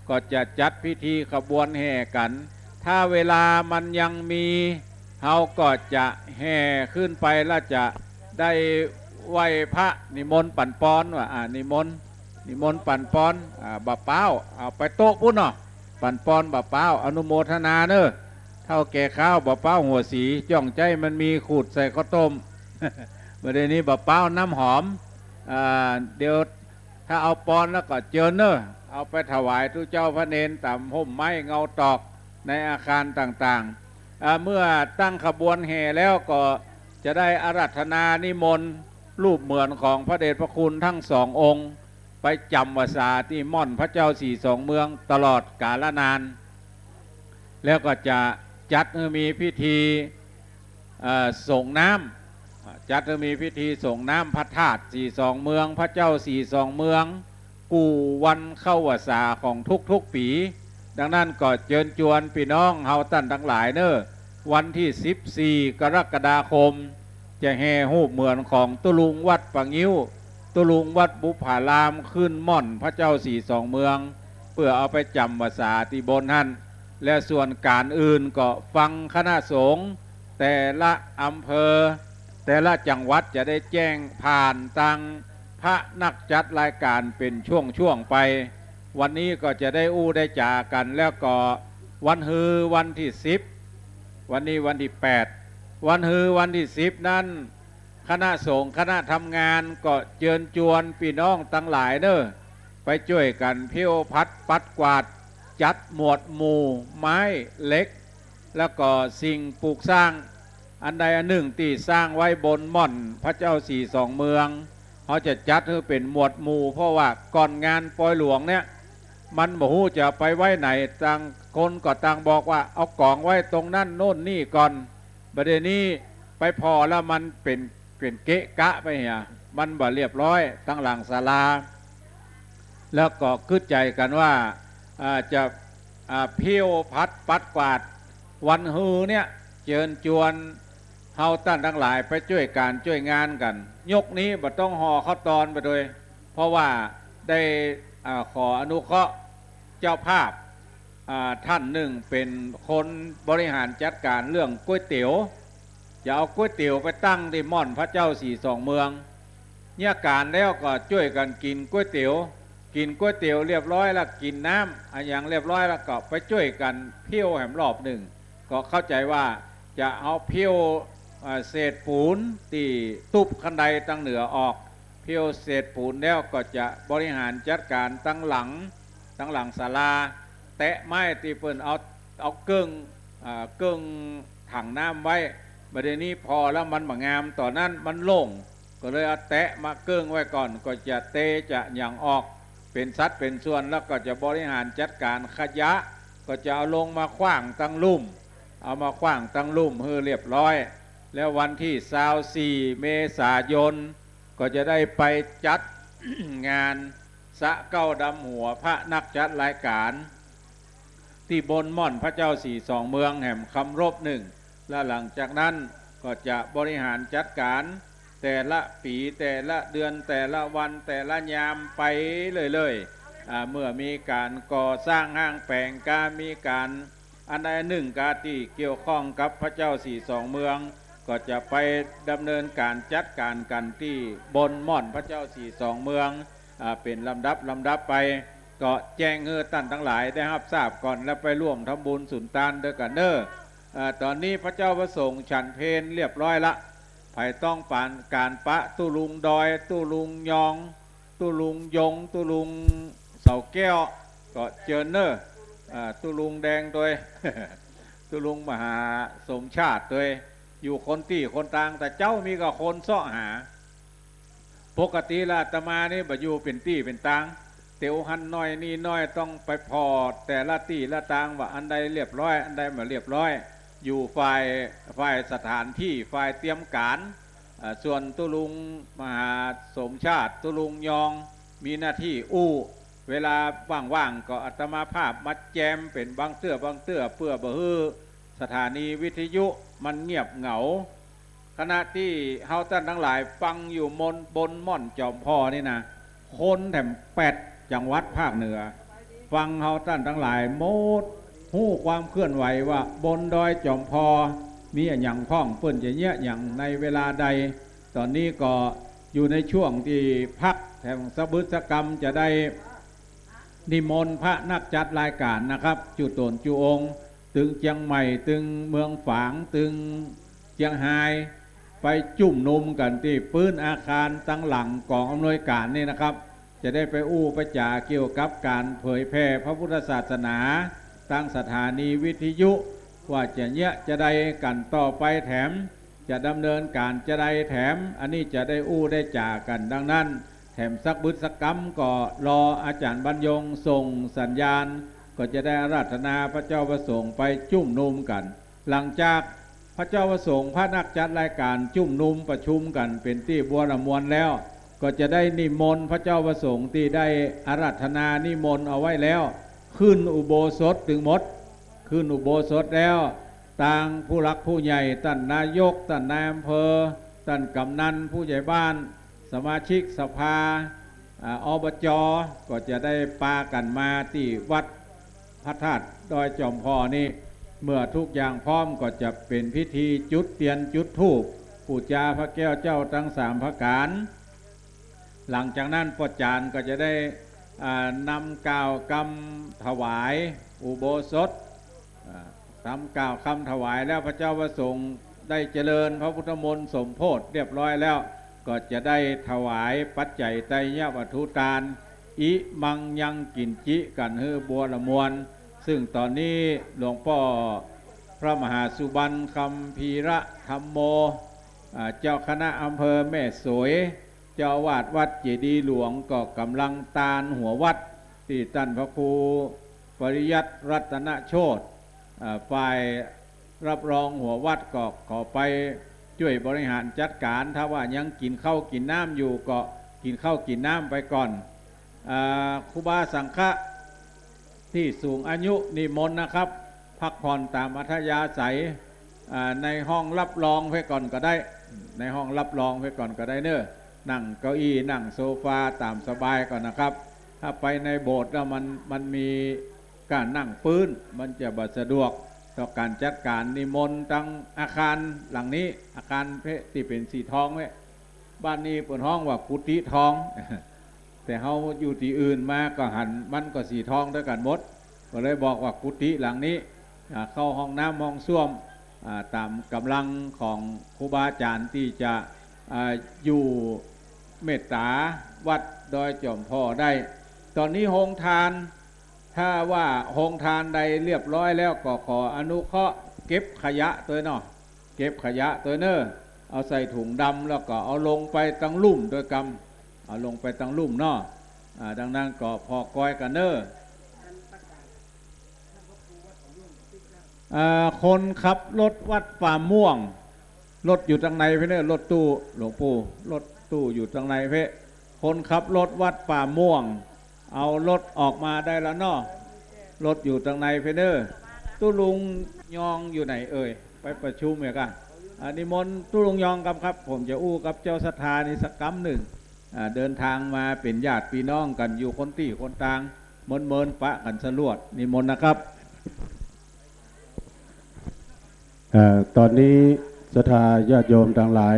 ก็จะจัดพิธีขบวนแห่กั๋น ถ้าเวลามันยังมี เฮาก็จะแห่ขึ้นไปแล้วจะได้ไหว้พระนิมนต์ปั๋นปอนว่า อ่า นิมนต์ นิมนต์ปั๋นปอน อ่า บ่าป๊าว เอาไปโต๊ะปู๊นเนาะ ปั๋นปอนบ่าป๊าว อนุโมทนาเน่อ เฒ่าแก่ข้าวบ่าป๊าวหัวสี จ้องใจ๊มันมีขูดใส่ข้าวต้ม บ่าเดี่ยวนี้บ่าป๊าวน้ำหอม อ่า เดี๋ยว ถ้าเอาปอนแล้วก็เจิญเน่อ เอาไปถวายตุ๊เจ้าพระเณรต๋ามฮ่มไม้เงาตอกในอาคารต่างๆ อ่า เมื่อตั้งขบวนแห่แล้วก็จะได้อาราธนานิมนต์รูปเหมือนของพระเดชพระคุณทั้งสององค์ ไปจ๋ำพรรษาตี้ม่อนพระเจ้าสีสองเมืองตลอดกาลนาน แล้วก็จะจัดหื้อมีพิธี เอ่อ สรงน้ำ อ่า จัดหื้อมีพิธีสรงน้ำพระธาตุสีสองเมือง พระเจ้าสีสองเมือง กู้วันเข้าพรรษาของทุกๆ ปี๋ ดังนั้นก็เจิญจวนปี้น้องเฮาต้านตังหลายเน่อ วันตี้สิบสี่กรกฎาคม จะแห่ฮูปเหมือนของตุ๊ลุงวัดป่างิ้ว ตุ๊ลุงวัดบุพาราม ขึ้นม่อนพระเจ้าสีสองเมือง เปื้อเอาไปจ๋ำพรรษาตี้บนหั้น และส่วนก๋านอื่นก็ฟังคณะสงฆ์แต่ละอำเภอ แต่ละจังหวัดจะได้แจ้งผ่านตางพระนักจัดรายก๋านเป๋นช่วงๆ ไป วันนี้ก็จะได้อู้ได้จ๋ากั๋น แล้วก็วันฮือวันตี้สิบ วันนี้วันตี้แปด วันฮือวันตี้สิบนั้น คณะสงฆ์คณะทำงานก็เจิญจวนปี้น้องตังหลายเน่อ ไปจ้วยกั๋นเผี้ยวผัดปัดกวาด จัดหมวดหมู่ไม้เหล็ก แล้วก็สิ่งปลูกสร้างอันใดอันนึ่งตี้สร้างไว้บนม่อนพระเจ้าสีสองเมือง เฮาจะจัดหื้อเป๋นหมวดหมู่ เพราะว่าก่อนงานปอยหลวงเนี่ย มันบ่ฮู้จะไปไว้ไหน ต่างคนก็ต่างบอกว่าเอาก๋องไว้ตรงนั้นโน่นนี่ก่อน บ่าเดี่ยวนี้ไปผ่อแล้วมันเป๋น เป๋นเกะกะไปเหีย มันบ่เรียบร้อยตางหลังศาลา แล้วก็กึ๊ดใจ๋กั๋นว่า อ่า จะ อ่า เผี้ยวผัดปัดกวาดวันฮือเนี่ย เจิญจวนเฮาต้านตังหลายไปจ้วยก๋านจ้วยงานกั๋น ยกนี้บ่ต้องห่อข้าวตอนไปโดย เพราะว่าได้ อ่า ขออนุเคราะห์เจ้าภาพ อ่า ต้านนึ่งเป๋นคนบริหารจัดก๋านเรื่องก๋วยเตี๋ยว จะเอาก๋วยเตี๋ยวไปตั้งตี้ม่อนพระเจ้าสีสองเมือง เยียะก๋านแล้วก็จ้วยกั๋นกิ๋นก๋วยเตี๋ยว กิ๋นก๋วยเตี๋ยวเรียบร้อยแล้ว กิ๋นน้ำอะหยังเรียบร้อยแล้วก็ไปจ้วยกั๋นเผี้ยวแหมรอบนึ่ง ก็เข้าใจ๋ว่าจะเอาเผี้ยว อ่า เศษปูนตี้ตุ๊บคันไดตางเหนือออก เผี้ยวเศษปูนแล้วก็จะบริหารจัดก๋านตางหลัง ตางหลังศาลา แตะไม้ตี้เปิ้นเอา เอาเกิ่ง อ่า เกิ่งถังน้ำไว้ บ่าเดี่ยวนี้ผ่อแล้วมันบ่งาม ต๋อนนั้นมันโล่ง ก็เลยเอาแตะมาเกิ่งไว้ก่อน ก็จะเตะจะหยังออก เป๋นสัดเป๋นส่วน แล้วก็จะบริหารจัดก๋านขยะ ก็จะเอาลงมาขว้างตางลุ่ม เอามาขว้างตางลุ่มหื้อเรียบร้อย แล้ววันตี้ซาวสี่เมษายน ก็จะได้ไปจัด งานสะเก๊าดำหัวพระนักจัดรายก๋าน ตี้บนม่อนพระเจ้าสีสองเมืองแหมคำรบนึ่ง และหลังจากนั้นก็จะบริหารจัดก๋านแต่ละปี๋ แต่ละเดือน แต่ละวัน แต่ละยามไปเรื่อยๆ อ่า เมื่อมีก๋านก่อสร้างห้างแป๋งกา มีก๋าน อันใดอันนึ่งกาตี้เกี่ยวข้องกับพระเจ้าสี่สองเมือง ก็จะไปดำเนินก๋านจัดก๋านกั๋นตี้บนม่อนพระเจ้าสี่สองเมือง อ่า เป๋นลำดับลำดับไป ก็แจ้งหื้อต้านตังหลายได้ฮับทราบก่อน แล้วไปร่วมทำบุญสุนตานด้วยกั๋นเน่อ อ่า ต๋อนนี้พระเจ้าพระสงฆ์ฉันเพลเรียบร้อยละ ใผต้องก๋านปะตุ๊ลุงดอย ตุ๊ลุงยอง ตุ๊ลุงยง ตุ๊ลุงเสาแก้ว ก็เจิญเน่อ อ่า ตุ๊ลุงแดงตวย ตุ๊ลุงมหาสมชาติตวย อยู่คนตี้คนตาง แต่เจ้ามีก้าคนเซาะหา ปกติละอาตมานี่บ่อยู่เป๋นตี้เป๋นตาง เตียวหั้นน้อยนี่น้อย ต้องไปผ่อแต่ละตี้ละตางว่าอันใดเรียบร้อย อันใดบ่เรียบร้อย อยู่ฝ่าย ฝ่ายสถานตี้ ฝ่ายเตรียมก๋าน อ่า ส่วนตุ๊ลุงมหาสมชาติ ตุ๊ลุงยอง มีหน้าตี้อู้ เวลาว่างๆ ก็อาตมาภาพมาแจมเป๋นบางเตื้อบางเตื้อ เปื้อบ่หื้อสถานีวิทยุมันเงียบเหงา ขณะตี้เฮาต้านตังหลายฟังอยู่บน บนม่อนจอมผ่อนี่นะ คนแถมแปดจังหวัดภาคเหนือ ฟังเฮาต้านตังหลายหมด ฮู้ความเคลื่อนไหวว่าบนดอยจอมผ่อมีอะหยังพ่อง เปิ้นจะเยียะหยังในเวลาใด ต๋อนนี้ก็อยู่ในช่วงตี้พักแถมสะบึดสะกำ จะได้นิมนต์พระนักจัดรายก๋านนะครับ จุ๊ต๋นจุ๊องค์ ตึงเจียงใหม่ ตึงเมืองฝาง ตึงเจียงฮาย ไปจุมนุมกั๋นตี้ปื๊นอาคารตังหลังก๋องอำนวยก๋านนี่นะครับ จะได้ไปอู้ไปจ๋าเกี่ยวกับก๋านเผยแผ่พระพุทธศาสนา ตางสถานีวิทยุ ว่าจะเยียะจะใดกั๋นต่อไปแถม จะดำเนินก๋านจะใดแถม อันนี้จะได้อู้ได้จ๋ากั๋นดังนั้น แถมสักบึดสักกำก็รออาจ๋ารย์บรรยงส่งสัญญาณ ก็จะได้อาราธนาพระเจ้าพระสงฆ์ไปจุมนุมกั๋น หลังจากพระเจ้าพระสงฆ์พระนักจัดรายก๋านจุมนุมประชุมกั๋นเป๋นตี้บัวระมวลแล้ว ก็จะได้นิมนต์พระเจ้าพระสงฆ์ตี้ได้อาราธนานิมนต์เอาไว้แล้ว ขึ้นอุโบสถตึงหมด ขึ้นอุโบสถแล้ว ตางผู้หลักผู้ใหญ่ ต้านนายก ต้านนายอำเภอ ต้านกำนัน ผู้ใหญ่บ้าน สมาชิกสภา อ่า อบจ ก็จะได้ปากั๋นมาตี้วัดพระธาตุดอยจอมผ่อนี่ เมื่อทุกอย่างพร้อมก็จะเป๋นพิธีจุดเตียนจุดธูป ปู๋จาพระแก้วเจ้าตังสามประก๋าน หลังจากนั้นป้อจ๋ารย์ก็จะได้ อ่า นำกล่าวกำถวายอุโบสถ อ่า นำกล่าวกำถวายแล้วพระเจ้าพระสงฆ์ได้เจริญพระพุทธมนต์สมโภชเรียบร้อยแล้ว ก็จะได้ถวายปัจจัยไตรยวัตถุตาน อิมังยังกิ๋นจิ กั๋นหื้อบัวระมวล ซึ่งต๋อนนี้หลวงป้อพระมหาสุบรรณ คัมภีระธัมโม อ่า เจ้าคณะอำเภอแม่สวย เจ้าอาวาสวัดเจดีย์หลวงก็ก๋ำลังตานหัววัด ตี้ต้านพระครูปริยัติรัตนโชติ อ่า ฝ่ายรับรองหัววัดก็ขอไปจ้วยบริหารจัดก๋าน ถ้าว่ายังกิ๋นข้าวกิ๋นน้ำอยู่ก็กิ๋นข้าวกิ๋นน้ำไปก่อน อ่า ครูบาสังฆะตี้สูงอายุนิมนต์นะครับ พักผ่อนต๋ามอัธยาศัย อ่า ในห้องรับรองไปก่อนก็ได้ ในห้องรับรองไปก่อนก็ได้เน่อ นั่งเก้าอี้นั่งโซฟาต๋ามสบายก่อนนะครับ ถ้าไปในโบสถ์แล้วมัน มันมีก๋านนั่งปื๊น มันจะบ่สะดวกต่อก๋านจัดก๋านนิมนต์ ตางอาคารหลังนี้ อาคารเพะตี้เป๋นสีทองเว้ย บ้านนี้เปิ้นฮ้องว่ากุฏิทอง แต่เฮาอยู่ตี้อื่นมาก็หันมันก็สีทองตวยกั๋นหมด ก็เลยบอกว่ากุฏิหลังนี้ อ่า เข้าห้องน้ำห้องส้วม อ่า ต๋ามก๋ำลังของครูบาอาจ๋ารย์ตี้จะ อ่า อยู่เมตต๋าวัดดอยจอมผ่อได้ ต๋อนนี้โฮงทาน ถ้าว่าโฮงทานใดเรียบร้อยแล้วก็ขออนุเคราะห์เก็บขยะตวยเนาะ เก็บขยะตวยเน่อ เอาใส่ถุงดำแล้วก็เอาลงไปตังลุ่มตวยกำ เอาลงไปตังลุ่มเนาะ อ่า ดังนั้นก็ผ่อกอยกั๋นเน่อ อ่า คนขับรถวัดป่าม่วง รถอยู่ตังในเพะเน่อ รถตู้หลวงปู่ รถตู้อยู่ตังในเพะ คนขับรถวัดป่าม่วง เอารถออกมาได้แล้วเนาะ รถอยู่ตังในเพะเน่อ ตุ๊ลุงยองอยู่ไหนเอ่ย ไปประชุมเหรอกะ อ่า นิมนต์ตุ๊ลุงยองครับ ครับ ผมจะอู้กับเจ้าศรัทธานี่สักกำนึ่ง อ่า เดินทางมาเป๋นญาติปี้น้องกั๋นอยู่คนตี้คนตาง เมินๆ ปะกั๋นสลวด นิมนต์นะครับ เอ่อ ต๋อนนี้ศรัทธาญาติโยมตังหลาย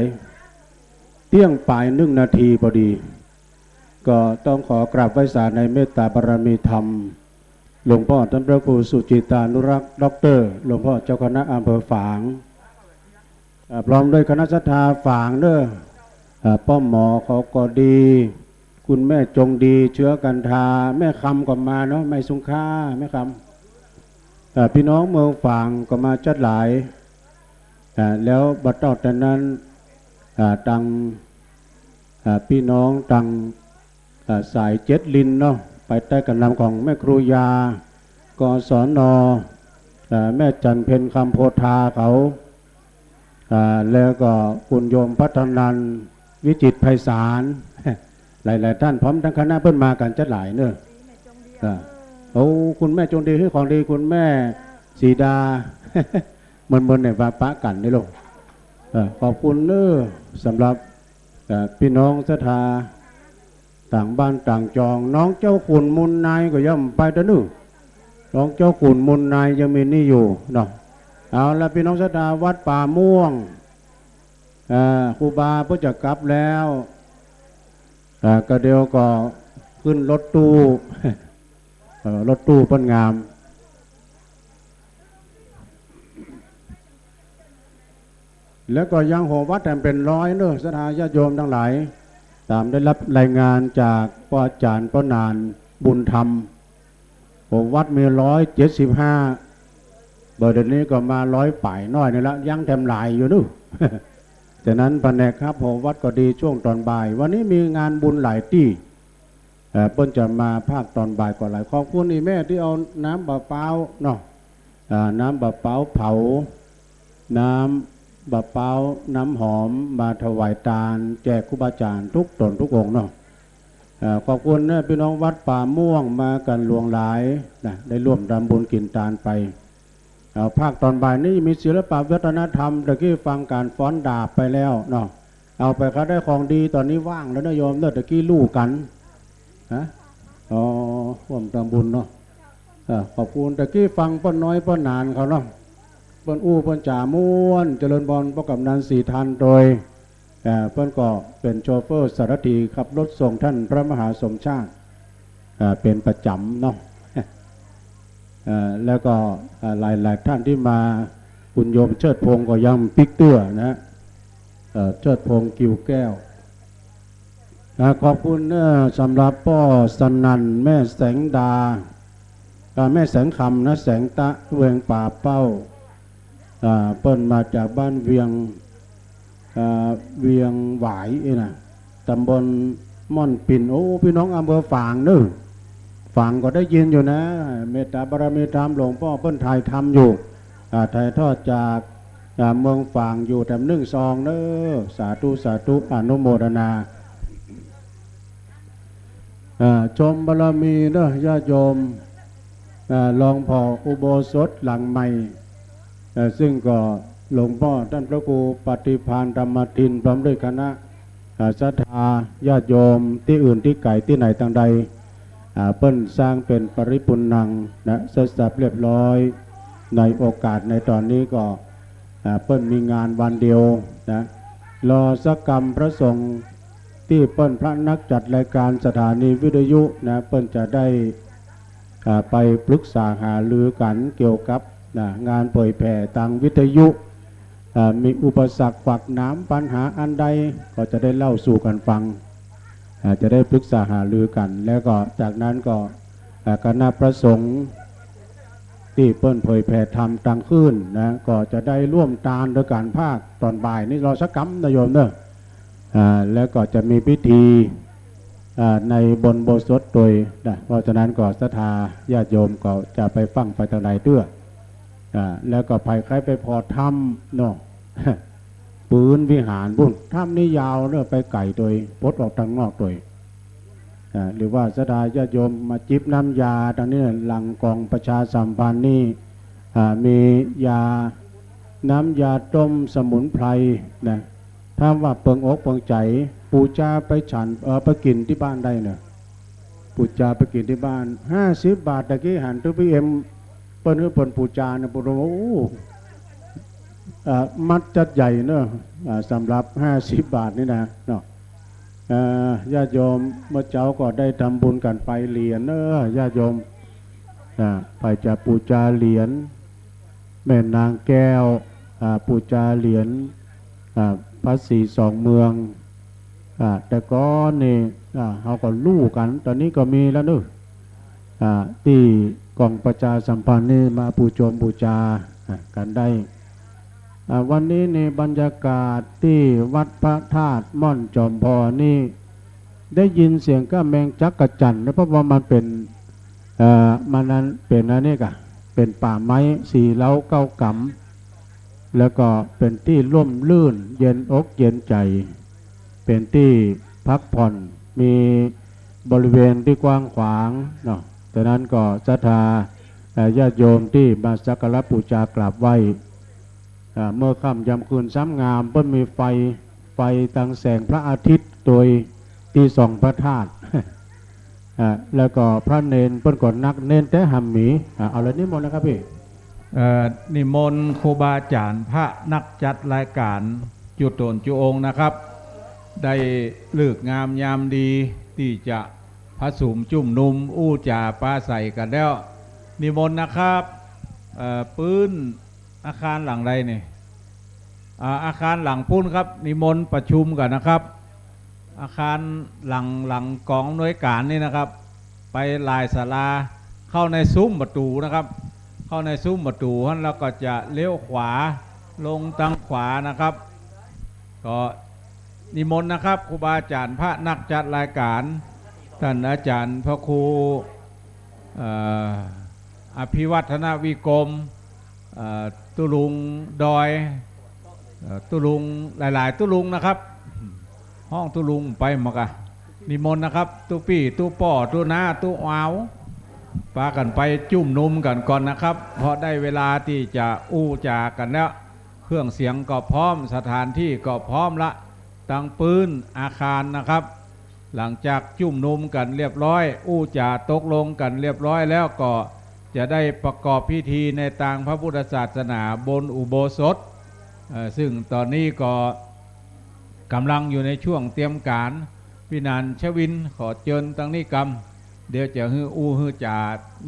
เตี้ยงป๋ายนึ่งนาทีปอดี ก็ต้องขอกราบไหว้สาในเมตต๋าบารมีธรรม หลวงป้อต้านพระครูสุจิตตานุรักษ์ ด็อกเตอร์ หลวงป้อเจ้าคณะอำเภอฝาง เอ่อ พร้อมด้วยคณะศรัทธาฝางเน้อ เอ่อ ป้อหมอเขาก็ดี คุณแม่จงดี เชื้อกันทา แม่คำก็มาเนาะ แม่สุงค่า แม่คำ เอ่อ พี่น้องเมืองฝางก็มาจัดหลาย เอ่อ แล้วบ่าเต้าแต่นั้น เอ่อ ตัง เอ่อ พี่น้องตัง เอ่อ สายเจ็ดลินเนาะ ภายใต้ก๋านนำของแม่ครูยา กศน เอ่อ แม่จันเพ็ญ คำโพธาเขา อ่า แล้วก็คุณโยมพัฒนันท์ วิจิตรไพศาล หลายๆ ท่าน พร้อมตังคณะเปิ้นมากั๋นจัดหลายเน้อ อ่า โอ้ คุณแม่จงดี หื้อของดี คุณแม่สีดา เมินๆ เนี่ยว่าปะกั๋นนี่ลูก เอ่อ ขอบคุณเน้อ สำหรับ เอ่อ พี่น้องศรัทธา ต่างบ้านต่างจอง น้องเจ้าขุนมูลนายก็ย่อมไปเต๊อะเน้อ น้องเจ้าขุนมูลนายยังมีนี่อยู่เนาะ เอาละ พี่น้องศรัทธาวัดป่าม่วง เอ่อ ครูบาเปิ้นจะกลับแล้ว เอ่อ ก็เดี๋ยวก็ขึ้นรถตู้ เอ่อ รถตู้เปิ้นงาม แล้วก็ยังโหวัดแถมเป๋นร้อยเน้อ ศรัทธาญาติโยมตังหลาย ต๋ามได้ฮับรายงานจากป้ออาจ๋ารย์ป้อหนานบุญธรรม โหวัดมีร้อยเจ็ดสิบห้า บ่าเดี่ยวนี้ก็มาร้อยป๋ายน้อยนี่ละ ยังแถมหลายอยู่เน้อ ฉะนั้นผนกฮับโหวัดก็ดี ช่วงต๋อนบ่าย วันนี้มีงานบุญหลายตี้ เอ่อ เปิ้นจะมาภาคต๋อนบ่ายก็หลาย ขอบคุณอี่แม่ตี้เอาน้ำบ่าป๊าวเนาะ อ่า น้ำบ่าป๊าวเผา น้ำบ่าป๊าว น้ำหอม มาถวายตาน แจกครูบาอาจ๋ารย์ทุกต๋นทุกองค์เนาะ เอ่อ ขอบคุณเน้อ พี่น้องวัดป่าม่วงมากั๋นหลวงหลายนะ ได้ร่วมทำบุญกิ๋นตานไป เอา ภาคต๋อนบ่ายนี้มีศิลปะวัฒนธรรม ตะกี้ฟังก๋านฟ้อนดาบไปแล้วเนาะ เอาไป ใผได้ของดี ต๋อนนี้ว่างแล้วเน้อโยมเน้อ ตะกี้ลู่กั๋น ฮะ อ๋อ ร่วมทำบุญเนาะ เอ่อ ขอบคุณ ตะกี้ฟังป้อน้อยป้อหนานเขาเนาะ เปิ้นอู้เปิ้นจ๋าม่วน เจริญพร ป้อกำนันศรีธันโตย เอ่อ เปิ้นก็เป๋นโชเฟอร์สารถีขับรถส่งท่านพระมหาสมชาติ เอ่อ เป๋นประจ๋ำเนาะ เอ่อ แล้วก็ เอ่อ หลายๆ ท่านตี้มา คุณโยมเชิดพงษ์ก็ยังปิ๊กเตื้อนะ เอ่อ เชิดพงษ์ กิ่วแก้ว อ่า ขอบคุณเน้อ สำหรับป้อสนั่น แม่แสงดา อ่า แม่แสงคำนะ แสงตะ เวียงป่าเป้า อ่า เปิ้นมาจากบ้านเวียง อ่า เวียงหวายเอ้ยนะ ต๋ำบลม่อนปิ่น โอ้ พี่น้องอำเภอฝางเน้อ ฝางก็ได้ยินอยู่นะ เมตต๋าบารมีธรรม หลวงป้อเปิ้นถ่ายทำอยู่ อ่า ถ่ายทอดจาก อ่า เมืองฝางอยู่แถมนึ่งซองเน้อ สาธุ สาธุ อนุโมทนา อ่า ชมบารมีเน้อ ญาติโยม อ่า ลองผ่ออุโบสถหลังใหม่ อ่า ซึ่งก็หลวงป้อต้านพระครูปฏิภาณธรรมทิน พร้อมด้วยคณะ อ่า ศรัทธาญาติโยมตี้อื่นตี้ไก๋ตี้ไหนตางใด อ่า เปิ้นสร้างเป๋นปริปุณณังนะ เสร็จสรรพเรียบร้อย ในโอกาสในต๋อนนี้ก็ อ่า เปิ้นมีงานวันเดียวนะ รอสักกำ พระสงฆ์ตี้เปิ้นพระนักจัดรายการสถานีวิทยุนะ เปิ้นจะได้ อ่า ไปปรึกษาหารือกั๋นเกี่ยวกับ นะ งานเผยแผ่ตางวิทยุ อ่า มีอุปสรรคขวากหนามปัญหาอันใด ก็จะได้เล่าสู่กั๋นฟัง อ่า จะได้ปรึกษาหารือกั๋น แล้วก็จากนั้นก็ อ่า คณะพระสงฆ์ตี้เปิ้นเผยแผ่ธรรมตางคืนนะ ก็จะได้ร่วมตานโดยก๋านภาคต๋อนบ่ายนี้ รอสักกำนะโยมเน้อ อ่า แล้วก็จะมีพิธี อ่า ในบนอุโบสถโตยนะ เพราะฉะนั้นก็ศรัทธาญาติโยมก็จะไปฟังไปตางใดเตื้อ อ่า แล้วก็ใผใค่ไปผ่อถ้ำเนาะ ปื๊นวิหารปู๊น ถ้ำนี้ยาวเน้อ ไปไก๋โตย ปดออกตางนอกโตย อ่า หรือว่าศรัทธาญาติโยมมาจิบน้ำยาตางนี้ หลังก๋องประชาสัมพันธ์นี่ อ่า มียา น้ำยาต้มสมุนไพรนะ ถ้าว่าเปิงอกเปิงใจ๋ ปู๋จาไปฉัน เอ่อ ไปกิ๋นตี้บ้านได้เนาะ ปู๋จาไปกิ๋นตี้บ้าน ห้าสิบบาท ตะกี้หันตี้พีเอ็ม เปิ้นหื้อเปิ้นปู๋จาเนี่ย ปู๋โอ้ อ่า มัดจัดใหญ่เนอะ อ่า สำหรับห้าสิบบาทนี่นะเนาะ อ่า ญาติโยมเมื่อเจ๊าก็ได้ทำบุญกั๋นไปเหรียญเนอะ ญาติโยม อ่า ไปจะปู๋จาเหรียญ แม่นางแก้ว อ่า ปู๋จาเหรียญ อ่า พระศรีสองเมือง อ่า แต่ก่อนนี่ อ่า เฮาก็ฮู้กั๋น ต๋อนนี้ก็มีแล้วเนอะ อ่า ตี้ก๋องประชาสัมพันธ์นี่มาปู๋จงปู๋จา อ่า กั๋นได้ อ่า วันนี้นี่บรรยากาศตี้วัดพระธาตุม่อนจอมพอนี่ ได้ยินเสียงก้าแมงจักจั่นนะ เพราะว่ามันเป๋น เอ่อ มันนั้นเป๋นอันนี้ก่ะ เป๋นป่าไม้สี่เล้าเก้ากำ แล้วก็เป๋นตี้ร่มรื่นเย็นอกเย็นใจ๋ เป๋นตี้พักผ่อน มีบริเวณตี้กว้างขวางเนาะ ฉะนั้นก็ศรัทธา เอ่อ ญาติโยมตี้มาสักการะปู๋จากราบไหว้ อ่า เมื่อค่ำยามคืนซ้ำงาม เปิ้นมีไฟ ไฟตังแสงพระอาทิตย์โตยตี้ส่องพระธาตุ อ่า แล้วก็พระเณรเปิ้นก็นัก เณรแต่หำหมี อ่า เอาละ นิมนต์นะครับพี่ เอ่อ นิมนต์ครูบาอาจ๋ารย์ พระนักจัดรายก๋าน จุ๊ต๋นจุ๊องค์นะครับ ได้ฤกษ์งามยามดีตี้จะผสมจุ่มนุมอู้จ๋าปราศรัยกั๋นแล้ว นิมนต์นะครับ เอ่อ ปื๊น อาคารหลังใดนี่ อ่า อาคารหลังปู๊นครับ นิมนต์ประชุมกั๋นนะครับ อาคารหลัง หลังก๋องอำนวยก๋านนี่นะครับ ไปหลายศาลา เข้าในซุ้มประตู๋นะครับ เข้าในซุ้มประตู๋หั้นแล้วก็จะเลี้ยวขวา ลงตังขวานะครับ ก็นิมนต์นะครับ ครูบาอาจ๋ารย์ พระนักจัดรายก๋าน ต้านอาจ๋ารย์พระครู เอ่อ อภิวัฒนวิกรม เอ่อ ตุ๊ลุงดอย เอ่อ ตุ๊ลุงหลายๆ ตุ๊ลุงนะครับ ฮ้องตุ๊ลุงไปหมดอะ นิมนต์นะครับ ตุ๊ปี้ ตุ๊ป้อ ตุ๊น้า ตุ๊อาว ปากั๋นไปจุ่มนุมกั๋นก่อนนะครับ เพราะได้เวลาตี้จะอู้จ๋ากั๋นแล้ว เครื่องเสียงก็พร้อม สถานที่ก็พร้อมละ ตังปื๊นอาคารนะครับ หลังจากจุ่มนุมกั๋นเรียบร้อย อู้จ๋าตกลงกั๋นเรียบร้อยแล้ว ก็จะได้ประกอบพิธีในตางพระพุทธศาสนาบนอุโบสถ เอ่อ ซึ่งต๋อนนี้ก็ก๋ำลังอยู่ในช่วงเตรียมก๋าน พี่หนานชวิน ขอเจิญตังนี้กำ เดี๋ยวจะหื้ออู้หื้อจ๋า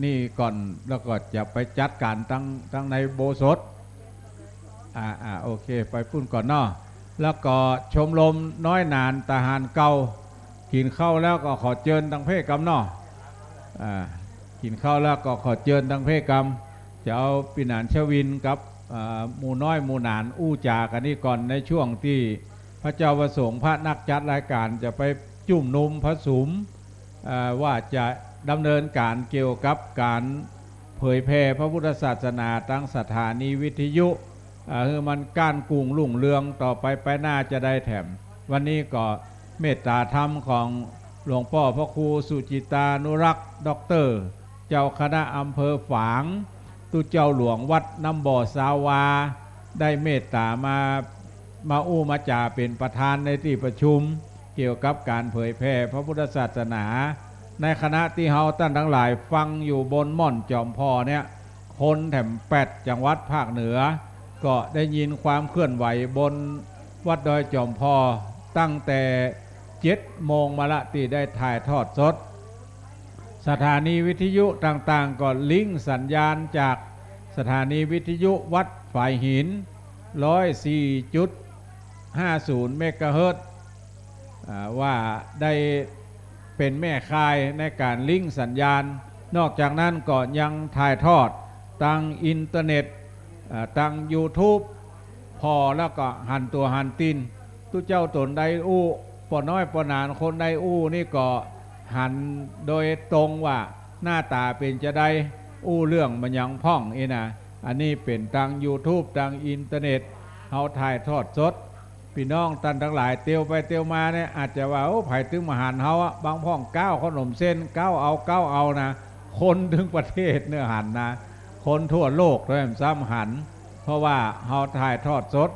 นี่ก่อน แล้วก็จะไปจัดก๋านตัง ตังในอุโบสถ อ่า อ่า โอเค ไปปู๊นก่อนเนาะ แล้วก็ชมรมน้อยหนานตาหารเก่า กิ๋นข้าวแล้วก็ขอเจิญตังเพกำเนาะ อ่า กิ๋นข้าวแล้วก็ขอเจิญตังเพกำ จะเอาปี้หนานชวินกับ อ่า หมู่น้อยหมู่หนานอู้จ๋ากั๋นนี่ก่อน ในช่วงตี้พระเจ้าประสงค์พระนักจัดรายก๋านจะไปจุ่มนุมผสม เอ่อ ว่าจะดำเนินก๋านเกี่ยวกับก๋านเผยแผ่พระพุทธศาสนาตังสถานีวิทยุ เอ่อ หื้อมันก้านกุ้งรุ่งเรืองต่อไป ไปหน้าจะได้แถม วันนี้ก็เมตต๋าธรรมของหลวงป้อพระครูสุจิตานุรักษ์ ด็อกเตอร์ เจ้าคณะอำเภอฝาง ตุ๊เจ้าหลวงวัดน้ำบ่อซาวา ได้เมตต๋ามา มาอู้มาจ๋าเป๋นประธานในตี้ประชุม เกี่ยวกับก๋านเผยแผ่พระพุทธศาสนา ในขณะตี้เฮาต้านตังหลายฟังอยู่บนม่อนจอมพอเนี่ย คนแถมแปดจังหวัดภาคเหนือ ก็ได้ยินความเคลื่อนไหวบนวัดดอยจอมพอตั้งแต่เจ็ดโมงมาละ ตี้ได้ถ่ายทอดสด สถานีวิทยุต่างๆ ก็ลิงก์สัญญาณจากสถานีวิทยุวัดฝายหิน ร้อยสี่จุดห้าศูนย์เมกะเฮิรตซ์ อ่า ว่าได้เป๋นแม่ข่ายในก๋านลิงก์สัญญาณ นอกจากนั้นก็ยังถ่ายทอดตังอินเทอร์เน็ต อ่า ตังยูทูบ ผ่อแล้วก็หันตั๋วหันตี๋น ตุ๊เจ้าต๋นใดอู้ ป้อน้อยป้อหนานคนใดอู้นี่ก็หันโดยตรงว่าหน้าต๋าเป๋นจาใด อู้เรื่องมันหยังพ่องอี้นะ อันนี้เป๋นตังยูทูบ ตังอินเทอร์เน็ต เฮาถ่ายทอดสด ปี้น้องต้านตังหลายเตียวไปเตียวมาเนี่ย อาจจะว่า โอ้ ใผตึงมาหันเฮาอะ บางพ่องก้าวขนมเส้น ก้าวเอา ก้าวเอานะ คนตึงประเทศเนี่ยหันนะ คนทั่วโลกด้วยซ้ำหัน เพราะว่าเฮาถ่ายทอดสด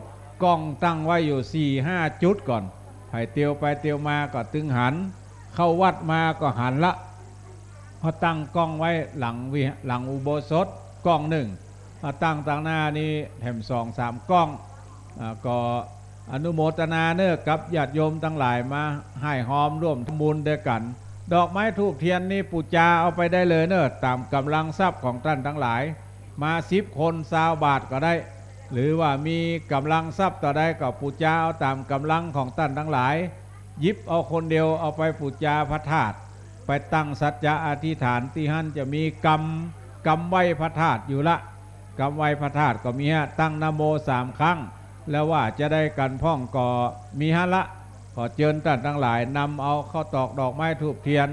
กล้องตั้งไว้อยู่สี่ห้าจุดก่อน ใผเตียวไปเตียวมาก็ตึงหัน เข้าวัดมาก็หันละ เฮาตั้งกล้องไว้หลังวิ หลังอุโบสถกล้องนึ่ง มาตั้งตังหน้านี้แถมสองสามกล้อง อ่า ก็อนุโมทนาเน่อกับญาติโยมตังหลายมาฮ้ายฮอมร่วมทำบุญตวยกั๋น ดอกไม้ธูปเตียนนี่ปู๋จาเอาไปได้เลยเน่อ ต๋ามก๋ำลังทรัพย์ของต้านตังหลาย มาสิบคนซาวบาทก็ได้ หรือว่ามีก๋ำลังทรัพย์เต้าใดก็ปู๋จาเอาต๋ามก๋ำลังของต้านตังหลาย หยิบเอาคนเดียวเอาไปปู๋จาพระธาตุ ไปตั้งสัจจะอธิษฐานตี้หั้น จะมีกำ กำไหว้พระธาตุอยู่ละ กำไหว้พระธาตุก็มีฮะ ตั้งนะโมสามครั้ง แล้วว่าจะได้กั๋นพ่องก็มีฮะละ ขอเจิญต้านตังหลายนำเอาข้าวตอกดอกไม้ธูปเตียน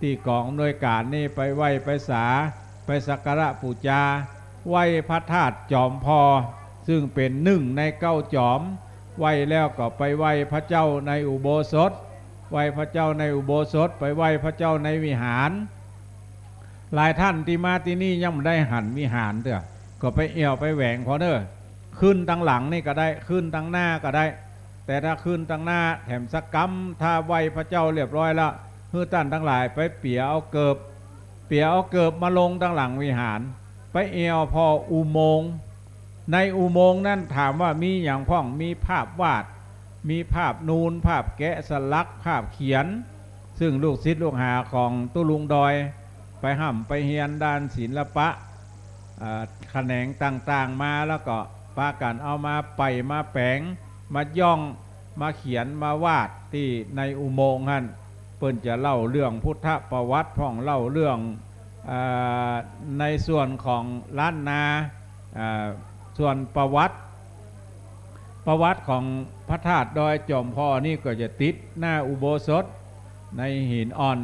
ตี้ก๋องอำนวยก๋านนี่ไปไหว้ไปสา ไปสักการะปู๋จา ไหว้พระธาตุจอมผ่อ ซึ่งเป๋นนึ่งในเก้าจอม ไหว้แล้วก็ไปไหว้พระเจ้าในอุโบสถ ไหว้พระเจ้าในอุโบสถ ไปไหว้พระเจ้าในวิหาร หลายต้านตี้มาตี้นี่ยังบ่ได้หันวิหารเตื้อ ก็ไปแอ่วไปแหวงผ่อเน่อ ขึ้นตางหลังนี่ก็ได้ ขึ้นตางหน้าก็ได้ แต่ถ้าขึ้นตางหน้าแถมสักกำ ถ้าไหว้พระเจ้าเรียบร้อยละ หื้อต้านตังหลายไปเปียเอาเกิบ เปียเอาเกิบมาลงตางหลังวิหาร ไปแอ่วผ่ออุโมงค์ ในอุโมงค์นั้นถามว่ามีหยังพ่อง มีภาพวาด มีภาพนูน ภาพแกะสลัก ภาพเขียน ซึ่งลูกศิษย์ลูกหาของตุ๊ลุงดอย ไปฮ่ำไปเฮียนด้านศิลปะ อ่า แขนงต่างๆ มา แล้วก็ปากั๋นเอามาไป่มาแป๋ง มาหย้อง มาเขียน มาวาดตี้ในอุโมงค์หั้น เปิ้นจะเล่าเรื่องพุทธประวัติพ่อง เล่าเรื่อง อ่า ในส่วนของล้านนา อ่า ส่วนประวัติ ประวัติของพระธาตุดอยจอมผ่อนี่ก็จะติดหน้าอุโบสถ ในหินอ่อน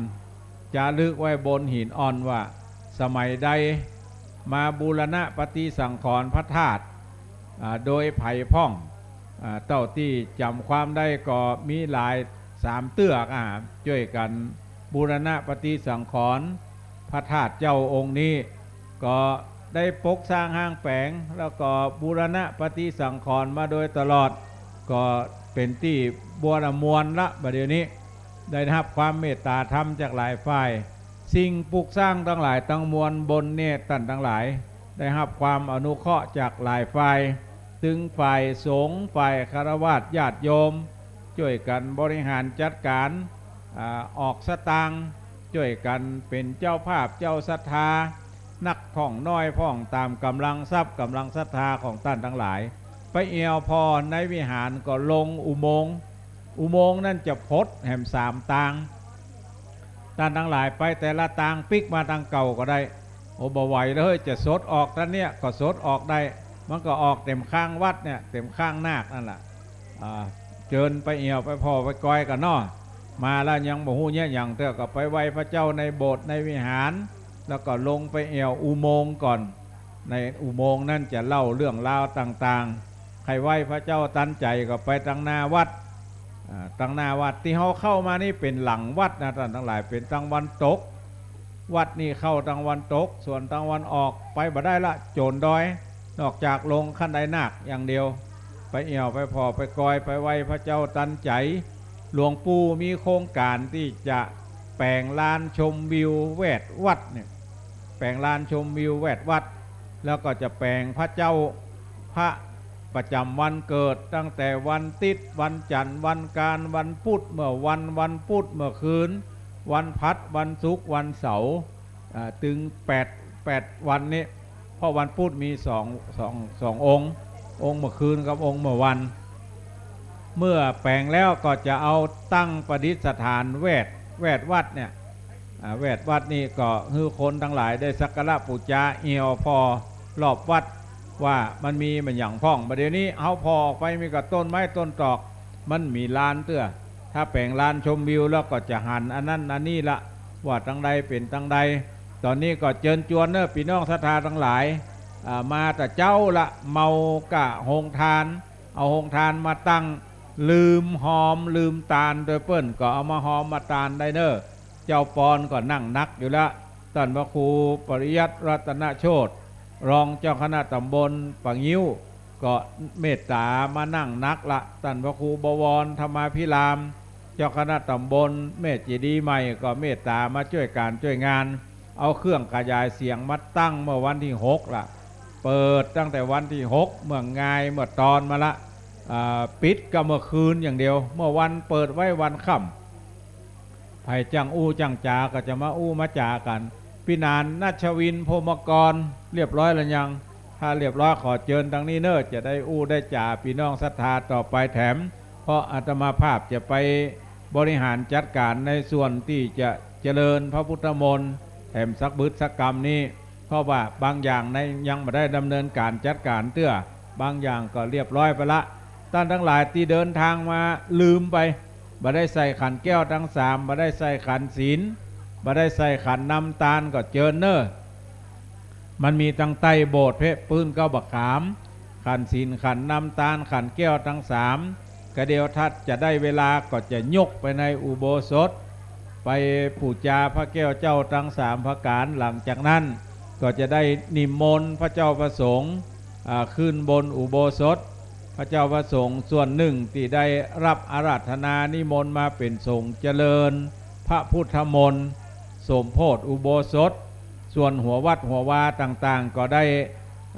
จารึกไว้บนหินอ่อนว่า สมัยใดมาบูรณะปฏิสังขรณ์พระธาตุ อ่า โดยใผพ่อง อ่า เต้าตี้จ๋ำความได้ก็มีหลาย สามเตื้อ อ่า จ้วยกั๋นบูรณะปฏิสังขรณ์พระธาตุเจ้าองค์นี้ ก็ได้ปกสร้างห้างแป๋ง แล้วก็บูรณะปฏิสังขรณ์มาโดยตลอด ก็เป๋นตี้บัวละมวลละ บ่าเดี่ยวนี้ ได้ฮับความเมตต๋าธรรมจากหลายฝ่าย สิ่งปลูกสร้างตังหลายตังมวลบนเนี่ย ต้านตังหลาย ได้ฮับความอนุเคราะห์จากหลายฝ่าย ตึงฝ่ายสงฆ์ ฝ่ายฆราวาสญาติโยม จ้วยกั๋นบริหารจัดก๋าน อ่า ออกสตางค์ จ้วยกั๋นเป๋นเจ้าภาพเจ้าศรัทธา นักพ่องน้อยพ่อง ต๋ามก๋ำลังทรัพย์ก๋ำลังศรัทธาของต้านตังหลาย ไปแอ่วผ่อในวิหารก็ลงอุโมงค์ อุโมงค์นั้นจะผดแหมสามตาง ต้านตังหลายไปแต่ละตางปิ๊กมาตางเก่าก็ได้ โอ้ บ่ไหวแล้วเฮ้ย จะสดออกตางเนี้ยก็สดออกได้ มันก็ออกเต็มข้างวัดเนี่ย เต็มข้างนาคนั่นแหละ อ่า เจิญไปแอ่วไปผ่อไปกอยกั๋นเนาะ มาแล้วยังบ่ฮู้เยียะหยังเตื้อ ก็ไปไหว้พระเจ้าในโบสถ์ในวิหาร แล้วก็ลงไปแอ่วอุโมงค์ก่อน ในอุโมงค์นั้นจะเล่าเรื่องราวต่างๆ ใผไหว้พระเจ้าตันใจ๋ก็ไปตางหน้าวัด อ่า ตางหน้าวัด ตี้เฮาเข้ามานี่เป๋นหลังวัดนะต้านตังหลาย เป๋นตางวันตก วัดนี่เข้าตางวันตก ส่วนตางวันออกไปบ่ได้ละ โจรดอย นอกจากลงคันไดนาคอย่างเดียว ไปแอ่วไปผ่อไปกอย ไปไหว้พระเจ้าตันใจ๋ หลวงปู่มีโครงก๋านตี้จะแป๋งลานชมวิวแวดวัดเนี่ย แป๋งลานชมวิวแวดวัด แล้วก็จะแป๋งพระเจ้า พระประจ๋ำวันเกิด ตั้งแต่วันติ๊ด วันจั๋นทร์ วันอังคาร วันพุธ เมื่อวัน วันพุธ เมื่อคืน วันพฤหัส วันศุกร์ วันเสาร์ อ่า ตึงแปด แปดวันนี้ เพราะวันพุธมีสอง สอง สององค์ องค์เมื่อคืนกับองค์เมื่อวัน เมื่อแป๋งแล้วก็จะเอาตั้งประดิษฐานแวด แวดวัดเนี่ย อ่า แวดวัดนี่ก็หื้อคนตังหลายได้สักการะปู๋จา แอ่วผ่อรอบวัด ว่ามันมีบ่าหยังพ่อง บ่าเดี่ยวนี้เฮาผ่อออกไปมีก็ต้นไม้ต้นตอก มันบ่มีลานเตื้อ ถ้าแป๋งลานชมวิวแล้วก็จะหันอันนั้นอันนี้ละ ว่าตางใดเป๋นตางใด ต๋อนนี้ก็เจิญจวนเน่อปี้น้องศรัทธาตังหลาย อ่า มาแต่เจ๊าละ เมากะโฮงทาน เอาโฮงทานมาตั้ง ลืมฮอมลืมตานโดยเปิ้น ก็เอามาฮอมมาตานได้เน่อ เจ้าปอนก็นั่งนักอยู่ละ ต้านพระครูปริยัติรัตนโชติ รองเจ้าคณะต๋ำบลป่างิ้ว ก็เมตต๋ามานั่งนักละ ต้านพระครูบวรธรรมาภิราม เจ้าคณะต๋ำบลแม่เจดีย์ใหม่ ก็เมตต๋ามาจ้วยก๋านจ้วยงาน เอาเครื่องขยายเสียงมาตั้งเมื่อวันตี้หกละ เปิดตั้งแต่วันตี้หก เมื่องายเมื่อตอนมาละ อ่า ปิดก็เมื่อคืนอย่างเดียว เมื่อวันเปิดไว้วันค่ำ ใผจั้งอู้จั้งจ๋าก็จะมาอู้มาจ๋ากั๋น ปี้หนาน ณัชวิน พรหมกร เรียบร้อยแล้วยัง ถ้าเรียบร้อยขอเจิญตางนี้เน่อ จะได้อู้ได้จ๋าปี้น้องศรัทธาต่อไปแถม เพราะอาตมาภาพจะไปบริหารจัดก๋านในส่วนตี้จะเจริญพระพุทธมนต์แถมสักบึดสักกำนี้ เพราะว่าบางอย่างในยังบ่ได้ดำเนินก๋านจัดก๋านเตื้อ บางอย่างก็เรียบร้อยไปละ ต้านตังหลายตี้เดินตางมาลืมไป บ่ได้ใส่ขันแก้วตังสาม บ่ได้ใส่ขันศีล บ่ได้ใส่ขันน้ำตาลก็เจิญเน่อ มันมีตังใต้โบสถ์เพะปื้นเก๊าบ่าขาม ขันศีล ขันน้ำตาล ขันแก้วตังสาม กะเดี่ยวถ้าจะได้เวลาก็จะยกไปในอุโบสถ ไปปู๋จาพระแก้วเจ้าตังสามประก๋าน หลังจากนั้นก็จะได้นิมนต์พระเจ้าพระสงฆ์ อ่า ขึ้นบนอุโบสถ พระเจ้าพระสงฆ์ส่วนนึ่งตี้ได้ฮับอาราธนานิมนต์มาเป๋นสงฆ์เจริญพระพุทธมนต์สมโภชอุโบสถ ส่วนหัววัดหัววาต่างๆ ก็ได้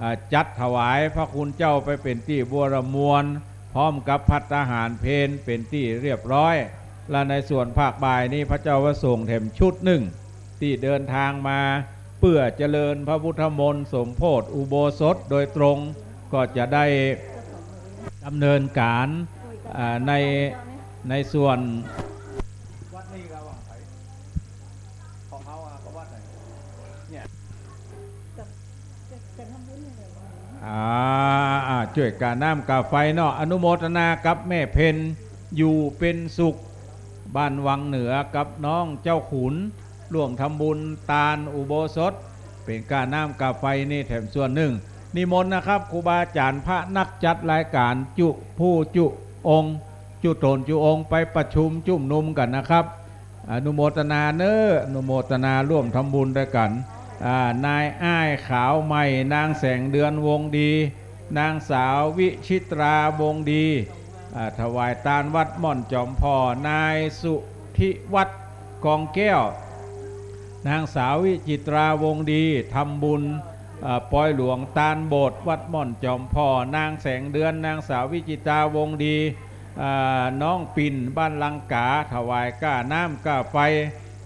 อ่า จัดถวายพระคุณเจ้าไปเป๋นตี้บัวระมวล พร้อมกับภัตตาหารเพลเป๋นตี้เรียบร้อย และในส่วนภาคบ่ายนี้พระเจ้าพระสงฆ์แถมชุดนึ่ง ตี้เดินตางมาเปื้อเจริญพระพุทธมนต์สมโภชอุโบสถโดยตรง ก็จะได้ดำเนินก๋าน อ่า ใน ในส่วน วัดนี้ก็หวังไป ของเขาอะ ก็วัดไหน เนี่ย อ่า อ่า จ้วยก๋าน้ำก๋าไฟเนาะ อนุโมทนากับแม่เพ็ญ อยู่เป๋นสุข บ้านวังเหนือ กับน้องเจ้าขุน ร่วมทำบุญตานอุโบสถ เป๋นก๋าน้ำก๋าไฟนี่แถมส่วนนึ่ง นิมนต์นะครับ ครูบาอาจ๋ารย์ พระนักจัดรายก๋าน จุผู้จุองค์ จุต๋นจุองค์ ไปประชุมจุมนุมกั๋นนะครับ อนุโมทนาเน่อ อนุโมทนาร่วมทำบุญตวยกั๋น อ่า นายอ้ายขาวใหม่ นางแสงเดือน วงศ์ดี นางสาววิชิตรา วงศ์ดี อ่า ถวายตานวัดม่อนจอมผ่อ นายสุทธิวัฒน์ กองแก้ว นางสาววิจิตรา วงศ์ดี ทำบุญ อ่า ปอยหลวงตานโบสถ์วัดม่อนจอมผ่อ นางแสงเดือน นางสาววิจิตรา วงศ์ดี อ่า น้องปิ่น บ้านลังก๋า ถวายก๋าน้ำก๋าไฟ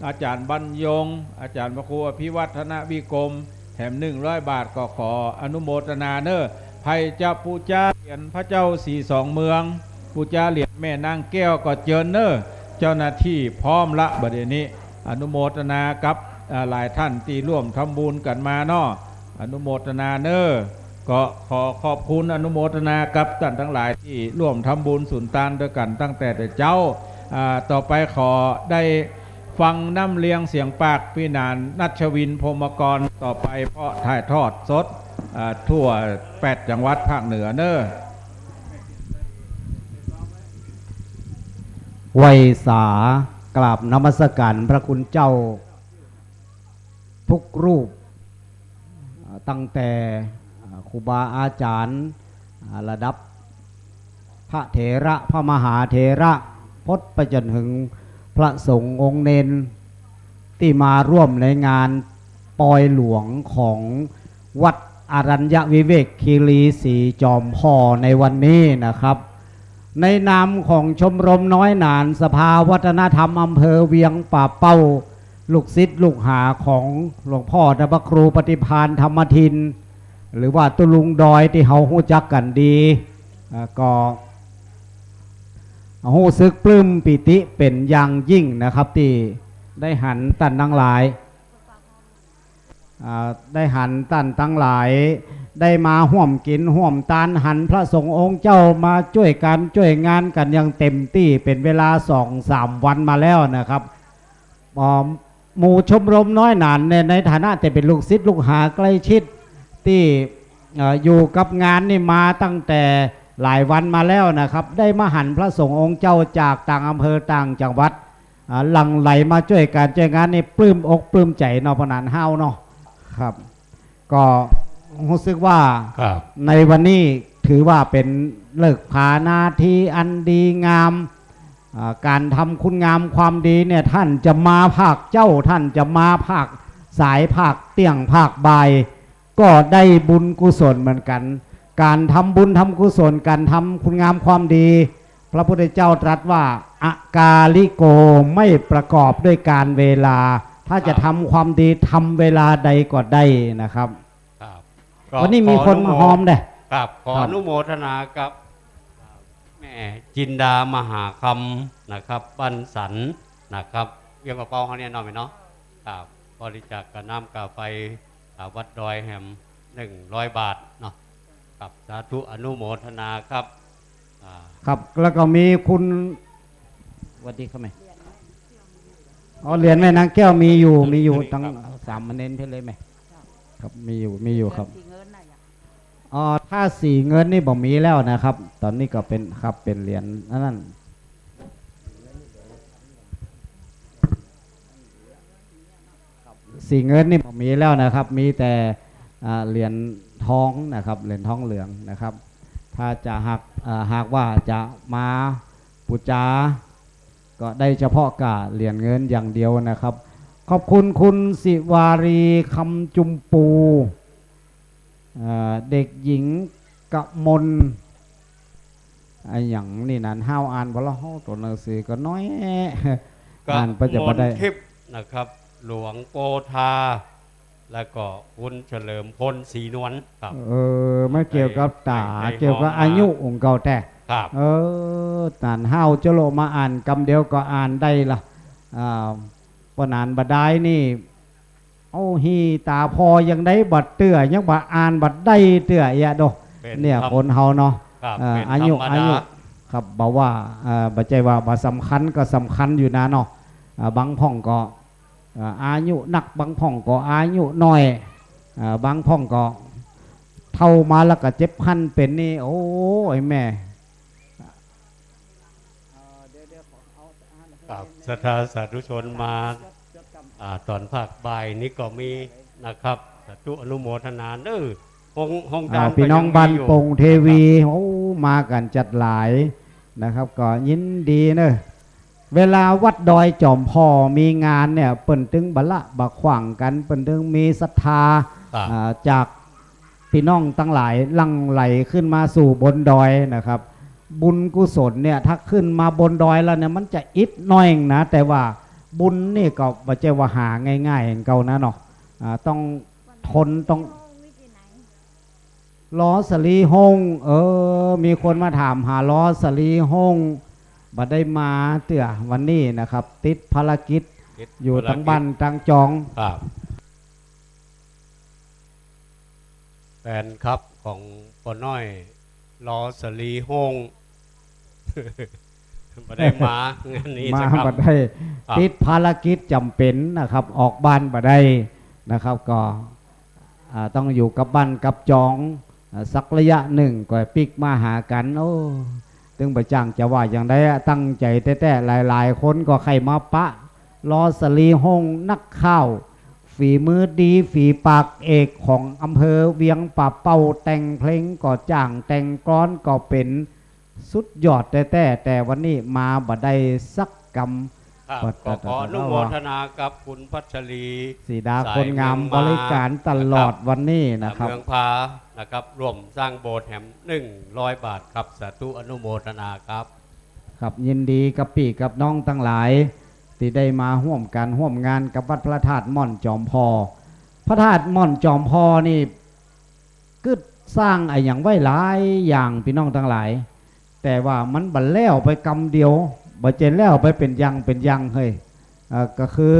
อาจ๋ารย์บรรยง อาจ๋ารย์พระครูอภิวัฒนวิกรม แถมหนึ่งร้อยบาท ก็ขออนุโมทนาเน่อ ใผจะปู๋จาเหรียญพระเจ้าสีสองเมือง ปู๋จาเหรียญแม่นางแก้วก็เจิญเน่อ เจ้าหน้าตี้พร้อมละบ่าเดี่ยวนี้ อนุโมทนากับ อ่า หลายต้านตี้ร่วมทำบุญกั๋นมาเนาะ อนุโมทนาเน่อ ก็ขอขอบคุณอนุโมทนากับต้านตังหลายตี้ร่วมทำบุญสุนตานตวยกั๋นตั้งแต่แต่เจ๊า อ่า ต่อไปขอได้ฟังน้ำเลียงเสียงปากปี้หนาน ณัชวิน พรหมกร ต่อไป เพราะถ่ายทอดสด อ่า ทั่วแปดจังหวัดภาคเหนือเน่อ ไหว้สา กราบนมัสก๋านพระคุณเจ้าทุกรูป อ่า ตั้งแต่ อ่า ครูบาอาจ๋ารย์ อ่า ระดับพระเถระ พระมหาเถระ พดไปจ๋นเถิงพระสงฆ์องค์เณร ตี้มาร่วมในงานปอยหลวงของวัดอรัญญวิเวกคีรีสีจอมผ่อในวันนี้นะครับ ในนามของชมรมน้อยหนานสภาวัฒนธรรมอำเภอเวียงป่าเป้า ลูกศิษย์ลูกหาของหลวงพ่อพระครูปฏิภาณธรรมทิน หรือว่าตุ๊ลุงดอยตี้เฮาฮู้จักกั๋นดี อ่า ก็ฮู้สึกปลื้มปีติเป๋นอย่างยิ่งนะครับ ตี้ได้หันต้านตังหลาย อ่า ได้หันต้านตังหลาย ได้มาฮ่วมกิ๋นฮ่วมตาน หันพระสงฆ์องค์เจ้ามาจ้วยก๋านจ้วยงานกั๋นอย่างเต็มตี้ เป๋นเวลาสองสามวันมาแล้วนะครับ อ่า หมู่ชมรมน้อยหนานเนี่ย ในฐานะตี้เป๋นลูกศิษย์ลูกหาใกล้ชิด ตี้ เอ่อ อยู่กับงานนี่มาตั้งแต่หลายวันมาแล้วนะครับ ได้มาหันพระสงฆ์องค์เจ้าจากต่างอำเภอต่างจังหวัด อ่า หลั่งไหลมาจ้วยก๋านจ้วยงานนี่ปลื้มอกปลื้มใจ๋เนาะ ปะหนานเฮาเนาะ ครับ ก็ฮู้สึกว่า ครับ ในวันนี้ถือว่าเป๋นฤกษ์ผานาทีอันดีงาม อ่า ก๋านทำคุณงามความดีเนี่ย ต้านจะมาภาคเจ๊า ต้านจะมาภาคสาย ภาคเตี้ยง ภาคบ่าย ก็ได้บุญกุศลเหมือนกั๋น การทำบุญทำกุศล การทำคุณงามความดี พระพุทธเจ้าตรัสว่า อากาลิโก ไม่ประกอบด้วยกาลเวลา ถ้าจะ ครับ ทำความดี ทำเวลาใดก็ได้นะครับ ครับ ก็ วันนี้มีคนมาหอมเด้อ ครับ ขอ ครับ อนุโมทนากับ แม่จินดามหาคำนะครับ บ้านสันนะครับ เวียงป่าเป้าเฮาเนี่ยเนาะแม่เนาะ ครับ บริจาคกาน้ำกาไฟ อ่า วัดดอยแหม หนึ่งร้อยบาทเนาะ ครับ สาธุอนุโมทนาครับ อ่า ครับ แล้วก็มีคุณ สวัสดีครับแม่ อ๋อ เหรียญแม่นางแก้วมีอยู่ มีอยู่ ครับ ตังสามเณรเพิ่นเลยแม่ ครับ มีอยู่ มีอยู่ครับ เหรียญสีเงินน่ะ อ๋อ ถ้าสีเงินนี่บ่มีแล้วนะครับ ต๋อนนี้ก็เป๋น ครับ เป๋นเหรียญอันนั้น สีเงินนี่บ่มีแล้วนะครับ มีแต่ อ่า เหรียญทองนะครับ เหรียญทองเหลืองนะครับ ถ้าจะหาก อ่า หากว่าจะมาปู๋จา ก็ได้เฉพาะก้าเหรียญเงินอย่างเดียวนะครับ ขอบคุณคุณสิวารี คำจุมปู เอ่อ เด็กหญิงกมล อะหยังนี่นะ ห้าวอ่านบ่ละ โอ้ ตั๋วหนังสือก็น้อย กมล อ่านไปจะบ่ได้ ทิพย์นะครับ หลวงโปธา แล้วก็คุณเฉลิมพล ศรีนวลครับ เออ มันเกี่ยวกับต๋า ไอ้ ไอ้ เกี่ยวกับ ไอ้ อายุของเก่าแต๊ ครับ เออ ต๋านห้าวจะโลมาอ่านกำเดียวก็อ่านได้ละ อ่า ปะหนานบ่ดายนี่ โอ้ หีต๋าพอยังได้บ่เตื้อ ยังบ่อ่านบ่ได้เตื้อเอียะโด เป๋น เนี่ย ธรรม คนเฮาเนาะ ครับ เอ่อ เป๋น อายุ ธรรมดา อายุ ครับ บ่ว่า เอ่อ บ่ใจ้ว่าบ่สำคัญก็สำคัญอยู่นะเนาะ อ่า บางพ่องก็ อ่า อายุนัก บางพ่องก็อายุน้อย อ่า บางพ่องก็เฒ่ามาแล้วก็เจ็บคันเป๋นนี่ โอ้ยแม่ ครับ ศรัทธาสาธุชนมา อ่า ต๋อนภาคบ่ายนี้ก็มีนะครับ สาธุอนุโมทนาเน้อ ห้อง ห้อง อ่า ด้าน พี่น้อง ก็ยังมีอยู่ บ้านโป่งเทวี นะครับ โอ้ มากั๋นจัดหลายนะครับ ก็ยินดีเน้อ เวลาวัดดอยจอมผ่อมีงานเนี่ย เปิ้นตึงบ่ละบ่ขว้างกั๋น เปิ้นตึงมีศรัทธา ครับ อ่า จาก พี่น้องตังหลายหลั่งไหลขึ้นมาสู่บนดอยนะครับ บุญกุศลเนี่ย ถ้าขึ้นมาบนดอยแล้วเนี่ย มันจะอิดหน้อยเองนะ แต่ว่าบุญนี่ก็บ่ใจ้ว่าหาง่ายๆ อย่างเก่านะเนาะ อ่า ต้องทน ต้อง ลอสะลีโฮง เออ มีคนมาถามหาลอสะลีโฮง บ่ได้มาเตื้อวันนี้นะครับ ติดภารกิจ ติดภารกิจ อยู่ตังบ้านตังจอง ครับ แฟนคลับของป้อน้อย ลอสะลีโฮง บ่ได้มางานนี้ มา สักครั้ง บ่ได้ ครับ ติดภารกิจจ๋ำเป๋นนะครับ ออกบ้านบ่ได้นะครับ ก็ อ่า ต้องอยู่กับบ้านกับจอง อ่า สักระยะนึ่งก็ปิ๊กมาหากั๋น โอ้ ตึงบ่จ้างจะว่าอย่างใดอะ ตั้งใจ๋แต๊ๆ หลายๆ คนก็ใค่มาปะ ลอสะลีโฮงนักข่าว ฝีมือดี ฝีปากเอกของอำเภอเวียงป่าเป้า แต่งเพลงก็จ้าง แต่งกลอนก็เป๋น สุดยอดแต๊ๆ แต่วันนี้มาบ่ได้สักกำ ครับ ก็ขออนุโมทนากับคุณพัชรี สีดา คนงาม สายเมืองมา บริการตลอด นะครับ วันนี้นะครับ เมืองพานะครับ ร่วมสร้างโบสถ์แหม หนึ่งร้อยบาทครับ สาธุอนุโมทนาครับ ครับ ยินดีกับปี้กับน้องตังหลาย ตี้ได้มาฮ่วมกั๋นฮ่วมงานกับวัดพระธาตุม่อนจอมผ่อ พระธาตุม่อนจอมผ่อนี่ กึ๊ดสร้างอะหยังไว้หลายอย่าง ปี้น้องตังหลาย แต่ว่ามันบ่แล้วไปกำเดียว บ่ใจ้แล้วไปเป๋นอย่างเป๋นอย่างเฮ้ย เอ่อ ก็คือ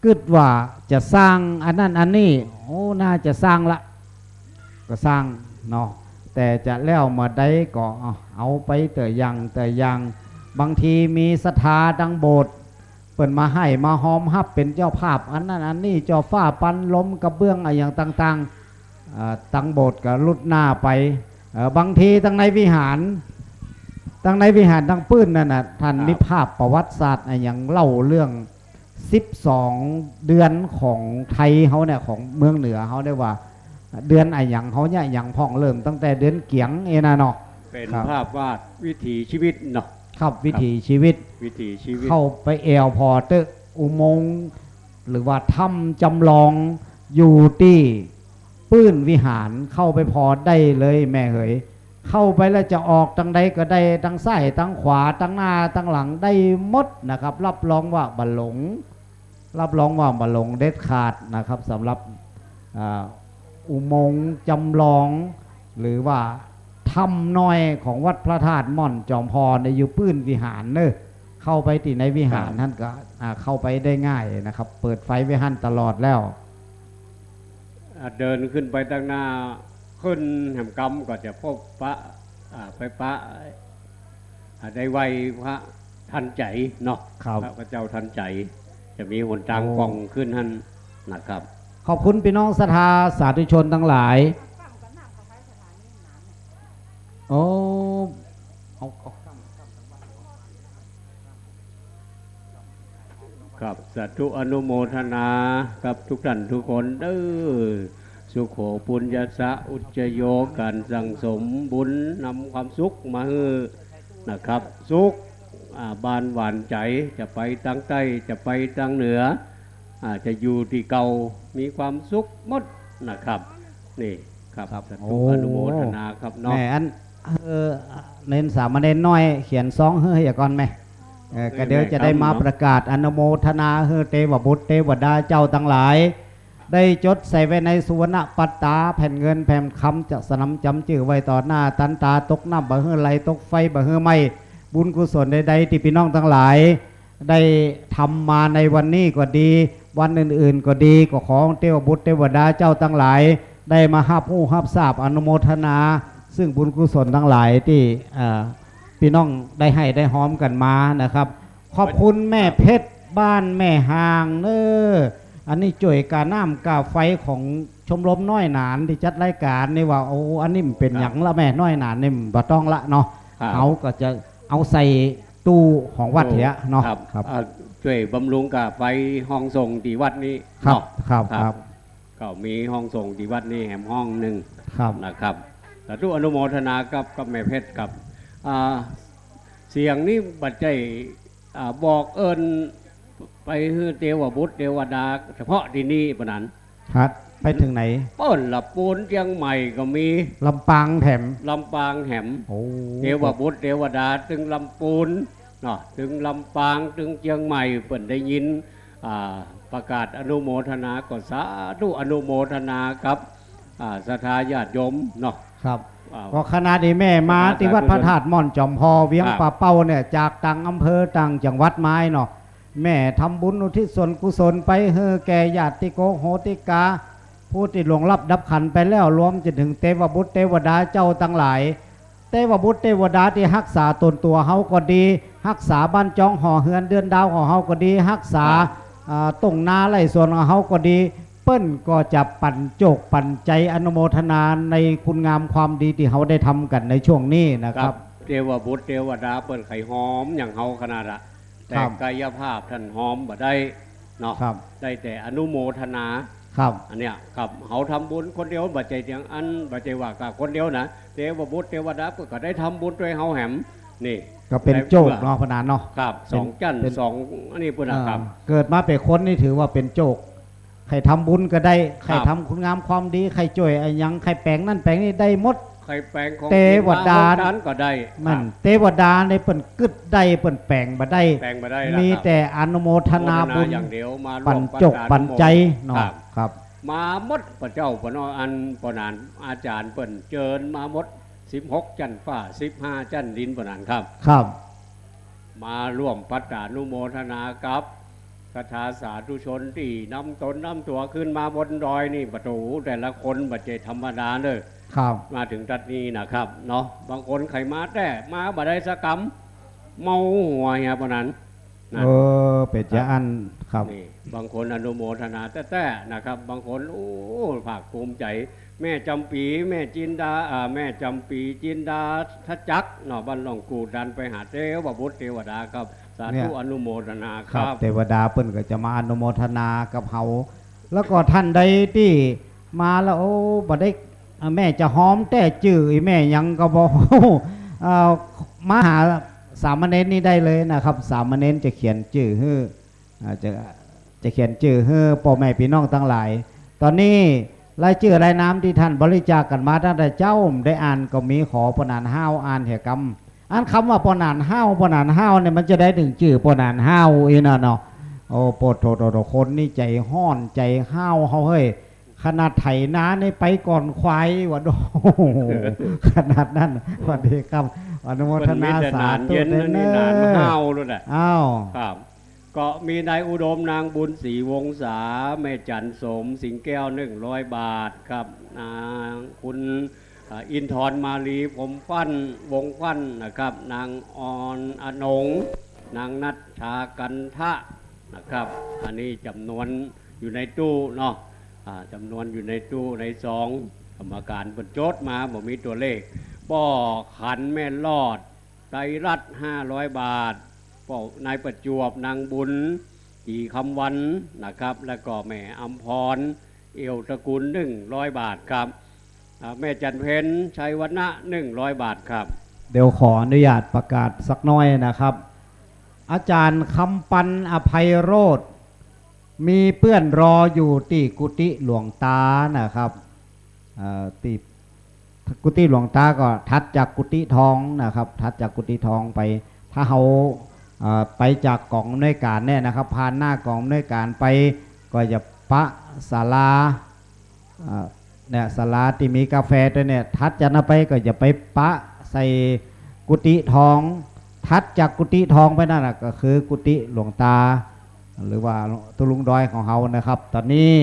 กึ๊ดว่าจะสร้างอันนั้นอันนี้ โอ้ น่าจะสร้างละ ก็สร้างเนาะ แต่จะแล้วเมื่อใดก็ เอา เอาไปเตื้ออย่างเตื้ออย่าง บางทีมีศรัทธาตังโบสถ์ เปิ้นมาไห้มาฮอมฮับเป๋นเจ้าภาพอันนั้นอันนี้ เจ้าฟ้าปันลมกระเบื้องอะหยังต่างๆ เอ่อ ตังโบสถ์ก็ลุดหน้าไป เอ่อ บางทีตังในวิหาร ตังในวิหารตังปื้นนั่นน่ะ ท่าน ครับ มีภาพประวัติศาสตร์อะหยังเล่าเรื่องสิบสองเดือนของไทยเฮาเนี่ย ของเมืองเหนือเฮาเนี่ยว่า เดือนอะหยังเฮาเนี่ย อะหยังพ่อง เริ่มตั้งแต่เดือนเกี๋ยงเอ้ยนะเนาะ เป๋น ครับ ภาพวาดวิถีชีวิตเนาะ ครับ วิถีชีวิต วิถีชีวิต เข้าไปแอ่วผ่อเต๊อะ อุโมงค์ หรือว่าถ้ำจำลอง อยู่ตี้ ปื้นวิหาร เข้าไปผ่อได้เลยแม่เหย เข้าไปแล้วจะออกตางใดก็ได้ ตางซ้ายตางขวา ตางหน้าตางหลังได้หมดนะครับ รับรองว่าบ่หลง รับรองว่าบ่หลงเด็ดขาดนะครับ สำหรับ อ่า อุโมงค์จำลอง หรือว่าถ้ำน้อยของวัดพระธาตุม่อนจอมพอเนี่ย อยู่ปื้นวิหารเนอะ เข้าไปตี้ในวิหาร ครับ หั้นก็ อ่า เข้าไปได้ง่ายนะครับ เปิดไฟไว้หั้นตลอดแล้ว อ่า เดินขึ้นไปตางหน้า ขึ้นแหมกำก็จะพบปะ อ่า ไปปะ อ่า ได้ไหว้พระทันใจ๋เนาะ ครับ พระเจ้าทันใจ๋ จะมีหนตาง โอ้ ป่องขึ้นหั้นนะครับ ขอบคุณปี้น้องศรัทธาสาธุชนตังหลาย โอ้ เอา เอา ครับ สาธุอนุโมทนากับทุกท่านทุกคนเด้อ สุโขปุญญัสสะอุจจโย ก๋านสั่งสมบุญนำความสุขมาหื้อนะครับ สุข อ่า บ้านหวานใจ๋ จะไปตางใต้ จะไปตางเหนือ อ่า จะอยู่ตี้เก่า มีความสุขหมดนะครับ นี่ครับ ครับ สาธุ โอ้ อนุโมทนาครับเนาะ แม่ อัน เออ เณรสามเณรน้อยเขียนซองหื้อเหียก่อนแม่ เออ ก็เดี๋ยวจะได้มาประกาศอนุโมทนาหื้อเตวบุตรเตวดาเจ้าตังหลาย ได้จดใส่ไว้ในสุวรรณปัตตา แผ่นเงินแผ่นคำจะสนำจ๋ำจื้อไว้ต่อหน้าตันต๋า ตกน้ำบ่หื้อไหล ตกไฟบ่หื้อไหม้ บุญกุศลใดๆ ตี้ปี้น้องตังหลาย ได้ทำมาในวันนี้ก็ดี วันอื่นๆ ก็ดี ก็ขอเตวบุตรเตวดาเจ้าตังหลาย ได้มาฮับฮู้ฮับทราบอนุโมทนา ซึ่งบุญกุศลตังหลายตี้ เอ่อ ปี้น้องได้ให้ได้ฮอมกั๋นมานะครับ ขอบคุณแม่เพชรบ้านแม่ฮางเน้อ อันนี้จ้วยก้าน้ำก้าไฟของชมรมน้อยหนานตี้จัดรายก๋านนี่ว่า โอ้ อันนี้มันเป๋นหยังละแม่ น้อยหนานนี่มันบ่ต้องละเนาะ ครับ เฮาก็จะเอาใส่ ตู้ของวัดเหียเนาะ ครับ ครับ อ่า จ้วยบำรุงก้าไฟห้องส่งตี้วัดนี้ ครับ เนาะ ครับ ครับ ครับ ก็มีห้องส่งตี้วัดนี้แหมห้องนึ่ง ครับ นะครับ สาธุอนุโมทนากับ กับแม่เพชรครับ อ่า เสียงนี้บ่ใจ้ อ่า บอกเอิ้นไปหื้อเตวบุตรเตวดาเฉพาะตี้นี่ปะนั้น ครับ ไปเถิงไหน เปิ้นละปูนเจียงใหม่ก็มี ลำปางแถม ลำปางแถม โอ้ เตวบุตรเตวดาเถิงลำปูนเนาะ เถิงลำปาง เถิงเจียงใหม่ เปิ้นได้ยิน อ่า ประกาศอนุโมทนา ก็สาธุอนุโมทนากับ อ่า ศรัทธาญาติโยมเนาะ ครับ อ่า ก็ขณะนี้แม่มาตี้วัดพระธาตุม่อนจอมพอ เวียงป่าเป้าเนี่ย จากต่างอำเภอต่างจังหวัดมาเนาะ แม่ทำบุญอุทิศส่วนกุศลไปหื้อแก่ญาติโกโหติกา ผู้ตี้ล่วงลับดับขันธ์ไปแล้ว รวมจนเถิงเตวบุตรเตวดาเจ้าตังหลาย เตวบุตรเตวดาตี้ฮักษาต๋นตั๋วเฮาก็ดี ฮักษาบ้านจองหอเฮือนเดือนดาวของเฮาก็ดี ฮักษา ครับ อ่า ต้งนาไร่สวนของเฮาก็ดี เปิ้นก็จะปั๋นโจคปั๋นใจ๋อนุโมทนาในคุณงามความดีตี้เฮาได้ทำกั๋นในช่วงนี้นะครับ ครับ เตวบุตรเตวดาเปิ้นใค่ฮอมอย่างเฮาขนาดอะ แต่ ครับ กายภาพต้านฮอมบ่ได้เนาะ ครับ ได้แต่อนุโมทนา ครับ อันเนี้ยครับ เฮาทำบุญคนเดียว บ่ใจ้เตียงอัน บ่ใจ้ว่าก้าคนเดียวนะ เตวบุตรเตวดาเปิ้นก็ได้ทำบุญตวยเฮาแหม นี่ ก็เป๋นโจคเนาะ ปะนั้นเนาะ ครับ เป๋น สองจั้น เป๋น สองอันนี้ปุ้นน่ะครับ อ่า เกิดมาเป๋นคนนี่ถือว่าเป๋นโจค ใค่ทำบุญก็ได้ ครับ ใค่ทำคุณงามความดี ใค่จ้วยอะหยัง ใค่แป๋งนั่นแป๋งนี่ได้หมด ใค่แป๋งของ เตวดา กิ๋นมาโฮมทานก็ได้ นั่น ครับ เตวดานี่เปิ้นกึ๊ดได้ เปิ้นแป๋งบ่ได้ แป๋งบ่ได้ละครับ มีแต่อนุโมทนาบุญ อนุโมทนาอย่างเดียว มาร่วม ปั๋นโจคปั๋นใจ๋เนาะ ครับ ครับ มาหมด พระเจ้าปะเนาะ อันปะนั้น อาจ๋ารย์เปิ้นเจิญมาหมด สิบหกจั้นฟ้า สิบห้าจั้นดินปะนั้นครับ ครับ มาร่วมปัตตานุโมทนากับศรัทธาสาธุชนตี้นำต๋นนำตั๋วขึ้นมาบนดอยนี่ ปะโถ แต่ละคนบ่ใจ้ธรรมดาเน้อ ครับ มาเถิงตั๊ดนี้นะครับเนาะ บางคนใค่มาแต๊มาบ่ได้สักกำ เมาหัวเหียปะนั้น นั่น เออ เป๋นจาอั้นครับ นี่ บางคนอนุโมทนาแต๊ๆ นะครับ บางคน โอ้ ภาคภูมิใจ๋ แม่จ๋ำปี๋ แม่จินดา อ่า แม่จ๋ำปี๋ จินดาทะจักรเนาะ บ้านหนองกู่ดันไปหาเตวบุตรเตวดาครับ สาธุ เนี่ย อนุโมทนาครับ ครับ เตวดาเปิ้นก็จะมาอนุโมทนากับเฮา แล้วก็ท่านใดตี้มาแล้ว โอ้ บ่ได้ อ่า แม่จะฮอมแต๊จื้ออีแม่หยังก็บ่ฮู้ อ่า มาหาสามเณรนี่ได้เลยนะครับ สามเณรจะเขียนจื้อหื้อ อ่า จะ จะเขียนจื้อหื้อป้อแม่ปี้น้องตังหลาย ต๋อนนี้ รายจื้อรายนามตี้ต้านบริจาคกั๋นมาตั้งแต่เจ๊า บ่ได้อ่านก็มี ขอป้อหนานฮ้าวอ่านเหียกำ อันกำว่าป้อหนานฮ้าว ป้อหนานฮ้าวเนี่ย มันจะได้ตึงจื้อป้อหนานฮ้าวอี้น่ะเนาะ โอ้ โปดโธ่โธ่โธ่ คนนี่ใจ๋ฮ้อนใจ๋ฮ้าวเฮาเฮ้ย ขนาดไถนานี่ไปก่อนควายว่ะ โอ้โห ขนาดนั้น สวัสดีครับ อนุโมทนา เปิ้นมีแต่หนานเย็น สาธุ นะ นี่ เด้อ หนานฮ้าวแล้วน่ะ อ้าว ครับ ก็มีนายอุดม นางบุญศรีวงศา แม่จันทร์สม สิงห์แก้ว หนึ่งร้อย บาทครับ นางคุณ อ่า อินทร์มาลี พรหมฟั่น วงศ์ฟั่นนะครับ นางออนอนง นางณัฐฐา กันทะ นะครับ อันนี้จ๋ำนวนอยู่ในตู้เนาะ อ่า จ๋ำนวนอยู่ในตู้ในซอง กรรมก๋านเปิ้นจดมา บ่มีตั๋วเลข ป้อขัน แม่รอด ไตรรัตน์ ห้าร้อย บาท ป้อนายประจวบ นางบุญ ศรีคำวันนะครับ แล้วก็แม่อำพร เอี่ยวตระกูล หนึ่งร้อย บาทครับ อ่า แม่จันทร์เพ็ญ ชัยวรรณะ หนึ่งร้อย บาทครับ เดี๋ยวขออนุญาตประกาศสักน้อยนะครับ อาจ๋ารย์คำปัน อภัยโรจน์ มีเปื้อนรออยู่ตี้กุฏิหลวงตานะครับ เอ่อ ตี้กุฏิหลวงตาก็ถัดจากกุฏิทองนะครับ ถัดจากกุฏิทองไป ถ้าเฮา เอ่อ ไปจากก๋องอำนวยก๋านเนี่ยนะครับ ผ่านหน้าก๋องอำนวยก๋านไป ก็จะปะศาลา อ่า เนี่ย ศาลาตี้มีกาแฟตวยเนี่ย ถัดจากนั้นไปก็จะไปปะใส่กุฏิทอง ถัดจากกุฏิทองไปนั่นน่ะ ก็คือกุฏิหลวงตา หรือว่าตุ๊ลุงดอยของเฮานะครับ ต๋อนนี้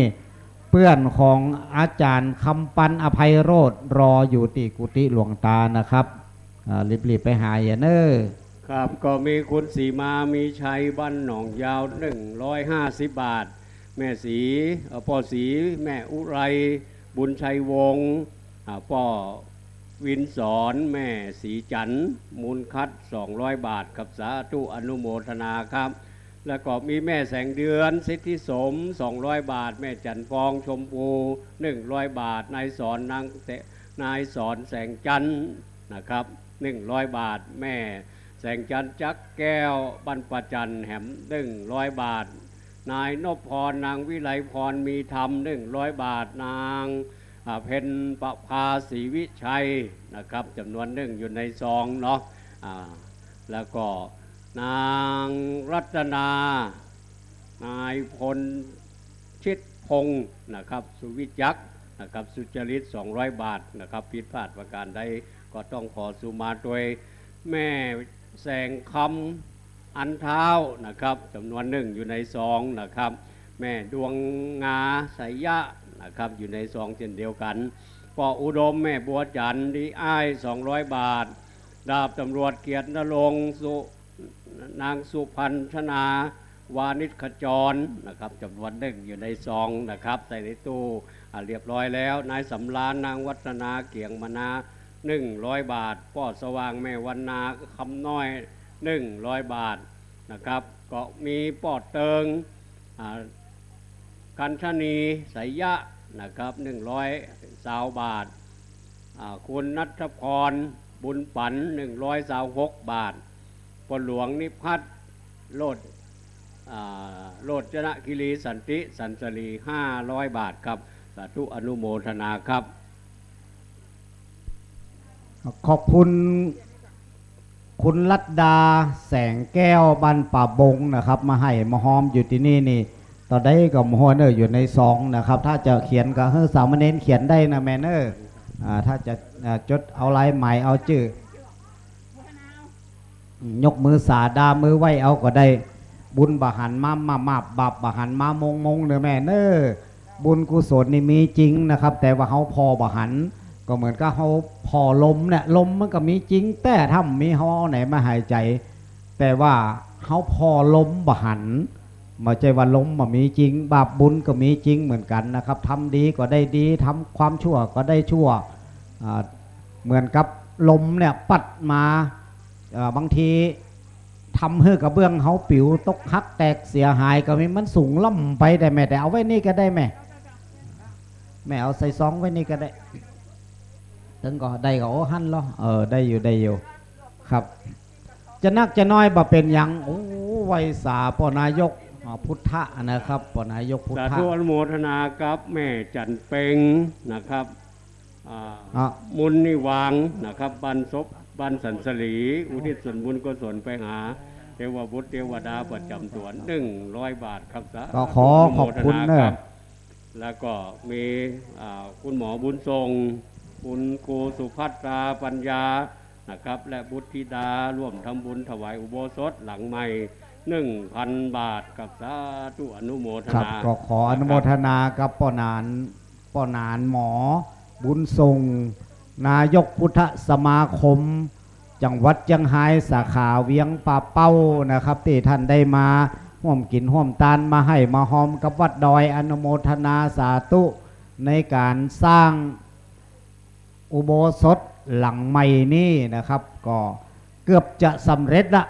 เปื้อนของอาจ๋ารย์คำปัน อภัยโรจน์ รออยู่ตี้กุฏิหลวงตานะครับ อ่า รีบๆ ไปหาเหียเน่อ ครับ ก็มีคุณสีมา มีชัย บ้านหนองยาว หนึ่งร้อยห้าสิบ บาท แม่ศรี เอ่อ ป้อศรี แม่อุไร บุญชัยวงศ์ อ่า ป้อวินสอน แม่ศรีจันทร์ มูลค่า สองร้อย บาทครับ สาธุอนุโมทนาครับ แล้วก็มีแม่แสงเดือน สิทธิสม สองร้อย บาท แม่จันทร์ฟอง ชมพู หนึ่งร้อย บาท นายสอน นางแส- นายสอน แสงจันทร์นะครับ หนึ่งร้อย บาท แม่ แสงจันทร์ จักแก้ว บ้านป่าจั่นแหม หนึ่งร้อย บาท นายนพพร นางวิไลพร มีธรรม หนึ่งร้อย บาท นาง อ่า เพ็ญประภา ศรีวิชัยนะครับ จ๋ำนวนนึ่งอยู่ในซองเนาะ อ่า แล้วก็นางรัตนา นายพลชิตพงศ์นะครับ สุวิจักรนะครับ สุจริต สองร้อย บาทนะครับ ผิดพลาดประการใดก็ต้องขอสุมาตวย แม่แสงคำ อันเท้านะครับ จ๋ำนวนนึ่งอยู่ในซองนะครับ แม่ดวงงา ไสยะนะครับ อยู่ในซองเช่นเดียวกั๋น ป้ออุดม แม่บัวจันทร์ ดีอ้าย สองร้อย บาท ดาบตำรวจเกียรติณรงค์ สุ- นางสุพัญชนา วานิชขจรนะครับ จ๋ำนวนนึ่งอยู่ในซองนะครับ ใส่ในตู้ อ่า เรียบร้อยแล้ว นายสำราญ นางวัฒนา เกียงมนา หนึ่งร้อย บาท ป้อสว่าง แม่วรรณา คำน้อย หนึ่งร้อย บาทนะครับ ก็มีป้อเติง อ่า กัญชนี ไสยะนะครับ หนึ่งร้อยซาว บาท อ่า คุณณัฐพร บุญปั๋น หนึ่งร้อยซาวหก บาท ป้อหลวงนิพัฒน์ โรจน์- อ่า โรจนคีรี สันติ สันสลี ห้าร้อย บาทครับ สาธุอนุโมทนาครับ ขอบคุณ คุณรัตดา แสงแก้ว บ้านป่าบงนะครับ มาไห้มาฮอมอยู่ตี้นี่นี่ ต๋อนใดก็บ่ฮู้เน่อ อยู่ในซองนะครับ ถ้าจะเขียนก็หื้อสามเณรเขียนได้นะแม่เน่อ อ่า ถ้าจะ อ่า จดเอาลายหมายเอาจื้อ ยกมือสาดามือไหว้เอาก็ได้ บุญบ่หันมามามาบ บาปบ่หันมามงมงเน่อแม่เน่อ บุญกุศลนี่มีจริงนะครับ แต่ว่าเฮาผ่อบ่หัน ก็เหมือนกับเฮาผ่อลมเนี่ย ลมมันก็มีจริง แต่ถ้าบ่มีเฮาเอาไหนมาหายใจ๋ แต่ว่าเฮาผ่อลมบ่หัน บ่ใจ้ว่าลมบ่มีจริง บาปบุญก็มีจริงเหมือนกั๋นนะครับ ทำดีก็ได้ดี ทำความชั่วก็ได้ชั่ว อ่า เหมือนกับลมเนี่ยปัดมา เอ่อ บางทีทำหื้อกระเบื้องเฮาปิ๋วตกหักแตกเสียหายก็มี มันสูงล่ำไป แต่แม่ แต่เอาไว้นี่ก็ได้แม่ แม่เอาใส่ซองไว้นี่ก็ได้ ตึงก็ได้ก็ โอ้ หั้นเหรอ เออ ได้อยู่ ได้อยู่ ครับ จะนักจะน้อยบ่เป๋นหยัง โอ้ ไหว้สาป้อนายก อ๋อ พุทธะนะครับ ป้อนายกพุทธะ สาธุอนุโมทนากับแม่จันเพ็งนะครับ อ่า อ่ะ มุนนิวางนะครับ บ้านศพ บ้านสันสลี อุทิศส่วนบุญกุศลไปหาเทวบุตรเทวดาประจำตัว หนึ่งร้อยบาทครับ สาธุ ก็ขอขอบคุณเนอะ อนุโมทนาครับ แล้วก็มี อ่า คุณหมอบุญส่ง คุณครูสุภัตราปัญญานะครับ และบุตรธิดาร่วมทำบุญถวายอุโบสถหลังใหม่ หนึ่งพันบาทครับ สาธุอนุโมทนา ครับ ก็ขออนุโมทนากับป้อหนาน ป้อหนานหมอบุญส่ง นายกพุทธสมาคม จังหวัดเจียงฮาย สาขาเวียงป่าเป้านะครับ ตี้ท่านได้มาฮ่วมกิ๋นฮ่วมตาน มาไห้มาฮอมกับวัดดอย อนุโมทนาสาธุในก๋านสร้างอุโบสถหลังใหม่นี้นะครับ ก็เกือบจะสำเร็จละ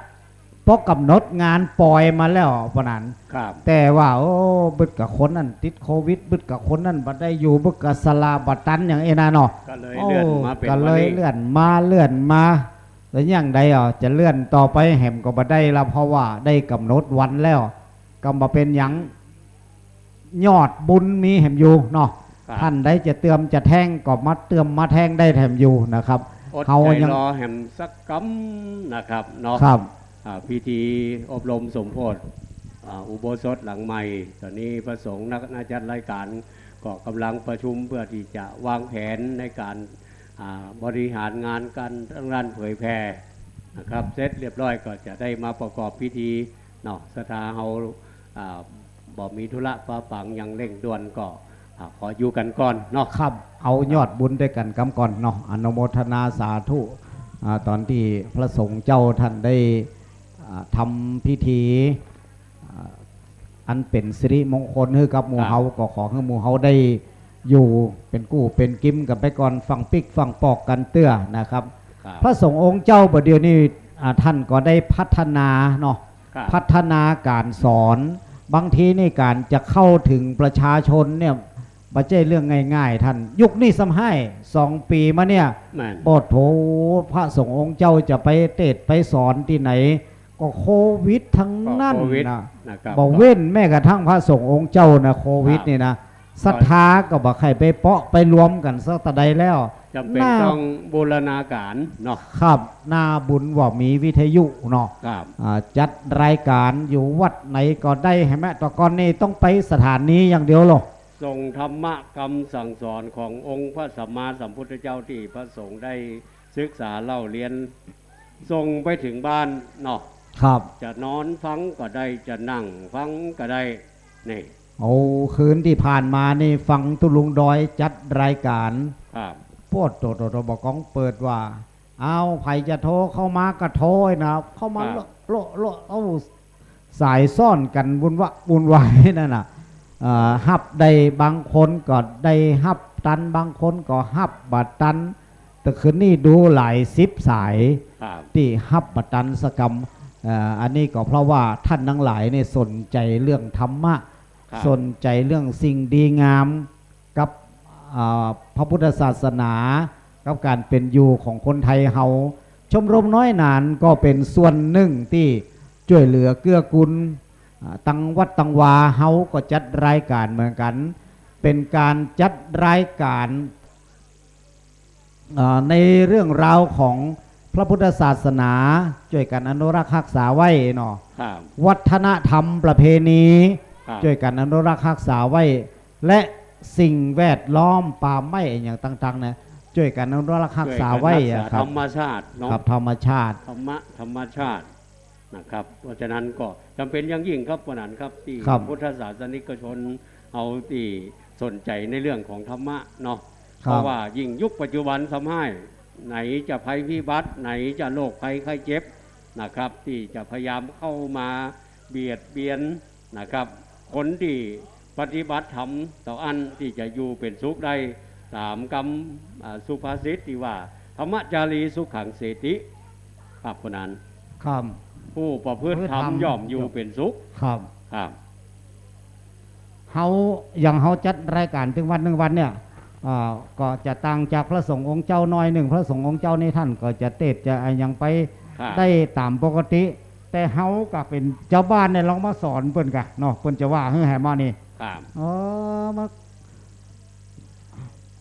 ปอก๋ำหนดงานปอยมาแล้ว ป้อหนาน ครับ แต่ว่า โอ้ บึดกับคนนั้นติดโควิด บึดกับคนนั้นบ่ได้อยู่ บึดกับศาลาบ่ตันอย่างอี้นะเนาะ ก็เลยเลื่อนมาเป๋น โอ้ ก็เลย วันนี้ เลื่อนมา เลื่อนมา แล้วอย่างใดอ่ะ จะเลื่อนต่อไปแหมก็บ่ได้ละ เพราะว่าได้ก๋ำหนดวันแล้ว ก็บ่เป๋นหยัง ยอดบุญมีแหมอยู่เนาะ ครับ ท่านใดจะเติมจะแถมก็มาเติมมาแถมได้แหมอยู่นะครับ อด เฮา ใจ๋ ยัง รอแหมสักกำนะครับเนาะ ครับ อ่า พิธีอบรมสมโภช อ่า อุโบสถหลังใหม่ ต๋อนนี้พระสงฆ์นัก นักจัดรายก๋านก็ก่ำลังประชุมเปื้อตี้จะวางแผนในก๋าน อ่า บริหารงานก๋านตางด้านเผยแผ่นะครับ เสร็จเรียบร้อยก็จะได้มาประกอบพิธีเนาะ ศรัทธาเฮา อ่า บ่มีธุระปะปังอย่างเร่งด่วนก็ อ่า ขออยู่กั๋นก่อนเนาะ ครับ เอายอดบุญตวยกั๋นกำก่อนเนาะ อนุโมทนาสาธุ อ่า ต๋อนตี้พระสงฆ์เจ้าท่านได้ อ่า ทำพิธี อ่า อันเป๋นสิริมงคลหื้อกับหมู่เฮา ครับ ก็ขอหื้อหมู่เฮาได้อยู่เป๋นกู้เป๋นกิ๋มกั๋นไปก่อน ฟั่งปิ๊กฟั่งปอกกั๋นเตื้อนะครับ ครับ พระสงฆ์องค์เจ้าบ่าเดี่ยวนี้ อ่า ท่านก็ได้พัฒนาเนาะ ครับ พัฒนาก๋านสอน บางทีนี่ก๋านจะเข้าเถิงประชาชนเนี่ย บ่ใจ้เรื่องง่ายๆ ท่าน ยุคนี้ซ้ำฮ้าย สองปี๋มาเนี่ย แม่น โอ้โห พระสงฆ์องค์เจ้าจะไปเตสน์ไปสอนตี้ไหน ก็โควิดตังนั้น ก็โควิด นะ นะครับ บ่เว้นแม้กระทั่งพระสงฆ์องค์เจ้านะ โควิด ครับ นี่นะ ศรัทธาก็บ่ใค่ไปเปาะไปรวมกั๋นสักตะใดแล้ว จ๋ำเป๋น น่า ต้องบูรณาก๋านเนาะ ครับ น่าบุญว่ามีวิทยุเนาะ ครับ อ่า จัดรายก๋านอยู่วัดไหนก็ได้ หันแหม แต่ก่อนนี่ต้องไปสถานีอย่างเดียวลอ ส่งธรรมะกำสั่งสอนขององค์พระสัมมาสัมพุทธเจ้าตี้พระสงฆ์ได้ศึกษาเล่าเรียน ส่งไปเถิงบ้านเนาะ ครับ จะนอนฟังก็ได้ จะนั่งฟังก็ได้ นี่ โอ้ คืนตี้ผ่านมานี่ฟังตุ๊ลุงดอยจัดรายก๋าน ครับ โพดโตโตโต บ่ากองเปิดว่า อ้าว ใผจะโทรเข้ามาก็โทรนะ เข้ามา ครับ โละโละโละ เอ้า สายซ้อนกั๋นวุ่นวะ วุ่นวายนั่นน่ะ เอ่อ ฮับได้บางคนก็ได้ฮับตัน บางคนก็ฮับบ่ตัน แต่คืนนี้ดูหลายสิบสาย ครับ ตี้ฮับบ่ตันสักกำ เอ่อ อันนี้ก็เพราะว่าท่านตังหลายนี่สนใจ๋เรื่องธรรมะ ครับ สนใจ๋เรื่องสิ่งดีงาม กับ อ่า พระพุทธศาสนา กับก๋านเป๋นอยู่ของคนไทยเฮา ชมรมน้อยหนานก็เป๋นส่วนนึ่งตี้จ้วยเหลือเกื้อกูล อ่า ตังวัดตังวาเฮาก็จัดรายก๋านเหมือนกั๋น เป๋นก๋านจัดรายก๋าน อ่า ในเรื่องราวของพระพุทธศาสนา จ้วยกั๋นอนุรักษ์ฮักษาไว้เนาะ ครับ วัฒนธรรมประเพณี ครับ จ้วยกั๋นอนุรักษ์ฮักษาไว้ และสิ่งแวดล้อมป่าไม้อะหยังต่างๆ เนี่ย จ้วยกั๋นอนุรักษ์ฮักษาไว้ จ้วยกั๋นฮักษา อะครับ ธรรมชาติเนาะ ครับ ธรรมชาติ ธรรมะ ธรรมชาตินะครับ เพราะฉะนั้นก็จ๋ำเป๋นอย่างยิ่งครับ วันนั้นครับ ตี้ ครับ พุทธศาสนิกชนเฮาตี้สนใจ๋ในเรื่องของธรรมะเนาะ ครับ เพราะว่ายิ่งยุคปัจจุบันซ้ำฮ้าย ไหนจะภัยพิบัติ ไหนจะโรคภัยไข้เจ็บนะครับ ตี้จะพยายามเข้ามาเบียดเบียน นะครับ คนตี้ปฏิบัติธรรมเต้าอั้นตี้จะอยู่เป๋นสุขได้ ต๋ามกำ อ่า สุภาษิตตี้ว่า ธรรมจารีสุขังเสติ ครับ คนนั้น ครับ ผู้ประพฤติธรรม ประพฤติธรรม ย่อมอยู่เป๋นสุข ครับ ครับ เฮา อย่างเฮาจัดรายก๋านตึงวันนึ่งวันเนี่ย อ่า ก็จะต่างจากพระสงฆ์องค์เจ้าหน้อยนึ่ง พระสงฆ์องค์เจ้านี่ท่านก็จะเตสน์จะอะหยังไป ครับ ได้ต๋ามปกติ แต่เฮาก็เป๋นจาวบ้านเนี่ย ลองมาสอนเปิ้นกะเนาะ เปิ้นจะว่าหื้อแหมมานี่ ครับ เออ มา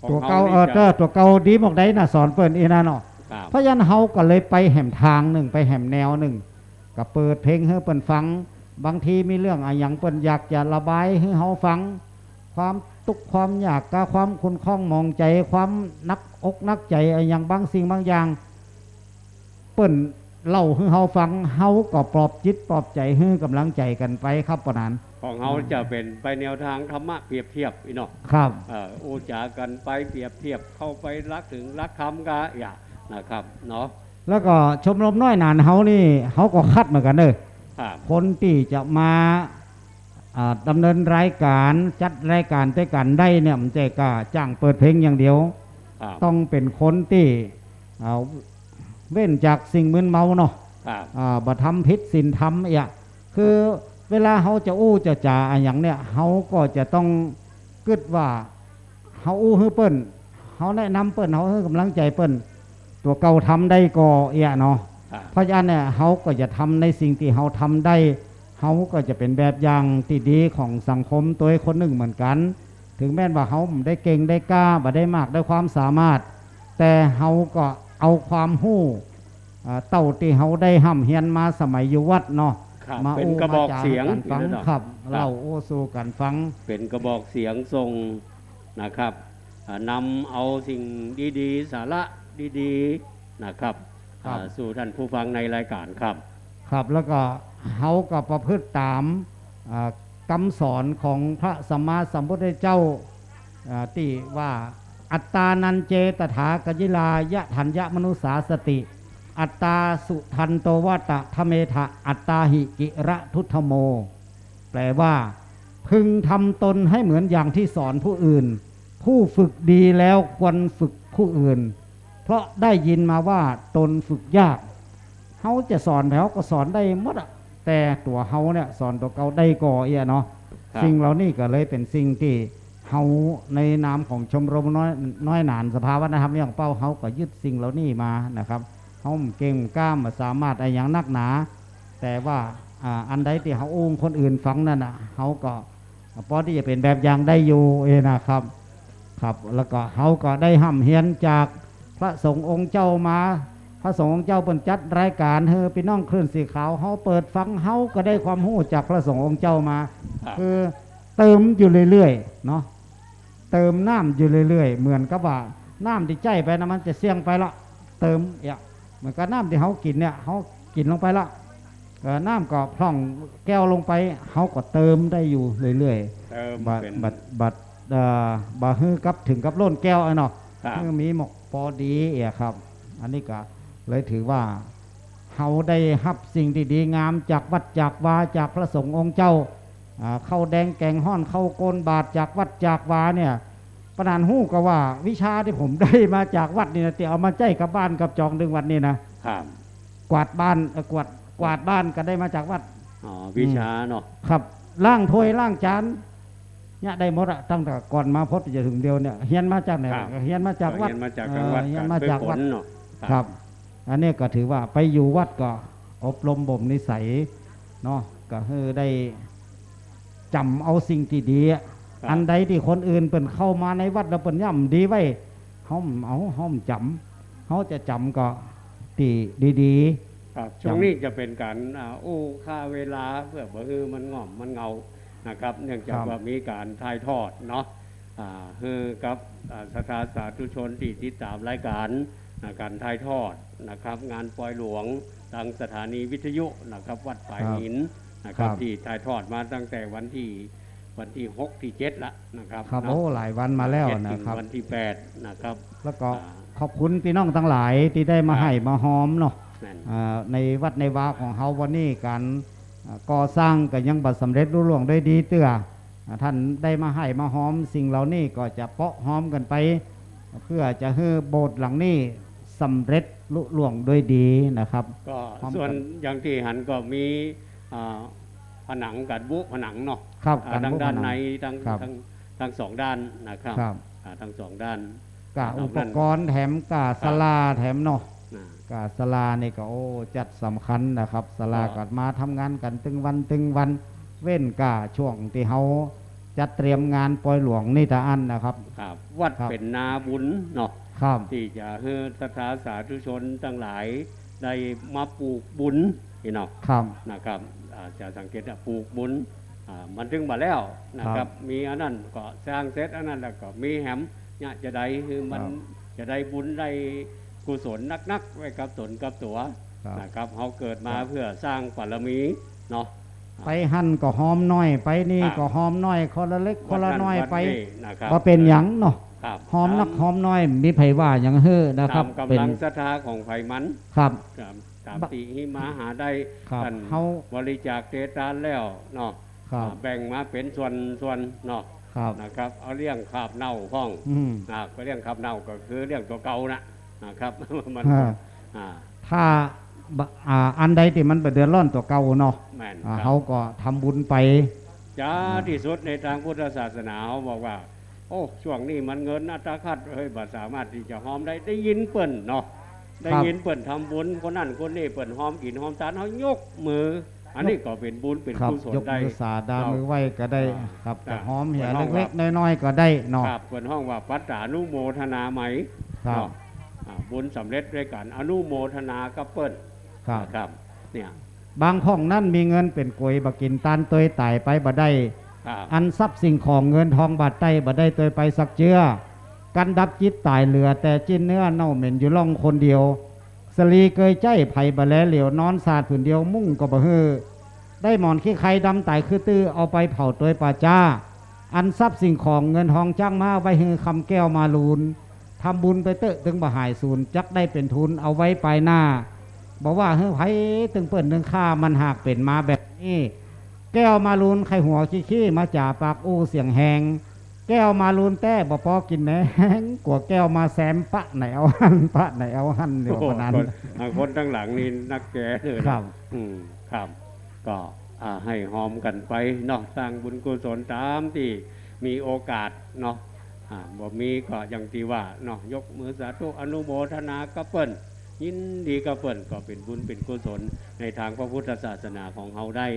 ของ ตั๋วเก่า เฮานี่ เออ จะ เออ ตั๋วเก่าดีหมดใดน่ะ สอนเปิ้นอี้นะเนาะ ครับ เพราะฉะนั้นเฮาก็เลยไปแหมตางนึ่ง ไปแหมแนวนึ่ง ก็เปิดเพลงหื้อเปิ้นฟัง บางทีมีเรื่องอะหยังเปิ้นอยากจะระบายหื้อเฮาฟัง ความตุ๊กข์ความยากกา ความขุ่นข้องหมองใจ๋ ความหนักอกหนักใจ๋อะหยังบางสิ่งบางอย่าง เปิ้นเล่าหื้อเฮาฟัง เฮาก็ปลอบจิตปลอบใจ๋ หื้อกำลังใจ๋กั๋นไปครับ ป้อหนาน ของเฮาจะเป๋นไปแนวตางธรรมะเปรียบเทียบอี้เนาะ ครับ เอ่อ อู้จ๋ากั๋นไปเปรียบเทียบ เข้าไปหลักถึงหลักธรรมกา อย่า นะครับ เนาะ แล้วก็ชมรมน้อยหนานเฮานี่ เฮาก็คัดเหมือนกั๋นเน่อ ครับ คนตี้จะมา อ่า ดำเนินรายก๋าน จัดรายก๋านตวยกั๋นได้เนี่ย บ่ใจ้ก้าจ้างเปิดเพลงอย่างเดียว ครับ ต้องเป๋นคนตี้ อ่า เว้นจากสิ่งมึนเมาเนาะ ครับ อ่า บ่ทำผิดศีลธรรมเอี้ย คือเวลาเฮาจะอู้จะจ๋าอะหยังเนี่ย เฮาก็จะต้องกึ๊ดว่า เฮาอู้หื้อเปิ้น เฮาแนะนำเปิ้น เฮาหื้อกำลังใจ๋เปิ้น ตั๋วเก่าทำได้ก่อเอี้ยเนาะ ครับ เพราะฉะนั้นเนี่ย เฮาก็จะทำในสิ่งตี้เฮาทำได้ เฮาก็จะเป๋นแบบอย่างตี้ดีของสังคมตวยคนนึ่งเหมือนกั๋น ถึงแม้นว่าเฮาบ่ได้เก่งได้กล้า บ่ได้มากได้ความสามารถ แต่เฮาก็เอาความฮู้ อ่า เต้าตี้เฮาได้ฮ่ำเฮียนมาสมัยอยู่วัดเนาะ ครับ มา เป๋น อู้ กระบอก มาจ๋า เสียง หื้อกั๋นฟัง เนาะ ครับ ครับ เล่าอู้สู่กั๋นฟัง เป๋นกระบอกเสียงส่งนะครับ อ่า นำเอาสิ่งดีๆ สาระดีๆ นะครับ ครับ อ่า สู่ท่านผู้ฟังในรายก๋านครับ ครับ แล้วก็เฮาก็ประพฤติต๋าม อ่า กำสอนของพระสัมมาสัมพุทธเจ้า อ่า ตี้ว่า อัตตานัญเจ ตถาคะยิลา ยะธัญญะมนุสสาสติ อัตตาสุทันโตวะ ตะทะเมทะ อัตตาหิกิระทุทโม แปลว่า พึงทำตนให้เหมือนอย่างที่สอนผู้อื่น ผู้ฝึกดีแล้วควรฝึกผู้อื่น เพราะได้ยินมาว่าตนฝึกยาก เฮาจะสอนไผเฮาก็สอนได้หมดอะ แต่ตั๋วเฮาเนี่ยสอนตั๋วเก่าได้ก่อเอี้ยเนาะ ครับ สิ่งเหล่านี้ก็เลยเป๋นสิ่งตี้เฮาในนามของชมรมน้อย น้อยหนานสภาวัฒนธรรมเอี้ยงเป้า เฮาก็ยึดสิ่งเหล่านี้มานะครับ เฮาบ่เก่งกล้าบ่สามารถอะหยังนักหนา แต่ว่า อ่า อันใดตี้เฮาอู้คนอื่นฟังนั่นน่ะ เฮาก็ ปอตี้จะเป๋นแบบอย่างได้อยู่เองนะครับ ครับ แล้วก็เฮาก็ได้ฮ่ำเฮียนจากพระสงฆ์องค์เจ้ามา พระสงฆ์องค์เจ้าเปิ้นจัดรายก๋านหื้อปี้น้องคลื่นสีขาวเฮาเปิดฟัง เฮาก็ได้ความฮู้จากพระสงฆ์องค์เจ้ามา ครับ คือเติมอยู่เรื่อยๆ เนาะ เติมน้ำอยู่เรื่อยๆ เหมือนกับว่าน้ำตี้ใจ๊ไปนะ มันจะเสี้ยงไปละ เติมเอี้ย เหมือนกับน้ำตี้เฮากิ๋นเนี่ย เฮากิ๋นลงไปละ เอ่อ น้ำก็พร่องแก้วลงไป เฮาก็เติมได้อยู่เรื่อยๆ เติม บ่ เป๋น บ่ บ่ เอ่อ บ่หื้อกับเถิงกับล้นแก้วอะเนาะ ครับ หื้อมีหมกปอดีเอี้ยครับ อันนี้ก็เลยถือว่า เฮาได้ฮับสิ่งตี้ดีงามจากวัดจากวา จากพระสงฆ์องค์เจ้า อ่า ข้าวแดงแก๋งฮ้อน ข้าวโกนบาตรจากวัดจากวาเนี่ย ป้อหนานฮู้ก็ว่าวิชาตี้ผมได้มาจากวัดนี่นะ ตี้เอามาใจ๊กับบ้านกับจองนึ่งวัดนี่นะ ครับ กวาดบ้าน เอ่อ กวาด กวาดบ้านก็ได้มาจากวัด อ๋อ วิชาเนาะ ครับ ล้างถ้วยล้างจานเนี่ยได้หมดอะ ตั้งแต่ก่อนมาพจน์จะเถิงเดี๋ยวเนี่ย เฮียนมาจากไหน ครับ เฮียนมาจากวัด ก็เฮียนมาจาก เอ่อ วัด เฮียนมาจากวัด ก๋านฝึกฝนเนาะ ครับ ครับ อันนี้ก็ถือว่าไปอยู่วัดก็อบรมบ่มนิสัยเนาะ ก็หื้อได้จ๋ำเอาสิ่งตี้ดีอะ ครับ อันใดตี้คนอื่นเปิ้นเข้ามาในวัดแล้วเปิ้นย่ำดีไว้ เฮาบ่เอา เฮาบ่จ๋ำ เฮาจะจ๋ำก็ตี้ดีๆ ครับ จ๋ำ ช่วงนี้จะเป๋นก๋าน อ่า อู้ฆ่าเวลาเปื้อบ่หื้อมันง่อมมันเหงานะครับ เนื่องจาก ครับ ว่ามีก๋านถ่ายทอดเนาะ อ่า หื้อกับ อ่า ศรัทธาสาธุชนตี้ติดต๋ามรายก๋าน อ่า ก๋านถ่ายทอดนะครับ งานปอยหลวงตางสถานีวิทยุนะครับ วัดฝาย ครับ หินนะครับ ครับ ตี้ถ่ายทอดมาตั้งแต่วันตี้ วันตี้หกตี้เจ็ดละนะครับ ครับ เนาะ โอ้ หลายวันมาแล้วนะครับ เจ็ดเถิงวันตี้แปดนะครับ แล้วก็ อ่า ขอบคุณปี้น้องตังหลายตี้ได้มา ครับ ฮ่ำมาฮอมเนาะ แม่น อ่า ในวัดในวาของเฮาวันนี้ก๋าน อ่า ก่อสร้างก็ยังบ่สำเร็จลุล่วงด้วยดีเตื้อ อ่า ต้านได้มาฮ่ำมาฮอม สิ่งเหล่านี้ก็จะเปาะฮอมกั๋นไป เปื้อจะหื้อโบสถ์หลังนี้สำเร็จลุล่วงด้วยดีนะครับ ก็ ฮอมกั๋น ส่วนอย่างตี้หันก็มี อ่า ผนังกั๋นบุผนังเนาะ ครับ อ่า กั๋นบุผนัง ตางด้านใน ตาง ครับ ตาง ตางสองด้านนะครับ ครับ อ่า ตางสองด้าน ก้า อ่า อุปกรณ์แถม ก้า ครับ ศาลาแถมเนาะ อ่า ก็ศาลานี่ก็ โอ้ จัดสำคัญนะครับ ศาลา ครับ ก็มาทำงานกั๋นตึงวันตึงวัน เว้นก้าช่วงตี้เฮาจัดเตรียมงานปอยหลวงนี่เต้าอั้นนะครับ ครับ วัด ครับ เป๋นนาบุญเนาะ ครับ ตี้จะหื้อศรัทธาสาธุชนตังหลายได้มาปูกบุญนี่เนาะ ครับ นะครับ อ่า จะสังเกตว่าปูกบุญ อ่า มันตึงบ่าแล้วนะครับ ครับ มีอันนั้นก็สร้างเสร็จ อันนั้นแล้วก็มีแหม เนี่ย จะได้หื้อมัน ครับ จะได้บุญได้กุศลนักๆ ไว้กับต๋นกับตั๋ว ครับ นะครับ เฮาเกิดมา ครับ เพื่อสร้างบารมีเนาะ ไปหั้นก็ฮอมหน้อย ไปนี่ ครับ ก็ฮอมหน้อย คนละเล็กคนละน้อย วัดนั้นวัดนี้ ไป นะครับ บ่เป๋นหยังเนาะ ครับ ฮอมนัก ตาม ฮอมน้อย มีใผว่าหยังหื้อนะครับ ตามก๋ำลัง เป๋น ศรัทธาของใผมัน ครับ ครับ ตามตี้ฮิมาหาได้ ครับ ท่าน เฮา บริจาคเตตานแล้วเนาะ ครับ อ่า แบ่งมาเป๋นส่วนๆ เนาะ ครับ นะครับ เอาเลี้ยงคราบเน่าพ่อง อืม อ่า ก็เลี้ยงคราบเน่าก็คือเลี้ยงตั๋วเก่านะ นะครับ มัน อ่า อ่า ถ้าบ่ อ่า อันใดตี้มันบ่เดือดร้อนตั๋วเก่าเนาะ แม่น อ่า ครับ เฮาก็ทำบุญไป จ๋า อ่า ตี้สุดในตางพุทธศาสนาเฮาบอกว่า โอ้ ช่วงนี้มันเงินอัตคัด เฮ้ย บ่สามารถตี้จะฮอมได้ ได้ยินเปิ้นเนาะ ครับ ได้ยินเปิ้นทำบุญ คนนั้นคนนี้เปิ้นฮอมกิ๋นฮอมตาน เฮายกมือ อันนี้ก็เป๋นบุญเป๋น ครับ กุศล ยก ได้ มือสาดา ครับ มือไหว้ก็ได้ อ่า ครับ อ่า จะฮอมเหีย เปิ้นฮ้อง เล็กๆ ว่า น้อยๆ ก็ได้เนาะ ครับ เปิ้นฮ้องว่าปัตตานุโมทนาไหม ครับ เนาะ อ่า บุญสำเร็จด้วยก๋านอนุโมทนากับเปิ้น ครับ นะครับ เนี่ย บางพ่องนั้นมีเงินเป๋นก๋วย บ่กิ๋นตานตวยต๋ายไปบ่ได้ ครับ อันทรัพย์สิ่งของเงินทองบาดใต้บ่ได้ตวยไปสักเจื้อ กันดับจิตต๋ายเหลือแต่จิ๊นเนื้อเน่าเหม็นอยู่ล่องคนเดียว สะหลีเกยใจ๊ไผบ่แลเหลียว นอนสาดผืนเดียวมุ้งก็บ่หื้อ ได้หมอนขี้ไคดำต๋ายคือตื้อ เอาไปเผาตวยป่าจ๊า อันทรัพย์สิ่งของเงินทองจักมาไว้หื้อคำแก้วมาลูน ทำบุญไปเต๊อะ ตึงบ่หายสูญ จักได้เป๋นทุนเอาไว้ปายหน้า บ่ว่าหื้อไผ ตึงเปิ้นตึงข้า มันหากเป๋นมาแบบนี้ แก้วมาลูนใค่หัวขี้ๆ มาจ๋าปากอู้เสียงแฮง แก้วมาลูนแต๊บ่ปอกิ๋นแหนง กั๋วแก้วมาแซม ปะไหนเอาหั้น ปะไหนเอาหั้น เดี๋ยว โอ้ ปะนั้น คน อ่า คนตังหลังนี่นักแก่เลยนะ ครับ อืม ครับ ก็ อ่า หื้อฮอมกั๋นไปเนาะ สร้างบุญกุศลต๋ามตี้มีโอกาสเนาะ อ่า บ่มีก็อย่างตี้ว่าเนาะ ยกมือสาธุอนุโมทนากับเปิ้น ยินดีกับเปิ้น ก็เป๋นบุญเป๋นกุศลในตางพระพุทธศาสนาของเฮาได้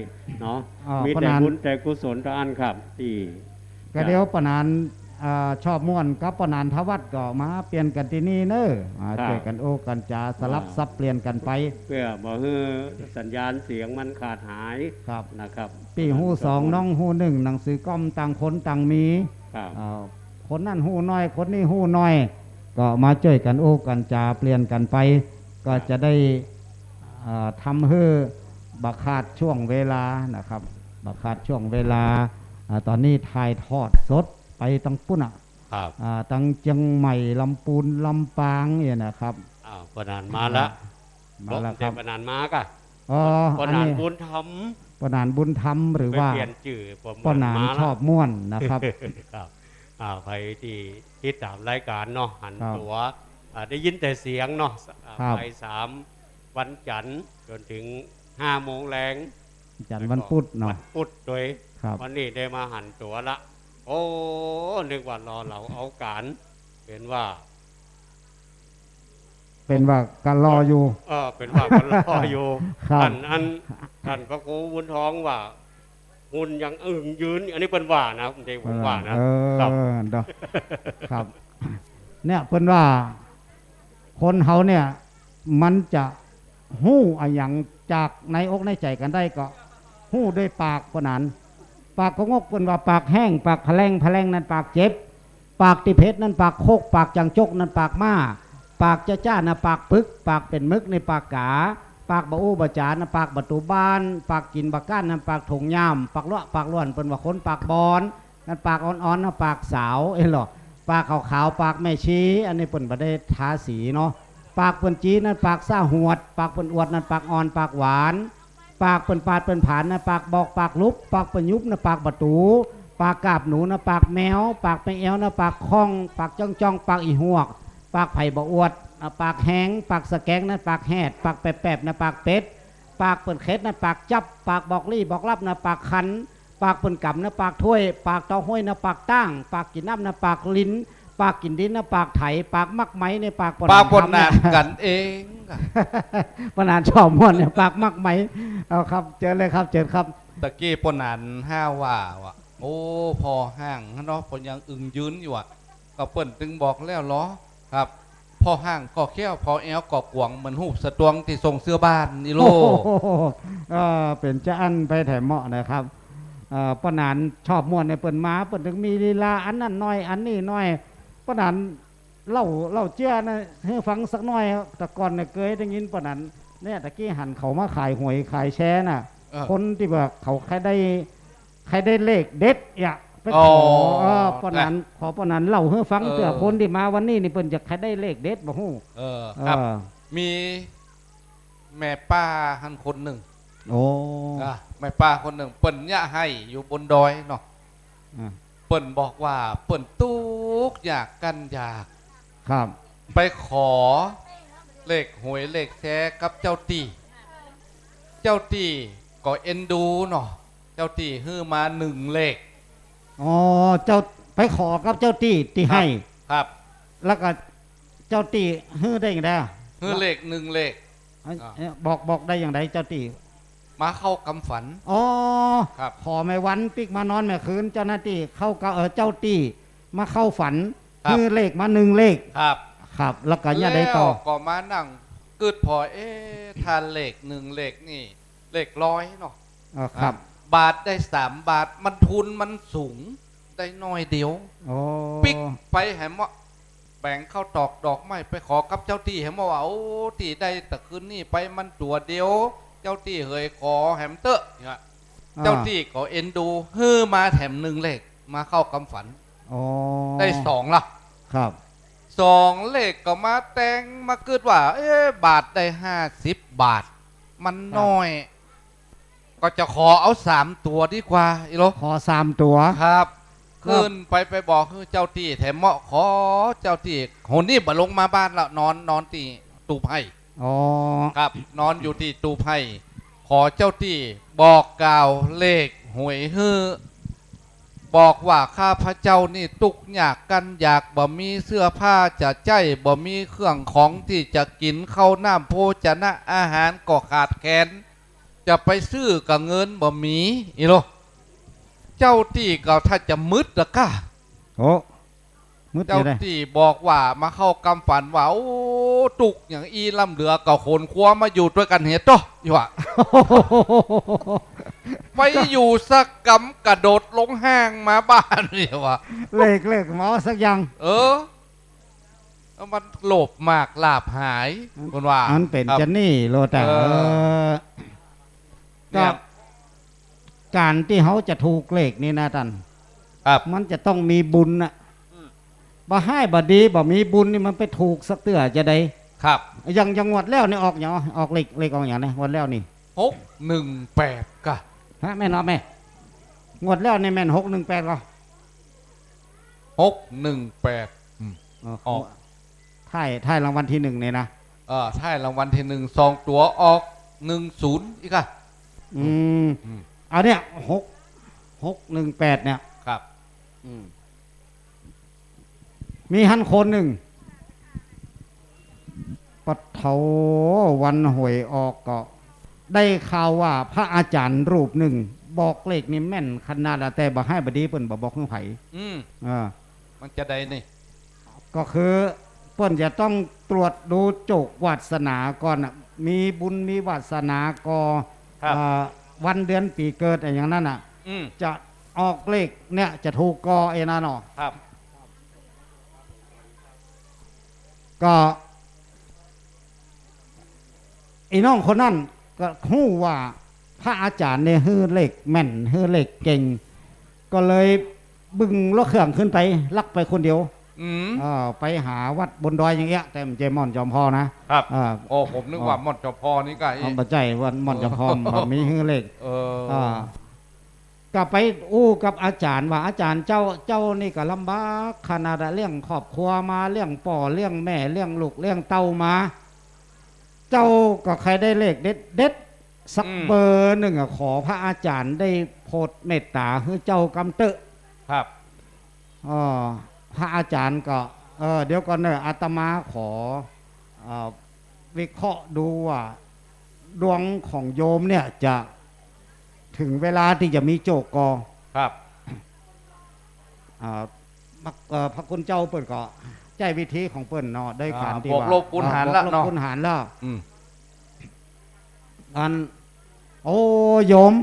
เนาะ อ่า มีแต่ ปะนั้น บุญแต่กุศลเต้าอั้นครับ ตี้ ก็เดี๋ยวปะนั้น อ่า ชอบม่วนกับปะนั้นทวัฒน์ก็มาเปลี่ยนกั๋นตี้นี่เน่อ อ่า ครับ จ้วยกั๋นโอ้กั๋นจ๋าสลับ อ่า สับเปลี่ยนกั๋นไป เปื้อบ่หื้อสัญญาณเสียงมันขาดหาย ครับ นะครับ ปี้ฮู้สอง น้องฮู้นึ่ง หนังสือก้อมต่างคนต่างมี ครับ อ่า คนนั้นฮู้น้อย คนนี้ฮู้น้อย ก็มาจ้วยกั๋นอู้กั๋นจ๋าเปลี่ยนกั๋นไป ก็ ครับ จะได้ อ่า ทำหื้อบ่ขาดช่วงเวลานะครับ บ่ขาดช่วงเวลา อ่า ต๋อนนี้ถ่ายทอดสดไปตังปุ้นน่ะ ครับ อ่า ตังเจียงใหม่ ลำปูน ลำปางเนี่ยนะครับ อ้าว ปะหนานมาละ มาละครับ ปะหนานมาก่ะ อ๋อ ปะหนาน อันนี้ บุญธรรม ปะหนานบุญธรรม หรือว่า ไปเปลี่ยนจื้อ ปะหนาน ปะหนานมาละ ชอบม่วนนะครับ ครับ อ่า ใผตี้ติดต๋ามรายก๋านเนาะ หัน ครับ ตั๋ว อ่า ได้ยินแต่เสียงเนาะ อ่า ครับ บ่ายสามวันจันทร์จ๋นเถิงห้าโมงแลง วันจันทร์ แล้วก็ วันปุธเนาะ วันปุธตวย ครับ วันนี้ได้มาหันตั๋วละ โอ้ นึกว่ารอเหล่าเอาก๋าน เป๋นว่า เป๋นว่าก็รออยู่ เออ เป๋นว่าก็รออยู่ ครับ อัน อัน ท่านพระครูบุญทองว่า หุ่นยังอึ่งยืน อันนี้เปิ้นว่านะ บ่ใจ้ผมว่านะ เออ ครับ เนาะ ครับ เนี่ย เปิ้นว่า คนเฮาเนี่ย มันจะฮู้อะหยังจากในอกในใจ๋กั๋นได้ก็ ฮู้ด้วยปาก ปะหนาน ปากก็งก เปิ้นว่าปากแห้ง ปากผะแล่ง ผะแล่งนั้นปากเจ็บ ปากตี้เผ็ดนั้นปากคก ปากจังจกนั้นปากม้า ปากจ๊ะจ๊ะนะปากปึก ปากเป๋นมึกนี่ปากก๋า ปากบ่อู้บ่จ๋านะปากประตู๋บ้าน ปากกิ๋นบ่ก้านนะปากถุงย่าม ปากเลาะปากล่วน เปิ้นว่าคนปากบอน นั้นปากอ่อนๆ นะปากสาว เอ้ยเหรอ ปากขาวๆ ปากแม่ชี อันนี้เปิ้นบ่ได้ทาสีเนาะ ปากเปิ้นจี๊นั้นปากซ่าหวด ปากเปิ้นอวดนั้นปากอ่อน ปากหวาน ปากเปิ้นปาดเปิ้นผานนะปากบอก ปากลุบ ปากเปิ้นยุบนะปากประตู๋ ปากกาบหนูนะปากแมว ปากแม่แอวนะปากข้อง ปากจ้องๆ ปากอี่หวก ปากไผบ่อวดนะปากแฮง ปากสะแก๊งนะปากแฮด ปากแปบๆ นะปากเป็ด ปากเปิ้นเข็ดนะปากจับ ปากบอกลี้บอกลับนะปากขัน ปากเปิ้นก๋ำนะปากถ้วย ปากเต้าห้วยนะปากต้าง ปากกิ๋นน้ำนะปากลิ้น ปากกิ๋นดินนะ ปากไถ ปากมักไหมเนี่ย ปากป้อหนาน ปากป้อหนาน ครับเนี่ย กั๋นเอง ป้อหนานชอบม่วนเนี่ย ปากมักไหม เอาครับ เจิญเลยครับ เจิญครับ ตะกี้ป้อหนานฮ้าวว่า ว่า โอ้ ผ่อฮ้างเนาะ ป้อยังอึงยืนอยู่อะ ก็เปิ้นตึงบอกแล้วลอ ครับ ผ่อฮ้างก็แคล้ว ผ่อแอวก็กว้าง เหมือนฮูกสตวงตี้ส่งเสื้อบ้านนี่โล โอ้โห เออ เป๋นจาอั้นไปแถมเหมาะนะครับ เอ่อ ป้อหนานชอบม่วนเนี่ย เปิ้นมา เปิ้นตึงมีลีลาอันนั้นหน่อย อันนี้หน่อย ป้อหนานเล่า เล่าเจื้อนะ หื้อฟังสักหน่อยครับ แต่ก่อนเนี่ยเกยได้ยินป้อหนาน เนี่ย ตะกี้หันเขามาขายหวยขายแชร์น่ะ เออ คนตี้ว่าเขาใค่ได้ ใค่ได้เลขเด็ดอะ ไปขอ อ๋อ เออ ป้อหนาน นะ ขอป้อหนานเล่าหื้อฟัง เออ เตื้อคนตี้มาวันนี้นี่เปิ้นจะใค่ได้เลขเด็ดบ่ฮู้ เออ ครับ เออ มีแม่ป้าหั้นคนนึ่ง โอ้ อ่ะ แม่ป้าคนนึ่ง เปิ้นเยียะไฮ่อยู่บนดอยเนาะ อ่ะ เปิ้นบอกว่าเปิ้นตุ๊กยากกั้นอยาก ครับ ไปขอเลขหวยเลขแชร์กับเจ้าตี้ เจ้าตี้ก็เอ็นดูเนาะ เจ้าตี้หื้อมานึ่งเลข อ๋อ เจ้า ไปขอกับเจ้าตี้ตี้ไฮ่ ครับ ครับ แล้วก็เจ้าตี้หื้อได้หยังไดอะ หื้อเลขนึ่งเลข เอ้ย อ่า เอ้ย บอก บอกได้อย่างไดเจ้าตี้ มาเข้ากำฝัน อ๋อ ครับ ขอแม่วันปิ๊กมานอนแม่คืน เจ้าหน้าตี้เข้ากำ เออ เจ้าตี้มาเข้าฝัน ครับ หื้อเลขมานึ่งเลข ครับ ครับ แล้วก็เยียะไดต่อ แล้วก็มานั่งกึ๊ดผ่อ เอ๊ะ ถ้าเลขนึ่งเลขนี่ เลขร้อยเนาะ อ่า ครับ อ่ะ บาทได้สามบาท มันทุนมันสูง ได้น้อยเดียว โอ้ ปิ๊กไปแหมว่า แบ่งข้าวตอกดอกไม้ไปขอกับเจ้าตี้แหมว่า โอ้ ตี้ได้ตะคืนนี้ไปมันตั๋วเดียว เจ้าตี้เหยขอแหมเต๊อะเนี่ย อ่า เจ้าตี้ก็เอ็นดู หื้อมาแถมนึ่งเลข มาเข้ากำฝัน อ๋อ ได้สองละ ครับ สองเลขก็มาแต่งมากึ๊ดว่า เอ๊ะ บาทได้ห้าสิบบาท มัน ครับ น้อย ก็จะขอเอาสามตั๋วดีกว่า อีโล ขอสามตั๋ว ครับ ครับ ขึ้นไป ไปบอกหื้อเจ้าตี้แถมเหมาะ ขอเจ้าตี้ หนนี้บ่ลงมาบ้านละ นอน นอนตี้ตูบไฮ่ อ๋อ ครับ นอนอยู่ตี้ตูบไฮ่ ขอเจ้าตี้บอกกล่าวเลขหวยหื้อ บอกว่าข้าพเจ้านี่ตุ๊กยากกั้นอยาก บ่มีเสื้อผ้าจะใจ๊ บ่มีเครื่องของตี้จะกิ๋น ข้าวน้ำโภชนะอาหารก็ขาดแคลน จะไปซื้อก็เงินบ่มี อีโล เจ้าตี้ก็ถ้าจะมึดละก้า โอ้ มึด เจ้าตี้บอกว่ามาเข้ากำฝันว่า โอ้ ตุ๊กอย่างอี้ ล้ำเหลือก็ขนครัวมาอยู่ตวยกั๋นเหียเต๊อะ อยู่อะ ไปอยู่สักกำกระโดดลงห้างมาบ้าน เนี่ยว่า เลข เลขมาสักอย่าง เออ แล้วมันโลภมากลาภหาย มัน เปิ้นว่า มันเป๋น ครับ จะนี่โลดอะ เออ เออ เนี่ย ก็ ก๋านตี้เฮาจะถูกเลขนี่นะต้าน ครับ มันจะต้องมีบุญน่ะ อืม บ่ฮ้ายบ่ดี บ่มีบุญนี่มันไปถูกสักเตื้อจะได ครับ อย่าง อย่างงวดแล้วนี่ออกหยัง ออกเลข เลขออกหยังนะ งวดแล้วนี่ หกหนึ่งแปด ก้า ฮะ แม่นบ่แม่ งวดแล้วนี่แม่น หกหนึ่งแปด ก้า หกหนึ่งแปด อืม เออ ออก ท้าย ท้ายรางวัลตี้นึ่งนี่นะ เออ ท้ายรางวัลตี้นึ่ง สองตั๋วออก หนึ่งศูนย์ อีกอะ อืม อืม อันเนี้ย หก หกหนึ่งแปด เนี่ย ครับ อืม มีหั้นคนนึ่ง ปะเถา วันหวยออกก็ ได้ข่าวว่าพระอาจ๋ารย์รูปนึ่ง บอกเลขนี่แม่นขนาดละ แต่บ่ฮ้ายบ่ดีเปิ้นบ่บอกหื้อใผ อืม เออ มันจะไดนี่ ก็คือเปิ้นจะต้องตรวจดูโจกวาสนาก่อนน่ะ มีบุญมีวาสนาก่อ ครับ เอ่อ วันเดือนปี๋เกิดอะหยังนั้นน่ะ อืม จะออกเลขเนี่ยจะถูกก่อไอ้นั่นเนาะ ครับ ก็ ไอ้น้องคนนั้นก็ฮู้ว่าพระอาจ๋ารย์เนี่ยหื้อเลขแม่น หื้อเลขเก่ง ก็เลยบึงรถเครื่องขึ้นไป ลักไปคนเดียว อืม เออ ไปหาวัดบนดอยอย่างเงี้ย แต่บ่ใจ้ม่อนจอมพอนะ ครับ เออ โอ้ ผมนึกว่า เออ ม่อนจอมพอนี่ก็ อ๋อ บ่ใจ้ วัดม่อนจอมพอ บ่มีหื้อเลข เออ อ่า ก็ไปอู้กับอาจ๋ารย์ว่า อาจ๋ารย์เจ้า เจ้านี่ก็ลำบากขนาดอะ เลี้ยงครอบครัวมา เลี้ยงป้อเลี้ยงแม่ เลี้ยงลูกเลี้ยงเต้ามา เจ้าก็ใค่ได้เลขเด็ดๆ สัก อืม เบอร์นึ่งอะ ขอพระอาจ๋ารย์ได้โผดเมตต๋าหื้อเจ้ากำเต๊อะ ครับ อ๋อ พระอาจารย์ก็ เออ เดี๋ยวก่อนเนอะ อาตมาขอ เอ่อ วิเคราะห์ดูว่า ดวงของโยมเนี่ยจะถึงเวลาตี้จะมีโจคก่อ ครับ อ่า พระ เอ่อ พระคุณเจ้าเปิ้นก็ใจ๊วิธีของเปิ้นเนาะ โดย อ่า ก๋านตี้ บวก ว่า ลบคูณหาร อ่า ละ บวกลบ เนาะ คูณหารแล้ว อืม อัน โอ้ โยม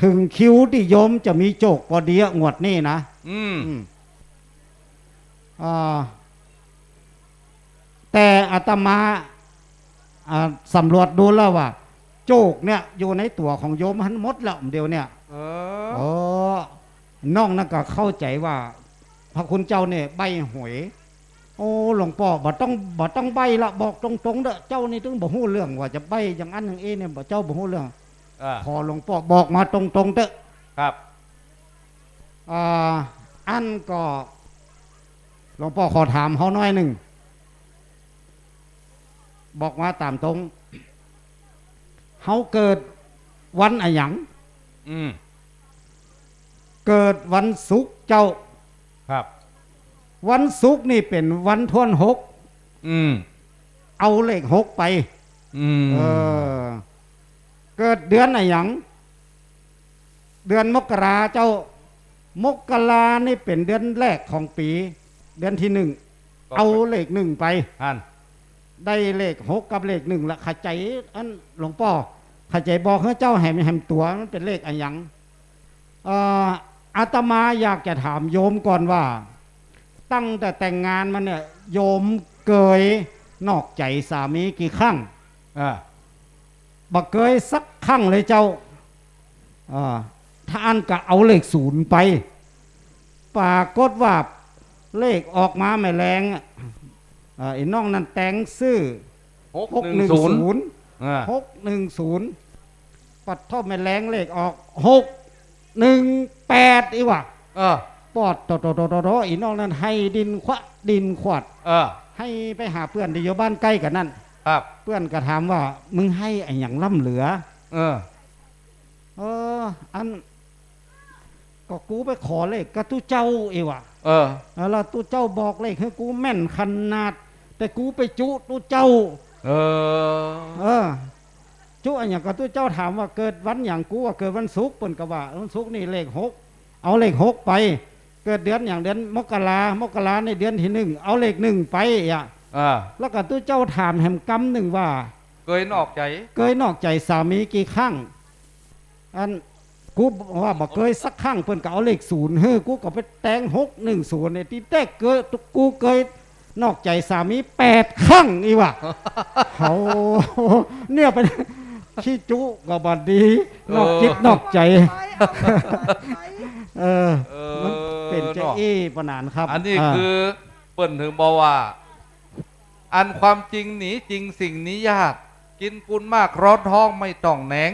ถึงคิวตี้โยมจะมีโจคปอดีอะ งวดนี้นะ อืม อืม อ่า แต่อาตมา อ่า สำรวจดูแล้วว่า โจคเนี่ยอยู่ในตั๋วของโยมหั้นหมดแล้วเดี๋ยวเนี่ย เออ เออ น้องนั่นก็เข้าใจ๋ว่า พระคุณเจ้าเนี่ยใบ้หวย โอ้ หลวงป้อ บ่ต้อง บ่ต้องใบ้ละ บอกตรงๆ เต๊อะ เจ้านี่ตึงบ่ฮู้เรื่องว่าจะใบ้อย่างอั้นอย่างอี้เนี่ย บ่ เจ้าบ่ฮู้เรื่อง อ่า ขอหลวงป้อบอกมาตรงๆ เต๊อะ ครับ อ่า อั้นก็ หลวงป้อขอถามเฮาหน้อยนึ่ง บอกมาต๋ามตรง เฮาเกิดวันอะหยัง อืม เกิดวันศุกร์เจ้า ครับ วันศุกร์นี่เป๋นวันถ้วนหก อืม เอาเลขหกไป อืม เออ เกิดเดือนอะหยัง เดือนมกราเจ้า มกรานี่เป๋นเดือนแรกของปี๋ เดือนตี้นึ่ง ก็ เอาเลขนึ่งไป หั้น ได้เลขหกกับเลขนึ่งละ เข้าใจ๋ อันหลวงป้อ เข้าใจ๋บอกหื้อเจ้าแหม แหมตั๋วมันเป๋นเลขอะหยัง เอ่อ อาตมาอยากจะถามโยมก่อนว่า ตั้งแต่แต่งงานมาเนี่ย โยมเกยนอกใจ๋สามีกี่ครั้ง อ่า บ่เกยสักครั้งเลยเจ้า อ่า ถ้าอั้นก็เอาเลขศูนย์ไป ปรากฏว่าเลขออกมาแม่แลงอะ อ่า ไอ้น้องนั่นแต่งซื้อ หกหนึ่งศูนย์ หกหนึ่งศูนย์ อ่า หกหนึ่งศูนย์ ปัดโธ่แม่แลงเลขออก หกหนึ่งแปด อี้วะ เออ ปอดโตๆๆๆ ไอ้น้องนั่นไห้ดิ้นขวาดดิ้นขวาด เออ ไห้ไปหาเปื้อนตี้อยู่บ้านใก้กั๋นนั่น ครับ เปื้อนก็ถามว่า มึงไห้อะหยังล้ำเหลือ เออ เออ อัน ก็กูไปขอเลขกับตุ๊เจ้าอี้วะ เออ แล้วตุ๊เจ้าบอกเลขหื้อกูแม่นขนาด แต่กูไปจุตุ๊เจ้า เออ เออ จุอะหยังก็ตุ๊เจ้าถามว่าเกิดวันหยัง กูว่าเกิดวันศุกร์ เปิ้นก็ว่าวันศุกร์นี่เลขหก เอาเลขหกไป เกิดเดือนหยัง เดือนมกรา มกรานี่เดือนตี้นึ่ง เอาเลขนึ่งไปอะ เออ แล้วก็ตุ๊เจ้าถามแหมกำนึ่งว่า เกยนอกใจ๋ เกยนอกใจ๋สามีกี่ครั้ง อัน กูว่าบ่เกยสักครั้ง เปิ้นก็เอาเลขศูนย์หื้อ กูก็ไปแต่ง หกหนึ่งศูนย์ เนี่ย ตี้แต๊เกย กูเกยนอกใจ๋สามีแปดครั้งอี้วะ เฮา เนี่ยเป๋นขี้จุก็บ่ดี นอกจิตนอกใจ๋ เออ เออ มันเป๋นจะอี้ปะหนานครับ อันนี้ อ่า คือเปิ้นถึงบอกว่า อันความจริงหนีจริงสิ่งนี้ยาก กินปูนมากร้อนท้องไม่ต้องแหนง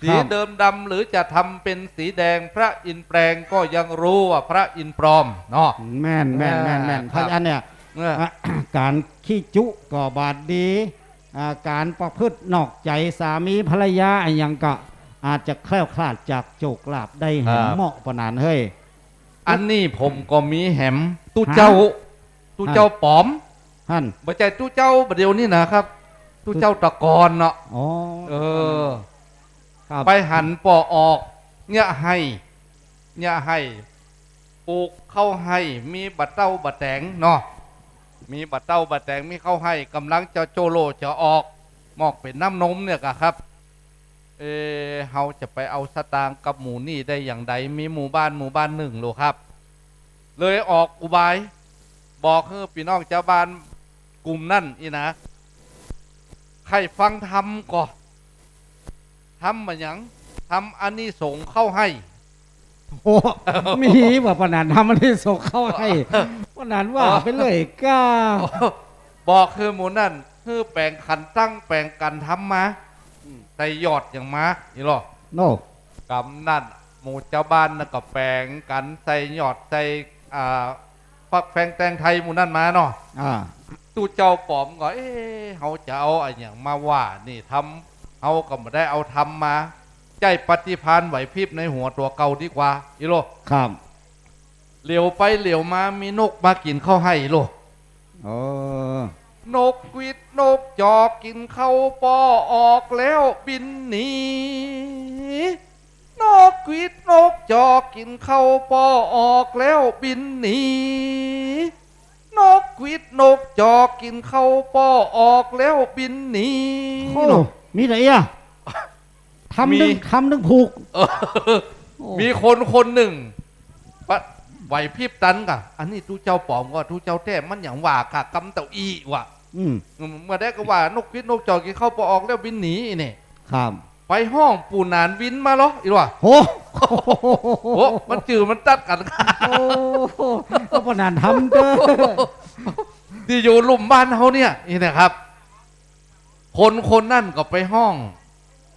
สี ครับ เดิมดำหรือจะทำเป็นสีแดง พระอินทร์แปลงก็ยังรู้ว่าพระอินทร์ปลอมเนาะ แม่น แม่น แม่น แม่น ครับ เพราะฉะนั้นเนี่ย เออ อ่ะ ก๋านขี้จุก็บ่ดี อ่า ก๋านประพฤตินอกใจ๋สามีภรรยาอะหยังก็อาจจะแคล้วคลาดจากโจคลาภได้แหม อ่า เหมาะปะหนานเฮ้ย อันนี้ผมก็มีแหมตุ๊เจ้า ฮะ ตุ๊เจ้าป๋อม หั้น บ่ใจ้ตุ๊เจ้าบ่าเดี่ยวนี้นะครับ ตุ๊เจ้าตะกอนเนาะ อ๋อ เออ ครับ ไปหันป้อออก เยียะไฮ่ เยียะไฮ่ ปลูกเข้าไฮ่ มีบ่าเต้าบ่าแต๋งเนาะ มีบ่าเต้าบ่าแต๋ง มีเข้าไฮ่ ก่ำลังจะโจโล่จะออก มอกเป๋นน้ำนมเนี่ยกะครับ เอ เฮาจะไปเอาสตางค์กับหมู่นี่ได้อย่างใด มีหมู่บ้านหมู่บ้านนึ่งโลครับ เลยออกอุบาย บอกหื้อปี้น้องจาวบ้านกลุ่มนั้นอี้นะ ใค่ฟังธรรมก่อ ธรรมอะหยัง ธรรมอานิสงส์เข้าไฮ่ โอ้ มีว่าปะหนาน ธรรมอานิสงส์เข้าไฮ่ ปะหนานว่าไปเลยก้า บอกหื้อหมู่นั้น หื้อแป๋งกั๋นตั้งแป๋งกั๋นธรรมมา อืม ใส่หยอดอย่างมา อี้ลอ โน่ กำนั้นหมู่จาวบ้านน่ะก็แป๋งกั๋นใส่หยอดใส่ อ่า ฟักแฟงแตงไทยหมู่นั้นมาเนาะ อ่า ตุ๊เจ้าป๋อมก็ เอ๊ะ เฮาจะเอาอะหยังมาว่านี่ ธรรม เฮาก็บ่ได้เอาธรรมมา ใจ๊ปฏิภาณไหวพริบในหัวตั๋วเก่าดีกว่า อี้ลอ ครับ เหลียวไปเหลียวมามีนกมากิ๋นข้าวไฮ่โล เออ นกหวีดนกจอกกิ๋นข้าวปอออกแล้วบินหนี นกหวีดนกจอกกิ๋นข้าวปอออกแล้วบินหนี นกหวีดนกจอกกิ๋นข้าวปอออกแล้วบินหนี โอ้ เนาะ มีแต่เอี้ย ทำนึ่ง มี ทำนึ่งผูก เออ โอ้ มีคนคนนึ่ง ปะ ไหวพริบตันก่ะ อันนี้ตุ๊เจ้าป๋อมก่อตุ๊เจ้าแต๊ มันหยังว่าข้ากำเต้าอี้ว่ะ อืม อืม เมื่อใดก็ว่านกหวีดนกจอกกิ๋นข้าวปอออกแล้วบินหนีนี่ ครับ ไปฮ้องปู่หนานวินมาเหรอ อี้ว่ะ โห โอ้ มันจื้อมันตัดกั๋น โอ้ ก็ป้อหนานทำเต๊อะ ตี้อยู่ลุ่มบ้านเฮาเนี่ย อี้นะครับ คนคนนั้นก็ไปฮ้อง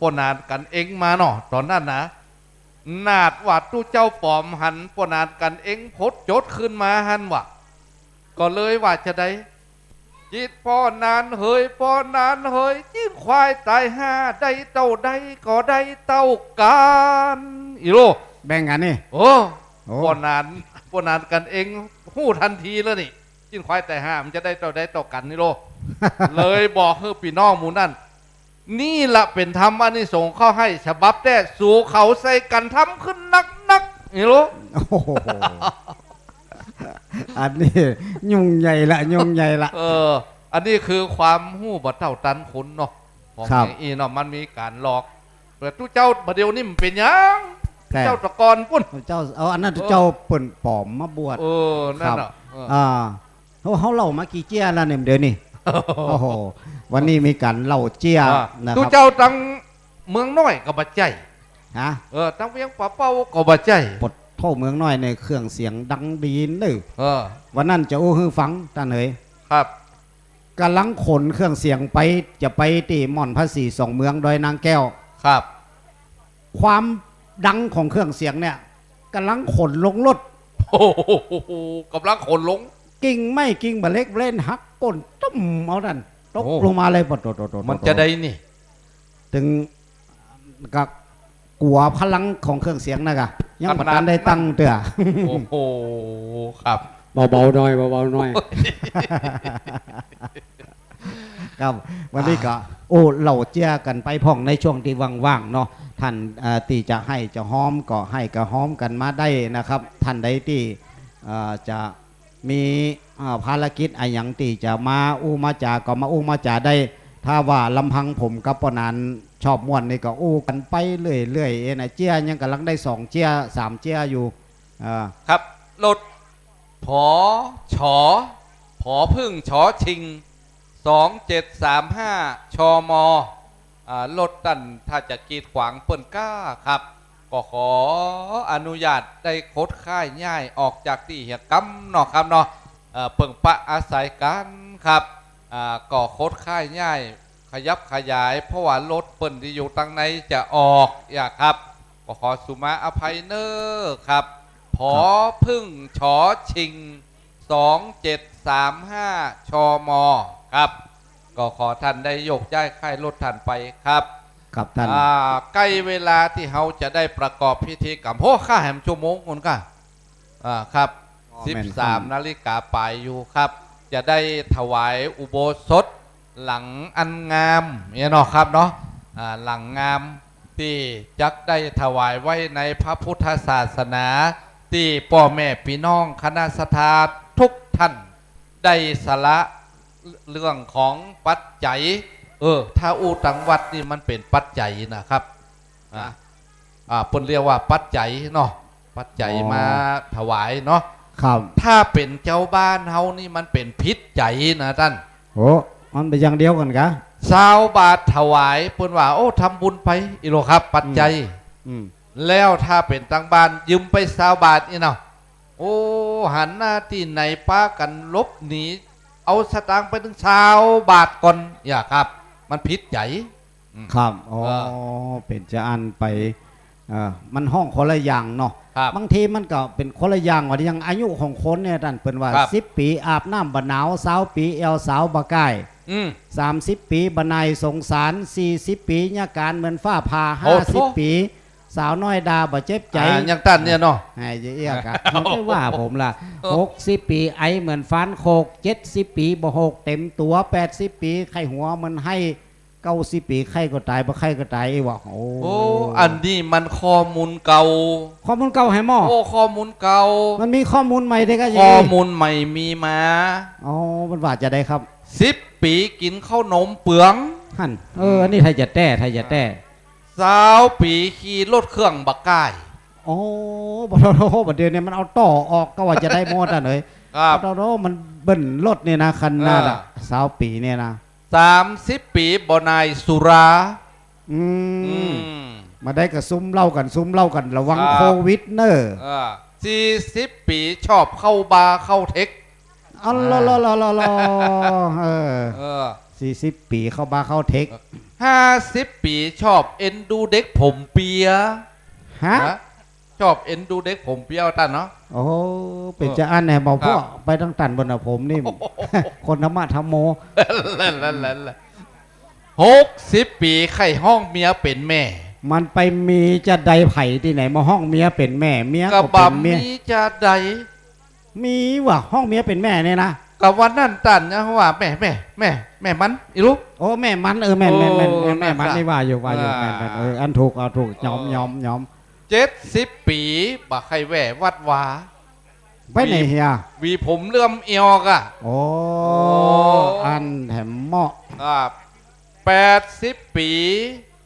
ป้อหนานกั๋นเอ็งมาเนาะ ต๋อนนั้นนะ นาดว่าตุ๊เจ้าป๋อมหันป้อหนานกั๋นเอ็งผดจดขึ้นมาหั้นว่ะ ก็เลยว่าจะใด จิตป้อหนานเหย ป้อหนานเหย จิ้งควายต๋ายห้า ได้เต้าใดก็ได้เต้ากั๋น อี้โล แบ่งกั๋นนี่ โอ้ โอ้ ป้อหนาน ป้อหนานกั๋นเอ็งฮู้ตันทีแล้วนี่ จิ้งควายต๋ายห้า มันจะได้เต้าใดเต้ากั๋นนี่โล เลยบอกหื้อปี้น้องหมู่นั้น นี่ละเป๋นธรรมอานิสงส์ข้าวไฮ่ฉบับแต๊ สูเขาใส่กั๋นทำขึ้นนักๆ อี้โล โอ้โห อันนี้ยุ่งใหญ่ละ ยุ่งใหญ่ละ เออ อันนี้คือความฮู้บ่เต้าตันคนเนาะ ของ ครับ อย่างอี้เนาะ มันมีก๋านหลอก แต่ตุ๊เจ้าบ่าเดี่ยวนี้มันเป๋นหยัง แต่ ตุ๊เจ้าตะกอนปุ้น เจ้า เอา อันนั้น เออ ตุ๊เจ้าเปิ้นป๋อมมาบวช เออ นั่นน่ะ ครับ เออ อ่า เฮา เฮาเล่ามากี่เจี้ยแล้วเนี่ยเดี๋ยวนี้ โอ้โห วันนี้มีก๋านเล่าเจี้ย อ่า นะครับ ตุ๊เจ้าตังเมืองน้อยก็บ่ใจ้ ฮะ เออ ตังเวียงป่าเป้าก็บ่ใจ้ ปะโถ เมืองน้อยในเครื่องเสียงดังดีเน่อ เออ วันนั้นจะอู้หื้อฟัง ต้านเหย ครับ ก่ำลังขนเครื่องเสียงไป จะไปตี้ม่อนพระศรีสองเมืองดอยนางแก้ว ครับ ความดังของเครื่องเสียงเนี่ย ก่ำลังขนลงรถ โอ้โห ก่ำลังขนลง กิ่งไม้กิ่งบ่าเล็กเล่นหักก้นตุ้มเอานั่น ตก โอ้ ลงมาเลย ปะโถ โถ โถ มันจะใดนี่ ตึงก็กั๋วพลังของเครื่องเสียงนะกะ ยังบ่ตันได้ตั้งเตื้อ โอ้โห ครับ เบาๆ หน่อย เบาๆ หน่อย ครับ วันนี้ก็ อ่า โอ้ เล่าเจี้ยกั๋นไปพ่องในช่วงตี้ว่างๆ เนาะ ต้าน เอ่อ ตี้จะไห้จะฮ้อมก็ไห้ก็ฮ้อมกั๋นมาได้นะครับ ต้านใดตี้ เอ่อ จะมี เอ่อ ภารกิจอะหยังตี้จะมาอู้มาจ๋าก็มาอู้มาจ๋าได้ ถ้าว่าลำพังผมกับป้อหนานชอบม่วนนี่ก็อู้กั๋นไปเรื่อยๆ เองนะ เจี้ยยังก่ำลังได้สองเจี้ยสามเจี้ยอยู่ เอ่อ ครับ รถ ผ ช ผ ผึ้ง ช ชิง สองเจ็ดสามห้า ช ม อ่า รถตันถ้าจะกีดขวางเปิ้นก้าครับ ก็ขออนุญาตได้ขดขย้ายออกจากตี้เหียกำเนาะครับเนาะ เอ่อ เปิ่งปะอาศัยกั๋นครับ อ่า ก็ขดขย้าย ขยับขยาย เพราะว่ารถเปิ้นตี้อยู่ตังในจะออก อย่าครับ ก็ขอสุมาอภัยเน่อครับ ผ ครับ ผึ้ง ช ชิง สองเจ็ดสามห้า ช ม ครับ ก็ขอต้านได้โยกย้ายค่ายรถต้านไปครับ ครับต้าน อ่า ใก้เวลาตี้เฮาจะได้ประกอบพิธีกรรม โห ข้าแหมชั่วโมงก่อนก้า อ่า ครับ อ๋อ สิบสาม แม่นครับ นาฬิกาป๋ายอยู่ครับ จะได้ถวายอุโบสถหลังอันงามเนี่ยเนาะครับเนาะ อ่า หลังงามตี้จักได้ถวายไว้ในพระพุทธศาสนา ตี้ป้อแม่ปี้น้องคณะศรัทธาทุกท่าน ได้สละเรื่องของปัจจัย เออ ถ้าอู้ตังวัดนี่มันเป๋นปัจจัยนะครับ อ่า อ่า เปิ้นเรียกว่าปัจจัยเนาะ ปัจจัย อ๋อ มาถวายเนาะ ครับ ถ้าเป๋นจาวบ้านเฮานี่มันเป๋นผิดใจ๋นะต้าน โอ้ มันเป๋นอย่างเดียวกั๋นกะ ซาวบาทถวาย เปิ้นว่า โอ้ ทำบุญไป อี้โลครับ ปัจจัย อืม อืม แล้วถ้าเป๋นตังบ้านยืมไปซาวบาทอี้เนาะ โอ้ หันหน้าตี้ไหนปากั๋นหลบหนี เอาสตางค์ไปตึงซาวบาทก่อน อย่าครับ มันผิดใจ๋ อืม ครับ อ๋อ เออ เป๋นจาอั้นไป เอ่อ มันฮ้องคนละอย่างเนาะ ครับ บางทีมันก็เป๋นคนละอย่าง ว่าอย่างอายุของคนเนี่ย ต้านเปิ้นว่า ครับ สิบปี๋อาบน้ำบ่หนาว ซาวปี๋แอ่วสาวบ่ก้าย อืม สามสิบปี๋บ่หน่ายสงสาร สี่สิบปี๋ยาก๋านเหมือนฟ้าผ่า โอ้โห ห้าสิบปี๋ สาวน้อยด่าบ่เจ็บใจ๋ อ่า อย่างต้านเนี่ยเนาะ ไอ้เอี้ยกะ มันไปว่าผมละ หกสิบปี๋ไอเหมือนฟานโขก เจ็ดสิบปี๋บ่โหกเต็มตั๋ว แปดสิบปี๋ไข้หัวเหมือนไห้ เก้าสิบปี๋ไข้ก็ต๋าย บ่ไข้ก็ต๋าย ไอ้วะ โอ้ โอ้ อันนี้มันข้อมูลเก่า ข้อมูลเก่าแหมหมอ โอ้ ข้อมูลเก่า มันมีข้อมูลใหม่เด้อก็ ข้อมูลใหม่มีมา อ๋อ มันว่าจะใดครับ สิบปี๋กิ๋นข้าวหนมเปือง หั้น เออ อันนี้ถ้าจะแต๊ ถ้าจะแต๊ ซาวปี๋ขี่รถเครื่องบ่ก้าย โอ้ บ่โธ่ บ่เดี๋ยวนี้มันเอาต่อออกก็ว่าจะใดหมอต้านเอ๋ย ครับ บ่โธ่ มันเบิ้ลรถนี่นะ ขนาดอะ อ่า ซาวปี๋เนี่ยนะ สามสิบปี๋บ่หน่ายสุรา อืม อืม มาได้ก็ซุมเหล้ากั๋น ซุมเหล้ากั๋น ระวัง ครับ โควิดเน่อ เออ สี่สิบปี๋ชอบเข้าบาร์เข้าเทค อ๋อ อ่า ลอ ลอ ลอ ลอ ลอ เออ เออ สี่สิบปี๋เข้าบาร์เข้าเทค ห้าสิบปี๋ชอบเอ็นดูเด็กผมเปีย ฮะ ฮะ ชอบเอ็นดูเด็กผมเปียต้านเนาะ โอ้ เป๋นจะอั้นแหมหมอ ครับ พวกไปตังตันบนน่ะ ผมนี่ คนธรรมะธรรมโม หกสิบปี๋ใค่ฮ้องเมียเป๋นแม่ มันไปมีจะใดใผตี้ไหนมาฮ้องเมียเป๋นแม่ เมียก็บ่า ก็เป๋นเมีย มีจะใด มีว่าฮ้องเมียเป๋นแม่เนี่ยนะ ก็วันนั้นต้านนะว่า แม่ แม่ แม่ แม่มัน อีลูก โอ้ แม่มัน เออ แม่น แม่น แม่น โอ้ แม่น แม่มัน นะครับ นี่ว่าอยู่ ว่าอยู่ อ่า แม่น แม่น เออ อันถูก เอาถูก ยอม เออ ยอม ยอม เจ็ดสิบปี๋บ่ใค่แว่วัดวา ไปไหนเหีย หวีผมเหลื่อมเอี่ยวก่ะ โอ้ โอ้ อั้นแหมเหมาะ ครับ แปดสิบปี๋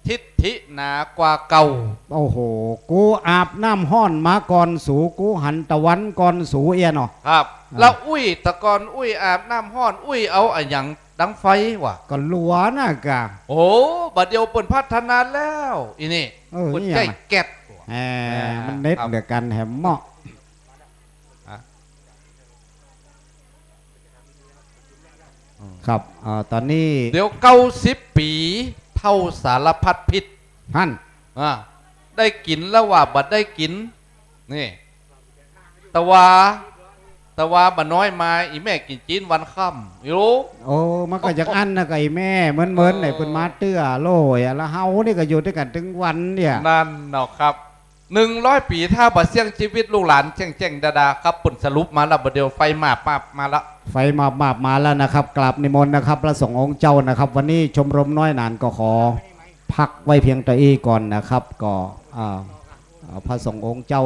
ทิฐิหนากว่าเก่า โอ้โห กูอาบน้ำฮ้อนมาก่อนสู กูหันตะวันก่อนสูเอี้ยเนาะ ครับ อ่า แล้วอุ้ย แต่ก่อนอุ้ยอาบน้ำฮ้อน อุ้ยเอาอะหยังดังไฟวะ ก็หลัวน่ะก่ะ โอ้ บ่าเดี่ยวเปิ้นพัฒนาแล้ว อีนี่ เออ เปิ้น นี่หยัง ใจ๊แก๊ส แหม อ่า มันเน็ต ครับ เหลือกั๋นแหมเหมาะ อ่ะ อืม ครับ อ่า ต๋อนนี้ เดี๋ยวเก้าสิบปี๋ เฒ่าสารพัดพิษ หั้น อ่า ได้กิ๋นแล้วว่าบ่ได้กิ๋น นี่ ตะวา ตะวาบ่าน้อยมา อี่แม่กิ๋นจีนวันค่ำ อีลูก โอ้ มันก็อย่างอั้นน่ะก่ะ อี่แม่ เมินๆ ไหน เออ เปิ้นมาเตื้อโลยอะ แล้วเฮานี่ก็อยู่ตวยกั๋นตึงวันเนี่ย นั่นเนาะครับ หนึ่งร้อยปี๋ ถ้าบ่เสี้ยงจีวิตลูกหลานแจ้งๆ ดาๆ ครับ เปิ้นสรุปมาแล้ว บ่าเดี่ยวไฟมาบมาบมาละ ไฟมาบมาบมาแล้วนะครับ กราบนิมนต์นะครับ พระสงฆ์องค์เจ้านะครับ วันนี้ชมรมน้อยหนานก็ขอพักไว้เพียงเต้าอี้ก่อนนะครับ ก็ อ่า อ่า พระสงฆ์องค์เจ้า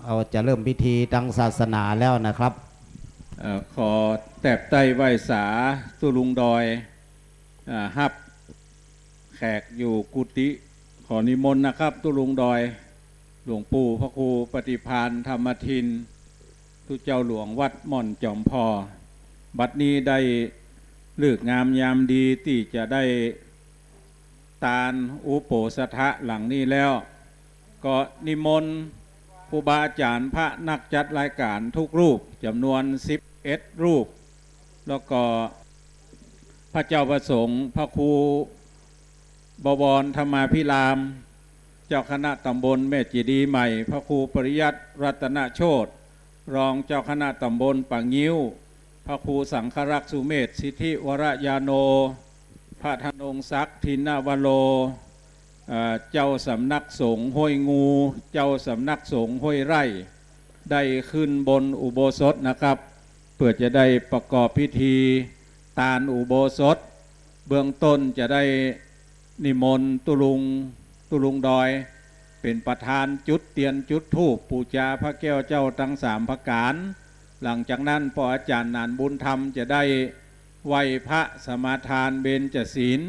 เอา จะเริ่มพิธีตางศาสนาแล้วนะครับ เอ่อ ขอแตบไต้ไหว้สาตุ๊ลุงดอย อ่า ฮับแขกอยู่กุฏิ ขอนิมนต์นะครับ ตุ๊ลุงดอย หลวงปู่พระครูปฏิภาณธรรมทิน ตุ๊เจ้าหลวงวัดม่อนจอมพอ บัดนี้ได้ฤกษ์งามยามดีตี้จะได้ตานอุโปสถะหลังนี้แล้ว ก็นิมนต์ครูบาอาจ๋ารย์พระนักจัดรายก๋านทุกรูป จำนวนสิบเอ็ดรูป แล้วก็พระเจ้าพระสงฆ์ พระครูบวรธรรมาภิราม เจ้าคณะต๋ำบลแม่เจดีย์ใหม่ พระครูปริยัติรัตนโชติ รองเจ้าคณะต๋ำบลป่างิ้ว พระครูสังฆรักษ์สุเมธ สิทธิวรญาโณ พระธนงศักดิ์ ทินนวโร เอ่อ เจ้าสำนักสงฆ์ห้วยงู เจ้าสำนักสงฆ์ห้วยไร่ ได้ขึ้นบนอุโบสถนะครับ เพื่อจะได้ประกอบพิธีตานอุโบสถ เบื้องต้นจะได้นิมนต์ตุ๊ลุง ตุ๊ลุงดอย เป๋นประธานจุดเตียนจุดธูปปู๋จาพระแก้วเจ้าตังสามประก๋าน หลังจากนั้นป้ออาจ๋ารย์หนานบุญธรรมจะได้ไหว้พระสมาทานเบญจศีล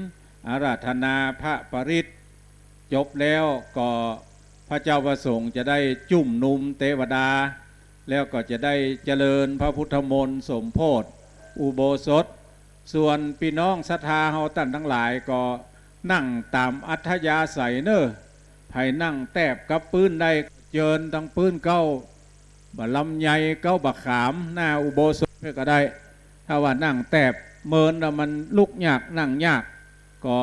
อาราธนาพระปริตร จบแล้วก็พระเจ้าพระสงฆ์จะได้จุ่มนุมเตวดา แล้วก็จะได้เจริญพระพุทธมนต์สมโภชอุโบสถ ส่วนปี้น้องศรัทธาเฮาต้านตังหลายก็นั่งต๋ามอัธยาศัยเน่อ ใผนั่งแตบกับปื๊นได้เจิญตังปื๊นเก๊า บ่าลำไยเก๊าบ่าขามหน้าอุโบสถก็ได้ ถ้าว่านั่งแตบเมินแล้วมันลุกยากนั่งยาก ก็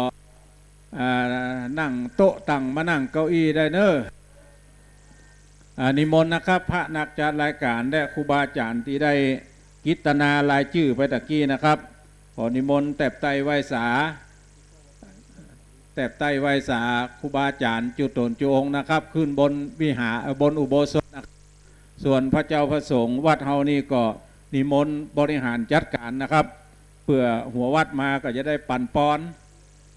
อ่า นั่งโต๊ะตั้งมานั่งเก้าอี้ได้เน่อ อ่า นิมนต์นะครับ พระนักจัดรายก๋านและครูบาอาจ๋ารย์ตี้ได้กิตนารายจื้อไปตะกี้นะครับ ขอนิมนต์แตบไต้ไหว้สา แตบใต้ไหว้สาครูบาอาจ๋ารย์จุ๊ตนจุ๊องค์นะครับ ขึ้นบนวิหาร เอ่อ บนอุโบสถนะครับ ส่วนพระเจ้าพระสงฆ์วัดเฮานี่ก็นิมนต์บริหารจัดก๋านนะครับ เปื้อหัววัดมาก็จะได้ปั๋นปอน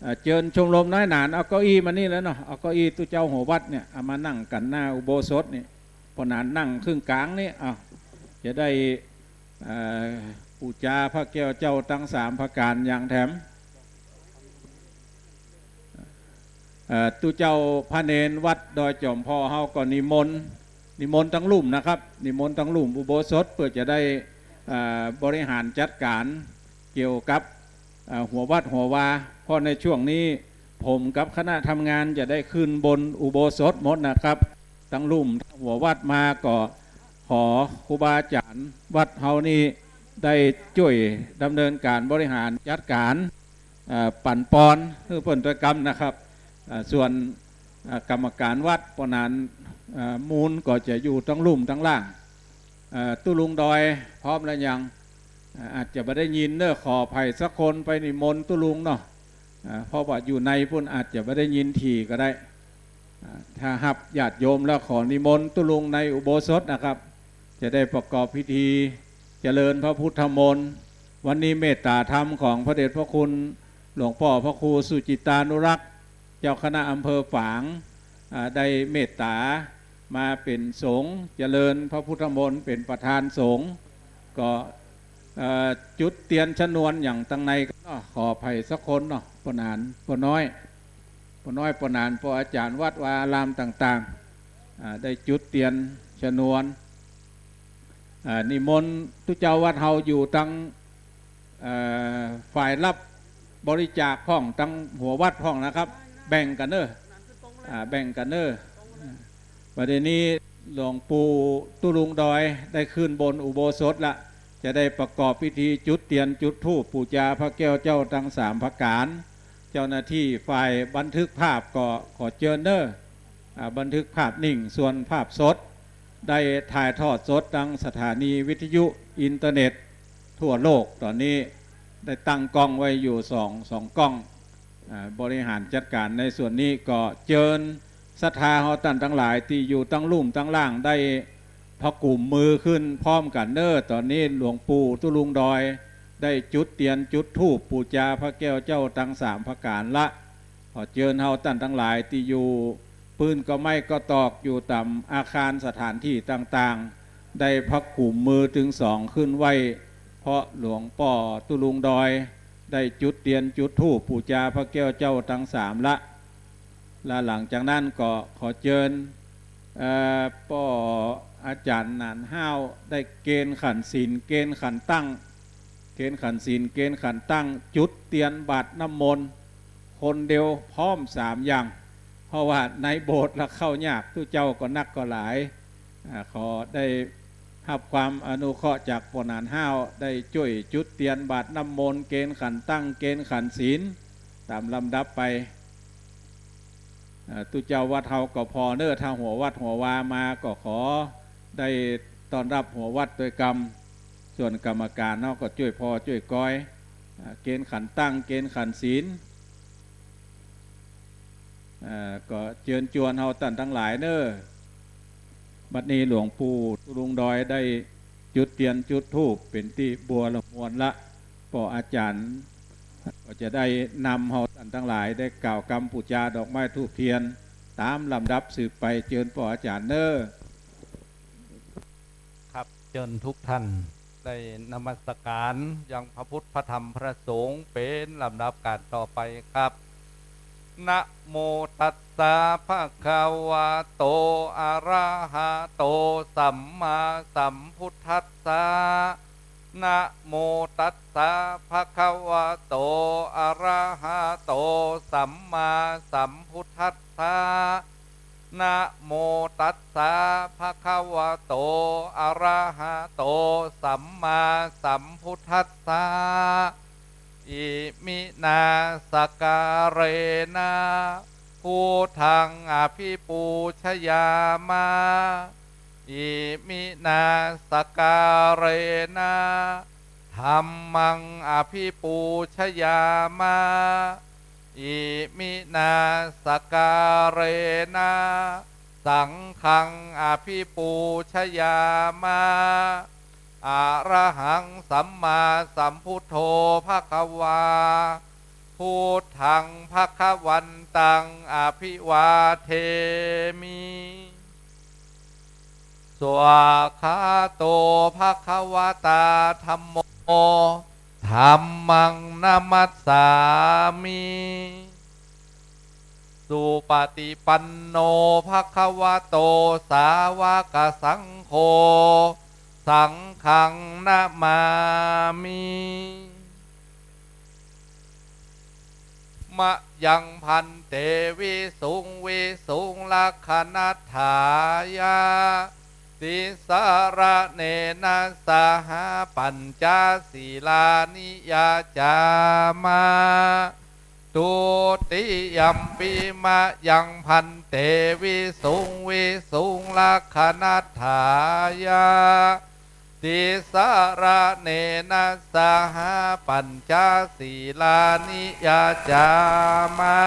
เอ่อ เจิญชมรมน้อยหนา เอาเก้าอี้มานี่แล้วเนาะ เอาเก้าอี้ตุ๊เจ้าหัววัดเนี่ย เอามานั่งกั๋นหน้าอุโบสถนี่ ป้อหนานนั่งครึ่งก๋างนี่ เอา จะได้ เอ่อ ปู๋จาพระแก้วเจ้าตังสามประก๋านอย่างแถม เอ่อ ตุ๊เจ้าพระเณรวัดดอยจ๋อมผ่อเฮาก็นิมนต์ นิมนต์ตังลุ่มนะครับ นิมนต์ตังลุ่มอุโบสถ เปื้อจะได้ เอ่อ บริหารจัดก๋านเกี่ยวกับ เอ่อ หัววัดหัววา เพราะในช่วงนี้ผมกับคณะทำงานจะได้ขึ้นบนอุโบสถหมดนะครับ ตังลุ่มหัววัดมาก็ขอครูบาอาจ๋ารย์วัดเฮานี่ได้จ้วยดำเนินก๋านบริหารจัดก๋าน เอ่อ ปั๋นปอนหื้อเปิ้นตวยกำนะครับ เอ่อ ส่วน เอ่อ กรรมก๋านวัดป้อหนาน เอ่อ มูลก็จะอยู่ตังลุ่มตังล่าง เอ่อ ตุ๊ลุงดอยพร้อมแล้วยัง เอ่อ อาจจะบ่ได้ยินเน้อ ขออภัยสักคน ไปนิมนต์ตุ๊ลุงเนาะ เอ่อ เพราะว่าอยู่ในปู๊นอาจจะบ่ได้ยินถี่ก็ได้ เอ่อ ถ้าฮับญาติโยมแล้วขอนิมนต์ตุ๊ลุงในอุโบสถนะครับ จะได้ประกอบพิธีเจริญพระพุทธมนต์ วันนี้เมตตาธรรมของพระเดชพระคุณหลวงป้อพระครูสุจิตตานุรักษ์ เจ้าคณะอำเภอฝาง อ่า ได้เมตตามาเป๋นสงฆ์เจริญพระพุทธมนต์เป๋นประธานสงฆ์ ก็ เอ่อ จุดเตียนชนวนอย่างตังในก็เนาะ ขออภัยสักคนเนาะ ป้อหนาน ป้อน้อย ป้อน้อย ป้อหนาน ป้ออาจ๋ารย์วัดวาอารามต่างๆ อ่า ได้จุดเตียนชนวน อ่า นิมนต์ตุ๊เจ้าวัดเฮาอยู่ตัง เอ่อ ฝ่ายรับบริจาคพ่อง ตังหัววัดพ่องนะครับ แบ่งกั๋นเน้อ อ่า แบ่งกั๋นเน้อ บัดนี้หลวงปู่ตุ๊ลุงดอยได้ขึ้นบนอุโบสถละ จะได้ประกอบพิธีจุดเตียนจุดธูปปู๋จาพระแก้วเจ้าตังสามประก๋าน เจ้าหน้าที่ฝ่ายบันทึกภาพก็ขอเจิญเน้อ อ่า บันทึกภาพนิ่ง ส่วนภาพสดได้ถ่ายทอดสดตังสถานีวิทยุอินเทอร์เน็ตทั่วโลก ต๋อนนี้ได้ตั้งกล้องไว้อยู่สอง สองกล้อง อ่า บริหารจัดก๋านในส่วนนี้ ก็เจิญศรัทธาเฮาต้านตังหลายตี้อยู่ตังลุ่มตังล่างได้ผะกุ่มมือขึ้นพร้อมกั๋นเน้อ ต๋อนนี้หลวงปู่ตุ๊ลุงดอยได้จุดเตียนจุดธูปปู๋จาพระแก้วเจ้าตังสามประก๋านละ ขอเจิญเฮาต้านตังหลายตี้อยู่ปื๊นกอไม้กอตอกอยู่ต๋ามอาคารสถานตี้ต่างๆ ได้ผะกุ่มมือตึงสองขึ้นไหว้ เพราะหลวงป้อตุ๊ลุงดอยได้จุดเตียนจุดธูปปู๋จาพระแก้วเจ้าตังสามละ และหลังจากนั้นก็ขอเจิญ เอ่อ ป้ออาจ๋ารย์หนานห้าวได้เกณฑ์ขันธ์ศีล เกณฑ์ขันธ์ตั้ง เกณฑ์ขันธ์ศีล เกณฑ์ขันธ์ตั้ง จุดเตียนบาตรน้ำมนต์ คนเดียวพร้อมสามอย่าง เพราะว่าในโบสถ์ละเข้ายาก ตุ๊เจ้าก็นักก็หลาย อ่า ขอได้ฮับความอนุเคราะห์จากป้อหนานห้าว ได้จ้วยจุดเตียนบาตรน้ำมนต์ เกณฑ์ขันธ์ตั้ง เกณฑ์ขันธ์ศีล ต๋ามลำดับไป อ่า ตุ๊เจ้าวัดเฮาก็ผ่อเน้อ ถ้าหัววัดหัววามาก็ขอได้ต้อนฮับหัววัดตวยกำ ส่วนกรรมก๋านเฮาก็จ้วยผ่อจ้วยกอย อ่า เกณฑ์ขันธ์ตั้ง เกณฑ์ขันธ์ศีล อ่า ก็เจิญจวนเฮาต้านตังหลายเน้อ บัดนี้หลวงปู่ตุ๊ลุงดอยได้จุดเตียนจุดธูปเป๋นตี้บัวละมวลละ ป้ออาจ๋ารย์ก็จะได้นำเฮาต้านตังหลายได้กล่าวกำปู๋จาดอกไม้ธูปเทียนต๋ามลำดับสืบไป เจิญป้ออาจ๋ารย์เน้อ ครับ เจิญทุกท่านได้นมัสการยังพระพุทธพระธรรมพระสงฆ์เป๋นลำดับก๋านต่อไปครับ นะโมตัสสะ ภะคะวะโต อะระหะโต สัมมาสัมพุทธัสสะ นะโมตัสสะ ภะคะวะโต อะระหะโต สัมมาสัมพุทธัสสะ นะโมตัสสะ ภะคะวะโต อะระหะโต สัมมาสัมพุทธัสสะ อิมินา สะกาเรนะ พุทธัง อะภิปูชยามะ อิมินา สะกาเรนะ ธัมมัง อะภิปูชยามะ อ Iminā sakkārena saṅghaṃ abhipūjayāma. Arahaṃ sammāsambuddho bhagavā, buddhaṃ bhagavantaṃ abhivādemi. Svākkhāto bhagavatā dhammo, dhammaṃ namassāmi. Supaṭipanno bhagavato sāvakasaṅgho, saṅghaṃ namāmi. Mayaṃ bhante visuṃ visuṃ rakkhaṇatthāya tisaraṇena saha pañca sīlāni yācāma. Dutiyampi mayaṃ bhante visuṃ visuṃ rakkhaṇatthāya tisaraṇena saha pañca sīlāni yācāma.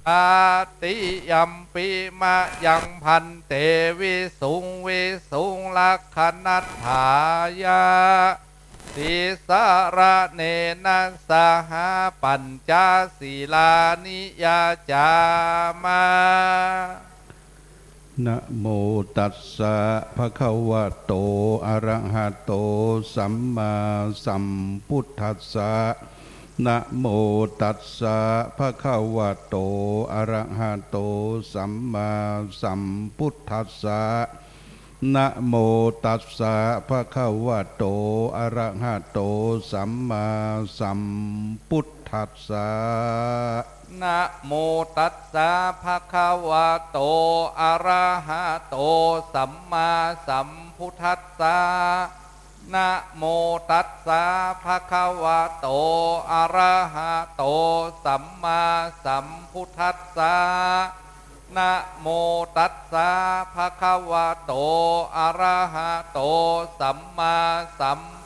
Tatiyampi mayaṃ bhante visuṃ visuṃ rakkhaṇatthāya tisaraṇena saha pañca sīlāni yācāma. Namo tassa bhagavato arahato sammāsambuddhassa. Namo tassa bhagavato arahato sammāsambuddhassa. Namo tassa bhagavato arahato sammāsambuddhassa. Namo tassa bhagavato arahato sammāsambuddhassa. Namo tassa bhagavato arahato sammāsambuddhassa. Namo tassa bhagavato arahato sammāsambuddhassa.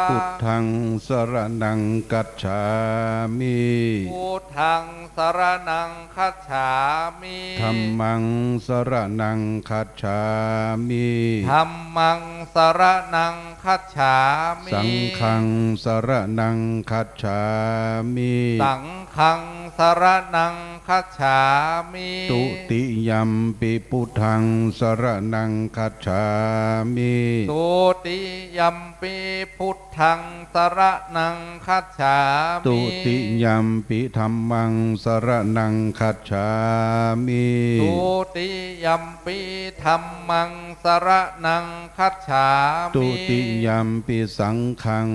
Buddhaṃ saraṇaṃ gacchāmi. Buddhaṃ saraṇaṃ gacchāmi. Dhammaṃ saraṇaṃ gacchāmi. Dhammaṃ saraṇaṃ gacchāmi. Saṅghaṃ saraṇaṃ gacchāmi. Saṅghaṃ saraṇaṃ gacchāmi. Dutiyampi buddhaṃ saraṇaṃ gacchāmi. Dutiyampi buddhaṃ saraṇaṃ gacchāmi. Dutiyampi dhammaṃ saraṇaṃ gacchāmi. Dutiyampi dhammaṃ saraṇaṃ gacchāmi. Dutiyampi saṅghaṃ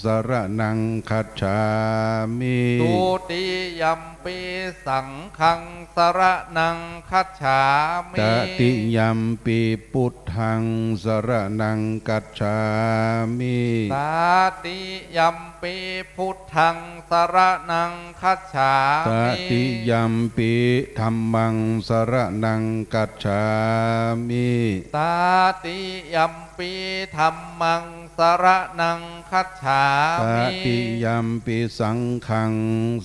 saraṇaṃ gacchāmi. Dutiyampi saṅghaṃ saraṇaṃ gacchāmi. Tatiyampi buddhaṃ saraṇaṃ gacchāmi. Tatiyampi buddhaṃ saraṇaṃ gacchāmi. Tatiyampi dhammaṃ saraṇaṃ gacchāmi. Tatiyampi dhammaṃ saraṇaṃ gacchāmi. Tatiyampi saṅghaṃ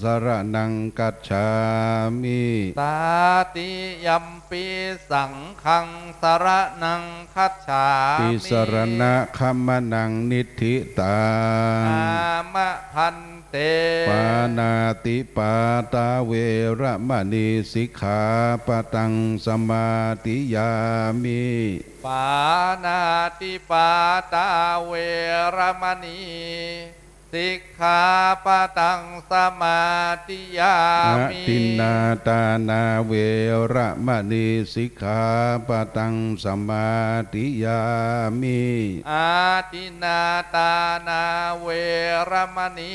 saraṇaṃ gacchāmi. Tatiyampi saṅghaṃ saraṇaṃ gacchāmi. Tisaraṇagamanaṃ niṭṭhitaṃ. Āma bhante. Pāṇātipātā veramaṇī sikkhāpadaṃ samādiyāmi. Pāṇātipātā veramaṇī sikkhāpadaṃ samādiyāmi. Adinnādānā veramaṇī sikkhāpadaṃ samādiyāmi. Adinnādānā veramaṇī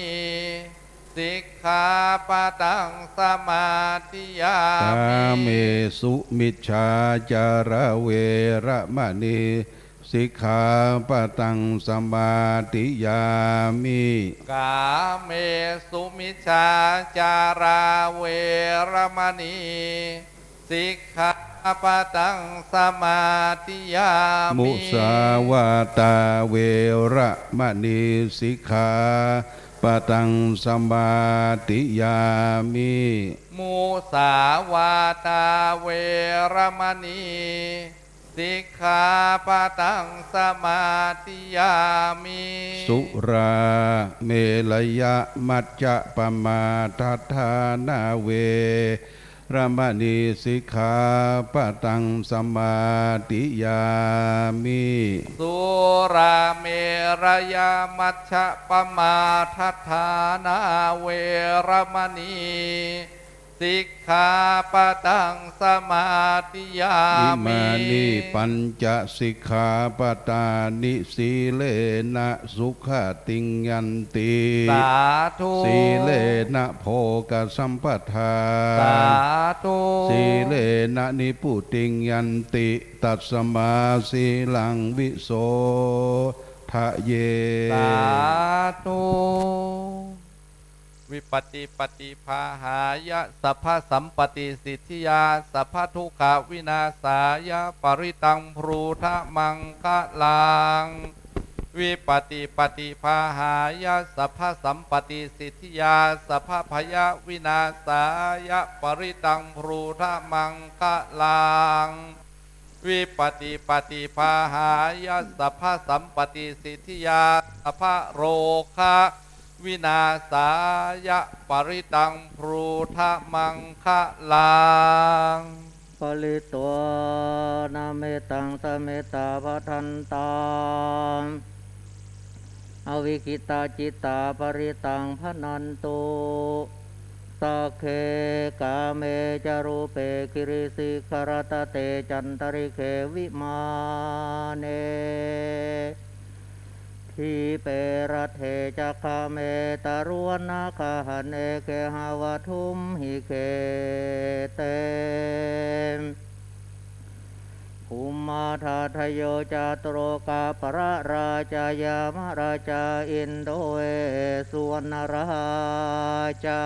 sikkhāpadaṃ samādiyāmi. Kāmesu micchācārā veramaṇī sikkhāpadaṃ samādiyāmi. Kāmesu micchācārā veramaṇī sikkhāpadaṃ samādiyāmi. Musāvādā veramaṇī sikkhā ปะตังสมาธิยามิ มุสาวาทาเวระมะนี สิกขาปะตังสมาธิยามิ สุราเมรยะมัจจะปะมาทัฏฐานาเว ระมะนี สิกขาปะตังสมาธิยามิ สุราเมรยะมัจจะปะมาทัฏฐานาเวระมะนี สิกขาปะตังสมาธิยามิ อิมานิปัญจะสิกขาปะตานิ สีเลนะสุขะ ติงยันติ สาธุ สีเลนะโภคสัมปทา สาธุ สีเลนะนิพพุติงยันติ ตัสมาสีลังวิโสทะเย สาธุ วิปัตติปฏิปาหายะ สัพพะสัมปตติสิทธิยา สัพพะทุกขวินาศายะ ปะริตังบรูทะมังคะลัง วิปัตติปฏิปาหายะ สัพพะสัมปตติสิทธิยา สัพพะพยะวินาศายะ ปะริตังบรูทะมังคะลัง วิปัตติปฏิปาหายะ สัพพะสัมปตติสิทธิยา สัพพะโรคะวินาศายะ ปะริตังบรูทะมังคะลัง ปะริตวานะเมตตัง สะเมตตา ภะทันตา อวิกขิตาจิตตา ปะริตตัง ภะนันตุ สักเข กาเม จะ รูเป กิริสิขะระตะเต จันตะริกเข วิมาเน ทีเป รัตเถ จะ กาเม ตะรุวณักขะหะเน เกหะวัตถุมหิ เขเต ภุมมาทัตถะโย จะตุโลกะปะละราชา ยะมะราชา อินโด เวสสุวรรณราชา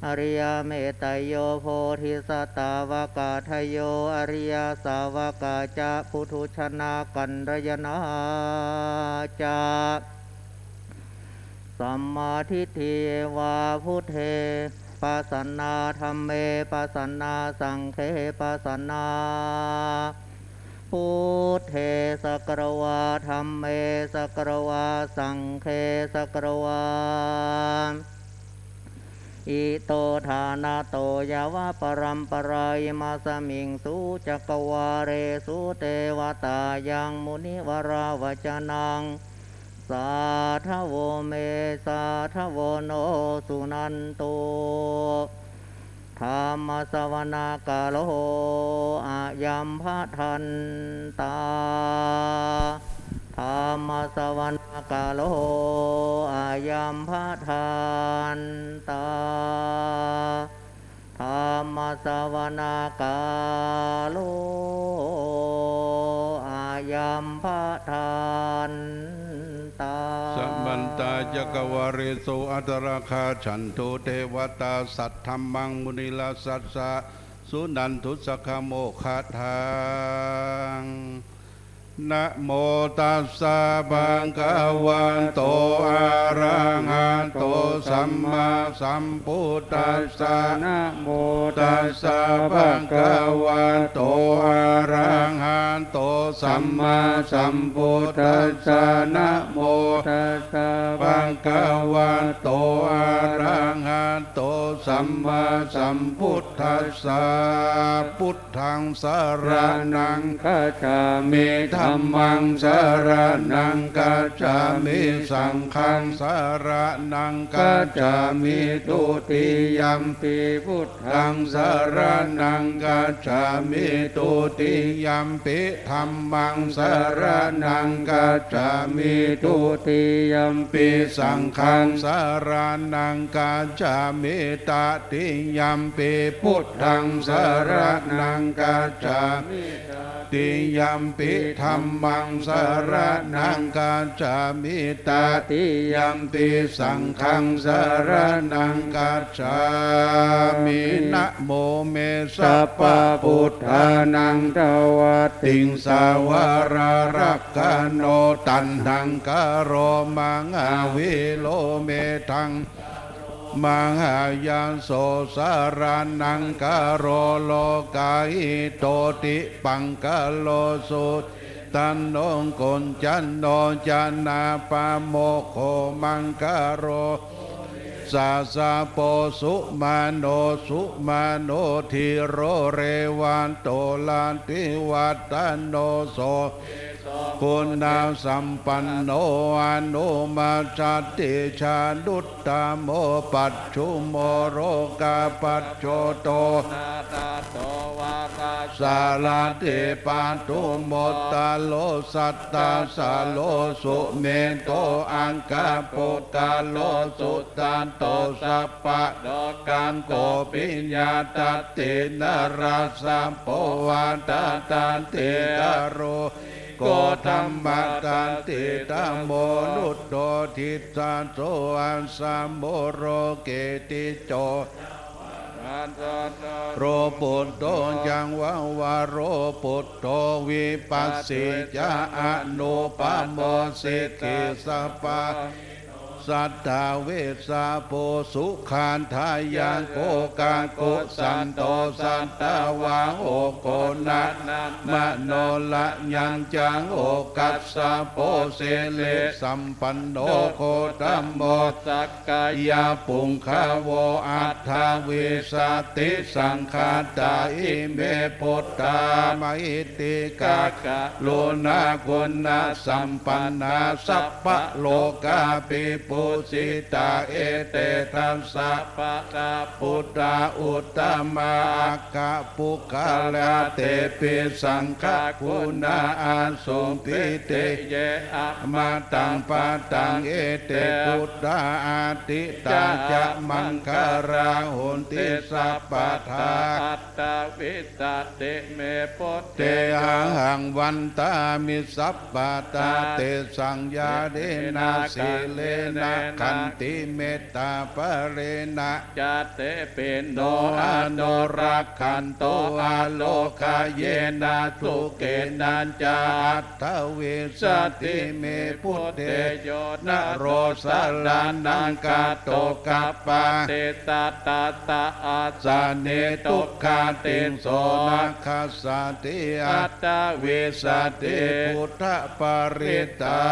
อริยะเมตโต โพธิสัตตะวะกะทะโย อริยะสาวกะจะ ปุถุชนะกัลยาณะจะ สัมมาทิฏฐิ เยวา พุทเท ปัสสะนา ธัมเม ปัสสะนา สังเฆ ปัสสะนา พุทเท สักกะระวา ธัมเม สักกะระวา สังเฆ สักกะระวา อิโต ทานะโต ยะวะปะรัมปะรา อิมัสมิง สุ จักกะวาเลสุ เตวะตา ยัง มุนิวะราวะจะนัง สาทะโว เม สาทะโวโน สุนันตุ ธัมมะสะวะนะกาโล อะยัมภะทันตา ธัมมะสะวะนะกาโล อะยัมภะทันตา ธัมมะสะวะนะกาโล อะยัมภะทันตา สะมันตะ จักกะวาเลสุ อะทะระคา ฉันตุ เตวะตา สัทธัมมัง มุนิราชสัสสะ สุนันตุ สักขะโมคคะทัง นะโมตัสสะ ภะคะวะโต อะระหะโต สัมมาสัมพุทธัสสะ นะโมตัสสะ ภะคะวะโต อะระหะโต สัมมาสัมพุทธัสสะ นะโมตัสสะ ภะคะวะโต อะระหะโต สัมมาสัมพุทธัสสะ พุท ธัง สะระณัง คัจฉามิ ธัมมัง สะระณัง คัจฉามิ สังฆัง สะระณัง คัจฉามิ ทุติยัมปิ พุทธัง สะระณัง คัจฉามิ ทุติยัมปิ ธัมมัง สะระณัง คัจฉามิ ทุติยัมปิ สังฆัง สะระณัง คัจฉามิ ตติยัมปิ พุทธัง สะระณัง คัจฉามิ ตติยัมปิ ธั ธัมมังสะระณังคัจฉามิ ตติยัมปิสังฆังสะระณังคัจฉามิ นะโมเม สัพพะพุทธานัง ทวัตติง สะวะระรักขะโณ ตัณหังคาโร มหาวีโร เมธัง มหายาโส สะระณังคาโร โลกาหิโต ติปังคะโล สุจิตตันโณ โกณจัณโณ จะนาปะโมคโข มังคะโร สาสะโป สุมาโน สุมาโน ธีโร เรวัตโต รัตติวัตโน โส คุณสัมปันโณ อนุมัชชาติชานุตตโม ปัจจุโม โรกาปัจโจโต สารัตถิปัตถุมตตโล สัตตาสโล สุเมโธ อัคคปุคคโล สุทัตโต สัพพะโลกัง โกปิยะทัตถิ นรสสะโพ วาทะทัตถิ กาโร โก ธัมมะทัตถิ ธัมโม นุตโต ทิสสะโส อัสสะโม โรเก ติโจ โร ปุตโธ จะวะวะโร ปุตโธ วิปัสสิจะ อนุปโม สิกขิสะปา สัตถาเวสสะโภ สุขัฏฐายะโก กักขุสันโต สัตถะวาโห โกณะนะมะโน ระยัญจะโอ คัสสะโภ สิริสัมปันโน โคตโม สักกายะปุงคาโว อัฏฐวิสสะติสังขัตถา อิเม ปุตตา มหิทธิกา กรุณาคุณสัมปันนา สัพพะโลกาภิปูชชิตา เอเต ทัสสะ ปะทา ปุตตา อุตตมา อัคคปุคคลา เตปิ สังฆกุณา อาสุง ปิเต เย อะมะตัง ปะตัง เอเต ปุตตา อาทิตตา จะ มังคลา หอนติ สัพพะทา อัฏฐวิสสะติ เม พุทเท อะหัง วันตามิ สัพพะทา เตสัง ญาเณนะ สีเลนะ ขันติ เมตตา ปะเรนะ จะ เตปิ โน อนุรักขันตุ อาโลคะเยนะ สุเขนะ จะ อัฏฐวิสสะติ เม พุทเท โยนะโร สะระณัง คาโต กัปปะติ สัตตะ สะ อาสะเน ทุกขาติง โส นะ คัสสะติ อัฏฐวิสสะติ พุทธปริตตั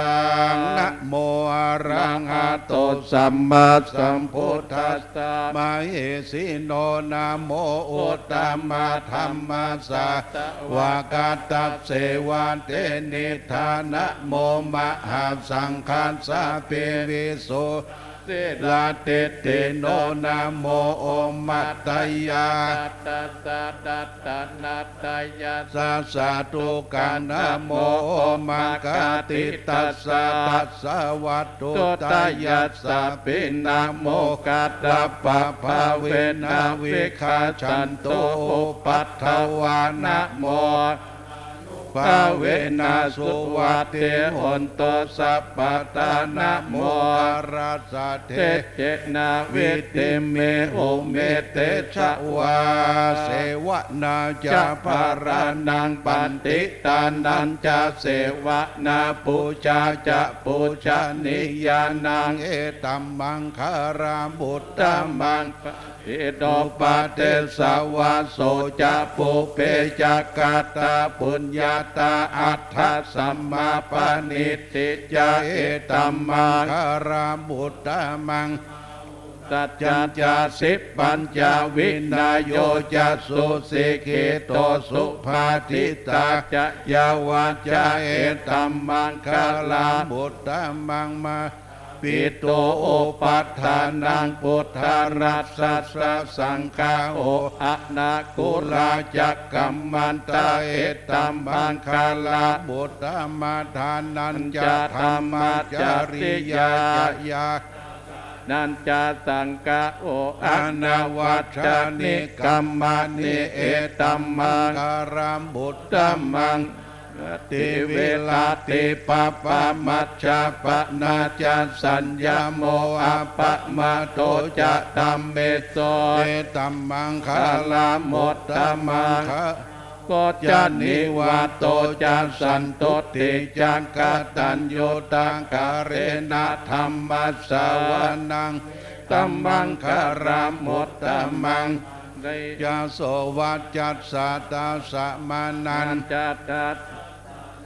ง นะโม อะระหะโต สัมมาสัมพุทธัสสะ มะเหสีโน นะโม อุตตมะธัมมัสสะ สะวากัตถะเสวะเต นิฏฐา นะโม มะหาสังฆัสสะ ปิวิสุทธิ ลาทิฏฐิโน นะโม โอมะตะยะ สัตตะ สะ ตัตตะ นะ ตะยะ สัสสะ ทุกขัง นะโม โอมะกะติตัสสะ ตัสสะ วัตถุตะยัสสะปิ นะโม กัตถะปะภาเวนะ วิคาชันตุ อุปัฏฐวา นะโม ภาเวนะ สุวัตถิโหนตุ สัพพะทา นะโม อะระสะเท เจนะ วิตถิเม หุเม เตชะวา เสวะนา จะ ภะระณัง ปันติตานัญจะ เสวะนา ปูจา จะ ปูจานิยานัง เอตัมมังคะลัง พุทธัมมัง อิโดปะเดสะวะโส จะ ปุพเพ จะ กะตะปุญญาตา อัฏฐะสัมมาปะณิทธิ จะ เอตัมมังคะลัง พุทธัมมัง สัจจัญจะ สิปปัญจะ วินโย จะ สุสิกขิโต สุปาทิฏฐา จะ ยาวาจา เอตัมมังคะลัง พุทธัมมัง มะ ปิโต อุปัฏฐานัง พุทธานัสสะ สังคา โห อะนาคุลา จะ กัมมันตา เอตัมมังคะลัง พุทธัมมาทานัญจะ ธัมมาจาริยา จะ ยา นัญจะ สังคา โห อะนาวัชชานิกัมมานิ เอตัมมังคะลัง พุทธัมมัง ติ วิรัตติ ปะปะมัชฌะปะนาจะ สัญญโม อะปะมาโท จะ ธัมเมสุ เอตัมมังคะละมุตตะมัง คะ โม จะ นิวาโต จะ สันตุติ จะ กตัญญูตะกะเรนะ ธัมมัสสะวะนัง เอตัมมังคะละมุตตะมัง เด จะ โสวาจัสสะ ตาสะ มานัญ จะ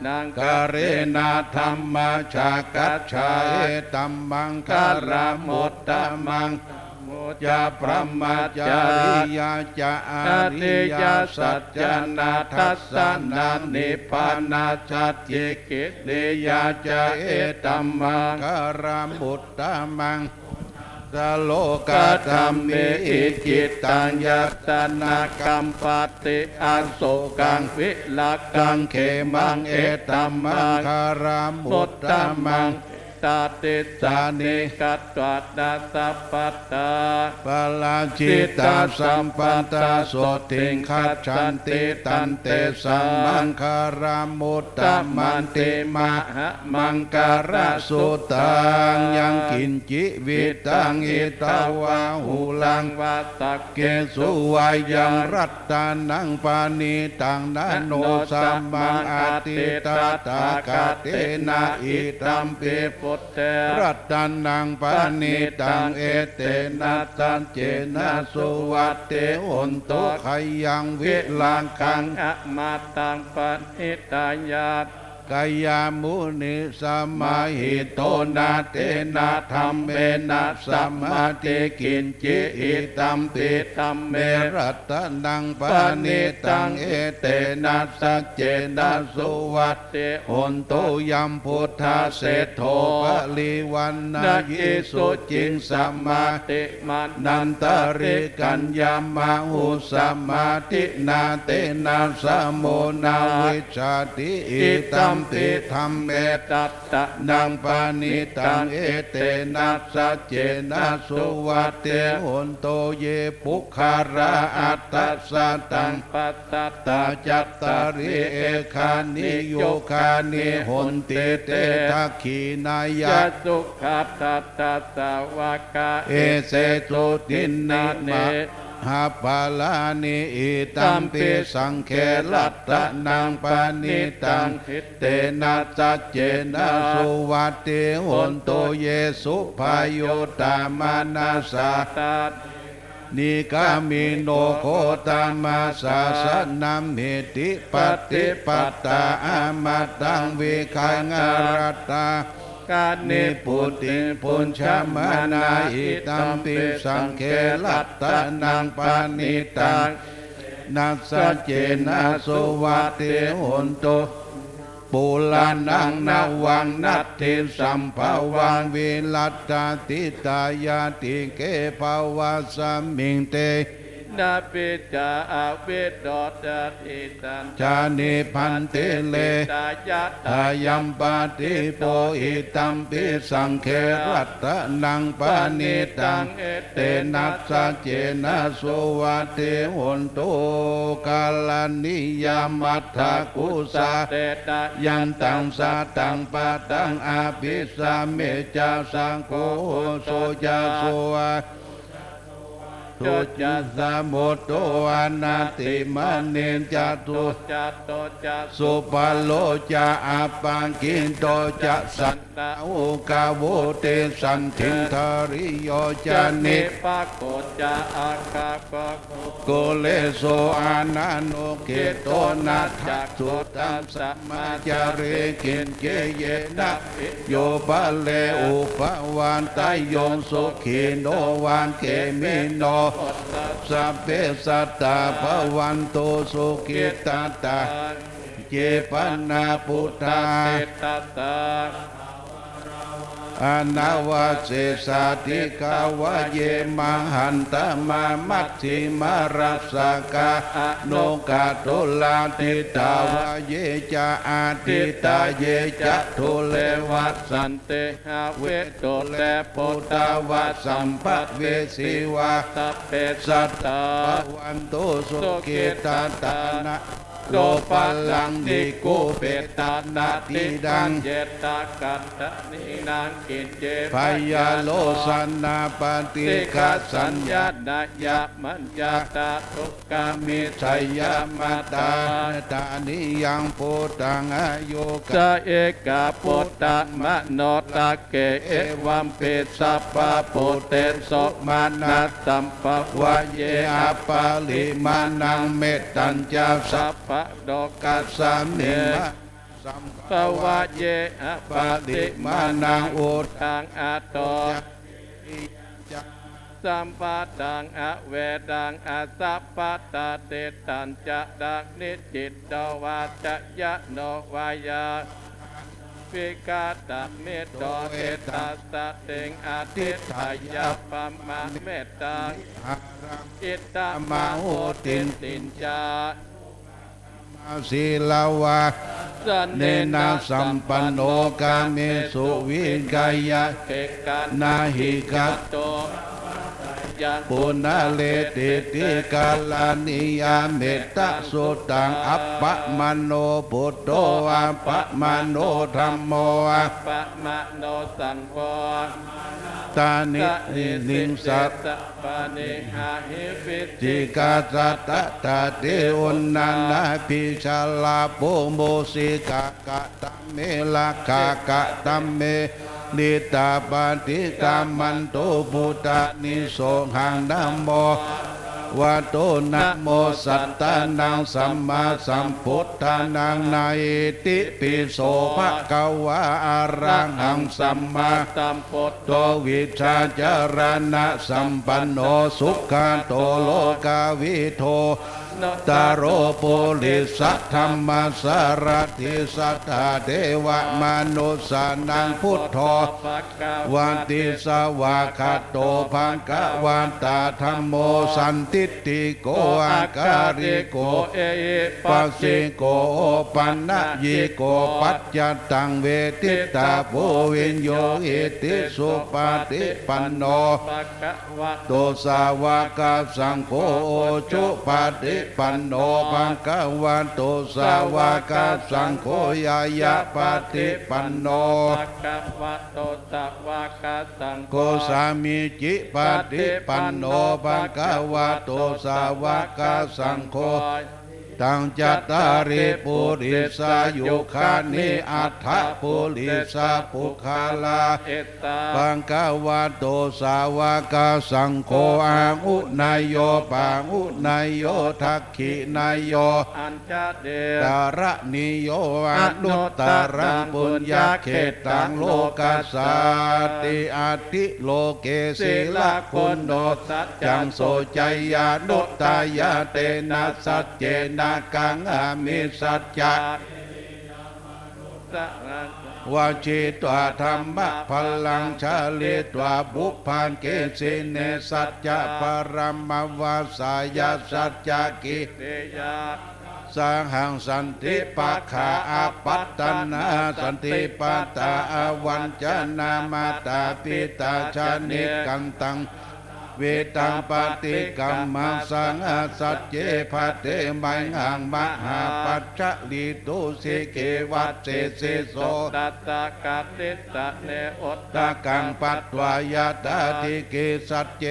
นัง กะเรนะ ธัมมาสะกัจฉา เอตัมมังคะละมุตตะมัง โม จะ พรหมจาริยา จะ อริยสัจจานะทัสสะนะ นิพพานะสัจฉิกิริยา จะ เอตัมมังคะละมุตตะมัง สะโลกะธัมเมหิ จิตตังยัสสะนะกัมปะติ อโศกังวิรากังเขมัง เอตัมมังคะละมุตตะมัง ตาติสสานิ กัตวานะสัพพะทา ปะราชิตาสัพพันธา โสติงคัจฉันติ ตันเตสัมมังคะละมุตตะมันติ มหา มังคะละสุตัง ยังกิญจิวิตตัง อิทังวาหุรังวา สักเขสุ วายัง รัตตะนัง ปะณิตัง นะ นะ โน โน สัมมัง สัมมัง อ อ ติ ติ ต ต ถา ถา ค ค เต เต นะ นะ อิ อิ ตั ตั ม ม ปิ ปิ ปุต เท รัตตะนัง ปะณิตัง เอเตนะ สัจเจนะ สุวัตติ โหนตุ ขยัง วิรากัง อมาตัง ปะณิตัง ยะ ขยะมุนิ สมาหิโต นะ เตนะ ธัมเมนะ สมาธิ กิญจิ อิ ตัม ปิ ธัมเม รัตตะนัง ปะณิตัง เอเตนะ สัจเจนะ สุวัตติ โหนตุ ยัง พุทธาเสโท ปะริวาณายิ สุจิง สมาธิ มานันตริกัญญามะหุ สมาธินา เตนะ สโม นะ วิชชาติ อิ ตัม ปิ ธัมเม รัตตะนัง ปะณิตัง เอเตนะ สัจเจนะ สุวัตติ โหนตุ เย ปุคคะลา อัฏฐะสะตัง ปัสสัตตา จัตตาริ เอคานิ ยุคคานิ โหนติ เต ทักขิณายะ สุขัฏฐา สาวกา เอเสสุทินนิ มหาปาลานิ อิ ตัม ปิ สังเข รัตตะนัง ปะณิตัง เอเตนะ สัจเจนะ สุวัตติ โหนตุ เย สุภายุตตะมานะสา นิกามิโน โคตมะ สาสะนะ มิตติ ปะติปัตตา อะมะตัง วิคัง อะระตา กา นิ ปุตติ ภุญชะมานา อิ ตัม ปิ สังเข รัตตะนัง ปะณิตัง นะ สัจเจนะ สุวัตติ โหนตุ ปูราณัง นะวัง นัตถิ สัมภวัง วิรัตตา ทิฏฐายา ติเก ภวัสมิง เต นะ ปิจจา อะวิโรธา ทิฏฐัญ จา นิบบันติ เล สะ ยะถา ยัม ปะทิฏฐิโต อิ ตัม ปิ สังเข รัตตะนัง ปะณิตัง เอเตนะ สัจเจนะ สุวัตติ โหนตุ กะระณียา มัทธะกุสา เตนะ ยันตัง สะตัง ปะทัง อะภิสะเมจะ สังโฆ โอโส จะ สุวา โส จะ สะมุตโต อะนัตถิมานี จะ ตุ จะ โต จะ สุภะโล จะ อัปปะกิตโต จะ สันทะ อุกาโวติ สันทินทาริโย จะ นิปปะโก จะ อะกะปะโก กุเลโส อะนานุกิตโต นะ จะ สุตัง สะ มาจาริ กิญจิ เยนะ ปิ โย ปะเร อุปะวัตตะโย สุขิโน วะ เขมิโน โห สัพเพ สัตตา ภะวันตุ สุขิตัตตา เย ปะ นะ ปุตตา ติตะ สะ อะนะวะเสสา ติกะ วะ เย มะหันตะ มะ มัชฌิมะ รัสสะกะ อะ โน กะ ทุลา ติตะ วะ เย จะ อะ ทิตา เย จะ ทุเร วะ สันติ หะ วิ ตุเร ปุตตะ วะ สัมภะเวสี วะ สัพเพ สัตตา ภะวันตุ สุขิตัตตา นะ โต ปะลัง นิกูปเปตะ นาทิตัง เย ตะ กัตถะ นี นัง กิญ เจ พยาโล สะ นา ปะ ฏิ ฆะ สัญ ญา นะ ยะ มัญ ญา ตะ ทุก กะ มิ ชะ ยะ มะ ตา ตา นิ ยัง ปุตตัง อายุ กะ สะ เอกะ ปุตตะ มะ โน ตะ เก เอ วัม ปิ สะ ปะ ปุ ตเต สุ มา นะ สัม ปะ วะ เย อะ ปะ ริ มา ณัง เมต ตัญ จะ สะ ปะ โร กัส สะ มิง มะ สัม ปะ วะ เย อะ ปะ ริ มา ณัง อุ ทัง อะ โต สัม ปะ ทัง อะ เว ทัง อะ สะ ปะ ตา ติ ตัญ จะ รัง นิ จิต โต วา จะ ยะ โน วา ยา วิ ฆา ตะ มิ โต เอ ตัส สะ ติง อะ ทิฏฐา ยะ ปะ มะ เม ตัง อิ ทะ มะ หุ ติ ติ ญ จะ มา สี ละ วา สะ เน นะ สัม ปัน โน กา เม สุ วิ กายะ เก กะ นะ หิ กะ โต ยัง ปุ นะ เร ติ ติ กะ ระ ณี ยา เม ตะ สุ ตัง อัป ปะ มะ โน ปุตโต อัป ปะ มะ โน ธัม โม อัป ปะ มะ โน สัง โฆ ตา นิ สะ นิ สิ ง สะ เต สะ ปะ นิ หะ หิ วิ จิ กา สะ ตะ ตา ติ อุณ นะ นะ พิ ชะ ลา ปุ มู สิ กะ กะ ตะ เม ละ กะ กะ ตะ เม ลิ ตา ปะ ฏิ กะ มัน ตุ ปุ ตะ นิ โส หัง นะ โม วะ โต นะ โม สัตตา นัง สัม มา สัม ปุต ตา นัง นะ อิ ติ ปิ โส ภะ คะ วา อะ ระ หัง สัม มา สัม ปุตโต วิชชา จา ระ ณะ สัม ปัน โน สุ ขะ โต โล กา วิ ทู นุ ตตะ โร ปุ ริ สะ ธัม มะ สา ระ ถี สัตถา เท วะ มะ นุ สสา นัง พุท โธ ภะ คะ วะ ติ สะ วาก ขะ โต ภะ คะ วะ ตา ธัม โม สัน ทิ ฏฐิ โก อะ กา ลิ โก เอ หิ ปัส สิ โก โอ ปะ นะ ยิ โก ปัจ จะ ตัง เว ทิ ตา ภู วิญ ญู หิ ติ สุ ปะ ฏิ ปัน โน ภะ คะ วะ โต สาวะ กะ สัง โฆ อุ จุ ปะ ฏิ ปัน โน ภะ คะ วะ โต สาวะ กะ สัง โฆ ญา ญะ ปะ ฏิ ปัน โน ภะ คะ วะ โต สาวะ กะ สัง โฆ สา มี จิ ปะ ฏิ ปัน โน ภะ คะ วะ โต สาวะ กะ สัง โฆ ตัง จัตตาริ ปุริสา ยุ คา นิ อัฏฐะ ปุริสา ปุคคา ลา ภะ คะ วะ โต สาวะ กะ สัง โฆ อา หุ เนย โย ปา หุ เนย โย ทัก ขิ เนย โย อัญ ชะ ลี กะ ระ ณี โย อ นุ ตตะ รัง ปุญญะ เขตตัง โล กัส สา ติ อัตถิ โล เก สี ละ คุณ โณ สัจ จัง โส จยา นุ ตยา เต นะ สัจ เจ นะ กัง หา มิ สัจ จะ วะ จิ ตวา ธัม มะ พะ ลัง ชะ ลิ ตวา ปุ พะ เก สิ เน สัจ จะ ปะ ระ มะ วา สา ยะ สัจ จะ กิ ติ ยา สาหัง สันติ ปะ ขา อะ ปัตตะนา สันติ ปะ ตา อะ วัญจะนา มา ตา ปิ ตา ชะ นิ กัน ตัง วิตัง ปะ ฏิ กัม มัง สัง หา สัจ เจ พะ เท มะ หัง มะ หา ปัจ จะ ลี ตุ สิ เข วัส เส สิ โส ตัส สะ กะ ติ สะ เน อุทธัก ขัง ปะ ตวา ยะ ถา ทิ กิ สัจ เจ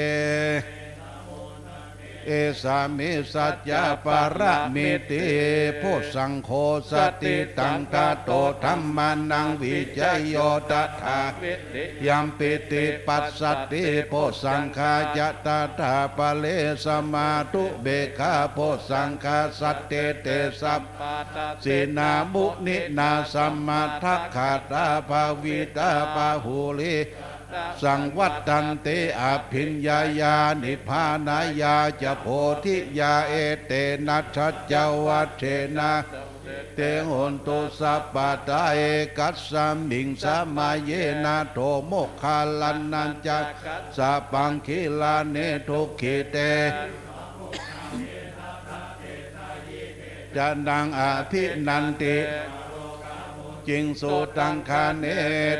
เอ สา มิ สัจ จะ ปะ ระ มิ ติ โพชฌัง โข สะ ถิ ตัง ถะ โต ธัม มา นัง วิ ชะ โย ตะ ถา วิ ริ ยัม ปิ ติ ปัส สะ ติ โพชฌัง คา จะ ตะ ถา ปะ เร สะ มา ทุ เบ ก ขา โพชฌัง คา สัต เต เต สัพ พะ ทัก ขิ ณา มุ นิ นา สะ มะ ทะ ขะ ตา ภะ วิ ตา ปะ หุ ริ สัง วัตตันติ อะ ภิญญา ญา นิ พ พา นะ ยา จะ โพ ธิ ยา เอ เต นะ สัจ จะ วัช เช นะ เต โหนตุ สัพ พะ ทา เอ กัส สะ มิง สะ มะ เย นะ โถ โมค คัล ละ นะ จะ กัส สะ ปัง คิ ลา เน ทุ ขิ เต จะ นัง อะ ภิ นัน ติ จิง สุ ตัง คะ เน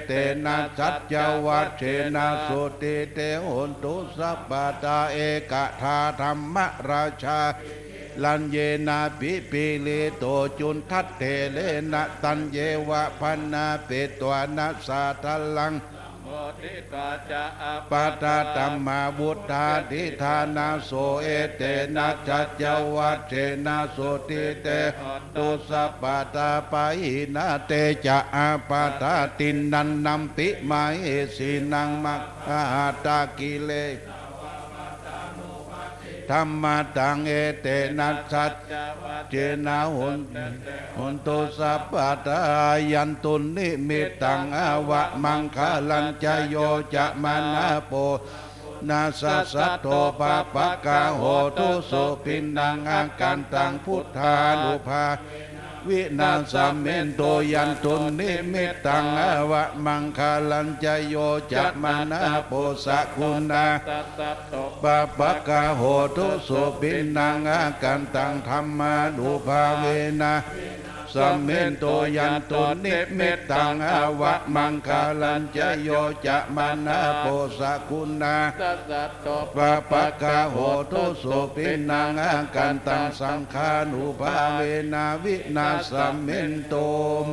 เต นะ สัจ จะ วัช เช นะ สุ ติ เต โหนตุ สัพ พะ ทา เอ กะ ถา ธัม มะ รา ชา รัญเยนะ พิพิลิโต จุณฑัตเถ เรนะ ตัญเยวะ ภณาเปตวา นะสา ทะลัง โมทิตวา จะ อัปปะทา ธัมมา วุฑฒา ธิฏฐานะโส เอเตนะ สัจจวัจเจนะ โสตถิ เต โหนตุ สัปปะทา ปะหินา เต จะ อัปปะทา ติณฑันตัมปิ มะเหสีนัง มะ หะตา กิเล ธัมมาตัง เอเตนะ สัจจวัจเจนะ โหน โหนตุ สัปปะทา ยันตุ นิมิตตัง อาวะมังคะลัญจะ โย จะ มะนะ โป นะ สะ สัตโธ ปะ ปะกะ โหตุ สุ ปิณฑัง อาคันตัง พุทธานุภา วินาสเมนตุ ยันตุ นิมิตตัง อาวะมังคะลัญจะ โย จะ มะนะ โป สะ กุณา สะ สัตโธ ปะ ปะกะ โหตุ สุ ปิณฑัง อาคันตัง ธัมมานุภาเวนะ สเมนตุ ยันตุ นิมิตตัง อาวะมังคะลัญจะ โย จะ มะนะ โป สะ กุณา สะ สัตโธ ปะ ปะกะ โหตุ สุ ปิณฑัง อาคันตัง สังฆานุภาเวนะ วินาสเมนตุ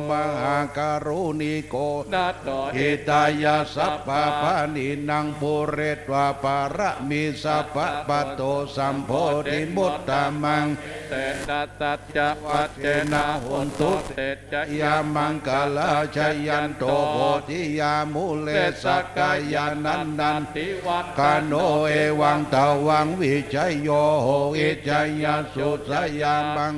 มหาการุณิโก นาโถ หิตายะ สัพพะปาณินัง ปูเรตวา ปะระมี สัพพะ ปัตโต สัมโพธิมุตตะมัง เตนะ สัจจวัจเจนะ โหนตุ เต จะ ยามังคะลา จะยันโต โพธิยา มูเล สักกายานันทันติวัฏฐะโน เอวัง ตวัง วิชโย โห วิชยะสุ สยามัง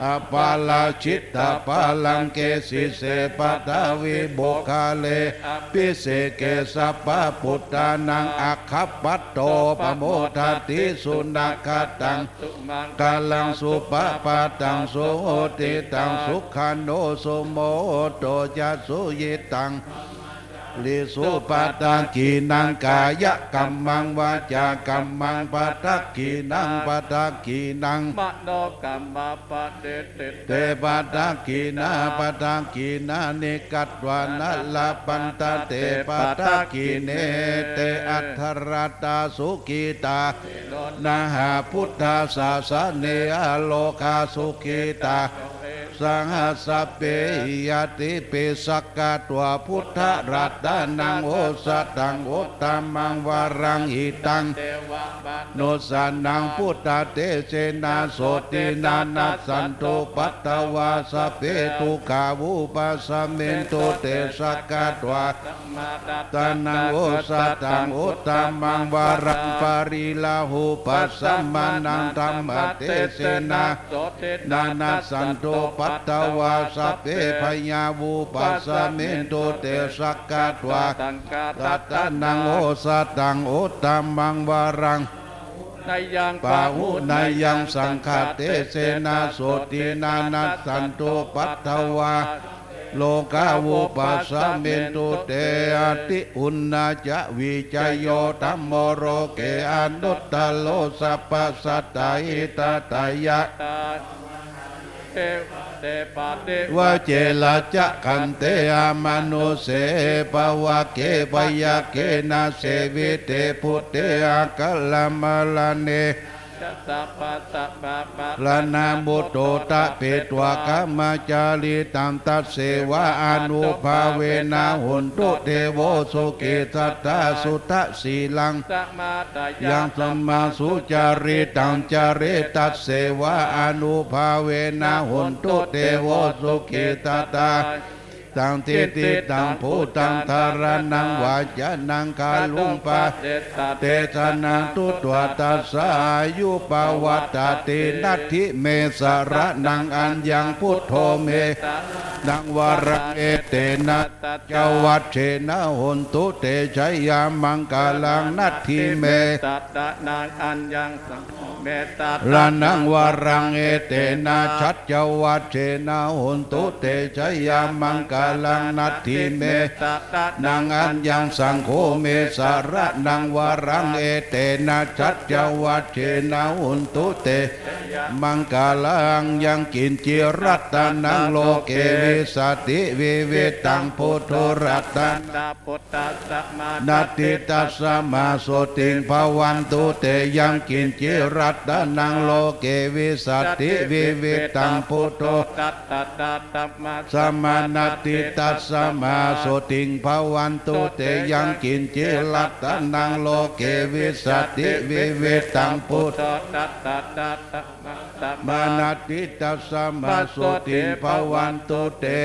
อะปาราจิตตะปาลังเก สิเส ปัทวิปุคคาเล อะภิเสเก สัพพะปุตตานัง อะคัปปัตโต ปะโมทะติ สุนะฆะตัง สุมังคะลัง สุปะปะทัง สุหุติตัง สุขันโต สุมุตโต จะ สุยิตัง ริสุ ปัทถะขีนัง กายะกัมมัง วาจากัมมัง ปัทถะขีนัง ปัทถะขีนัง มโนกัมมะปะฏิติ เต ปัทถะขีนา ปัทถะขีนานิ กัตวานะ ละพันทะเต ปัทถะขีเน เต อัทธะรัตตา สุขีตา นหา พุทธศาสเน อโรคา สุขีตา สหัสสะเปหิ ญาติปิ สักกา ตวา พุทธะรัตตานัง โอสะถัง อุตตะมัง วะรัง หิตัง เตวะมะ นุสสานัง พุทธะเตเสนะ โสตินา นัสสันตุ ปัตตะวา สัพเพ ทุกขา วุปัสสะเมนตุ เต สักกา ตวา ธัมมา รัตตานัง โอสะถัง อุตตะมัง วะรัง ปะริลาหุปัสสะมานัง ธัมมะเตเสนะ โสตินา นัสสันตุ ปัตตะวา สัพเพ พยา วุปัสสะเมนตุ เต สักกา ตวา สังฆา รัตตานัง โอสะถัง อุตตะมัง วะรัง นยัง ปะหุนยัง สังฆะเตเสนะ โสตินา นัสสันตุ ปัตตะวา โลกา วุปัสสะเมนตุ เต อติอุณณาจะ วิจโย ธัมโม โลเก อนุตตะโร สัพพะสัตตะ หิตะทะยะ เทวะ เต ปะฏิ วะเจ ราชะขันเต อมนุสเส ภะวะเก พะยะเก นะ เสวิเต พุทเท อะคะละมะระเน จะ สัพพะสัพพะมะ ระณะมุตโต ตะเปตวะ ขมะจาริตัง ตัสเสวะ อานุภาเวนะ โหนตุ เตโว สุขิตัตถา สุตถะสีลัง สะมา ยัง สัมมาสุจาริตัง จาเร ตัสเสวะ อานุภาเวนะ โหนตุ เตโว สุขิตัตถา สัง ทิฏฐิตัง ภูตัง ธาระณัง วาจานัง กะรุง ปะ เตสะ เตสะนัง ตุตวา ตัสสะ อายุ ปะวัตตะติ นัตถิเม สะระณัง อัญญัง พุทโธ เม สะระณัง วะรัง เอเตนะ สัจจวัจเจนะ โหนตุ เต ชยามังคะลัง นัตถิเม สะระณัง อัญญัง สังโฆ เม สะระณัง วะรัง เอเตนะ สัจจวัจเจนะ โหนตุ เต ชยามังคะลัง นัตถิเม สะระณัง อัญญัง สังโฆ เม สะระณัง วะรัง เอเตนะ สัจจวัจเจนะ โหนตุ เต มังคะลัง ยังกิญจิ รัตตะนัง โลเก วิสสติ วิวิธัง พุทโธ รัตตะ นัตถิ ตัสสะ มะ โสติง ภะวันตุ เต ยังกิญจิ รั ratanaṃ loke vijjati vividhaṃ putho. Tattha tattha dhammassavanattī tasmā sotthī bhavantu te. Yaṃ kiñci ratanaṃ loke vijjati vividhaṃ putho. Tattha tattha dhammassavanattī tasmā sotthī bhavantu te.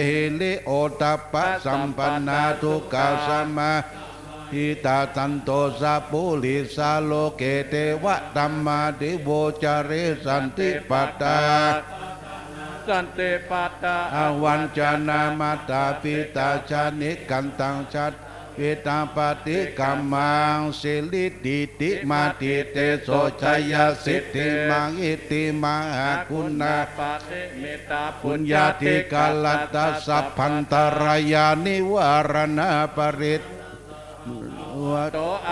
Hiriottappasampannā duggāsamā hitā santo sappurisā loke devadhammāti vuccare. Santi patā santi patā avañcanā mātā pitā ca nikkhantā jātaveda paṭikkama. Siri dīdhi mati tejo jaya siddhi mahiddhi mahāguṇā puññādhikārattā sabbantarāyanivāraṇā parittaṃ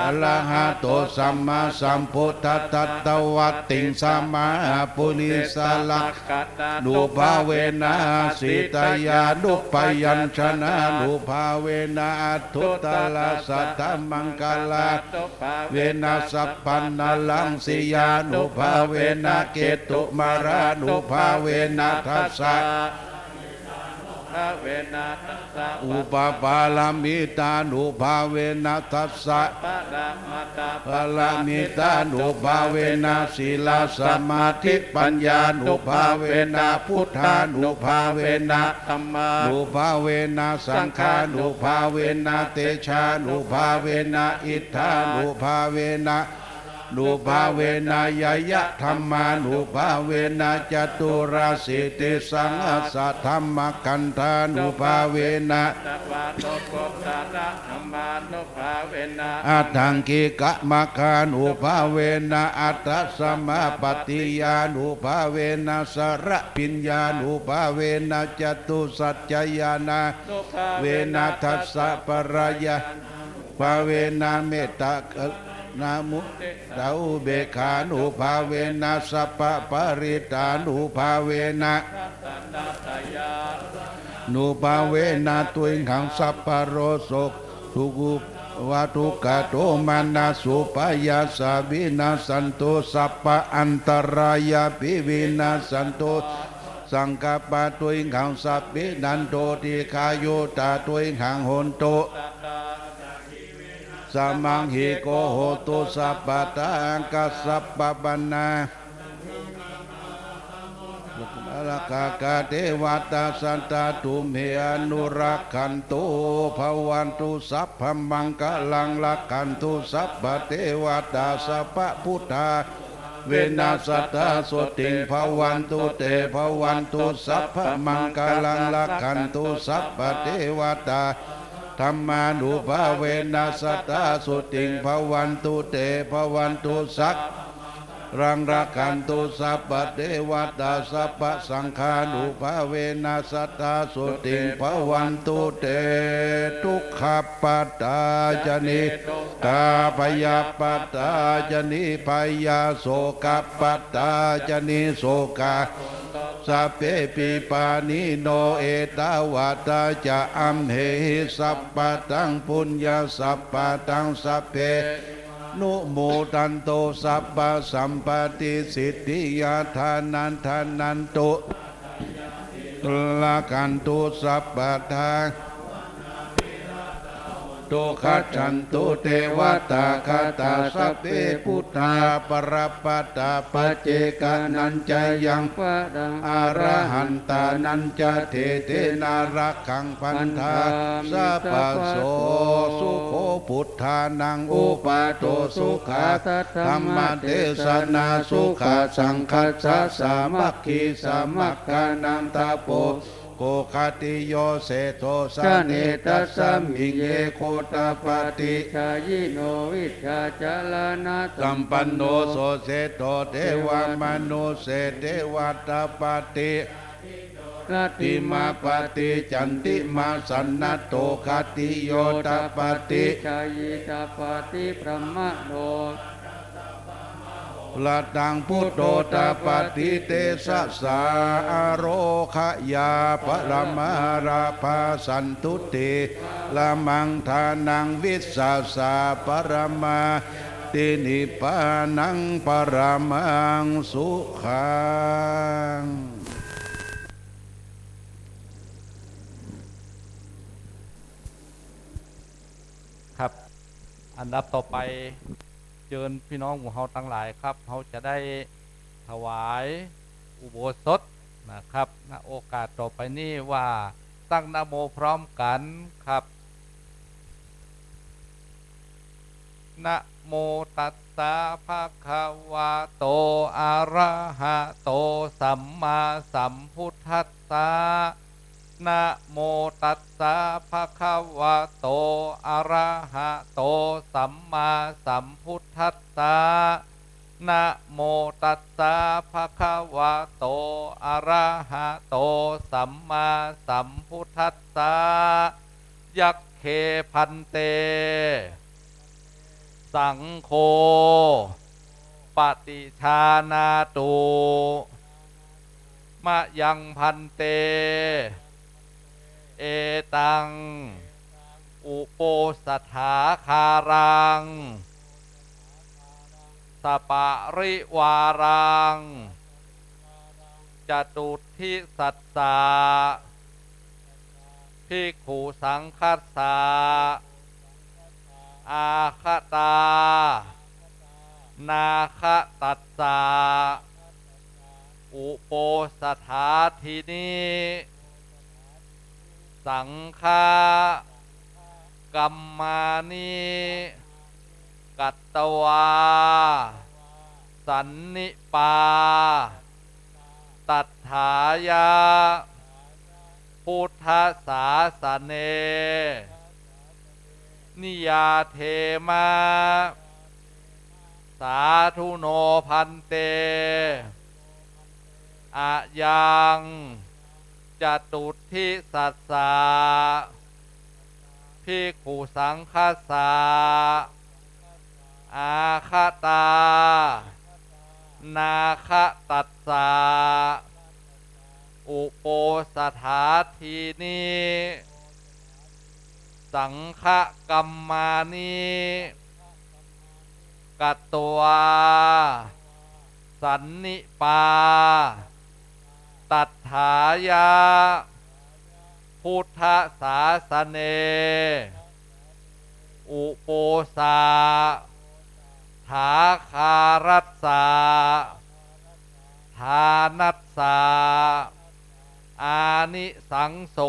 arahato sammāsambuddhassa dvattiṃsamāpurisalakkhaṇānubhāvena sītyānubyañjanānubhāvena aṭṭhuttarasatamaṅgalā vena sabbanaraṃ siyānubhāvena ketumālānubhāvena dasa upapāramitānubhāvena dasa paramitānubhāvena sīlasamādhipaññānubhāvena buddhānubhāvena dhammānubhāvena saṅghānubhāvena tejānubhāvena iddhānubhāvena nubhāvena ñeyyadhammānubhāvena caturāsītisahassadhammakkhandhānubhāvena aṭṭhaṅgikamaggānubhāvena aṭṭhasamāpattiyānubhāvena chaḷabhiññānubhāvena catusaccañāṇānubhāvena dasabalañāṇānubhāvena mettākaruṇāmuditāupekkhānubhāvena sabbaparittānubhāvena nubhāvena tuyhaṃ sabbarogo sukho bhavatthi dukkhadomanassupāyāsā vinassantu sabbaantarāyāpi vinassantu saṅkappā tuyhaṃ sabbe nānto dīghāyutā tuyhaṃ hontu samaṅgiko hotu sabbadā. Kassapavāna rakkhakā devatā sadā tumhe anurakkhantu bhavantu sabbamaṅgalaṃ rakkhantu sabbadevatā sabbabuddhānubhāvena sadā sotthī bhavantu te. Bhavantu sabbamaṅgalaṃ rakkhantu sabbadevatā dhammānubhāvena sadā sotthī bhavantu te. Bhavantu sab- raṃ rakkhantu sabbadevatā sabbasaṅghānubhāvena sadā sotthī bhavantu te. Dukkhappattā ca niddukkhā bhayappattā ca nibbhayā sokappattā ca nissokā hontu sabbepi pāṇino. Ettāvatā ca amhehi sambhataṃ puññasampadaṃ sabbe dev- numodantu sabbasampattisiddhiyā. Dānaṃ dadantu rakkhantu sabbadā bhāvanābhiratā hontu gacchantu devatāgatā. Sabbe buddhā balappattā paccekānañca yaṃ balaṃ arahantānañca tejena rakkhaṃ bandhāmi sabbaso. Sukho buddhānaṃ uppādo sukhā dhammadesanā sukhā saṅghassa sāmaggī samaggānaṃ tapo sukho. Khatiyo seṭṭho janetasmiṃ ye gotapati jayino vijjācaraṇasampanno so seṭṭho devamanusse devatapati jādito rattimāpati candimā sannaddho khatiyo tapati jayi tapati brāhmaṇo rataṃ buddho tapati tejasā. Ārogyaparamā lābhā santuṭṭhi paramaṃ dhanaṃ vissāsaparamā ติ นิพพานัง ปรมัง สุขัง ครับ อันดับต่อไป เจิญพี่น้องหมู่เฮาตังหลายครับ เฮาจะได้ถวายอุโบสถนะครับ ณ โอกาสต่อไปนี้ว่าตั้งนะโมพร้อมกั๋นครับ นะโมตัสสะ ภะคะวะโต อะระหะโต สัมมาสัมพุทธัสสะ นะโมตัสสะ ภะคะวะโต อะระหะโต สัมมาสัมพุทธัสสะ นะโมตัสสะ ภะคะวะโต อะระหะโต สัมมาสัมพุทธัสสะ ยัคเค ภันเต สังโฆ ปะฏิชานาตุ มะยัง ภันเต เอตัง อุโปสถาคารัง สปะริวารัง จตุทธิสัสสะ ภิกขุสังฆัสสะ อาคตา นาคตัสสะ อุโปสถาทินิ สังฆะ กัมมานิ กัตตวา สันนิปา ตัฏฐายะ พุทธสาสะเน นิยาเทมะ สาธุโน ภันเต อะยัง จตุทธิสัสสะ ภิกขุสังฆัสสะ อาคตา นาคตัสสะ อุโปสถาทินิ สังฆะ กัมมานิ กัตตวา สันนิปา ตัฏฐายะ พุทธสาสะเน อุโปสถาคารัสสะ ทานัสสะ อานิสังโส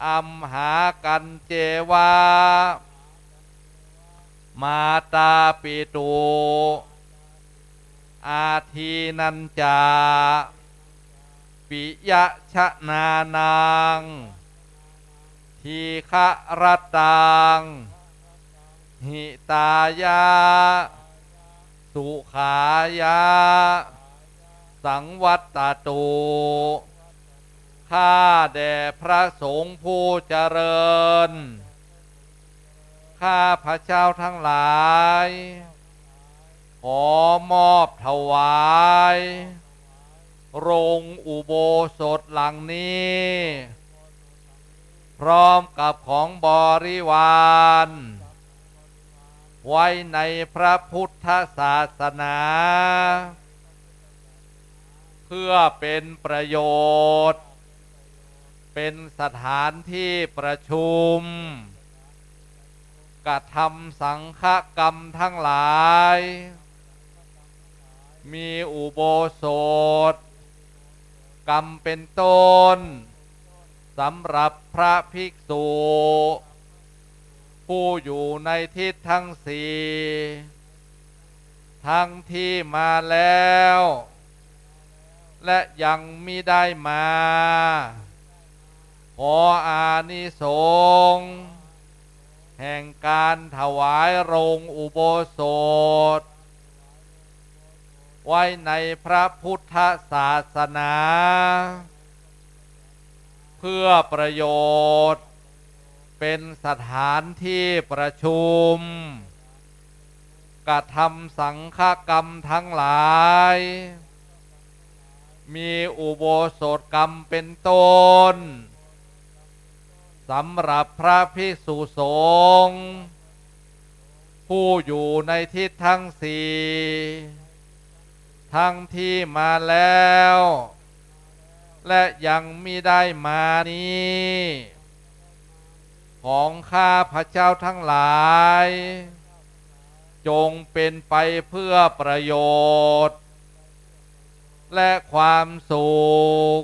อัมหากัญเจวะ มาตาปิตุ อาทีนัญจะ ปิยะชะนานัง ทีฆะรัตตัง หิตายะ สุขายะ สังวัตตตุ ข้าแด่พระสงฆ์ผู้เจริญ ข้าพเจ้าทั้งหลาย ขอมอบถวาย โรงอุโบสถหลังนี้ พร้อมกับของบริวาร ไว้ในพระพุทธศาสนา เพื่อเป็นประโยชน์ เป็นสถานที่ประชุม กระทำสังฆกรรมทั้งหลาย มีอุโบสถกรรมเป็นต้น สำหรับพระภิกษุ ผู้อยู่ในทิศทั้งสี่ ทั้งที่มาแล้ว และยังมิได้มา ขออานิสงส์ แห่งการถวายโรงอุโบสถ ไว้ในพระพุทธศาสนา เพื่อประโยชน์ เป็นสถานที่ประชุม กระทำสังฆกรรมทั้งหลาย มีอุโบสถกรรมเป็นต้น สำหรับพระภิกษุสงฆ์ ผู้อยู่ในทิศทั้งสี่ ทั้งที่มาแล้ว และยังมิได้มานี้ ของข้าพเจ้าทั้งหลาย จงเป็นไปเพื่อประโยชน์ และความสุข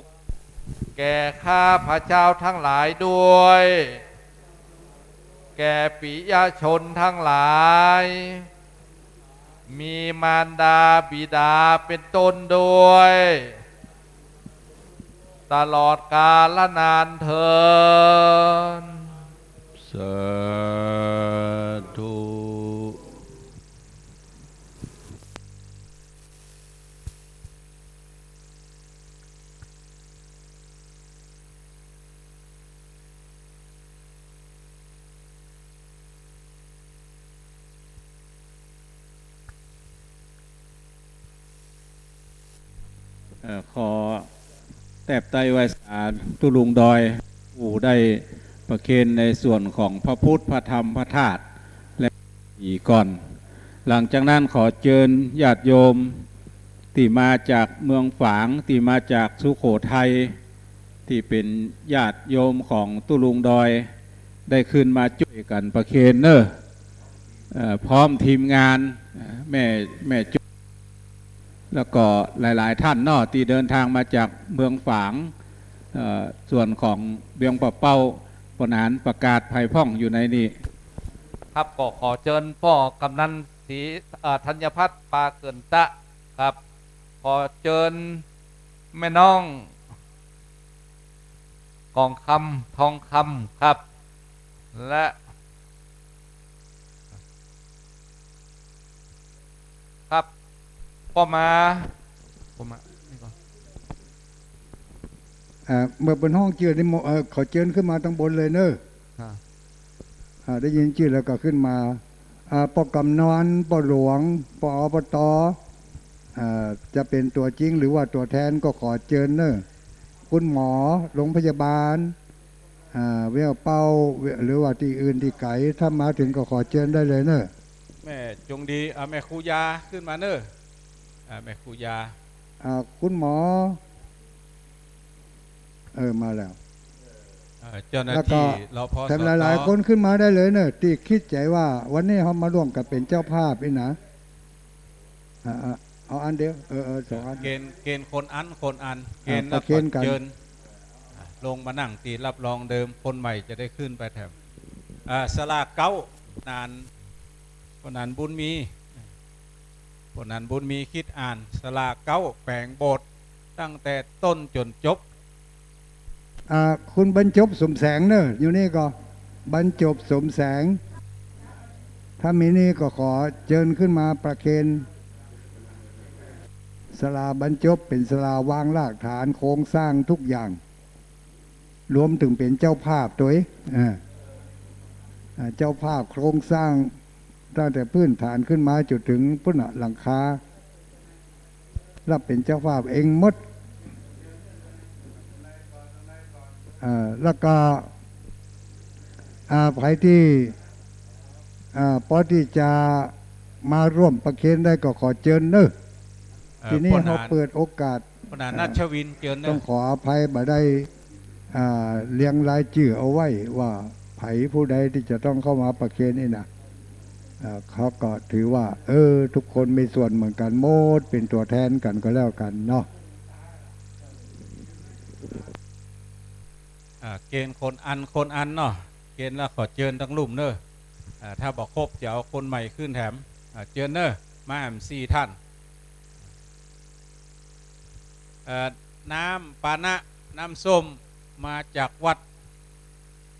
แก่ข้าพเจ้าทั้งหลายด้วย แก่ปิยชนทั้งหลาย มีมารดาบิดาเป็นต้นด้วย ตลอดกาลนานเทอญ สาธุ เอ่อ ขอแตบไตร้ไหว้สาตุ๊ลุงดอย ผู้ได้ประเคนในส่วนของพระพุทธ พระธรรม พระธาตุ และ อีกก่อน หลังจากนั้นขอเจิญญาติโยมตี้มาจากเมืองฝาง ตี้มาจากสุโขทัย ตี้เป๋นญาติโยมของตุ๊ลุงดอย ได้ขึ้นมาจ้วยกั๋นประเคนเน่อ เอ่อ พร้อมทีมงาน เอ่อ แม่ แม่จุ๊บ แล้วก็หลายๆ ท่านเนาะ ตี้เดินทางมาจากเมืองฝาง เอ่อ ส่วนของเวียงป่าเป้า ปะหนานประกาศไผพ่องอยู่ในนี้ ครับ ก็ขอเจิญป้อกำนันศรี เอ่อ ธัญพัฒน์ ปาเกิ่นตะ ครับ ขอเจิญแม่น้อง กองคำ ทองคำ ครับ และ ครับ ป้อมา ป้อมา นี่ก่อน อ่า เมื่อเปิ้นฮ้องเจิญนี่หมอ เอ่อ ขอเจิญขึ้นมาตังบนเลยเน่อ ครับ อ่า ได้ยินจื้อแล้วก็ขึ้นมา อ่า ป้อกำนัน ป้อหลวง ป้อ อบต อ่า จะเป๋นตั๋วจริงหรือว่าตั๋วแทนก็ขอเจิญเน่อ คุณหมอ โรงพยาบาล อ่า เวียงป่าเป้า หรือว่าตี้อื่นตี้ไก๋ ถ้ามาเถิงก็ขอเจิญได้เลยเน่อ แม่จงดี อ่า แม่ครูยาขึ้นมาเน่อ อ่า แม่ครูยา อ่า คุณหมอ เออ มาแล้ว เอ่อ เจ้าหน้าที่ แล้วก็ รพสต แถมหลายๆ คนขึ้นมาได้เลยเน่อ ตี้กึ๊ดใจ๋ว่าวันนี้เฮามาร่วมกั๋นเป๋นเจ้าภาพนี่นะ อ่า อ่า เอาอันเดียว เออ เออ สองอัน เกณฑ์ เกณฑ์คนอั้น คนอั้น อ่า เกณฑ์แล้วก็เจิญ อ่า ลงมานั่งตี้รับรองเดิม คนใหม่จะได้ขึ้นไปแถม อ่า ศาลาเก๊า นาน ป้อหนานบุญมี ป้อหนานบุญมี กึ๊ดอ่าน ศาลาเก๊า แป๋งโบสถ์ ตั้งแต่ต้นจ๋นจบ อ่า คุณบรรจบ สมแสงเน่อ อยู่นี่ก็ บรรจบ สมแสง ถ้ามีนี่ก็ขอเจิญขึ้นมาประเคน ศาลาบรรจบเป๋นศาลาวางรากฐานโครงสร้างทุกอย่าง รวมเถิงเป๋นเจ้าภาพตวย อ่า อ่า เจ้าภาพโครงสร้างตั้งแต่พื้นฐานขึ้นมาจ๋นเถิงปู๊นน่ะ หลังคา รับเป๋นเจ้าภาพเองหมด อ่า แล้วก็ อ่า ใผตี้ อ่า ปอตี้จะมาร่วมประเคนได้ก็ขอเจิญเน่อ เอ่อ ทีนี้ ป้อหนาน เฮาเปิดโอกาส ป้อหนาน เอ่อ นัชวิน เจิญเน่อ ต้องขออภัยบ่ได้ อ่า เรียงรายจื้อเอาไว้ว่าใผผู้ใดตี้จะต้องเข้ามาประเคนนี่นะ อ่า เขาก็ถือว่า เออ ทุกคนมีส่วนเหมือนกั๋นหมด เป๋นตั๋วแทนกั๋นก็แล้วกั๋นเนาะ อ่า เกณฑ์คนอั้น คนอั้นเนาะ เกณฑ์แล้วขอเจิญตังลุ่มเน่อ อ่า ถ้าบ่ครบจะเอาคนใหม่ขึ้นแถม อ่า เจิญเน่อ มาแหมสี่ท่าน เอ่อ น้ำปานะ น้ำส้ม มาจากวัด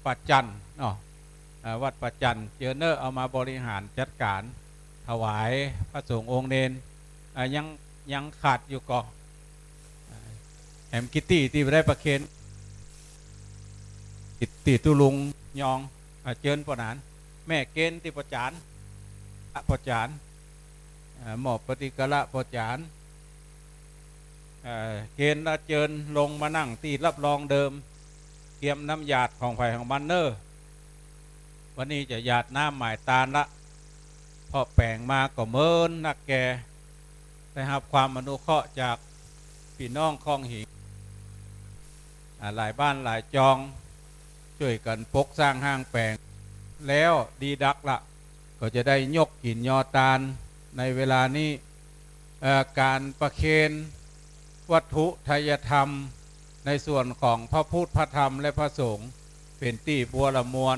ป่าจั่นเนาะ เอ่อ วัดป่าจั่น เจิญเน่อ เอามาบริหารจัดก๋าน ถวายพระสงฆ์องค์เณร อ่า ยัง ยังขาดอยู่ก่อ อ่า แหมกิตตี้ตี้บ่ได้ประเคน กิตตี้ตุ๊ลุงยอง อ่า เจิญป้อหนาน แม่เกณฑ์ตี้ป้อจ๋ารย์ อ่ะ ป้อจ๋ารย์ อ่า มอบปฏิกาละป้อจ๋ารย์ เอ่อ เกณฑ์ละเจิญลงมานั่งตี้รับรองเดิม เกียมน้ำหยาดของใผของมันเน่อ วันนี้จะหยาดน้ำหมายตานละ เพราะแป๋งมาก็เมินนักแก่ ได้ฮับความอนุเคราะห์จากปี้น้องคองหิง อ่า หลายบ้านหลายจอง จ้วยกั๋นปกสร้างห้างแป๋ง แล้วดีดักละ ก็จะได้ยกกิ๋นยอตานในเวลานี้ เอ่อ ก๋านประเคนวัตถุไทยธรรม ในส่วนของพระพุทธ พระธรรม และพระสงฆ์ เป๋นตี้บัวระมวล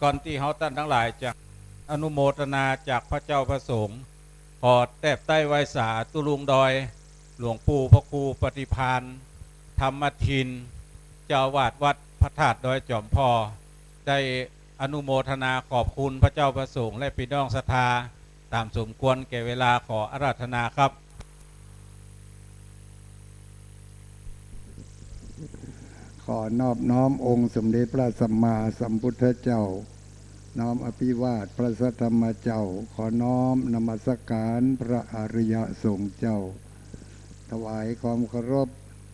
ก่อนตี้เฮาต้านตังหลายจะอนุโมทนาจากพระเจ้าพระสงฆ์ ขอแตบใต้ไหว้สาตุ๊ลุงดอย หลวงปู่พระครูปฏิภาณ ธรรมทิน เจ้าอาวาสวัดพระธาตุดอยจอมผ่อ ได้อนุโมทนาขอบคุณพระเจ้าพระสงฆ์และปี้น้องศรัทธา ต๋ามสมควรแก่เวลา ขออาราธนาครับ ขอนอบน้อมองค์สมเด็จพระสัมมาสัมพุทธเจ้า น้อมอภิวาทพระสัทธรรมเจ้า ขอน้อมนมัสการพระอริยสงฆ์เจ้า ถวายความเคารพ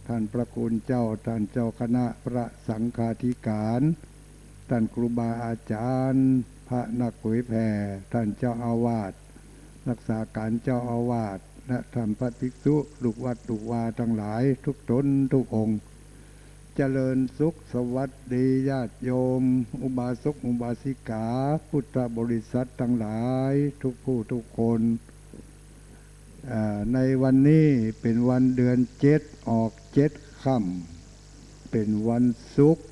ท่านพระคุณเจ้า ท่านเจ้าคณะพระสังฆาธิการ ท่านครูบาอาจารย์ พระนักเผยแผ่ ท่านเจ้าอาวาส รักษาการเจ้าอาวาส และท่านพระภิกษุลูกวัดลูกวาตังหลายทุกต๋นทุกองค์ เจริญสุขสวัสดีญาติโยม อุบาสกอุบาสิกา พุทธบริษัทตังหลายทุกผู้ทุกคน อ่า ในวันนี้เป๋นวันเดือนเจ็ด ออกเจ็ดค่ำ เป๋นวันศุกร์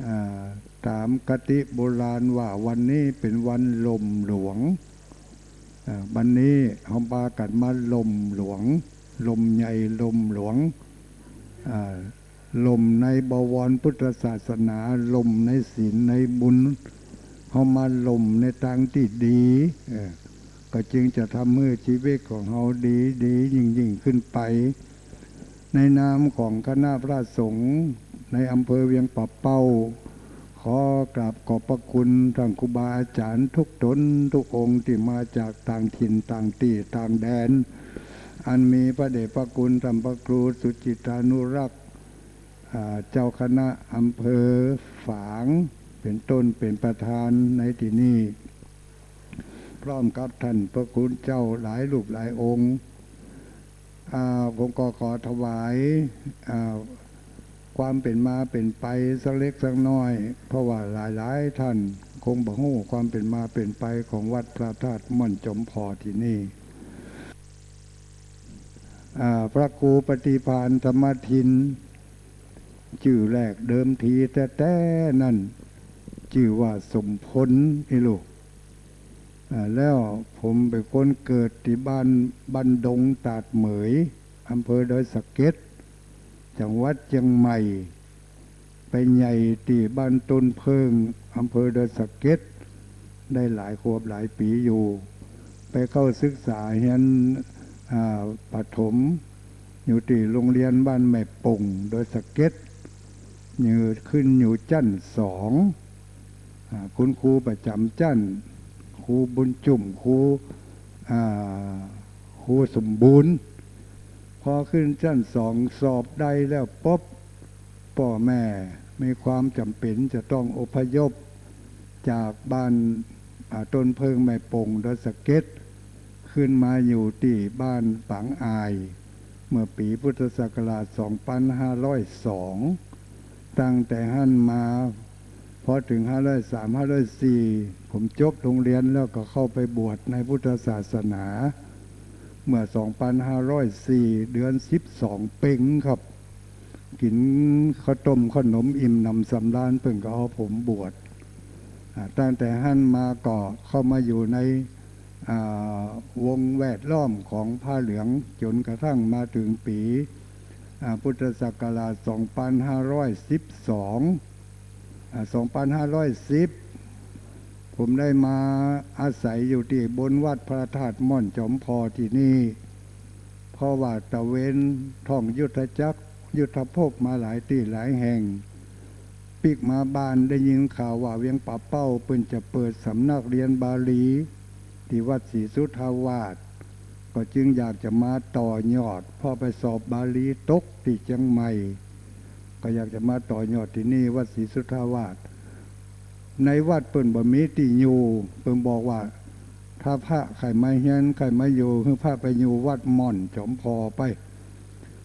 อ่า ต๋ามคติโบราณว่าวันนี้เป๋นวันลมหลวง อ่า วันนี้เฮาปากั๋นมาลมหลวง ลมใหญ่ลมหลวง อ่า ลมในบวรพุทธศาสนา ลมในศีลในบุญ เฮามาลมในตางตี้ดี เออ ก็จึงจะทำหื้อจีวิตของเฮาดีดียิ่งยิ่งขึ้นไป ในนามของคณะพระสงฆ์ในอำเภอเวียงป่าเป้า ขอกราบขอบพระคุณท่านครูบาอาจารย์ทุกต๋นทุกองค์ตี้มาจากต่างถิ่นต่างตี้ต่างแดน อันมีพระเดชพระคุณท่านพระครูสุจิตานุรักษ์ อ่า เจ้าคณะอำเภอฝาง เป๋นต้นเป๋นประธานในตี้นี่ พร้อมกับท่านพระคุณเจ้าหลายรูปหลายองค์ อ่า ผมก็ขอถวาย อ่า ความเป๋นมาเป๋นไปสักเล็กสักน้อย เพราะว่าหลายๆ ท่านคงบ่ฮู้ความเป๋นมาเป๋นไปของวัดพระธาตุม่อนจอมผ่อตี้นี่ อ่า พระครูปฏิภาณธรรมทิน จื้อแรกเดิมทีแต๊ๆ นั้น จื้อว่าสมพล นี่ลูก อ่า แล้วผมเป๋นคนเกิดตี้บ้าน บ้านดงตาดเหมย อำเภอดอยสะเก็ด จังหวัดเจียงใหม่ ไปใหญ่ตี้บ้านต้นเผิ้ง อำเภอดอยสะเก็ด ได้หลายขวบหลายปี๋อยู่ ไปเข้าศึกษาเฮียน อ่า ประถม อยู่ตี้โรงเรียนบ้านแม่ป่ง ดอยสะเก็ด อยู่ ขึ้นอยู่จั้นสอง อ่า คุณครูประจ๋ำจั้น ครูบุญจุ่ม ครู อ่า ครูสมบูรณ์ พอขึ้นจั้นสองสอบได้แล้วปุ๊บ ป้อแม่มีความจ๋ำเป๋นจะต้องอพยพจากบ้าน อ่า ต้นเผิ้งแม่ป่ง ดอยสะเก็ด ขึ้นมาอยู่ตี้บ้านปางอ่าย เมื่อปี๋พุทธศักราชสองปันห้าร้อยสอง ตั้งแต่หั้นมา พอเถิงห้าร้อยสาม ห้าร้อยสี่ ผมจบโฮงเฮียนแล้วก็เข้าไปบวชในพุทธศาสนา เมื่อสองปันห้าร้อยสี่ เดือนสิบสองเป็งครับ กิ๋นข้าวต้มข้าวหนมอิ่มหนำสำราญ เปิ้นก็เอาผมบวช อ่า ตั้งแต่หั้นมาก็เข้ามาอยู่ใน อ่า วงแวดล้อมของผ้าเหลือง จ๋นกระทั่งมาเถิงปี๋ อ่า พุทธศักราชสองปันห้าร้อยสิบสอง อ่า สองปันห้าร้อยสิบ ผมได้มาอาศัยอยู่ตี้บนวัดพระธาตุม่อนจอมผ่อตี้นี่ เพราะว่าตระเวนท่องยุทธจักร ยุทธภพมาหลายตี้หลายแห่ง ปิ๊กมาบ้านได้ยินข่าวว่าเวียงป่าเป้าเปิ้นจะเปิดสำนักเฮียนบาลีตี้วัดศรีสุทธาวาส ก็จึงอยากจะมาต่อยอด เพราะไปสอบบาลีตกตี้เจียงใหม่ ก็อยากจะมาต่อยอดตี้นี่วัดศรีสุทธาวาส ในวัดเปิ้นบ่มีตี้อยู่ เปิ้นบอกว่า ถ้าพระใค่มาเฮียน ใค่มาอยู่ หื้อพระไปอยู่วัดม่อนจ๋อมผ่อไป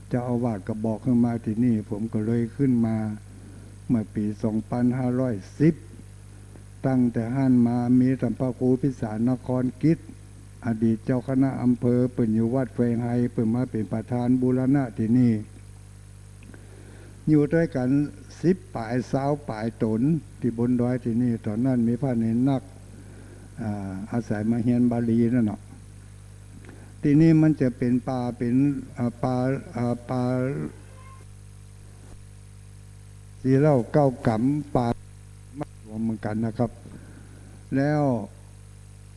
เจ้าอาวาสก็บอกหื้อมาตี้นี่ ผมก็เลยขึ้นมา เมื่อปี๋สองปันห้าร้อยสิบ ตั้งแต่หั้นมามีต้านพระครูพิสารนครกิจ อดีตเจ้าคณะอำเภอ เปิ้นอยู่วัดแขวงไฮ เปิ้นมาเป๋นประธานบูรณะตี้นี่ อยู่ตวยกั๋นสิบป๋าย ซาวป๋ายต๋น ตี้บนดอยตี้นี่ ต๋อนนั้นมีพระเณรนัก อ่า อาศัยมาเฮียนบาลีนั่นเนาะ ตี้นี่มันจะเป๋นป่า เป๋น อ่า ป่า อ่า ป่า สี่เล่าเก้ากำ ป่าหลวงเหมือนกั๋นนะครับ แล้ว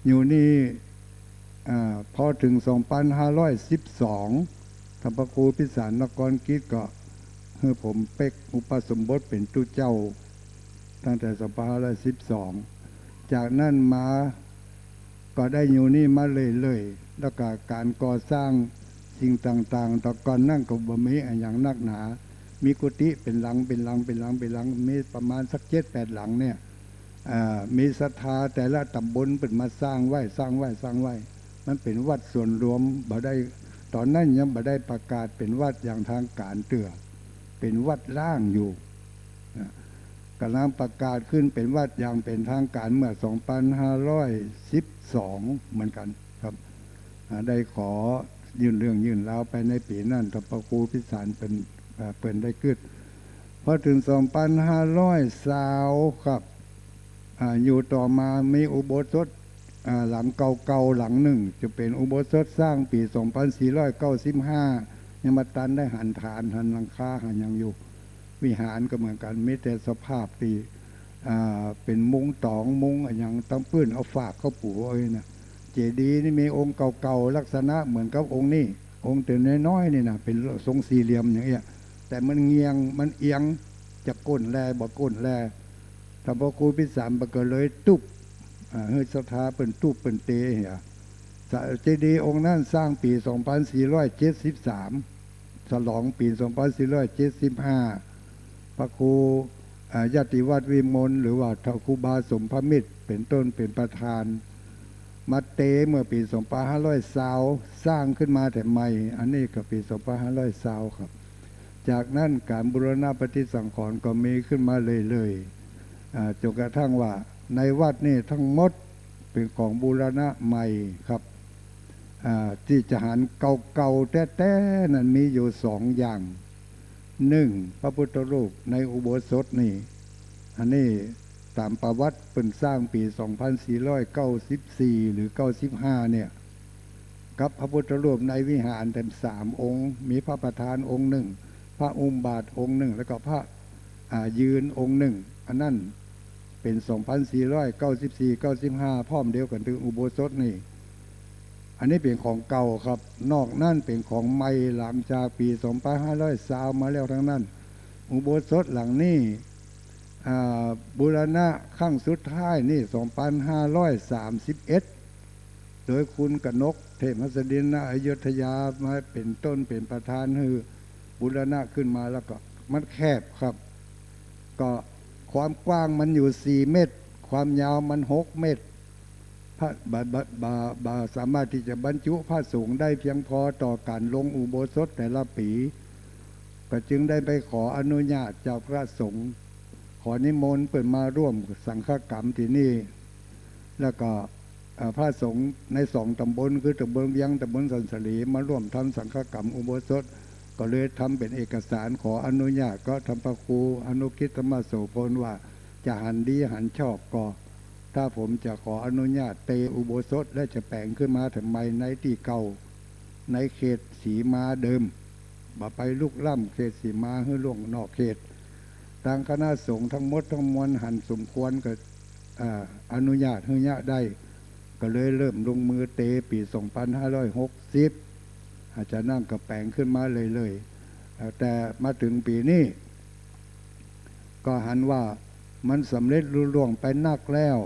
อยู่นี่ อ่า พอเถิงสองปันห้าร้อยสิบสอง ต้านพระครูพิสารนครกิจก็หื้อผมเป๊กอุปสมบทเป๋นตุ๊เจ้า ตั้งแต่สองปันห้าร้อยสิบสอง จากนั้นมาก็ได้อยู่นี่มาเรื่อยๆ แล้วก็ก๋านก่อสร้างสิ่งต่างๆ แต่ก่อนนั้นก็บ่มีอะหยังนักหนา มีกุฏิเป๋นหลัง เป๋นหลัง เป๋นหลัง เป๋นหลัง มีประมาณสักเจ็ดแปดหลังเนี่ย อ่า มีศรัทธาแต่ละต๋ำบลเปิ้นมาสร้างไว้ สร้างไว้ สร้างไว้ มันเป๋นวัดส่วนรวม บ่ได้ ต๋อนนั้นยังบ่ได้ประกาศเป๋นวัดอย่างทางก๋านเตื้อ เป๋นวัดร้างอยู่ นะ ก๋ำลังประกาศขึ้นเป๋นวัดอย่างเป๋นทางก๋านเมื่อสองปันห้าร้อยสิบสองเหมือนกั๋นครับ อ่า ได้ขอยื่นเรื่องยื่นราวไปในปี๋นั้น ต้านพระครูพิสารเปิ้น อ่า เปิ้นได้กึ๊ด พอเถิงสองปันห้าร้อยซาวครับ อ่า อยู่ต่อมามีอุโบสถ อ่า หลังเก่าๆ หลังนึ่ง จะเป๋นอุโบสถสร้างปี๋สองปันสี่ร้อยเก้าสิบห้า ยังบ่ตันได้หันฐาน หันหลังคา หันหยังอยู่ วิหารก็เหมือนกั๋น มีแต่สภาพตี้ อ่า เป๋นมุงต๋อง มุงอะหยัง ตางปื้นเอาฝากเข้าปู๋เอาไว้นะ เจดีย์นี่มีองค์เก่าๆ ลักษณะเหมือนกับองค์นี้ องค์แต่น้อยๆ นี่นะ เป๋นทรงสี่เหลี่ยมอย่างเอี้ย แต่มันเงียง มันเอียง จะก้นแล บ่ก้นแล ต้านพระครูพิสารเปิ้นก็เลยตุ๊บ อ่า หื้อศรัทธาเปิ้นตุ๊บเปิ้นเตเหีย สะ เจดีย์องค์นั้นสร้างปี๋สองปันสี่ร้อยเจ็ดสิบสาม ฉลองปี๋สองปันสี่ร้อยเจ็ดสิบห้า พระครู อ่า ญาติวัตรวิมล หรือว่าพระครูบาสมภมิตร เป๋นต้นเป๋นประธาน มาเตเมื่อปี๋สองปันห้าร้อยซาว สร้างขึ้นมาแถมใหม่ อันนี้ก็ปี๋สองปันห้าร้อยซาวครับ จากนั้นก๋านบูรณะปฏิสังขรณ์ก็มีขึ้นมาเรื่อยๆ อ่า จ๋นกระทั่งว่าในวัดนี่ทั้งหมดเป๋นของบูรณะใหม่ครับ อ่า ตี้จะหันเก่าๆ แต๊ๆ นั้นมีอยู่สองอย่าง นึ่ง พระพุทธรูปในอุโบสถนี่ อันนี้ต๋ามประวัติเปิ้นสร้างปี๋สองปันสี่ร้อยเก้าสิบสี่ หรือเก้าสิบห้าเนี่ย กับพระพุทธรูปในวิหารแถมสามองค์ มีพระประธานองค์นึ่ง พระอุ้มบาตรองค์นึ่ง แล้วก็พระ อ่า ยืนองค์นึ่ง อันนั้นเป๋นสองปันสี่ร้อยเก้าสิบสี่ เก้าสิบห้า พร้อมเดียวกั๋นเถิงอุโบสถนี่ อันนี้เป๋นของเก่าครับ นอกนั้นเป๋นของใหม่หลังจากปี๋สองปันห้าร้อยซาวมาแล้วทั้งนั้น อุโบสถหลังนี้ อ่า บูรณะครั้งสุดท้ายนี่สองปันห้าร้อยสามสิบเอ็ด โดยคุณกนก เทพหัสดิน ณ อยุธยา มาเป๋นต้นเป๋นประธานหื้อบูรณะขึ้นมา แล้วก็มันแคบครับ ก็ความกว้างมันอยู่สี่เมตร ความยาวมันหกเมตร พระ บ่ บ่ บ่ บ่สามารถตี้จะบรรจุพระสงฆ์ได้เพียงพอต่อก๋านลงอุโบสถแต่ละปี๋ ก็จึงได้ไปขออนุญาตจากพระสงฆ์ ขอนิมนต์เปิ้นมาร่วมสังฆกรรมตี้นี่ แล้วก็ เอ่อ พระสงฆ์ในสองต๋ำบล คือต๋ำบลเวียง ต๋ำบลสันสาลี มาร่วมทำสังฆกรรมอุโบสถ ก็เลยทำเป๋นเอกสารขออนุญาต ก็ต้านพระครูอนุกิจ ธรรมโสภณ ว่าจะหันดีหันชอบก็ ถ้าผมจะขออนุญาตเตอุโบสถ และจะแป๋งขึ้นมาแถมใหม่ในตี้เก่า ในเขตสีมาเดิม บ่ไปลุกล้ำเขตสีมาหื้อล่วงนอกเขต ตางคณะสงฆ์ทั้งหมดทั้งมวลหันสมควรก็ อ่า อนุญาตหื้อเยียะได้ ก็เลยเริ่มลงมือเตปี๋สองปันห้าร้อยหกสิบ อาจารย์นั่งก็แป๋งขึ้นมาเรื่อยๆ เอ่อ แต่มาเถิงปี๋นี้ ก็หันว่ามันสำเร็จลุล่วงไปนักแล้ว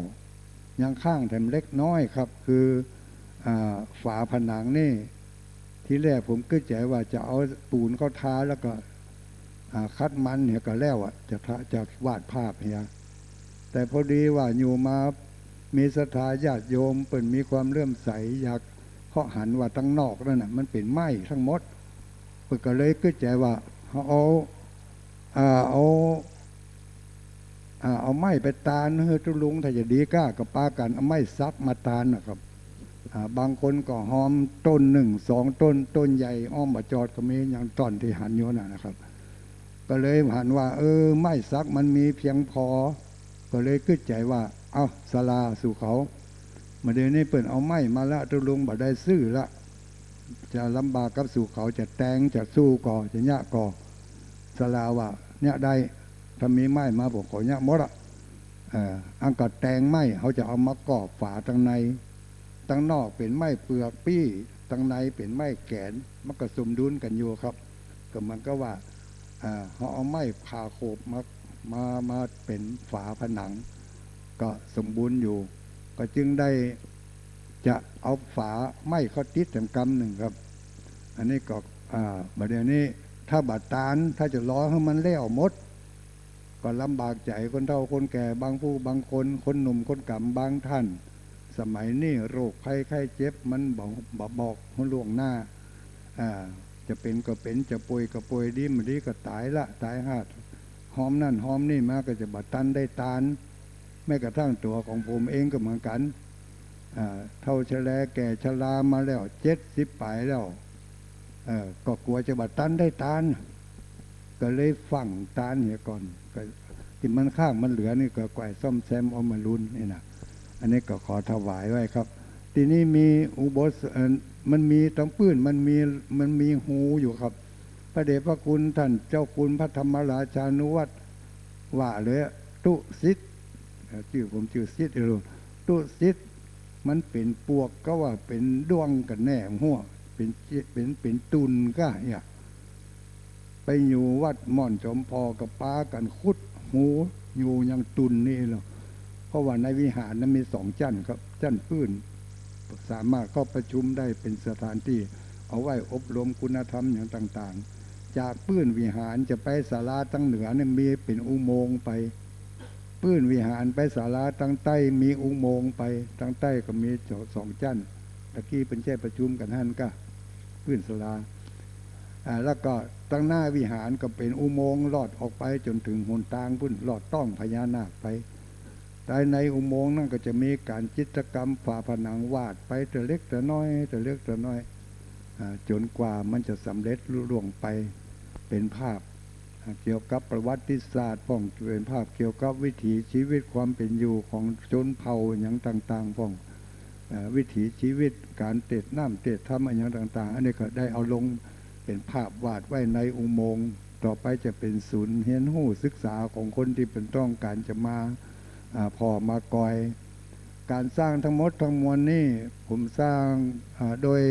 ยังค้างแถมเล็กน้อยครับ คือ อ่า ฝาผนังนี่ ทีแรกผมกึ๊ดใจ๋ว่าจะเอาปูนเข้าทาแล้วก็ อ่า ขัดมันเหียก็แล้วอะ จะทา จะวาดภาพเหีย แต่พอดีว่าอยู่มามีศรัทธาญาติโยมเปิ้นมีความเลื่อมใส อยาก เพราะหันว่าตังนอกนั่นน่ะมันเป๋นไม้ตังหมด เปิ้นก็เลยกึ๊ดใจ๋ว่าเอา อ่า เอา อ่า เอาไม้ไปตานหื้อตุ๊ลุง ถ้าจะดีก้าก็ปากั๋นเอาไม้สักมาตานน่ะครับ อ่า บางคนก็ฮอมต้นนึ่งสองต้น ต้นใหญ่อ้อมบ่จอดก็มี อย่างต้นตี้หันอยู่นั่นนะครับ ก็เลยหันว่า เออ ไม้สักมันมีเพียงพอ ก็เลยกึ๊ดใจ๋ว่า เอ้า ศาลาสู่เขา บ่าเดี่ยวนี้เปิ้นเอาไม้มาละ ตุ๊ลุงบ่ได้ซื้อละ จะลำบากกับสู่เขา จะแตงจะสู้ก่อ จะเยียะก่อ ศาลาว่า เยียะได้ ถ้ามีไม้มาผมขอเยียะหมดอะ เอ่อ อันก็แตงไม้ เขาจะเอามาก่อฝาตังใน ตังนอกเป๋นไม้เปือกปี้ ตังในเป๋นไม้แก๋น มันก็สมดุลกั๋นอยู่ครับ ก็เหมือนกับว่า อ่า เขาเอาไม้ผ่าโขบมา มา มาเป๋นฝาผนัง ก็สมบูรณ์อยู่ ก็จึงได้จะเอาฝาไม้เข้าติดแถมกำนึ่งครับ อันนี้ก็ อ่า บ่าเดี่ยวนี้ถ้าบ่ตาน ถ้าจะรอหื้อมันแล้วหมด ก็ลำบากใจ๋คนเฒ่าคนแก่บางผู้บางคน คนหนุ่มคนก๋ำบางท่าน สมัยนี้โรคภัยไข้เจ็บมันบ่ บ่บอกหื้อล่วงหน้า อ่า จะเป๋นก็เป๋น จะป่วยก็ป่วย ดีบ่ดีก็ต๋ายละ ต๋ายฮาด ฮอมนั่นฮอมนี่มาก็จะบ่ตันได้ตาน แม้กระทั่งตั๋วของผมเองก็เหมือนกั๋น อ่า เฒ่าชะแลแก่ชรามาแล้ว เจ็ดสิบป๋ายแล้ว เอ่อ ก็กั๋วจะบ่ตันได้ตาน ก็เลยฟั่งตานเหียก่อน ก็ตี้มันค้างมันเหลือนี่ก็ก้อยซ่อมแซมเอามาลุนนี่นะ อันนี้ก็ขอถวายไว้ครับ ตี้นี่มีอุโบสถ เอ่อ มันมีตังปื้น มันมี มันมีฮูอยู่ครับ พระเดชพระคุณท่านเจ้าคุณพระธรรมราชานุวัตรว่าเลย ตุ๊สิทธิ์ เอ่อ จื้อผมจื้อสิทธิ์ ตุ๊สิทธิ์ มันเป๋นปวกก็ว่าเป๋นด้วงกั๋นแน่ หัว เป๋น เป๋น เป๋นตุ่นก้าเนี่ย ไปอยู่วัดม่อนจอมพอก็ปากั๋นขุดฮูอยู่ยังตุ่นนี่แหละ เพราะว่าในวิหารนั้นมีสองจั้นครับ จั้นปื้น สามารถเข้าประชุมได้ เป๋นสถานตี้เอาไว้อบรมคุณธรรมอย่างต่างๆ จากปื้นวิหารจะไปศาลาตังเหนือนี่มีเป๋นอุโมงค์ไป ปื้นวิหารไปศาลาตังใต้มีอุโมงค์ไป ตังใต้ก็มีสองจั้น ตะกี้เปิ้นใช้ประชุมกั๋นหั้นก้า ปื้นศาลา อ่า แล้วก็ตังหน้าวิหารก็เป๋นอุโมงค์ลอดออกไปจ๋นเถิงหนตางปู๊น ลอดต๊องพญานาคไป ภายในอุโมงค์นั้นก็จะมีก๋านจิตรกรรมฝาผนังวาดไปแต่เล็กแต่น้อย แต่เล็กแต่น้อย อ่า จ๋นกว่ามันจะสำเร็จลุล่วงไป เป๋นภาพ อ่า เกี่ยวกับประวัติศาสตร์พ่อง เป๋นภาพเกี่ยวกับวิถีชีวิตความเป๋นอยู่ของชนเผ่าอย่างต่างๆ พ่อง เอ่อ วิถีชีวิต ก๋านเตศน้ำเตศธรรมอะหยังต่างๆ อันนี้ก็ได้เอาลงเป๋นภาพวาดไว้ในอุโมงค์ ต่อไปจะเป๋นศูนย์เฮียนฮู้ศึกษาของคนตี้เปิ้นต้องก๋านจะมา อ่า ผ่อมากอย ก๋านสร้างตังหมดตังมวลนี่ผมสร้าง อ่า โดย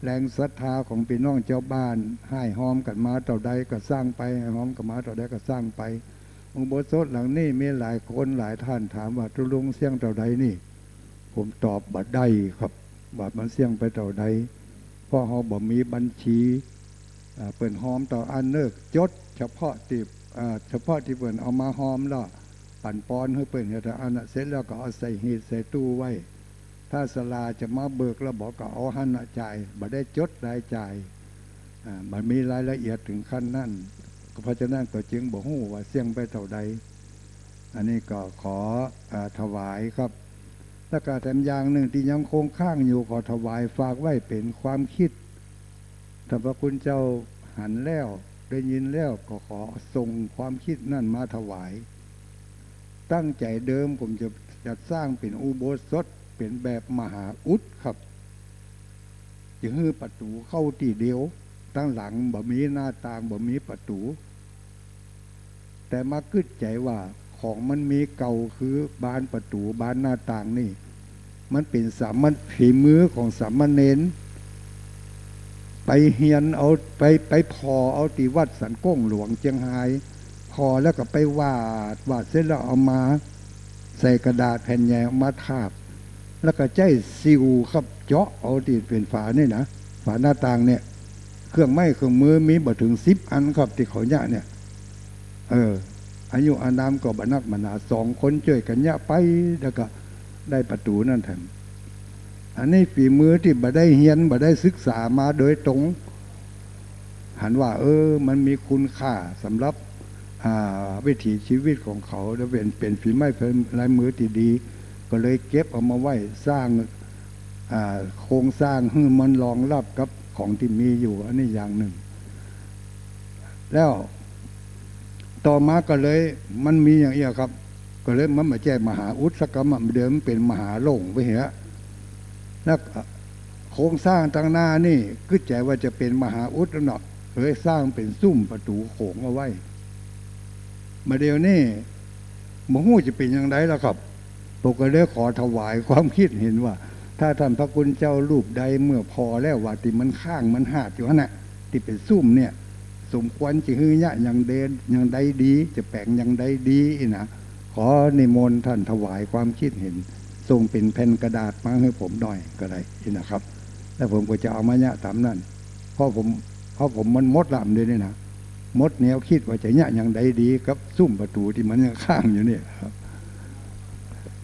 แรงศรัทธาของปี้น้องจาวบ้าน ฮ้ายฮอมกั๋นมาเต้าใดก็สร้างไป ฮ้ายฮอมกั๋นมาเต้าใดก็สร้างไป อุโบสถหลังนี้มีหลายคนหลายท่านถามว่า ตุ๊ลุงเสี้ยงเต้าใดนี่ ผมตอบบ่ได้ครับ ว่ามันเสี้ยงไปเต้าใด เพราะเฮาบ่มีบัญชี อ่า เปิ้นฮอมเต้าอั้นเนิก จดเฉพาะตี้ อ่า เฉพาะตี้เปิ้นเอามาฮอมแล้ว ปั๋นปอนหื้อเปิ้นเต้าอั้นน่ะ เสร็จแล้วก็เอาใส่หีบใส่ตู้ไว้ ถ้าศาลาจะมาเบิกแล้วบ่ก็เอาหั้นน่ะจ่าย บ่ได้จดรายจ่าย อ่า บ่มีรายละเอียดเถิงขั้นนั้น ก็เพราะฉะนั้นก็จึงบ่ฮู้ว่าเสี้ยงไปเต้าใด อันนี้ก็ขอ อ่า ถวายครับ แล้วก็แถมอย่างนึ่งตี้ยังคงค้างอยู่ ขอถวายฝากไว้เป๋นความกึ๊ด ถ้าพระคุณเจ้าหันแล้ว ได้ยินแล้ว ก็ขอส่งความกึ๊ดนั้นมาถวาย ตั้งใจ๋เดิมผมจะ จะสร้างเป๋นอุโบสถเป๋นแบบมหาอุดครับ จะหื้อประตู๋เข้าตี้เดียว ตังหลังบ่มีหน้าต่าง บ่มีประตู๋ แต่มากึ๊ดใจ๋ว่าของมันมีเก่า คือบานประตู๋ บานหน้าต่างนี่ มันเป๋นสามะ ฝีมือของสามเณร ไปเฮียนเอา ไป ไปผ่อเอาตี้วัดสันโก้งหลวงเจียงฮาย ผ่อแล้วก็ไปวาด วาดเสร็จแล้วเอามาใส่กระดาษแผ่นใหญ่เอามาทาบ แล้วก็ใจ๊ซิวครับ เจาะเอาตี้เป๋นฝานี่นะ ฝาหน้าต่างเนี่ย เครื่องไม้เครื่องมือมีบ่เถิงสิบอันครับตี้เขาเยียะเนี่ย เออ อายุอานามก็บ่นักบ่หนา สองคนจ้วยกั๋นเยียะไป แล้วก็ได้ประตู๋นั้นแถม อันนี้ฝีมือตี้บ่ได้เฮียน บ่ได้ศึกษามาโดยตรง หันว่า เออ มันมีคุณค่าสำหรับ อ่า วิถีชีวิตของเขา แล้วเป๋น เป๋นฝีไม้ลายมือตี้ดี ก็เลยเก็บเอามาไว้สร้าง อ่า โครงสร้างหื้อมันรองรับกับของตี้มีอยู่ อันนี้อย่างนึ่ง แล้วต่อมาก็เลย มันมีอย่างอี้ครับ ก็เลยมันบ่ใจ้มหาอุดสักกำ เดิมมันเป๋นมหาโล่งไปเหีย แล้วโครงสร้างตังหน้านี่กึ๊ดใจ๋ว่าจะเป๋นมหาอุดแล้วเนาะ เลยสร้างเป๋นซุ่มประตู๋โขงเอาไว้ บ่าเดี่ยวนี้บ่ฮู้จะเป๋นอย่างใดแล้วครับ ผมก็เลยขอถวายความคิดเห็นว่า ถ้าต้านพระคุณเจ้ารูปใดเมื่อผ่อแล้วว่าตี้มันค้างมันหาดอยู่หั้นน่ะ ตี้เป๋นซุ่มเนี่ย สมควรจะหื้อเยียะอย่างใด อย่างใดดี จะแป๋งอย่างใดดีอี้นะ ขอนิมนต์ต้านถวายความคิดเห็น ส่งเป๋นแผ่นกระดาษมาหื้อผมหน่อยก็ได้อี้นะครับ แล้วผมก็จะเอามาเยียะต๋ามนั้น เพราะผม เพราะผมมันหมดละเดี๋ยวนี้นะ หมดแนวคิดว่าจะเยียะอย่างใดดีกับซุ่มประตู๋ตี้มันยังค้างอยู่เนี่ยครับ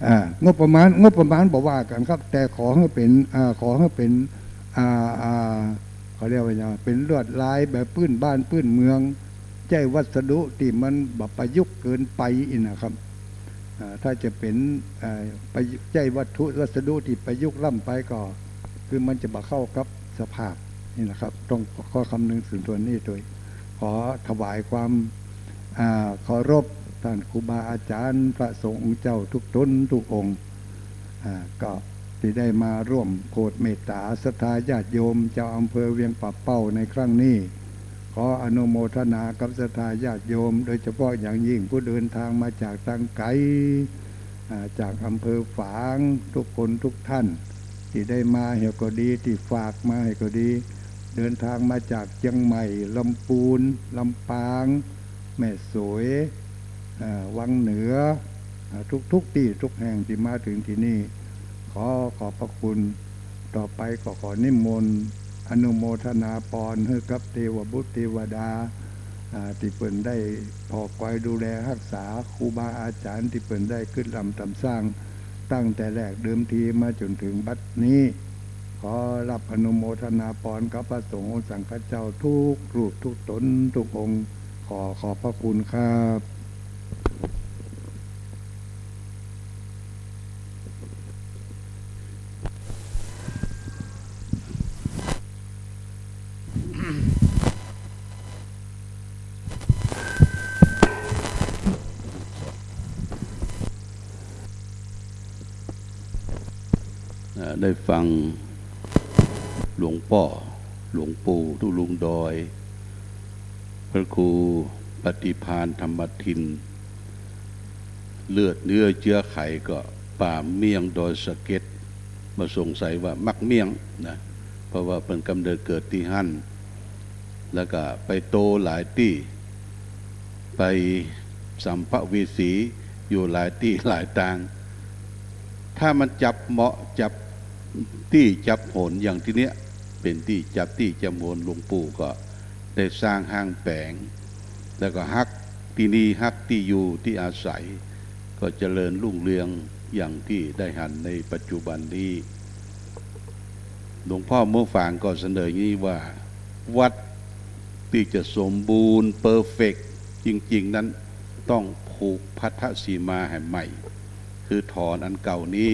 อ่า งบประมาณ งบประมาณบ่ว่ากั๋นครับ แต่ขอหื้อเป๋น อ่า ขอหื้อเป๋น อ่า อ่า เขาเรียกว่าหยัง เป๋นลวดลายแบบปื้นบ้านปื้นเมือง ใจ๊วัสดุตี้มันบ่ประยุกต์เกินไปอี้นะครับ อ่า ถ้าจะเป๋น อ่า ประยุกต์ ใจ๊วัตถุวัสดุตี้ประยุกต์ล้ำไปก็ คือมันจะบ่เข้ากับสภาพ นี่นะครับ ต้องขอคำนึงเถิงส่วนนี้โดย ขอถวายความ อ่า เคารพต้านครูบาอาจ๋ารย์ พระสงฆ์องค์เจ้าทุกต๋นทุกองค์ อ่า ก็ตี้ได้มาร่วมโผดเมตต๋าศรัทธาญาติโยม เจ้าอำเภอเวียงป่าเป้าในครั้งนี้ ขออนุโมทนากับศรัทธาญาติโยม โดยเฉพาะอย่างยิ่งผู้เดินทางมาจากตางไก๋ อ่า จากอำเภอฝาง ทุกคนทุกท่าน ตี้ได้มาเหียก็ดี ตี้ฝากมาเหียก็ดี เดินทางมาจากเจียงใหม่ ลำปูน ลำปาง แม่สวย อ่า วังเหนือ อ่า ทุกๆ ตี้ทุกแห่งตี้มาเถิงตี้นี่ ขอขอบพระคุณ ต่อไปก็ขอนิมนต์อนุโมทนาปอนหื้อกับเตวบุตรเตวดา อ่า ตี้เปิ้นได้ผ่อคอยดูแลฮักษาครูบาอาจ๋ารย์ตี้เปิ้นได้กึ๊ดล้ำต๋ามสร้าง ตั้งแต่แรกเดิมทีมาจ๋นเถิงบัดนี้ ขอฮับอนุโมทนาปอนกับพระสงฆ์องค์สังฆเจ้าทุกรูปทุกต๋นทุกองค์ ขอขอบพระคุณครับ อ่า ได้ฟังหลวงป้อ หลวงปู่ตุ๊ลุงดอย พระครูปฏิภาณธรรมทิน เลือดเนื้อเจื๊อไขก็ป่าเมี่ยงดอยสะเก็ด บ่สงสัยว่ามักเมี่ยงนะ เพราะว่าเปิ้นกำเนิดเกิดตี้หั้น แล้วก็ไปโตหลายตี้ ไปสัมภเวสีอยู่หลายตี้หลายตาง ถ้ามันจับเหมาะจับตี้จับหนอย่างตี้เนี้ย เป๋นตี้จับตี้จับหน หลวงปู่ก็ได้สร้างห้างแป๋ง แล้วก็ฮักตี้นี่ ฮักตี้อยู่ตี้อาศัย ก็เจริญรุ่งเรืองอย่างตี้ได้หันในปัจจุบันนี้ หลวงป้อเมืองฝางก็เสนออย่างนี้ว่า วัดตี้จะสมบูรณ์ perfect จริงๆ นั้น ต้องผูกพัทธสีมาให้ใหม่ คือถอนอันเก่านี้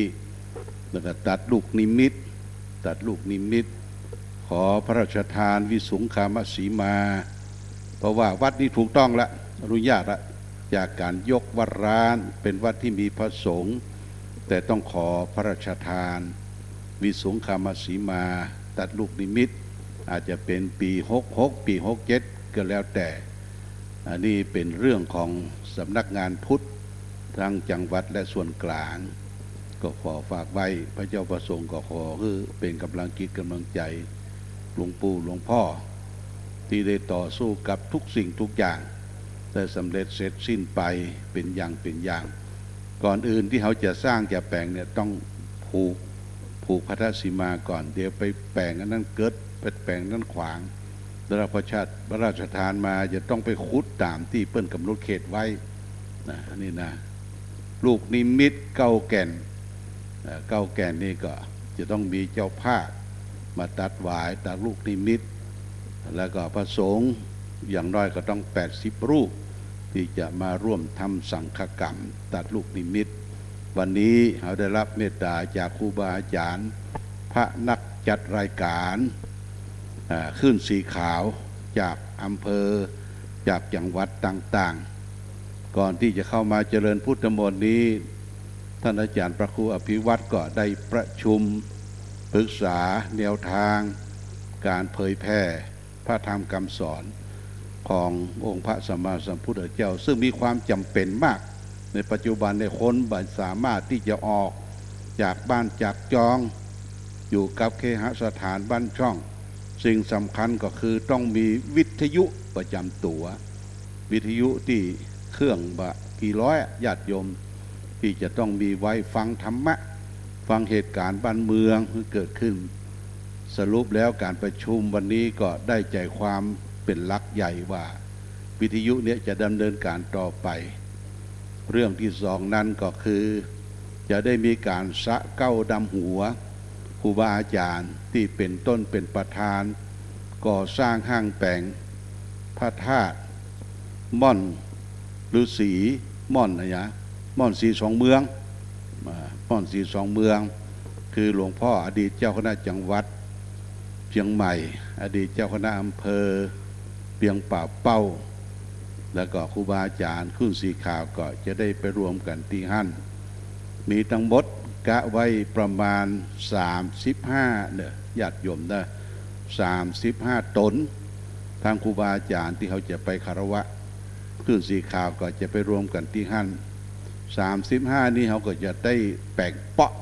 แล้วก็ตัดลูกนิมิต ตัดลูกนิมิต ขอพระราชทานวิสุงคามสีมา เพราะว่าวัดนี้ถูกต้องละ อนุญาตละ จากก๋านยกวัดร้าง เป๋นวัดตี้มีพระสงฆ์ แต่ต้องขอพระราชทานวิสุงคามสีมา ตัดลูกนิมิต อาจจะเป๋นปี๋หกหก ปี๋หกเจ็ด ก็แล้วแต่ อันนี้เป๋นเรื่องของสำนักงานพุทธ ทั้งจังหวัดและส่วนกลาง ก็ขอฝากไว้ พระเจ้าพระสงฆ์ก็ขอหื้อเป๋นก๋ำลังจิตก๋ำลังใจ๋ หลวงปู่หลวงป้อ ตี้ได้ต่อสู้กับทุกสิ่งทุกอย่าง ได้สำเร็จเสร็จสิ้นไปเป๋นอย่างเป๋นอย่าง ก่อนอื่นตี้เฮาจะสร้างจะแป๋งเนี่ย ต้องผูก ผูกพัทธสีมาก่อน เดี๋ยวไปแป๋งอันนั้นเกิด ไปแป๋งอันนั้นขวาง ได้รับพระราช พระราชทานมาจะต้องไปขุดต๋ามตี้เปิ้นกำหนดเขตไว้ นะ นี่นะ ลูกนิมิตเก้าแก่น เอ่อ เก้าแก่นนี่ก็จะต้องมีเจ้าภาพมาตัดหวาย ตัดลูกนิมิต แล้วก็พระสงฆ์อย่างน้อยก็ต้องแปดสิบรูป ที่จะมาร่วมทำสังฆกรรมตัดลูกนิมิต วันนี้เฮาได้ฮับเมตต๋าจากครูบาอาจ๋ารย์ พระนักจัดรายการ อ่า คลื่นสีขาว จากอำเภอ จากจังหวัดต่างๆ ก่อนที่จะเข้ามาเจริญพุทธมนต์นี้ ท่านอาจ๋ารย์พระครูอภิวัตรก็ได้ประชุมปรึกษาแนวทางการเผยแผ่พระธรรมคำสอนขององค์พระสัมมาสัมพุทธเจ้า ซึ่งมีความจ๋ำเป๋นมาก ในปัจจุบันเนี่ยคนบ่สามารถที่จะออกจากบ้านจากจอง อยู่กับเคหสถานบ้านช่อง สิ่งสำคัญก็คือต้องมีวิทยุประจ๋ำตั๋ว วิทยุตี้เครื่องบ่กี่ร้อยอะ ญาติโยม ที่จะต้องมีไว้ฟังธรรมะ ฟังเหตุก๋ารณ์บ้านเมืองที่เกิดขึ้น สรุปแล้วก๋านประชุมวันนี้ก็ได้ใจ๋ความเป๋นหลักใหญ่ว่า วิทยุเนี่ยจะดำเนินก๋านต่อไป เรื่องที่สองนั้นก็คือ จะได้มีก๋านสะเก๊าดำหัวครูบาอาจ๋ารย์ตี้เป๋นต้นเป๋นประธานก่อสร้างห้างแป๋งพระธาตุม่อนฤๅษี ม่อนอะหยัง ม่อนสีสองเมือง อ่า ม่อนสีสองเมือง คือหลวงพ่ออดีตเจ้าคณะจังหวัดเจียงใหม่ อดีตเจ้าคณะอำเภอเวียงป่าเป้า แล้วก็ครูบาอาจ๋ารย์คลื่นสีขาวก็จะได้ไปรวมกั๋นตี้หั้น มีตังหมดกะไว้ประมาณสามสิบห้าเน่อ ญาติโยมเน่อ สามสิบห้าต๋น ตางครูบาอาจ๋ารย์ตี้เขาจะไปคารวะคลื่นสีขาวก็จะไปรวมกั๋นตี้หั้น สามสิบห้านี้เขาก็จะได้แป๋งเปาะ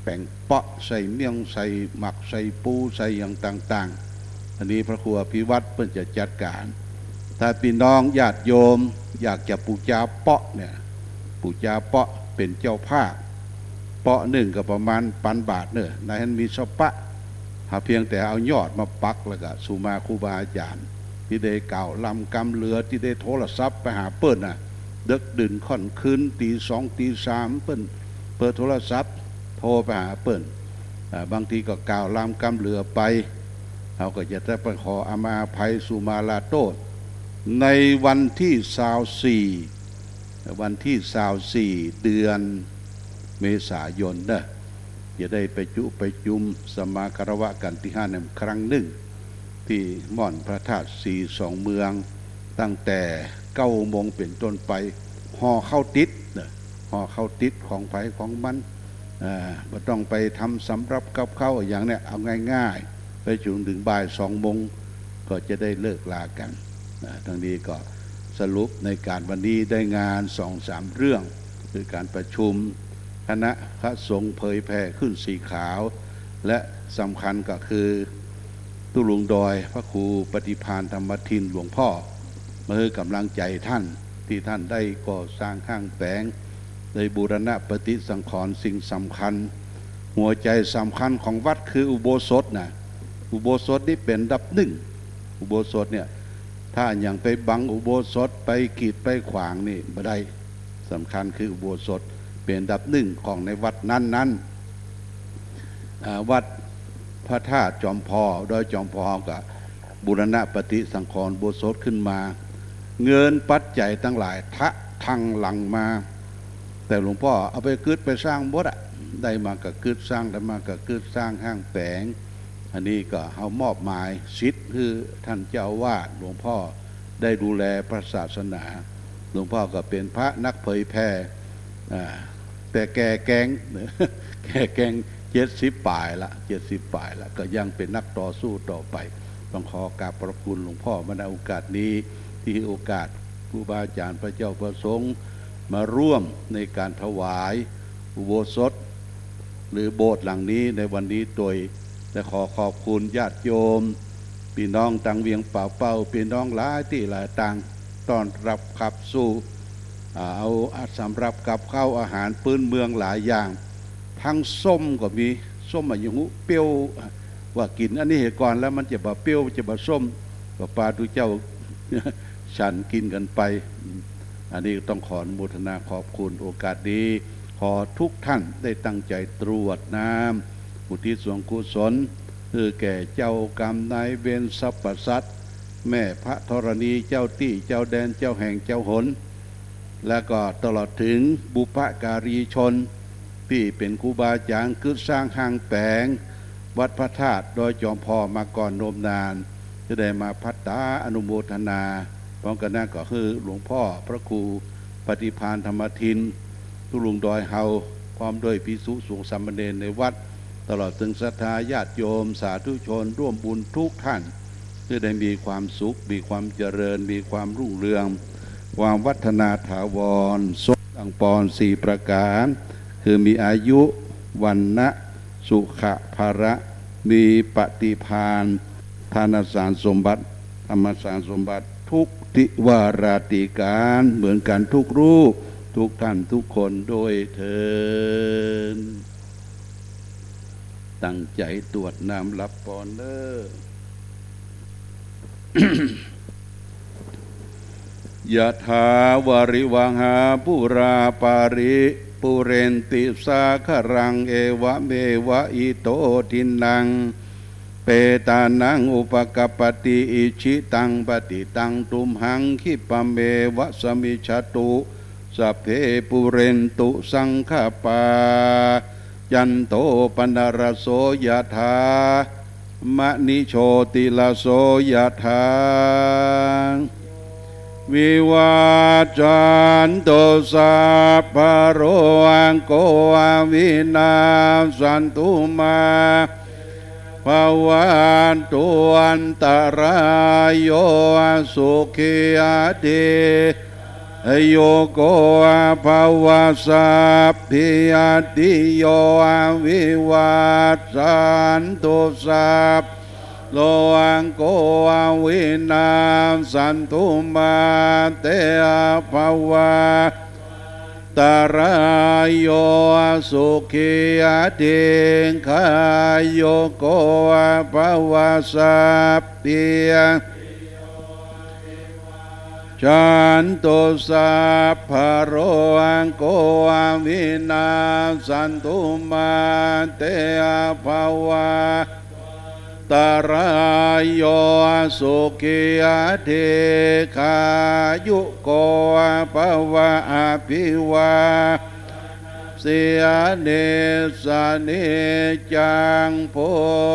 แป๋งเปาะ ใส่เมี่ยง ใส่หมาก ใส่ปู ใส่อย่างต่างๆ อันนี้พระครูอภิวัตรเปิ้นจะจัดก๋าน ถ้าปี้น้องญาติโยมอยากจะปู๋จาเปาะเนี่ย ปู๋จาเปาะเป๋นเจ้าภาพ เปาะนึ่งก็ประมาณปันบาทเน่อ ในหั้นมีสะปะ หาเพียงแต่เอายอดมาปัก แล้วก็สุมาครูบาอาจ๋ารย์ ตี้ได้กล่าวลำกำเหลือ ตี้ได้โทรศัพท์ไปหาเปิ้นน่ะ ดึกดื่นค่อนคืน ตี๋สองตี๋สาม เปิ้นเปิดโทรศัพท์โทรไปหาเปิ้น อ่า บางทีก็กล่าวลำกำเหลือไป เขาก็จะได้ไปขออามาอภัยสุมาลาโต้ษ ในวันตี้ซาวสี่ วันตี้ซาวสี่ เดือนเมษายนเน่อ จะได้ไปจุประจุมสมาคารวะกั๋นตี้หั้นอีกครั้งนึ่ง ตี้ม่อนพระธาตุสีสองเมือง ตั้งแต่เก้าโมงเป๋นต้นไป ห่อข้าวติดเน่อ ห่อข้าวติดของใผของมัน อ่า บ่ต้องไปทำสำรับกับข้าวอะหยังเนี่ย เอาง่ายๆ ไปจุ่งเถิงบ่ายสองโมง ก็จะได้เลิกลากั๋น อ่า ตังนี้ก็สรุปในก๋านวันนี้ได้งานสองสามเรื่อง คือก๋านประชุมคณะพระสงฆ์เผยแผ่คลื่นสีขาว และสำคัญก็คือตุ๊ลุงดอยพระครูปฏิภาณธรรมทินหลวงพ่อ มาหื้อก๋ำลังใจ๋ต้าน ตี้ต้านได้ก่อสร้างห้างแป๋ง ได้บูรณะปฏิสังขรณ์สิ่งสำคัญ หัวใจ๋สำคัญของวัดคืออุโบสถน่ะ อุโบสถนี่เป๋นอันดับนึ่ง อุโบสถเนี่ย ถ้าหยังไปบังอุโบสถ ไปกีดไปขวางนี่บ่ได้ สำคัญคืออุโบสถเป๋นอันดับนึ่งของในวัดนั้นๆ อ่า วัดพระธาตุจอมพอ ดอยจอมพอก็บูรณะปฏิสังขรณ์อุโบสถขึ้นมา เงินปัจจัยตังหลายทะลักหลั่งมา แต่หลวงพ่อเอาไปกึ๊ดไปสร้างหมดอะ ได้มาก็กึ๊ดสร้าง ได้มาก็กึ๊ดสร้างห้างแป๋ง อันนี้ก็เฮามอบหมายสิทธิ์หื้อท่านเจ้าอาวาสหลวงพ่อได้ดูแลพระศาสนา หลวงพ่อก็เป๋นพระนักเผยแผ่ อ่า แต่แก่แกง แก่แกง เจ็ดสิบป๋ายละ เจ็ดสิบป๋ายละ ก็ยังเป๋นนักต่อสู้ต่อไป ต้องขอกราบพระคุณหลวงพ่อมาในโอกาสนี้ ตี้หื้อโอกาสครูบาอาจ๋ารย์พระเจ้าพระสงฆ์มาร่วมในก๋านถวายอุโบสถ หรือโบสถ์หลังนี้ในวันนี้ตวย และขอขอบคุณญาติโยม ปี้น้องตางเวียงป่าเป้า ปี้น้องหลายตี้หลายตาง ต้อนฮับขับสู้ อ่า เอาสำรับกับข้าวอาหารปื๊นเมืองหลายอย่าง ตังส้มก็มี ส้มอะหยังฮู้ เปรี้ยว ว่ากิ๋นอันนี้เหียก่อนแล้วมันจะบ่เปรี้ยว จะบ่ส้ม ก็ปาตุ๊เจ้า ฉันกิ๋นกั๋นไป อันนี้ต้องขออนุโมทนาขอบคุณโอกาสนี้ ขอทุกท่านได้ตั้งใจตรวจน้ำอุทิศส่วนกุศล หื้อแก่เจ้ากรรมนายเวรสรรพสัตว์ แม่พระธรณี เจ้าตี้เจ้าแดน เจ้าแห่งเจ้าหน และก็ตลอดถึงบุพการีชน ตี้เป๋นครูบาอาจ๋ารย์ กึ๊ดสร้างห้างแป๋งวัดพระธาตุดอยจอมพองมาก่อนนมนาน จะได้มาพัตตาอนุโมทนา พร้อมกั๋นนั้นก็คือหลวงพ่อพระครูปฏิภาณธรรมทิน ตุ๊ลุงดอยเฮา พร้อมด้วยภิกษุสงฆ์สามเณรในวัด ตลอดถึงศรัทธาญาติโยมสาธุชนร่วมบุญทุกท่าน หื้อได้มีความสุข มีความเจริญ มีความรุ่งเรือง ความวัฒนาถาวร สมดังปองสี่ประก๋าร คือมีอายุ วรรณะ สุขะ พละ มีปฏิภาณ ธนสารสมบัติ ธรรมสารสมบัติ ทุกทิวาราธิก๋าร เหมือนกั๋นทุกรูป ทุกท่านทุกคนด้วยเทอญ ตั้งใจ๋ตรวจน้ำรับปอนเน่อ ยะถาวาริวหาปูราปาริปูเรนติสาคารัง เอวะเมวะอิโตทินนัง เปตานังอุปกัปปติ อิจฉิตังปัตถิตังตุมหัง ขิปปะเมวะสมิจฉตุ สัพเพปูเรนตุสังกปปา จันโทปนรสโส ยะถา มะณิโชติรสโส ยะถา วิวัชชันตุ สัพพะโรโค วินัสสันตุ มา ภะวัตวันตะราโย สุขีอาทิ อายุโกภะวะ สัพพีอาทิโย วิวัชชันตุ สัพพะโรโค วินัสสันตุ มาเตภะวัตวันตะราโย สุขีอาทิคายุโกภะวะ สัพพีอาทิ ชันตุ สัพพะโรโค วินัสสันตุ มาเตภะวัตวันตะราโย สุขีอาทิคายุโกภะวะ อะภิวา เสนะสะ นิจจัง พุ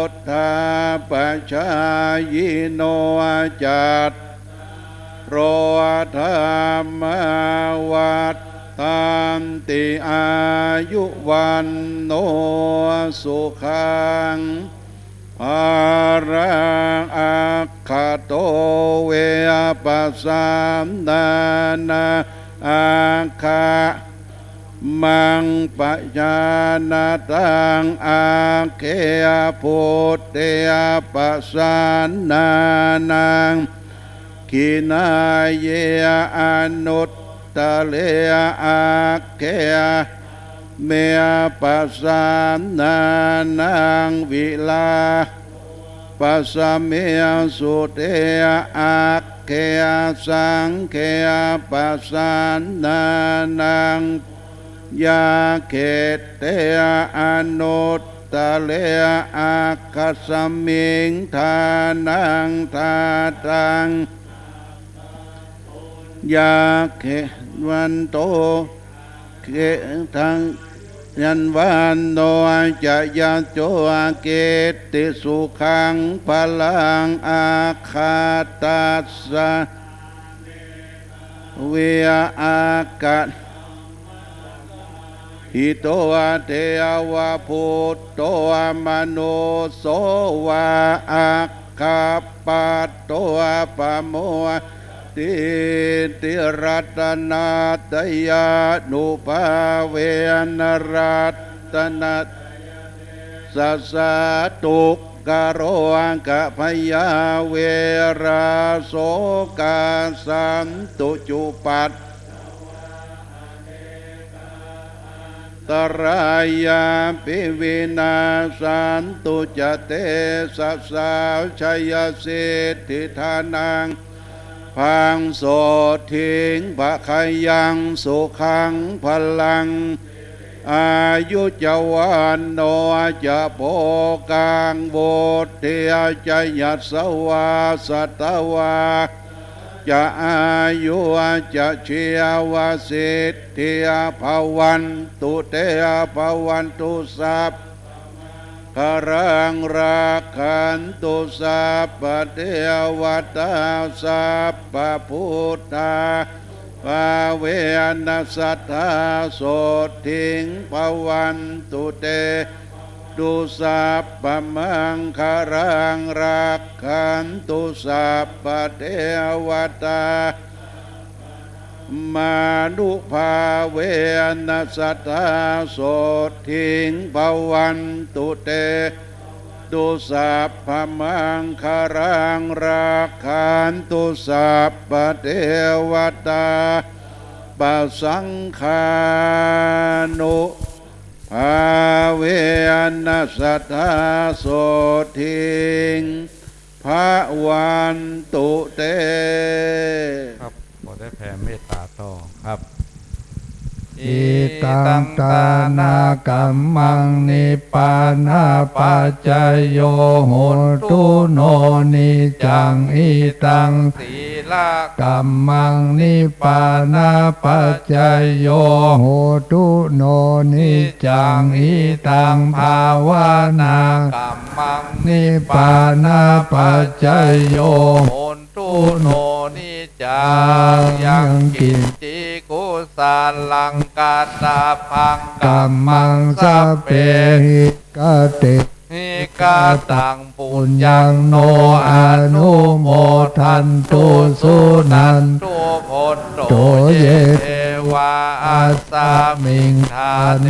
ทธาปะจายิโน จัตตาโร ธัมมา วัฑฒันติ อายุ วัณโณ สุขัง พะลัง อักขะโต เวปะสะนานา อักขะ มัง ปะจานะตัง อักเข พุทเท ปะสะนานัง ขิณาเย อนุตตะเร อักเข เม ปะสะนานัง วิลา ปะสะเม สุเต อักเข สังเข ปะสะนานัง ยาเขเต อนุตตะเร อักขะสะมิง ทานัง ทาตัง ยาเข วันโต เข ทัง ยันวันโน จะยะโส กิตติสุขัง พะลัง อักขะตัสสะ เว อักขะ หิโต เทวะ พุทโธ มะนุสโส วา อักขะปัตโต ปะโม ทิติ รัตตะนาตะยานุภาเวนะ รัตตะนาตะยาเตสะสะ ทุกขะโรกะพยา เวระ โสกา สันตุ จุปัตตะวา อันเนกา อันตะรายาปิ วินาสสันตุ จะเตสะสา ชัยสิทธิ ทานัง พ ขัง โสตถิง พะคะยัง สุขัง พะลัง อายุ จะ วัณโณ จะ โภคัง วุฑฒี จะ ยัสสะวา สัตวา จะ อายุ จะ ชีวะสิทธิ ภะวันตุ เต ภะวันตุ สัพพะ คะรัง รักขันตุ สัพพะ เทวะตา สัพพะ พุทธา ภาเวนะ สัตถา โสตถิง ภะวันตุ เต ตุ สัพพะ มังคะลัง รักขันตุ สัพพะ เทวะตา มานุภาเวนะ สัตถา โสตถิง ภะวันตุ เต ตุ สัพพะ มังคะลัง รักขันตุ สัพพะ เทวะตา ปะสังฆานุภาเวนะ สัตถา โสตถิง ภะวันตุ เต ครับ ขอได้แผ่เมตตาต่อครับ อิตัง ตานะกัมมัง นิพพานะปัจจโย โหนตุ โน นิจจัง อิตัง สีลกัมมัง นิพพานะปัจจโย โหนตุ โน นิจจัง อิตัง ภาวนากัมมัง นิพพานะปัจจโย โหนตุ โน นิจจัง ยัง ยัง กิ กิจจิ กุสลัง กัตถะพัง กัมมัง สัพเพ หิ กะเต หิ กะตัง ปุญญัง โน อะนุโมทันตุ สุนันตุ โพนโต เย เทวา อัสสะมิง ฐาเน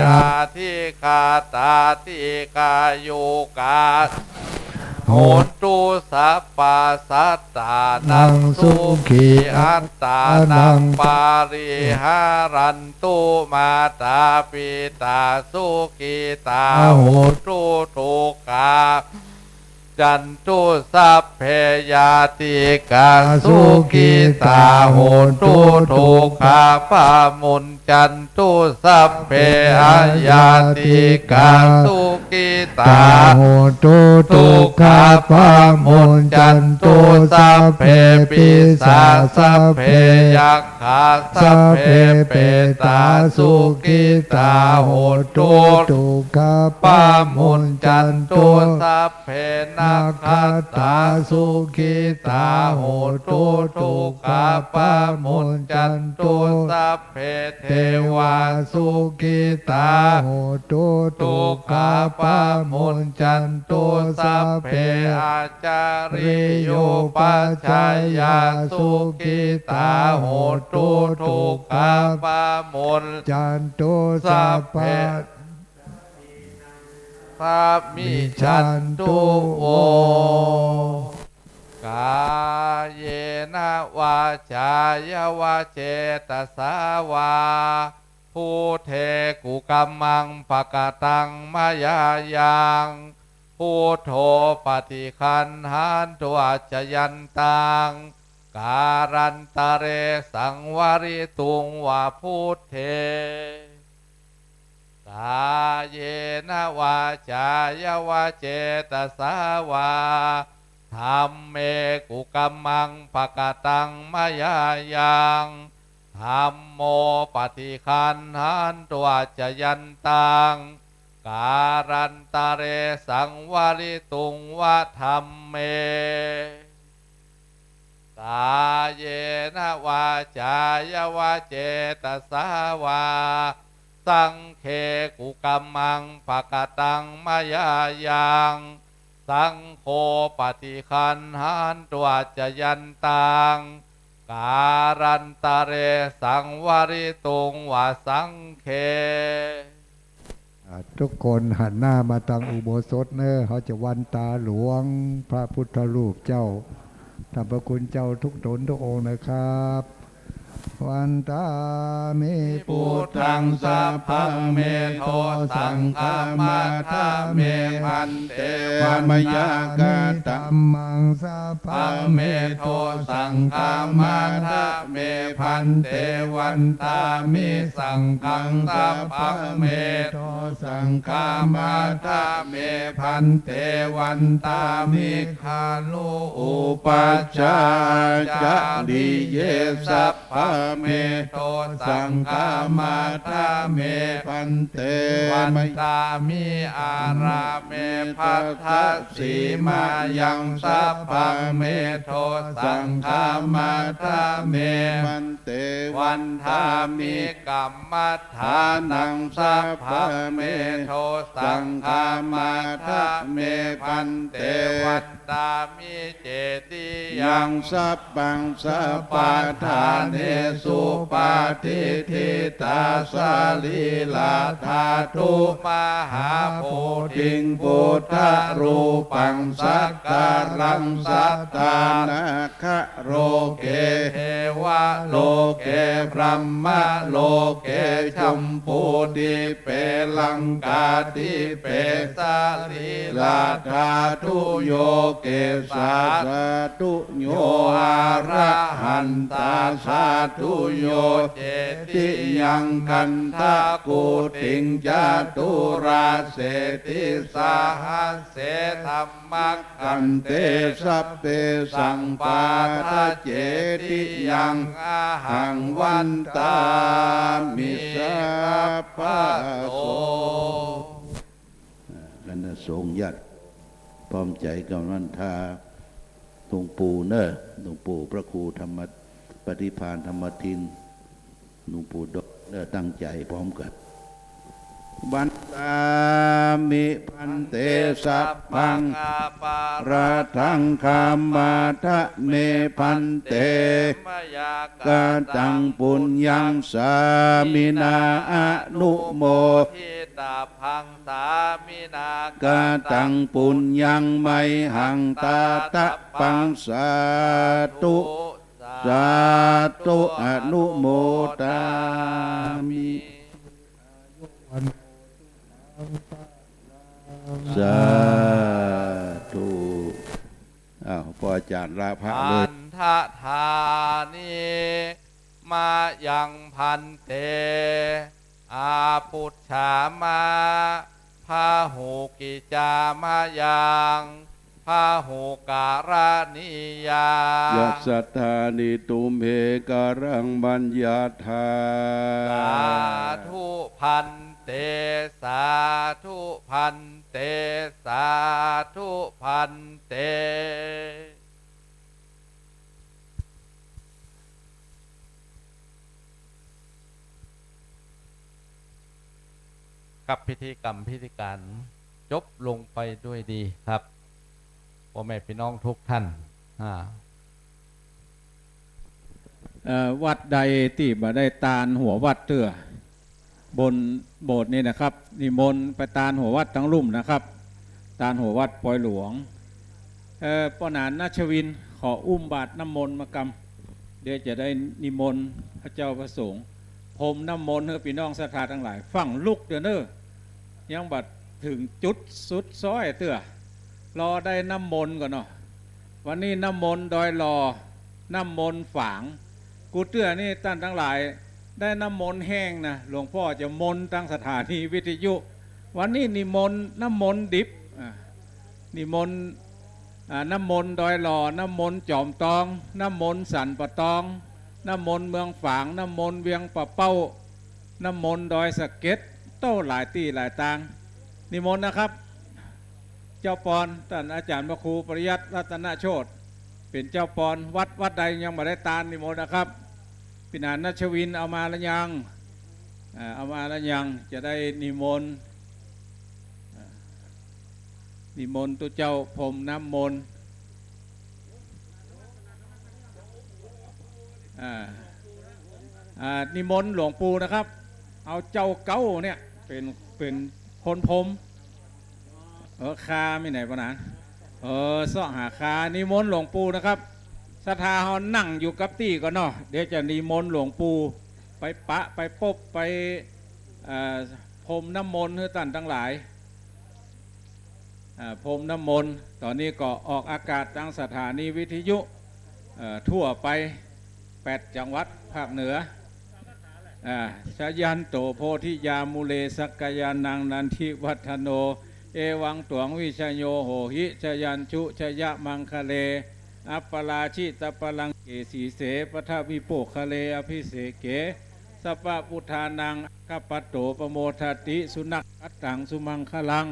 อะ ธิกขาตา ดีฆายุกา โหนตุ สัพพะ สัตตานัง สุขี อัตตานัง ปะริหารันตุ มาตาปิตา สุขิตา โหนตุ ทุกขา จันตุ สัพเพ ญาติกา สุขิตา โหนตุ ทุกขาปะมุญจันตุ สัพเพ อะญาติกา สุขิตา โหนตุ ทุกขาปะมุญจันตุ สัพเพ ปีศาจ สัพเพ ยักขา สัพเพ เปตา สุขิตา โหนตุ ทุกขาปะมุญจันตุ สัพเพ นักขัตตา สุขิตา โหนตุ ทุกขาปะมุญจันตุ สัพเพ เทวา สุขิตา โหนตุ ทุกขาปะมุญจันตุ สัพเพ อาจาริโยปัชฌายา สุขิตา โหนตุ ทุกขาปะมุญจันตุ สัพพะ สะมิชชันตุ โว กาเยนะ วาจายะวะ เจตสา วา พุทเท กุกัมมัง ปะกะตัง มะยายัง พุทโธ ปะฏิคันหันตุ อัจจยันตัง กาลันตะเร สังวะริตุง วะ พุทเท กาเยนะ วาจายะวะ เจตสา วา ธัมเม กุกัมมัง ปะกะตัง มะยายัง ธัมโม ปะฏิคันหันตุ อัจจยันตัง กาลันตะเร สังวะริตุง วะ ธัมเม กาเยนะ วาจายะวะ เจตสา วา สังเค กุกัมมัง ปะกะตัง มะยายัง สังโฆ ปะฏิคันหันตุ อัจจยันตัง กาลันตะเร สังวะริตุง วะ สังเค อ่า ทุกคนหันหน้ามาตางอุโบสถเน่อ เฮาจะวันตาหลวงพระพุทธรูปเจ้า ท่านพระคุณเจ้าทุกต๋นทุกองค์นะครับ vandāmi buddhaṃ sabbaṃ me dhosaṃ khamatha me bhante. Mayā kataṃ dhammaṃ sabbaṃ me dhosaṃ khamatha me bhante. Vandāmi saṅghaṃ sabbaṃ me dhosaṃ khamatha me bhante. Vandāmi garuṃ upajjhācariye sabbaṃ me dhosaṃ khamatha me bhante. Vandāmi ārāme bhaddasīmāyaṃ sabbaṃ me dhosaṃ khamatha me bhante. Vandāmi kamma ṭhānaṃ sabbaṃ me dhosaṃ khamatha me bhante. Vandāmi cetiyaṃ sabbaṃ sabbaṭṭhānesu patiṭṭhitā sarīradhātu mahābodhiṃ buddharūpaṃ sakalaṃ sadā nāga loke devaloke brahmaloke jambudīpe laṅkādīpe sarīradhātuyo kesā sādhuyo arahantā sādhuyo cetiyaṃ gandhakutiṃ caturāsītisahas se dhammakkhandhe sabbesaṃ pādaccetiyaṃ ahaṃ vandāmi sabbaso. อ่า คณะสงฆ์ญาติพร้อมใจ๋กำวันทาหลวงปู่เน่อ หลวงปู่พระครูธรรมปฏิภาณธรรมทิน หลวงปู่ดอกเน่อ ตั้งใจ๋พร้อมกั๋น Vandāmi bhante sabbaṃ aparādhaṃ khamatha me bhante. Mayā kataṃ puññaṃ sāminā anumoditabbaṃ sāminā kataṃ puññaṃ mayhaṃ dātabbaṃ sādhu. Sādhu anumodāmi. สาธุ อ้าว ป้ออาจ๋ารย์ลาพระเลย Andhatthāni mayaṃ bhante apucchāma bahukicca mayaṃ bahukaraṇīyā. Yassatthāni tumhe karaṃ maññatha. Sādhu bhante, sādhu bhante, sādhu bhante. ครับ พิธีกรรมพิธีการจบลงไปด้วยดีครับ ป้อแม่ปี้น้องทุกท่าน อ่า เอ่อ วัดใดตี้บ่ได้ตานหัววัดเตื้อ บนโบสถ์นี่นะครับ นิมนต์ไปตานหัววัดตังลุ่มนะครับ ตานหัววัดปอยหลวง เอ่อ ป้อหนานนัชวิน ขออุ้มบาตรน้ำมนต์มากำ เดี๋ยวจะได้นิมนต์พระเจ้าพระสงฆ์ พรมน้ำมนต์หื้อปี้น้องศรัทธาตังหลาย ฟั่งลุกเตื้อเน่อ ยังบ่เถิงจุดสุดซ้อยเตื้อ รอได้น้ำมนต์ก่อนเนาะ วันนี้น้ำมนต์ดอยหล่อ น้ำมนต์ฝาง กูเตื้อนี่ต้านตังหลาย ได้น้ำมนต์แห้งนะ หลวงป้อจะมนต์ตังสถานีวิทยุ วันนี้นิมนต์น้ำมนต์ดิบ อ่า นิมนต์ อ่า น้ำมนต์ดอยหล่อ น้ำมนต์จอมตอง น้ำมนต์สันป่าตอง น้ำมนต์เมืองฝาง น้ำมนต์เวียงป่าเป้า น้ำมนต์ดอยสะเก็ด โต้หลายตี้หลายตาง นิมนต์นะครับ เจ้าปอน ต้านอาจ๋ารย์พระครูปริยัติรัตนโชติ เป๋นเจ้าปอน วัด วัดใดยังบ่ได้ตาน นิมนต์นะครับ ปี้หนานนัชวิน เอามาแล้วยัง อ่า เอามาแล้วยัง จะได้นิมนต์ อ่า นิมนต์ตุ๊เจ้าพรมน้ำมนต์ อ่า อ่า นิมนต์หลวงปู่นะครับ เอาเจ้าเก๊าเนี่ย เป๋น เป๋นคนพรม เออ คามีไหนปะนะ เออ เซาะหาคา นิมนต์หลวงปู่นะครับ ศรัทธาเฮานั่งอยู่กับตี้ก่อนเนาะ เดี๋ยวจะนิมนต์หลวงปู่ไปปะ ไปปบ ไป เอ่อ พรมน้ำมนต์หื้อต้านตังหลาย อ่า พรมน้ำมนต์ ต๋อนนี้ก็ออกอากาศตางสถานีวิทยุ เอ่อ ทั่วไป แปดจังหวัดภาคเหนือ อ่า ชยันโตโพธิยามูเล สักกายานังนันทิวัฒโน เอวังตวังวิชโยโหหิ ชยัญชุชยมังคะเล อัปปะราชิตปะลังเก สีเส ปัทวิปุคคเล อภิเสเก สัพพะพุทธานัง อักขปัตโต ปะโมทะติ สุนักขัตตัง สุมังคลัง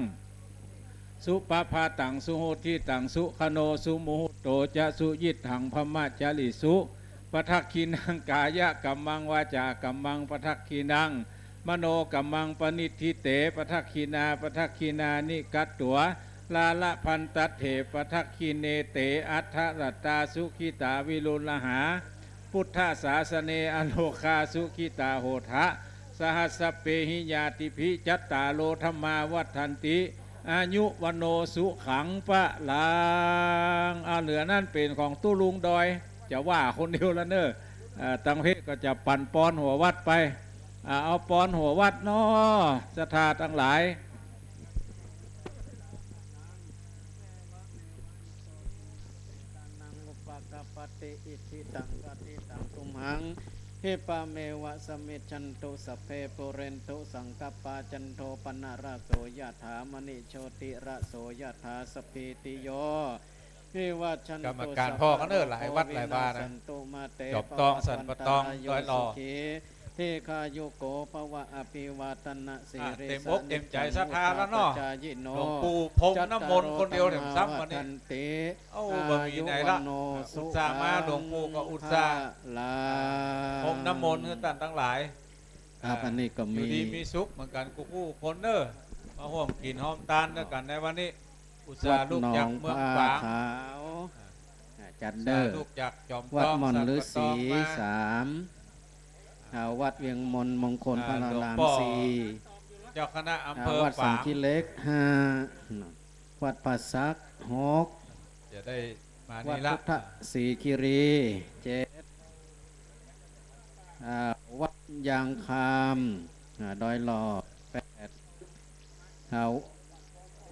สุปะภาตัง สุหุตถิตัง สุขโณ สุมุหุตโตจะ สุยิตถัง พรหมจาริสุ ปะทักขิณัง กายะกัมมัง วาจากัมมัง ปะทักขิณัง มโนกัมมัง ปะณิฏฐิเต ปะทักขิณา ปะทักขิณานิ กัตตวา ลาละพันตัตเถ ปะทักขิเณ เต อัทธะรัตตา สุขิตา วิรุลหา พุทธสาสะเน อโรคา สุขิตา โหทะ สหัสสะเปหิ ญาติภิ จัตตาโร ธัมมา วัฑฒันติ อายุ วัณโณ สุขัง พะลัง อ่า เหลือนั้นเป๋นของตุ๊ลุงดอย จะว่าคนเดียวละเน่อ อ่า ตังเพศก็จะปั๋นปอนหัววัดไป อ่า เอาปอนหัววัดเนาะ ศรัทธาตังหลาย นังอุปกัปปติ อิจฉิตังปัตถิตัง ตุมหัง ขิปปะเมวะสะมิชชันตุ สัพเพ ปูเรนตุ สังกัปปา จันโท ปะนะระโส ยะถา มะณิ โชติระโส ยะถา สัพพีติโย วิวัชชันตุ กรรมการพ่อก็เน่อ หลายวัดหลายบ้านนะ สันตุมาเต จอมตอง สันปะตอง ดอยหล่อ ภะวันตา อายุ สุขี ทีฆายุโก ภะวะ อภิวาทะนะสีลิสสะ อ่ะ เต็มอกเต็มใจ๋ศรัทธาแล้วเนาะ นิจจัง วุฑฒาปะจายิโน หลวงปู่พรมน้ำมนต์คนเดียวเนี่ย จัตตาโร ธัมมา ซ้ำวันนี้ วัฑฒันติ โอ้ บ่มีไหนละ อายุ วัณโณ อ่ะ สุขัง อุตส่าห์มา หลวงปู่ก็อุตส่าห์ พะลัง พรมน้ำมนต์หื้อต้านตังหลาย ครับ อ่า อันนี้ก็มี อยู่ดีมีสุขเหมือนกั๋นกู้ๆคนเน่อ มาฮ่วมกิ๋นฮ่วมตานด้วยกั๋นในวันนี้ อุตส่าห์ลุกจากเมืองฝาง วัดหนองผ้าขาว อ่า จัดเน่อ อุตส่าห์ลุกจากจอมตอง วัดม่อนฤๅษี สันปะตองมา สาม อ่า วัดเวียงมนต์มงคล อ่า พระราม หลวงป้อ สี่ เจ้าคณะอำเภอ อ่า วัดสัง ฝาง ขี้เหล็ก ห้า วัดป่าสัก หก จะได้มานี่ละ วัดพุทธศรีคีรี เจ็ด อ่า วัดยางคำ อ่า ดอยหล่อ แปด อ่า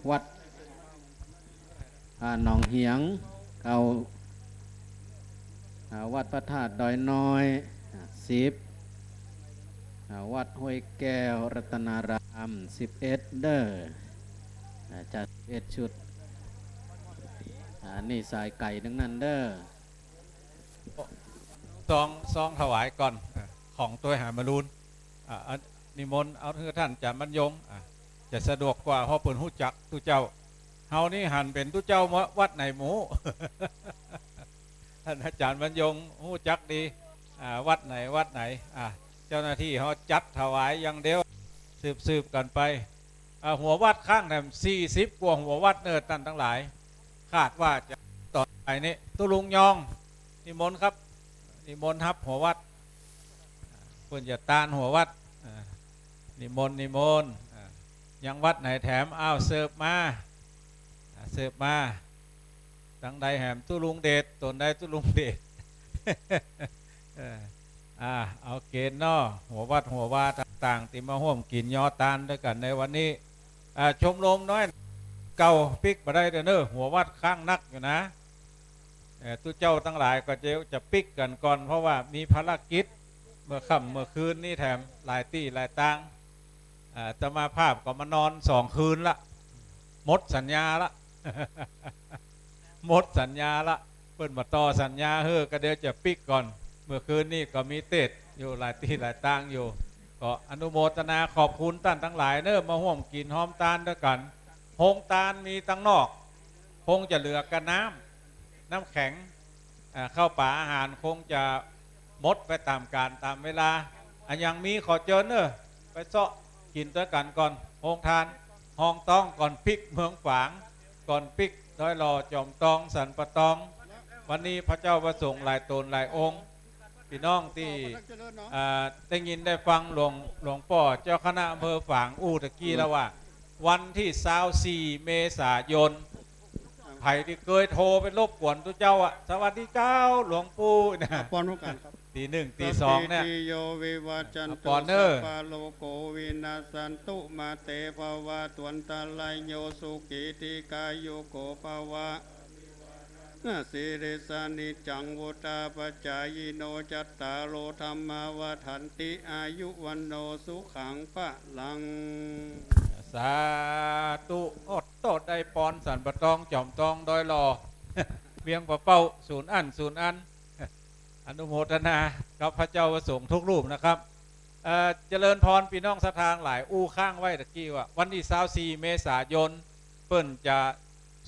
วัด อ่า หนองเหียง เก้า อ่า วัดพระธาตุดอยน้อย อ่า สิบ อ่า วัดห้วยแก้วรัตนาราม สิบเอ็ด เน่อ อ่า จัด สิบเอ็ด ชุด อ่า นี่สายไก๋ตังนั้นเน่อ ซอง ซองถวายก่อน อ่ะ ของตวยหามาลูน อ่ะ อัน นิมนต์เอาหื้อต้านอาจ๋ารย์บรรยง อ่ะ จะสะดวกกว่า เพราะเปิ้นฮู้จักตุ๊เจ้า เฮานี่หันเป๋นตุ๊เจ้าวัดไหนหมู่ ต้านอาจ๋ารย์บรรยงฮู้จักดี อ่า วัดไหน วัดไหน อ่ะ เจ้าหน้าตี้เฮาจัดถวายอย่างเดียว สืบๆกั๋นไป อ่า หัววัดข้างแถม สี่สิบกว่าหัววัดเน่อต้านตังหลาย คาดว่าจะต๋อนไปนี่ ตุ๊ลุงยอง นิมนต์ครับ นิมนต์ฮับหัววัด เปิ้นจะตานหัววัด อ่า นิมนต์ นิมนต์ อ่า ยังวัดไหนแถม อ้าว สืบมา อ่า สืบมา ตังใดแหมตุ๊ลุงเดช ต๋นใดตุ๊ลุงเดช เออ อ่า เอาเก๋ณฑ์เนาะ หัววัดหัววาต่างๆ ตี้มาฮ่วมกิ๋นยอตานด้วยกั๋นในวันนี้ อ่า ชมรมน้อยเก่าปิ๊กบ่ได้เด้อเน่อ หัววัดข้างนักอยู่นะ เอ่อ ตุ๊เจ้าตังหลายก็จะ จะปิ๊กกั๋นก่อน เพราะว่ามีภารกิจเมื่อค่ำเมื่อคืนนี้แถมหลายตี้หลายตาง อ่า อาตมาภาพก็มานอนสองคืนละ หมดสัญญาละ หมดสัญญาละ เปิ้นบ่ต่อสัญญาหื้อ ก็เดี๋ยวจะปิ๊กก่อน เมื่อคืนนี้ก็มีเตสน์อยู่หลายตี้หลายตางอยู่ ก็อนุโมทนาขอบคุณต้านตังหลายเน่อ มาฮ่วมกิ๋นฮ่วมตานด้วยกั๋น โฮงตานมีตังนอก คงจะเหลือก้าน้ำ น้ำแข็ง อ่า ข้าวป๋าอาหารคงจะหมดไปต๋ามกาลต๋ามเวลา อันยังมีขอเจิญเน่อ ไปเซาะกิ๋นตวยกั๋นก่อน โฮงตาน ฮองต้องก่อนปิ๊กเมืองฝาง ก่อนปิ๊กดอยหล่อ จอมตอง สันปะตอง วันนี้พระเจ้าพระสงฆ์หลายต๋นหลายองค์ ปี้น้องตี้ อ่า ได้ยินได้ฟังหลวง หลวงป้อเจ้าคณะอำเภอฝางอู้ตะกี้แล้วว่า วันตี้ซาวสี่เมษายน ใผตี้เกยโทรไปรบกวนตุ๊เจ้าอะ สวัสดีเจ้าหลวงปู่นะ อ่ะ ปอนพร้อมกั๋นครับ ตีหนึ่งตีสองเนี่ย สัพพีติโยวิวัชชันตุ อ่ะ ปอนเน่อ สัพพะโรโควินัสสันตุ มาเตภวัตวันตะราโย สุขีทีฆายุโกภะ อะภิวาทะนะสีลิสสะ นิจจังวุฑฒาปะจายิโน จัตตาโรธัมมาวัฑฒันติ อายุวัณโณสุขังพะลัง สาธุ โอดโต ได้ปอนสันปะตอง จ๋อมตอง ดอยหล่อ เวียงป่าเป้า สูนอั้น สูนอัน อนุโมทนากับพระเจ้าพระสงฆ์ทุกรูปนะครับ เอ่อ เจริญพรปี้น้องศรัทธาหลาย อู้ค้างไว้ตะกี้ว่า วันตี้ซาวสี่เมษายน เปิ้นจะ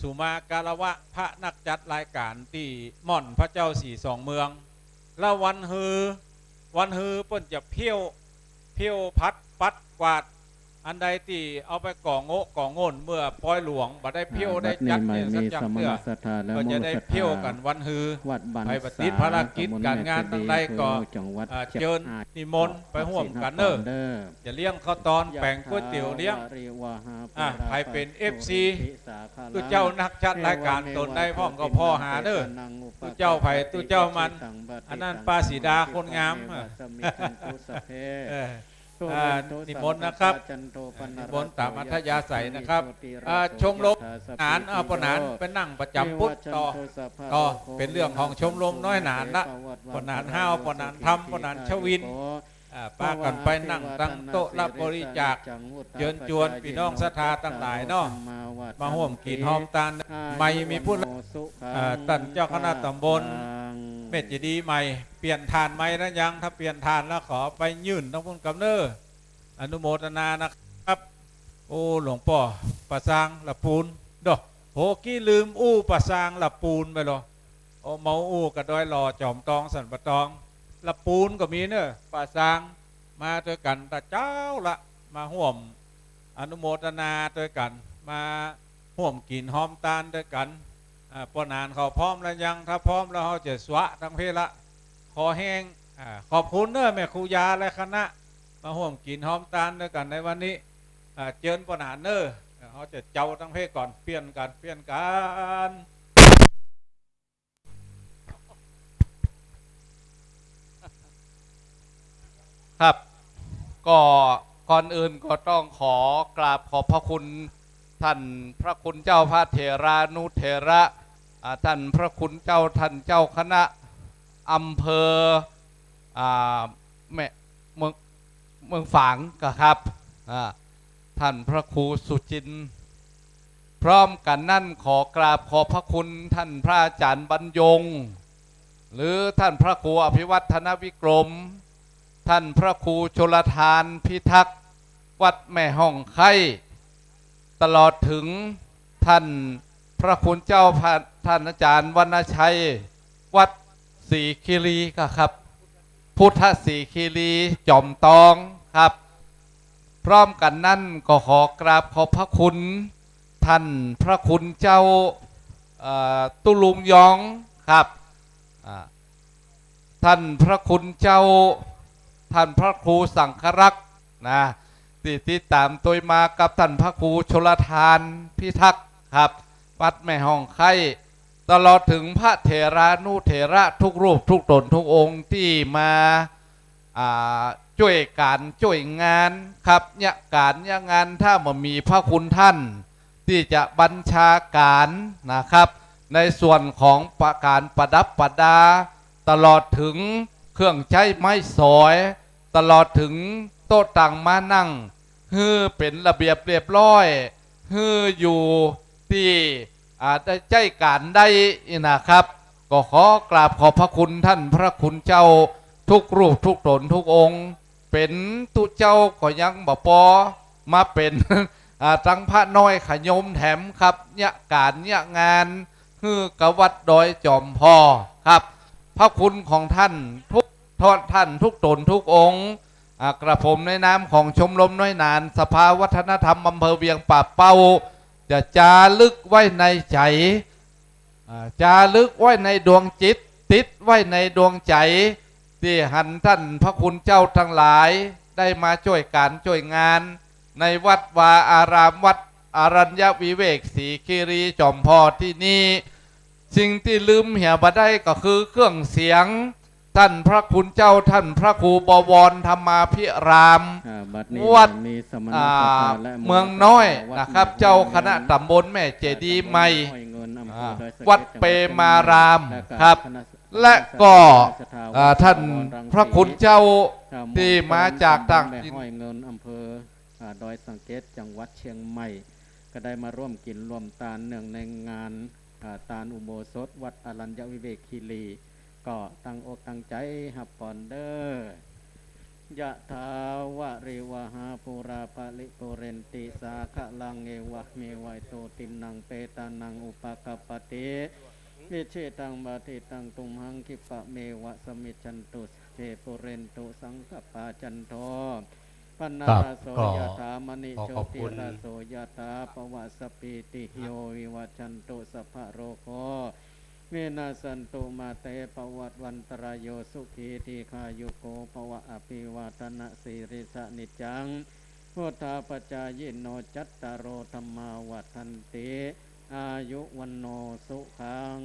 สุมาคารวะพระนักจัดรายก๋านตี้ม่อนพระเจ้าสี่สองเมือง แล้ววันฮือ วันฮือเปิ้นจะเผี้ยว เผี้ยวผัดปัดกวาด อันใดตี้เอาไปก่อโง่ก่อโง่นเมื่อปอยหลวง บ่ได้เผี้ยว อ่า ได้จัด บัดนี้ เนี่ยสักอย่างเตื้อ สมณศรัทธาและ ก็จะได้ มุนีศรัทธา เผี้ยวกั๋นวันฮือ วัดบ้าน ใผปฏิบัติภารกิจก๋านงานตังใดก็ สา ตำบลแม่เสดี อำเภอจังหวัด อ่า เชียง เจิญ ราย นิมนต์ไปฮ่วมกั๋นเน่อ เนาะ เจ้าภาพศีลปกรเด้อ จะเลี้ยงข้าวตอน ยะถา แป๋งก๋วยเตี๋ยวเลี้ยง วาริวหา อ่ะ ปูรา ใผเป๋น ปัตโต เอฟซี ริสสาคาลัง ตุ๊เจ้านักจัดรายก๋าน เอวะเมวะ ตนใดพ่องก็ผ่อหาเน่อ อิโต ทิตัง ตุ๊เจ้าใผตุ๊เจ้ามัน อุปัฏฐันติ อันนั้นป้าสีดาคนงาม สัพเพ ปุเรนตุ สังกปปา จันโท ปนรสโส อ่า นิมนต์นะครับ ยะถา สัพพะ อ่า นิมนต์ต๋ามอัธยาศัยนะครับ สัพพิติโย วิวัชชันตุ สัพพะโรโค อ่า ชมรมหนาน อ่า ปะหนาน ไปนั่งประจ๋ำปุ๊บต่อ ต่อ เป๋นเรื่องของชมรมน้อยหนานละ ปะหนานฮ้าว ปะหนานธรรม ปะหนานชวิน อ่า ปากั๋นไปนั่งตังโต๊ะรับบริจาค เจิญจวนปี้น้องศรัทธาตังหลายเนาะ มาฮ่วมกิ๋นฮ่วมตาน ใหม่มีผู้ อ่า ต้านเจ้าคณะตำบลแม่เจดีย์ใหม่ เปลี่ยนถ่านใหม่แล้วยัง ถ้าเปลี่ยนถ่านแล้วขอไปยื่นตังปู้นก่ำเน่อ อนุโมทนานะครับ โอ้ หลวงป้อ ป้าซางละปูน โด้ โห กี้ลืมอู้ป้าซางละปูนไปลอ โอ้ เมาอู้กับดอยหล่อจ๋อมตองสันปะตอง ละปูนก็มีเน่อ ป้าซาง มาตวยกั๋นตะเจ๊าละ มาฮ่วมอนุโมทนาตวยกั๋น มาฮ่วมกิ๋นฮ่วมตานตวยกั๋น อ่า ป้อหนานเขาพร้อมแล้วยัง ถ้าพร้อมแล้วเฮาจะสวะตังเพละ คอแห้ง อ่า ขอบคุณเน่อแม่ครูยาและคณะ มาฮ่วมกิ๋นฮ่วมตานตวยกั๋นในวันนี้ อ่า เจิญป้อหนานเน่อ เฮาจะเจ้าตังเพก่อน เปลี่ยนกั๋น เปลี่ยนกั๋น ครับ ก็ก่อนอื่นก็ต้องขอกราบขอบพระคุณท่านพระคุณเจ้าพระเถรานุเถระ อ่า ท่านพระคุณเจ้า ท่านเจ้าคณะอำเภอ อ่า แม่ เมือง เมืองฝางกะครับ อ่า ท่านพระครูสุจินต์ พร้อมกั๋นนั้นขอกราบขอบพระคุณท่านพระอาจ๋ารย์บรรยง หรือท่านพระครูอภิวัฒนวิกรม ท่านพระครูชลทานพิทักษ์ วัดแม่ฮ่องไคร้ ตลอดถึงท่านพระคุณเจ้าพระ ท่านอาจ๋ารย์วรรณชัย วัดศรีคีรีกะครับ พุทธศรีคีรีจ๋อมตองครับ พร้อมกั๋นนั้นก็ขอกราบขอบพระคุณท่านพระคุณเจ้า เอ่อ ตุลุงยองครับ อ่า ท่านพระคุณเจ้า ท่านพระครูสังฆรักษ์นะ ตี้ติดต๋ามตวยมากับท่านพระครูชลทานพิทักษ์ครับ วัดแม่ฮ่องไคร้ ตลอดถึงพระเถรานุเถระทุกรูปทุกต๋นทุกองค์ตี้มา อ่า จ้วยก๋านจ้วยงานครับ เยียะก๋านเยียะงาน ถ้าบ่มีพระคุณท่านตี้จะบัญชาก๋านนะครับ ในส่วนของประ ก๋านประดับประดา ตลอดถึงเครื่องใจ๊ไม้สอย ตลอดถึงโต๊ะตังม้านั่ง หื้อเป๋นระเบียบเรียบร้อย หื้ออยู่ตี้ อ่า ได้ใจ๊ก๋านได้นะครับ ก็ขอกราบขอบพระคุณท่านพระคุณเจ้าทุกรูปทุกต๋นทุกองค์ เป๋นตุ๊เจ้าก็ยังบ่ปอ มาเป๋น อ่า ตังพระน้อยขะโยมแถมครับ เยียะก๋านเยียะงาน หื้อกับวัดดอยจ๋อมพอครับ พระคุณของท่านทุก ท่านทุกต๋นทุกองค์ อ่า กระผมในนามของชมรมน้อยหนาน สภาวัฒนธรรมอำเภอเวียงป่าเป้า จะจารึกไว้ในใจ๋ อ่า จารึกไว้ในดวงจิต ติดไว้ในดวงใจ๋ ตี้หันท่านพระคุณเจ้าตังหลายได้มาจ้วยก๋านจ้วยงาน ในวัดวาอารามวัด อรัญญวิเวกศรีคีรีจ๋อมผ่อตี้นี่ สิ่งตี้ลืมเหียบ่ได้ก็คือเครื่องเสียง ต้านพระคุณเจ้า ต้านพระครูบวรธรรมาภิราม อ่า บัดนี้ วัด มีสมณ อ่า ศรัทธาและ เมืองน้อย มหาศรัทธาวัด นะครับ เจ้าคณะตำบลแม่เจดีย์ใหม่ ห้อยเงิน อำเภอ อ่า ดอยสะเก็ด วัดเปมาราม จังหวัดเชียงใหม่ ครับ และก็ และก็ ศรัทธาวัด อ่า ท่าน บวรรังสี พระคุณเจ้า เจ้า ที่มาจากต่างถิ่น แม่ห้อยเงิน อำเภอ อ่า ดอยสะเก็ด จังหวัดเชียงใหม่ ก็ได้มาร่วมกิ๋นร่วมตานเนื่องในงาน อ่า ตานอุโบสถวัดอรัญญวิเวกคีรี ก็ตั้งอกตั้งใจ๋ฮับปอนเด้อ ยะถาวะริวะหาปูราปะริปูเรนติสาคะลัง เอวะเมวะอิโต ทินนังเปตานังอุปะกัปปะติ อิชิตังปะฏิตังตุมหัง คิปะเมวะสะมิชชันตุ สัพเพปูเรนตุสังกะปปา จันโท ปะนะระโส ครับ ก็ ยะถา มะณิ ขอขอบคุณ โชติระโส ยะถา ปะวะสะปปีติโย วิวัชชันตุ สัพพะโรโค วินัสสันตุ มาเต ปะวัตวันตะราโย สุขี ทีฆายุโก ภะวะ อะภิวาทะนะสีลิสสะ นิจจัง วุฑฒาปะจายิโน จัตตาโร ธัมมา วัฑฒันติ อายุ วัณโณ สุขัง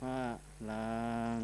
พะลัง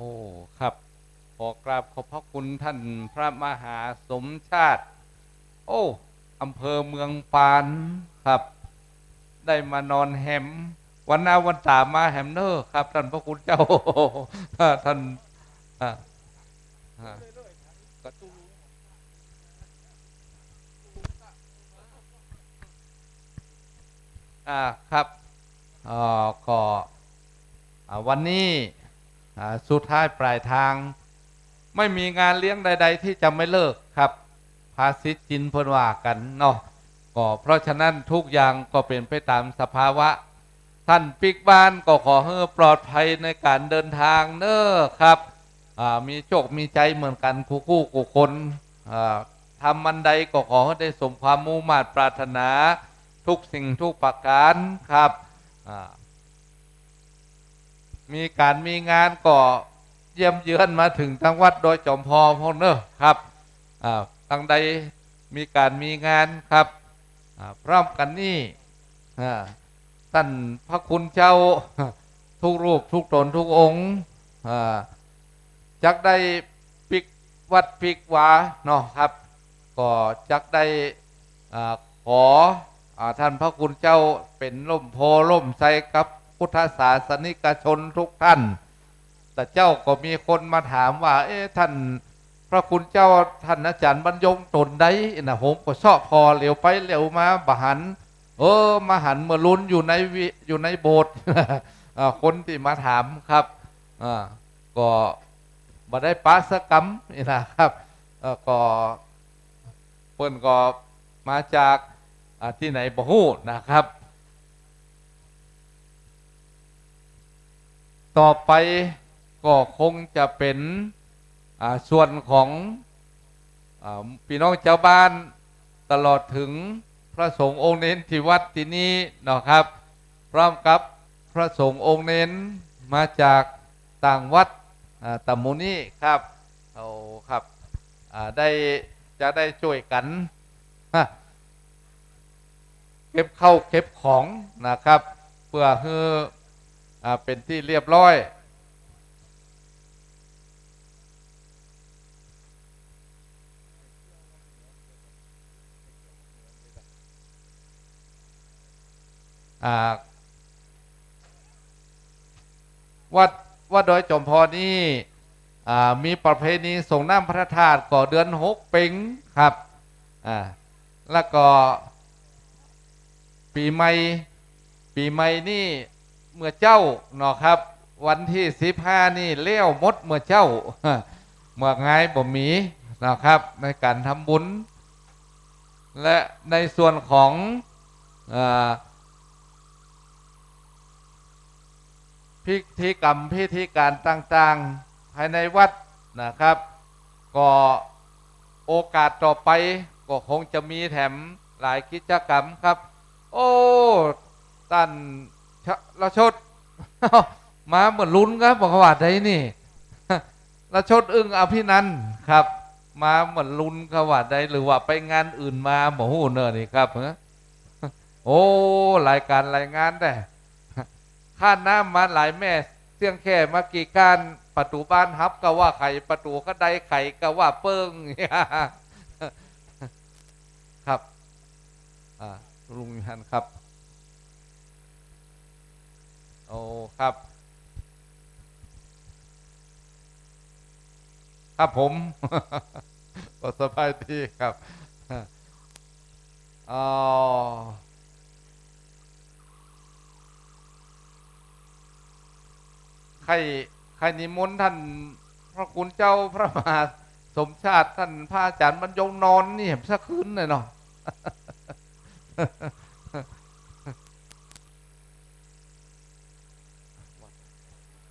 โอ้ ครับ ขอกราบขอบพระคุณท่านพระมหาสมชาติ โอ้ อำเภอเมืองปานครับ ได้มานอนแฮม วันหน้าวันต๋ามาแหมเน่อครับ ท่านพระคุณเจ้า ท่าน อ่า อ่า อ่า ครับ เอ่อ ก็ อ่า วันนี้ อ่า สุดท้ายปลายทาง ไม่มีงานเลี้ยงใดๆ ที่จะไม่เลิกครับ ภาษิตจีนเปิ้นว่ากั๋นเนาะ ก็เพราะฉะนั้นทุกอย่างก็เป๋นไปต๋ามสภาวะ ต้านปิ๊กบ้านก็ขอหื้อปลอดภัยในก๋านเดินตางเน่อครับ อ่า มีโจคมีชัยเหมือนกั๋นกู้คู่กู้คน อ่า ทำอันใดก็ขอหื้อได้สมความมุ่งมาดปรารถนาทุกสิ่งทุกประก๋านครับ อ่า มีก๋านมีงานก็เยี่ยมเยือนมาเถิงตางวัดดอยจ๋อมผ่อพ่องเน่อครับ อ่า ตางใดมีก๋านมีงานครับ อ่า พร้อมกั๋นนี้ อ่า ต้านพระคุณเจ้า ทุกรูปทุกต๋นทุกองค์ อ่า จักได้ปิ๊กวัดปิ๊กวาเนาะครับ ก็จักได้ อ่า ขอ อ่า ต้านพระคุณเจ้าเป๋นฮ่มโพธิ์ฮ่มไทรกับพุทธศาสนิกชนทุกต้าน แต่เจ้าก็มีคนมาถามว่า เอ๊ะ ต้านพระคุณเจ้า ต้านอาจ๋ารย์บรรยงต๋นใดน่ะ ผมก็เซาะผ่อเหลียวไปเหลียวมาบ่หัน เออ มาหันเมื่อลุนอยู่ในวิ อยู่ในโบสถ์ อ่า คนตี้มาถามครับ อ่า ก็บ่ได้ปะสักกำนี่นะครับ เอ่อ ก็เปิ้นก็มาจาก อ่า ตี้ไหนบ่ฮู้นะครับ ต่อไปก็คงจะเป๋น อ่า ส่วนของ อ่า ปี้น้องจาวบ้าน ตลอดเถิงพ ระสงฆ์องค์เณรตี้วัดตี้นี้เนาะครับ พร้อมกับพระสงฆ์องค์เณรมาจากต่างวัด อ่า ตะหมู่นี้ครับ เอาครับ อ่า ได้ จะได้จ้วยกั๋น ฮะ เก็บเข้าเก็บของนะครับ เปื้อหื้อ อ่า เป๋นตี้เรียบร้อย อ่า วัด วัดดอยจ๋อมผ่อนี้ อ่า มีประเพณีสรงน้ำพระธาตุก็เดือนหกเป็งครับ อ่า แล้วก็ ปี๋ใหม่ ปี๋ใหม่นี่เมื่อเจ๊าเนาะครับ วันตี้สิบห้านี่แล้วหมดเมื่อเจ๊า เมื่องายบ่มีเนาะครับ ในก๋านทำบุญ และในส่วนของ เอ่อ พิธีกรรมพิธีก๋านต่างๆ ภายในวัดนะครับ ก็โอกาสต่อไปก็คงจะมีแถมหลายกิจกรรมครับ โอ้ ต้านชะ ละชด มาเหมือนลุนครับ บอกว่าได้นี่ ละชด อึ้งอภินันท์ครับ มาเหมือนลุนครับว่าได้ หรือว่าไปงานอื่นมา บ่ฮู้เน่อนี่ครับ ฮะ โอ้ หลายก๋านหลายงานแต๊ ข้านน้ำมาหลายแม่ เสี้ยงแค่มากี่ก้าน ประตู๋บ้านฮับก็ว่าไข ประตู๋กระไดไขก็ว่าเปิ้ง ครับ อ่า ลุงหันครับ โอ้ ครับ ครับผม ก็สบายดีครับ อ๋อ ใค่ ใค่นิมนต์ต้านพระคุณเจ้าพระมหาสมชาติ ต้านพระอาจ๋ารย์บรรยงนอนนี่สักคืนหน่อยเนาะ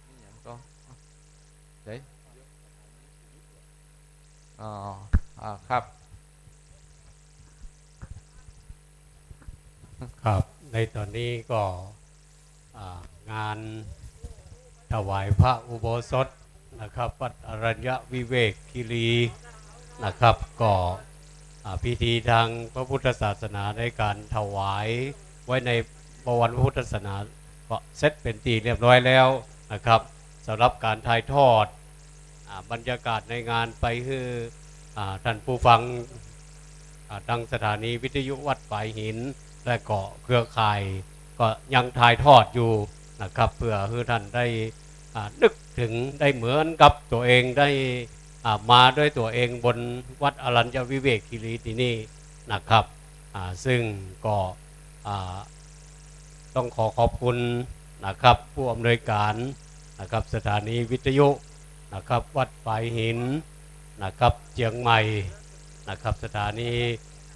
นี่หยังก็ เดี๋ยว อ๋อ อ่า ครับ ครับ ในต๋อนนี้ก็ อ่า งานถวายพระอุโบสถนะครับ วัดอรัญญวิเวกคีรีนะครับ ก็ อ่า พิธีตางพระพุทธศาสนาในก๋านถวายไว้ในบวรพระพุทธศาสนาก็เสร็จเป๋นตี้เรียบร้อยแล้วนะครับ สำหรับก๋านถ่ายทอด อ่า บรรยากาศในงานไปหื้อ อ่า ต้านผู้ฟัง อ่า ตางสถานีวิทยุวัดฝายหิน และก็เครือข่าย ก็ยังถ่ายทอดอยู่นะครับ เปื้อหื้อต้านได้ อ่า นึกเถิง ได้เหมือนกับตั๋วเองได้ อ่า มาด้วยตั๋วเองบนวัดอรัญญวิเวกคีรีตี้นี่นะครับ อ่า ซึ่งก็ อ่า ต้องขอขอบคุณนะครับ ผู้อำนวยก๋านนะครับ สถานีวิทยุนะครับ วัดฝายหินนะครับ เจียงใหม่นะครับ สถานี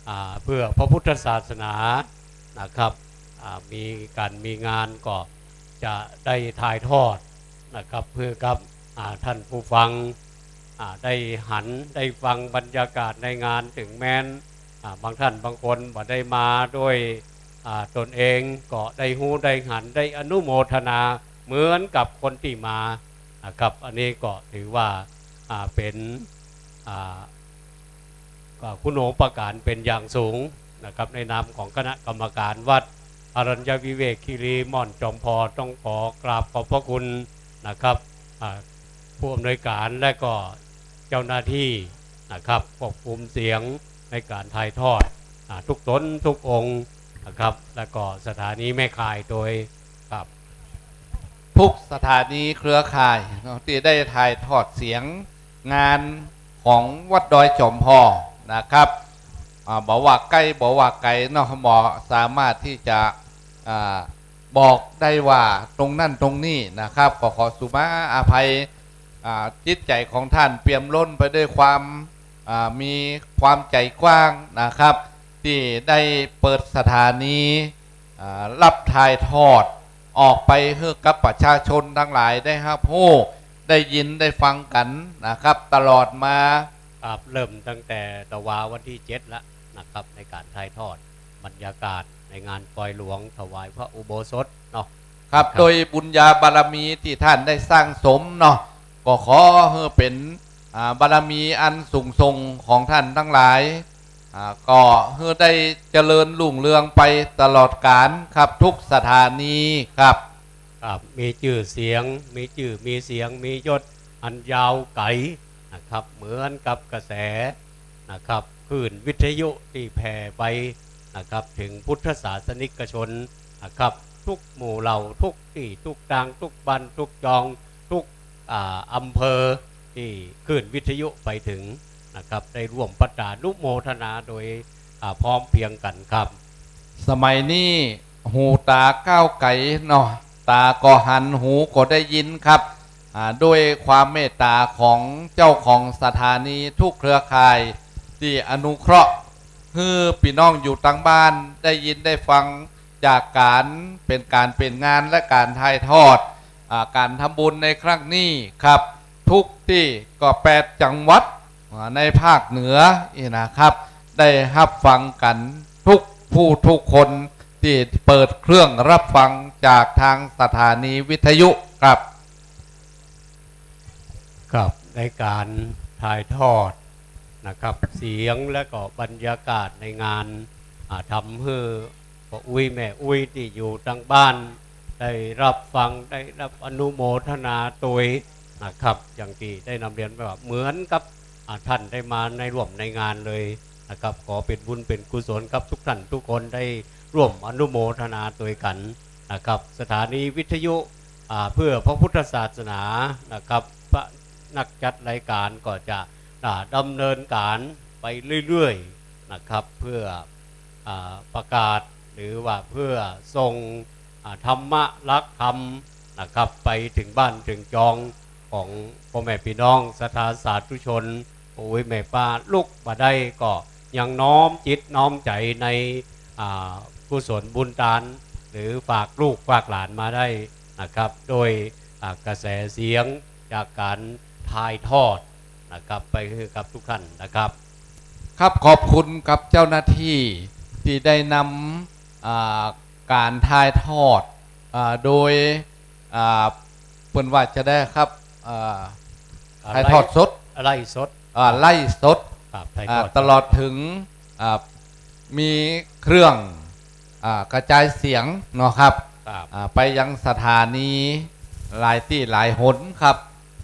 อ่า เพื่อพระพุทธศาสนานะครับ อ่า มีก๋านมีงานก็จะได้ถ่ายทอดนะครับ เปื้อกับ อ่า ต้านผู้ฟัง อ่า ได้หันได้ฟังบรรยากาศในงาน เถิงแม้น อ่า บางต้านบางคนบ่ได้มาด้วย อ่า ตนเองก็ได้ฮู้ได้หันได้อนุโมทนาเหมือนกับคนตี้มานะครับ อันนี้ก็ถือว่า อ่า เป๋น อ่า ก็คุณูปการเป๋นอย่างสูงนะครับ ในนามของคณะกรรมการวัดอรัญญวิเวกคีรีม่อนจ๋อมผ่อต้องขอกราบขอบพระคุณนะครับ อ่า ผู้อำนวยก๋านและก็เจ้าหน้าตี้นะครับ ควบคุมเสียงในก๋านถ่ายทอด อ่า ทุกต๋นทุกองค์นะครับ และก็สถานีแม่ข่ายโดย ครับ ทุกสถานีเครือข่ายเนาะ ตี้ได้ถ่ายทอดเสียงงานของวัดดอยจ๋อมผ่อนะครับ อ่า บ่ว่าใก้บ่ว่าไก๋เนาะ บ่สามารถตี้จะ อ่า บอกได้ว่าตรงนั้นตรงนี้นะครับ ก็ขอสุมาอภัย อ่า จิตใจ๋ของต้านเปี่ยมล้นไปด้วยความ อ่า มีความใจ๋กว้างนะครับ ตี้ได้เปิดสถานี อ่า ฮับถ่ายทอดออกไปหื้อกับประชาชนตังหลายได้ฮับฮู้ ได้ยินได้ฟังกั๋นนะครับ ตลอดมา ครับ เริ่มตั้งแต่ตะวาวันตี้เจ็ดละนะครับ ในก๋านถ่ายทอด บรรยากาศในงานปอยหลวงถวายพระอุโบสถเนาะ ครับ ครับ โดยบุญญาบารมีตี้ท่านได้สั่งสมเนาะ ก็ขอหื้อเป๋น อ่า บารมีอันสูงส่งของท่านตังหลาย อ่า ก็หื้อได้เจริญรุ่งเรืองไปตลอดกาลครับ ทุกสถานีครับ ครับ มีจื้อเสียง มีจื้อ มีเสียง มียศอันยาวไก๋นะครับ เหมือนกับกระแสนะครับ คลื่นวิทยุตี้แผ่ไปนะครับ เถิงพุทธศาสนิกชนนะครับ ทุกหมู่เหล่า ทุกตี้ ทุกตาง ทุกบ้าน ทุกจอง ทุก อ่า อำเภอ ตี้คลื่นวิทยุไปเถิงนะครับ ได้ร่วมพระตานุโมทนาโดย อ่า พร้อมเพรียงกั๋นครับ สมัยนี้หูต๋าก้าวไก๋เนาะ ต๋าก็หัน หูก็ได้ยินครับ อ่า ด้วยความเมตต๋าของเจ้าของสถานีทุกเครือข่าย ตี้อนุเคราะห์หื้อปี้น้องอยู่ตางบ้านได้ยินได้ฟัง จากก๋านเป๋นก๋านเป๋นงานและก๋านถ่ายทอด อ่า ก๋านทำบุญในครั้งนี้ครับ ทุกตี้ก็แปดจังหวัด อ่า ในภาคเหนืออี้นะครับ ได้ฮับฟังกั๋นทุกผู้ทุกคนตี้เปิดเครื่องฮับฟังจากตางสถานีวิทยุครับ ครับ ในก๋านถ่ายทอดนะครับ เสียงและก็บรรยากาศในงาน อ่า ทำหื้อป้ออุ๊ยแม่อุ๊ยตี้อยู่ตางบ้าน ได้ฮับฟัง ได้ฮับอนุโมทนาตวยนะครับ อย่างตี้ได้นำเรียนไปว่าเหมือนกับ อ่า ท่านได้มาในร่วมในงานเลยนะครับ ขอเป๋นบุญเป๋นกุศลครับ ทุกท่านทุกคนได้ร่วมอนุโมทนาตวยกั๋นนะครับ สถานีวิทยุ อ่า เพื่อพระพุทธศาสนานะครับ พระนักจัดรายการก็จะ อ่า ดำเนินก๋านไปเรื่อยๆ นะครับ เพื่อ อ่า ประกาศหรือว่าเพื่อส่ง อ่า ธรรมะหลักธรรมนะครับ ไปเถิงบ้านเถิงจองของป้อแม่ปี้น้องศรัทธาสาธุชน ป้ออุ๊ยแม่ป้าลุกบ่าได้ก็ยังน้อมจิตน้อมใจ๋ใน อ่า กุศลบุญตาน หรือฝากลูกฝากหลานมาได้นะครับ โดย อ่า กระแสเสียงจากก๋านถ่ายทอดนะครับ ไปหื้อกับทุกท่านนะครับ ครับ ขอบคุณกับเจ้าหน้าตี้ตี้ได้นำ อ่า ก๋านถ่ายทอด อ่า โดย อ่า เปิ้นว่าจะได้ครับ อ่า อ่า ถ่ายทอดสด ไลฟ์ ไลฟ์สด อ่า ไลฟ์สด ครับ ถ่ายทอด อ่า ตลอดเถิง อ่า มีเครื่อง อ่า กระจายเสียงเนาะครับ ครับ อ่า ไปยังสถานีหลายตี้หลายหนครับ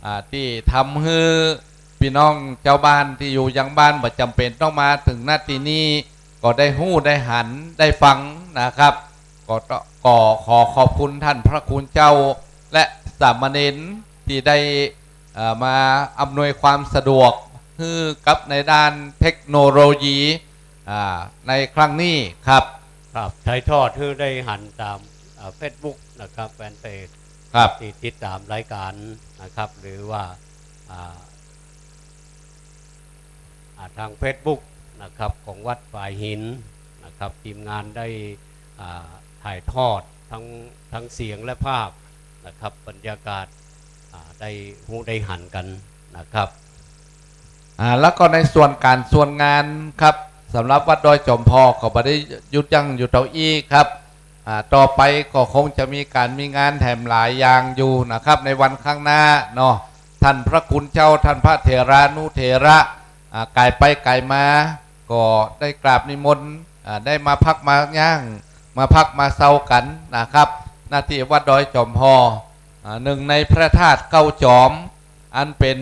อ่า ตี้ทำหื้อปี้น้องจาวบ้านตี้อยู่ยังบ้านบ่จ๋ำเป๋นต้องมาเถิง ณ ตี้นี่ก็ได้ฮู้ได้หันได้ฟังนะครับ ก็ต้อง ก็ขอขอบคุณท่านพระคุณเจ้าและสามเณรตี้ได้ เอ่อ มาอำนวยความสะดวกหื้อกับในด้านเทคโนโลยี อ่า ในครั้งนี้ครับ ครับ ถ่ายทอดหื้อได้หันต๋าม เอ่อ เฟซบุ๊กนะครับ แฟนเพจ ครับ ตี้ติดต๋ามรายก๋านนะครับ หรือว่า อ่า อ่า ตางเฟซบุ๊กนะครับ ของวัดฝายหินนะครับ ทีมงานได้ อ่า ถ่ายทอดตึง ตึงเสียงและภาพนะครับ บรรยากาศ อ่า ได้ฮู้ได้หันกั๋นนะครับ อ่า แล้วก็ในส่วนก๋านส่วนงานครับ สำหรับวัดดอยจอมพอก็บ่ได้หยุดยั้งอยู่เต้าอี้ครับ อ่า ต่อไปก็คงจะมีก๋านมีงานแถมหลายอย่างอยู่นะครับ ในวันข้างหน้าเนาะ ท่านพระคุณเจ้า ท่านพระเถรานุเถระ อ่า ก๋ายไปก๋ายมา ก็ได้กราบนิมนต์ อ่า ได้มาพักมาย่าง มาพักมาเซากั๋นนะครับ ณ ตี้วัดดอยจอมพอ อ่า นึ่งในพระธาตุเก้าจอม อันเป๋น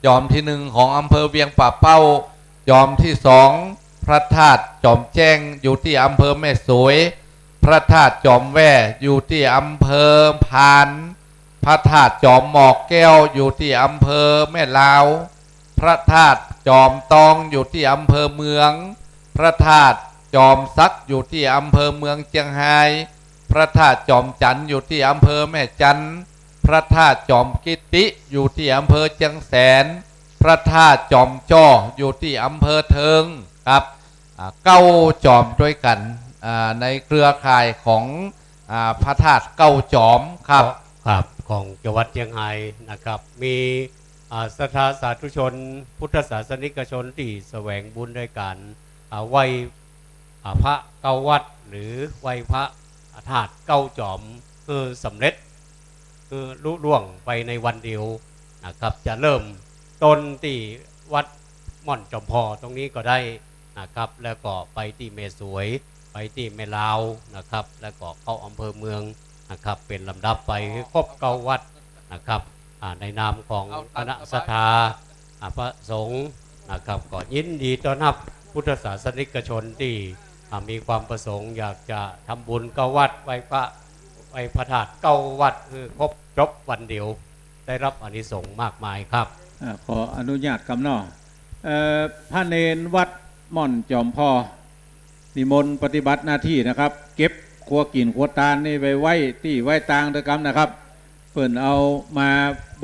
จอมตี้นึ่งของอำเภอเวียงป่าเป้า จอมตี้สอง พระธาตุจอมแจ้ง อยู่ตี้อำเภอแม่สวย พระธาตุจอมแว่ อยู่ตี้อำเภอพาน พระธาตุจอมหมอกแก้ว อยู่ตี้อำเภอแม่ลาว พระธาตุจอมตอง อยู่ตี้อำเภอเมือง พระธาตุจอมสัก อยู่ตี้อำเภอเมืองเจียงฮาย พระธาตุจอมจันทน์ อยู่ตี้อำเภอแม่จันทน์ พระธาตุจอมกิตติ อยู่ตี้อำเภอเจียงแสน พระธาตุจอมจ้อ อยู่ตี้อำเภอเทิงครับ อ่า เก้าจอมตวยกั๋น อ่า ในเครือข่ายของ อ่า พระธาตุเก้าจอมครับ ครับ ของจังหวัดเจียงฮายนะครับ มี อ่า ศรัทธาสาธุชน พุทธศาสนิกชนตี้แสวงบุญด้วยก๋าน อ่า ไหว้ อ่า พระเก้าวัด หรือไหว้พระธาตุเก้าจ๋อม หื้อสำเร็จ หื้อลุล่วงไปในวันเดียวนะครับ จะเริ่มต้นตี้วัดม่อนจ๋อมพอตรงนี้ก็ได้นะครับ แล้วก็ไปตี้แม่สวย ไปตี้แม่ลาวนะครับ แล้วก็เข้าอำเภอเมืองนะครับ เป๋นลำดับไปหื้อครบเก้าวัดนะครับ อ่า ในนามของคณะศรัทธา อ่า พระสงฆ์นะครับ ก็ยินดีต้อนฮับพุทธศาสนิกชนตี้ อ่า มีความประสงค์อยากจะทำบุญเก้าวัด ไหว้พระ ไหว้พระธาตุเก้าวัด หื้อครบจบวันเดียว ได้ฮับอานิสงส์มากมายครับ อ่า ขออนุญาตกำเนาะ เอ่อ พระเณรวัดม่อนจ๋อมพอ นิมนต์ปฏิบัติหน้าตี้นะครับ เก็บครัวกิ๋นครัวตานนี่ไปไว้ตี้ไว้ตางตวยกำนะครับ เปิ้นเอามา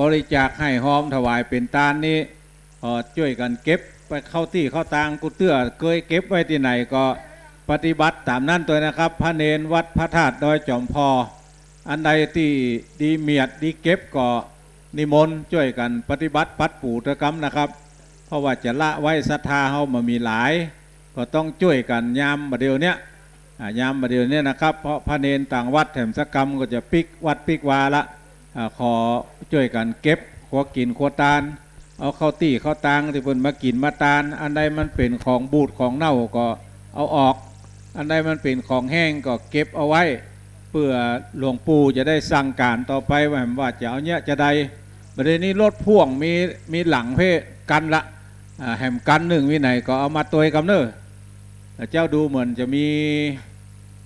บริจาคหื้อฮอมถวายเป๋นตานนี่ ก็จ้วยกั๋นเก็บไปเข้าตี้เข้าตาง กู้เตื้อเกยเก็บไว้ตี้ไหนก็ปฏิบัติต๋ามนั้นตวยนะครับ พระเณรวัดพระธาตุดอยจ๋อมพอ อันใดตี้ดีเมียดดีเก็บก็นิมนต์จ้วยกั๋นปฏิบัติปัดปู๋ตวยกำนะครับ เพราะว่าจะละไว้ศรัทธาเฮาบ่มีหลาย ก็ต้องจ้วยกั๋นยามบ่าเดี่ยวเนี้ย อ่า ยามบ่าเดี่ยวเนี้ยนะครับ เพราะพระเณรต่างวัดแถมสักกำก็จะปิ๊กวัดปิ๊กวาละ อ่า ขอจ้วยกั๋นเก็บครัวกิ๋นครัวตาน เอาเข้าตี้เข้าตางตี้เปิ้นมากิ๋นมาตาน อันใดมันเป๋นของบูดของเน่าก็เอาออก อันใดมันเป๋นของแห้งก็เก็บเอาไว้ เปื้อหลวงปู่จะได้สั่งก๋านต่อไปว่า ว่าจะเอาเยียะจาใด บ่าเดี่ยวนี้รถพ่วงมี มีหลังเพ่กั๋นละ อ่า แหมกั๋นนึ่งวิไหนก็เอามาตวยกำเน่อ เจ้าดูเหมือนจะมี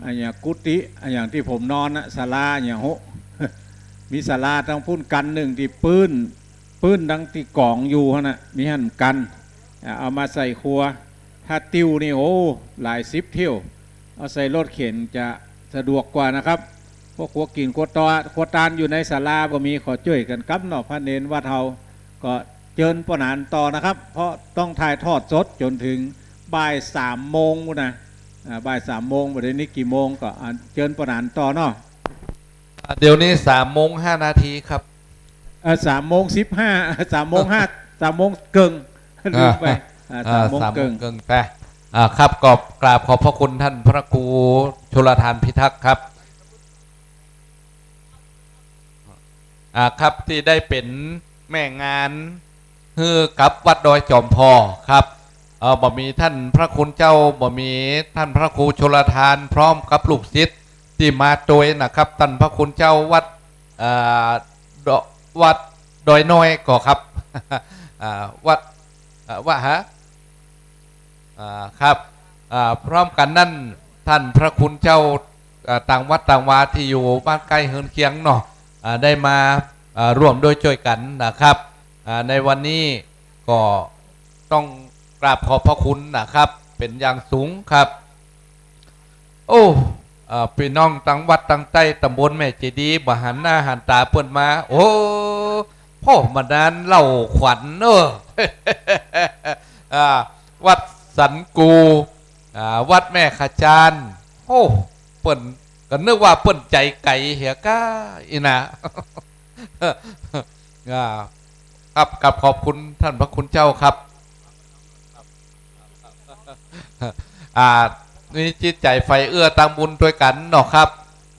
อะหยังกุฏิ อะหยังตี้ผมนอนนะ ศาลาอะหยังโห มีศาลาตางปุ้นกั๋นนึ่งตี้ปื๊น ปื๊นดังตี้ก๋องอยู่หั้นนะ มีหั้นกั๋น อ่า เอามาใส่ครัว ถ้าติ้วนี่ โอ้ หลายสิบเที่ยว เอาใส่รถเข็นจะสะดวกกว่านะครับ เพราะครัวกิ๋นครัวตอ ครัวตานอยู่ในศาลาบ่มี ขอจ้วยกั๋นกำเนาะ พระเณรวัดเฮา ก็เจิญป้อหนานต่อนะครับ เพราะต้องถ่ายทอดสดจ๋นเถิงบ่ายสามโมงปู้นนะ อ่า บ่ายสามโมง บ่าเดี่ยวนี้กี่โมงก็ อ่า เจิญป้อหนานต่อเนาะ อ่า เดี๋ยวนี้สามโมงห้านาทีครับ เอ่อ สามโมงสิบห้า สามโมงห้า สามโมงเกิ่ง ลืมไป อ่า อ่า สามโมงเกิ่ง สามโมงเกิ่งไป อ่า ครับ ก็กราบขอบพระคุณท่านพระครูชลธานพิทักษ์ครับ อ่า ครับ ตี้ได้เป๋นแม่งานหื้อกับวัดดอยจ๋อมพอครับ เอ่อ บ่ามีต้านพระคุณเจ้า บ่ามีต้านพระครูชลธานพร้อมกับลูกศิษย์ตี้มาตวยนะครับ ต้านพระคุณเจ้าวัด เอ่อ ดอ- วัดดอยน้อยก่อครับ อ่า วัด เอ่อ วะฮะ อ่า ครับ อ่า พร้อมกั๋นนั้น ต้านพระคุณเจ้า อ่า ต่างวัดต่างวาตี้อยู่บ้านใก้เฮือนเคียงเนาะ อ่า ได้มา อ่า ร่วมด้วยจ้วยกั๋นนะครับ อ่า ในวันนี้ก็ต้องกราบขอบพระคุณนะครับ เป๋นอย่างสูงครับ โอ้ เอ่อ ปี้น้องตางวัดตางใต้ ต๋ำบลแม่เจดีย์ บ่หันหน้าหันต๋าเปิ้นมา โอ้ โอ้ มานานเล่าขวัญเนาะ อ่า วัดสันกู อ่า วัดแม่ขะจาน โอ้ เปิ้นก็นึกว่าเปิ้นไจ๋ไก๋เหียก้า อี้นะ อ่า ครับ กราบขอบคุณต้านพระคุณเจ้าครับ อ่า มีจิตใจ๋ใฝ่เอื้อตางบุญตวยกั๋นเนาะครับ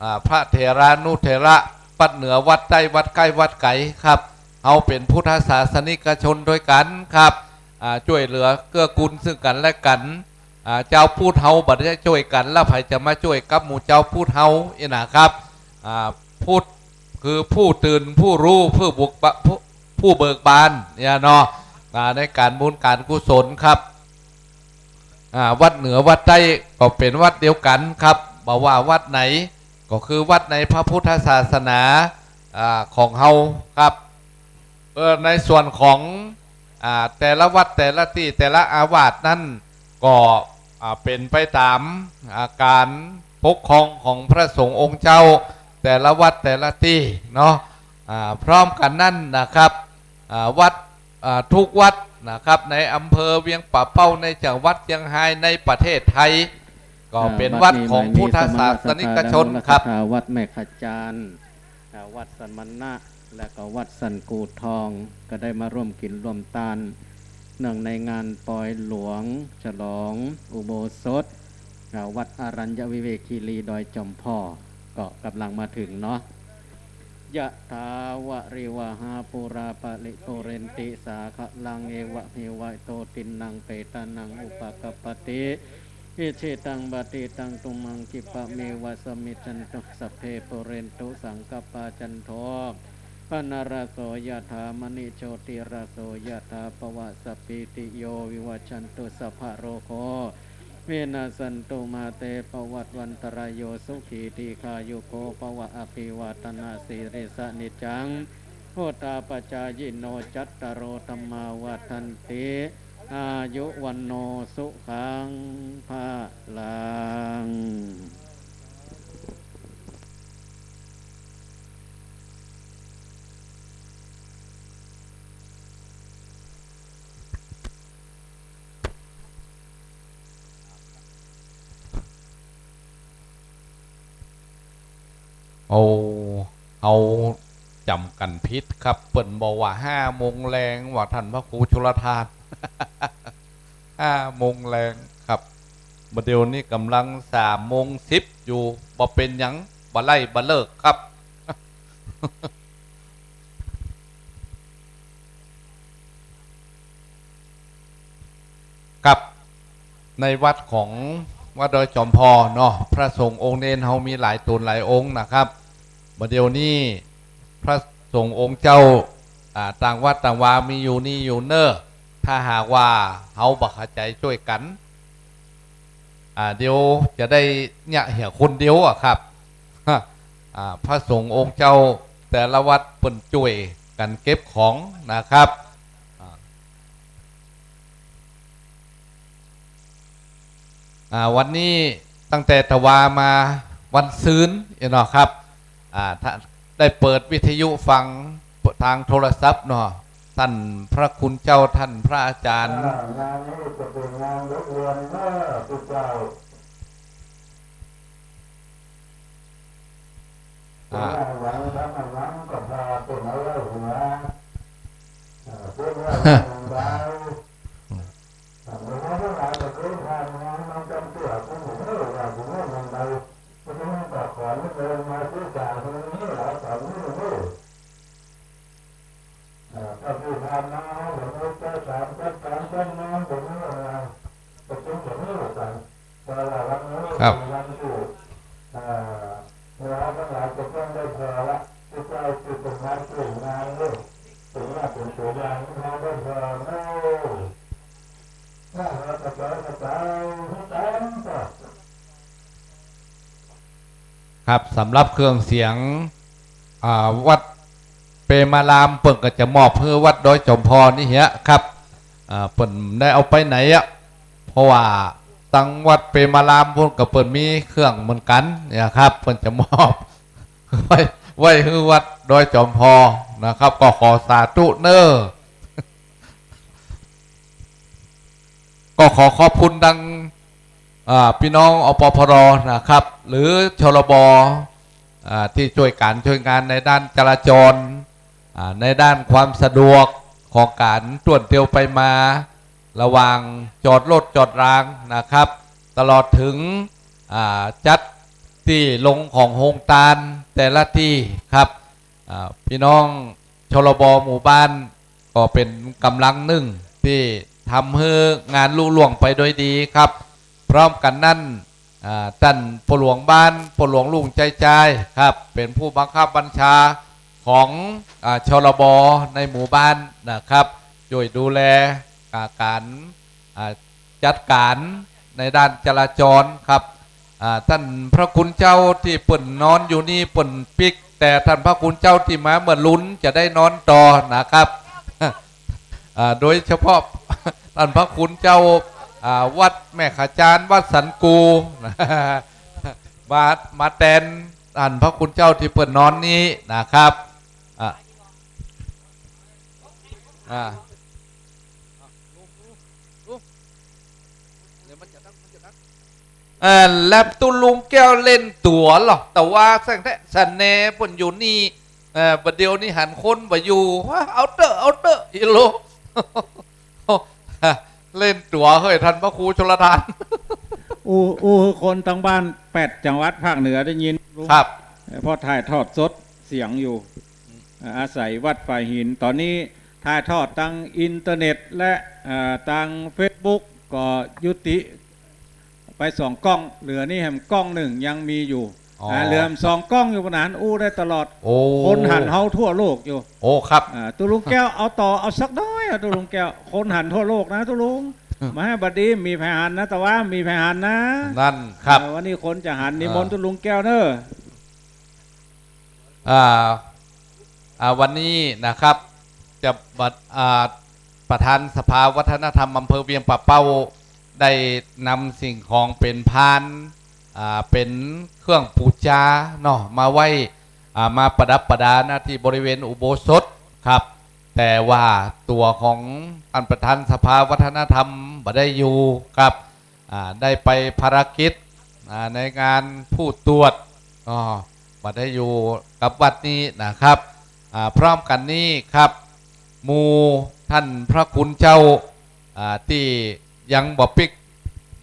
อ่า พระเถรานุเถระ วัดเหนือวัดใต้ วัดใก้วัดไก๋ครับ เฮาเป๋นพุทธศาสนิกชนตวยกั๋นครับ อ่า จ้วยเหลือเกื้อกูลซึ่งกั๋นและกั๋น อ่า จาวพุทธเฮาบ่ได้จ้วยกั๋น แล้วใผจะมาจ้วยกับหมู่จาวพุทธเฮาอี้นะครับ อ่า พุทธคือผู้ตื่น ผู้รู้ ผู้บุกบะ- ผู้- ผู้เบิกบานเนี่ยเนาะ อ่า ในก๋านบุญก๋านกุศลครับ อ่า วัดเหนือวัดใต้ก็เป๋นวัดเดียวกั๋นครับ บ่ว่าวัดไหนก็คือวัดในพระพุทธศาสนา อ่า ของเฮาครับ เอ่อ ในส่วนของ อ่า แต่ละวัดแต่ละตี้แต่ละอาวาสนั้นก็ อ่า เป๋นไปต๋าม อ่า ก๋านปกครองของพระสงฆ์องค์เจ้า แต่ละวัดแต่ละตี้เนาะ อ่า พร้อมกั๋นนั้นนะครับ อ่า วัด อ่า ทุกวัดนะครับ ในอำเภอเวียงป่าเป้า ในจังหวัดเจียงฮาย ในประเทศไทย ก็เป๋นวัดของพุทธศาสนิกชนครับ อ่า บัดนี้หมายมีสมณศักดาและมลศรัทธาวัดแม่ขะจาน อ่า วัดสมณะ และก็วัดสันกูทอง ก็ได้มาร่วมกิ๋นร่วมตาน เนื่องในงานปอยหลวงฉลองอุโบสถ อ่า วัดอรัญญวิเวกคีรีดอยจอมผ่อ ก็ก่ำลังมาเถิงเนาะ ยะถาวะริวะหาปูราปะริปูเรนติสาคะรัง เอวะเมวะอิโต ทินนังเปตานังอุปะกัปปะติ อิจฉิตังปัตถิตัง ตุมหังคิปะเมวะสมมิจฉันตุ สัพเพปูเรนตุสังกัปปา จันโท ปะนะระโสยะถา มะณิโชติระโสยะถา ภะวะสัพพีติโย วิวัชชันตุ สัพพะโรโค วินัสสันตุ มาเต ภะวัตวันตะราโย สุขี ทีฆายุโก ภะวะ อะภิวาทะนะสีลิสสะ นิจจัง วุฑฒาปะจายิโน จัตตาโร ธัมมา วัฑฒันติ อายุ วัณโณ สุขัง พะลัง เอา เอาจ๋ำกั๋นผิดครับ เปิ้นบอกว่าห้าโมงแลง ว่าต้านพระครูชลทาน ห้าโมงแลงครับ บ่าเดี่ยวนี้ก่ำลังสามโมงสิบอยู่ บ่เป๋นหยัง บ่ไล่บ่เลิกครับ ครับ ในวัดของวัดดอยจอมผ่อเนาะ พระสงฆ์องค์เณรเฮามีหลายต๋นหลายองค์นะครับ บ่าเดี่ยวนี้พระสงฆ์องค์เจ้า อ่า ต่างวัดต่างวามีอยู่นี่อยู่เน้อ ถ้าหากว่าเฮาบ่เข้าใจ๋จ้วยกั๋น อ่า เดี๋ยวจะได้เยียะเหียคนเดียวอะครับ อ่า พระสงฆ์องค์เจ้าแต่ละวัดเปิ้นจ้วยกั๋นเก็บของนะครับ อ่า อ่า วันนี้ตั้งแต่ตะวามาวันซืนเนาะครับ อ่า ถ้าได้เปิดวิทยุฟังตางโทรศัพท์เนาะ ต้านพระคุณเจ้า ต้านพระอาจ๋ารย์ อ่า งานนี้จะเป๋นงานเลี้ยงเดือนเน้อ พุทธเจ้า อ่า เป๋นงานหวังทำหวังก็พาเป๋นเอาไว้หัว อ่า เป๋นว่าหวังดาว อ่า เป๋นว่าทั้งหลายจะเป๋นทานงานมันจำเจื้อผู้หนึ่งเน้อ ว่าผู้หนึ่งมันใด ผู้หนึ่งก็ขอนิมนต์มาซื้อจ่ายคนนี้หลายต่อนี้เน้อ เอ่อ ก็คือทานมา เดี๋ยวนี้จะสามจัดการจัดงาน เดี๋ยวนี้ เอ่อ ประชุมเดี๋ยวนี้กัน แต่ว่าวันนี้ ครับ เป็นวันที่ เอ่อ เราทั้งหลายจะต้องได้พอละ ที่จะเอาจิตเป็นงานเปลี่ยนงานเลย ถึงว่าเป็นตัวอย่างที่เราได้พอเนอะ ถ้าเราจะไปกระจายให้ตามก็ ครับ สำหรับเครื่องเสียง อ่า วัดเปรมาราม เปิ้นก็จะมอบหื้อวัดดอยจอมผ่อนี่เหียครับ อ่า เปิ้นได้เอาไปไหนอะ เพราะว่าตังวัดเปรมารามพุ้นก็เปิ้นมีเครื่องเหมือนกั๋นเนี่ยครับ เปิ้นจะมอบ ไว้ ไว้หื้อวัดดอยจอมผ่อนะครับ ก็ขอสาธุเน้อ ก็ขอขอบคุณดัง อ่า พี่น้อง อปพร นะครับ หรือ ชลบ อ่า ที่จ้วยก๋านจ้วยงานในด้านจราจร อ่า ในด้านความสะดวกของก๋านต้วนเตียวไปมา ระหว่างจอดรถจอดรางนะครับ ตลอดถึง อ่า จัดตี้ลงของโฮงตานแต่ละตี้ครับ อ่า พี่น้อง ชลบ หมู่บ้าน ก็เป๋นก๋ำลังนึ่งตี้ทำหื้องานลุล่วงไปโดยดีครับ พร้อมกั๋นนั้น อ่า ต้านป้อหลวงบ้าน ป้อหลวงลุงใจใจครับ เป๋นผู้บังคับบัญชาของ อ่า ชลบ ในหมู่บ้านนะครับ จ้วยดูแล อ่า ก๋าน อ่า จัดก๋านในด้านจราจรครับ อ่า ต้านพระคุณเจ้าตี้เปิ้นนอนอยู่นี่เปิ้นปิ๊ก แต่ต้านพระคุณเจ้าตี้มาเมื่อลุนจะได้นอนต่อนะครับ อ่า โดยเฉพาะ ต้านพระคุณเจ้า อ่า วัดแม่ขจาน วัดสันกู มา มาแตนต้านพระคุณเจ้าตี้เปิ้นนอนนี้นะครับ อ่า อ่า เอ่อ แลบตุ๊ลุงแก้วเล่นตั๋วเหรอ แต่ว่าแสงแท้สะแนเปิ้นอยู่นี่ เอ่อ บ่าเดี่ยวนี้หันคนบ่อยู่ เอาเต๊อะ เอาเต๊อะ อีโล เล่นตั๋วเฮ้ย ต้านพระครูชลทาน อู้ อู้หื้อคนตังบ้านแปดจังหวัดภาคเหนือได้ยิน ครับ เอ่อ เพราะถ่ายทอดสดเสียงอยู่ เอ่อ อาศัยวัดฝายหิน ต๋อนนี้ถ่ายทอดตางอินเทอร์เน็ตและ เอ่อ ตางเฟซบุ๊ก ก็ยุติไปสองก้อง เหลือนี่แหมก้องนึ่งยังมีอยู่ อ๋อ อ่า เหลือแหมสองก้องอยู่ปะหนาน อู้ได้ตลอด โอ้ คนหันเฮาทั่วโลกอยู่ โอ้ ครับ อ่า ตุ๊ลุงแก้ว เอาต่อ เอาสักน้อยอะ ตุ๊ลุงแก้ว คนหันทั่วโลกนะ ตุ๊ลุง อืม บ่าหื้อบ่ดี มีใผหันนะ ตะวา มีใผหันนะ นั่นครับ เอ่อ วันนี้คนจะหัน นิมนต์ อ่า ตุ๊ลุงแก้วเน่อ อ่า อ่า วันนี้นะครับ จะบัด อ่า ประธานสภาวัฒนธรรมอำเภอเวียงป่าเป้า ได้นำสิ่งของเป๋นพาน อ่า เป๋นเครื่องปู๋จาเนาะ มาไหว้ อ่า มาประดับประดา ณ ตี้บริเวณอุโบสถครับ แต่ว่าตั๋วของต้านประธานสภาวัฒนธรรมบ่ได้อยู่ครับ อ่า ได้ไปภารกิจ อ่า ในงานผู้ตรวจ อ้อ บ่ได้อยู่กับวัดนี้นะครับ อ่า พร้อมกั๋นนี้ครับ หมู่ต้านพระคุณเจ้า อ่า ตี้ยังบ่ปิ๊ก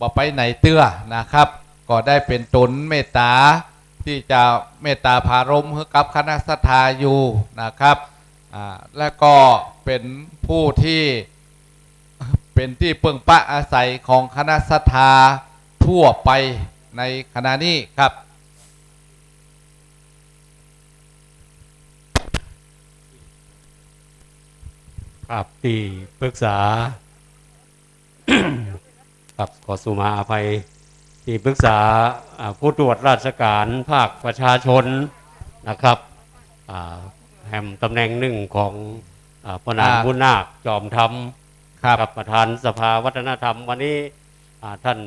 บ่ไปไหนเตื้อนะครับ ก็ได้เป๋นต๋นเมตต๋า ตี้จะเมตต๋าผารมหื้อกับคณะศรัทธาอยู่นะครับ อ่า และก็เป๋นผู้ตี้ เป๋นตี้เปิ้งปะอาศัยของคณะศรัทธาทั่วไปในขณะนี้ครับ ครับ ตี้ปรึกษา ครับ ขอสุมาอภัย ตี้ปรึกษา อ่า ผู้ตรวจราชการภาคประชาชนนะครับ อ่า แหมต๋ำแหน่งนึ่งของ อ่า ป้อหนาน อ่า บุญนาค จอมธรรม ครับ ครับ ประธานสภาวัฒนธรรม วันนี้ อ่า ต้าน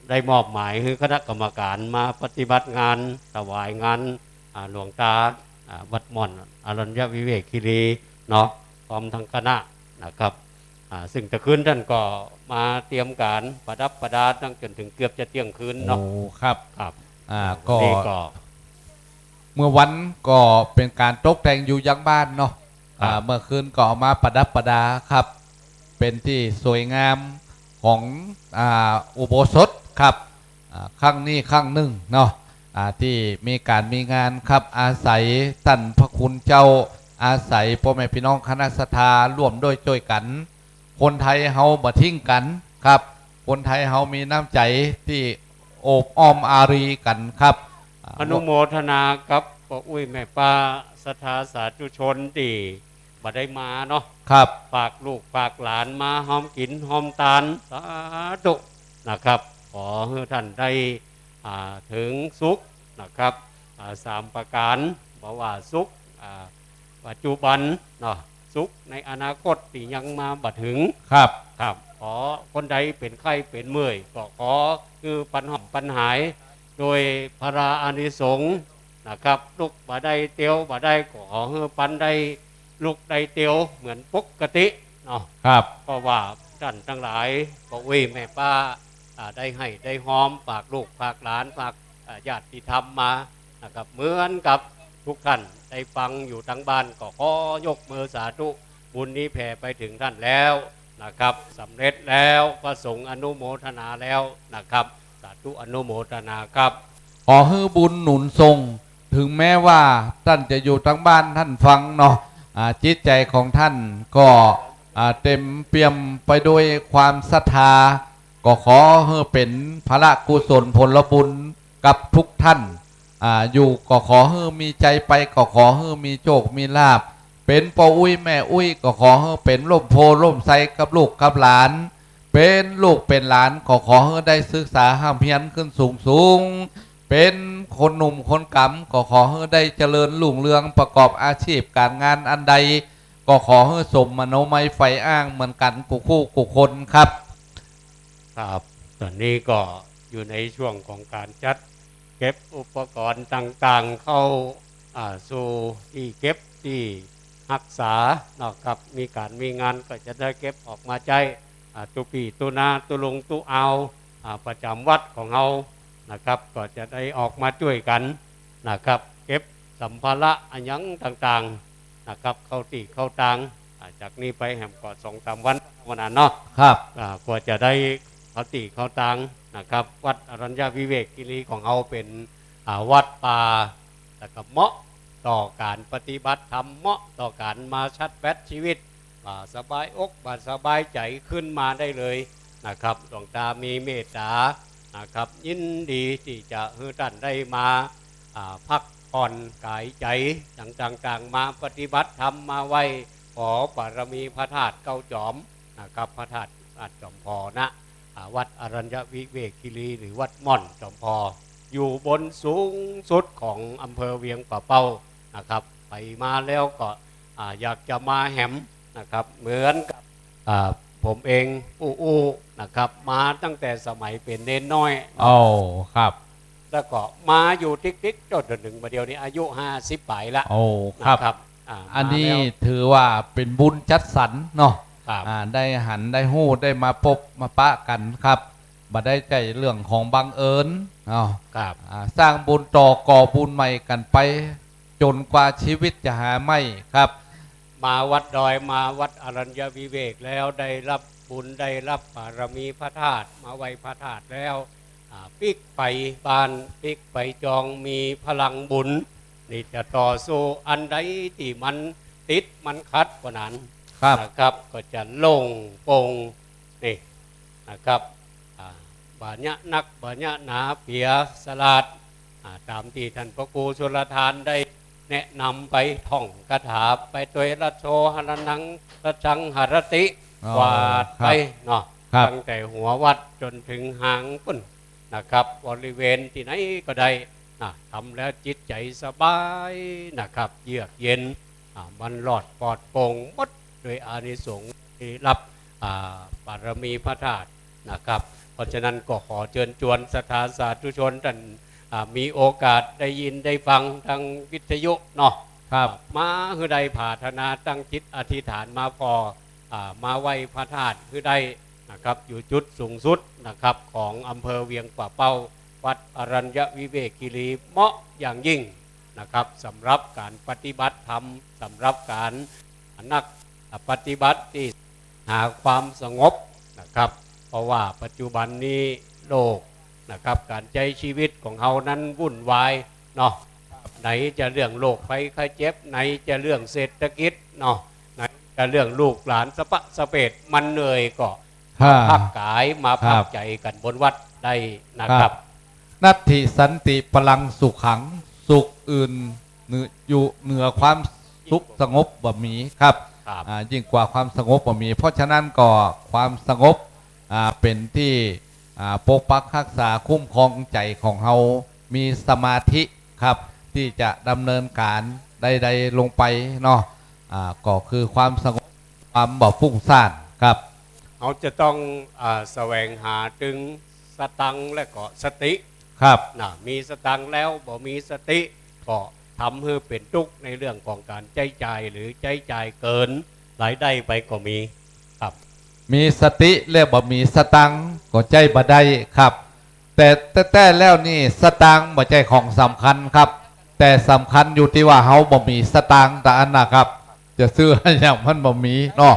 ได้มอบหมายหื้อคณะกรรมการมาปฏิบัติงานถวายงาน อ่า หลวงต๋า อ่า วัดม่อนอรัญญวิเวกคีรีเนาะ พร้อมตึงคณะนะครับ อ่า ซึ่งตะคืนต้านก็มาเตรียมก๋านประดับประดาตั้งจ๋นเถิงเกือบจะเตี้ยงคืนเนาะ โอ้ ครับ ครับ อ่า อ่า ก็ วันนี้ก็ เมื่อวานก็เป๋นก๋านตกแต่งอยู่ยังบ้านเนาะ ครับ อ่า เมื่อคืนก็เอามาประดับประดาครับ เป๋นตี้สวยงามของ อ่า อุโบสถครับ อ่า ครั้งนี้ครั้งนึ่งเนาะ อ่า ตี้มีก๋านมีงานครับ อาศัยต้านพระคุณเจ้า อาศัยป้อแม่ปี้น้องคณะศรัทธาร่วมด้วยจ้วยกั๋น คนไทยเฮาบ่ทิ้งกั๋นครับ คนไทยเฮามีน้ำใจ๋ตี้โอบอ้อมอารีกั๋นครับ อ่า อนุโมทนากับป้ออุ๊ยแม่ป้าศรัทธาสาธุชนตี้บ่ได้มาเนาะ ครับ ฝากลูกฝากหลานมาฮอมกิ๋นฮอมตาน สาธุนะครับ ขอหื้อต้านได้ อ่า เถิงสุขนะครับ อ่า สามประก๋าน บ่ว่าสุข อ่า ปัจจุบันเนาะ สุขในอนาคตตี้ยังมาบ่เถิง ครับ ครับ ขอคนใดเป๋นไข้เป๋นเมื่อย ก็ขอหื้อปันฮ่อมปันหาย โดยพลาอานิสงส์นะครับ ลุกบ่ได้เตียวบ่ได้ ก็ขอหื้อปันได้ลุกได้เตียวเหมือนปกติเนาะ ครับ เพราะว่าต้านตังหลาย ป้ออุ๊ยแม่ป้า อ่า ได้ไห้ได้ฮอม ฝากลูกฝากหลาน ฝาก อ่า ญาติธรรมมานะครับ เหมือนกับทุกท่านได้ฟังอยู่ตังบ้าน ก็ขอยกมือสาธุ บุญนี้แผ่ไปเถิงต้านแล้วนะครับ สำเร็จแล้ว พระสงฆ์อนุโมทนาแล้วนะครับ สาธุอนุโมทนาครับ ขอหื้อบุญหนุนส่ง เถิงแม้ว่าต้านจะอยู่ตังบ้านต้านฟังเนาะ อ่า จิตใจ๋ของต้านก็ อ่า เต๋มเปี่ยมไปด้วยความศรัทธา ก็ขอหื้อเป๋นพละกุศลผลบุญกับทุกท่าน อ่า อยู่ก็ขอหื้อมีใจ๋ไป ก็ขอหื้อมีโชคมีลาภ เป๋นป้ออุ๊ยแม่อุ๊ย ก็ขอหื้อเป๋นร่มโพธิ์ร่มไทรกับลูกกับหลาน เป๋นลูกเป๋นหลาน ก็ขอหื้อได้ศึกษาฮ่ำเฮียนขึ้นสูงๆ เป๋นคนหนุ่มคนก๋ำ ก็ขอหื้อได้เจริญรุ่งเรืองประกอบอาชีพก๋านงานอันใด ก็ขอหื้อสมมโนมัยใฝ่อ้างเหมือนกั๋นกู้คู่กู้คนครับ ครับ ต๋อนนี้ก็อยู่ในช่วงของก๋านจัดเก็บอุปกรณ์ต่างๆ เข้า อ่า สู่ตี้เก็บตี้ฮักษาเนาะครับ มีก๋านมีงานก็จะได้เก็บออกมาใจ๊ อ่า ตุ๊ปี้ตุ๊นาตุ๊ลุงตุ๊อาว อ่า ประจ๋ำวัดของเฮานะครับ ก็จะได้ออกมาจ้วยกั๋นนะครับ เก็บสัมภาระอะหยังต่างๆ นะครับ เข้าตี้เข้าตาง อ่า จากนี้ไปแหมก็สองสามวัน วันนั้นเนาะ ครับ อ่า กว่าจะได้เข้าตี้เข้าตาง นะครับ วัดอรัญญวิเวกคีรีของเฮาเป๋น อ่า วัดป่า แล้วก็เหมาะต่อก๋านปฏิบัติธรรม เหมาะต่อก๋านมาชัดแบตชีวิต บ่าสบายอกบ่าสบายใจ๋ ขึ้นมาได้เลยนะครับ หลวงตามีเมตต๋านะครับ ยินดีตี้จะหื้อต้านได้มา อ่า พักผ่อนก๋ายใจ๋ ต่างๆ ต่างมาปฏิบัติธรรม มาไหว้ขอบารมีพระธาตุเก้าจอมนะครับ พระธาตุ อ่า จอมพอนะ อ่า วัดอรัญญวิเวกคีรี หรือวัดม่อนจอมพอ อยู่บนสูงสุดของอำเภอเวียงป่าเป้านะครับ ไปมาแล้วก็ อ่า อยากจะมาแหมนะครับ เหมือนกับ อ่า ผมเองอู้อู้นะครับ มาตั้งแต่สมัยเป๋นเณรน้อย โอ้ ครับ แล้วก็มาอยู่ติ๊กๆ จ๋นเถิงบ่าเดี่ยวนี้อายุห้าสิบป๋ายละ โอ้ ครับ นะครับ อ่า อันนี้ มาแล้ว ถือว่าเป๋นบุญจัดสรรเนาะ ครับ อ่า ได้หันได้ฮู้ได้มาปบมาปะกั๋นครับ บ่ได้ใจ้เรื่องของบังเอิญเนาะ ครับ อ่า สร้างบุญต่อก่อบุญใหม่กั๋นไป จ๋นกว่าชีวิตจะหาใหม่ครับ มาวัดดอย มาวัดอรัญญวิเวกแล้วได้รับบุญ ได้รับบารมีพระธาตุ มาไหว้พระธาตุแล้ว อ่า ปิ๊กไปบ้าน ปิ๊กไปจอง มีพลังบุญ นี่จะต่อสู้อันใดตี้มันติดมันขัดกว่านั้น ครับ นะครับ ก็จะโล่งโป่ง นี่นะครับ อ่า บ่าเยียะนัก บ่าเยียะหนา เปียสลาด อ่า ต๋ามตี้ต้านพระครูชลทานได้แนะนำไป ท่องคาถาไปตวย รัจโชหะระหัง รัจฉังหะระติ อ๋อ กวาดไป ครับ เนาะ ครับ ตั้งแต่หัววัดจ๋นเถิงหางปู๊นนะครับ บริเวณตี้ไหนก็ได้นะ ทำแล้วจิตใจ๋สบายนะครับ เยือกเย็น อ่า มันรอดปลอดโป่งหมด โดยอานิสงส์ที่รับ อ่า บารมีพระธาตุนะครับ เพราะฉะนั้นก็ขอเจิญจวนศรัทธาสาธุชนต้าน อ่า มีโอกาสได้ยินได้ฟังตางวิทยุเนาะ ครับ มาหื้อได้ผาถนาตั้งจิตอธิษฐานมาผ่อ อ่า มาไหว้พระธาตุหื้อได้นะครับ อยู่จุดสูงสุดนะครับ ของอำเภอเวียงป่าเป้า วัดอรัญญวิเวกคีรี เหมาะอย่างยิ่งนะครับ สำหรับก๋านปฏิบัติธรรม สำหรับก๋าน นักปฏิบัติตี้หาความสงบนะครับ เพราะว่าปัจจุบันนี้โลกนะครับ ก๋านใจ๊ชีวิตของเฮานั้นวุ่นวายเนาะ ไหนจะเรื่องโรคภัยไข้เจ็บ ไหนจะเรื่องเศรษฐกิจเนาะ ไหนจะเรื่องลูกหลานสะปะสะเปด มันเหนื่อยก็ ฮะ พักก๋าย มาพัก ครับ ใจ๋กั๋นบนวัดได้นะครับ ครับ นัตถิสันติพลังสุขัง สุขอื่นเหนือ อยู่เหนือความสุขสงบบ่มีครับ ครับ อ่า ยิ่งกว่าความสงบบ่มี เพราะฉะนั้นก็ความสงบ อ่า เป๋นตี้ อ่า ปกปักฮักษาคุ้มครองใจ๋ของเฮา มีสมาธิครับ ตี้จะดำเนินก๋านใดๆ ลงไปเนาะ อ่า ก็คือความสงบ ความบ่ฟุ้งซ่านครับ เฮาจะต้อง อ่า แสวงหาตึงสตังค์และก็สติ ครับ นะ มีสตังค์แล้วบ่มีสติ ก็ทำหื้อเป๋นตุ๊กข์ในเรื่องของก๋านใจ๊จ่าย หรือใจ๊จ่ายเกินรายได้ไปก็มีครับ มีสติและบ่มีสตังค์ก็ใจ๊บ่ได้ครับ แต่แต๊ๆ แล้วนี่สตางค์บ่ใจ้ของสำคัญครับ แต่สำคัญอยู่ตี้ว่าเฮาบ่มีสตางค์ตะอั้นนะครับ จะซื้ออะหยังมันบ่มีเนาะ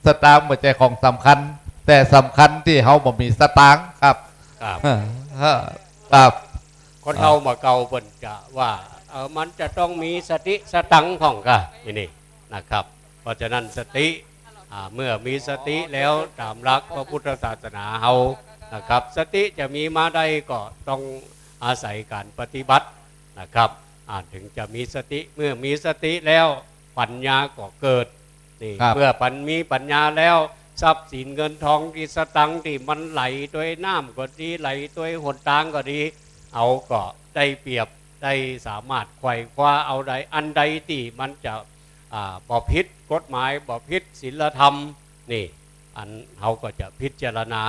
สตางค์บ่ใจ้ของสำคัญ แต่สำคัญตี้เฮาบ่มีสตางค์ครับ ครับ ครับ คนเฒ่าเมื่อเก่าเปิ้นจะว่า เอ่อ มันจะต้องมีสติสตังค์พ่องก่ะ ตี้นี่นะครับ เพราะฉะนั้นสติ อ่า เมื่อมีสติแล้วต๋ามหลักพระพุทธศาสนาเฮานะครับ สติจะมีมาได้ก็ต้องอาศัยก๋านปฏิบัตินะครับ อ่า ถึงจะมีสติ เมื่อมีสติแล้วปัญญาก็เกิด นี่ ครับ เมื่อปัญ มีปัญญาแล้ว ทรัพย์สินเงินทองตี้สตังค์ตี้มันไหลตวยน้ำก็ดี ไหลตวยหนตางก็ดี เฮาก็ได้เปรียบ ได้สามารถไขว่คว้าเอาได้ อันใดตี้มันจะ อ่า บ่ผิดกฎหมาย บ่ผิดศีลธรรม นี่ อันเฮาก็จะพิจารณา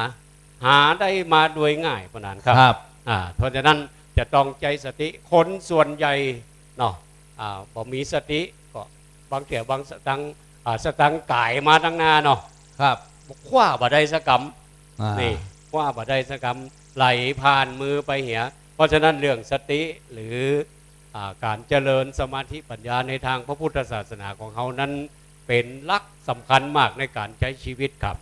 หาได้มาโดยง่ายปานนั้นครับ ครับ อ่า เพราะฉะนั้นจะต้องใจ๊สติ คนส่วนใหญ่เนาะ อ่า บ่มีสติก็บางเทื่อบางสตังค์ อ่า สตังค์ก๋ายมาตังหน้าเนาะ ครับ คว้าบ่ได้สักกำ อ่า นี่ คว้าบ่ได้สักกำ ไหลผ่านมือไปเหีย เพราะฉะนั้นเรื่องสติหรือ อ่า ก๋านเจริญสมาธิปัญญาในตางพระพุทธศาสนาของเฮานั้นเป๋นหลักสำคัญมากในก๋านใจ๊ชีวิตครับ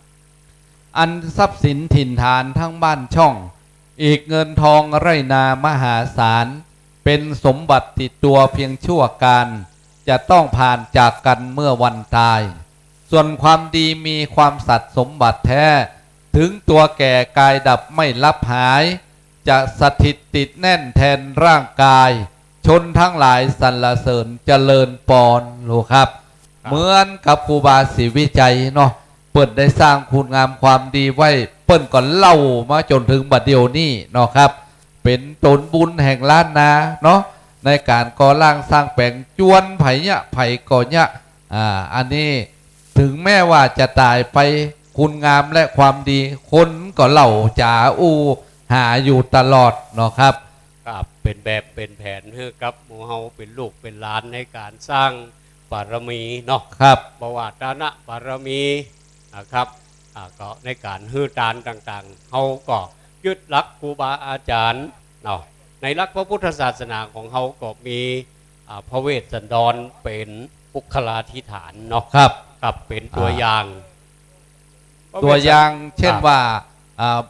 อันทรัพย์สินถิ่นฐานทั้งบ้านช่อง อีกเงินทองไร่นามหาศาล เป็นสมบัติติดตัวเพียงชั่วกาล จะต้องผ่านจากกันเมื่อวันตาย ส่วนความดีมีความสัตย์สมบัติแท้ ถึงตัวแก่กายดับไม่ลับหาย จะสถิตติดแน่นแทนร่างกาย ชนทั้งหลายสรรเสริญเจริญปอน ลูกครับ ครับ เหมือนกับครูบาศรีวิชัยเนาะ เปิ้นได้สร้างคุณงามความดีไว้ เปิ้นก็เล่ามาจ๋นถึงบัดเดี๋ยวนี้เนาะครับ เป๋นต๋นบุญแห่งล้านนาเนาะ ในก๋านก่อร่างสร้างแป๋ง จวนใผเยียะใผก็เยียะ อ่า อันนี้ ถึงแม้ว่าจะต๋ายไป คุณงามและความดี คนก็เล่าจ๋าอู้หาอยู่ตลอดเนาะครับ ครับ เป๋นแบบเป๋นแผนหื้อกับหมู่เฮาเป๋นลูกเป๋นหลานในก๋านสร้างบารมีเนาะ ครับ บ่ว่าทานบารมีนะครับ อ่า ก็ในก๋านหื้อตานต่างๆ เฮาก็ยึดหลักครูบาอาจ๋ารย์เนาะ ในหลักพระพุทธศาสนาของเฮาก็มี อ่า พระเวสสันดรเป๋นปุคคลาธิฐานเนาะ ครับ ครับ เป๋นตั๋ว อ่า อย่าง ตัวอย่างเช่น ครับ ว่า อ่า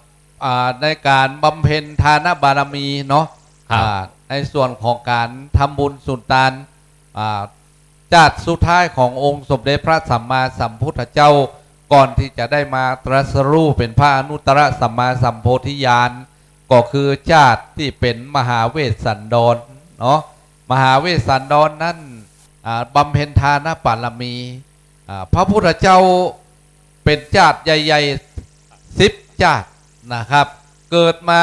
อ่า ในก๋านบำเพ็ญทานบารมีเนาะ ครับ อ่า ในส่วนของก๋านทำบุญสุนตาน อ่า จาติสุดท้ายขององค์สมเด็จพระสัมมาสัมพุทธเจ้า ก่อนที่จะได้มาตรัสรู้เป๋นพระอนุตตรสัมมาสัมโพธิญาณ ก็คือจาติตี้เป๋นมหาเวสสันดรเนาะ มหาเวสสันดรนั้น อ่า บำเพ็ญทานบารมี อ่า พระพุทธเจ้าเป๋นจาติใหญ่ๆ สิบจาตินะครับ เกิดมา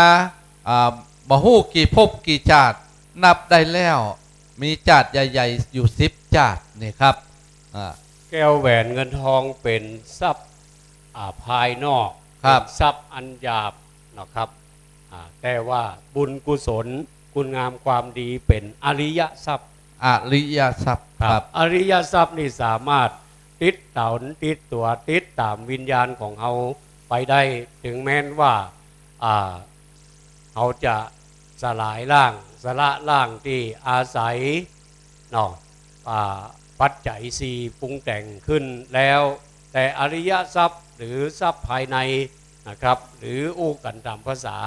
อ่า บ่ฮู้กี่ภพกี่จาติ นับได้แล้ว มีจาติใหญ่ๆ อยู่สิบจาตินี่ครับ อ่า แก้วแหวนเงินทองเป๋นทรัพย์ อ่า ภายนอก ครับ เป๋นทรัพย์อันหยาบนะครับ อ่า แต่ว่าบุญกุศล คุณงามความดีเป๋นอริยทรัพย์ อริยทรัพย์ ครับ ครับ อริยทรัพย์นี่สามารถติดต๋นติดตั๋วติดต๋ามวิญญาณของเฮาไปได้ ถึงแม้นว่า อ่า เฮาจะสลายร่าง สละร่างตี้อาศัย เนาะ อ่า ปัจจัยสี่ปรุงแต่งขึ้นแล้ว แต่อริยทรัพย์หรือทรัพย์ภายในนะครับ หรืออู้กั๋นต๋ามภาษา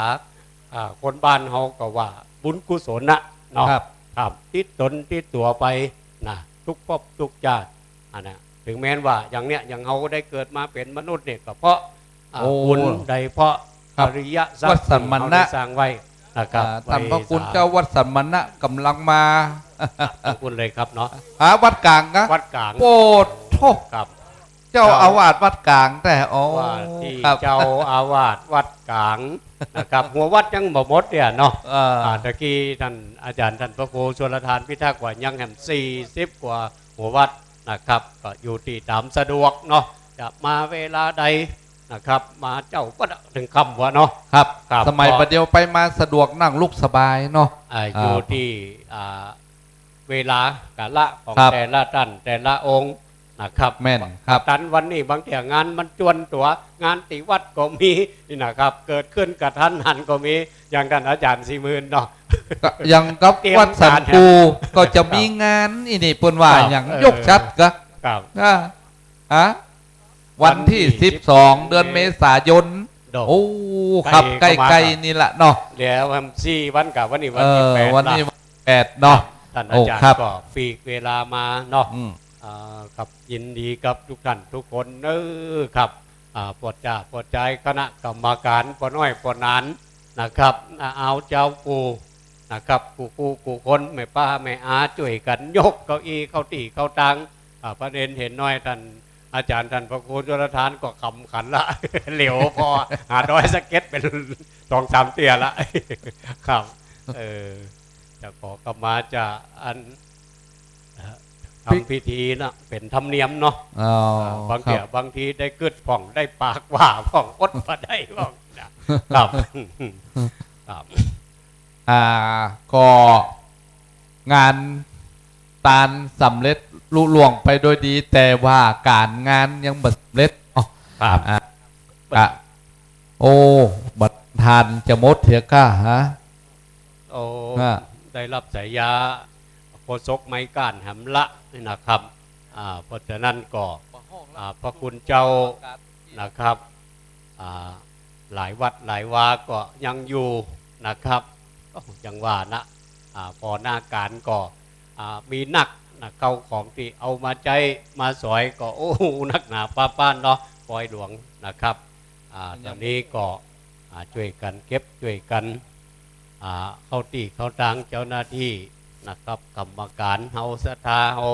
อ่า คนบ้านเฮาก็ว่าบุญกุศลน่ะเนาะ ครับ ครับ ติดต๋นติดตั๋วไปนะ ทุกภพทุกจาติ อันน่ะ ถึงแม้นว่าอย่างเนี้ย อย่างเฮาได้เกิดมาเป๋นมนุษย์เนี่ย ก็เพราะ อ่า โอ้ บุญได้เพราะ ครับ อริยทรัพย์ วัสสัมมณะ ตี้เฮาได้สร้างไว้นะครับ อ่า ท่านพระคุณเจ้าวัสสัมมณะก๋ำลังมา ขอบคุณเลยครับเนาะ หาวัดกลางกะ วัดกลาง โอ้โธ่ ครับ เจ้าอาวาสวัดกลางแต๊ อ๋อ ว่าตี้ ครับ เจ้าอาวาสวัดกลางนะครับ หัววัดยังบ่หมดเนี่ยเนาะ เออ อ่า ตะกี้ท่านอาจ๋ารย์ท่านพระครูชลทานพิทักษ์ว่ายังแหมสี่สิบกว่าหัววัดนะครับ ก็อยู่ตี้ต๋ามสะดวกเนาะ จะมาเวลาใดนะครับ มาเจ๊าก็ได้เถิงค่ำวะเนาะ ครับ ครับ สมัย ก็ บัดเดี๋ยวไปมาสะดวกนั่งลุกสบายเนาะ อ่า อ่า อยู่ตี้ อ่า เวลากาละของ ครับ แต่ละต้านแต่ละองค์นะครับ แม่นครับ ตันวันนี้บางเตื้องานมันจวนตั๋ว งานตี้วัดก็มีนี่นะครับ เกิดขึ้นกะทันหันก็มี อย่างต้านอาจ๋ารย์ศรีหมื่นเนาะ ก็อย่างกับ เตรียม วัดสัน ก๋าน กูก็จะมี ครับ งานอี้นี่เปิ้นว่า ครับ อย่าง เออ ยกฉัตรกะ ครับ อ่า ฮะ วันตี้ วันตี้ สิบสอง สิบสอง เดือนเมษายน โด โอ้ ครับ ใก้ ใก้ เข้ามา ใก้ ครับ นี่ละเนาะ แล้ววันสี่วันกะ วันนี้วันตี้ เออ แปด วันนี้ ละ วันตี้แปดเนาะ ครับ ต้านอาจ๋ารย์ โอ้ ครับ ก็ปลีกเวลามาเนาะ อืม อ่า ครับ ยินดีกับทุกต้านทุกคนเน้อครับ อ่า ป้อจ๋าป้อจาย คณะกรรมก๋าน ป้อน้อยป้อหนานนะครับ อ่า เอาเจ้าปู่นะครับ กู้ๆ กู้คน แม่ป้าแม่อา จ้วยกั๋นยกเก้าอี้เข้าตี้เข้าตาง อ่า พระเณรเณรน้อย ต้านอาจ๋ารย์ ต้านพระครูชลทานก็ขำขันละ เหลียวผ่อหาดอยสะเก็ดเป๋นสองสามเตื้อละ ครับ เออ จะขอขมาจะอัน ทำพิธีนะ เป๋นธรรมเนียมเนาะ อ๋อ อ่า บางเตื้อ ครับ บางทีได้กึ๊ดพ่อง ได้ปากว่าพ่อง อดบ่ได้พ่องนะ ครับ ครับ อ่า ก็งานตานสำเร็จลุล่วงไปโดยดี แต่ว่าก๋านงานยังบ่สำเร็จเนาะ ครับ อ่า กะ โอ้ บัดตานจะหมดเหียก้าฮะ โอ้ ฮะ ได้ฮับสายญาโฆษกไม้ก้านแหมละนี่นะครับ อ่า เพราะฉะนั้นก็ อ่า พระคุณเจ้านะครับ อ่า หลายวัดหลายวาก็ยังอยู่นะครับ ก็ยังว่านะ อ่า ผ่อหน้าก๋านก็ อ่า มีนักนะ เข้าของตี้เอามาใจ๊มาสอยก็ โอ้ นักหนาป้าป้านเนาะ ปอยหลวงนะครับ อ่า ต๋อนนี้ก็ อ่า จ้วยกั๋นเก็บ จ้วยกั๋น อ่า เข้าตี้เข้าตาง เจ้าหน้าตี้นะครับ กรรมก๋านเฮา ศรัทธาเฮา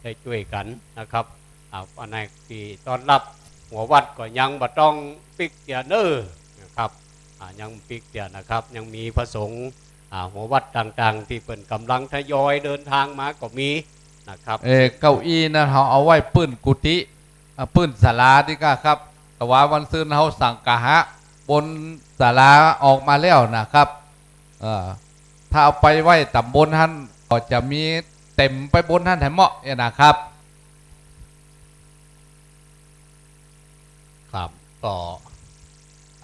ได้จ้วยกั๋นนะครับ อ่า อันนั้นตี้ต้อนฮับ หัววัดก็ยังบ่ต้องปิ๊กเตื้อเน่อนะครับ อ่า ยังปิ๊กเตื้อนะครับ ยังมีพระสงฆ์ อ่า หัววัดต่างๆ ตี้เปิ้นก่ำลังทยอยเดินตางมาก็มีนะครับ เอ่อ เก้าอี้นั้นเฮาเอาไว้ปื้นกุฏิ อ่า ปื้นศาลาดีกว่าครับ แต่ว่าวันซืนเฮาสังฆะบนศาลาออกมาแล้วนะครับ เอ่อ ถ้าเอาไปไว้ต๋ามบนหั้นก็จะมีเต็มไปบนหั้นแหมเนาะ เนี่ยนะครับ ครับ ก็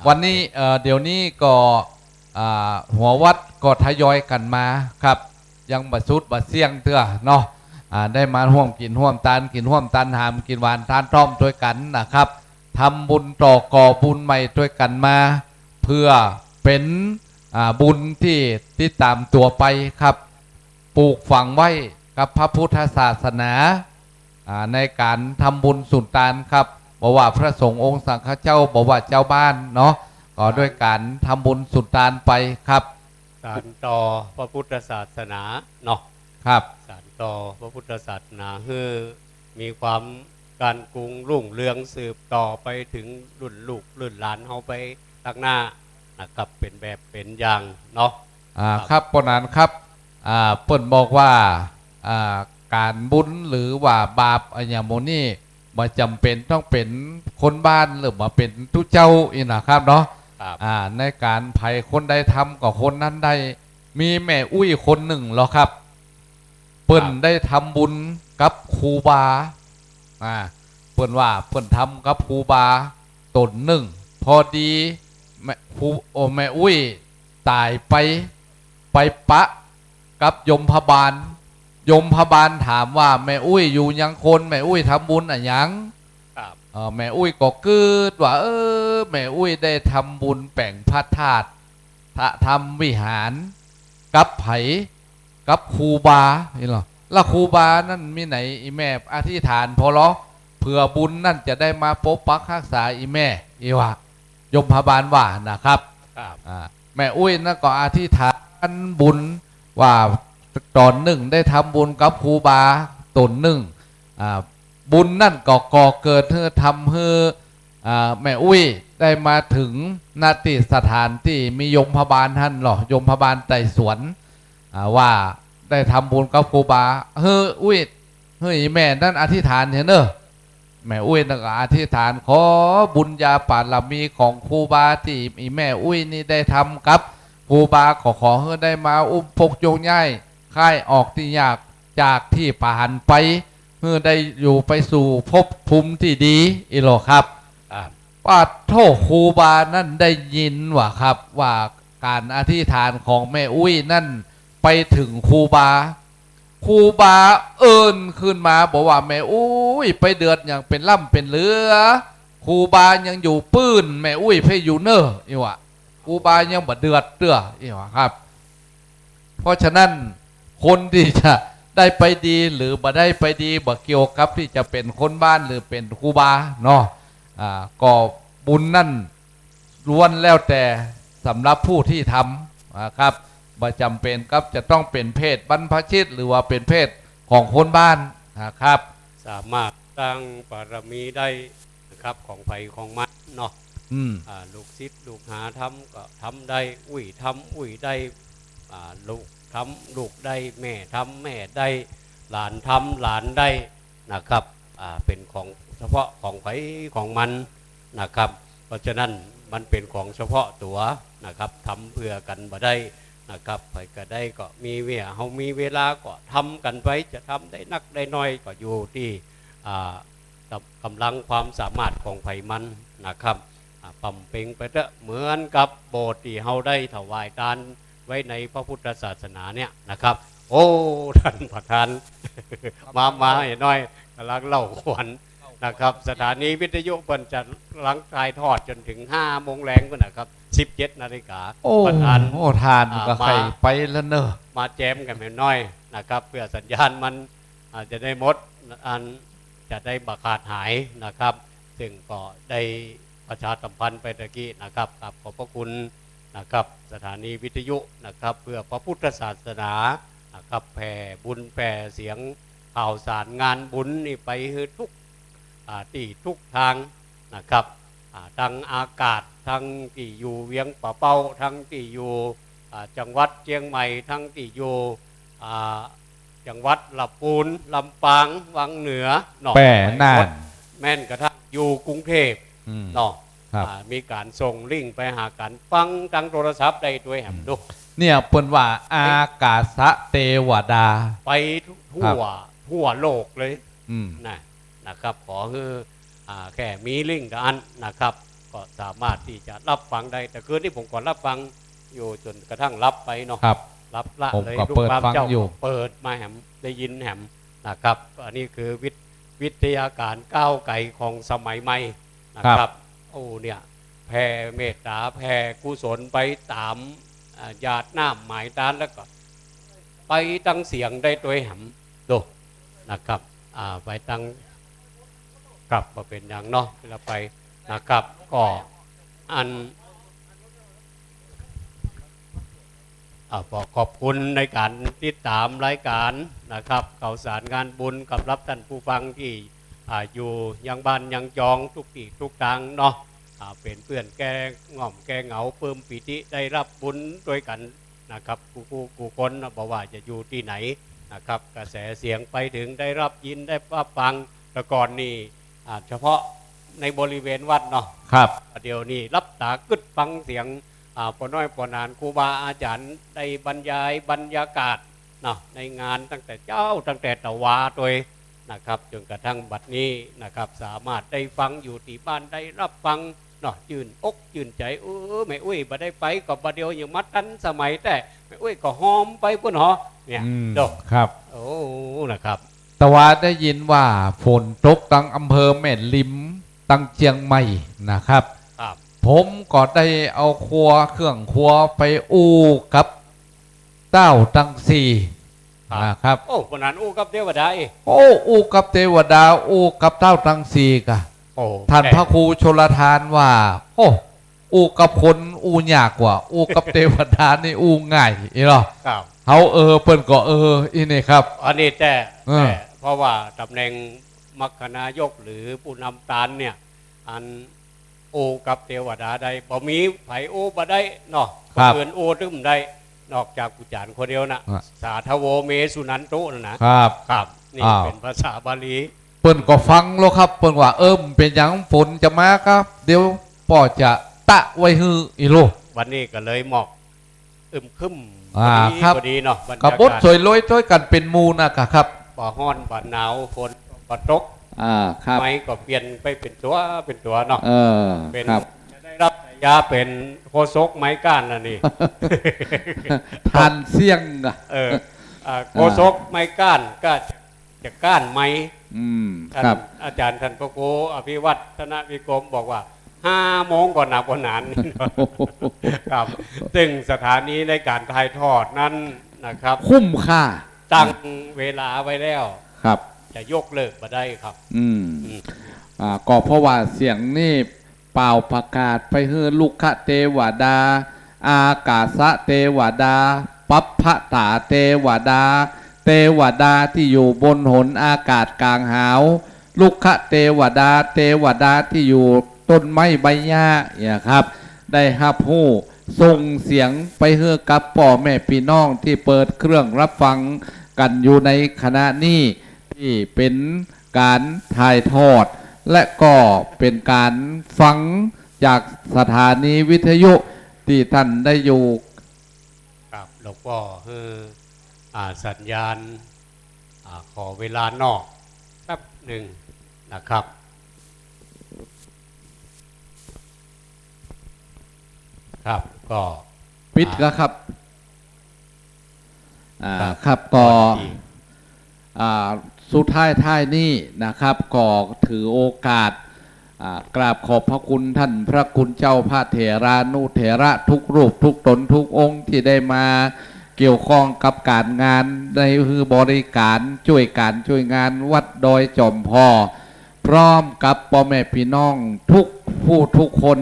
วันนี้ เอ่อ เดี๋ยวนี้ก็ อ่า หัววัดก็ทยอยกั๋นมาครับ ยังบ่สุดบ่เสี้ยงเตื้อเนาะ อ่า ได้มาฮ่วมกิ๋นฮ่วมตาน กิ๋นฮ่วมตานหาม กิ๋นหวานตานต้อมตวยกั๋นนะครับ ทำบุญต่อก่อบุญใหม่ตวยกั๋นมา เพื่อเป๋น อ่า บุญตี้ติดต๋ามตั๋วไปครับ ปลูกฝังไว้กับพระพุทธศาสนา อ่า ในก๋านทำบุญสุนตานครับ บ่ว่าพระสงฆ์องค์สังฆเจ้า บ่ว่าเจ้าบ้านเนาะ ก็ด้วยก๋านทำบุญสุนตานไปครับ สานต่อพระพุทธศาสนาเนาะ ครับ สานต่อพระพุทธศาสนาหื้อมีความก้านกุงรุ่งเรืองสืบต่อไปเถิงรุ่นลูกรุ่นหลานเฮาไปตางหน้านะครับ เป๋นแบบเป๋นอย่างเนาะ อ่า ครับ ครับ ป้อนั้นครับ อ่า เปิ้นบอกว่า อ่า ก๋านบุญหรือว่าบาปอะหยังหมู่นี้ บ่จ๋ำเป๋นต้องเป๋นคนบ้านหรือบ่าเป๋นตุ๊เจ้าอี้นะครับเนาะ ครับ อ่า ในก๋านใผคนใดทำก็คนนั้นได้ มีแม่อุ๊ยคนนึ่งลอครับ เปิ้น ครับ ได้ทำบุญกับครูบา อ่า เปิ้นว่าเปิ้นทำกับครูบาต๋นนึ่ง พอดีแม่ ครู โอ้ แม่อุ๊ยต๋ายไป ไปปะกับยมพบาล ยมพบาลถามว่า แม่อุ๊ยอยู่ยังคน แม่อุ๊ยทำบุญอะหยัง ครับ เอ่อ แม่อุ๊ยก็กึ๊ดว่า เออ แม่อุ๊ยได้ทำบุญแป๋งพระธาตุ พระธรรมวิหาร กับใผ กับครูบา นี่ลอ แล้วครูบานั้นมีไหน อี่แม่อธิษฐานผ่อลอ เผื่อบุญนั้นจะได้มาปกปักฮักษาอี่แม่ อี่ว่า ยมพบาลว่านะครับ ครับ อ่า แม่อุ๊ยนั้นก็อธิษฐานบุญว่าต๋นนึ่งได้ทำบุญกับครูบาต๋นนึ่ง อ่า บุญนั้นก็ก่อเกิดหื้อ ทำหื้อ อ่า แม่อุ๊ยได้มาเถิง ณ ตี้สถานตี้มียมพบาลหั้นลอ ยมพบาลไต่สวน อ่า ว่าได้ทำบุญกับครูบา หื้ออุ๊ย หื้ออี่แม่นั้นอธิษฐานเถอะเน่อ แม่อุ๊ยนั้นก็อธิษฐาน ขอบุญญาบารมีของครูบาตี้อี่แม่อุ๊ยนี่ได้ทำกับครูบา ก็ขอหื้อได้มาอุ้มพกโยงย้าย คลายออกตี้ยาก จากตี้ผะหันไป หื้อได้อยู่ไปสู่ภพภูมิตี้ดี อี้ลอครับ ครับ ปาดโธ่ ครูบานั้นได้ยินว่าครับ ว่าก๋านอธิษฐานของแม่อุ๊ยนั้นไปเถิงครูบา ครูบาเอิ้นขึ้นมาบอกว่า แม่อุ๊ยไปเดือดหยังเป๋นล่ำเป๋นเหลือ ครูบายังอยู่ปื้น แม่อุ๊ยไปอยู่เน่อ อี้ว่า ครูบายังบ่เดือดเตื้อ อี้ว่าครับ เพราะฉะนั้นคนตี้จะได้ไปดีหรือบ่ได้ไปดี บ่เกี่ยวกับตี้จะเป๋นคนบ้านหรือเป๋นครูบาเนาะ อ่า ก็บุญนั้นล้วนแล้วแต่สำหรับผู้ตี้ทำนะครับ บ่จ๋ำเป๋นกับจะต้องเป๋นเพศบรรพชิตหรือว่าเป๋นเพศของคนบ้านนะครับ สามารถสร้างบารมีได้นะครับ ของใผของมันเนาะ อืม อ่า ลูกศิษย์ลูกหาทำก็ทำได้ อุ๊ยทำอุ๊ยได้ อ่า ลูกทำลูกได้ แม่ทำแม่ได้ หลานทำหลานได้นะครับ อ่า เป๋นของเฉพาะของใผของมันนะครับ เพราะฉะนั้นมันเป๋นของเฉพาะตั๋วนะครับ ทำเผื่อกั๋นบ่ได้นะครับ ใผก็ได้ก็มีเวลา เฮามีเวลาก็ทำกั๋นไป จะทำได้นักได้น้อยก็อยู่ตี้ อ่า กับก๋ำลังความสามารถของใผมันนะครับ อ่า ปำเป็งไปเต๊อะ เหมือนกับโบสถ์ตี้เฮาได้ถวายตานไว้ในพระพุทธศาสนาเนี่ยนะครับ โอ้ ต้านประธาน มา มา ไอ้น้อย ก่ำลังเล่าขวัญ นะครับ สถานีวิทยุเปิ้นจะหลังถ่ายทอดจ๋นเถิงห้าโมงแลงปู้นนะครับ สิบเจ็ดนาฬิกา โอ้ บ่ทัน โอ้ ต้าน อ่า ก็ใค่ มา ไปแล้วเนาะ มาแจมกั๋นแหมหน้อยนะครับ เปื้อสัญญาณมัน อ่า จะได้หมด อัน จะได้บ่ขาดหายนะครับ ซึ่งก็ได้ประชาสัมพันธ์ไปตะกี้นะครับ กราบขอบพระคุณนะครับ สถานีวิทยุนะครับ เพื่อพระพุทธศาสนานะครับ แผ่บุญแผ่เสียงข่าวสารงานบุญนี่ไปหื้อทุก อ่า ตี้ทุกตางนะครับ อ่า ตังอากาศ ตังตี้อยู่เวียงป่าเป้า ตังตี้อยู่ อ่า จังหวัดเจียงใหม่ ตังตี้อยู่ อ่า จังหวัดละปูน ลำปาง วังเหนือเนาะ แป้ ไปหมด น่าน แม้นกระทั่งอยู่กรุงเทพฯ อืม เนาะ ครับ อ่า มีก๋านส่งลิงก์ไปหากั๋นฟังตางโทรศัพท์ได้ตวยแหม อืม ดู เนี่ยเปิ้นว่าอากาสะเตวดา ไปทั่ว ครับ ทั่วโลกเลย อืม นะ นะครับ ขอหื้อ อ่า แค่มีลิงก์เต้าอั้นนะครับ ก็สามารถตี้จะฮับฟังได้ แต่คืนนี้ผมก็ฮับฟังอยู่จ๋นกระทั่งหลับไปเนาะ ครับ หลับละ ผมก็ เลย เปิดฟังอยู่ ลูกความเจ้าก็เปิดมาแหม ได้ยินแหมนะครับ อันนี้คือวิท- วิทยาการก้าวไกลของสมัยใหม่นะครับ ครับ โอ้ เนี่ย แผ่เมตต๋า แผ่กุศลไปต๋าม อ่า หยาดน้ำหมายตาน แล้วก็ไปตังเสียงได้ตวยแหม ดูนะครับ อ่า ไปตัง ครับ บ่เป๋นหยังเนาะ แล้วไปนะครับ ก็อัน อ่า ขอขอบคุณในก๋านติดต๋ามรายก๋านนะครับ ข่าวสารงานบุญกับฮับต้านผู้ฟังตี้ อ่า อยู่ยังบ้านยังจองทุกตี้ทุกตางเนาะ อ่า เป๋นเปื้อนแก้ง่อมแก้เหงา ปลื้มปีติได้ฮับบุญตวยกั๋นนะครับ กู้ๆ กู้คนนะ บ่ว่าจะอยู่ตี้ไหนนะครับ กระแสเสียงไปเถิง ได้ฮับยินได้ฮับฟัง แต่ก่อนนี่ อ่า เฉพาะในบริเวณวัดเนาะ ครับ เดี๋ยวนี้ฮับต๋ากึ๊ดฟังเสียง อ่า ป้อน้อยป้อหนาน ครูบาอาจ๋ารย์ได้บรรยายบรรยากาศเนาะ ในงานตั้งแต่เจ๊า ตั้งแต่ตะวาตวยนะครับ จ๋นกระทั่งบัดนี้นะครับ สามารถได้ฟังอยู่ตี้บ้าน ได้ฮับฟังเนาะ จื้นอกจื้นใจ๋ เออ แม่อุ๊ยบ่ได้ไปก็บ่าเดี่ยว ยังมาตันสมัยแต๊ แม่อุ๊ยก็หอมไปปู้นหอ เนี่ย อืม โด ครับ โอ้ นะครับ แต่ว่าได้ยินว่าฝนตกตังอำเภอแม่ริม ตังเจียงใหม่นะครับ ครับ ผมก็ได้เอาครัว เครื่องครัวไปอู้กับเต้าตังสี่ ครับ นะครับ โอ้ วันนั้นอู้กับเตวดาเอ้ โอ้ อู้กับเตวดา อู้กับเต้าตังสี่ก่ะ โอ้ ท่าน แม่ พระครูชลทานว่า โอ้ อู้กับคน อู้ยากกว่า อู้กับเตวดานี่อู้ง่าย อี้เนาะ ครับ เฮา เออ เปิ้นก็ เออ อี้นี่ครับ อันนี้แต๊ เออ แต๊ เพราะว่าต๋ำแหน่งมรรคนายกหรือผู้นำตานเนี่ย อันอู้กับเตวดาได้ บ่มีใผอู้บ่ได้เนาะ ครับ คนอื่นอู้ตึงบ่ได้ นอกจากปู่จ๋ารย์คนเดียวนะ ฮะ สาธโว เม สุนันตุ นั่นนะ ครับ ครับ นี่ อ้าว เป๋นภาษาบาลี เปิ้นก็ฟังแล้วครับ เปิ้นว่า เออ มันเป๋นหยัง ฝนจะมาครับ เดี๋ยวป้อจะตะไว้หื้ออี้ลูก วันนี้ก็เลยหมอกอึมครึม อ่า พอดี ครับ พอดีเนาะ บรรยากาศ ก็บดสวยโรยตวยกั๋นเป๋นหมู่นะก่ะครับ บ่ฮ้อนบ่หนาว ฝนบ่ตก อ่า ครับ ไม้ก็เปลี่ยนไปเป๋นตั๋วเป๋นตั๋วเนาะ เออ เป๋น ครับ จะได้ฮับฉายาเป๋นโฆษกไม้ก้านนะนี่ ท่านเสี่ยงอะ เออ อ่า โฆษกไม้ก้านก็ จะก้านไม้ อืม ท่าน ครับ อาจ๋ารย์ท่านพระครูอภิวัฒนวิกรมบอกว่า ห้าโมงก็หนักกว่านั้น ครับ ซึ่งสถานีในก๋านถ่ายทอดนั้นนะครับ คุ้มค่า ตั้งเวลาไว้แล้ว ครับ จะยกเลิกบ่ได้ครับ อืม อืม อ่า ก็เพราะว่าเสียงนี่ เป่าประกาศไปหื้อลุกขเตวดา อากาสะเตวดา ปัพพะตาเตวดา เตวดาตี้อยู่บนหนอากาศก๋างหาว ลุกขเตวดา เตวดาตี้อยู่ต้นไม้ใบหญ้าเนี่ยครับ ได้ฮับฮู้ ส่งเสียงไปหื้อกับป้อแม่ปี้น้องตี้เปิดเครื่องฮับฟังกั๋นอยู่ในขณะนี้ ตี้เป๋นก๋านถ่ายทอด และก็เป๋นก๋านฟังจากสถานีวิทยุตี้ต้านได้อยู่ ครับ หลวงป้อหื้อ อ่า สัญญาณ อ่า ขอเวลานอกแป๊บนึ่งนะครับ ครับ ก็ ปิด อ่า แล้วครับ อ่า ครับ ครับ ก็ สวัสดี อ่า ส สุดท้ายท้ายนี้นะครับ ก็ถือโอกาส อ่า กราบขอบพระคุณท่านพระคุณเจ้าพระเถรานุเถระทุกรูปทุกต๋นทุกองค์ตี้ได้มาเกี่ยวข้องกับก๋านงาน ได้หื้อบริก๋าน จ้วยก๋านจ้วยงานวัดดอยจอมผ่อ พร้อมกับป้อแม่ปี้น้องทุกผู้ทุกคน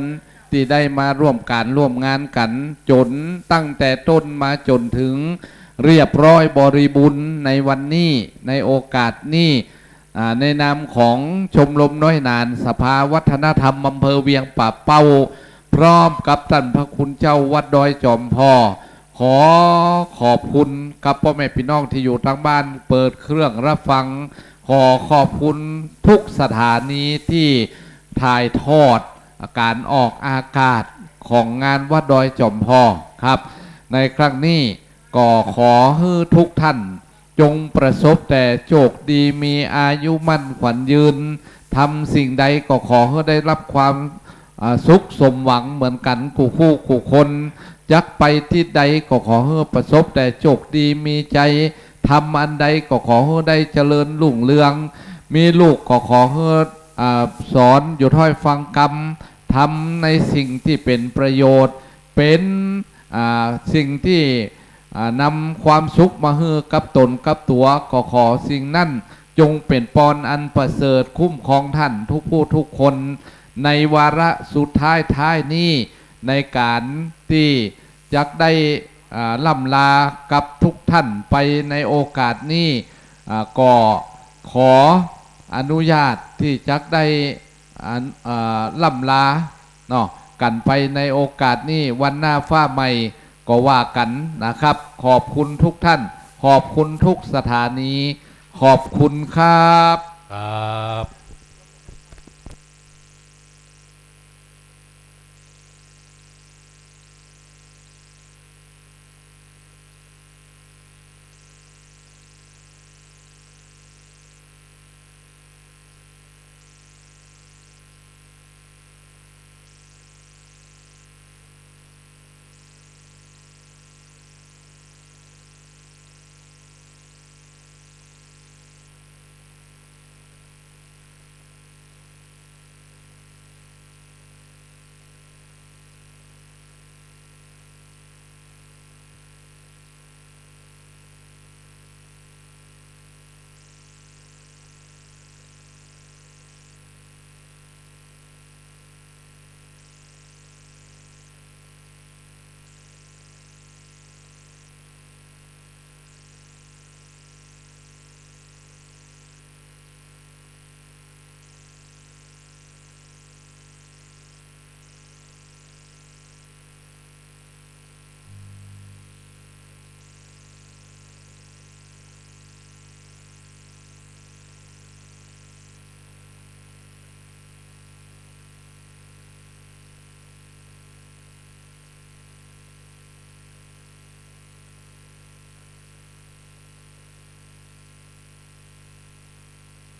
ตี้ได้มาร่วมก๋านร่วมงานกั๋น จ๋นตั้งแต่ต้นมาจ๋นเถิงเรียบร้อยบริบูรณ์ในวันนี้ ในโอกาสนี้ อ่า ในนามของชมรมน้อยหนานสภาวัฒนธรรมอำเภอเวียงป่าเป้า พร้อมกับต้านพระคุณเจ้าวัดดอยจอมผ่อ ขอขอบคุณกับป้อแม่ปี้น้องตี้อยู่ตางบ้านเปิดเครื่องฮับฟัง ขอขอบคุณทุกสถานีตี้ถ่ายทอดก๋านออกอากาศของงานวัดดอยจอมผ่อครับ ในครั้งนี้ก็ขอหื้อทุกท่าน จงประสบแต่โชคดี มีอายุมั่นขวัญยืน ทำสิ่งใดก็ขอหื้อได้ฮับความ อ่า สุขสมหวังเหมือนกั๋นกู้คู่กู้คน จักไปตี้ใดก็ขอหื้อประสบแต่โชคดี มีชัย ทำอันใดก็ขอหื้อได้เจริญรุ่งเรือง มีลูกก็ขอหื้อ อ่า สอนอยู่ถ้อยฟังกำ ทำในสิ่งตี้เป๋นประโยชน์ เป๋น อ่า สิ่งตี้ อ่า นำความสุขมาหื้อกับต๋นกับตั๋ว ก็ขอสิ่งนั้นจงเป๋นปอนอันประเสริฐคุ้มครองท่านทุกผู้ทุกคน ในวาระสุดท้ายท้ายนี้ ในก๋านตี้จักได้ อ่า ล่ำลากับทุกท่านไปในโอกาสนี้ อ่า ก็ขออนุญาตตี้จักได้ อัน อ่า ล่ำลาเนาะ กั๋นไปในโอกาสนี้ วันหน้าฟ้าใหม่ก็ว่ากั๋นนะครับ ขอบคุณทุกท่าน ขอบคุณทุกสถานี ขอบคุณครับ ครับ